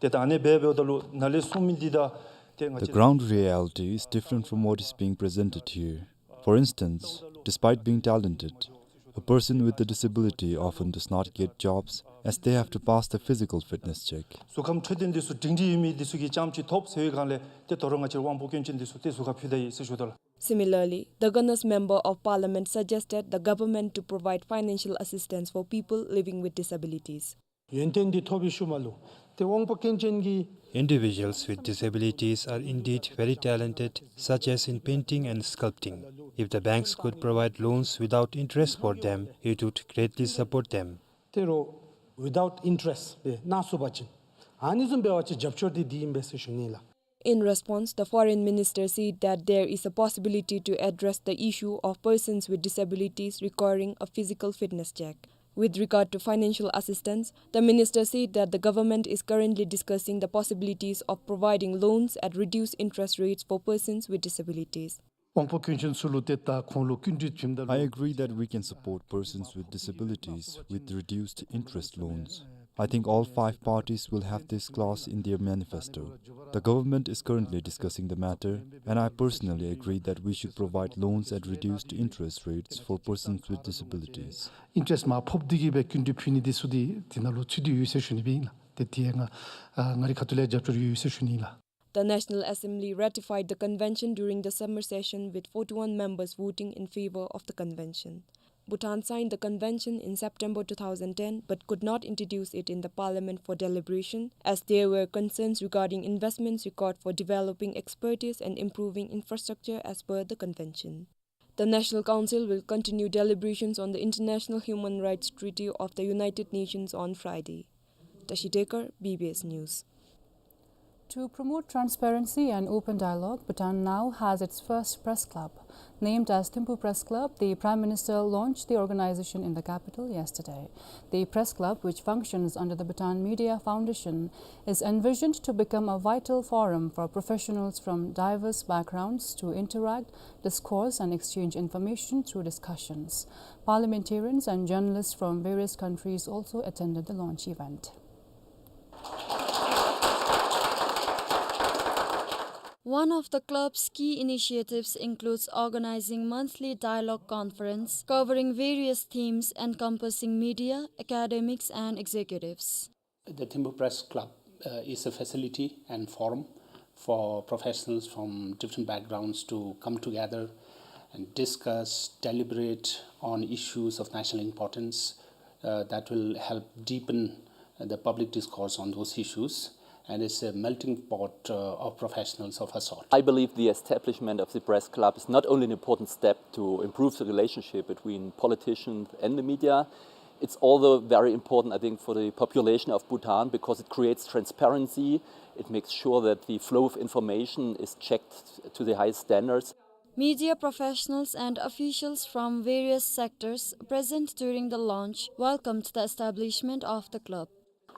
ཏེ་ད་ཨ་ནི་སྦེ་འབདཝ་ད་ལུ་ནཱ་ལས་གསུངས་མི་འདི་དང་ཏེ་ང་བཅས། The ground reality is different from what is being presented here. For instance, despite being talented, a person with a disability often does not get jobs as they have to pass the physical fitness check. གཟུགས་ཁམས་འཕྲོད་བསྟེན་འདི་ཚུ་སྒྲིང་སྒྲི་ཡོད་མི་འདི་ཚུ་གིས་རྐྱངམ་ཅིག་ཐོབ་ཟེར་བའི་སྒང་ལས་ཏེ་ད་རུང་ང་བཅས་དབང་པོ་སྐྱོན་ཅན་འདི་ཚུ་ཏེ་གཟུགས་ཁར་ཕུལ་ད་ཡི་ཟེར་ཞུ་དོ་ལགས། Similarly, the Ganase Member of Parliament suggested the government to provide financial assistance for people living with disabilities. ཡོན་ཏན་འདི་ཐོབ་པའི་ཤུལ་མ་ལུ་ཏེ་དབང་པོ་སྐྱོན་ཅན་གྱི། Individuals with disabilities are indeed very talented, such as in painting and sculpting. If the banks could provide loans without interest for them, it would greatly support them. ཏེ་རོགས་without interest སྦེ་གནང་ཚུགས་པ་ཅིན་ཨ་ནི་བཟུམ་འབད་བ་ཅིན་རྒྱབ་སྐྱོར་འདི་འདི་ཨིན་པས་ཟེར་ཞུ་ནི་ལགས། In response, the Foreign Minister said that there is a possibility to address the issue of persons with disabilities requiring a physical fitness check. With regard to financial assistance, the minister said that the government is currently discussing the possibilities of providing loans at reduced interest rates for persons with disabilities. དབང་པོ་སྐྱོན་ཅན་ཚུ་ལུ་ཏེ་ད་ཁོང་ལུ་སྐྱིན་འགྲུལ་བྱིནམ་ད་ལུ། I agree that we can support persons with disabilities with reduced interest loans. I think all five parties will have this clause in their manifesto. The government is currently discussing the matter, and I personally agree that we should provide loans at reduced interest rates for persons with disabilities. interest མར་ཕབ་སྟེ་གིས་སྦེ་སྐྱིན་འགྲུལ་ཕུལ་ནི་འདི་ཚུ་འདི་འདི་ནང་ལུ་ཚུད་དེ་ཡོད་ཟེར་ཞུ་ནི་སྦེ་ཨིན་ལགས། ཏེ་འདི་ཡང་ང་ཨ་ང་རའི་ཁ་ཐུག་ལས་རྒྱབ་སྐྱོར་ཡོད་ཟེར་ཞུ་ནི་ལགས། The National Assembly ratified the convention during the summer session with forty-one members voting in favor of the convention. Bhutan signed the convention in September two thousand ten, but could not introduce it in the parliament for deliberation, as there were concerns regarding investments required for developing expertise and improving infrastructure as per the convention. The National Council will continue deliberations on the International Human Rights Treaty of the United Nations on Friday. Tashi Dekar, B B S News. To promote transparency and open dialogue, Bhutan now has its first press club. Named as Thimphu Press Club, the Prime Minister launched the organization in the capital yesterday. The press club, which functions under the Bhutan Media Foundation, is envisioned to become a vital forum for professionals from diverse backgrounds to interact, discourse, and exchange information through discussions. Parliamentarians and journalists from various countries also attended the launch event. One of the club's key initiatives includes organizing monthly dialogue conference covering various themes encompassing media, academics, and executives. The Thimphu Press Club, uh, is a facility and forum for professionals from different backgrounds to come together and discuss, deliberate on issues of national importance, uh, that will help deepen the public discourse on those issues, and it's a melting pot, uh, of professionals of a sort. I believe the establishment of the press club is not only an important step to improve the relationship between politicians and the media, it's also very important, I think, for the population of Bhutan because it creates transparency. It makes sure that the flow of information is checked to the highest standards. Media professionals and officials from various sectors present during the launch welcomed the establishment of the club.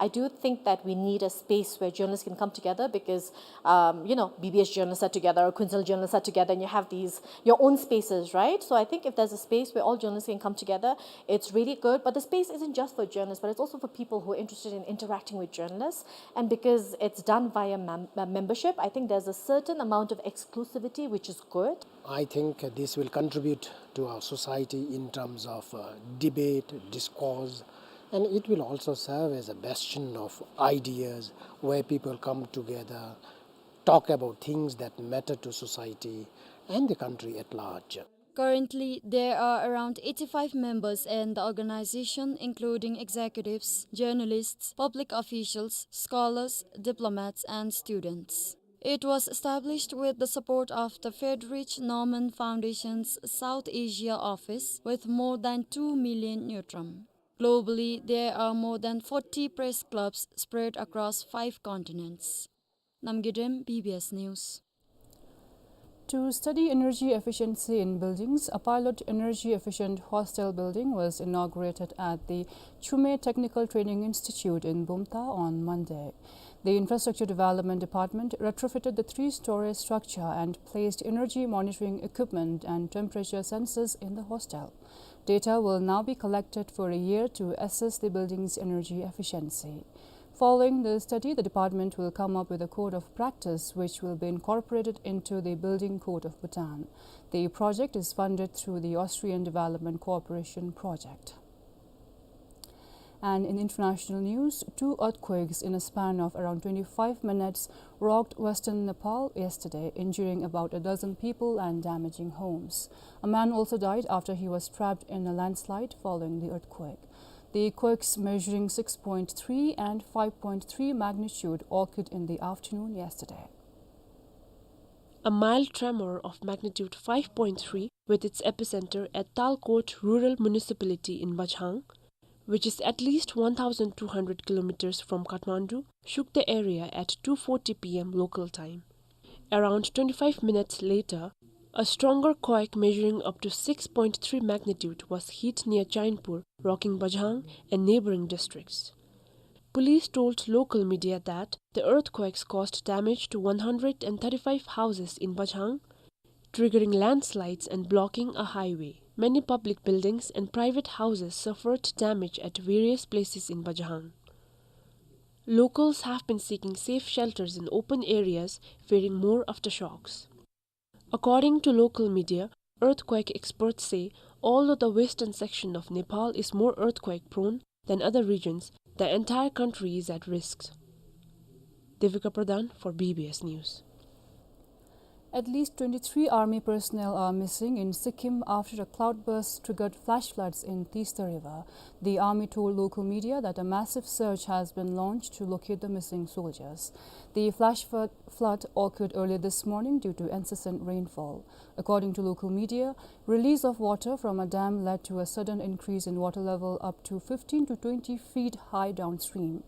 I do think that we need a space where journalists can come together because, um, you know, B B S journalists are together or Kuensel journalists are together, and you have these, your own spaces, right? So I think if there's a space where all journalists can come together, it's really good. But the space isn't just for journalists, but it's also for people who are interested in interacting with journalists. And because it's done via mem-, uh, membership, I think there's a certain amount of exclusivity, which is good. I think this will contribute to our society in terms of, uh, debate, discourse, and it will also serve as a bastion of ideas where people come together, talk about things that matter to society and the country at large. Currently, there are around eighty-five members in the organization, including executives, journalists, public officials, scholars, diplomats, and students. It was established with the support of the Friedrich Naumann Foundation's South Asia office, with more than two million ngultrum. Globally, there are more than forty press clubs spread across five continents. Namgay Dem, B B S News. To study energy efficiency in buildings, a pilot energy efficient hostel building was inaugurated at the Chumey Technical Training Institute in Bumthang on Monday. The Infrastructure Development Department retrofitted the three-story structure and placed energy monitoring equipment and temperature sensors in the hostel. Data will now be collected for a year to assess the building's energy efficiency. Following the study, the department will come up with a code of practice which will be incorporated into the Building Code of Bhutan. The project is funded through the Austrian Development Cooperation Project. And in international news, two earthquakes in a span of around twenty-five minutes rocked western Nepal yesterday, injuring about a dozen people and damaging homes. A man also died after he was trapped in a landslide following the earthquake. The quakes, measuring six point three and five point three magnitude, occurred in the afternoon yesterday. A mild tremor of magnitude five point three, with its epicenter at Talkot Rural Municipality in Bajhang, which is at least one thousand two hundred kilometers from Kathmandu, shook the area at two forty P M local time. Around twenty-five minutes later, a stronger quake measuring up to six point three magnitude was hit near Chainpur, rocking Bajhang and neighboring districts. Police told local media that the earthquakes caused damage to one hundred and thirty-five houses in Bajhang, triggering landslides and blocking a highway. Many public buildings and private houses suffered damage at various places in Bajhang. Locals have been seeking safe shelters in open areas, fearing more aftershocks. According to local media, earthquake experts say, although the western section of Nepal is more earthquake-prone than other regions, the entire country is at risk. Devika Pradhan for B B S News. At least twenty-three army personnel are missing in Sikkim after a cloudburst triggered flash floods in Teesta River. The army told local media that a massive search has been launched to locate the missing soldiers. The flash flood, flood occurred early this morning due to incessant rainfall. According to local media, release of water from a dam led to a sudden increase in water level up to fifteen to twenty feet high downstream.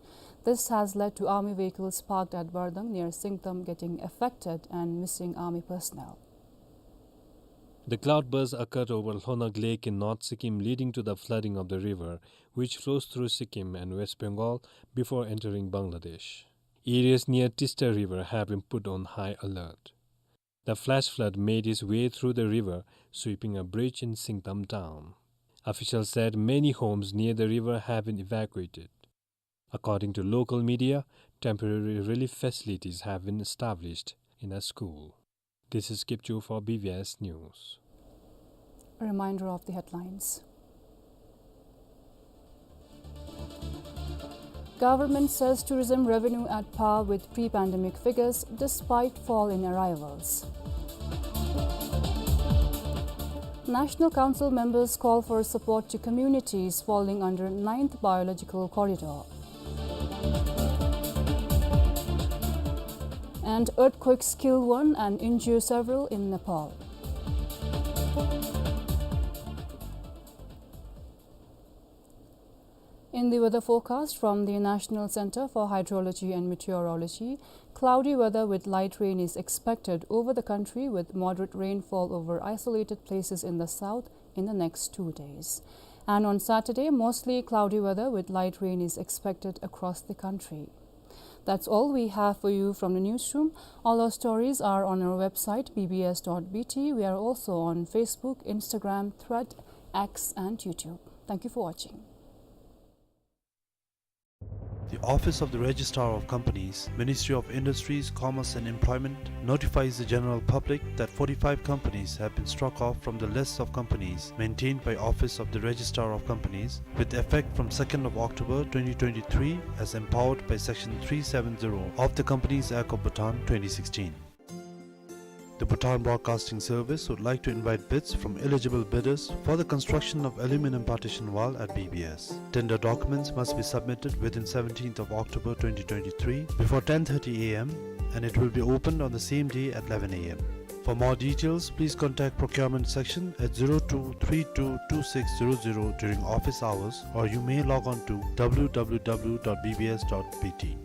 This has led to army vehicles parked at Bardang near Singtam getting affected and missing army personnel. The cloudburst occurred over Lhonak Lake in North Sikkim, leading to the flooding of the river, which flows through Sikkim and West Bengal before entering Bangladesh. Areas near Teesta River have been put on high alert. The flash flood made its way through the river, sweeping a bridge in Singtam town. Officials said many homes near the river have been evacuated. According to local media, temporary relief facilities have been established in a school. This is Kipchoo for B B S News. A reminder of the headlines. Government says tourism revenue at par with pre-pandemic figures despite fall in arrivals. National Council members call for support to communities falling under ninth Biological Corridor. And earthquakes kill one and injure several in Nepal. In the weather forecast from the National Center for Hydrology and Meteorology, cloudy weather with light rain is expected over the country, with moderate rainfall over isolated places in the south in the next two days. And on Saturday, mostly cloudy weather with light rain is expected across the country. That's all we have for you from the newsroom. All our stories are on our website, B B S dot B T. We are also on Facebook, Instagram, Thread, X, and YouTube. Thank you for watching. The Office of the Registrar of Companies, Ministry of Industries, Commerce and Employment notifies the general public that forty-five companies have been struck off from the list of companies maintained by Office of the Registrar of Companies with effect from second of October twenty twenty-three as empowered by Section three seven zero of the Companies Act of Bhutan twenty sixteen. The Bhutan Broadcasting Service would like to invite bids from eligible bidders for the construction of aluminum partition wall at B B S. Tender documents must be submitted within seventeenth of October twenty twenty-three before ten thirty A M, and it will be opened on the same day at eleven A M. For more details, please contact procurement section at zero two three two two six zero zero during office hours, or you may log on to W W W dot B B S dot B T.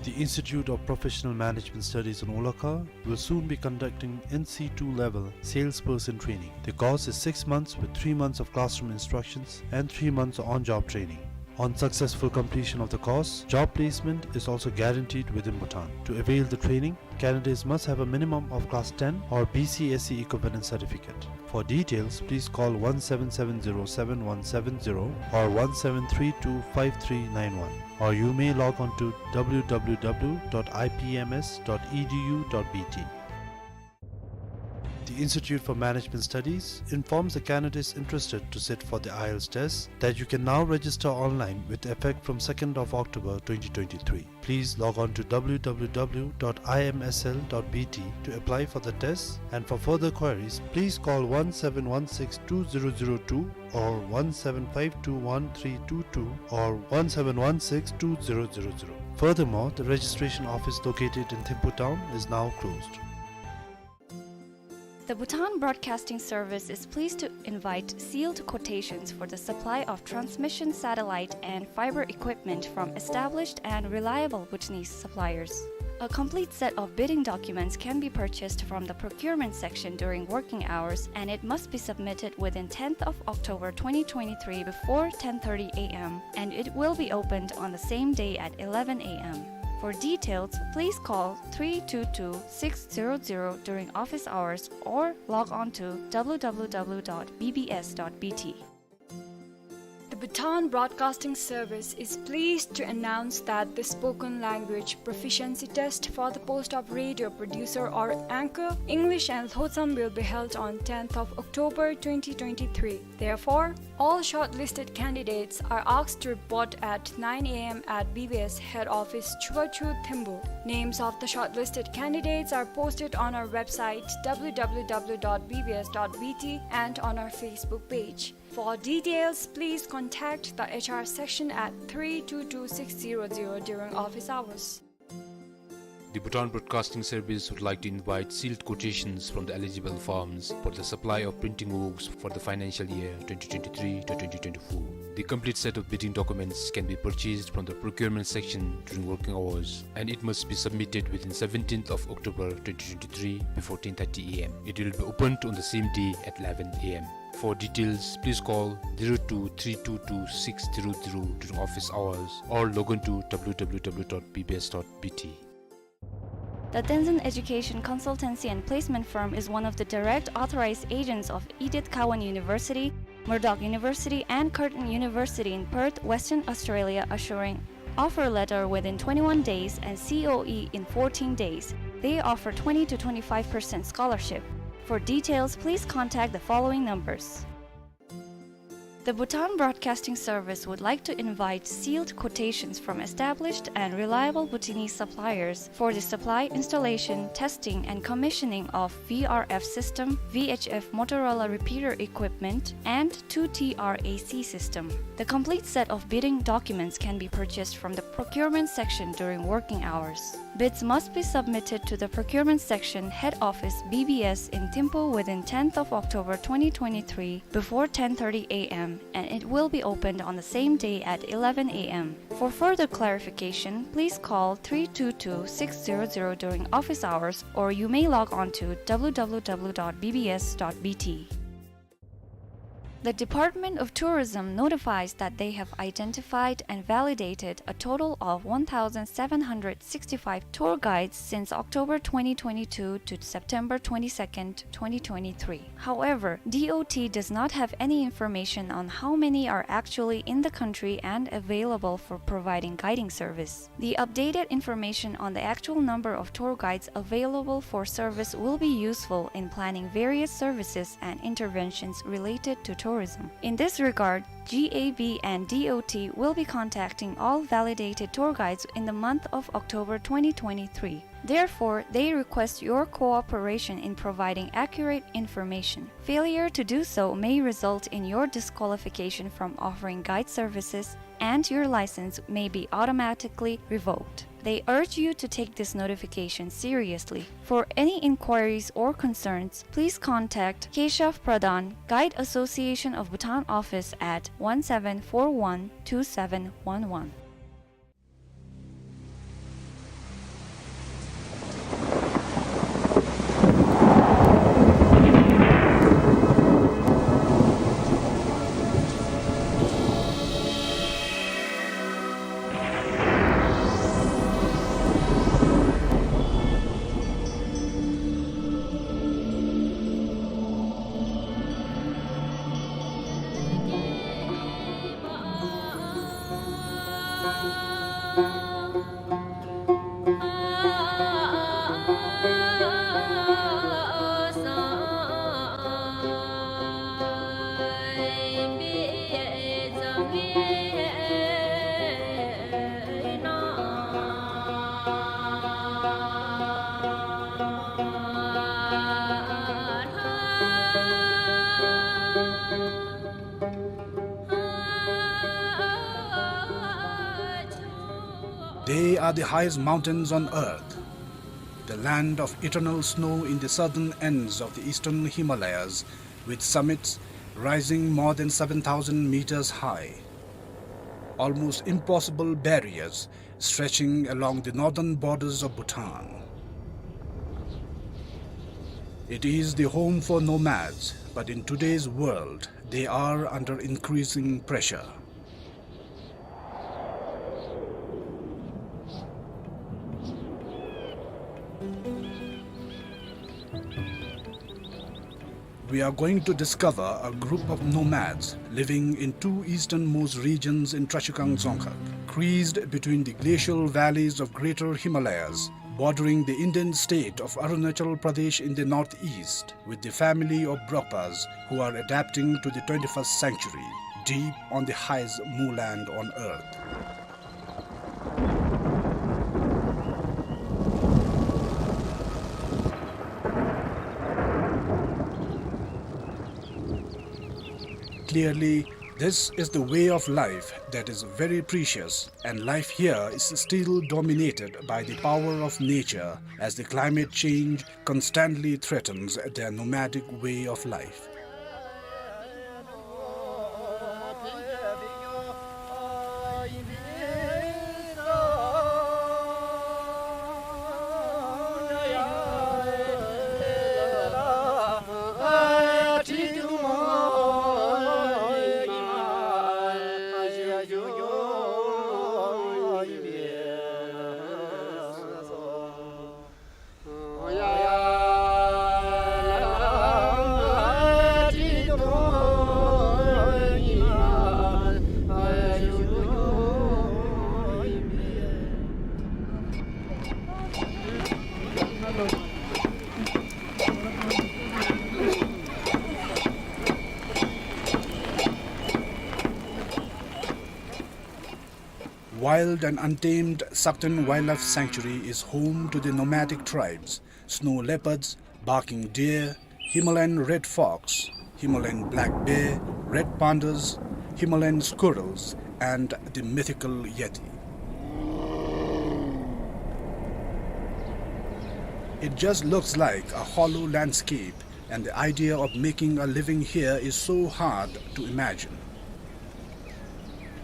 The Institute of Professional Management Studies in Olakha will soon be conducting N C two level salesperson training. The course is six months with three months of classroom instructions and three months on-job training. On successful completion of the course, job placement is also guaranteed within Bhutan. To avail the training, candidates must have a minimum of class ten or B C S E equivalent certificate. For details, please call one seven seven zero seven one seven zero or one seven three two five three nine one, or you may log on to W W W dot I P M S dot E D U dot B T. The Institute for Management Studies informs the candidates interested to sit for the IELTS test that you can now register online with effect from second of October twenty twenty-three. Please log on to W W W dot I M S L dot B T to apply for the test, and for further queries, please call one seven one six two zero zero two or one seven five two one three two two or one seven one six two zero zero zero. Furthermore, the registration office located in Thimphu town is now closed. The Bhutan Broadcasting Service is pleased to invite sealed quotations for the supply of transmission satellite and fiber equipment from established and reliable Bhutanese suppliers. A complete set of bidding documents can be purchased from the procurement section during working hours, and it must be submitted within tenth of October twenty twenty-three before ten thirty A M, and it will be opened on the same day at eleven A M. For details, please call three two two six zero zero during office hours or log on to W W W dot B B S dot B T. The Bhutan Broadcasting Service is pleased to announce that the spoken language proficiency test for the post of radio producer or anchor, English and Lhotsam, will be held on tenth of October twenty twenty-three. Therefore, all shortlisted candidates are asked to report at nine A M at B B S head office, Chubachu, Thimphu. Names of the shortlisted candidates are posted on our website, W W W dot B B S dot B T, and on our Facebook page. For details, please contact the H R section at three two two six zero zero during office hours. The Bhutan Broadcasting Service would like to invite sealed quotations from the eligible firms for the supply of printing works for the financial year twenty twenty-three to twenty twenty-four. The complete set of bidding documents can be purchased from the procurement section during working hours, and it must be submitted within seventeenth of October twenty twenty-three before ten thirty A M. It will be opened on the same day at eleven A M. For details, please call zero two three two two six zero zero during office hours or log on to W W W dot B B S dot B T. The Tenzin Education Consultancy and Placement Firm is one of the direct authorized agents of Edith Cowan University, Murdoch University, and Curtin University in Perth, Western Australia, assuring offer letter within twenty-one days and C O E in fourteen days. They offer twenty to twenty-five percent scholarship. For details, please contact the following numbers. The Bhutan Broadcasting Service would like to invite sealed quotations from established and reliable Bhutanese suppliers for the supply, installation, testing, and commissioning of V R F system, V H F Motorola repeater equipment, and two T R A C system. The complete set of bidding documents can be purchased from the procurement section during working hours. Bids must be submitted to the procurement section, head office, B B S in Thimphu within tenth of October twenty twenty-three before ten thirty A M, and it will be opened on the same day at eleven A M. For further clarification, please call three two two six zero zero during office hours, or you may log on to W W W dot B B S dot B T. The Department of Tourism notifies that they have identified and validated a total of one thousand seven hundred sixty-five tour guides since October twenty twenty-two to September twenty-second, twenty twenty-three. However, D O T does not have any information on how many are actually in the country and available for providing guiding service. The updated information on the actual number of tour guides available for service will be useful in planning various services and interventions related to tourism. In this regard, G A B and D O T will be contacting all validated tour guides in the month of October twenty twenty-three. Therefore, they request your cooperation in providing accurate information. Failure to do so may result in your disqualification from offering guide services, and your license may be automatically revoked. They urge you to take this notification seriously. For any inquiries or concerns, please contact Keshav Pradhan, Guide Association of Bhutan office at one seven four one two seven one one. They are the highest mountains on earth, the land of eternal snow in the southern ends of the eastern Himalayas, with summits rising more than seven thousand meters high. Almost impossible barriers stretching along the northern borders of Bhutan. It is the home for nomads, but in today's world, they are under increasing pressure. We are going to discover a group of nomads living in two easternmost regions in Trashigang Dzongkhag, creased between the glacial valleys of Greater Himalayas, bordering the Indian state of Arunachal Pradesh in the northeast, with the family of Brokpas who are adapting to the twenty-first century, deep on the highest moorland on earth. Clearly, this is the way of life that is very precious, and life here is still dominated by the power of nature, as the climate change constantly threatens their nomadic way of life. Wild and untamed Sakteng Wildlife Sanctuary is home to the nomadic tribes, snow leopards, barking deer, Himalayan red fox, Himalayan black bear, red pandas, Himalayan squirrels, and the mythical yeti. It just looks like a hollow landscape, and the idea of making a living here is so hard to imagine.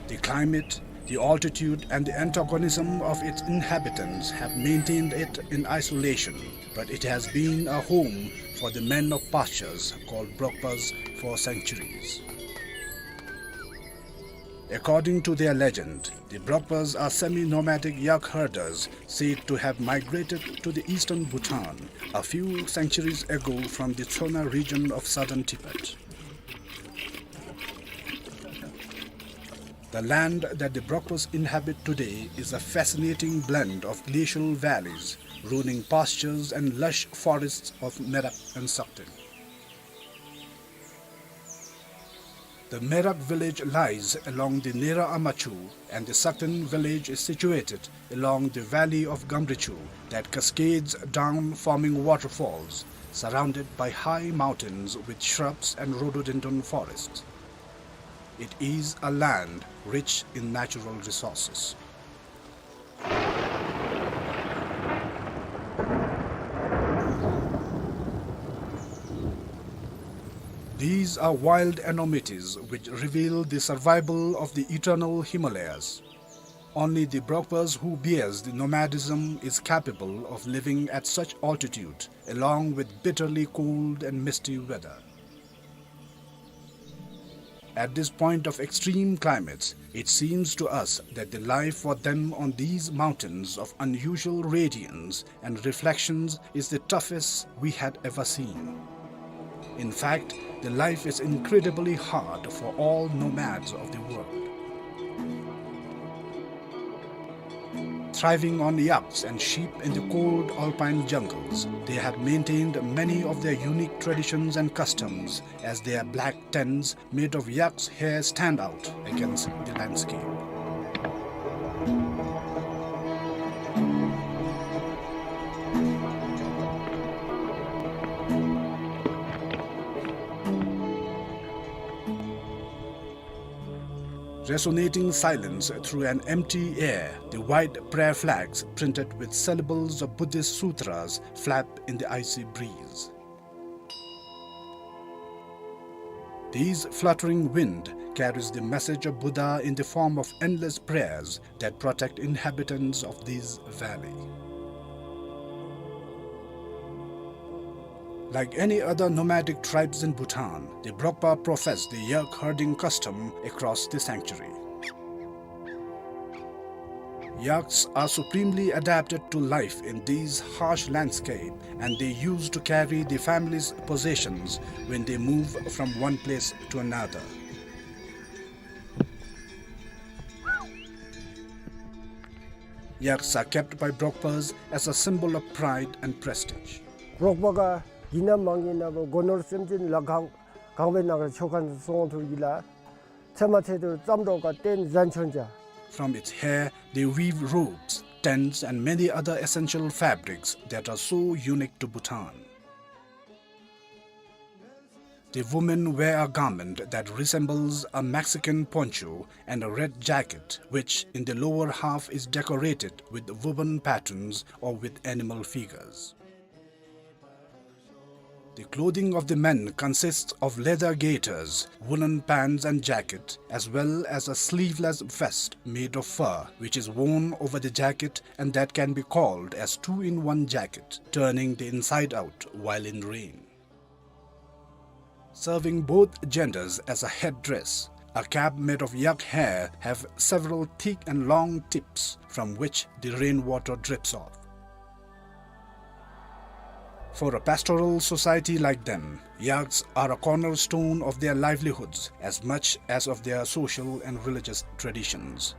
The climate, the altitude, and the antagonism of its inhabitants have maintained it in isolation, but it has been a home for the men of pastures called Brokpas for centuries. According to their legend, the Brokpas are semi-nomadic yak herders said to have migrated to the eastern Bhutan a few centuries ago from the Tsona region of southern Tibet. The land that the Brokpas inhabit today is a fascinating blend of glacial valleys, rolling pastures, and lush forests of Merak and Sakteng. The Merak village lies along the Nera Amachu, and the Sakteng village is situated along the valley of Gamrichu that cascades down, forming waterfalls, surrounded by high mountains with shrubs and rhododendron forests. It is a land rich in natural resources. These are wild enormities which reveal the survival of the eternal Himalayas. Only the Brokpas who bears the nomadism is capable of living at such altitude, along with bitterly cold and misty weather. At this point of extreme climates, it seems to us that the life for them on these mountains of unusual radiance and reflections is the toughest we had ever seen. In fact, the life is incredibly hard for all nomads of the world. Thriving on yaks and sheep in the cold alpine jungles, they have maintained many of their unique traditions and customs, as their black tents made of yak's hair stand out against the landscape. Resonating silence through an empty air, the white prayer flags printed with syllables of Buddhist sutras flap in the icy breeze. These fluttering wind carries the message of Buddha in the form of endless prayers that protect inhabitants of this valley. Like any other nomadic tribes in Bhutan, the Brokpa profess the yak herding custom across the sanctuary. Yaks are supremely adapted to life in these harsh landscape, and they used to carry the family's possessions when they move from one place to another. Yaks are kept by Brokpas as a symbol of pride and prestige. རོགས་པ་ག་གི་ན་མང་གི་ན་བོ་སྒོ་ནོར་སེམས་ཅན་ལ་གང་གང་བའི་ནང་ཆོ་ཁན་སོང་ཐུག་གི་ལ། ཚེ་མ་ཚེ་དུ་ཙམ་རོགས་ག་བརྟེན་ཟན་ཆོན་ཅ། From its hair, they weave robes, tents, and many other essential fabrics that are so unique to Bhutan. The women wear a garment that resembles a Mexican poncho and a red jacket, which in the lower half is decorated with woven patterns or with animal figures. The clothing of the men consists of leather gaiters, woolen pants and jacket, as well as a sleeveless vest made of fur, which is worn over the jacket and that can be called as two-in-one jacket, turning the inside out while in rain. Serving both genders as a headdress, a cap made of yak hair have several thick and long tips from which the rainwater drips off. For a pastoral society like them, yaks are a cornerstone of their livelihoods as much as of their social and religious traditions.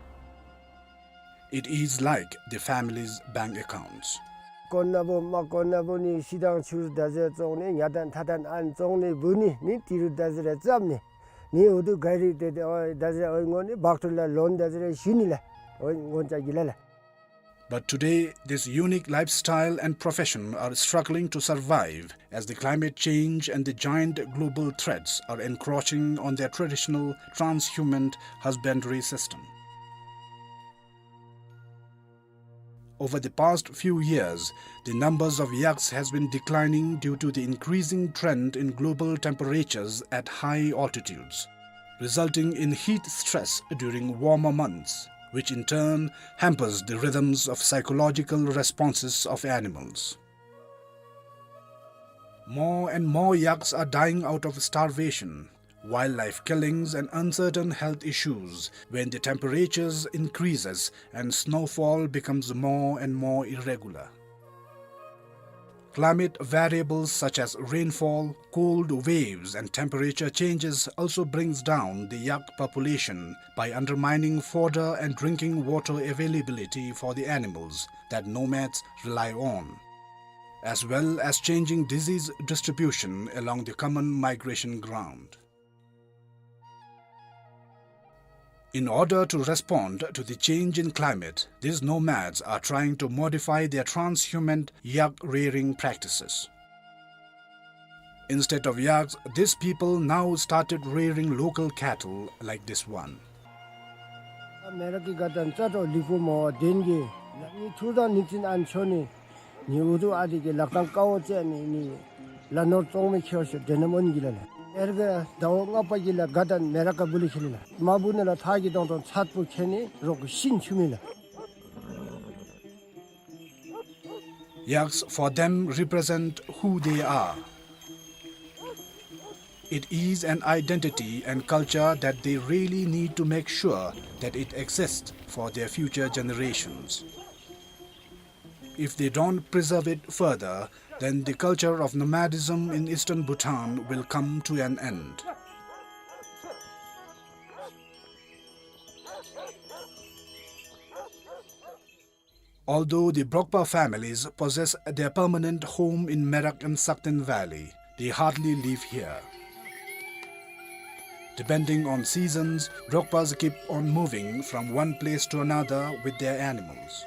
It is like the family's bank accounts. དཀོན་ན་བོ་མ་དཀོན་ན་བོ་ནི་ཤི་དང་ཆུར་ད་ཟེར་བཙོང་ནི་ཉ་དང་ཐ་དང་ཨན་བཙོང་ནི་བུ་ནི་ནི་ཏི་རུ་ད་ཟེར་རེ་བཙབ་ནི་ནི་འུ་དུ་ག་རི་ཏེ་ཏེ་འོ་ད་ཟེར་འོ་ངོ་ནི་བག་ཏུ་ལ་ལོན་ད་ཟེར་རེ་ཞུ་ནི་ལ་འོ་ངོ་ཅ་གི་ལ་ལ། But today, this unique lifestyle and profession are struggling to survive as the climate change and the giant global threats are encroaching on their traditional transhuman husbandry system. Over the past few years, the numbers of yaks has been declining due to the increasing trend in global temperatures at high altitudes, resulting in heat stress during warmer months, which in turn hampers the rhythms of psychological responses of animals. More and more yaks are dying out of starvation, wildlife killings and uncertain health issues when the temperatures increases and snowfall becomes more and more irregular. Climate variables such as rainfall, cold waves and temperature changes also brings down the yak population by undermining fodder and drinking water availability for the animals that nomads rely on, as well as changing disease distribution along the common migration ground. In order to respond to the change in climate, these nomads are trying to modify their transhumant yak rearing practices. Instead of yaks, these people now started rearing local cattle like this one. མེ་རག་གི་ག་དན་ཙ་ཏོ་ལི་ཀུ་མོ་དེན་གི་ལ་ནི་ཐུར་དང་ནི་ཙིན་ཨན་ཆོ་ནི། ནི་འུ་དུ་ཨ་དི་གི་ལག་ཏང་ཀའོ་ཙེ་ནི་ནི་ལ་ནོར་ཙོང་མི་ཁྱེར་ཤོ་དེ་ནམ་འོན་གི་ལ་ལ། ཨེར་གི་ཟླ་བ་ལྔ་པ་གི་ལ་ག་དན་མེ་རག་ག་བུ་ལི་ཁེ་ལི་ལ། མ་བུ་ནི་ལ་ཐག་གི་དོང་དོང་ཚད་པོ་ཁེ་ནི་རོག་གི་ཤིན་ཆུ་མི་ལ། Yaks for them represent who they are. It is an identity and culture that they really need to make sure that it exists for their future generations. If they don't preserve it further, then the culture of nomadism in eastern Bhutan will come to an end. Although the Brokpa families possess their permanent home in Merak and Sakten Valley, they hardly live here. Depending on seasons, Brokpas keep on moving from one place to another with their animals.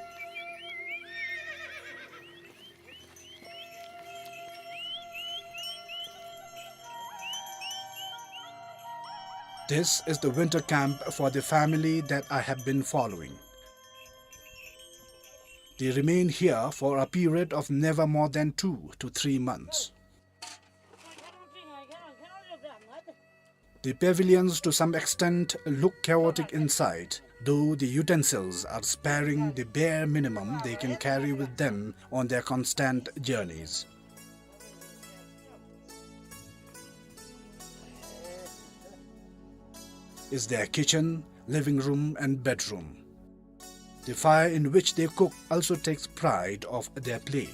This is the winter camp for the family that I have been following. They remain here for a period of never more than two to three months. The pavilions to some extent look chaotic inside, though the utensils are sparing, the bare minimum they can carry with them on their constant journeys. Is their kitchen, living room and bedroom. The fire in which they cook also takes pride of their play.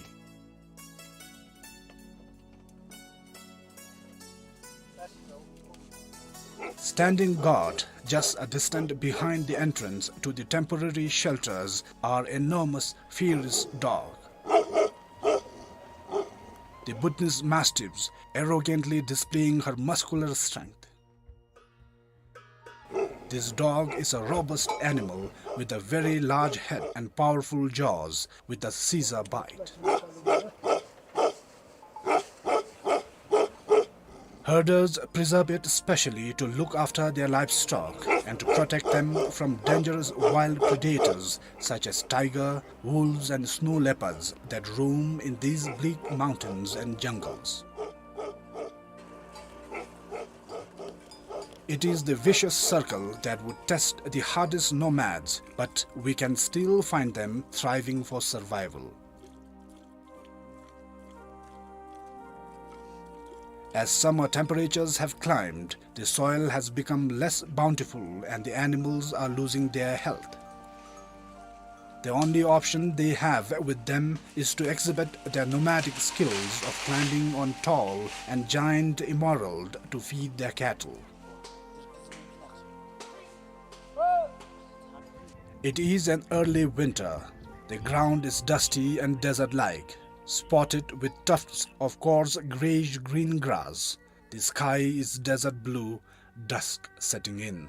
Standing guard just a distance behind the entrance to the temporary shelters are enormous, fierce dog. The Bhutanese mastiffs arrogantly displaying her muscular strength. This dog is a robust animal with a very large head and powerful jaws with a scissor bite. Herders preserve it specially to look after their livestock and to protect them from dangerous wild predators such as tiger, wolves and snow leopards that roam in these bleak mountains and jungles. It is the vicious circle that would test the hardest nomads, but we can still find them thriving for survival. As summer temperatures have climbed, the soil has become less bountiful and the animals are losing their health. The only option they have with them is to exhibit their nomadic skills of climbing on tall and giant emerald to feed their cattle. It is an early winter. The ground is dusty and desert-like, spotted with tufts of coarse grayish-green grass. The sky is desert blue, dusk setting in.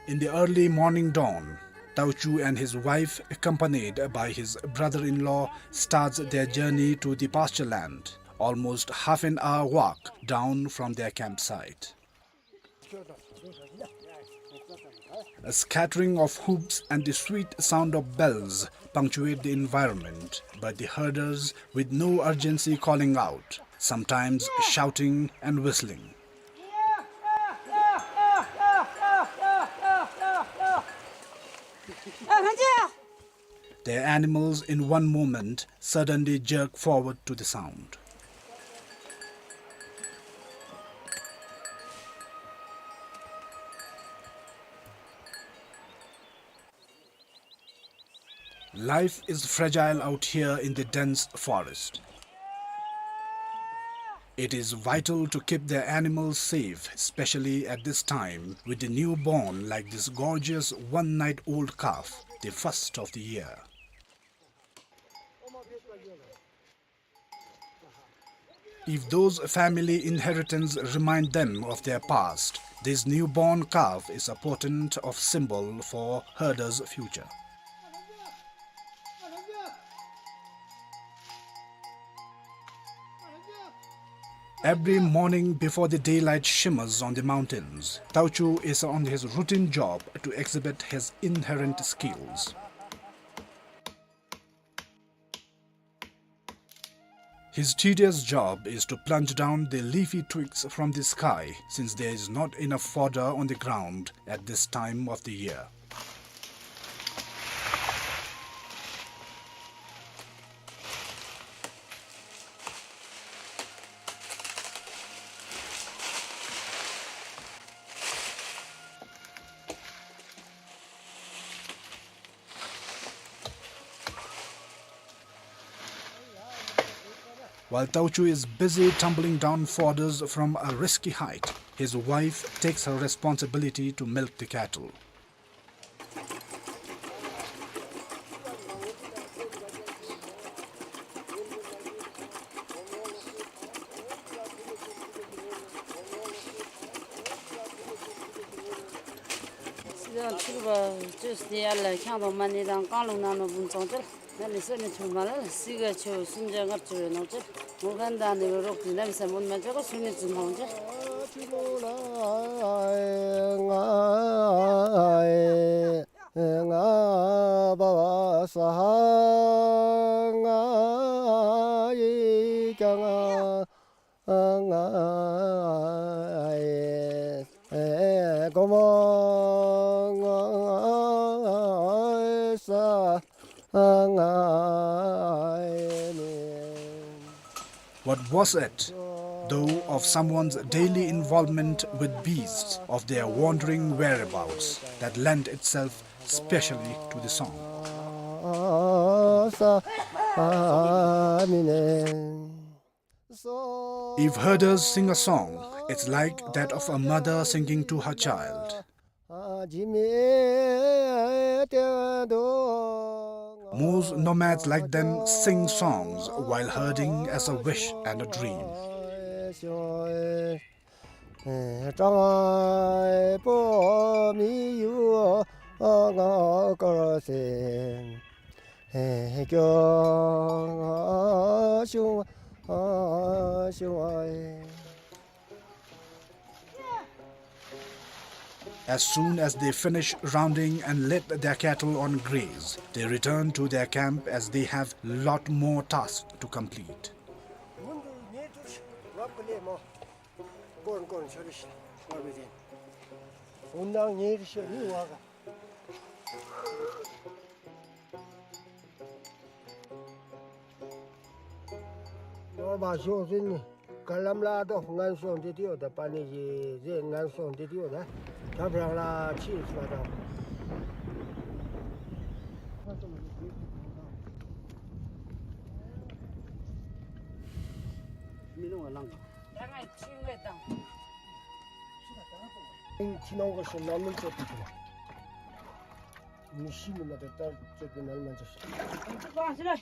In the early morning dawn, Tauchu and his wife, accompanied by his brother-in-law, starts their journey to the pasture land, almost half an hour walk down from their campsite. A scattering of hoofs and the sweet sound of bells punctuate the environment, but the herders, with no urgency, calling out, sometimes shouting and whistling. Their animals, in one moment, suddenly jerk forward to the sound. Life is fragile out here in the dense forest. It is vital to keep their animals safe, especially at this time, with the newborn like this gorgeous one-night-old calf, the first of the year. If those family inheritance remind them of their past, this newborn calf is a portent of symbol for herder's future. Every morning before the daylight shimmers on the mountains, Tauchu is on his routine job to exhibit his inherent skills. His tedious job is to plunge down the leafy twigs from the sky, since there is not enough fodder on the ground at this time of the year. While Tauchu is busy tumbling down fodders from a risky height, his wife takes her responsibility to milk the cattle. What was it? though of someone's daily involvement with beasts, of their wandering whereabouts, that lent itself specially to the song. If herders sing a song, it's like that of a mother singing to her child. Most nomads like them sing songs while herding as a wish and a dream. As soon as they finish rounding and let their cattle on graze, they return to their camp as they have lot more tasks to complete. ནོར་བ་ཤོག་ཟེར་ནི། ག་ལམ་ལ་དོ་ངན་སོང་འདི་དེའོ་ད། པ་ནི་ཞེས་ཟེར་ངན་སོང་འདི་དེའོ་ད། ཐབ་རང་ལ་ཕྱིན་སོ་ད། མི་ནོར་བ་ལང་ག། ད་ང་ཕྱིན་ལས་དང་། ཕྱི་ནང་གི་ཤིང་ནང་མི་བཅད་པའི་དུས་ལ། མི་ཤི་ནི་མ་དེ་ལྟར་བཅད་པའི་ནང་མ་འཇོག་ཤིག།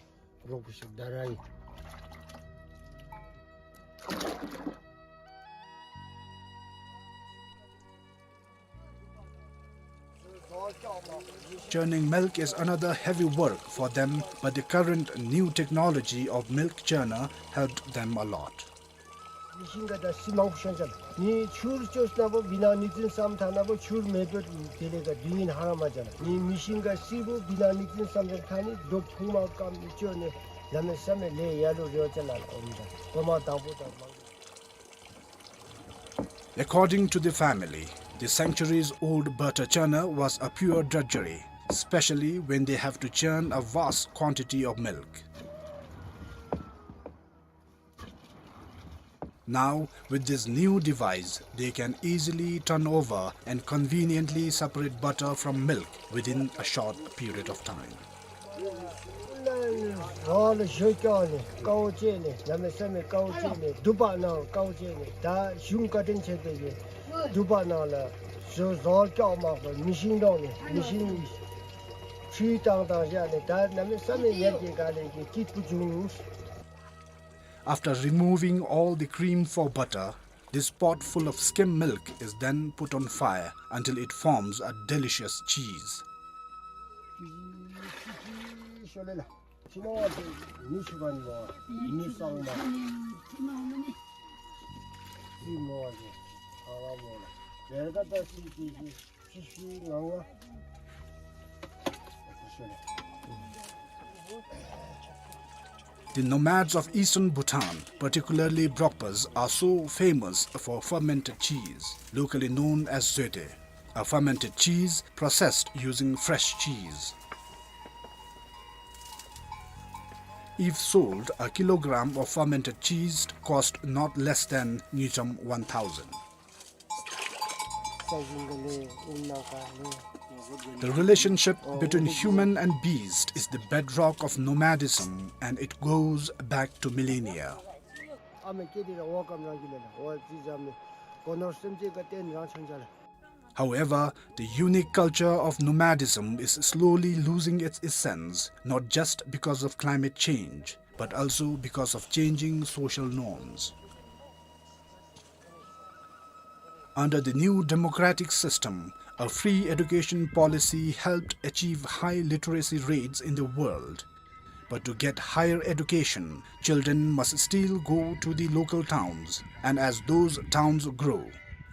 རོགས་པ་ཞིག་ད་ར་ཡིན། Churning milk is another heavy work for them, but the current new technology of milk churner helped them a lot. མི་ཤིང་ག་ད་སི་མང་པོ་ཤོང་ཅན། ནི་ཆུར་བཅོས་ན་བོ་བི་ན་ནིག་ཙིན་སམ་ཐ་ན་བོ་ཆུར་མེ་བོ་དེ་ལས་ཀ་དུས་ཡུན་ཧ་ར་མ་ཅན། ནི་མི་ཤིང་ག་སི་བོ་བི་ན་ནིག་ཙིན་སམ་ཅན་ཐ་ནི་རྡོ་ཕུང་མ་ཀམ་ནི་བཅོས་ནི་ལ་མེ་ས་མེ་ལས་ཡ་ལུ་རེ་བ་ཅན་ལ་ཨོམ་ད་གོ་མ་དང་པོ་དང་མང་། According to the family, the centuries old butter churner was a pure drudgery, especially when they have to churn a vast quantity of milk. Now, with this new device, they can easily turn over and conveniently separate butter from milk within a short period of time. ཟོག་ལ་ཞོ་སྐྱོག་ནི་དཀའཝ་སྤྱད་ནི་ལ་མེ་ས་མེ་དཀའཝ་སྤྱད་ནི་དུ་པ་ནང་དཀའཝ་སྤྱད་ནི་ད་གཞུང་བཀའ་དྲིན་ཆེ་བའི་དུ་པ་ནང་ལ་ཞོ་ཟོག་སྐྱོག་མ་གོ་མི་ཤིང་འདོང་ནི་མི་ཤིང་ཁྲུས་བཏང་བཏང་བཞག་ནི་ད་ལ་མེ་ས་མེ་ཡར་གྱི་ག་ལས་ཀྱི་སྐྱིད་པོ་བྱུང་། After removing all the cream for butter, this pot full of skim milk is then put on fire until it forms a delicious cheese. The nomads of eastern Bhutan, particularly Brokpas, are so famous for fermented cheese, locally known as zoete, a fermented cheese processed using fresh cheese. If sold, a kilogram of fermented cheese cost not less than ngultrum one thousand. The relationship between human and beast is the bedrock of nomadism, and it goes back to millennia. However, the unique culture of nomadism is slowly losing its essence, not just because of climate change, but also because of changing social norms. Under the new democratic system, a free education policy helped achieve high literacy rates in the world. But to get higher education, children must still go to the local towns, and as those towns grow,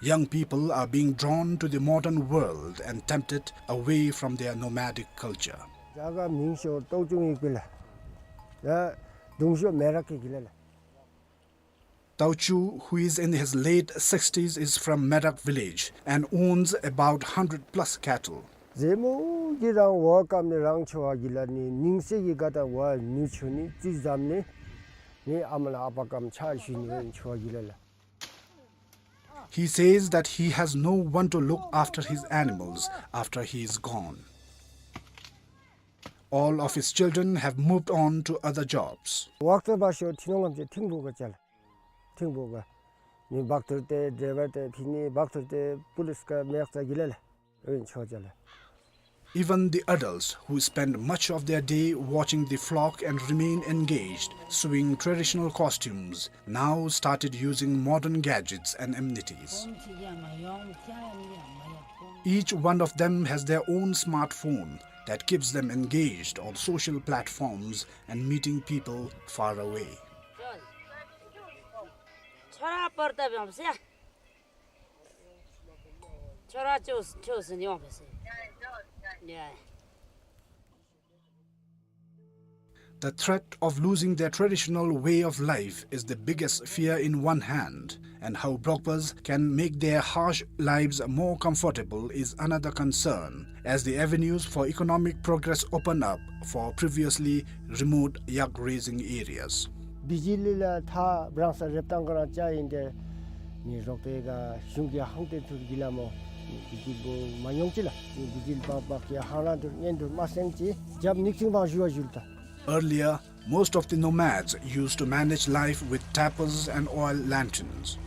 young people are being drawn to the modern world and tempted away from their nomadic culture. རྒྱ་གར་མིང་ཤོར་ཏོག་ཅུང་ཡིག་པི་ལ། ཡ་དུང་ཤོར་མེ་རག་གི་གི་ལ་ལ། Tauchu, who is in his late sixties, is from Merak village and owns about hundred plus cattle. ཟེ་མོ་གི་རང་བ་ཀམ་ནི་རང་ཆོ་བ་གི་ལ་ནི་ནིང་སེ་གི་ག་ད་བ་ནུ་ཆུ་ནི་ཙི་ཛམ་ནི་ ནི་ཨ་མ་ལགས་ཨ་པ་ཀམ་ཕྱག་ཞུ་ནི་ཨིན་ཆོས་རྒྱལ་ལགས། He says that he has no one to look after his animals after he is gone. All of his children have moved on to other jobs. ཝག་ཙ་བ་ཤོ་ཐི་ནོང་ངམ་ཅིག་ཐིང་པོ་ག་ཅལ། ཐིང་པོ་ག། ནི་བག་ཐུར་ཏེ་ཌའི་བར་ཏེ་ཕི་ནི་བག་ཐུར་ཏེ་པུ་ལིས་ག་མེག་ཙ་གི་ལ་ལ། ཨིན་ཆོས་རྒྱལ་ལགས། Even the adults who spend much of their day watching the flock and remain engaged, sewing traditional costumes, now started using modern gadgets and amenities. Each one of them has their own smartphone that keeps them engaged on social platforms and meeting people far away. The threat of losing their traditional way of life is the biggest fear in one hand, and how Brokpas can make their harsh lives more comfortable is another concern, as the avenues for economic progress open up for previously remote yak raising areas. བི་ཇི་ལི་ལ་ཐག་རང་ས་རེབ་ཏང་ག་རང་ཅ་ཨིན་ཏེ་ནི་རོགས་པའི་ག་གཞུང་གི་ཧང་ཏེན་ཐུར་གི་ལ་མོ་ནི་བི་ཇི་ལི་བོ་མ་ཉོང་ཅི་ལ་ནི་བི་ཇི་ལི་བག་བག་གི་ཧང་རང་ཐུར་ཉན་ཐུར་མ་སེང་ཅི་རྒྱབ་ནིག་ཅིང་བང་ཞུ་བ་ཞུལ་ཏ། Earlier, most of the nomads used to manage life with tapers and oil lanterns.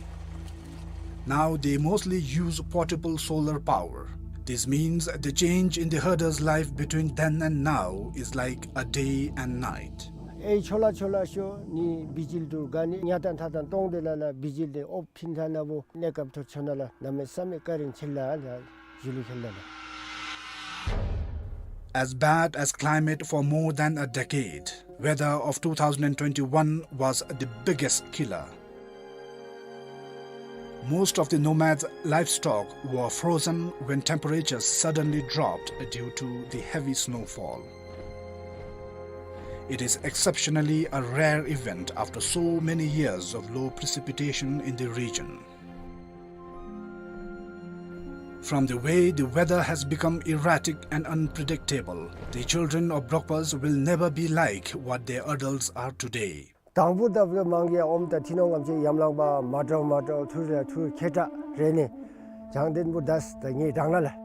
Now they mostly use portable solar power. This means the change in the herder's life between then and now is like a day and night. ཨེ་ཆོ་ལ་ཆོ་ལ་ཤོ་ནི་བི་ཇི་ལི་ཐུར་ག་ནི་ཉ་ཏན་ཐ་ཏན་ཏོང་ཏེ་ལ་ལ་བི་ཇི་ལི་ཨོབ་ཕིན་ཐ་ན་བོ་གནས་སྐབས་ཐུར་ཆོ་ན་ལ་གནམ་མེད་ས་མེད་ཀ་རིང་ཆེ་ལ་ལ་ཞུ་ལུ་ཁེལ་ལ་ལ། As bad as climate for more than a decade, weather of two thousand twenty-one was the biggest killer. Most of the nomads' livestock were frozen when temperatures suddenly dropped due to the heavy snowfall. It is exceptionally a rare event after so many years of low precipitation in the region. From the way the weather has become erratic and unpredictable, the children of Brokpas will never be like what their adults are today. དང་པོ་ད་བུ་མང་གི་ཨོམ་ད་ཐི་ནོང་ངམ་ཅིག་ཡམ་ལང་པ་མ་འདྲཝ་མ་འདྲཝ་ཐུར་ར་ཐུར་ཁེ་ཏ་རེ་ནི་བྱང་ལྡན་པོ་དས་ད་ངེ་དང་ན་ལ།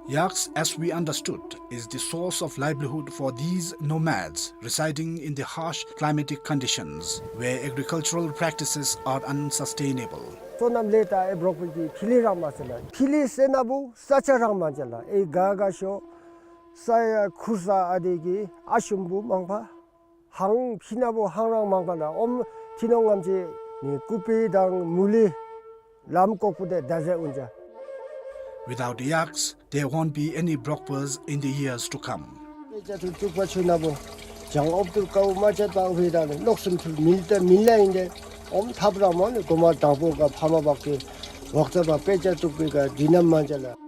Yaks, as we understood, is the source of livelihood for these nomads residing in the harsh climatic conditions where agricultural practices are unsustainable. སོ་ནམ་ལས་ད་ཨེ་འབྲོག་པའི་གི་ཕི་ལི་རང་མ་ཟེར་ལ། ཕི་ལི་ཟེར་ན་བུ་ས་ཆ་རང་མ་ཅ་ལ། ཨེ་ག་ག་ཤོ་ས་ཡ་ཁུར་ས་ཨ་དེ་གི་ཨ་ཤུམ་བུ་མང་པ། ཧང་ཕི་ན་བུ་ཧང་རང་མང་པ་ལ་ཨོམ་ཐི་ནོང་ངམ་ཅིག་ནི་ཀུ་པི་དང་མུ་ལི་ལམ་ཀོག་པུ་དེ་ད་ཟེ་ཨུན་ཅ། Without yaks, there won't be any Brokpas in the years to come. དཔེ་ཆ་ཐུར་བཙུགས་པ་ཆུ་ན་བུ་བྱང་ཨོབ་ཐུར་ཀའུ་མ་ཅད་པ་ཝེ་ད་ནི་ལོག་སུམ་ཐུར་མིལ་ཏེ་མིལ་ལ་ཨིན་ཏེ་ཨོམ་ཐབ་ར་མོ་ནི་གོ་མ་དང་པོ་ག་ཕ་མ་བག་གི་ཝག་ཙ་བ་དཔེ་ཆ་བཙུགས་པའི་ག་དི་ནམ་མ་ཅ་ལ།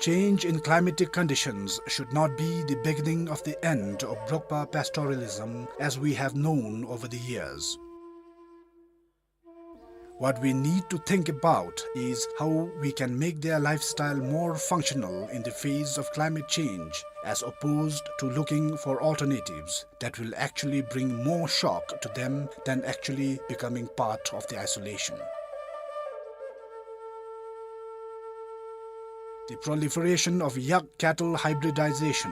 Change in climatic conditions should not be the beginning of the end of Brokpa pastoralism as we have known over the years. What we need to think about is how we can make their lifestyle more functional in the face of climate change, as opposed to looking for alternatives that will actually bring more shock to them than actually becoming part of the isolation. The proliferation of yak cattle hybridization,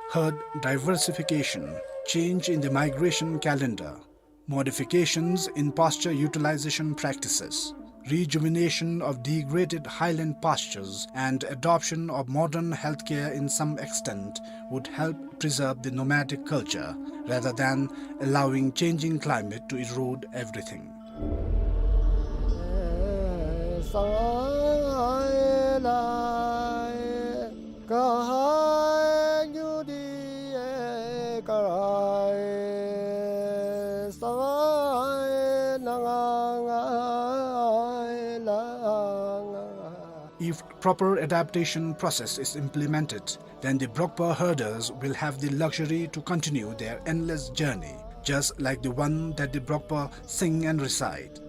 herd diversification, change in the migration calendar, modifications in pasture utilization practices, rejuvenation of degraded highland pastures, and adoption of modern healthcare in some extent would help preserve the nomadic culture rather than allowing changing climate to erode everything. If proper adaptation process is implemented, then the Brokpa herders will have the luxury to continue their endless journey, just like the one that the Brokpa sing and recite.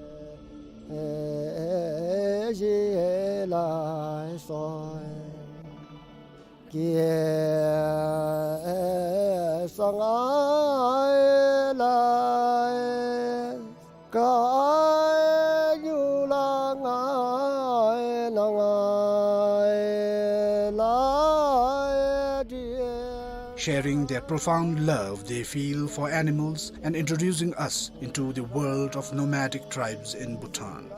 Sharing their profound love they feel for animals and introducing us into the world of nomadic tribes in Bhutan.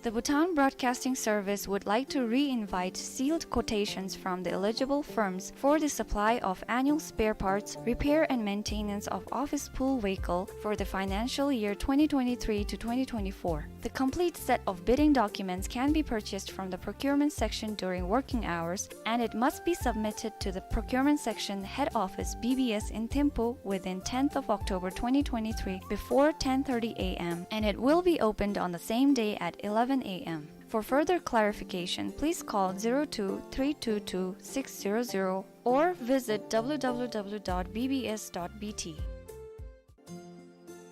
The Bhutan Broadcasting Service would like to re-invite sealed quotations from the eligible firms for the supply of annual spare parts, repair and maintenance of office pool vehicle for the financial year twenty twenty-three to twenty twenty-four. The complete set of bidding documents can be purchased from the procurement section during working hours, and it must be submitted to the procurement section head office B B S in Thimphu within tenth of October twenty twenty-three before ten thirty A M, and it will be opened on the same day at eleven A M. For further clarification, please call zero two three two two six zero zero or visit W W W dot B B S dot B T.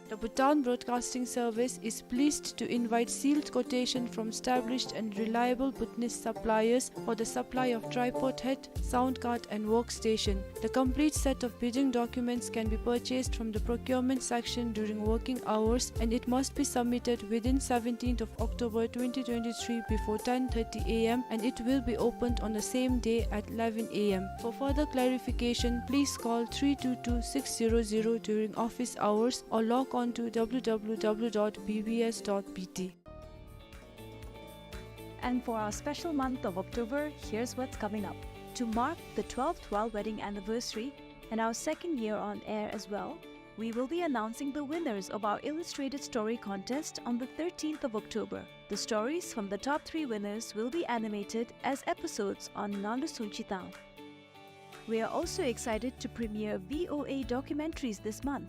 The Bhutan Broadcasting Service is pleased to invite sealed quotation from established and reliable Bhutanese suppliers for the supply of tripod head, sound card and workstation. The complete set of bidding documents can be purchased from the procurement section during working hours, and it must be submitted within seventeenth of October twenty twenty-three before ten thirty A M, and it will be opened on the same day at eleven A M. For further clarification, please call three two two six zero zero during office hours or log on to W W W dot B B S dot B T. And for our special month of October, here's what's coming up. To mark the twelfth royal wedding anniversary and our second year on air as well, we will be announcing the winners of our illustrated story contest on the thirteenth of October. The stories from the top three winners will be animated as episodes on Nganlu Sungchi Tang. We are also excited to premiere V O A documentaries this month.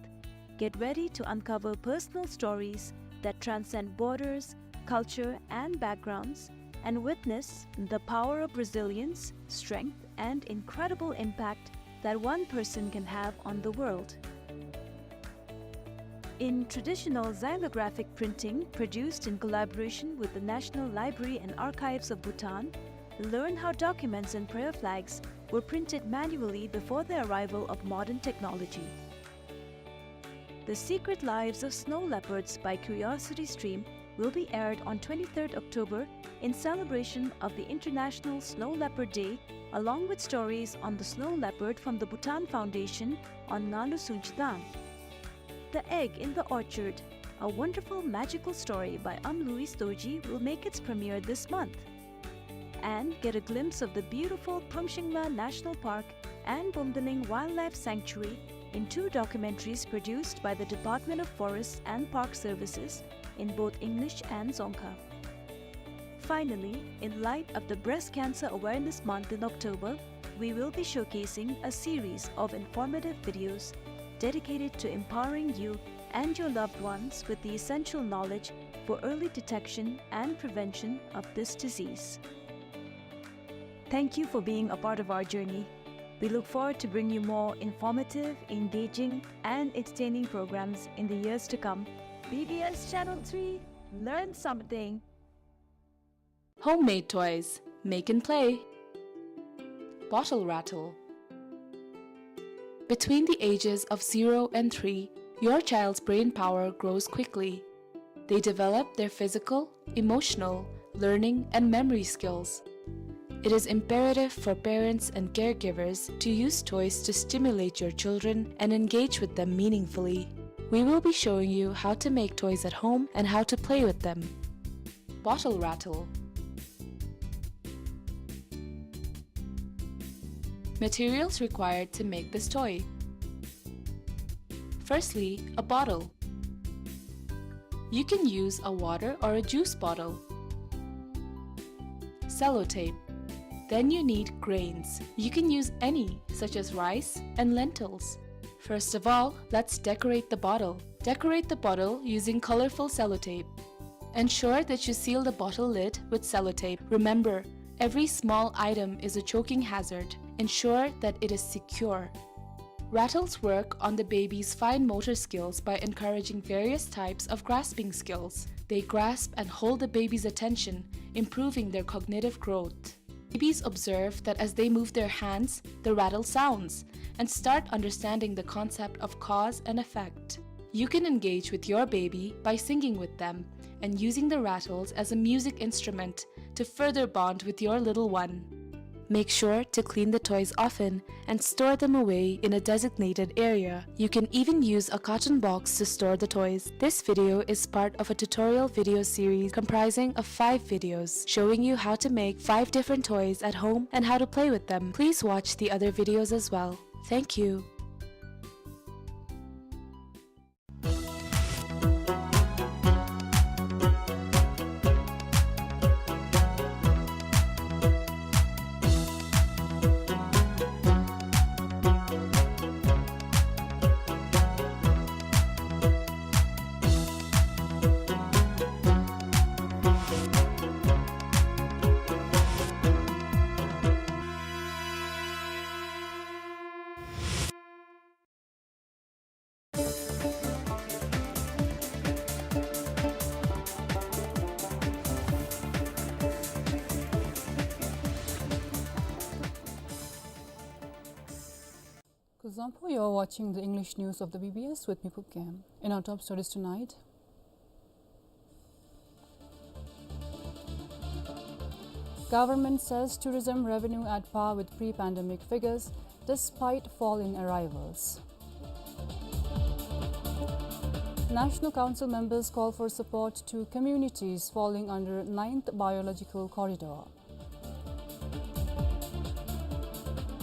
Get ready to uncover personal stories that transcend borders, culture, and backgrounds, and witness the power of resilience, strength, and incredible impact that one person can have on the world. In traditional xylographic printing produced in collaboration with the National Library and Archives of Bhutan, learn how documents and prayer flags were printed manually before the arrival of modern technology. The Secret Lives of Snow Leopards by Curiosity Stream will be aired on twenty-third October in celebration of the International Snow Leopard Day, along with stories on the snow leopard from the Bhutan Foundation on Nganlu Sungchi Tang. The Egg in the Orchard, a wonderful magical story by Am Louis Dorji, will make its premiere this month. And get a glimpse of the beautiful Phromshingla National Park and Bumdaling Wildlife Sanctuary in two documentaries produced by the Department of Forests and Park Services in both English and Dzongkha. Finally, in light of the Breast Cancer Awareness Month in October, we will be showcasing a series of informative videos dedicated to empowering you and your loved ones with the essential knowledge for early detection and prevention of this disease. Thank you for being a part of our journey. We look forward to bring you more informative, engaging, and entertaining programs in the years to come. B B S Channel three, learn something. Homemade toys, make and play. Bottle rattle. Between the ages of zero and three, your child's brain power grows quickly. They develop their physical, emotional, learning, and memory skills. It is imperative for parents and caregivers to use toys to stimulate your children and engage with them meaningfully. We will be showing you how to make toys at home and how to play with them. Bottle rattle. Materials required to make this toy. Firstly, a bottle. You can use a water or a juice bottle. Sellotape. Then you need grains. You can use any, such as rice and lentils. First of all, let's decorate the bottle. Decorate the bottle using colorful sellotape. Ensure that you seal the bottle lid with sellotape. Remember, every small item is a choking hazard. Ensure that it is secure. Rattles work on the baby's fine motor skills by encouraging various types of grasping skills. They grasp and hold the baby's attention, improving their cognitive growth. Babies observe that as they move their hands, the rattle sounds, and start understanding the concept of cause and effect. You can engage with your baby by singing with them and using the rattles as a music instrument to further bond with your little one. Make sure to clean the toys often and store them away in a designated area. You can even use a carton box to store the toys. This video is part of a tutorial video series comprising of five videos showing you how to make five different toys at home and how to play with them. Please watch the other videos as well. Thank you. Kuzuzangpo, you're watching the English news of the B B S with me, Phub Gyem. In our top stories tonight, government says tourism revenue at par with pre-pandemic figures despite fall in arrivals. National Council members call for support to communities falling under ninth Biological Corridor.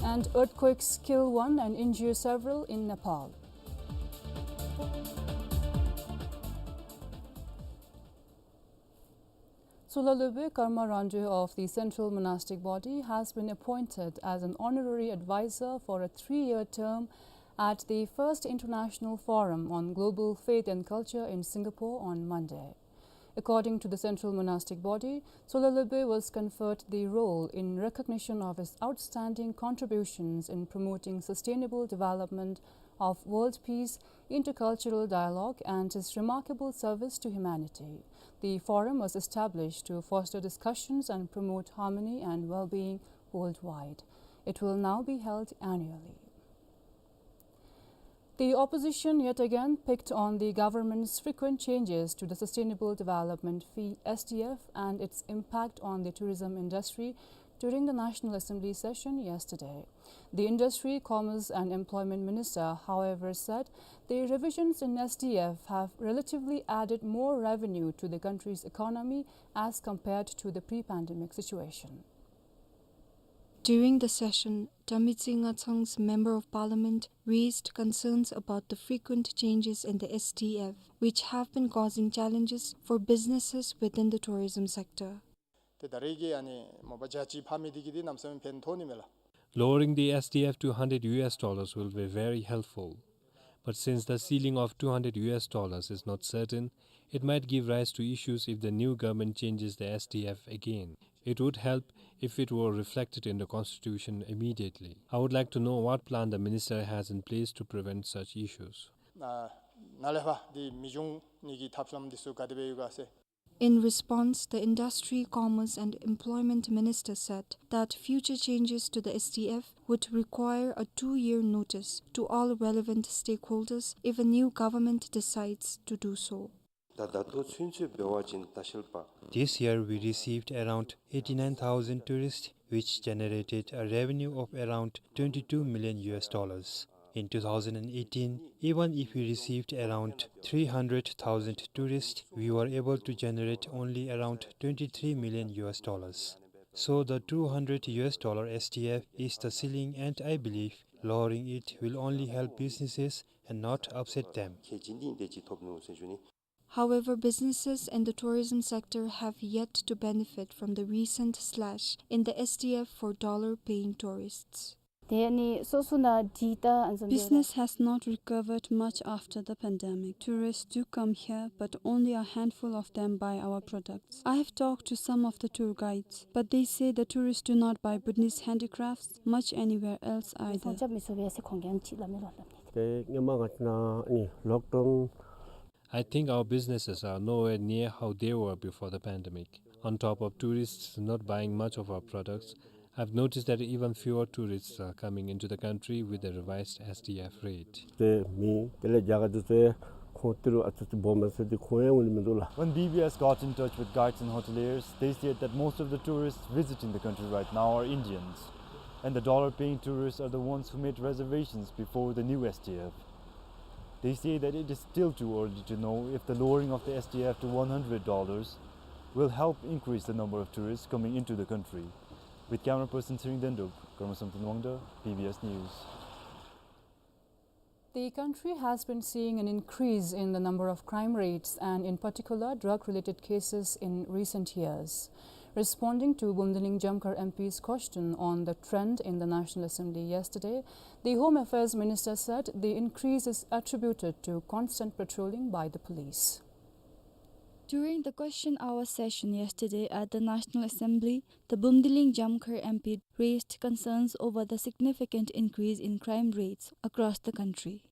And earthquakes kill one and injure several in Nepal. Tsola Lobey Karma Rangde of the Central Monastic Body has been appointed as an honorary advisor for a three-year term at the First International Forum on Global Faith and Culture in Singapore on Monday. According to the Central Monastic Body, Tsola Lobey was conferred the role in recognition of his outstanding contributions in promoting sustainable development of world peace, intercultural dialogue, and his remarkable service to humanity. The forum was established to foster discussions and promote harmony and well-being worldwide. It will now be held annually. The opposition yet again picked on the government's frequent changes to the Sustainable Development Fee, S D F, and its impact on the tourism industry during the National Assembly session yesterday. The Industry, Commerce and Employment Minister, however, said the revisions in S D F have relatively added more revenue to the country's economy as compared to the pre-pandemic situation. During the session, Damitsi Ngathang's Member of Parliament raised concerns about the frequent changes in the S D F, which have been causing challenges for businesses within the tourism sector. ཏེ་ད་རེས་ཀྱི་ཨ་ནི་མ་པ་བརྒྱ་ཆ་གཅིག་ཕབ་མི་འདི་གིས་འདི་གནམ་མེད་ས་མེད་ཕན་ཐོགས་ནི་མས་ལགས། Lowering the S D F to hundred U S dollars will be very helpful. But since the ceiling of two hundred U S dollars is not certain, it might give rise to issues if the new government changes the S D F again. It would help if it were reflected in the constitution immediately. I would like to know what plan the minister has in place to prevent such issues. ཨ་ནཱ་ལས་ཕར་འདི་མི་འབྱུང་ནི་གི་ཐབས་ལམ་འདི་ཚུ་ག་དེ་སྦེ་ཡོད་ག་ཟེར། In response, the Industry, Commerce and Employment Minister said that future changes to the S D F would require a two-year notice to all relevant stakeholders if a new government decides to do so. ད་ད་ལྟོ་ཚུན་ཚོད་འབད་བ་ཅིན་ལྟ་བཤལ་པ། This year we received around eighty-nine thousand tourists, which generated a revenue of around twenty-two million U S dollars. In two thousand and eighteen, even if we received around three hundred thousand tourists, we were able to generate only around twenty-three million U S dollars. So the two hundred U S dollar S D F is the ceiling, and I believe lowering it will only help businesses and not upset them. ཁེ་ཇི་འདི་འདི་ཅིག་ཐོབ་ནུག་ཟེར་ཞུ་ནི། However, businesses in the tourism sector have yet to benefit from the recent slash in the S D F for dollar-paying tourists. ཏེ་ནི་སོ་སོ་ནང་འདི་ད་ཨ་ནི་བཟུམ་Business has not recovered much after the pandemic. Tourists do come here, but only a handful of them buy our products. I have talked to some of the tour guides, but they say the tourists do not buy Bhutanese handicrafts much anywhere else either. སོང་ཆ་མི་སོ་བའི་སེ་ཁོང་གིས་ཅིག་ལ་མི་རོ་ལབ་ནི། ཏེ་ཧེ་མ་ང་བཅས་ནང་ཨ་ནི་ལོག་ཌའོན། I think our businesses are nowhere near how they were before the pandemic. On top of tourists not buying much of our products, I've noticed that even fewer tourists are coming into the country with the revised S D F rate. ཏེ་མི་དེ་ལས་རྒྱ་གར་དེ་ཚུ་ཁོང་ཏི་རུ་ཨ་ཙི་ཙི་སྦོམ་མས་ཟེར་ཏེ་ཁོང་ཡང་འོང་ནི་མིན་འདུག་ལགས། When B B S got in touch with guides and hoteliers, they said that most of the tourists visiting the country right now are Indians, and the dollar-paying tourists are the ones who made reservations before the new S D F. They say that it is still too early to know if the lowering of the S D F to one hundred dollars will help increase the number of tourists coming into the country. With camera person Tshering Dendup, Karma Samten Wangda, B B S News. The country has been seeing an increase in the number of crime rates and, in particular, drug-related cases in recent years. Responding to Bumdiling Jamkhar M P's question on the trend in the National Assembly yesterday, the Home Affairs Minister said the increase is attributed to constant patrolling by the police. During the question hour session yesterday at the National Assembly, the Bumdiling Jamkhar M P raised concerns over the significant increase in crime rates across the country.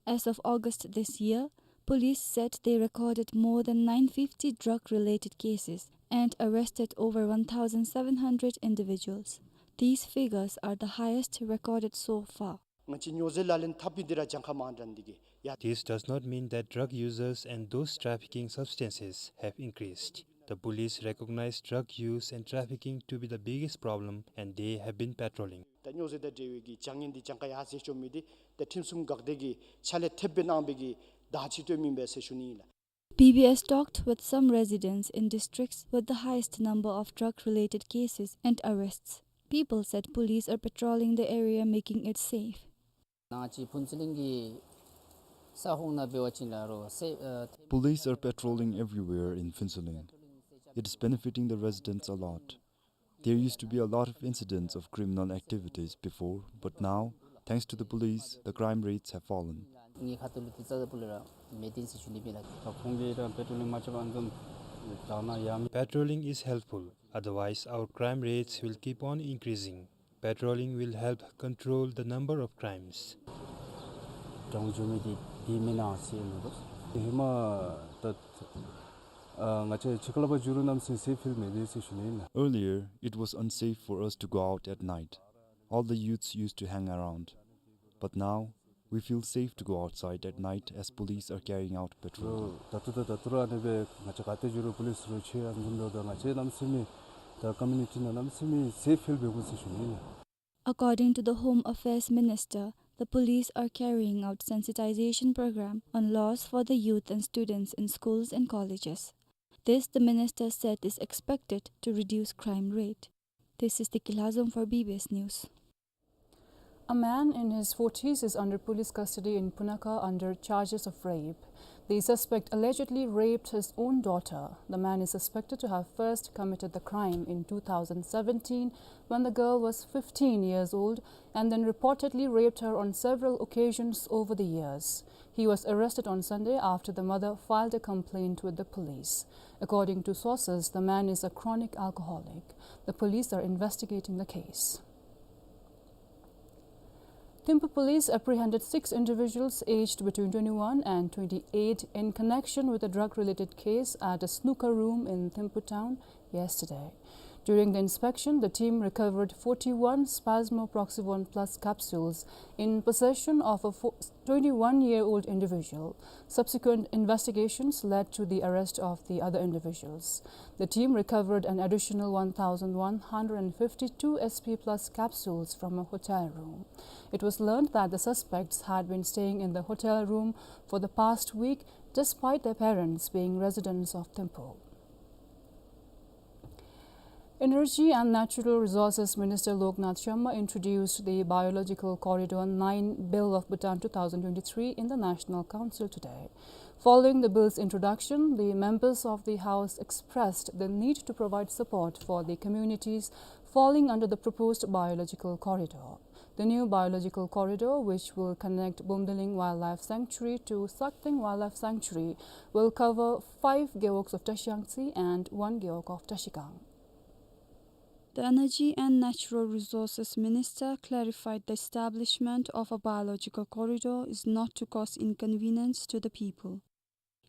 As of August this year, police said they recorded more than nine fifty drug-related cases and arrested over one thousand seven hundred individuals. These figures are the highest recorded so far. ང་བཅས་སྨྱོ་རྫས་ལག་ལེན་འཐབ་མི་འདི་ར་གྱངས་ཁ་མང་དྲགས་ནི་འདི་གིས་ཡ། This does not mean that drug users and those trafficking substances have increased. The police recognize drug use and trafficking to be the biggest problem, and they have been patrolling. ད་སྨྱོ་རྫས་དང་འབྲེལ་བའི་གི་བྱ་ངན་འདི་གྱངས་ཁ་ཡར་འཛེགས་འགྱོ་མི་འདི་ད་ཁྲིམས་སྲུང་འགག་སྡེ་གིས་ཕྱག་ལས་ཐེབས་སྦེ་གནང་བའི་གི་བརྡ་ཅིག་སྟོན་མི་ཨིན་པས་ཟེར་ཞུ་ནི་ཨིན་ལགས། B B S talked with some residents in districts with the highest number of drug-related cases and arrests. People said police are patrolling the area, making it safe. ནང་ཅིག་ཕུན་ཚོགས་གླིང་གི་ས་ཁོངས་ནང་འབད་བ་ཅིན་ལགས་རོགས་སེ་ཨ། Police are patrolling everywhere in Phuentsholing. It is benefiting the residents a lot. There used to be a lot of incidents of criminal activities before, but now, thanks to the police, the crime rates have fallen. ངེའི་ཁ་ཐུག་ལུ་ཏེ་རྩ་ལས་སྤུ་ལས་ར་མེད་དེ་ཟེར་ཞུ་ནི་ཨིན་ལགས། ད་ཁོང་གིས་ར་པེ་ཊོ་ལིང་མ་རྐྱབ་པར་ཨ་ནི་བཟུམ་དྲག་ན་ཡང་མི། Patrolling is helpful, otherwise our crime rates will keep on increasing. Patrolling will help control the number of crimes. དྲང་བཅུག་མི་འདི་འདི་མེན་ན་ཟེར་མི་འདུག། ཧེ་མ་ད་ཨ་ང་བཅས་ཕྱི་ཁ་ལས་ཕར་འགྱོ་རུང་གནམ་མེད་ས་མེད་སེབ་ཕིལ་མེད་དེ་ཟེར་ཞུ་ནི་ཨིན་ལགས། Earlier, it was unsafe for us to go out at night. All the youths used to hang around. But now, we feel safe to go outside at night as police are carrying out patrol. ད་ལྟོ་ད་ད་ལྟོ་ར་ཨ་ནི་སྦེ་ང་བཅས་ག་ཏེ་འགྱོ་རུང་པོ་ལིསི་རོགས་ཆེ་ཨ་ནི་བཟུམ་འབདཝ་ད་ང་བཅས་གནམ་མེད་ས་མེད་ད་ཀོ་མིའུ་ནི་ཊི་ནང་གནམ་མེད་ས་མེད་སེབ་ཕིལ་འབད་དགོ་ཟེར་ཞུ་ནི་ཨིན་ལགས། According to the Home Affairs Minister, the police are carrying out sensitization program on laws for the youth and students in schools and colleges. This, the minister said, is expected to reduce crime rate. This is Tiki Lhazom for B B S News. A man in his forties is under police custody in Punakha under charges of rape. The suspect allegedly raped his own daughter. The man is suspected to have first committed the crime in two thousand seventeen when the girl was fifteen years old and then reportedly raped her on several occasions over the years. He was arrested on Sunday after the mother filed a complaint with the police. According to sources, the man is a chronic alcoholic. The police are investigating the case. Thimphu police apprehended six individuals aged between twenty-one and twenty-eight in connection with a drug-related case at a snooker room in Thimphu town yesterday. During the inspection, the team recovered forty-one Spasmo Proxivon Plus capsules in possession of a fo-, twenty-one-year-old individual. Subsequent investigations led to the arrest of the other individuals. The team recovered an additional one thousand one hundred fifty-two S P Plus capsules from a hotel room. It was learned that the suspects had been staying in the hotel room for the past week, despite their parents being residents of Thimphu. Energy and Natural Resources Minister Loknath Sharma introduced the Biological Corridor nine Bill of Bhutan two thousand twenty-three in the National Council today. Following the bill's introduction, the members of the House expressed the need to provide support for the communities falling under the proposed biological corridor. The new biological corridor, which will connect Bumdiling Wildlife Sanctuary to Sakteng Wildlife Sanctuary, will cover five gewogs of Tashiangtsi and one gewog of Tashigang. The Energy and Natural Resources Minister clarified the establishment of a biological corridor is not to cause inconvenience to the people.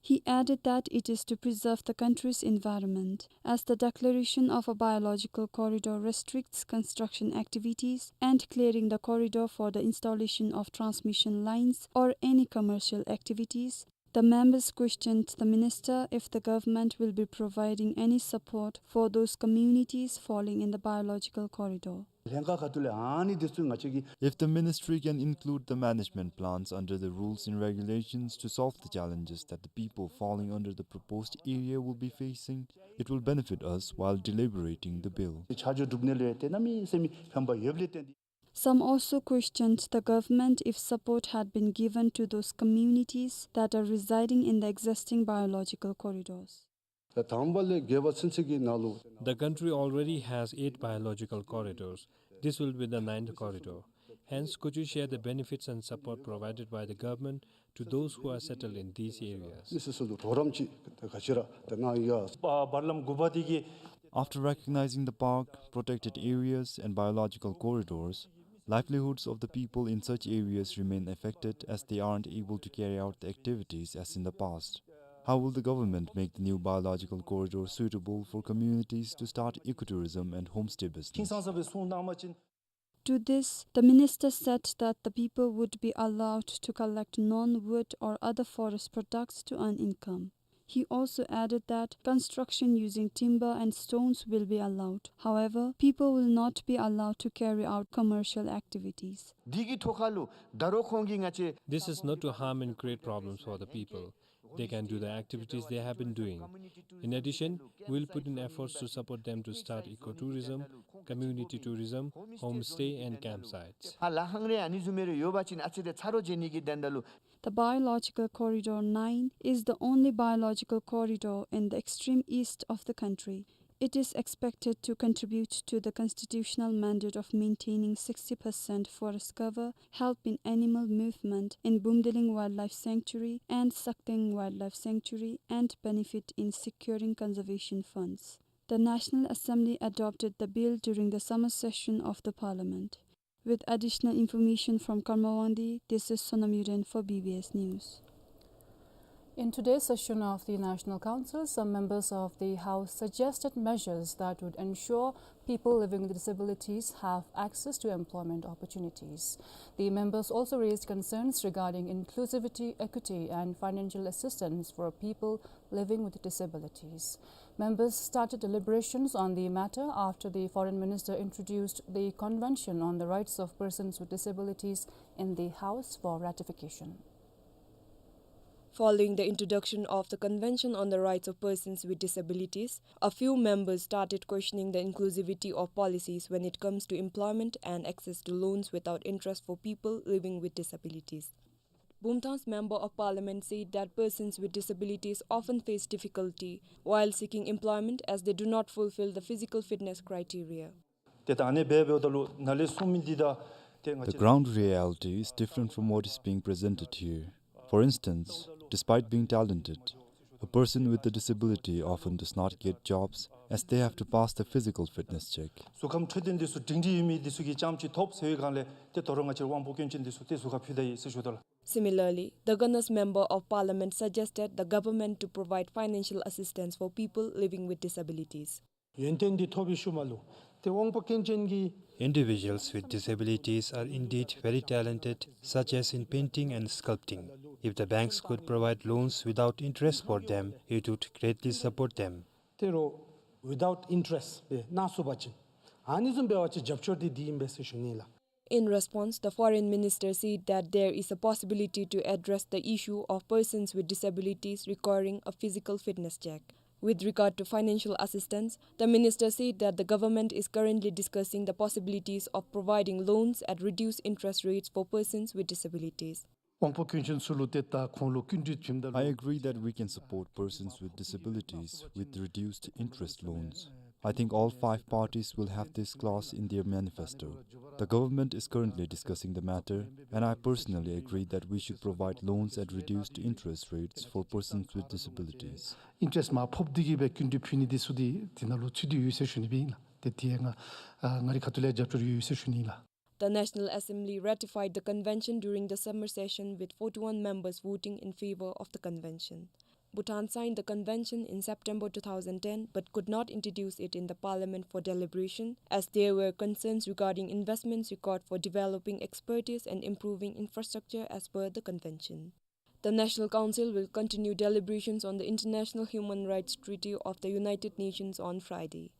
He added that it is to preserve the country's environment, as the declaration of a biological corridor restricts construction activities and clearing the corridor for the installation of transmission lines or any commercial activities. The members questioned the minister if the government will be providing any support for those communities falling in the biological corridor. ལྷན་ཁག་ཁ་ཐུག་ལས་ཨ་ནི་འདི་ཚུ་ང་བཅས་ཀྱིས If the ministry can include the management plans under the rules and regulations to solve the challenges that the people falling under the proposed area will be facing, it will benefit us while deliberating the bill. ཆ་འཇོག་གྲུབ་ནི་ལུ་ཡང་ཏེ་གནམ་མེད་ས་མེད་ཕན་པ་ཡོདཔ་ལས་བརྟེན་ཏེ། Some also questioned the government if support had been given to those communities that are residing in the existing biological corridors. ད་དང་པ་ལས་རྒྱལ་ཁབ་ཚུན་ཚོད་ཀྱི་ནང་ལུ། The country already has eight biological corridors. This will be the ninth corridor. Hence, could you share the benefits and support provided by the government to those who are settled in these areas? ནི་སོ་སོ་ལུ་གྲོགས་རམ་ཅིག་ག་ཅི་ར་ད་གནང་ཡོད། བར་ལམ་དགུ་པ་འདི་གིས། After recognizing the park, protected areas, and biological corridors, livelihoods of the people in such areas remain affected as they aren't able to carry out the activities as in the past. How will the government make the new biological corridor suitable for communities to start ecotourism and homestay business? ཁིང་སང་ས་སྦེ་གསུངས་གནང་བ་ཅིན། To this, the minister said that the people would be allowed to collect non-wood or other forest products to earn income. He also added that construction using timber and stones will be allowed. However, people will not be allowed to carry out commercial activities. འདི་གི་ཐོག་ཁ་ལུ་ད་རུང་ཁོང་གིས་ང་བཅས། This is not to harm and create problems for the people. They can do the activities they have been doing. In addition, we'll put in efforts to support them to start ecotourism, community tourism, homestay and campsites. ཕར་ལ་ཧང་རེ་ཨ་ནི་བཟུམ་མའི་རེ་ཡོད་པ་ཅིན་ཨ་ཙི་རེ་ཚ་རོགས་བྱིན་ནི་གི་དོན་དག་ལུ། The Biological Corridor nine is the only biological corridor in the extreme east of the country. It is expected to contribute to the constitutional mandate of maintaining sixty percent forest cover, help in animal movement in Bumdiling Wildlife Sanctuary and Sakteng Wildlife Sanctuary, and benefit in securing conservation funds. The National Assembly adopted the bill during the summer session of the Parliament. With additional information from Karmawangdi, this is Sonam Yuren for B B S News. In today's session of the National Council, some members of the House suggested measures that would ensure people living with disabilities have access to employment opportunities. The members also raised concerns regarding inclusivity, equity, and financial assistance for people living with disabilities. Members started deliberations on the matter after the Foreign Minister introduced the Convention on the Rights of Persons with Disabilities in the House for ratification. Following the introduction of the Convention on the Rights of Persons with Disabilities, a few members started questioning the inclusivity of policies when it comes to employment and access to loans without interest for people living with disabilities. Bumthang's Member of Parliament said that persons with disabilities often face difficulty while seeking employment as they do not fulfill the physical fitness criteria. ཏེ་ད་ཨ་ནི་སྦེ་འབདཝ་ད་ལུ་ནཱ་ལས་གསུངས་མི་འདི་དང་ཏེ་ང་བཅས། The ground reality is different from what is being presented here. For instance, despite being talented, A person with a disability often does not get jobs as they have to pass the physical fitness check. གཟུགས་ཁམས་འཕྲོད་བསྟེན་འདི་ཚུ་སྒྲིང་སྒྲི་ཡོད་མི་འདི་ཚུ་གིས་ཙམ་ཅིག་ཐོབ་ཟེར་བའི་སྒང་ལས་ཏེ་ད་རུང་ང་བཅས་དབང་པོ་སྐྱོན་ཅན་འདི་ཚུ་ཏེ་གཟུགས་ཁར་ཕུལ་ད་ཡི་ཟེར་ཞུ་དོ་ལགས། Similarly, the Gunner's Member of Parliament suggested the government to provide financial assistance for people living with disabilities. ཡོན་ཏན་འདི་ཐོབ་པའི་ཤུལ་མ་ལུ་ཏེ་དབང་པོ་སྐྱོན་ཅན་གྱི Individuals with disabilities are indeed very talented, such as in painting and sculpting. If the banks could provide loans without interest for them, it would greatly support them. ཏེ་རོགས་without interest སྦེ་གནང་ཚུགས་པ་ཅིན་ཨ་ནི་བཟུམ་འབད་བ་ཅིན་རྒྱབ་སྐྱོར་འདི་འདི་ཨིན་པས་ཟེར་ཞུ་ནི་ལགས། In response, the Foreign Minister said that there is a possibility to address the issue of persons with disabilities requiring a physical fitness check. With regard to financial assistance, the minister said that the government is currently discussing the possibilities of providing loans at reduced interest rates for persons with disabilities. དབང་པོ་སྐྱོན་ཅན་ཚུ་ལུ་ཏེ་ད་ཁོང་ལུ་སྐྱིན་འགྲུལ་བྱིནམ་ད་ལུ། I agree that we can support persons with disabilities with reduced interest loans. I think all five parties will have this clause in their manifesto. The government is currently discussing the matter, and I personally agree that we should provide loans at reduced interest rates for persons with disabilities. interest མར་ཕབ་སྟེ་གིས་སྦེ་སྐྱིན་འགྲུལ་ཕུལ་ནི་འདི་ཚུ་འདི་དེ་ནང་ལུ་ཚུད་དེ་ཡོད་ཟེར་ཞུ་ནི་སྦེ་ཨིན་ལགས། ཏེ་དེ་ཡང་ང་ཨ་ང་རའི་ཁ་ཐུག་ལས་རྒྱབ་སྐྱོར་ཡོད་ཟེར་ཞུ་ནི་ལགས། The National Assembly ratified the convention during the summer session with forty-one members voting in favor of the convention. Bhutan signed the convention in September two thousand ten but could not introduce it in the parliament for deliberation as there were concerns regarding investments required for developing expertise and improving infrastructure as per the convention. The National Council will continue deliberations on the International Human Rights Treaty of the United Nations on Friday.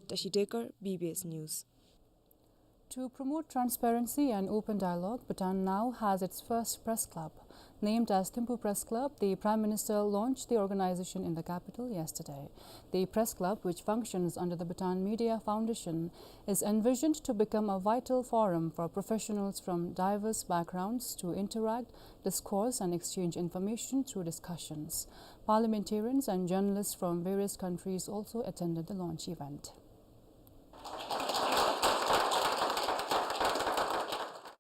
Tashi Dekar, B B S News. To promote transparency and open dialogue, Bhutan now has its first press club. Named as Thimphu Press Club, the Prime Minister launched the organization in the capital yesterday. The press club, which functions under the Bhutan Media Foundation, is envisioned to become a vital forum for professionals from diverse backgrounds to interact, discourse and exchange information through discussions. Parliamentarians and journalists from various countries also attended the launch event.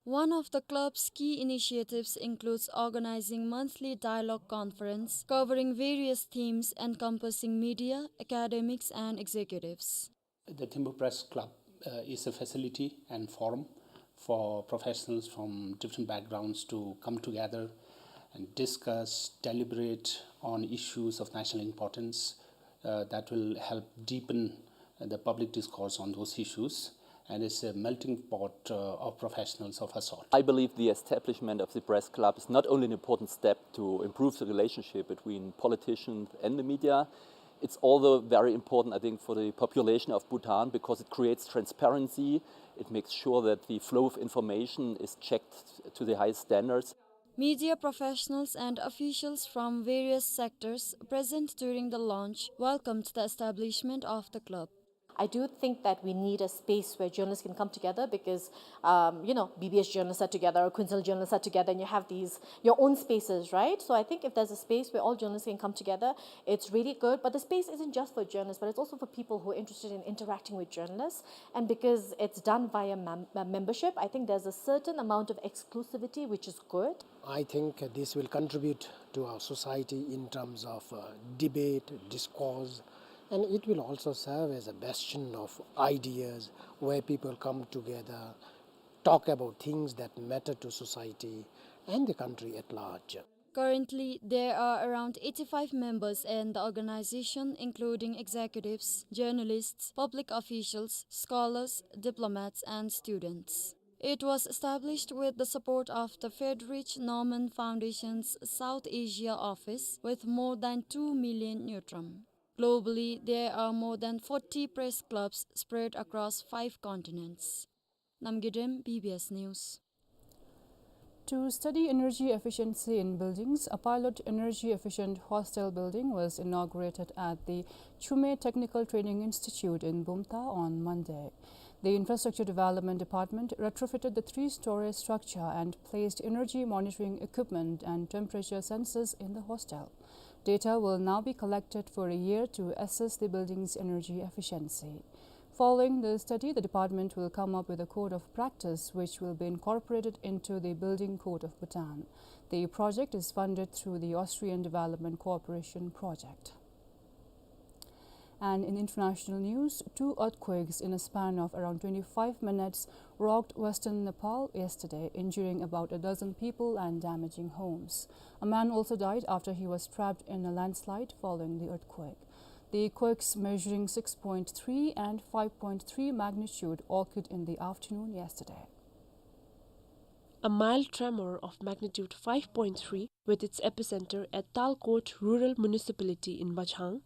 One of the club's key initiatives includes organizing monthly dialogue conference covering various themes encompassing media, academics and executives. The Thimphu Press Club uh, is a facility and forum for professionals from different backgrounds to come together and discuss, deliberate on issues of national importance uh, that will help deepen the public discourse on those issues. And it's a melting pot uh, of professionals of us all. I believe the establishment of the press club is not only an important step to improve the relationship between politicians and the media, it's also very important, I think, for the population of Bhutan because it creates transparency. It makes sure that the flow of information is checked to the highest standards. Media professionals and officials from various sectors present during the launch welcomed the establishment of the club. I do think that we need a space where journalists can come together because, um, you know, B B S journalists are together or Kuensel journalists are together, and you have these, your own spaces, right? So I think if there's a space where all journalists can come together, it's really good. But the space isn't just for journalists, but it's also for people who are interested in interacting with journalists. And because it's done via mem- uh, membership, I think there's a certain amount of exclusivity, which is good. I think this will contribute to our society in terms of uh, debate, discourse, and it will also serve as a bastion of ideas where people come together, talk about things that matter to society and the country at large. Currently, there are around eighty-five members in the organization, including executives, journalists, public officials, scholars, diplomats, and students. It was established with the support of the Friedrich Naumann Foundation's South Asia office with more than two million ngultrum. Globally, there are more than forty press clubs spread across five continents. Namgay Dem, B B S News. To study energy efficiency in buildings, a pilot energy efficient hostel building was inaugurated at the Chumey Technical Training Institute in Bumthang on Monday. The Infrastructure Development Department retrofitted the three-story structure and placed energy monitoring equipment and temperature sensors in the hostel. Data will now be collected for a year to assess the building's energy efficiency. Following the study, the department will come up with a code of practice which will be incorporated into the building code of Bhutan. The project is funded through the Austrian Development Cooperation Project. And in international news, two earthquakes in a span of around twenty-five minutes rocked western Nepal yesterday, injuring about a dozen people and damaging homes. A man also died after he was trapped in a landslide following the earthquake. The quakes, measuring six point three and five point three magnitude, occurred in the afternoon yesterday. A mild tremor of magnitude five point three, with its epicenter at Talkot Rural Municipality in Bachhang,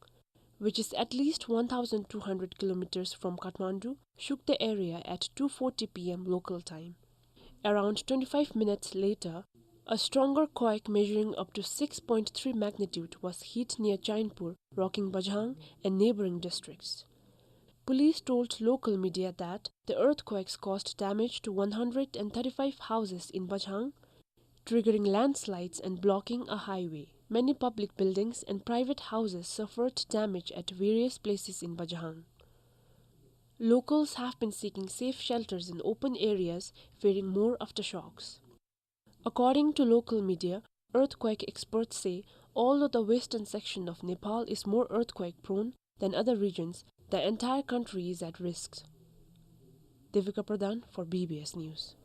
which is at least one thousand two hundred kilometers from Kathmandu, shook the area at two forty P M local time. Around twenty-five minutes later, a stronger quake measuring up to six point three magnitude was hit near Chainpur, rocking Bachhang and neighboring districts. Police told local media that the earthquakes caused damage to one hundred and thirty-five houses in Bachhang, triggering landslides and blocking a highway. Many public buildings and private houses suffered damage at various places in Bachhang. Locals have been seeking safe shelters in open areas, fearing more aftershocks. According to local media, earthquake experts say, although the western section of Nepal is more earthquake-prone than other regions, the entire country is at risk. Devika Pradhan for B B S News.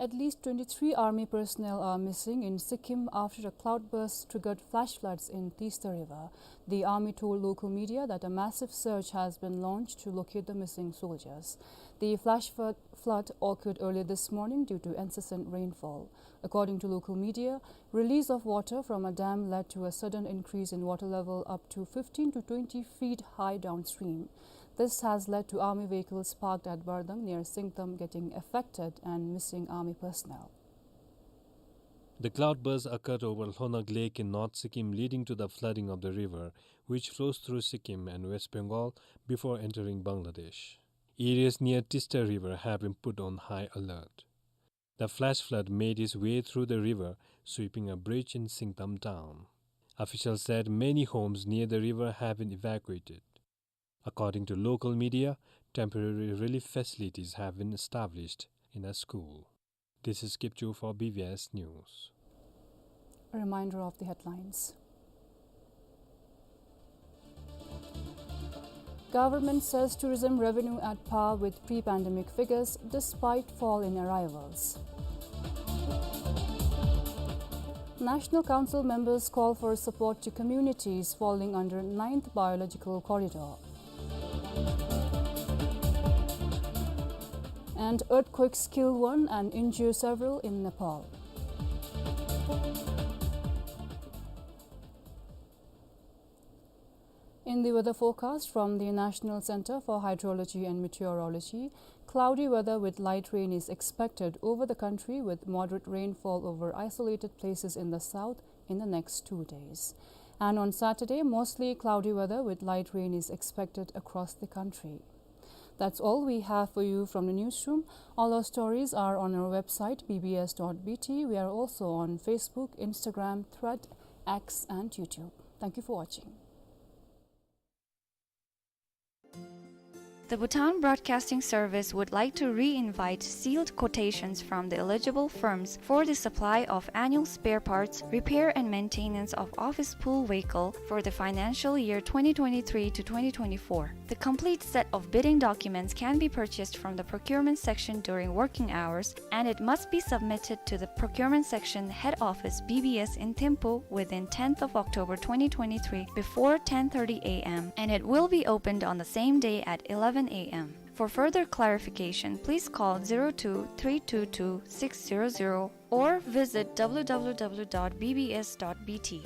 At least twenty-three army personnel are missing in Sikkim after a cloudburst triggered flash floods in Teesta River. The army told local media that a massive search has been launched to locate the missing soldiers. The flash flood, flood occurred early this morning due to incessant rainfall. According to local media, release of water from a dam led to a sudden increase in water level up to fifteen to twenty feet high downstream. This has led to army vehicles parked at Bardang near Singtam getting affected and missing army personnel. The cloudburst occurred over Lhonak Lake in North Sikkim, leading to the flooding of the river, which flows through Sikkim and West Bengal before entering Bangladesh. Areas near Teesta River have been put on high alert. The flash flood made its way through the river, sweeping a bridge in Singtam town. Officials said many homes near the river have been evacuated. According to local media, temporary relief facilities have been established in a school. This is Kipchu for B B S News. A reminder of the headlines. Government says tourism revenue at par with pre-pandemic figures despite fall in arrivals. National Council members call for support to communities falling under ninth Biological Corridor. And earthquakes kill one and injure several in Nepal. In the weather forecast from the National Center for Hydrology and Meteorology, cloudy weather with light rain is expected over the country, with moderate rainfall over isolated places in the south in the next two days. And on Saturday, mostly cloudy weather with light rain is expected across the country. That's all we have for you from the newsroom. All our stories are on our website, B B S dot B T. We are also on Facebook, Instagram, Thread, X, and YouTube. Thank you for watching. The Bhutan Broadcasting Service would like to re-invite sealed quotations from the eligible firms for the supply of annual spare parts, repair and maintenance of office pool vehicle for the financial year twenty twenty-three to twenty twenty-four. The complete set of bidding documents can be purchased from the procurement section during working hours, and it must be submitted to the procurement section head office, B B S, in Thimphu within tenth of October twenty twenty-three before ten thirty A M, and it will be opened on the same day at eleven A M. For further clarification, please call zero two three two two six zero zero or visit W W W dot B B S dot B T.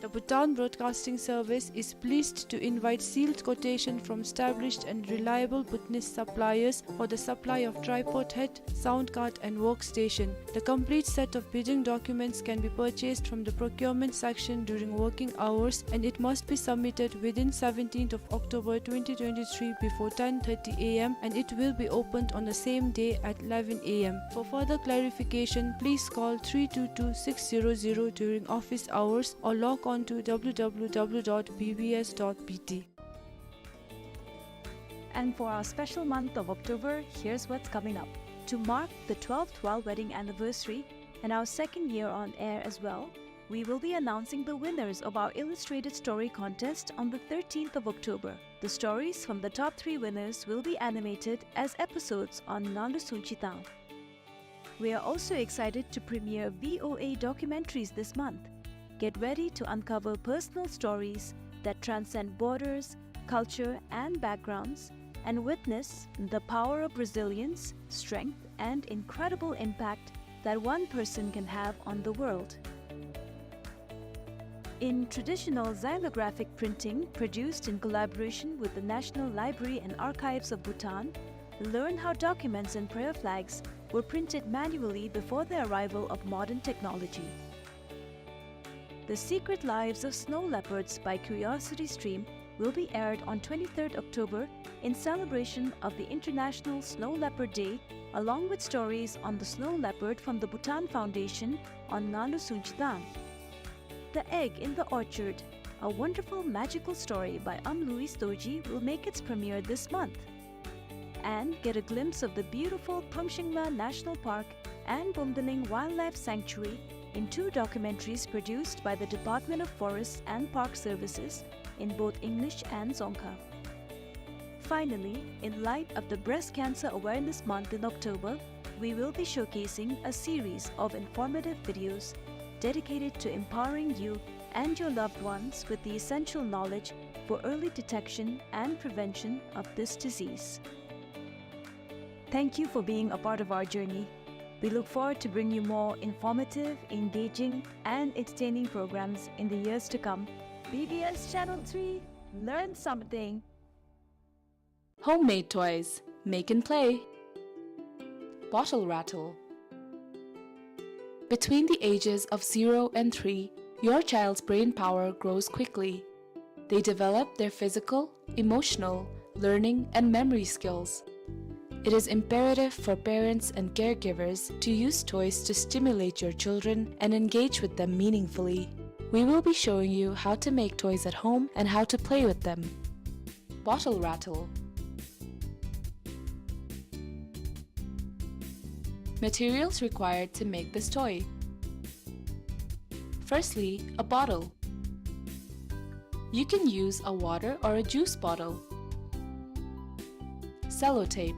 The Bhutan Broadcasting Service is pleased to invite sealed quotation from established and reliable Bhutanese suppliers for the supply of tripod head, sound card and workstation. The complete set of bidding documents can be purchased from the procurement section during working hours, and it must be submitted within seventeenth of October twenty twenty-three before ten thirty A M, and it will be opened on the same day at eleven A M. For further clarification, please call three two two six zero zero during office hours or log on to W W W dot B B S dot B T. And for our special month of October, here's what's coming up. To mark the twelfth royal wedding anniversary and our second year on air as well, we will be announcing the winners of our illustrated story contest on the thirteenth of October. The stories from the top three winners will be animated as episodes on Nganlu Sunchitang. We are also excited to premiere V O A documentaries this month. Get ready to uncover personal stories that transcend borders, culture, and backgrounds, and witness the power of resilience, strength, and incredible impact that one person can have on the world. In traditional xylographic printing produced in collaboration with the National Library and Archives of Bhutan, learn how documents and prayer flags were printed manually before the arrival of modern technology. The Secret Lives of Snow Leopards by Curiosity Stream will be aired on twenty-third October in celebration of the International Snow Leopard Day, along with stories on the snow leopard from the Bhutan Foundation on Nganlu Sunchitang. The Egg in the Orchard, a wonderful magical story by Am Louis Dorji, will make its premiere this month. And get a glimpse of the beautiful Pamshingla National Park and Bumdaling Wildlife Sanctuary in two documentaries produced by the Department of Forests and Park Services in both English and Dzongkha. Finally, in light of the Breast Cancer Awareness Month in October, we will be showcasing a series of informative videos dedicated to empowering you and your loved ones with the essential knowledge for early detection and prevention of this disease. Thank you for being a part of our journey. We look forward to bring you more informative, engaging, and entertaining programs in the years to come. B B S Channel three, learn something. Homemade toys. Make and play. Bottle rattle. Between the ages of zero and three, your child's brain power grows quickly. They develop their physical, emotional, learning, and memory skills. It is imperative for parents and caregivers to use toys to stimulate your children and engage with them meaningfully. We will be showing you how to make toys at home and how to play with them. Bottle rattle. Materials required to make this toy. Firstly, a bottle. You can use a water or a juice bottle. Sellotape.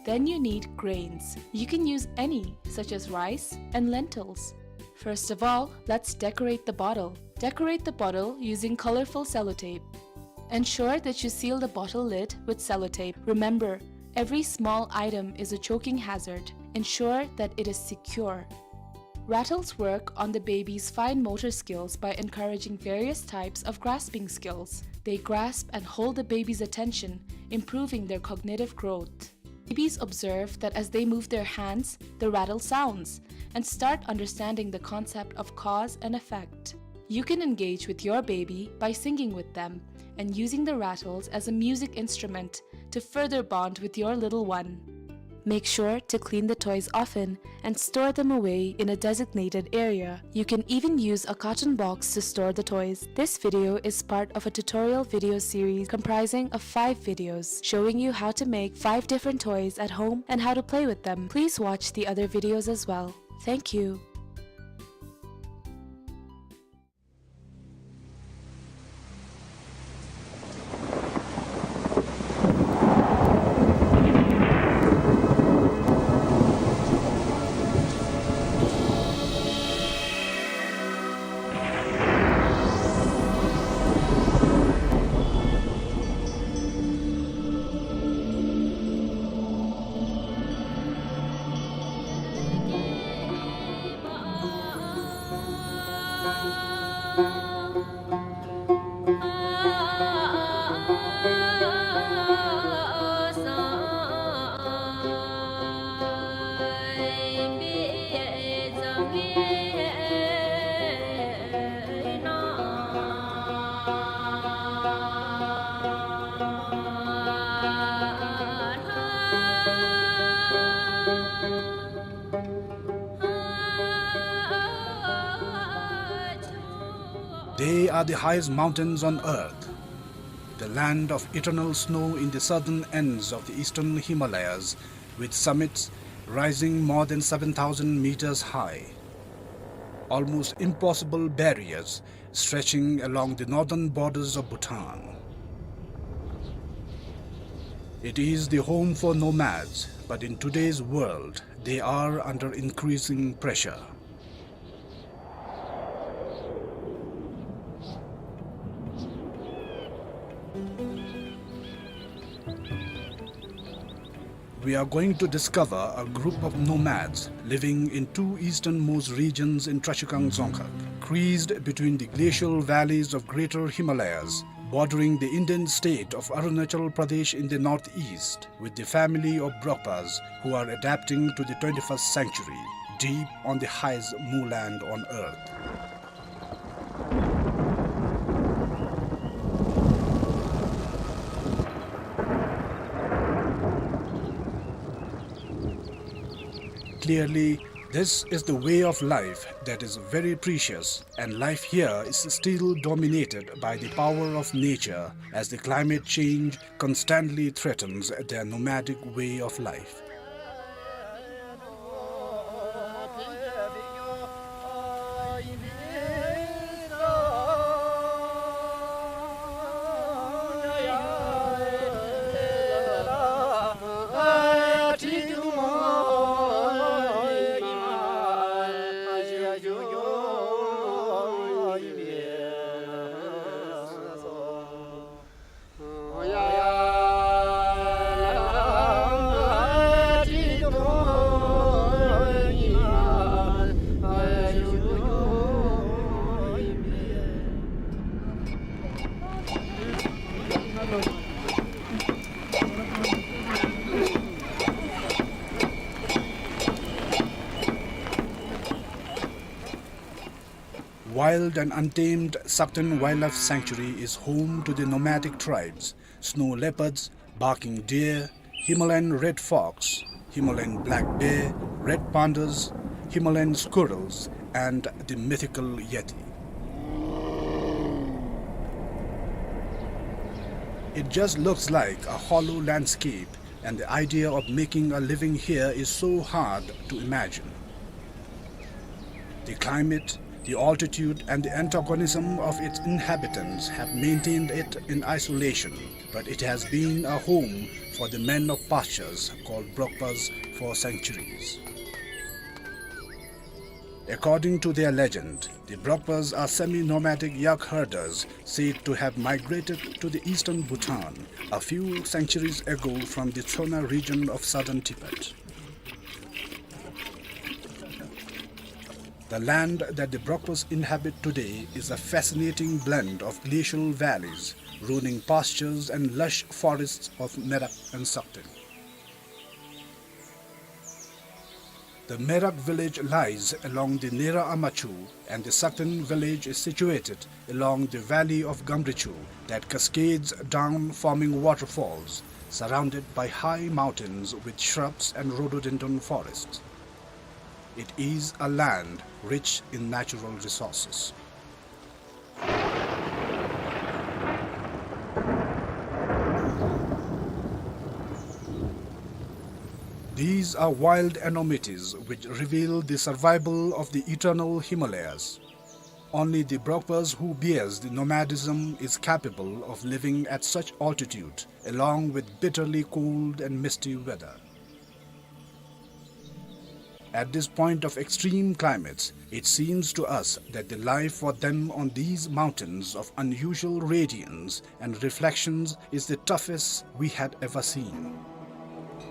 Then you need grains. You can use any, such as rice and lentils. First of all, let's decorate the bottle. Decorate the bottle using colorful sellotape. Ensure that you seal the bottle lid with sellotape. Remember, every small item is a choking hazard. Ensure that it is secure. Rattles work on the baby's fine motor skills by encouraging various types of grasping skills. They grasp and hold the baby's attention, improving their cognitive growth. Babies observe that as they move their hands, the rattle sounds, and start understanding the concept of cause and effect. You can engage with your baby by singing with them and using the rattles as a music instrument to further bond with your little one. Make sure to clean the toys often and store them away in a designated area. You can even use a carton box to store the toys. This video is part of a tutorial video series comprising of five videos showing you how to make five different toys at home and how to play with them. Please watch the other videos as well. Thank you. They are the highest mountains on earth. the land of eternal snow in the southern ends of the eastern Himalayas, with summits rising more than seven thousand meters high. Almost impossible barriers stretching along the northern borders of Bhutan. It is the home for nomads, but in today's world, they are under increasing pressure. We are going to discover a group of nomads living in two easternmost regions in Trashigang Dzongkhag, creased between the glacial valleys of Greater Himalayas, bordering the Indian state of Arunachal Pradesh in the northeast, with the family of Brokpas who are adapting to the twenty-first century, deep on the highest moorland on earth. Clearly, this is the way of life that is very precious, and life here is still dominated by the power of nature, as the climate change constantly threatens their nomadic way of life. Wild and untamed Sakten Wildlife Sanctuary is home to the nomadic tribes, snow leopards, barking deer, Himalayan red fox, Himalayan black bear, red pandas, Himalayan squirrels, and the mythical yeti. It just looks like a hollow landscape, and the idea of making a living here is so hard to imagine. The climate, the altitude, and the antagonism of its inhabitants have maintained it in isolation, but it has been a home for the men of pastures called Brokpas for centuries. According to their legend, the Brokpas are semi-nomadic yak herders said to have migrated to the eastern Bhutan a few centuries ago from the Tsona region of southern Tibet. The land that the Brokpas inhabit today is a fascinating blend of glacial valleys, rolling pastures, and lush forests of Merak and Sakten. The Merak village lies along the Nera Ama Chu, and the Sakten village is situated along the valley of Gamrichu that cascades down, forming waterfalls, surrounded by high mountains with shrubs and rhododendron forests. It is a land rich in natural resources. These are wild enormities which reveal the survival of the eternal Himalayas. Only the Brokpas who bears the nomadism is capable of living at such altitude, along with bitterly cold and misty weather. At this point of extreme climates, it seems to us that the life for them on these mountains of unusual radiance and reflections is the toughest we had ever seen.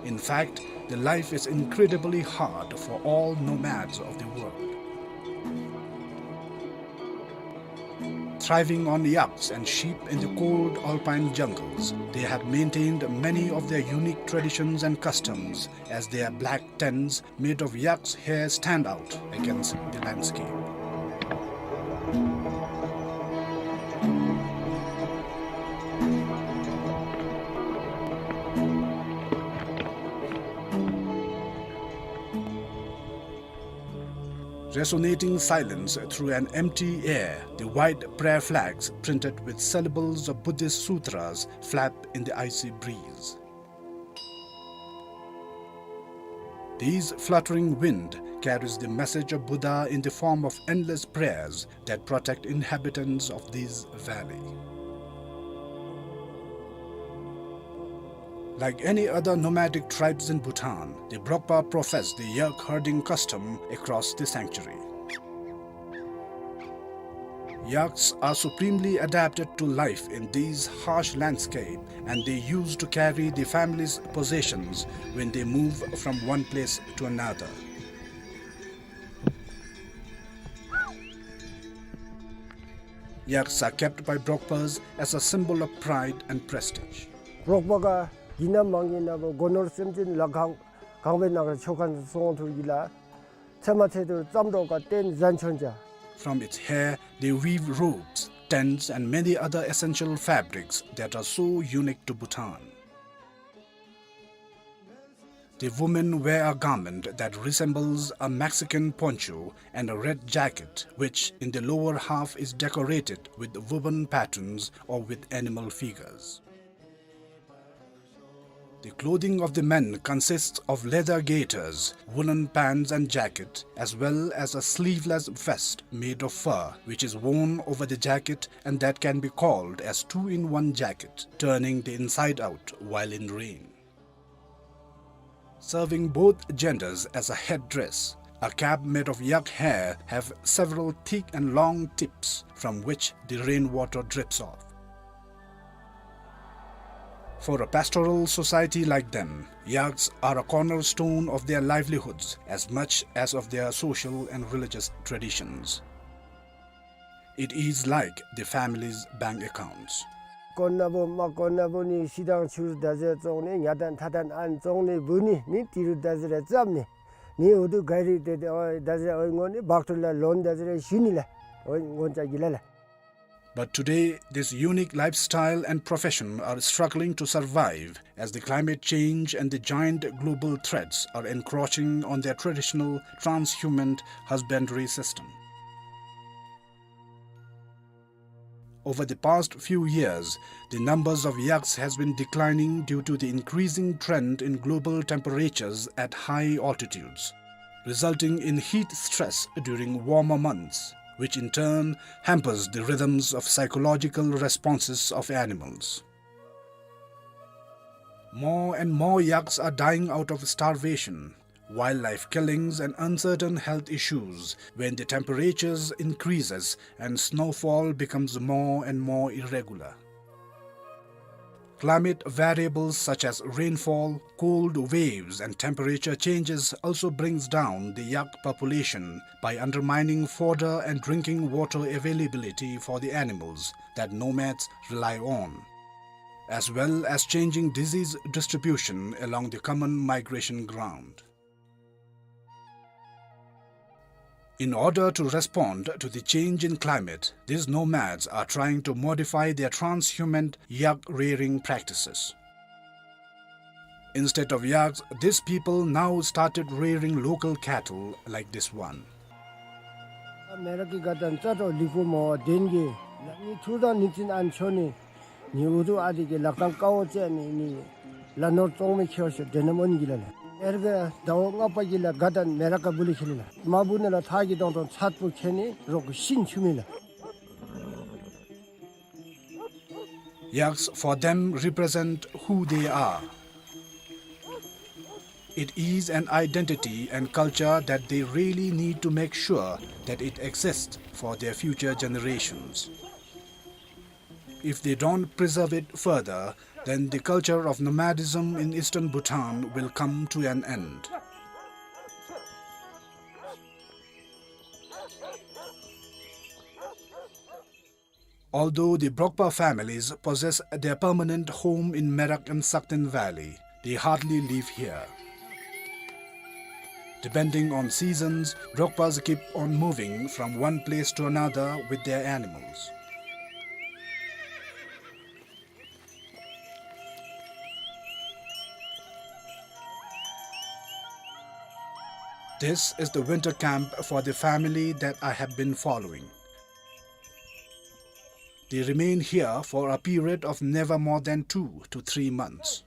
In fact, the life is incredibly hard for all nomads of the world. Thriving on yaks and sheep in the cold alpine jungles, they have maintained many of their unique traditions and customs, as their black tents made of yak's hair stand out against the landscape. Resonating silence through an empty air, the white prayer flags printed with syllables of Buddhist sutras flap in the icy breeze. These fluttering wind carries the message of Buddha in the form of endless prayers that protect inhabitants of this valley. Like any other nomadic tribes in Bhutan, the Brokpa profess the yak herding custom across the sanctuary. Yaks are supremely adapted to life in these harsh landscape, and they used to carry the family's possessions when they move from one place to another. Yaks are kept by Brokpas as a symbol of pride and prestige. རོགས་པ་ག་ཡིན་ན་མ་ཡིན་ན་བོ་སྒོ་ནོར་སེམས་ཅན་ལ་གང་གང་བའི་ནང་ཆོ་ག་སོང་ཐུག་ཡིན་ལ། ཚེ་མ་ཚེ་དུར་ཙམ་རོགས་ག་བརྟེན་ཟན་ཆོན་ཅ། From its hair, they weave robes, tents, and many other essential fabrics that are so unique to Bhutan. The women wear a garment that resembles a Mexican poncho and a red jacket, which in the lower half is decorated with woven patterns or with animal figures. The clothing of the men consists of leather gaiters, woolen pants and jacket, as well as a sleeveless vest made of fur, which is worn over the jacket and that can be called as two-in-one jacket, turning the inside out while in rain. Serving both genders as a headdress, a cap made of yak hair have several thick and long tips from which the rainwater drips off. For a pastoral society like them, yaks are a cornerstone of their livelihoods as much as of their social and religious traditions. It is like the family's bank accounts. དཀོན་ན་བོ་མ་དཀོན་ན་བོ་ནི་ཤི་དང་ཆུར་ད་ཟེར་བཙོང་ནི་ཉ་དང་ཐ་དང་ཨན་བཙོང་ནི་བུ་ནི་ནི་ཏི་རུ་ད་ཟེར་རེ་ཙམ་ནི་ནི་འུ་དུ་ག་རི་ཏེ་ཏེ་འོ་ད་ཟེར་འོ་ངོ་ནི་བག་ཏུ་ལ་ལོན་ད་ཟེར་རེ་ཞུ་ནི་ལ་འོ་ངོ་ཅ་གི་ལ་ལ། But today, this unique lifestyle and profession are struggling to survive as the climate change and the giant global threats are encroaching on their traditional transhuman husbandry system. Over the past few years, the numbers of yaks has been declining due to the increasing trend in global temperatures at high altitudes, resulting in heat stress during warmer months, which in turn hampers the rhythms of psychological responses of animals. More and more yaks are dying out of starvation, wildlife killings and uncertain health issues when the temperatures increases and snowfall becomes more and more irregular. Climate variables such as rainfall, cold waves and temperature changes also brings down the yak population by undermining fodder and drinking water availability for the animals that nomads rely on, as well as changing disease distribution along the common migration ground. In order to respond to the change in climate, these nomads are trying to modify their transhumant yak rearing practices. Instead of yaks, these people now started rearing local cattle like this one. མེ་རག་གི་དགའ་སྟོན་རྩ་དྲོ་ལི་ཀུ་མོ་བ་དེན་གི་ལ་ནི་ཐུར་དང་ནི་ཙིན་ཨན་ཆོ་ནི་ནི་འུ་དུ་ཨ་དི་གི་ལག་ཏང་ཀ་བོ་ཙེ་ནི་ནི་ལ་ནོར་ཙོང་མི་ཁྱེར་ཤོ་དེ་ནམ་འོན་གི་ལ་ལ། ཨེར་གི་ཟླ་བ་ལྔ་པ་གི་ལ་དགའ་སྟོན་མེ་རག་ག་བུ་ལི་ཁི་ལི་ལ་མ་བུ་ནི་ལ་ཐག་གི་དོང་དོང་ཚད་པོ་ཁྱེར་ནི་རོག་གི་ཤིན་ཆུ་མི་ལ། Yaks for them represent who they are. It is an identity and culture that they really need to make sure that it exists for their future generations. If they don't preserve it further, then the culture of nomadism in eastern Bhutan will come to an end. Although the Brokpa families possess their permanent home in Merak and Sakten Valley, they hardly live here. Depending on seasons, Brokpas keep on moving from one place to another with their animals. This is the winter camp for the family that I have been following. They remain here for a period of never more than two to three months.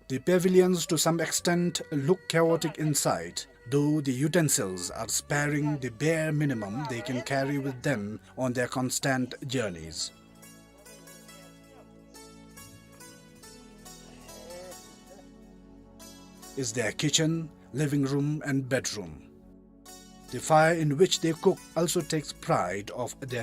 The pavilions, to some extent, look chaotic inside, though the utensils are sparing the bare minimum they can carry with them on their constant journeys. Is their kitchen, living room, and bedroom. The fire in which they cook also takes pride of their